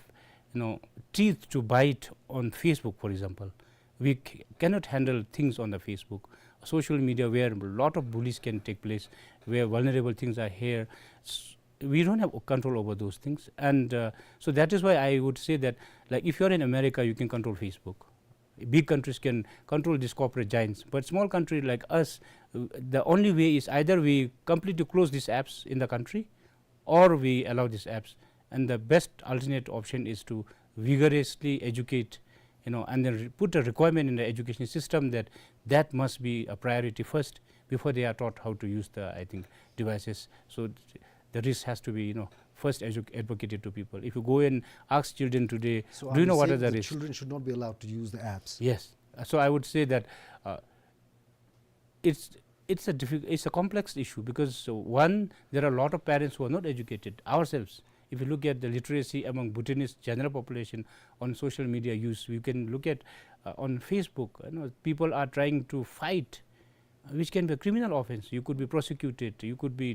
you know, teeth to bite on Facebook, for example. We c-, cannot handle things on the Facebook. Social media where a lot of bullies can take place, where vulnerable things are here. S-, we don't have control over those things. And, uh, so that is why I would say that, like, if you're in America, you can control Facebook. Big countries can control these corporate giants. But small country like us, uh, the only way is either we completely close these apps in the country, or we allow these apps. And the best alternate option is to vigorously educate, you know, and then re-, put a requirement in the education system that that must be a priority first before they are taught how to use the, I think, devices. So th-, the risk has to be, you know, first edu- advocated to people. If you go and ask children today, so do you know what are the risks? Children should not be allowed to use the apps? Yes. Uh, so I would say that, uh, it's, it's a diffi- it's a complex issue because, uh, one, there are a lot of parents who are not educated ourselves. If you look at the literacy among Bhutanese general population on social media use, you can look at, uh, on Facebook, you know, people are trying to fight, uh, which can be a criminal offense. You could be prosecuted, you could be,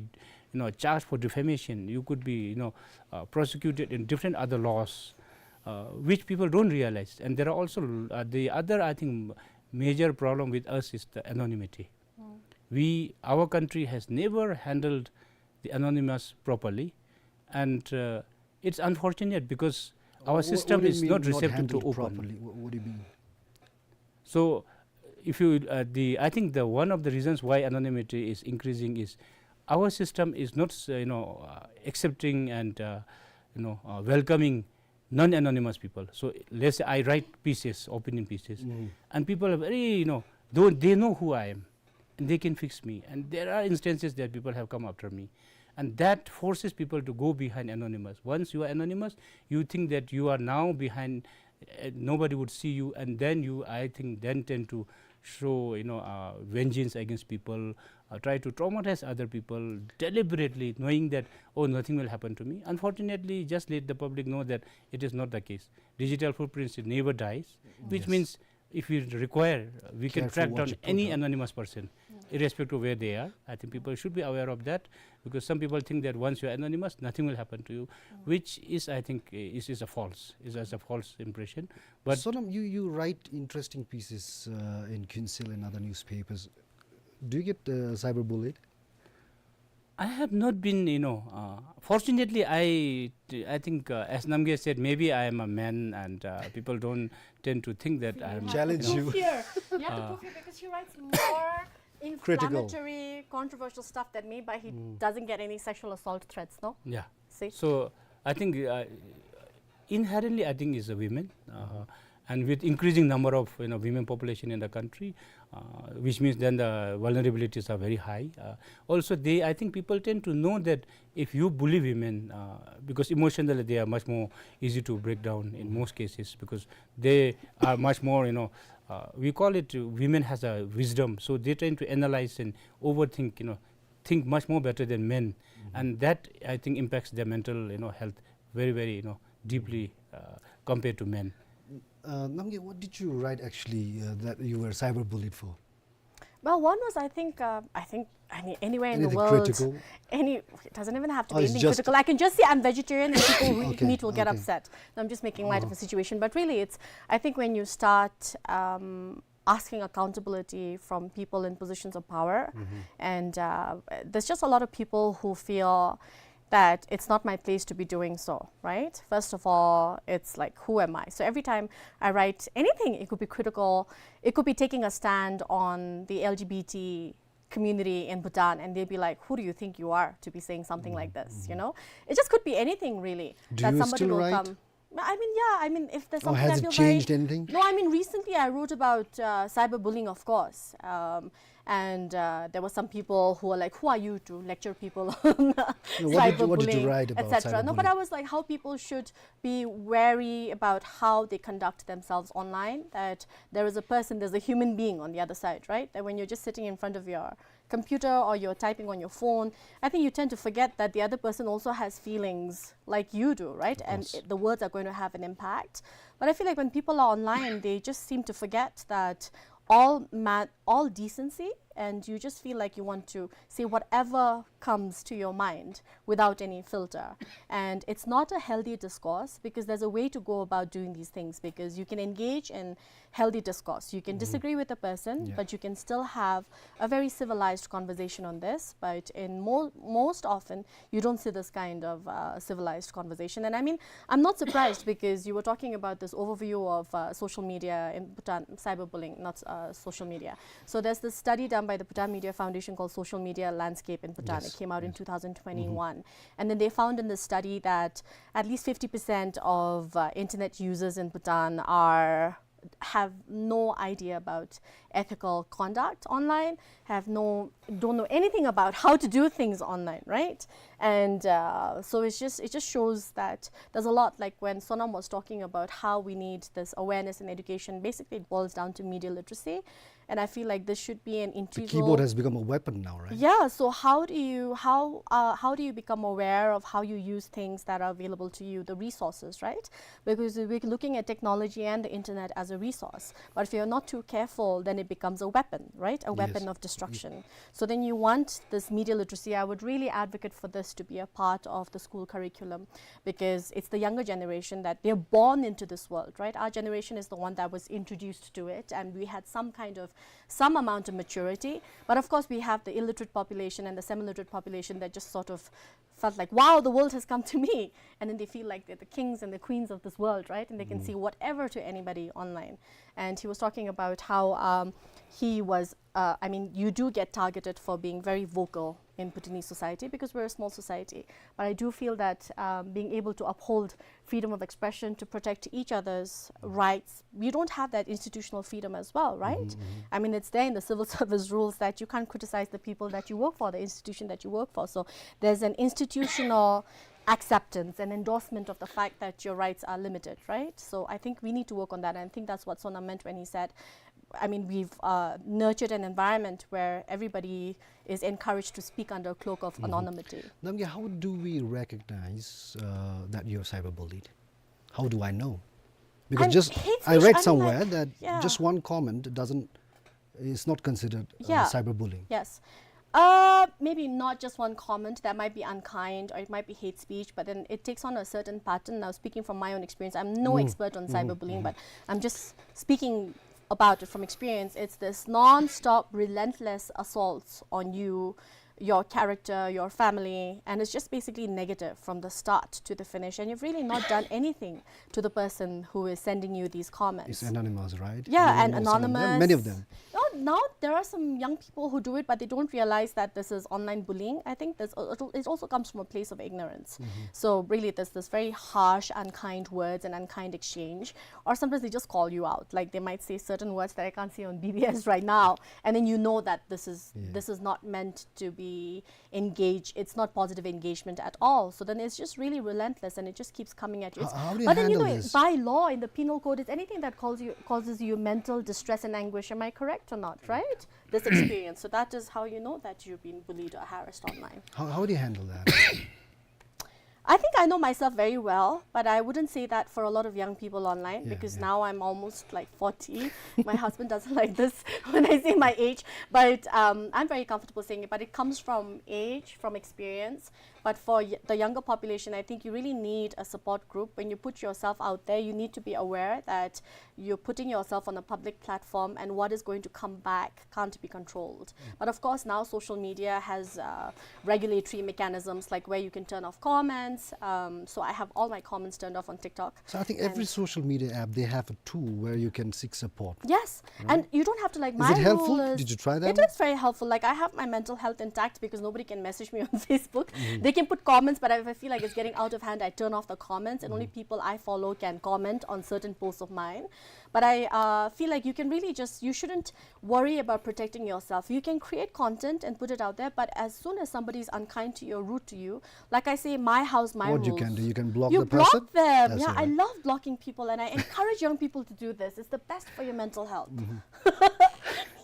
you know, charged for defamation, you could be, you know, uh, prosecuted in different other laws, uh, which people don't realize. And there are also, uh, the other, I think, major problem with us is the anonymity. We, our country has never handled the anonymous properly, and, uh, it's unfortunate because our system is not receptive to open. What do you mean? So, if you, uh, the, I think the one of the reasons why anonymity is increasing is our system is not, uh, you know, uh, accepting and, uh, you know, uh, welcoming non-anonymous people. So let's say I write pieces, opinion pieces, and people are very, you know, though they know who I am, and they can fix me. And there are instances that people have come after me, and that forces people to go behind anonymous. Once you are anonymous, you think that you are now behind, uh, nobody would see you, and then you, I think, then tend to show, you know, uh, vengeance against people, uh, try to traumatize other people deliberately, knowing that, "Oh, nothing will happen to me." Unfortunately, just let the public know that it is not the case. Digital footprints, it never dies, which means if we require, uh, we can track down any anonymous person, irrespective of where they are. I think people should be aware of that, because some people think that once you are anonymous, nothing will happen to you, which is, I think, uh, is, is a false, is, is a false impression. But Sonam, you, you write interesting pieces, uh, in Khyentse and other newspapers. Do you get, uh, cyberbullied? I have not been, you know, uh, fortunately, I, I think, uh, as Namgay said, maybe I am a man and, uh, people don't tend to think that I am, challenge you. Fear. You have to prove fear because she writes more inflammatory, controversial stuff than me, but he doesn't get any sexual assault threats, no? Yeah. See? So, I think, uh, inherently, I think, is a women, uh, and with increasing number of, you know, women population in the country, uh, which means then the vulnerabilities are very high. Uh, also, they, I think people tend to know that if you bully women, uh, because emotionally they are much more easy to break down in most cases, because they are much more, you know, uh, we call it, uh, women has a wisdom, so they tend to analyze and overthink, you know, think much more better than men, and that, I think, impacts their mental, you know, health very, very, you know, deeply, uh, compared to men. Uh, Namgay, what did you write actually, uh, that you were cyberbullied for? Well, one was, I think, uh, I think, I mean, anywhere in the world, any, it doesn't even have to be anything critical. I can just say I'm vegetarian and people who eat meat will get upset. No, I'm just making light of the situation. But really, it's, I think when you start, um, asking accountability from people in positions of power. And, uh, there's just a lot of people who feel that it's not my place to be doing so, right? First of all, it's like, who am I? So every time I write anything, it could be critical, it could be taking a stand on the L G B T community in Bhutan, and they'd be like, "Who do you think you are to be saying something like this?" You know, it just could be anything really. Do you still write? I mean, yeah, I mean, if there's something I feel very... Or has it changed anything? No, I mean, recently I wrote about, uh, cyberbullying, of course. Um, and, uh, there were some people who were like, "Who are you to lecture people on cyberbullying, et cetera?" No, what did you, what did you write about cyberbullying? No, but I was like, how people should be wary about how they conduct themselves online, that there is a person, there's a human being on the other side, right? That when you're just sitting in front of your computer or you're typing on your phone, I think you tend to forget that the other person also has feelings like you do, right? And it, the words are going to have an impact. But I feel like when people are online, they just seem to forget that all ma-, all decency, and you just feel like you want to say whatever comes to your mind without any filter. And it's not a healthy discourse, because there's a way to go about doing these things, because you can engage in healthy discourse. You can disagree with a person, but you can still have a very civilized conversation on this. But in mo-, most often, you don't see this kind of, uh, civilized conversation. And I mean, I'm not surprised, because you were talking about this overview of, uh, social media in Bhutan, cyberbullying, not, uh, social media. So there's this study done by the Bhutan Media Foundation called Social Media Landscape in Bhutan. It came out in two thousand twenty-one. And then they found in the study that at least fifty percent of, uh, internet users in Bhutan are, have no idea about ethical conduct online, have no, don't know anything about how to do things online, right? And uh, so it's just, it just shows that there's a lot, like when Sonam was talking about how we need this awareness and education, basically it boils down to media literacy. And I feel like this should be an integral. The keyboard has become a weapon now, right? Yeah, so how do you, how, uh, how do you become aware of how you use things that are available to you, the resources, right? Because we're looking at technology and the internet as a resource. But if you're not too careful, then it becomes a weapon, right? A weapon of destruction. So then you want this media literacy. I would really advocate for this to be a part of the school curriculum, because it's the younger generation that they're born into this world, right? Our generation is the one that was introduced to it, and we had some kind of, some amount of maturity. But of course, we have the illiterate population and the semi-literate population that just sort of felt like, "Wow, the world has come to me." And then they feel like they're the kings and the queens of this world, right? And they can say whatever to anybody online. And he was talking about how um, he was, uh, I mean, you do get targeted for being very vocal in Bhutanese society because we're a small society. But I do feel that um, being able to uphold freedom of expression, to protect each other's rights, we don't have that institutional freedom as well, right? I mean, it's there in the civil service rules that you can't criticize the people that you work for, the institution that you work for. So there's an institutional acceptance and endorsement of the fact that your rights are limited, right? So I think we need to work on that, and I think that's what Sonam meant when he said, I mean, we've uh, nurtured an environment where everybody is encouraged to speak under a cloak of anonymity. Namgay, how do we recognize uh, that you're cyberbullied? How do I know? Because just I read somewhere that just one comment doesn't, is not considered uh, cyberbullying. Yes. Uh, maybe not just one comment that might be unkind or it might be hate speech, but then it takes on a certain pattern. Now, speaking from my own experience, I'm no expert on cyberbullying, but I'm just speaking about it from experience. It's this non-stop, relentless assaults on you, your character, your family, and it's just basically negative from the start to the finish. And you've really not done anything to the person who is sending you these comments. It's anonymous, right? Yeah, and anonymous. Many of them. No, now there are some young people who do it, but they don't realize that this is online bullying. I think this, it also comes from a place of ignorance. So really, there's this very harsh, unkind words and unkind exchange. Or sometimes they just call you out. Like, they might say certain words that I can't say on B B S right now, and then you know that this is this is not meant to be engage. It's not positive engagement at all. So then it's just really relentless, and it just keeps coming at you. How do you handle this? But then, you know, by law in the penal code, it's anything that calls you, causes you mental distress and anguish. Am I correct or not? Right? This experience. So that is how you know that you've been bullied or harassed online. How, how do you handle that? I think I know myself very well, but I wouldn't say that for a lot of young people online, because now I'm almost like forty. My husband doesn't like this when I say my age, but um, I'm very comfortable saying it. But it comes from age, from experience. But for y- the younger population, I think you really need a support group. When you put yourself out there, you need to be aware that you're putting yourself on a public platform, and what is going to come back can't be controlled. But of course, now social media has uh, regulatory mechanisms, like where you can turn off comments. Um, so I have all my comments turned off on TikTok. So I think every social media app, they have a tool where you can seek support. Yes, and you don't have to, like, my rule is... Is it helpful? Did you try that? It is very helpful. Like, I have my mental health intact because nobody can message me on Facebook. They can put comments, but if I feel like it's getting out of hand, I turn off the comments, and only people I follow can comment on certain posts of mine. But I uh, feel like you can really just, you shouldn't worry about protecting yourself. You can create content and put it out there, but as soon as somebody is unkind to you or rude to you, like I say, my house, my rules. What you can do, you can block the person. You block them. Yeah, I love blocking people, and I encourage young people to do this. It's the best for your mental health.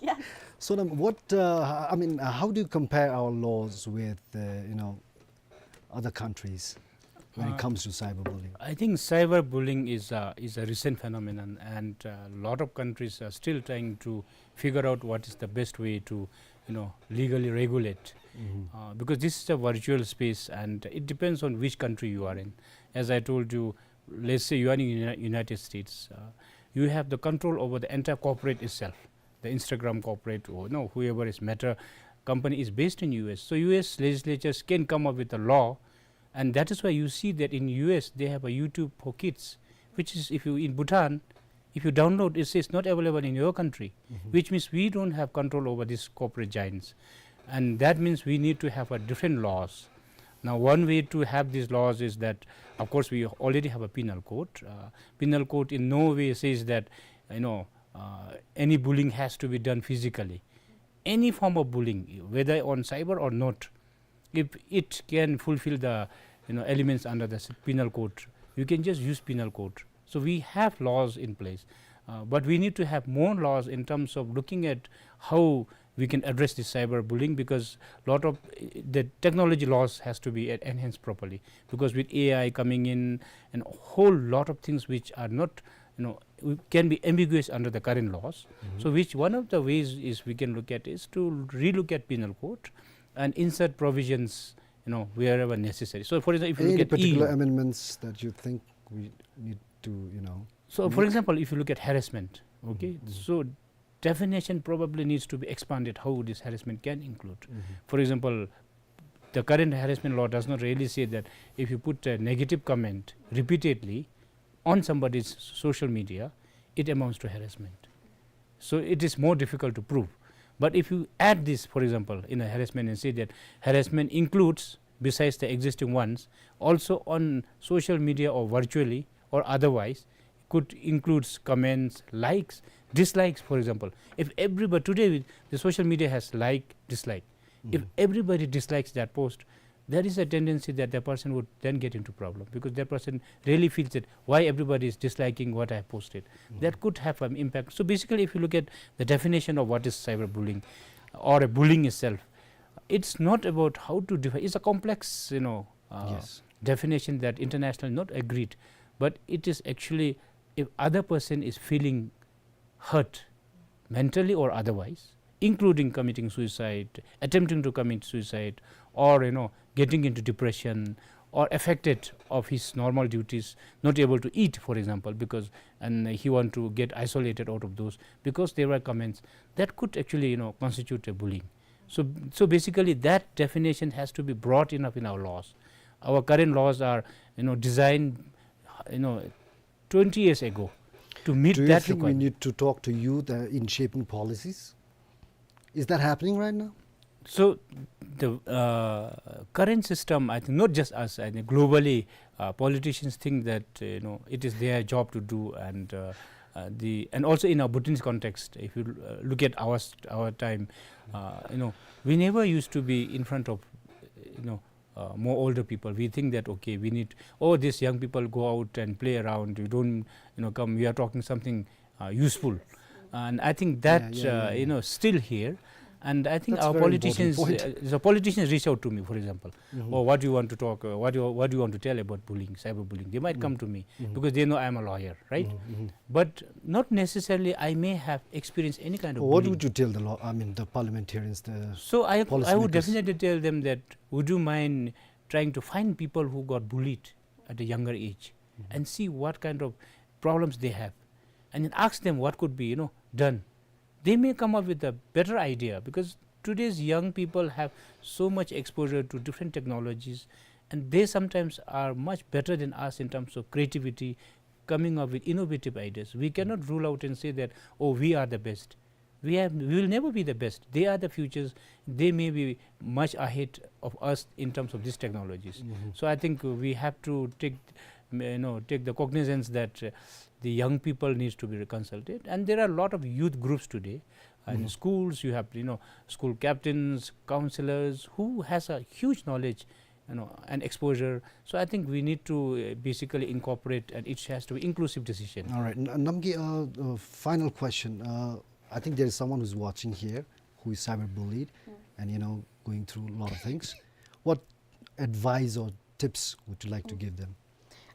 Yeah. So then, what uh, I mean, uh, how do you compare our laws with uh, you know, other countries when it comes to cyberbullying? I think cyberbullying is a, is a recent phenomenon, and a lot of countries are still trying to figure out what is the best way to, you know, legally regulate. Uh, because this is a virtual space, and it depends on which country you are in. As I told you, let's say you are in Uni- United States, uh, you have the control over the entire corporate itself. The Instagram corporate, or no, whoever is Meta company is based in U S. So U S legislatures can come up with a law, and that is why you see that in U S they have a YouTube for kids, which is, if you in Bhutan, if you download, it says not available in your country, which means we don't have control over these corporate giants, and that means we need to have a different laws. Now, one way to have these laws is that, of course, we already have a penal code. Uh, penal code in no way says that, you know, uh, any bullying has to be done physically. Any form of bullying, whether on cyber or not, If it can fulfill the, you know, elements under the s-, penal code, you can just use penal code. So we have laws in place, uh, but we need to have more laws in terms of looking at how we can address this cyberbullying, because lot of, uh, the technology laws has to be en-, enhanced properly, because with A I coming in and a whole lot of things which are not, you know, we, can be ambiguous under the current laws. Mm-hmm. So which one of the ways is we can look at is to relook at penal code and insert provisions, you know, wherever necessary. So for example, if you Any look at particular E U, amendments that you think we need to, you know, so for make? Example, if you look at harassment, okay, Mm-hmm. so definition probably needs to be expanded how this harassment can include. Mm-hmm. For example, the current harassment law does not really say that if you put a negative comment repeatedly on somebody's social media, it amounts to harassment. So it is more difficult to prove. But if you add this, for example, in a harassment and say that harassment includes, besides the existing ones, also on social media or virtually or otherwise, could includes comments, likes, dislikes, for example. If everybody, today the social media has like, dislike. If Mm-hmm. everybody dislikes that post, there is a tendency that the person would then get into problem, because that person really feels that why everybody is disliking what I have posted. Mm-hmm. That could have an impact. So basically, if you look at the definition of what is cyberbullying or a bullying itself, it's not about how to define. It's a complex, you know, uh, Yes. definition that international not agreed, but it is actually if other person is feeling hurt mentally or otherwise, including committing suicide, attempting to commit suicide, or, you know, getting into depression, or affected of his normal duties, not able to eat, for example, because, and he want to get isolated out of those, because there were comments that could actually, you know, constitute a bullying. So, so basically that definition has to be broad enough in our laws. Our current laws are, you know, designed, you know, twenty years ago to meet Do you that think we requirement. Need to talk to youth, uh, in shaping policies? Is that happening right now? So the, uh, current system, I think, not just us, I think globally, uh, politicians think that, uh, you know, it is their job to do, and, uh, uh, the, and also in our Bhutanese context, if you, uh, look at our st-, our time, uh, you know, we never used to be in front of, you know, uh, more older people. We think that, okay, we need, oh, these young people go out and play around, you don't, you know, come, we are talking something, uh, useful. And I think Yeah, that, yeah, uh, yeah, you yeah. know, still here. And I think That's our a very important politicians, point. Uh, the politicians reach out to me, for example, Mm-hmm. "Oh, what do you want to talk, uh, what do you, what do you want to tell about bullying, cyberbullying?" They might Mm. come to me Mm-hmm. because they know I am a lawyer, right? Mm-hmm, mm-hmm. But not necessarily I may have experienced any kind of What bullying. Would you tell the law, I mean, the parliamentarians, the So I, I would policymakers? Definitely tell them that, would you mind trying to find people who got bullied at a younger age Mm-hmm. and see what kind of problems they have, and then ask them what could be, you know, done. They may come up with a better idea, because today's young people have so much exposure to different technologies, and they sometimes are much better than us in terms of creativity, coming up with innovative ideas. We cannot rule out and say that, "Oh, we are the best." We have, we will never be the best. They are the futures. They may be much ahead of us in terms of these technologies. Mm-hmm. So I think we have to take, you know, take the cognizance that, uh, the young people needs to be consulted. And there are a lot of youth groups today. And Mm-hmm. schools, you have, you know, school captains, counselors, who has a huge knowledge, you know, and exposure. So I think we need to, uh, basically incorporate, and it has to be inclusive decision. All right, N-, Namgay, uh, uh, final question. Uh, I think there is someone who's watching here who is cyberbullied Mm. and, you know, going through a lot of things. What advice or tips would you like to Mm. give them?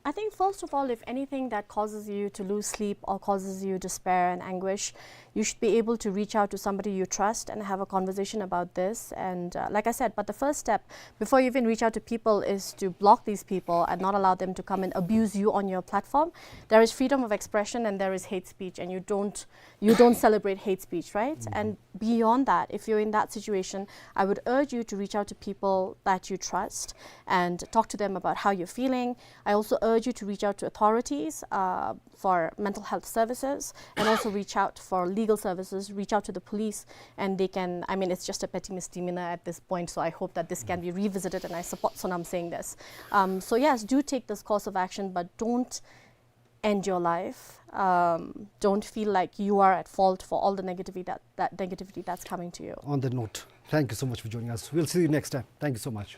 I think first of all, if anything that causes you to lose sleep or causes you despair and anguish, you should be able to reach out to somebody you trust and have a conversation about this. And, uh, like I said, but the first step before you even reach out to people is to block these people and not allow them to come and abuse you on your platform. There is freedom of expression and there is hate speech, and you don't, you don't celebrate hate speech, right? Mm-hmm. And beyond that, if you're in that situation, I would urge you to reach out to people that you trust and talk to them about how you're feeling. I also urge you to reach out to authorities, uh, for mental health services, and also reach out for legal services, reach out to the police, and they can, I mean, it's just a petty misdemeanor at this point, so I hope that this can be revisited, and I support Sonam saying this. Um, so yes, do take this course of action, but don't end your life. Um, don't feel like you are at fault for all the negativity that, that negativity that's coming to you. On that note, Thank you so much for joining us. We'll see you next time. Thank you so much.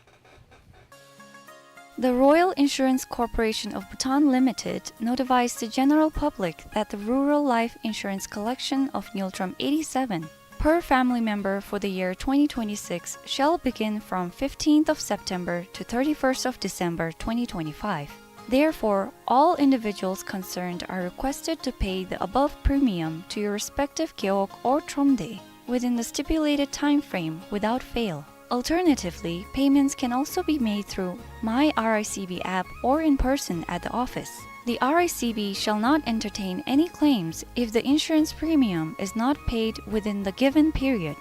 The Royal Insurance Corporation of Bhutan Limited notifies the general public that the rural life insurance collection of Ngultrum eighty-seven per family member for the year twenty twenty-six shall begin from fifteenth of September to thirty-first of December twenty twenty-five. Therefore, all individuals concerned are requested to pay the above premium to your respective gewog or thromde within the stipulated time frame without fail. Alternatively, payments can also be made through My R I C B app or in person at the office. The R I C B shall not entertain any claims if the insurance premium is not paid within the given period.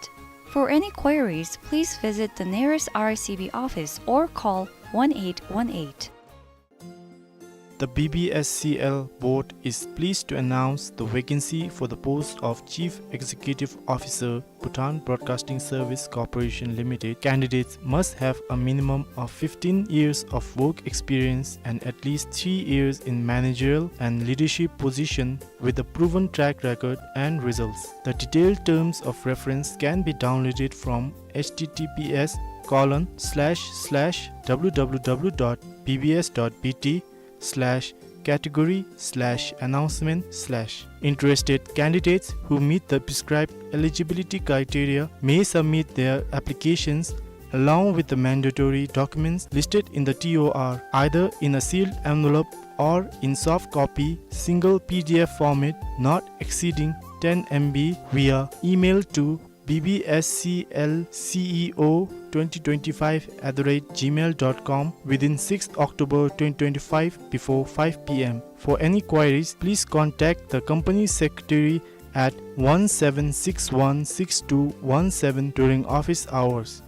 For any queries, please visit the nearest R I C B office or call one eight one eight. The B B S C L board is pleased to announce the vacancy for the post of Chief Executive Officer, Bhutan Broadcasting Service Corporation Limited. Candidates must have a minimum of fifteen years of work experience and at least three years in managerial and leadership position with a proven track record and results. The detailed terms of reference can be downloaded from H T T P S colon slash slash W W W dot B B S dot B T slash category slash announcement slash. Interested candidates who meet the prescribed eligibility criteria may submit their applications along with the mandatory documents listed in the T O R, either in a sealed envelope or in soft copy, single P D F format not exceeding ten M B, via email to B B S C L C E O twenty twenty-five at the rate gmail dot com within sixth October twenty twenty-five before five P M. For any queries, please contact the company secretary at one seven six one six two one seven during office hours.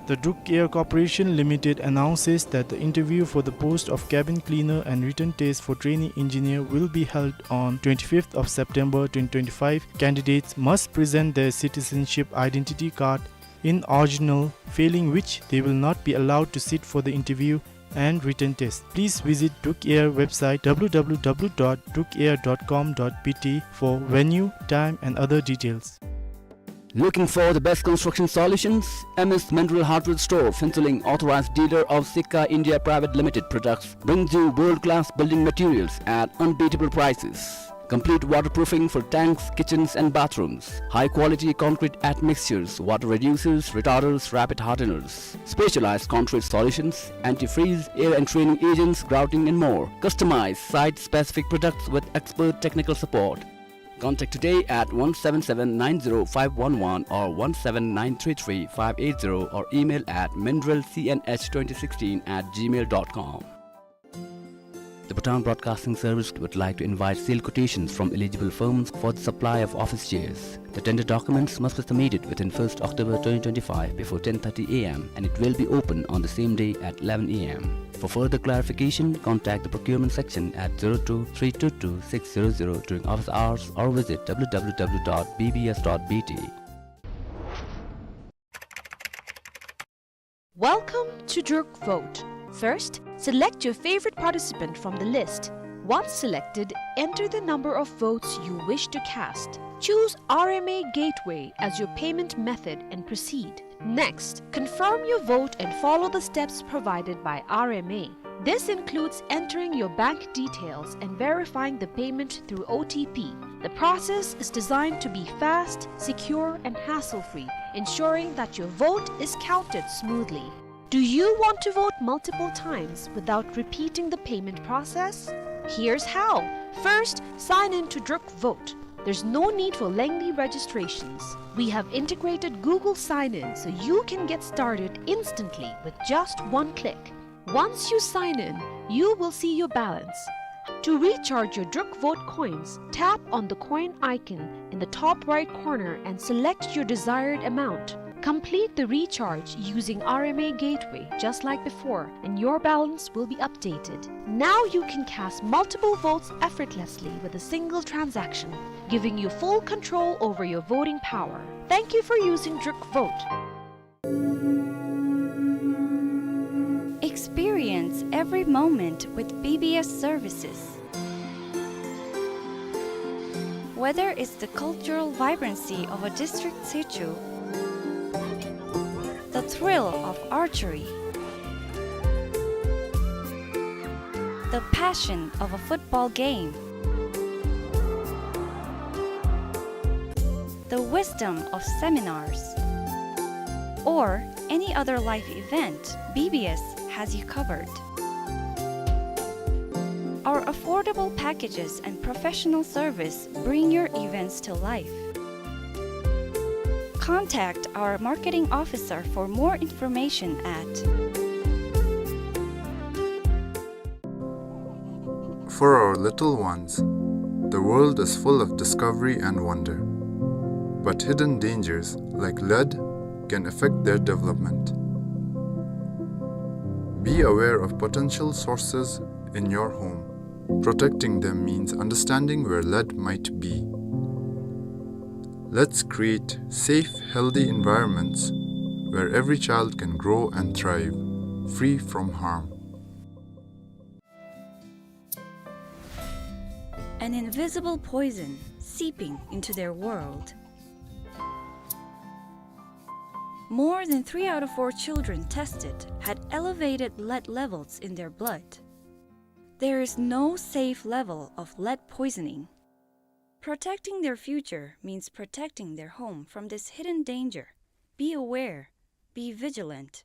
The Druk Air Corporation Limited announces that the interview for the post of cabin cleaner and written test for trainee engineer will be held on twenty-fifth of September twenty twenty-five. Candidates must present their citizenship identity card in original, failing which they will not be allowed to sit for the interview and written test. Please visit Druk Air website W W W dot druk air dot com dot B T for venue, time and other details. Looking for the best construction solutions? M S Mineral Hardware Store, Phuentsholing, authorized dealer of Sika India Private Limited products, brings you world-class building materials at unbeatable prices. Complete waterproofing for tanks, kitchens and bathrooms. High-quality concrete admixtures, water reducers, retarders, rapid hardeners. Specialized concrete solutions, antifreeze, air entraining agents, grouting and more. Customize site-specific products with expert technical support. Contact today at one seven seven nine zero five one one or one seven nine three three five eight zero or email at mineral C N H twenty sixteen at gmail dot com. The Bhutan Broadcasting Service would like to invite sale quotations from eligible firms for the supply of office chairs. The tender documents must be submitted within first October twenty twenty-five before ten thirty A M and it will be open on the same day at eleven A M. For further clarification, contact the procurement section at zero two three two two six zero zero during office hours or visit W W W dot B B S dot B T. Welcome to Druk Vote. First, select your favorite participant from the list. Once selected, enter the number of votes you wish to cast. Choose R M A Gateway as your payment method and proceed. Next, confirm your vote and follow the steps provided by R M A. This includes entering your bank details and verifying the payment through O T P. The process is designed to be fast, secure, and hassle-free, ensuring that your vote is counted smoothly. Do you want to vote multiple times without repeating the payment process? Here's how. First, sign in to Druk Vote. There's no need for lengthy registrations. We have integrated Google Sign-In so you can get started instantly with just one click. Once you sign in, you will see your balance. To recharge your Druk Vote coins, tap on the coin icon in the top right corner and select your desired amount. Complete the recharge using R M A Gateway just like before, and your balance will be updated. Now you can cast multiple votes effortlessly with a single transaction, giving you full control over your voting power. Thank you for using Druk Vote. Experience every moment with B B S services. Whether it's the cultural vibrancy of a district situ thrill of archery, the passion of a football game, the wisdom of seminars, or any other life event, B B S has you covered. Our affordable packages and professional service bring your events to life. Contact our marketing officer for more information at For our little ones, the world is full of discovery and wonder. But hidden dangers, like lead, can affect their development. Be aware of potential sources in your home. Protecting them means understanding where lead might be. Let's create safe, healthy environments where every child can grow and thrive, free from harm. An invisible poison seeping into their world. More than three out of four children tested had elevated lead levels in their blood. There is no safe level of lead poisoning. Protecting their future means protecting their home from this hidden danger. Be aware, be vigilant.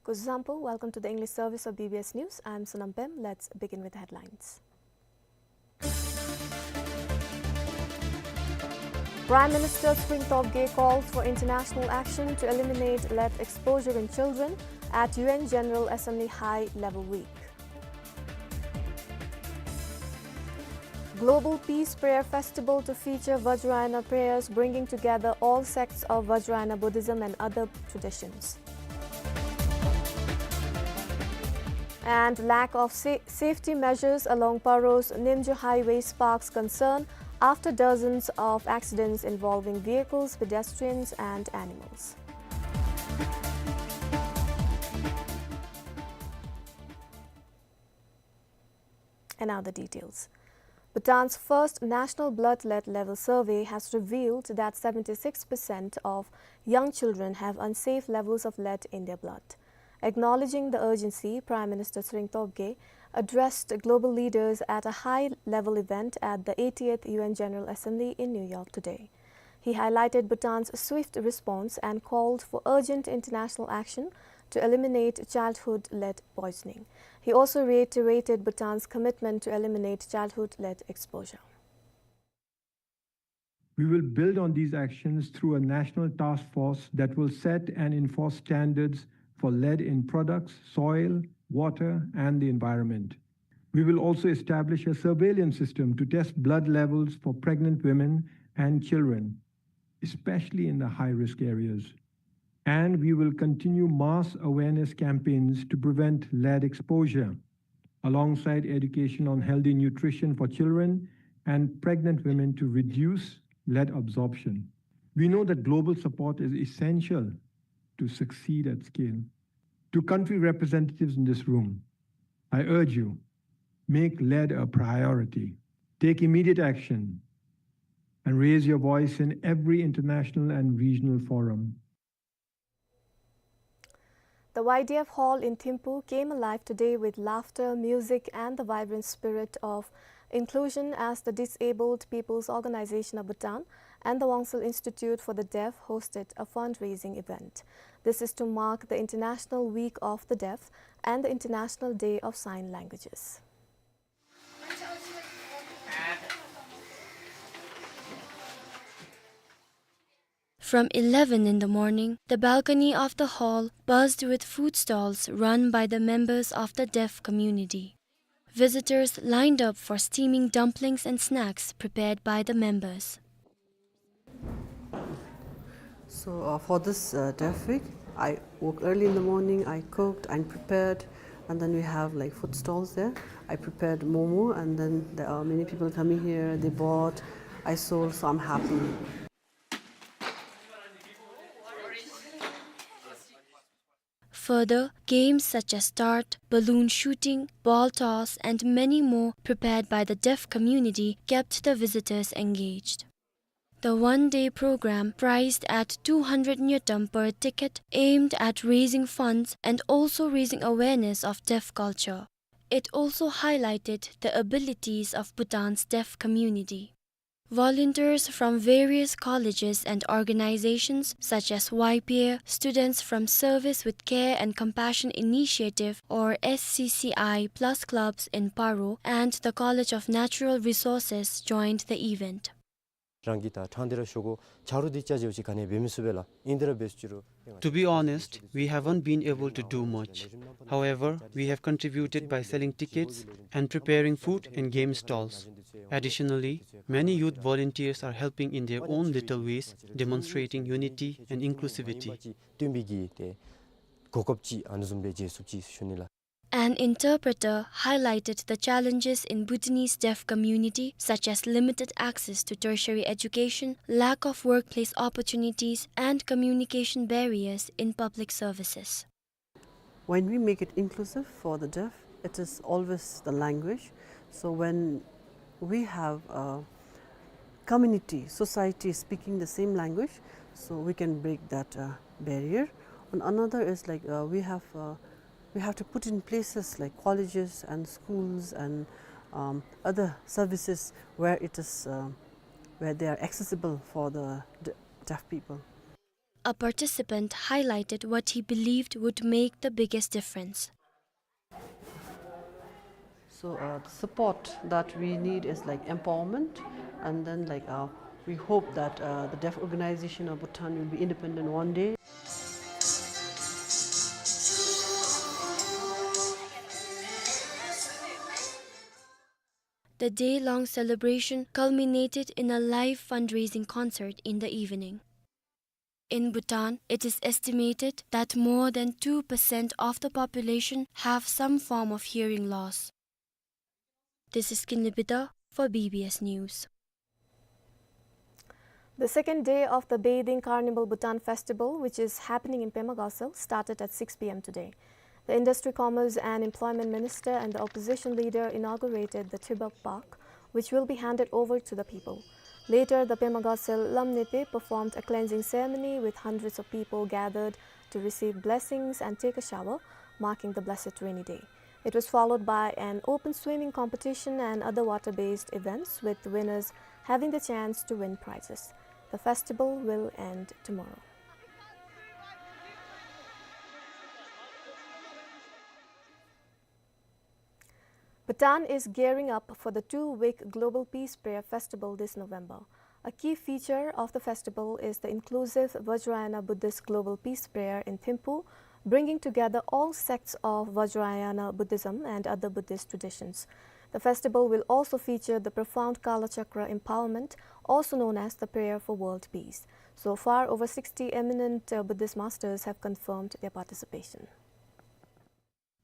Kuzuzangpo, welcome to the English service of B B S News. I'm Sonam Pem. Let's begin with the headlines. Prime Minister Tshering Tobgay calls for international action to eliminate lead exposure in children at U N General Assembly High Level Week. Global Peace Prayer Festival to feature Vajrayana prayers, bringing together all sects of Vajrayana Buddhism and other traditions. And lack of sa-, safety measures along Paro's Nimjo Highway sparks concern after dozens of accidents involving vehicles, pedestrians, and animals. And now the details. Bhutan's first national blood lead level survey has revealed that seventy-six percent of young children have unsafe levels of lead in their blood. Acknowledging the urgency, Prime Minister Tshering Tobgay addressed global leaders at a high-level event at the eightieth U N General Assembly in New York today. He highlighted Bhutan's swift response and called for urgent international action to eliminate childhood lead poisoning. He also reiterated Bhutan's commitment to eliminate childhood lead exposure. We will build on these actions through a national task force that will set and enforce standards for lead in products, soil, water, and the environment. We will also establish a surveillance system to test blood levels for pregnant women and children, especially in the high-risk areas. And we will continue mass awareness campaigns to prevent lead exposure, alongside education on healthy nutrition for children and pregnant women to reduce lead absorption. We know that global support is essential to succeed at scale. To country representatives in this room, I urge you, make lead a priority. Take immediate action and raise your voice in every international and regional forum. The Y D F hall in Thimphu came alive today with laughter, music, and the vibrant spirit of inclusion as the Disabled People's Organization of Bhutan and the Wangsul Institute for the Deaf hosted a fundraising event. This is to mark the International Week of the Deaf and the International Day of Sign Languages. From eleven in the morning, the balcony of the hall buzzed with food stalls run by the members of the deaf community. Visitors lined up for steaming dumplings and snacks prepared by the members. So, uh, for this, uh, deaf week, I woke early in the morning, I cooked and prepared, and then we have, like, food stalls there. I prepared momo, and then there are many people coming here, they bought, I sold, so I'm happy. Further, games such as dart, balloon shooting, ball toss, and many more prepared by the deaf community kept the visitors engaged. The one-day program, priced at two hundred ngultrum per ticket, aimed at raising funds and also raising awareness of deaf culture. It also highlighted the abilities of Bhutan's deaf community. Volunteers from various colleges and organizations such as Y P A, students from Service with Care and Compassion Initiative or S C C I plus clubs in Paro, and the College of Natural Resources joined the event. རང་གིས་ད་ཕྲང་སྟེ་ར་ཤོག་གོ། ཆ་རོགས་འདི་ཅ་ཅེ་ཅིག་ག་ནི་འབད་མི་ཚུགས་པས་ལགས། ཨིན་ཏེ་ར་འབད་ཅི་རུང་། To be honest, we haven't been able to do much. However, we have contributed by selling tickets and preparing food and game stalls. Additionally, many youth volunteers are helping in their own little ways, demonstrating unity and inclusivity. སྟོན་པའི་གི་ཏེ་གོ་སྐབས་ཅིག་ཨ་ནི་བཟུམ་སྦེ་མཇལ་ཚུགསཔ་ཅིག་ཞུ་ནི་ལགས། An interpreter highlighted the challenges in Bhutanese deaf community, such as limited access to tertiary education, lack of workplace opportunities, and communication barriers in public services. When we make it inclusive for the deaf, it is always the language. So when we have a community, society speaking the same language, so we can break that, uh, barrier. And another is, like, uh, we have, uh, we have to put in places like colleges and schools and, um, other services where it is, uh, where they are accessible for the d-, deaf people. A participant highlighted what he believed would make the biggest difference. So, uh, the support that we need is, like, empowerment, and then, like, uh, we hope that, uh, the Deaf Organization of Bhutan will be independent one day. The day-long celebration culminated in a live fundraising concert in the evening. In Bhutan, it is estimated that more than two percent of the population have some form of hearing loss. This is Kinley Bida for B B S News. The second day of the Bathing Carnival Bhutan Festival, which is happening in Pema Gatshel, started at six P M today. The Industry, Commerce and Employment Minister and the opposition leader inaugurated the Tibab Park, which will be handed over to the people. Later, the Pema Gatshel Lamnepe performed a cleansing ceremony with hundreds of people gathered to receive blessings and take a shower, marking the blessed rainy day. It was followed by an open swimming competition and other water-based events, with winners having the chance to win prizes. The festival will end tomorrow. Bhutan is gearing up for the two-week Global Peace Prayer Festival this November. A key feature of the festival is the inclusive Vajrayana Buddhist Global Peace Prayer in Thimphu, bringing together all sects of Vajrayana Buddhism and other Buddhist traditions. The festival will also feature the profound Kalachakra empowerment, also known as the Prayer for World Peace. So far, over sixty eminent, uh, Buddhist masters have confirmed their participation.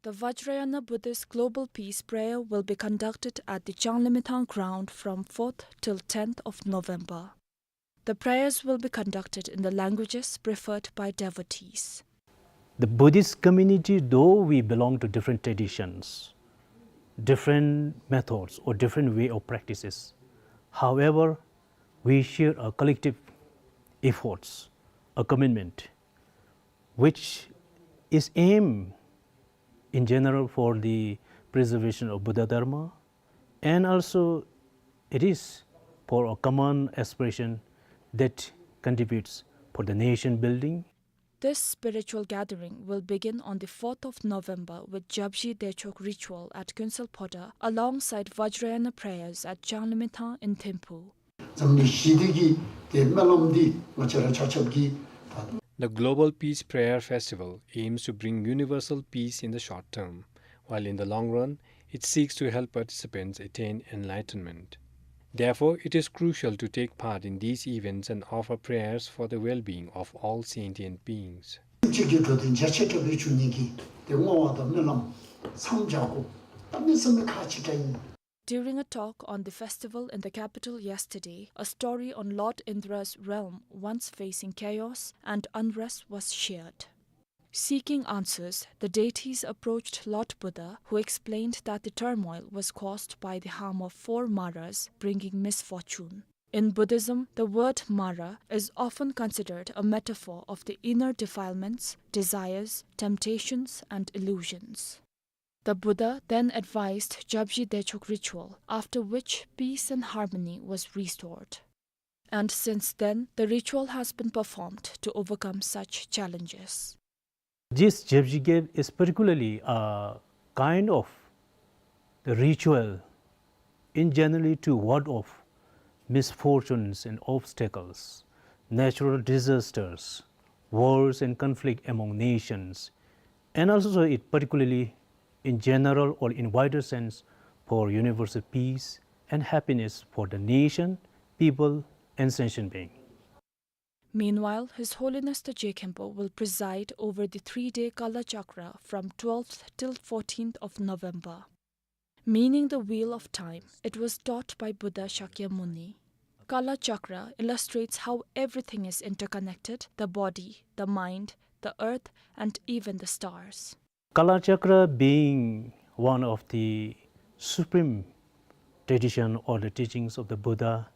The Vajrayana Buddhist Global Peace Prayer will be conducted at the Changlimithang ground from fourth till tenth of November. The prayers will be conducted in the languages preferred by devotees. The Buddhist community, though we belong to different traditions, different methods or different way of practices, however, we share a collective efforts, a commitment which is aimed in general for the preservation of Buddha Dharma, and also it is for a common aspiration that contributes for the nation building. This spiritual gathering will begin on the fourth of November with Jabji Dechok ritual at Kuensel Phoda alongside Vajrayana prayers at Changlimithang in Thimphu. འཛམ་གླིང་ཞི་བདེ་གི་ཏེ་སྨོན་ལམ་འདི་ང་བཅས་ར་ཆ་ཁྱབ་ཀྱིས་ད། The Global Peace Prayer Festival aims to bring universal peace in the short term, while in the long run, it seeks to help participants attain enlightenment. Therefore, it is crucial to take part in these events and offer prayers for the well-being of all sentient beings. སེམས་ཅན་གྱི་འགྲོ་དོན་རྒྱ་ཆེ་དྲགས་སྦེ་འབྱུང་ནི་གི་ཏེ་བསྔོ་བ་དང་སྨོན་ལམ་མཚམས་སྦྱར་དགོ། གནམ་མེད་ས་མེད་ཁག་ཆེ་དྲགས་ཨིན། During a talk on the festival in the capital yesterday, a story on Lord Indra's realm once facing chaos and unrest was shared. Seeking answers, the deities approached Lord Buddha, who explained that the turmoil was caused by the harm of four Maras, bringing misfortune. In Buddhism, the word Mara is often considered a metaphor of the inner defilements, desires, temptations, and illusions. The Buddha then advised Japji Dechok ritual, after which peace and harmony was restored. And since then, the ritual has been performed to overcome such challenges. This Japji Gep is particularly a kind of the ritual in generally to ward off misfortunes and obstacles, natural disasters, wars and conflict among nations, and also it particularly in general or in wider sense for universal peace and happiness for the nation, people, and sentient being. Meanwhile, His Holiness the Je Khenpo will preside over the three-day Kala Chakra from twelfth till fourteenth of November. Meaning the Wheel of Time, it was taught by Buddha Shakyamuni. Kala Chakra illustrates how everything is interconnected, the body, the mind, the earth, and even the stars. Kala Chakra being one of the supreme tradition or the teachings of the Buddha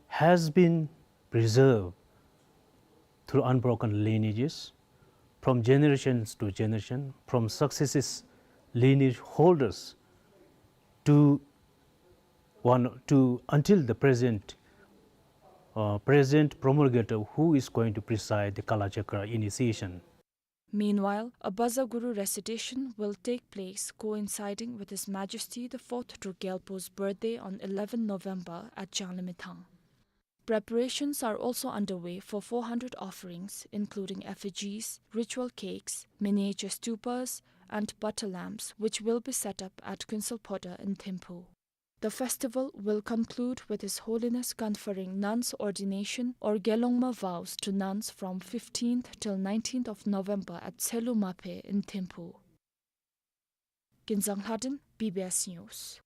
has been preserved through unbroken lineages, from generations to generation, from successive lineage holders to one, to until the present, uh, present promulgator who is going to preside the Kala Chakra initiation. Meanwhile, a Baza Guru recitation will take place coinciding with His Majesty the fourth Druk Gyalpo's birthday on eleventh November at Janglimithang. Preparations are also underway for four hundred offerings, including effigies, ritual cakes, miniature stupas, and butter lamps, which will be set up at Kuensel Phodrang in Thimphu. The festival will conclude with His Holiness conferring nuns' ordination or Gelongma vows to nuns from fifteenth till nineteenth of November at Tselu Maphe in Thimphu. Kinzang Lhadon, B B S News.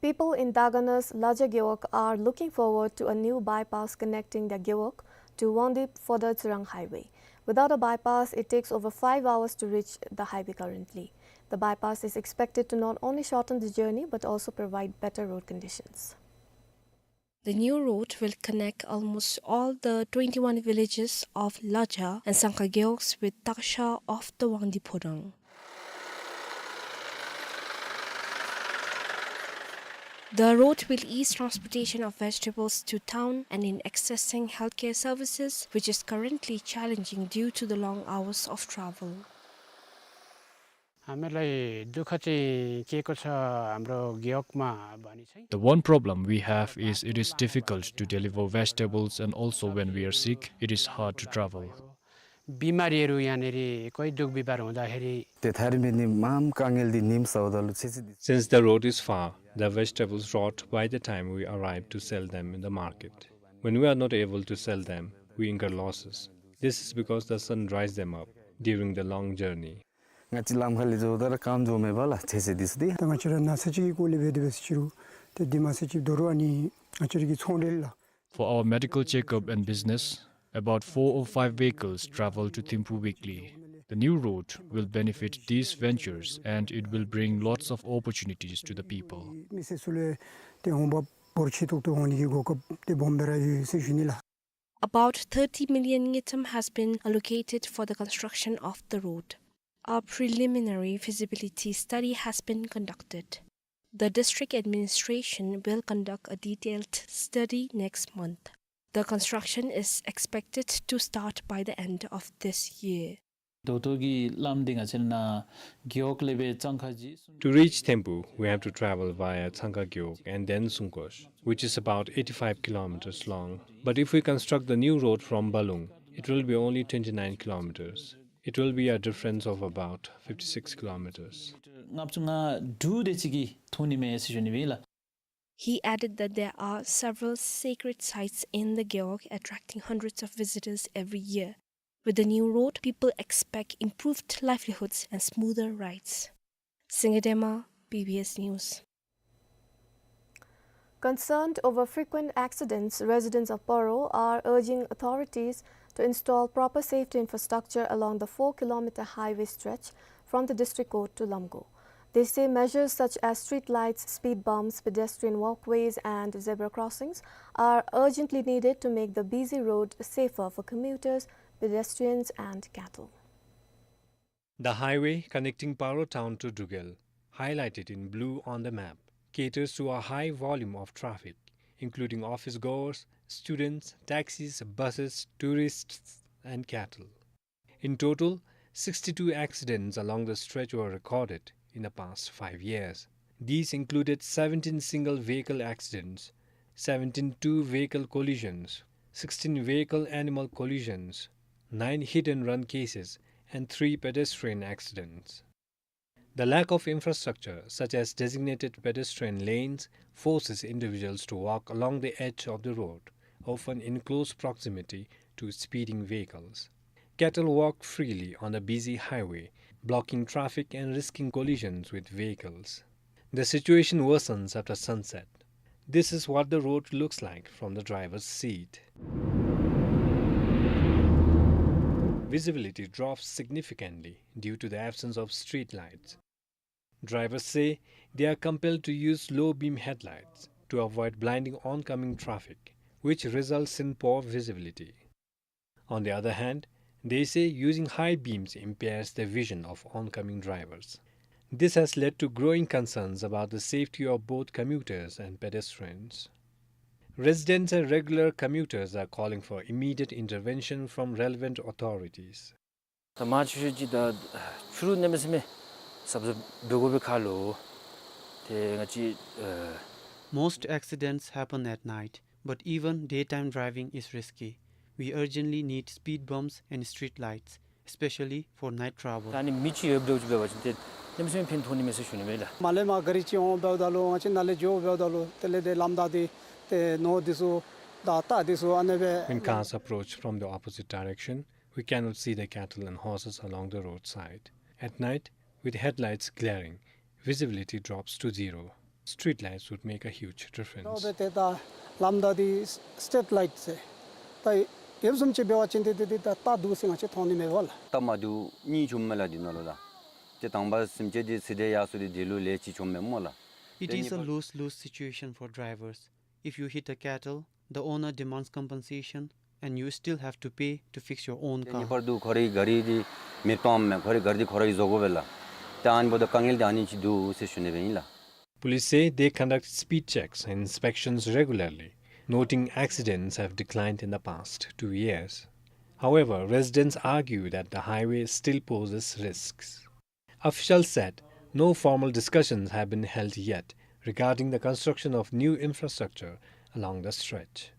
People in Daganor's Laja Gewog are looking forward to a new bypass connecting their Gewog to Wangdue Phodrang Tsirang Highway. Without a bypass, it takes over five hours to reach the highway currently. The bypass is expected to not only shorten the journey but also provide better road conditions. The new road will connect almost all the twenty-one villages of Laja and Sangkha Gewogs with Taksha of the Wangdue Phodrang. The road will ease transportation of vegetables to town and in accessing healthcare services, which is currently challenging due to the long hours of travel. हामीलाई दुःख चाहिँ के को छ हाम्रो गेवकमा भनी चाहिँ। The one problem we have is it is difficult to deliver vegetables, and also when we are sick, it is hard to travel. बिमारीहरू यहाँनिर कोही दुःख बिमार हुँदाखेरि त्यथारि पनि माम काङ्गेल दि निम सौदल छिछि दि। Since the road is far, the vegetables rot by the time we arrive to sell them in the market. When we are not able to sell them, we incur losses. This is because the sun dries them up during the long journey. ང་བཅས་ལམ་ཁ་ལས་འགྱོཝ་ད་ར་ཀམ་འགྱོ་མེད་པ་ལགས་ཚེ་ཚེ་འདི་ཚུ་འདི། ད་ང་བཅས་ར་ན་ཚ་ཅིག་གི་སྐོར་ལས་འབད་དེ་འབད་ཟེར་ཅི་རུང་ཏེ་འདི་མ་ཚད་ཅིག་དོ་རུང་ཨ་ནི་ང་བཅས་ར་གི་ཚོང་འབྲེལ་ལགས། For our medical checkup and business, about four or five vehicles travel to Thimphu weekly. The new road will benefit these ventures and it will bring lots of opportunities to the people. མི་སེར་ཚུ་ལུ་ཏེ་འོང་འབབ་འབོར་ཆེ་ཏོག་ཏོ་འོང་ནི་གི་གོ་སྐབས་ཏེ་སྦོམ་སྦེ་ར་ཡོད་ཟེར་ཞུ་ནི་ལགས། About thirty million ngultrum has been allocated for the construction of the road. A preliminary feasibility study has been conducted. The district administration will conduct a detailed study next month. The construction is expected to start by the end of this year. ད་ལྟོ་གི་ལམ་འདི་ང་བཅས་ནཱ་རྒེད་འོག་ལས་སྦེ་གཙང་ཁ་གཞི་སུང་། To reach Thimphu, we have to travel via Tsangkha Gewog and then Sungkosh, which is about eighty-five kilometers long. But if we construct the new road from Balung, it will be only twenty-nine kilometers. It will be a difference of about fifty-six kilometers. ལྔ་བཅུ་ང་དྲུག་དེ་ཅིག་གི་ཐོན་ནི་མས་ཟེར་ཞུ་ནི་སྦེ་ཨིན་ལགས། He added that there are several sacred sites in the Gewog attracting hundreds of visitors every year. With the new road, people expect improved livelihoods and smoother rides. Singye Dema, B B S News. Concerned over frequent accidents, residents of Paro are urging authorities to install proper safety infrastructure along the four kilometer highway stretch from the district court to Lamgo. They say measures such as street lights, speed bumps, pedestrian walkways, and zebra crossings are urgently needed to make the busy road safer for commuters, pedestrians, and cattle. The highway connecting Paro town to Dugel, highlighted in blue on the map, caters to a high volume of traffic, including office goers, students, taxis, buses, tourists, and cattle. In total, sixty-two accidents along the stretch were recorded in the past five years. These included seventeen single vehicle accidents, seventeen two vehicle collisions, sixteen vehicle animal collisions, nine hit and run cases, and three pedestrian accidents. The lack of infrastructure, such as designated pedestrian lanes, forces individuals to walk along the edge of the road, often in close proximity to speeding vehicles. Cattle walk freely on the busy highway, blocking traffic and risking collisions with vehicles. The situation worsens after sunset. This is what the road looks like from the driver's seat. Visibility drops significantly due to the absence of street lights. Drivers say they are compelled to use low beam headlights to avoid blinding oncoming traffic, which results in poor visibility. On the other hand, they say using high beams impairs the vision of oncoming drivers. This has led to growing concerns about the safety of both commuters and pedestrians. Residents and regular commuters are calling for immediate intervention from relevant authorities. ད་མ་ཆུ་ཤོད་ཅིག་ད་ཆུ་རུད་གནམ་མེད་ས་མེད་ཟབ་ཟབ་འབད་དགོ་པའི་ཁར་ལུ་ཏེ་ང་བཅས་ཨ། Most accidents happen at night, but even daytime driving is risky. We urgently need speed bumps and street lights, especially for night travel. ད་ནི་མི་ཅིག་ཡོདཔ་འདྲཝ་ཅིག་འབད་བ་ཅིན་ཏེ་གནམ་མེད་ས་མེད་ཕན་ཐོགས་ནི་མས་ཟེར་ཞུ་ནི་མས་ལགས། མར་ལས་མར་ག་རི་ཅིག་འོང་འབདཝ་ད་ལུ་ང་བཅས་ནཱ་ལས་འགྱོ་འབདཝ་ད་ལུ་དེ་ལས་ཏེ་ལམ་བདའ་སྟེ་ཏེ་ནོར་འདི་ཚུ་དང་རྟ་འདི་ཚུ་ཨ་ནེ་སྦེ། When cars approach from the opposite direction, we cannot see the cattle and horses along the roadside. At night, with headlights glaring, visibility drops to zero. Street lights would make a huge difference. ཏེ་ད་ལམ་བདའ་སྟེ་སི་ཊིཊ་ལའིཊ་ཟེར་ད་ཡོདཔ་བཟུམ་ཅིག་འབད་བ་ཅིན་ཏེ་ཏེ་ད་རྟ་འདུག་ཟེར་ང་བཅས་མཐོང་ནི་མས་པ་ལགས། རྟ་མ་འདུག་གཉིས་བྱུངམ་མས་ལགས་འདི་ནང་ལུ་ལགས། ཏེ་དང་པ་སེམས་ཅན་འདི་ཚེ་འདས་ཡར་སོང་སྟེ་འདི་ལུ་ལས་ཅིག་བྱུངམ་མས་སྨོ་ལགས། It is a lose-lose situation for drivers. If you hit a cattle, the owner demands compensation and you still have to pay to fix your own car. ཏེ་ངེས་པར་དུ་ཁོ་རའི་ག་རི་འདི་མེདཔ་བཏངམ་མས། ཁོ་རའི་ག་རི་འདི་ཁོ་ར་གིས་བཟོ་དགོ་པས་ལགས། ཏེ་ཨ་ནི་འབདཝ་ད་དཀའ་ངལ་འདི་ཨ་ནི་ཅིག་འདུག་ཟེར་ཞུ་ནི་སྦེ་ཨིན་ལགས། Police say they conduct speed checks and inspections regularly, noting accidents have declined in the past two years. However, residents argue that the highway still poses risks. Officials said no formal discussions have been held yet regarding the construction of new infrastructure along the stretch.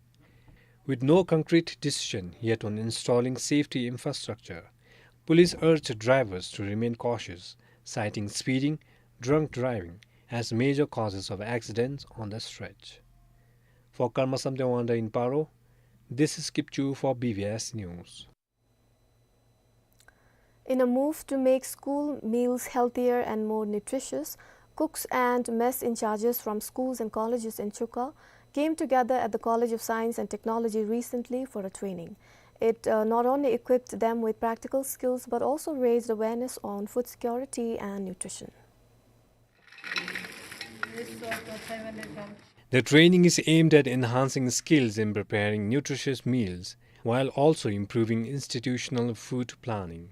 With no concrete decision yet on installing safety infrastructure, police urged drivers to remain cautious, citing speeding, drunk driving as major causes of accidents on the stretch. For Karma Samten Wangda in Paro, this is Kipchu for B B S News. In a move to make school meals healthier and more nutritious, cooks and mess in charges from schools and colleges in Chuka came together at the College of Science and Technology recently for a training. It, uh, not only equipped them with practical skills but also raised awareness on food security and nutrition. The training is aimed at enhancing skills in preparing nutritious meals while also improving institutional food planning.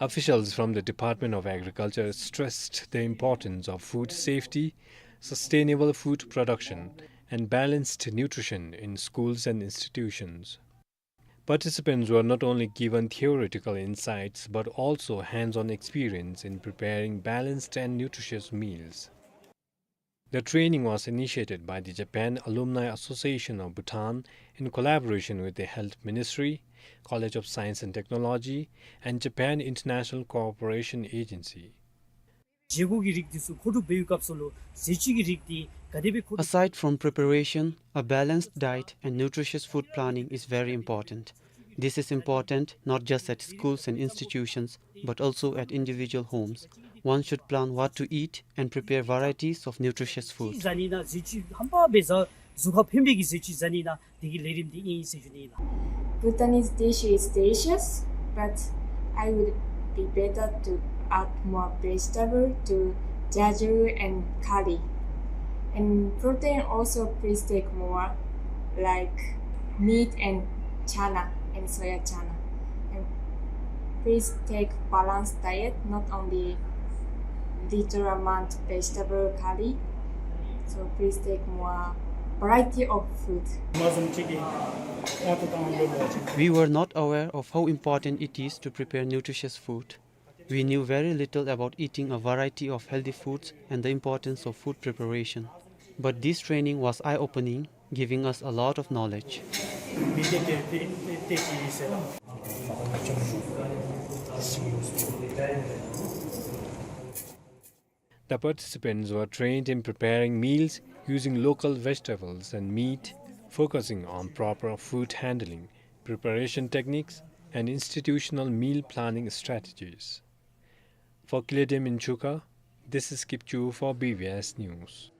Officials from the Department of Agriculture stressed the importance of food safety, sustainable food production, and balanced nutrition in schools and institutions. Participants were not only given theoretical insights but also hands-on experience in preparing balanced and nutritious meals. The training was initiated by the Japan Alumni Association of Bhutan in collaboration with the Health Ministry, College of Science and Technology, and Japan International Cooperation Agency. བཞེས་སྒོ་གི་རིགས་འདི་ཚུ་མཁོ་སྒྲུབ་འབད་བའི་སྐབས་སུ་ལུ་ཟས་བཅུད་ཀྱི་རིགས་འདི་ག་དེ་སྦེ་མཁོ། Aside from preparation, a balanced diet and nutritious food planning is very important. This is important not just at schools and institutions, but also at individual homes. One should plan what to eat and prepare varieties of nutritious food. ཟ་ནི་ན་ཟས་བཅུད་ཧམ་པ་སྦེ་ཟ། གཟུགས་ཁར་ཕན་པའི་གི་ཟས་བཅུད་ཟ་ནི་ན་དེ་གི་ལས་རིམ་འདི་ཨིན་ཟེར་ཞུ་ནི་ཨིན་ལགས། Bhutanese dish is delicious, but I would be better to add more vegetable to jajangmyeon and curry. And protein also, please take more, like meat and chana and soya chana. And please take balanced diet, not only little amount vegetable curry. So please take more variety of food. We were not aware of how important it is to prepare nutritious food. We knew very little about eating a variety of healthy foods and the importance of food preparation. But this training was eye-opening, giving us a lot of knowledge. The participants were trained in preparing meals using local vegetables and meat, focusing on proper food handling, preparation techniques, and institutional meal planning strategies. For Kiledim in Chuka, this is Kipchu for B B S News.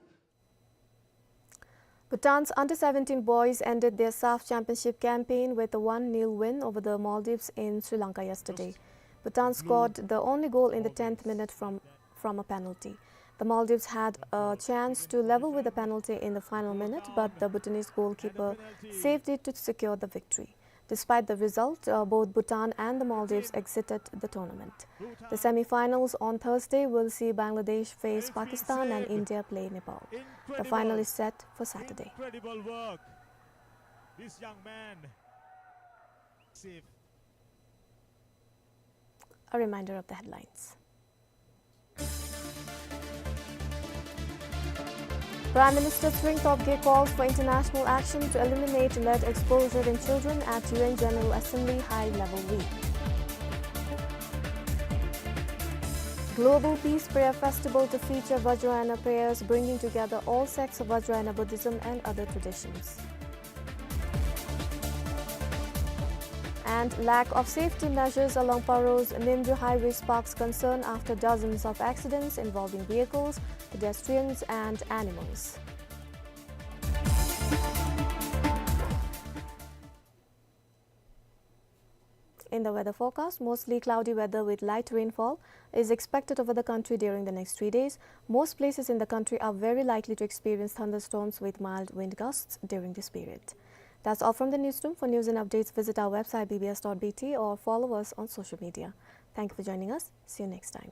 Bhutan's under seventeen boys ended their SAFF Championship campaign with a one nil win over the Maldives in Sri Lanka yesterday. Bhutan scored the only goal in the tenth minute from, from a penalty. The Maldives had a chance to level with a penalty in the final minute, but the Bhutanese goalkeeper saved it to secure the victory. Despite the result, uh, both Bhutan and the Maldives exited the tournament. The semi-finals on Thursday will see Bangladesh face Pakistan and India play Nepal. The final is set for Saturday. Incredible work. This young man. A reminder of the headlines. Prime Minister Tshering Tobgay calls for international action to eliminate lead exposure in children at U N General Assembly High Level Week. Global Peace Prayer Festival to feature Vajrayana prayers, bringing together all sects of Vajrayana Buddhism and other traditions. And lack of safety measures along Paro's Nimju Highway sparks concern after dozens of accidents involving vehicles, pedestrians and animals. In the weather forecast, mostly cloudy weather with light rainfall is expected over the country during the next three days. Most places in the country are very likely to experience thunderstorms with mild wind gusts during this period. That's all from the newsroom. For news and updates, visit our website B B S dot B T or follow us on social media. Thank you for joining us. See you next time.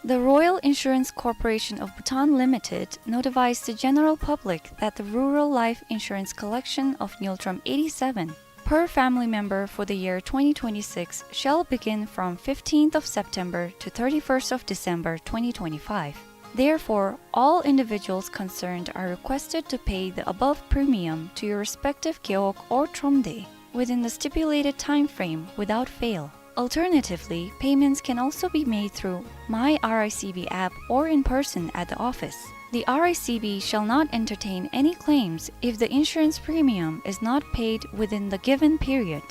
The Royal Insurance Corporation of Bhutan Limited notifies the general public that the rural life insurance collection of Ngultrum eighty-seven, per family member for the year twenty twenty-six shall begin from fifteenth of September to thirty-first of December twenty twenty-five. Therefore, all individuals concerned are requested to pay the above premium to your respective Gewog or Thromde within the stipulated time frame without fail. Alternatively, payments can also be made through My R I C B app or in person at the office. The R I C B shall not entertain any claims if the insurance premium is not paid within the given period.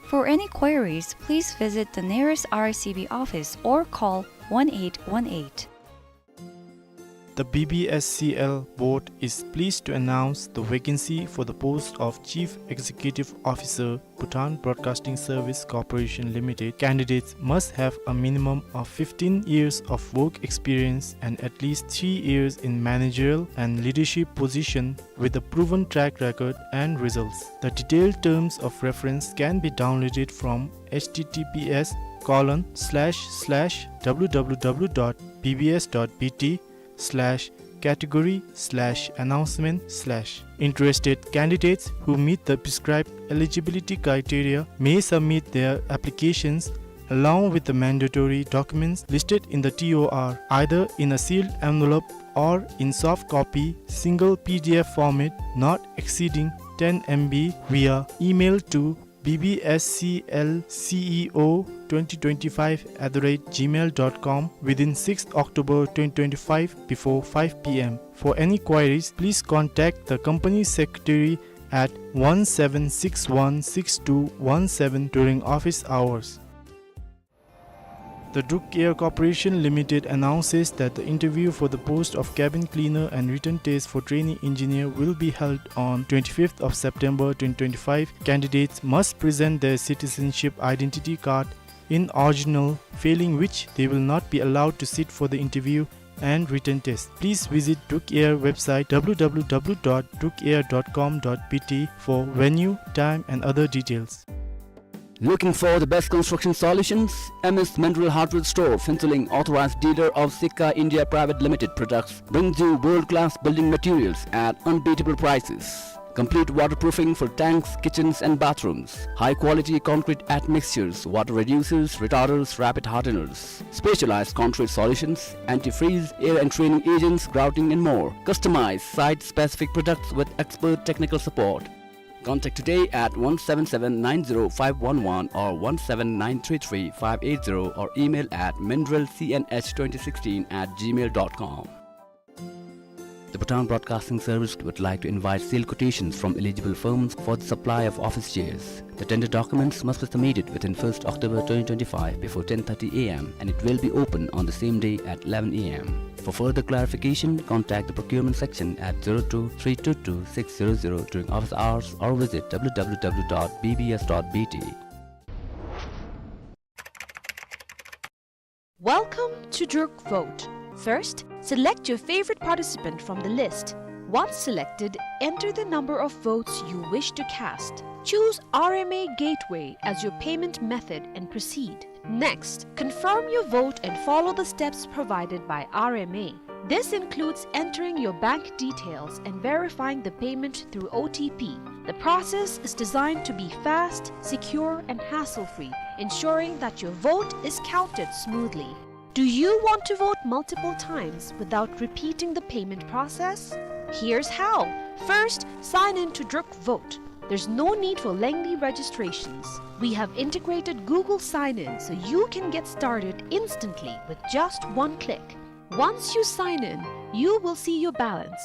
For any queries, please visit the nearest R I C B office or call one eight one eight. The B B S C L board is pleased to announce the vacancy for the post of Chief Executive Officer, Bhutan Broadcasting Service Corporation Limited. Candidates must have a minimum of fifteen years of work experience and at least three years in managerial and leadership position with a proven track record and results. The detailed terms of reference can be downloaded from H T T P S colon slash slash W W W dot B B S dot B T slash category slash announcement slash. Interested candidates who meet the prescribed eligibility criteria may submit their applications along with the mandatory documents listed in the T O R, either in a sealed envelope or in soft copy, single P D F format, not exceeding ten M B, via email to B B S C L C E O twenty twenty-five at the rate gmail dot com within sixth October twenty twenty-five before five P M. For any queries, please contact the company secretary at one seven six one six two one seven during office hours. The Druk Air Corporation Limited announces that the interview for the post of cabin cleaner and written test for trainee engineer will be held on twenty-fifth of September twenty twenty-five. Candidates must present their citizenship identity card in original, failing which they will not be allowed to sit for the interview and written test. Please visit Druk Air website W W W dot druk air dot com dot B T for venue, time and other details. Looking for the best construction solutions? M S Mineral Hardware Store, Phuentsholing, authorized dealer of Sika India Private Limited products, brings you world-class building materials at unbeatable prices. Complete waterproofing for tanks, kitchens and bathrooms. High quality concrete admixtures, water reducers, retarders, rapid hardeners. Specialized concrete solutions, antifreeze, air entraining agents, grouting and more. Customize site-specific products with expert technical support. Contact today at one seven seven nine zero five one one or one seven nine three three five eight zero or email at mineral C N H twenty sixteen at gmail dot com. The Bhutan Broadcasting Service would like to invite sale quotations from eligible firms for the supply of office chairs. The tender documents must be submitted within first October twenty twenty-five before ten thirty A M and it will be open on the same day at eleven A M. For further clarification, contact the procurement section at zero two three two two six zero zero during office hours or visit W W W dot B B S dot B T. Welcome to Druk Vote. First, select your favorite participant from the list. Once selected, enter the number of votes you wish to cast. Choose R M A Gateway as your payment method and proceed. Next, confirm your vote and follow the steps provided by R M A. This includes entering your bank details and verifying the payment through O T P. The process is designed to be fast, secure, and hassle-free, ensuring that your vote is counted smoothly. Do you want to vote multiple times without repeating the payment process? Here's how. First, sign in to Druk Vote. There's no need for lengthy registrations. We have integrated Google Sign-In so you can get started instantly with just one click. Once you sign in, you will see your balance.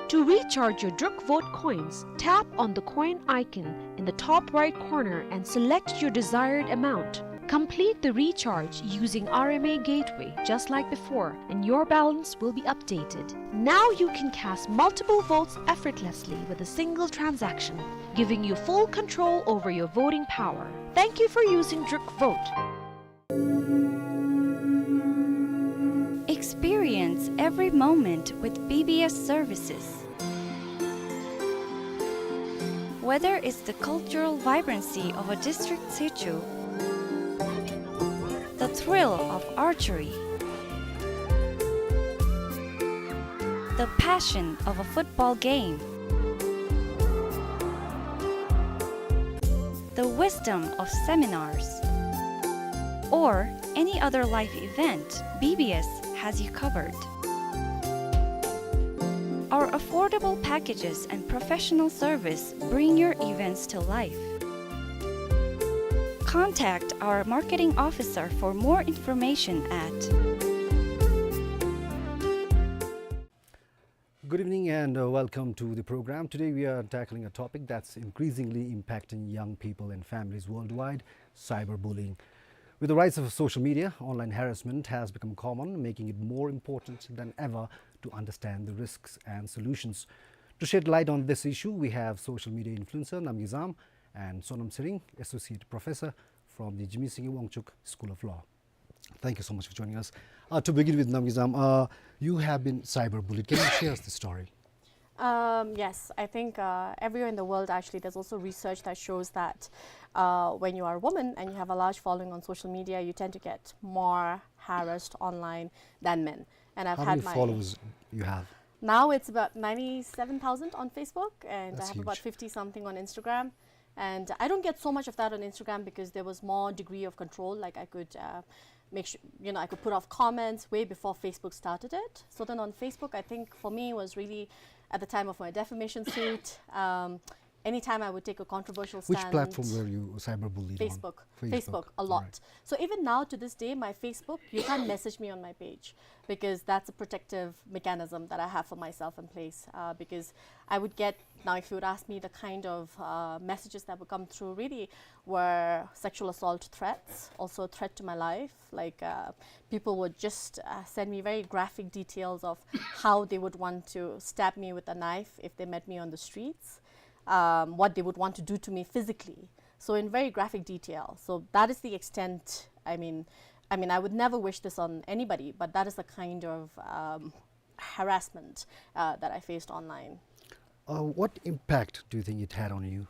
To recharge your Druk Vote coins, tap on the coin icon in the top right corner and select your desired amount. Complete the recharge using R M A Gateway just like before, and your balance will be updated. Now you can cast multiple votes effortlessly with a single transaction, giving you full control over your voting power. Thank you for using Druk Vote. Experience every moment with B B S services. Whether it's the cultural vibrancy of a district situ, the thrill of archery, the passion of a football game, the wisdom of seminars, or any other life event, B B S has you covered. Our affordable packages and professional service bring your events to life. Contact our marketing officer for more information at Good evening and, uh, welcome to the program. Today we are tackling a topic that's increasingly impacting young people and families worldwide, cyberbullying. With the rise of social media, online harassment has become common, making it more important than ever to understand the risks and solutions. To shed light on this issue, we have social media influencer Namgay Zam and Sonam Tshering, Associate Professor from the Jigme Singye Wangchuck School of Law. Thank you so much for joining us. Uh, to begin with, Namgay Zam, uh, you have been cyberbullied. Can you share us the story? Um, yes, I think, uh, everywhere in the world, actually, there's also research that shows that, uh, when you are a woman and you have a large following on social media, you tend to get more harassed online than men. And I've How had many my followers you have? Now it's about ninety-seven thousand on Facebook, and I That's have about huge. fifty something on Instagram. And I don't get so much of that on Instagram because there was more degree of control. Like, I could, uh, make sure, you know, I could put off comments way before Facebook started it. So then on Facebook, I think for me it was really at the time of my defamation suit. Um, anytime I would take a controversial Which stand. platform were you cyberbullied on? Facebook. Facebook. Facebook, a lot. All right. So even now to this day, my Facebook, you can't message me on my page because that's a protective mechanism that I have for myself in place. Uh, because I would get, now if you would ask me, the kind of, uh, messages that would come through really were sexual assault threats, also a threat to my life. Like, uh, people would just, uh, send me very graphic details of how they would want to stab me with a knife if they met me on the streets, um, what they would want to do to me physically. So in very graphic detail. So that is the extent, I mean, I mean, I would never wish this on anybody, but that is the kind of, um, harassment, uh, that I faced online. Uh, what impact do you think it had on you?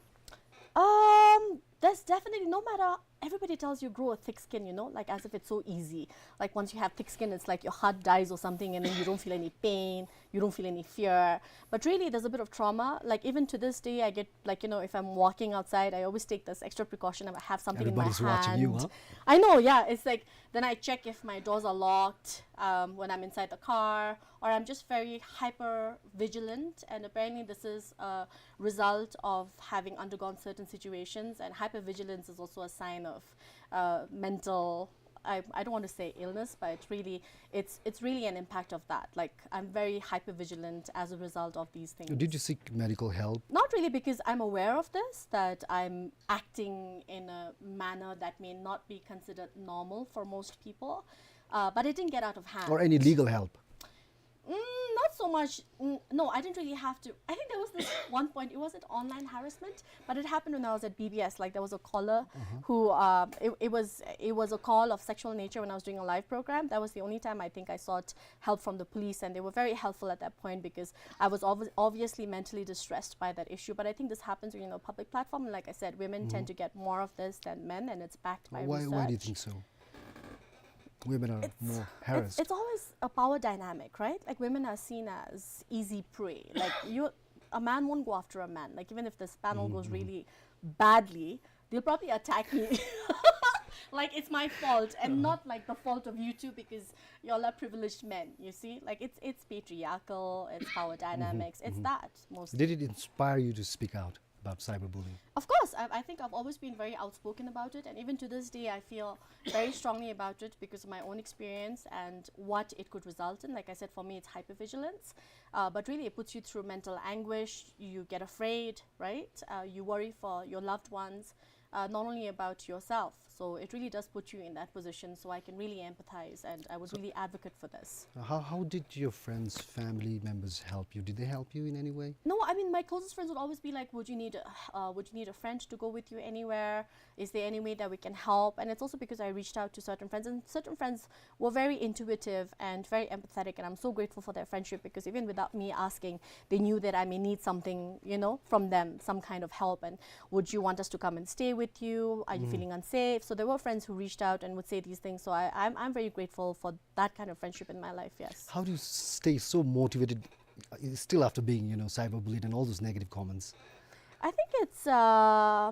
Um, there's definitely, no matter, everybody tells you grow a thick skin, you know, like, as if it's so easy. Like, once you have thick skin, it's like your heart dies or something, and then you don't feel any pain, you don't feel any fear. But really, there's a bit of trauma. Like, even to this day, I get, like, you know, if I'm walking outside, I always take this extra precaution. I have something in my hand. Everybody's watching you, huh? I know, yeah. It's like, then I check if my doors are locked, um, when I'm inside the car, or I'm just very hyper vigilant. And apparently, this is a result of having undergone certain situations. And hypervigilance is also a sign of, uh, mental, I, I don't want to say illness, but it's really, it's, it's really an impact of that. Like, I'm very hypervigilant as a result of these things. Did you seek medical help? Not really, because I'm aware of this, that I'm acting in a manner that may not be considered normal for most people. Uh, but it didn't get out of hand. Or any legal help? Mm, not so much. Mm, no, I didn't really have to. I think there was this one point. It wasn't online harassment, but it happened when I was at B B S. Like, there was a caller Mm-hmm. who, uh, it, it was, it was a call of sexual nature when I was doing a live program. That was the only time I think I sought help from the police, and they were very helpful at that point because I was obvi- obviously mentally distressed by that issue. But I think this happens when, you know, public platform. And like I said, women tend Mm-hmm. to get more of this than men, and it's backed by Why, research. why do you think so? Women are It's, more it's, harassed. it's always a power dynamic, right? Like, women are seen as easy prey. Like, you, a man won't go after a man. Like, even if this panel goes Mm-hmm. really badly, they'll probably attack me. Like, it's my fault and Uh-huh. not, like, the fault of you two because y'all are privileged men, you see? Like, it's, it's patriarchal, it's power Mm-hmm. dynamics, it's Mm-hmm. that mostly. Did it inspire you to speak out about cyberbullying? Of course, I, I think I've always been very outspoken about it, and even to this day, I feel very strongly about it because of my own experience and what it could result in. Like I said, for me, it's hypervigilance, uh, but really, it puts you through mental anguish. You get afraid, right? Uh, you worry for your loved ones, uh, not only about yourself. So it really does put you in that position. So I can really empathize, and I would So really advocate for this. Uh, how, how did your friends, family members help you? Did they help you in any way? No, I mean, my closest friends would always be like, "Would you need a, uh, would you need a friend to go with you anywhere? Is there any way that we can help?" And it's also because I reached out to certain friends, and certain friends were very intuitive and very empathetic, and I'm so grateful for their friendship because even without me asking, they knew that I may need something, you know, from them, some kind of help. And, "Would you want us to come and stay with you? Are you Mm. feeling unsafe?" So there were friends who reached out and would say these things. So I, I'm, I'm very grateful for that kind of friendship in my life, yes. How do you stay so motivated, uh, still after being, you know, cyberbullied and all those negative comments? I think it's, uh,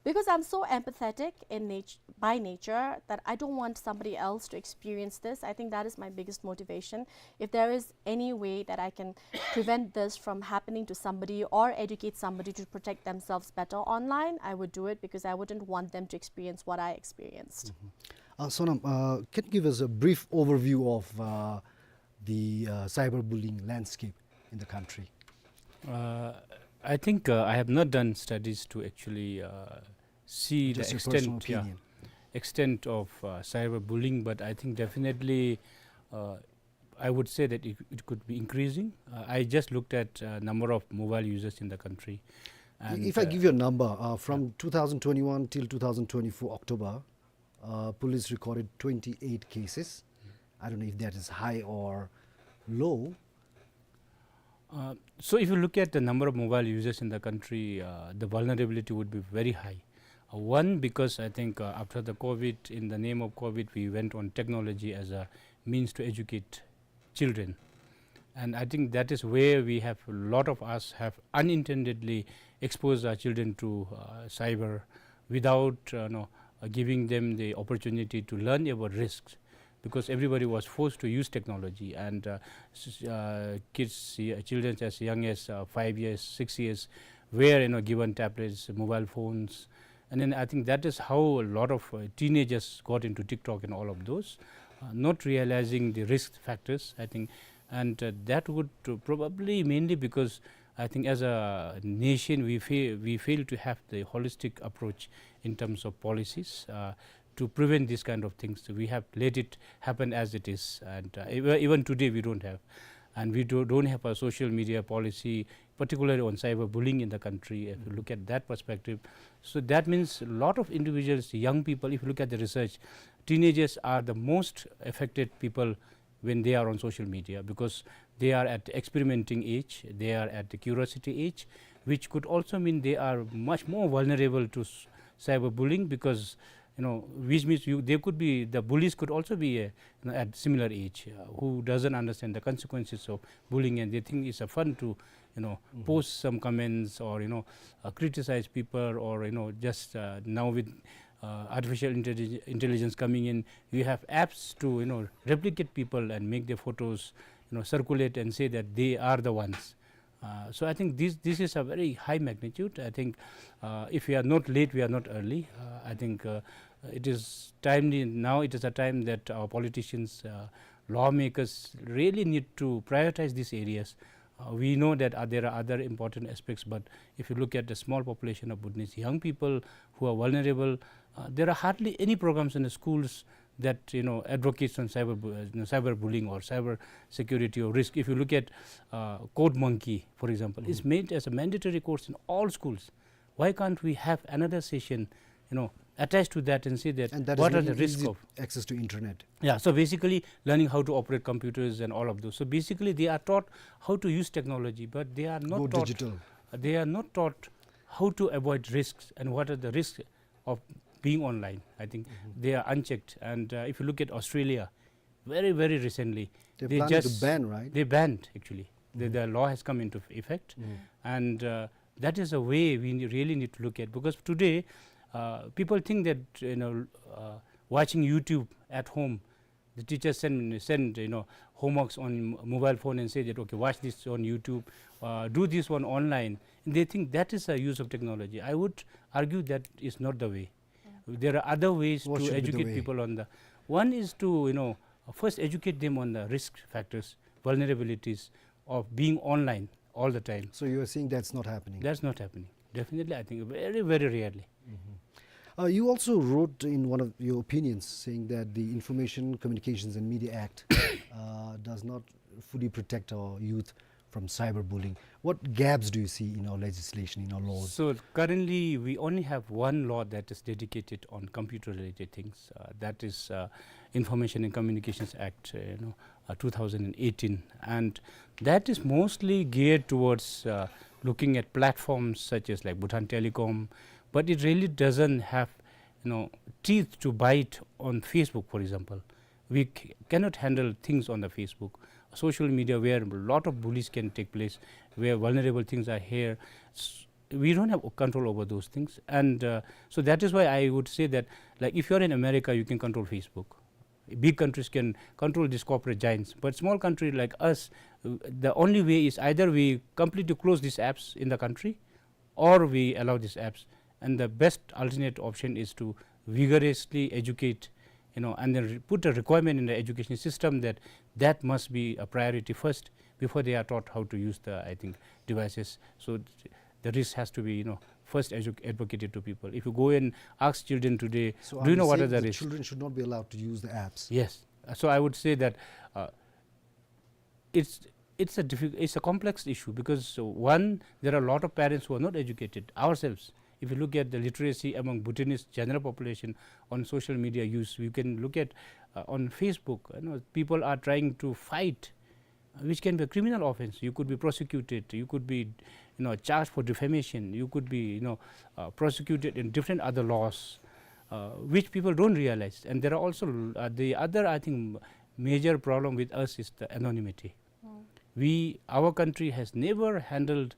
because I'm so empathetic in nat- by nature, that I don't want somebody else to experience this. I think that is my biggest motivation. If there is any way that I can prevent this from happening to somebody or educate somebody to protect themselves better online, I would do it, because I wouldn't want them to experience what I experienced. Uh, Sonam, uh, can you give us a brief overview of uh, the uh, cyberbullying landscape in the country? Uh, I think uh, I have not done studies to actually uh, see the Just your personal extent, yeah, opinion. extent of uh, cyberbullying, but I think definitely uh, I would say that it, it could be increasing. Uh, I just looked at uh, number of mobile users in the country. And, If I uh, give you a number, uh, from two thousand twenty-one till two thousand twenty-four October, uh, police recorded twenty-eight cases. I don't know if that is high or low. Uh, so if you look at the number of mobile users in the country, uh, the vulnerability would be very high. Uh, one, because I think uh, after the COVID, in the name of COVID, we went on technology as a means to educate children. And I think that is where we have, a lot of us have unintendedly exposed our children to uh, cyber without uh, no, uh, giving them the opportunity to learn about risks, because everybody was forced to use technology, and uh, s- uh, kids, y- children as young as uh, five years, six years, were, you know, given tablets, mobile phones, and then I think that is how a lot of uh, teenagers got into TikTok and all of those, uh, not realizing the risk factors, I think, and uh, that would uh, probably mainly because I think as a nation we fail we fail to have the holistic approach in terms of policies uh, to prevent these kind of things. We have let it happen as it is, and uh, even, even today we don't have, and we do, don't have a social media policy, particularly on cyberbullying in the country. If you look at that perspective, so that means a lot of individuals, young people. If you look at the research, teenagers are the most affected people when they are on social media, because they are at experimenting age, they are at the curiosity age, which could also mean they are much more vulnerable to s- cyberbullying, because, you know, which means you, they could be, the bullies could also be uh, you know, at similar age, uh, who doesn't understand the consequences of bullying, and they think it's a fun to, you know, post some comments or, you know, uh, criticize people, or, you know, just uh, now with uh, artificial intellig- intelligence coming in, you have apps to, you know, replicate people and make their photos, you know, circulate and say that they are the ones. Uh, so I think this this is a very high magnitude. I think uh, if we are not late, we are not early. Uh, I think uh, it is timely now. It is a time that our politicians, uh, lawmakers really need to prioritize these areas. Uh, we know that uh, there are other important aspects, but if you look at the small population of Bhutanese young people who are vulnerable, uh, there are hardly any programs in the schools that, you know, advocates on cyber, bu- uh, you know, cyberbullying or cyber security or risk. If you look at uh, Code Monkey, for example, it's made as a mandatory course in all schools. Why can't we have another session, you know, attached to that and say that And that what is are the making risk easy of access to internet. Yeah, so basically learning how to operate computers and all of those. So basically they are taught how to use technology, but they are not Go taught digital. they are not taught how to avoid risks and what are the risks of being online. I think they are unchecked. And uh, if you look at Australia, very, very recently, They're they planning to just ban, right? They banned, actually. The, the law has come into effect, and uh, that is a way we ne- really need to look at, because today uh, people think that, you know, uh, watching YouTube at home, the teacher send send, you know, homeworks on mobile phone and say that, okay, watch this on YouTube, uh, do this one online, and they think that is a use of technology. I would argue that is not the way. There are other ways What to should be the educate way? People on the, one is to, you know, first educate them on the risk factors, vulnerabilities of being online all the time. So you are saying that's not happening. That's not happening. Definitely, I think very, very rarely. Uh, you also wrote in one of your opinions saying that the Information, Communications and Media Act uh, does not fully protect our youth from cyberbullying. What gaps do you see in our legislation, in our laws? So currently, we only have one law that is dedicated on computer-related things. Uh, that is uh, Information and Communications Act, uh, you know, uh, two thousand eighteen, and that is mostly geared towards uh, looking at platforms such as like Bhutan Telecom, but it really doesn't have, you know, teeth to bite on Facebook, for example. We c- cannot handle things on the Facebook, social media, where a lot of bullies can take place, where vulnerable things are here. S- We don't have control over those things. And, uh, so that is why I would say that, like, if you're in America, you can control Facebook. Big countries can control these corporate giants. But small country like us, uh, the only way is either we completely close these apps in the country, or we allow these apps. And the best alternate option is to vigorously educate, you know, and then re-, put a requirement in the education system that that must be a priority first before they are taught how to use the, I think, devices. So th-, the risk has to be, you know, first edu-, advocated to people. If you go and ask children today, so "Do you know what are the risks?" Children should not be allowed to use the apps? Yes. Uh, so I would say that, uh, it's, it's a diffi-, it's a complex issue because, uh, one, there are a lot of parents who are not educated ourselves. If you look at the literacy among Bhutanese general population on social media use, you can look at, uh, on Facebook, you know, people are trying to fight, uh, which can be a criminal offense. You could be prosecuted, you could be, you know, charged for defamation, you could be, you know, uh, prosecuted in different other laws, uh, which people don't realize. And there are also, uh, the other, I think, major problem with us is the anonymity. Mm. We, our country has never handled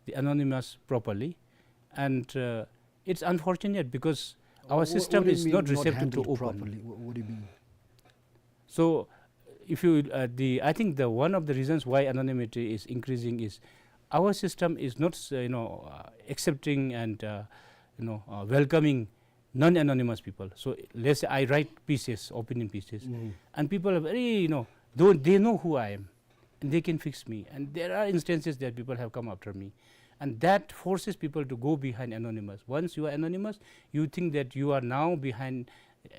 the anonymous properly, and, uh, it's unfortunate because our system is not receptive to open. What do you mean not handled properly? What, what do you mean? So, if you, uh, the, I think the one of the reasons why anonymity is increasing is our system is not, uh, you know, uh, accepting and, uh, you know, uh, welcoming non-anonymous people. So let's say I write pieces, opinion pieces, mm, and people are very, you know, though they know who I am, and they can fix me. And there are instances that people have come after me. And that forces people to go behind anonymous. Once you are anonymous, you think that you are now behind,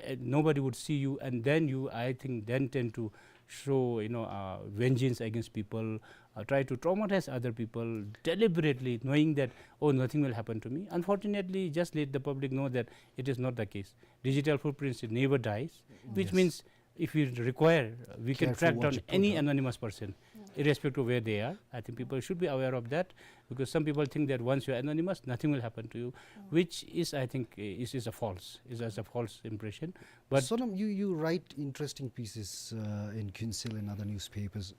uh, nobody would see you, and then you, I think, then tend to show, you know, uh, vengeance against people, uh, try to traumatize other people deliberately, knowing that, "Oh, nothing will happen to me." Unfortunately, just let the public know that it is not the case. Digital footprints, it never dies, which means if we require, we can track down any anonymous person, irrespective of where they are. I think people should be aware of that, because some people think that once you are anonymous, nothing will happen to you, which is, I think, is, is a false, is, is a false impression. But Sonam, you, you write interesting pieces, uh, in Khyentse and other newspapers.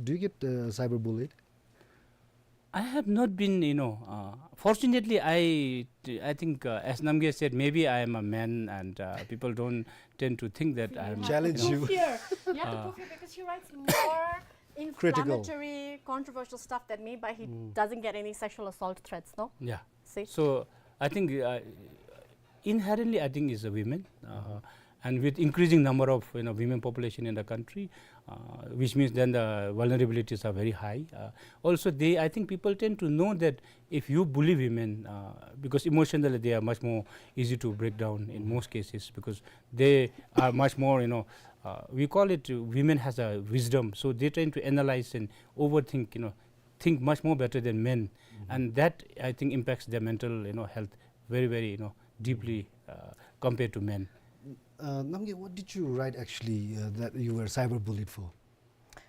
Do you get, uh, cyberbullied? I have not been, you know, uh, fortunately, I, I think, uh, as Namgay said, maybe I am a man and, uh, people don't tend to think that I am, you know, challenge you. Fear. You have to fear because he writes more inflammatory, controversial stuff than me, but he doesn't get any sexual assault threats, no? Yeah. See? So, I think, uh, inherently, I think, is a women, uh, and with increasing number of, you know, women population in the country, uh, which means then the vulnerabilities are very high. Uh, also, they, I think people tend to know that if you bully women, uh, because emotionally they are much more easy to break down in most cases, because they are much more, you know, uh, we call it, uh, women has a wisdom, so they tend to analyze and overthink, you know, think much more better than men, and that, I think, impacts their mental, you know, health very, very, you know, deeply, uh, compared to men. Uh, Namgay, what did you write actually, uh, that you were cyberbullied for?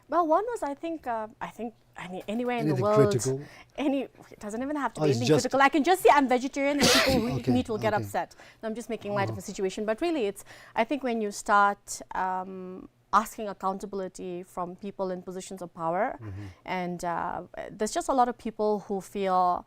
Well, one was, I think, uh, I think, I mean, anywhere in the world, any, it doesn't even have to be anything critical. I can just say I'm vegetarian and people who eat meat will get upset. No, I'm just making light of a situation, but really, it's, I think, when you start, um, asking accountability from people in positions of power. And, uh, there's just a lot of people who feel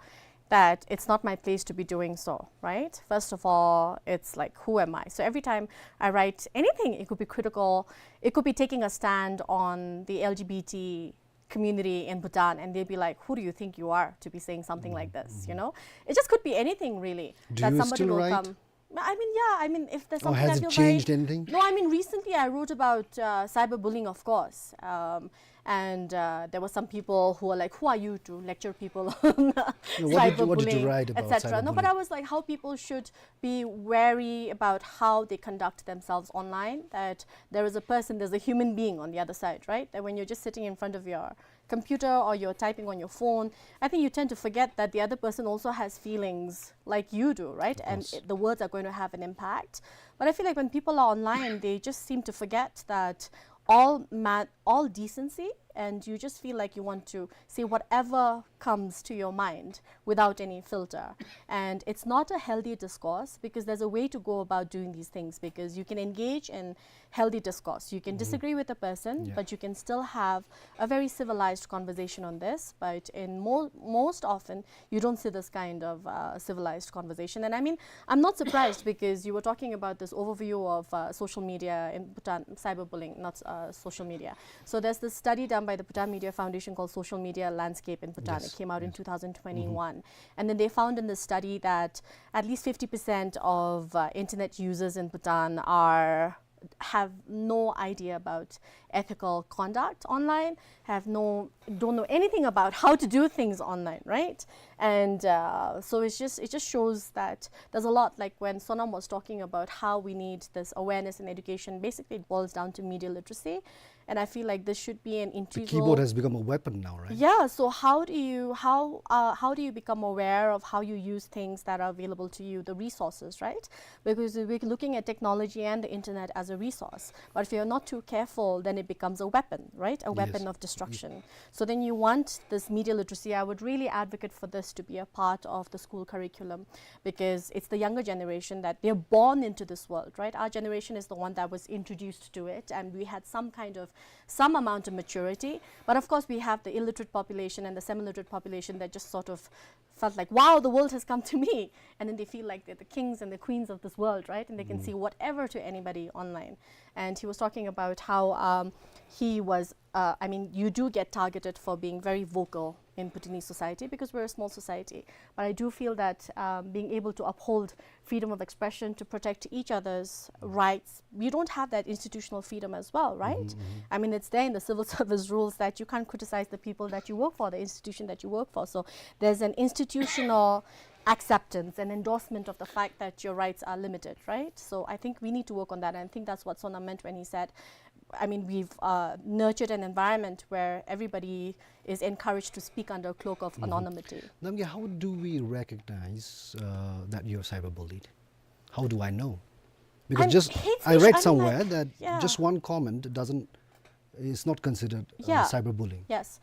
that it's not my place to be doing so, right? First of all, it's like, who am I? So every time I write anything, it could be critical, it could be taking a stand on the L G B T community in Bhutan, and they'll be like, "Who do you think you are to be saying something like this?" You know, it just could be anything, really. Do you still write? I mean, yeah, I mean, if there's something I feel very... Or has it changed anything? No, I mean, recently I wrote about, uh, cyberbullying, of course. Um, and, uh, there were some people who were like, "Who are you to lecture people on cyberbullying, et cetera?" No, what did you, what did you write about cyberbullying? No, but I was like, how people should be wary about how they conduct themselves online, that there is a person, there's a human being on the other side, right? That when you're just sitting in front of your computer or you're typing on your phone, I think you tend to forget that the other person also has feelings like you do, right? And it, the words are going to have an impact. But I feel like when people are online, they just seem to forget that all ma-, all decency and you just feel like you want to say whatever comes to your mind without any filter. And it's not a healthy discourse, because there's a way to go about doing these things, because you can engage in healthy discourse. You can disagree with a person, but you can still have a very civilized conversation on this. But in mo- most often, you don't see this kind of uh, civilized conversation. And I mean, I'm not surprised, because you were talking about this overview of uh, social media in Bhutan, cyberbullying, not uh, social media. So there's this study done by the Bhutan Media Foundation called Social Media Landscape in Bhutan. Yes. It came out in two thousand twenty-one. And then they found in the study that at least fifty percent of uh, internet users in Bhutan are have no idea about ethical conduct online, have no, don't know anything about how to do things online, right? And uh, so it's just, it just shows that there's a lot, like when Sonam was talking about how we need this awareness and education, basically it boils down to media literacy. And I feel like this should be an integral. The keyboard has become a weapon now, right? Yeah, so how do you, how uh, how do you become aware of how you use things that are available to you, the resources, right? Because we're looking at technology and the internet as a resource. But if you're not too careful, then it becomes a weapon, right? A weapon of destruction. So then you want this media literacy. I would really advocate for this to be a part of the school curriculum, because it's the younger generation that they're born into this world, right? Our generation is the one that was introduced to it, and we had some kind of, some amount of maturity. But of course, we have the illiterate population and the semi-literate population that just sort of felt like, "Wow, the world has come to me." And then they feel like they're the kings and the queens of this world, right? And they can say whatever to anybody online. And he was talking about how um, he was, uh, I mean, you do get targeted for being very vocal in Bhutanese society, because we're a small society. But I do feel that um, being able to uphold freedom of expression, to protect each other's rights, you don't have that institutional freedom as well, right? I mean, it's there in the civil service rules that you can't criticize the people that you work for, the institution that you work for. So there's an institutional acceptance and endorsement of the fact that your rights are limited, right? So I think we need to work on that. And I think that's what Sonam meant when he said, I mean, we've uh, nurtured an environment where everybody is encouraged to speak under a cloak of anonymity. Namgay, how do we recognize uh, that you're cyberbullied? How do I know? Because just I read somewhere that just one comment doesn't, is not considered uh, cyberbullying. Yes.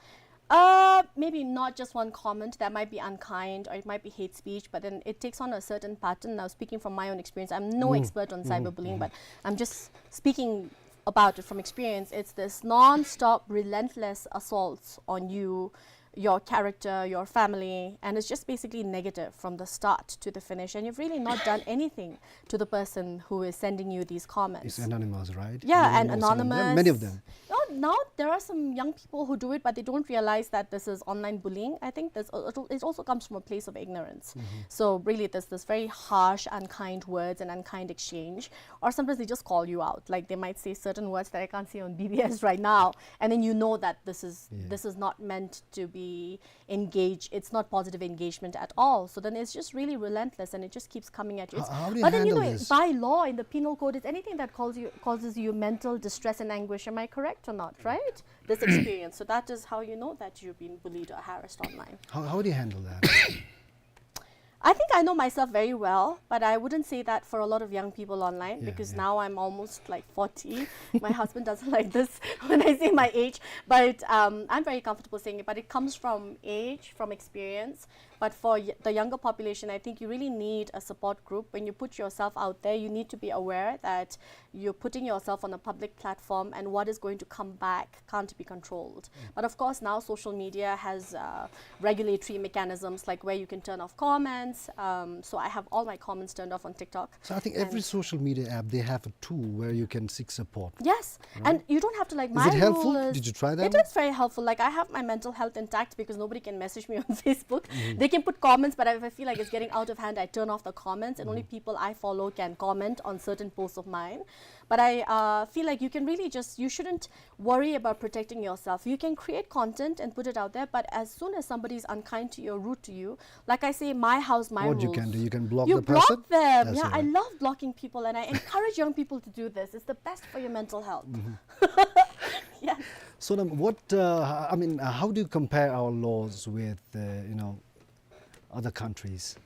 Uh, maybe not just one comment that might be unkind or it might be hate speech, but then it takes on a certain pattern. Now, speaking from my own experience, I'm no expert on cyberbullying, but I'm just speaking about it from experience. It's this non-stop, relentless assaults on you, your character, your family, and it's just basically negative from the start to the finish. And you've really not done anything to the person who is sending you these comments. It's anonymous, right? Yeah, and anonymous. Many of them. No, now there are some young people who do it, but they don't realize that this is online bullying. I think this, it also comes from a place of ignorance. So really, there's this very harsh, unkind words and unkind exchange. Or sometimes they just call you out. Like, they might say certain words that I can't say on B B S right now, and then you know that this is this is not meant to be engage, it's not positive engagement at all. So then it's just really relentless and it just keeps coming at you. But then, you know, by law in the penal code, it's anything that calls you, causes you mental distress and anguish. Am I correct or not, right? This experience. So that is how you know that you've been bullied or harassed online. How, how do you handle that? I think I know myself very well, but I wouldn't say that for a lot of young people online, because now I'm almost like forty. My husband doesn't like this when I say my age, but um, I'm very comfortable saying it. But it comes from age, from experience. But for y- the younger population, I think you really need a support group. When you put yourself out there, you need to be aware that you're putting yourself on a public platform, and what is going to come back can't be controlled. But of course, now social media has uh, regulatory mechanisms, like where you can turn off comments. Um, so I have all my comments turned off on TikTok. So I think every social media app, they have a tool where you can seek support. Yes, and you don't have to, like, my rule is... Is it helpful? Did you try that? It is very helpful. Like, I have my mental health intact because nobody can message me on Facebook. They can put comments, but if I feel like it's getting out of hand, I turn off the comments, and only people I follow can comment on certain posts of mine. But I uh, feel like you can really just, you shouldn't worry about protecting yourself. You can create content and put it out there, but as soon as somebody is unkind to you or rude to you, like I say, my house, my rules. What you can do, you can block the person. You block them. Yeah, I love blocking people, and I encourage young people to do this. It's the best for your mental health. Yeah. So, um, what, uh, I mean, uh, how do you compare our laws with, uh, you know, other countries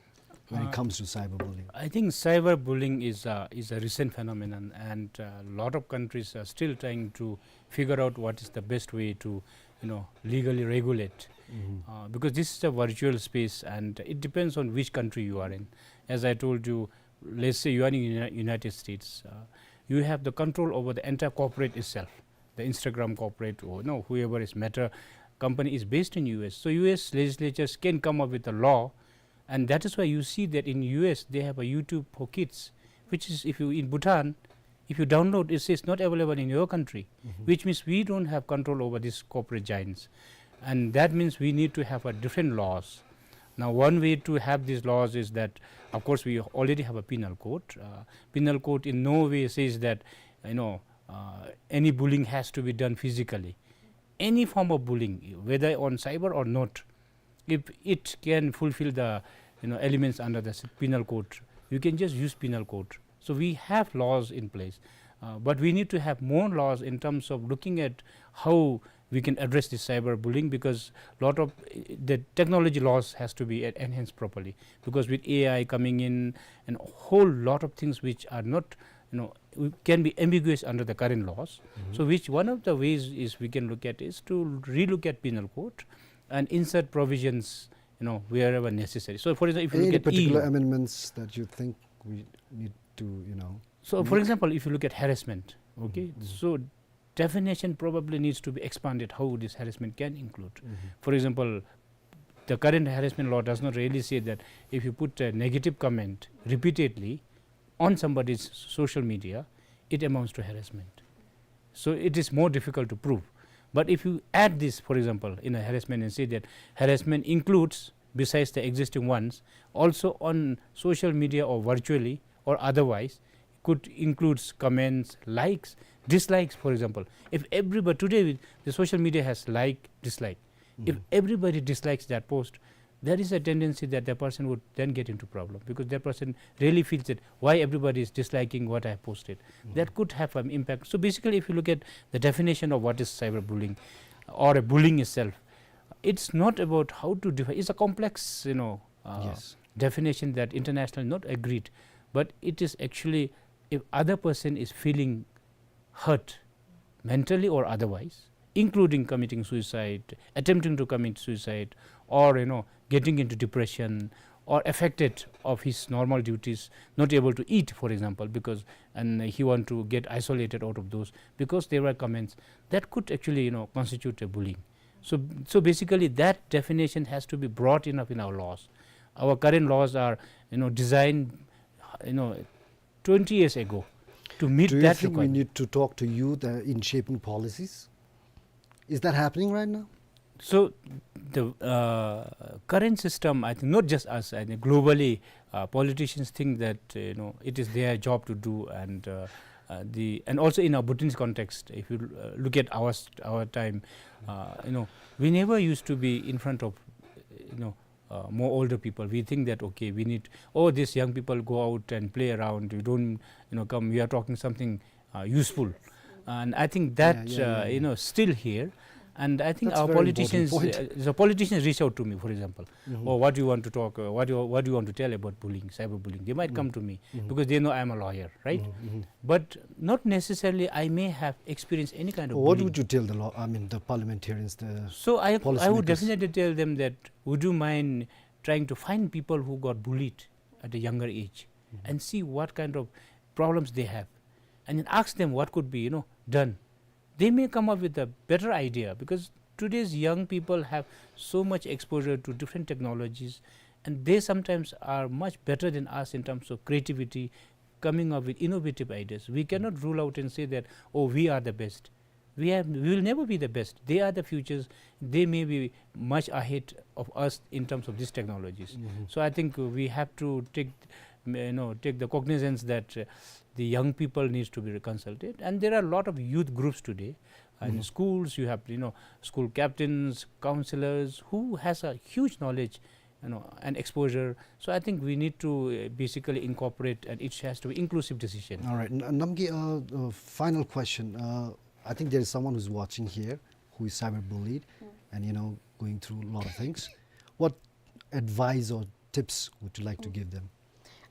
when it comes to cyberbullying? I think cyberbullying is a, is a recent phenomenon, and a lot of countries are still trying to figure out what is the best way to you know, legally regulate. Mm-hmm. Uh, because this is a virtual space and it depends on which country you are in. As I told you, let's say you are in Uni-, United States, uh, you have the control over the entire corporate itself. The Instagram corporate or, you know, whoever is Meta company is based in U S. So U S legislatures can come up with a law, and that is why you see that in U S they have a YouTube for kids, which is, if you, in Bhutan, if you download, it says not available in your country, mm-hmm, which means we don't have control over these corporate giants. And that means we need to have a different laws. Now, one way to have these laws is that, of course, we already have a penal code. Uh, penal code in no way says that, you know, uh, any bullying has to be done physically. Any form of bullying, whether on cyber or not, if it can fulfill the, you know, elements under the s-, penal code, you can just use penal code. So we have laws in place, uh, but we need to have more laws in terms of looking at how we can address this cyber bullying, because lot of, uh, the technology laws has to be en-, enhanced properly, because with A I coming in and a whole lot of things which are not, you know, we, can be ambiguous under the current laws. Mm-hmm. So which one of the ways is we can look at is to relook at penal code and insert provisions, you know, wherever necessary. So, for example, if you look Any at particular E U, amendments that you think we need to, you know, so, for make? Example, if you look at harassment, okay, mm-hmm, so definition probably needs to be expanded how this harassment can include. Mm-hmm. For example, the current harassment law does not really say that if you put a negative comment repeatedly on somebody's social media, it amounts to harassment. So it is more difficult to prove. But if you add this, for example, in a harassment and say that harassment includes, besides the existing ones, also on social media or virtually or otherwise, could includes comments, likes, dislikes, for example. If everybody, today the social media has like, dislike. If, mm-hmm, everybody dislikes that post, there is a tendency that the person would then get into problem, because that person really feels that why everybody is disliking what I have posted. Mm-hmm. That could have an impact. So basically, if you look at the definition of what is cyberbullying or a bullying itself, it's not about how to define. It's a complex, you know, uh, yes, definition that international not agreed, but it is actually if other person is feeling hurt mentally or otherwise, including committing suicide, attempting to commit suicide, or, you know, getting into depression, or affected of his normal duties, not able to eat, for example, because, and he want to get isolated out of those because there were comments that could actually, you know, constitute a bullying. So, so basically, that definition has to be broad enough in our laws. Our current laws are, you know, designed, you know, twenty years ago to meet that requirement. Do you think we need to talk to youth, uh, in shaping policies? Is that happening right now? So the, uh, current system, I think, not just us, I think globally, uh, politicians think that, uh, you know, it is their job to do, and, uh, uh, the, and also in our Bhutanese context, if you, uh, look at our st-, our time, uh, you know, we never used to be in front of, you know, uh, more older people. We think that, okay, we need, oh, these young people go out and play around. You don't, you know, come, we are talking something, uh, useful. And I think that, yeah, yeah, uh, yeah, you know, still here. And I think our politicians, uh, the politicians reach out to me, for example. Mm-hmm. "Oh, what do you want to talk? Uh, what do you, what do you want to tell about bullying, cyberbullying?" They might come to me because they know I am a lawyer, right? Mm-hmm. But not necessarily I may have experienced any kind of bullying. What would you tell the law, I mean, the parliamentarians, the... So I, I would definitely tell them that, would you mind trying to find people who got bullied at a younger age and see what kind of problems they have, and then ask them what could be, you know, done. They may come up with a better idea, because today's young people have so much exposure to different technologies, and they sometimes are much better than us in terms of creativity, coming up with innovative ideas. We cannot rule out and say that, "Oh, we are the best." We have, we will never be the best. They are the futures. They may be much ahead of us in terms of these technologies. Mm-hmm. So I think we have to take, you know, take the cognizance that, uh, the young people needs to be consulted. And there are a lot of youth groups today. And schools, you have, you know, school captains, counselors, who has a huge knowledge, you know, and exposure. So I think we need to, uh, basically incorporate, and it has to be inclusive decision. All right. N-, Namgay, uh, uh, final question. Uh, I think there is someone who's watching here who is cyberbullied and, you know, going through a lot of things. What advice or tips would you like to give them?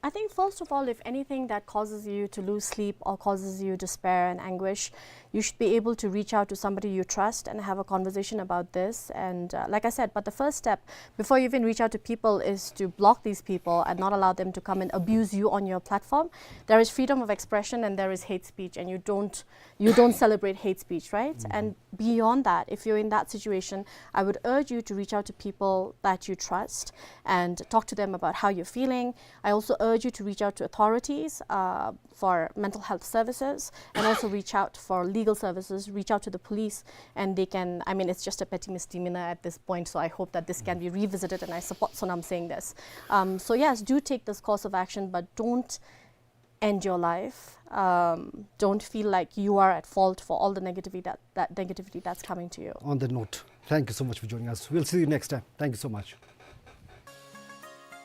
I think, first of all, if anything that causes you to lose sleep or causes you despair and anguish, you should be able to reach out to somebody you trust and have a conversation about this. And, uh, like I said, but the first step before you even reach out to people is to block these people and not allow them to come and abuse you on your platform. There is freedom of expression and there is hate speech, and you don't, you don't celebrate hate speech, right? Mm-hmm. And beyond that, if you're in that situation, I would urge you to reach out to people that you trust and talk to them about how you're feeling. I also urge you to reach out to authorities, uh, for mental health services, and also reach out for legal services, reach out to the police, and they can, I mean, it's just a petty misdemeanor at this point, so I hope that this can be revisited, and I support Sonam saying this. Um, so yes, do take this course of action, but don't end your life. Um, don't feel like you are at fault for all the negativity that, that negativity that's coming to you. On that note, thank you so much for joining us. We'll see you next time. Thank you so much.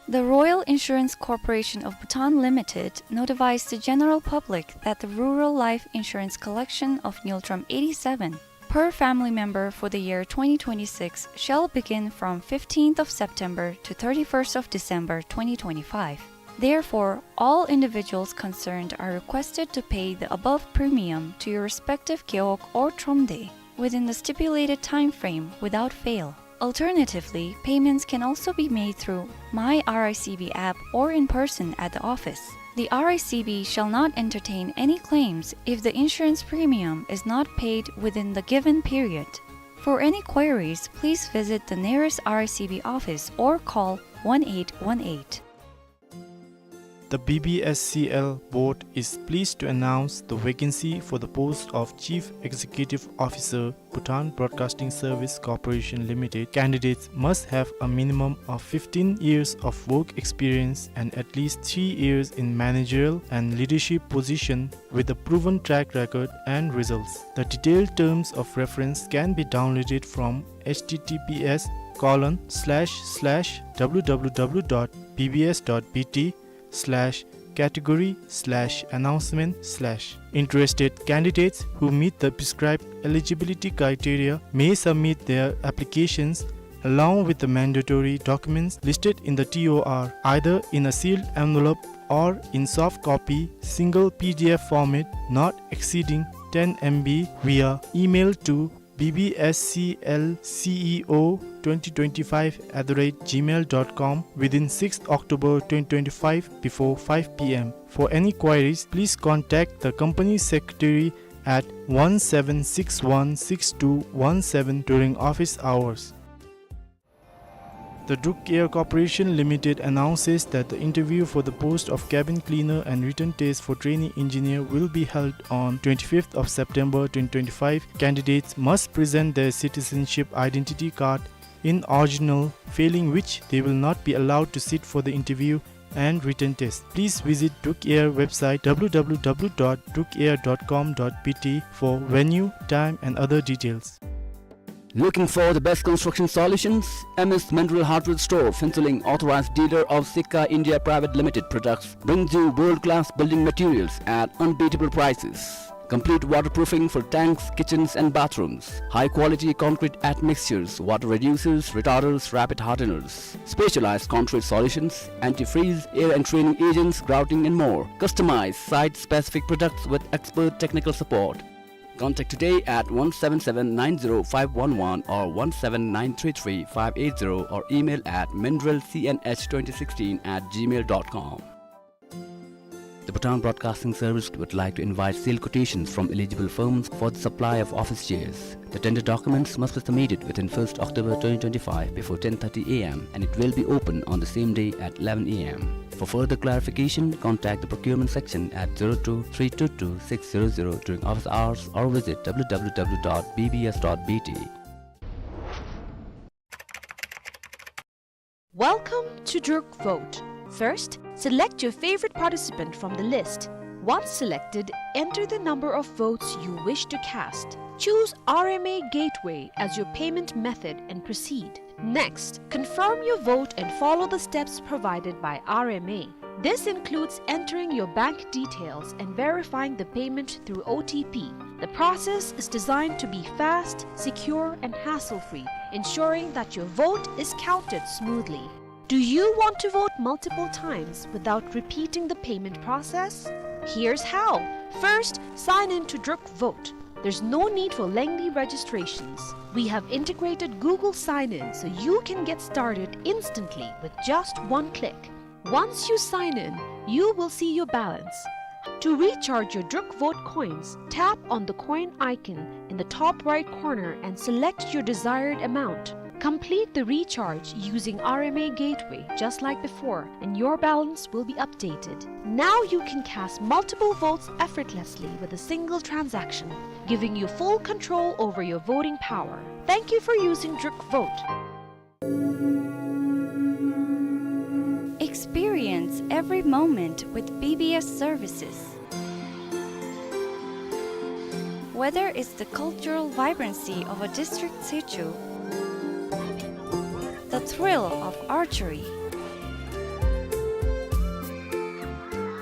The Royal Insurance Corporation of Bhutan Limited notifies the general public that the rural life insurance collection of Ngultrum eighty-seven per family member for the year twenty twenty-six shall begin from fifteenth of September to thirty-first of December twenty twenty-five. Therefore, all individuals concerned are requested to pay the above premium to your respective gewog or thromde within the stipulated time frame without fail. Alternatively, payments can also be made through My R I C B app or in person at the office. The R I C B shall not entertain any claims if the insurance premium is not paid within the given period. For any queries, please visit the nearest R I C B office or call one eight one eight. The B B S C L board is pleased to announce the vacancy for the post of Chief Executive Officer, Bhutan Broadcasting Service Corporation Limited. Candidates must have a minimum of fifteen years of work experience and at least three years in managerial and leadership position with a proven track record and results. The detailed terms of reference can be downloaded from H T T P S colon slash slash W W W dot B B S dot B T slash category slash announcement slash. Interested candidates who meet the prescribed eligibility criteria may submit their applications along with the mandatory documents listed in the T O R, either in a sealed envelope or in soft copy, single P D F format, not exceeding ten M B, via email to B B S C L C E O twenty twenty-five at the rate gmail dot com within sixth October twenty twenty-five before five P M. For any queries, please contact the company secretary at one seven six one six two one seven during office hours. The Druk Air Corporation Limited announces that the interview for the post of cabin cleaner and written test for trainee engineer will be held on twenty-fifth of September twenty twenty-five. Candidates must present their citizenship identity card in original, failing which they will not be allowed to sit for the interview and written test. Please visit Druk Air website W W W dot druk air dot com dot B T for venue, time and other details. Looking for the best construction solutions? M S Mineral Hardware Store, Phuentsholing, authorized dealer of Sika India Private Limited products, brings you world-class building materials at unbeatable prices. Complete waterproofing for tanks, kitchens and bathrooms. High quality concrete admixtures, water reducers, retarders, rapid hardeners. Specialized concrete solutions, antifreeze, air entraining agents, grouting and more. Customize site-specific products with expert technical support. Contact today at one seven seven nine zero five one one or one seven nine three three five eight zero or email at mineral C N H twenty sixteen at gmail dot com. The Bhutan Broadcasting Service would like to invite sale quotations from eligible firms for the supply of office chairs. The tender documents must be submitted within first October twenty twenty-five before ten thirty A M and it will be open on the same day at eleven A M. For further clarification, contact the procurement section at zero two three two two six zero zero during office hours or visit W W W dot B B S dot B T. Welcome to Druk Vote. First, select your favorite participant from the list. Once selected, enter the number of votes you wish to cast. Choose R M A Gateway as your payment method and proceed. Next, confirm your vote and follow the steps provided by R M A. This includes entering your bank details and verifying the payment through O T P. The process is designed to be fast, secure, and hassle-free, ensuring that your vote is counted smoothly. Do you want to vote multiple times without repeating the payment process? Here's how. First, sign in to Druk Vote. There's no need for lengthy registrations. We have integrated Google Sign-In so you can get started instantly with just one click. Once you sign in, you will see your balance. To recharge your Druk Vote coins, tap on the coin icon in the top right corner and select your desired amount. Complete the recharge using R M A Gateway just like before, and your balance will be updated. Now you can cast multiple votes effortlessly with a single transaction, giving you full control over your voting power. Thank you for using Druk Vote. Experience every moment with B B S services. Whether it's the cultural vibrancy of a district seicho, the thrill of archery,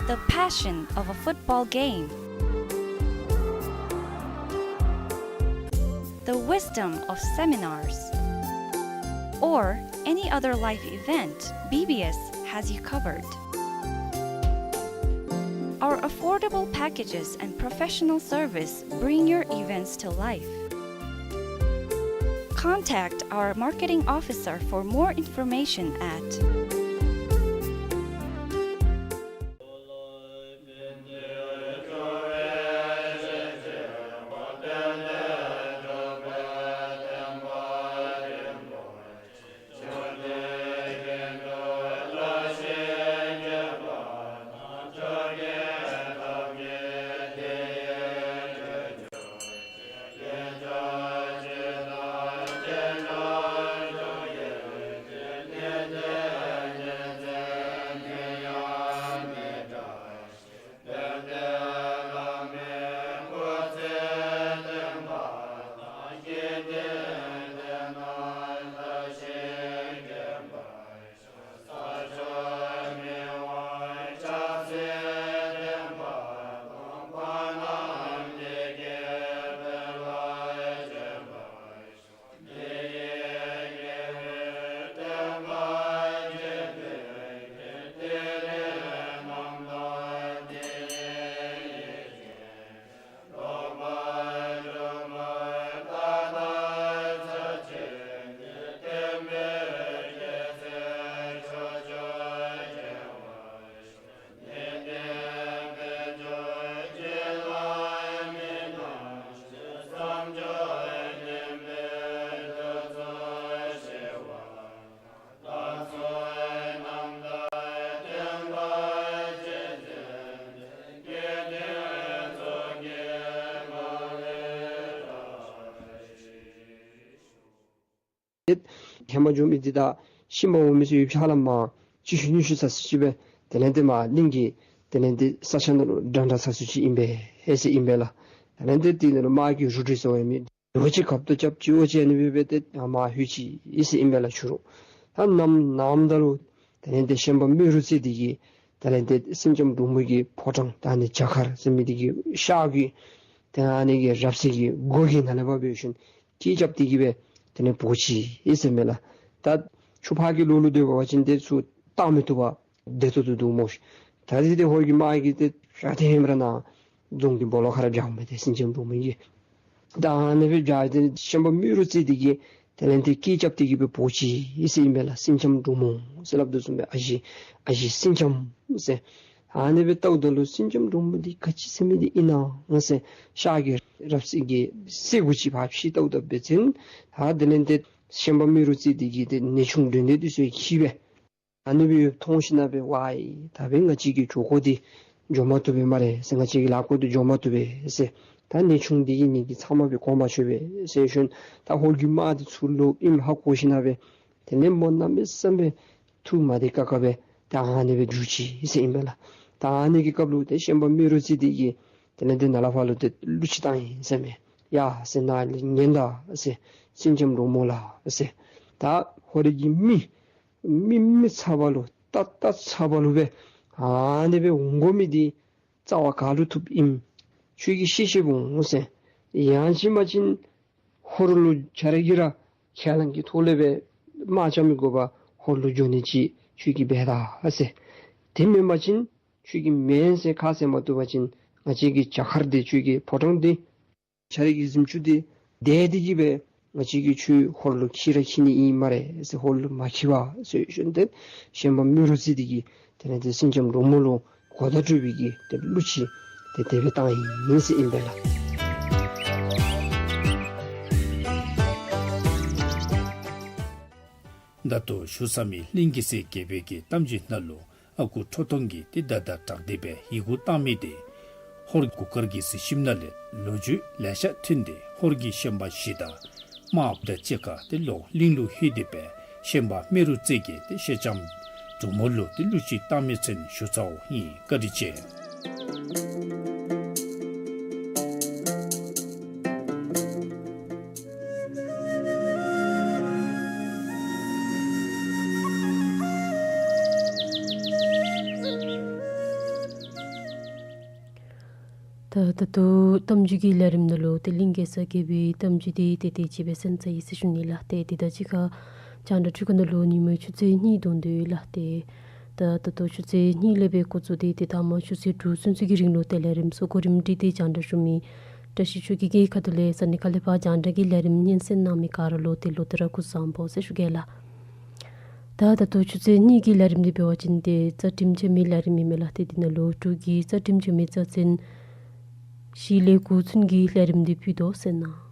the passion of a football game, the wisdom of seminars, or any other life event, B B S has you covered. Our affordable packages and professional service bring your events to life. Contact our marketing officer for more information at ཧེ་མ་འགྱོ་མི་འདི་དང་ཤན་པ་འོང་མི་ཚུ་ཡུལ་ཕྱག་ལཱ་མར་ཅིག་ཤུལ་ཉི་ཤུ་ས་ཅིག་སྦེ་དེ་ལས་ཏེ་མར་གླིང་གི་དེ་ལས་ཏེ་ས་ཆ་ནང་ལུ་འདྲ་འདྲ་ས་ཅིག་ཨིན་པས་ཟེར་ཨིན་པས་ལགས། དེ་ལས་ཏེ་དེ་ནང་ལུ་དམག་གི་རུ་སྒྲིག་ཟེར་བའི་མི་འོ་ཅིག་ཁབ་ཏོ་རྐྱབ་ཅི་འོ་ཅིག་ཨ་ནི་སྦེ་སྦེ་ཏེ་མར་ལྷོད་ཅི་ཟེར་ཨིན་པས་ལགས་ཕྱི་རུ། ད་ནམ་ནམ་ད་ལུ་དེ་ལས་ཏེ་ཤན་པ་རྨེ་རུ་རྩེ་འདི་གིས་དེ་ལས་ཏེ་སེང་ལྕམ་འབྲུག་མོ་གི་ཕོ་བྲང་ད་ཨ་ནི་རྒྱ་མཁར་ཟེར་མི་འདི་གི་ཤར་གྱི་ཏེ་ཨ་ནི་གི་རབ་གསལ་གྱི་སྒོ་གི་ནང་ལས་ཕར་འབད་ཞིནམ་སྐད་རྐྱབ་སྟེ་གི་སྦེ་དེ་ལས་འབོ་ཅི་ཟེར་ཨིན་མས་ལགས། ད་ཆུ་ཕག་གི་ལོགས་ལུ་སྡོད་པ་ཅིན་ཏེ་ཚུར་བཏང་མི་བཏུབ་པར་བདེ་ཏོག་ཏོ་འདུག་སྨོ་ཤིག། ད་དེ་ཏེ་ཧོར་གྱི་དམག་གིས་ཏེ་ཤ་ཏེ་ཧེ་མ་ར་ནཱ་རྫོང་གི་སྦོ་ལོགས་ཁར་ར་འབྱརཝ་མས་ཏེ་སེང་ལྕམ་འབྲུག་མོ་གིས། ད་ཨ་ནི་སྦེ་འབྱར་ཏེ་ཤན་པ་རྨེ་རུ་རྩེ་འདི་གིས་དེ་ལས་ཏེ་སྐད་རྐྱབ་སྟེ་གི་སྦེ་འབོ་ཅི་ཟེར་ཨིན་པས་ལགས། སེང་ལྕམ་འབྲུག་མོ་ཟེར་སླབ་དོ་བཟུམ་སྦེ་ཨ་ཞེ་ཨ་ཞེ་སེང་ལྕམ་ཟེར། ཨ་ནི་སྦེ་བལྟཝ་ད་ལུ་སེང་ལྕམ་འབྲུག་མོ་འདི་ག་ཅི་ཟེར་མི་འདི་ཨིན་ན་ཟེར་ཤར་གྱི་རབ་གསལ་གྱི་གསེར་གུ་ཅིག་ཕར་ཕྱེ་བལྟཝ་ད་འབད་བ་ཅིན་ད་དེ་ལས་ཏེ་ཤན་པ་རྨེ་རུ་རྩེ་འདི་གི་ཏེ་ནེའུ་ཆུང་འདྲེན་འདྲེན་འདི་ཚུ་འཁྱིད་སྦེ་ཨ་ནི་སྦེ་མཐོང་ཞིན་ན་སྦེ་ཝའི་ད་འབདན་ང་བཅས་ཀྱི་ཇོ་ཁོ་འདི་འགྱོ་མ་བཏུབ་པས་སྨ་རེ་ཟེར། ང་བཅས་ཀྱི་ལཱ་བཀོད་འདི་འགྱོ་མ་བཏུབ་པས་ཟེར། ད་ནེའུ་ཆུང་འདི་གིས་ངེ་གི་ཚབ་མ་སྦེ་གོ་མ་ཆོད་པས་ཟེར་ཞིནམ་ད་ཧོར་གྱི་དམག་འདི་ཚུར་ལོག་ཨིནམ་ཧ་གོ་ཞིན་ན་སྦེ་དེ་ལས་མོ་གནམ་མེད་ས་མེད་ཐུགས་མ་བདེ་ཁག་ཁ་སྦེ་ད་ཨ་ནི་སྦེ་འགྱོ་ཅི་ཟེར་ཨིན་པས་ལགས། ད་ཨ་ནི་གི་སྐབས་ལུ་ཏེ་ཤན་པ་རྨེ་རུ་རྩེ་འདི་གིས་དེ་ལས་ཏེ་ནཱ་ལས་ཕར་ལུ་ཏེ་གླུ་ཅིག་བཏང་ཡི་ཟེར་མས། ཡ་ཟེར་ནཱ་ལས་ཉན་ད་ཟེར། སེང་ལྕམ་འབྲུག་མོ་ལགས་ཟེར། ད་ཧོར་གྱི་མི་མི་མི་ཚ་བ་ལུ་རྟ་རྟ་ཚ་བ་ལུ་སྦེ་ཨ་ནི་སྦེ་འོང་དགོ་མི་འདི་རྩ་བ་ག་ལུ་ཐུགཔ་ཨིནམ་ཁྱོད་ཀྱིས་ཤེས་ཤེསཔ་འོང་ཟེར། ཡང་ཅིན་མ་ཅིན་ཧོར་ལུ་ཁྱོད་ར་གིས་ར་ཁས་བླངས་ཀྱི་ཐོག་ལས་སྦེ་དམག་རྐྱབ་མི་དགོ་པར་ ཧོར་ལུ་འགྱོ་ནི་ཅིག་ཁྱོད་ཀྱིས་འབད་ད་ཟེར། དེ་མེན་པ་ཅིན་ཁྱོད་ཀྱིས་མེན་ཟེར་ཁ་བཟེད་མ་བཏུབ་པ་ཅིན་ང་བཅས་ཀྱི་བྱ་མཁར་འདི་ཁྱོད་ཀྱི་ཕོ་བྲང་འདི་ཆ་ར་གི་གཟིམ་ཅུང་འདི་དེ་འདི་གིས་སྦེ་ང་བཅས་ཀྱིས་ཁྱོད་ཧོར་ལུ་འཁྱིད་ར་འཁྱིད་ནི་ཨིན་སྨ་རེ་ཟེར། ཧོར་ལུ་མ་འཁྱིད་པར་ཟེར་ཞུ་ནི་དེ་ཤན་པ་རྨེ་རུ་རྩེ་འདི་གིས་དེ་ལས་དེ་སེང་ལྕམ་འབྲུག་མོ་ལུ་གོ་བརྡ་སྤྲོད་པའི་གི་དེ་གླུ་ཅིག་དེ་དེ་སྦེ་བཏང་ཡི་ཟེར་ཨིན་པས་ལགས། ད་ལྟོ་ཞུ་ཚར་མི་གླིང་གེ་སར་རྒྱལ་པོའི་གི་གཏམ་རྒྱུད་ནང་ལུ་ཨ་ཁུ་ཁྲོ་ཐུང་གིས་ཏེ་ད་ད་དྲག་སྟེ་སྦེ་ཡི་གུ་བཏང་མི་དེ་ཧོར་གུར་དཀར་གྱི་གཟི་ཤིམ་ནང་ལས་ལོ་རྒྱུས་ལེ་ཤ་ཐོན་ཏེ་ཧོར་གྱི་ཤན་པ་བཞི་དང་དམག་དང་གཅིག་ཁར་ཏེ་ལོག་གླིང་ལུ་ལྷོད་དེ་སྦེ་ཤན་པ་རྨེ་རུ་རྩེ་གིས་ཏེ་སེང་ལྕམ་འབྲུག་མོ་ལུ་ཏེ་གླུ་ཅིག་བཏང་མི་ཚུན་ཞུ་ཚརཝ་ཨིན། བཀའ་དྲིན་ཆེ། ད་ད་ལྟོ་གཏམ་རྒྱུད་ཀྱི་ལས་རིམ་ནང་ལུ་ཏེ་གླིང་གེ་སར་རྒྱལ་པོའི་གཏམ་རྒྱུད་འདི་ཏེ་དེ་ཅིག་སྦེ་གསན་ཚར་ཡི་ཟེར་ཞུ་ནི་ལགས། ཏེ་དེ་དང་གཅིག་ཁར་རྒྱང་བསྒྲགས་འཕྲུལ་ཁང་ནང་ལུ་ཉིན་མའི་ཆུ་ཚོད་གཉིས་བརྡུང་དོ་ཡོད་ལགས། ཏེ་ད་ད་ལྟོ་ཆུ་ཚོད་གཉིས་ལས་སྦེ་འགོ་བཙུགས་ཏེ་ཏེ་ད་མ་ཆུ་ཚོད་དྲུག་ཚུན་ཚོད་ཀྱི་རིང་ལུ་ཏེ་ལས་རིམ་སོ་གོ་རིམ་སྒྲིག་སྟེ་རྒྱང་བསྒྲགས་ཞུ་མི་བཀྲ་ཤིས་ཆོས་རྒྱལ་གྱི་ཁ་ཐུག་ལས་ས་གནས་ཁག་ལས་ཕར་རྒྱང་བསྒྲགས་ཀྱི་ལས་རིམ་སྙན་གསན་གནང་མི་ག་ར་ལུ་ཏེ་ལོ་ལྟར་སྐུ་གཟུགས་བཟང་པོ་ཟེར་ཞུ་གེ་ལགས། ད་ད་ལྟོ་ཆུ་ཚོད་གཉིས་ཀྱི་ལས་རིམ་འདི་འབད་བ་ཅིན་ཏེ་རྩ་ཁྲིམས་ཆེན་མོའི་ལས་རིམ་ཨིན་མས་ལགས། ཏེ་འདི་ནང་ལུ་དྲུག་གི་རྩ་ཁྲིམས་ཆེན་མོའི་རྩ་ཚན་བཞི་ལས་དགུ་ཚུན་གྱི་ལས་རིམ་འདི་ཕུལ་དོ་ཟེར་གནང་།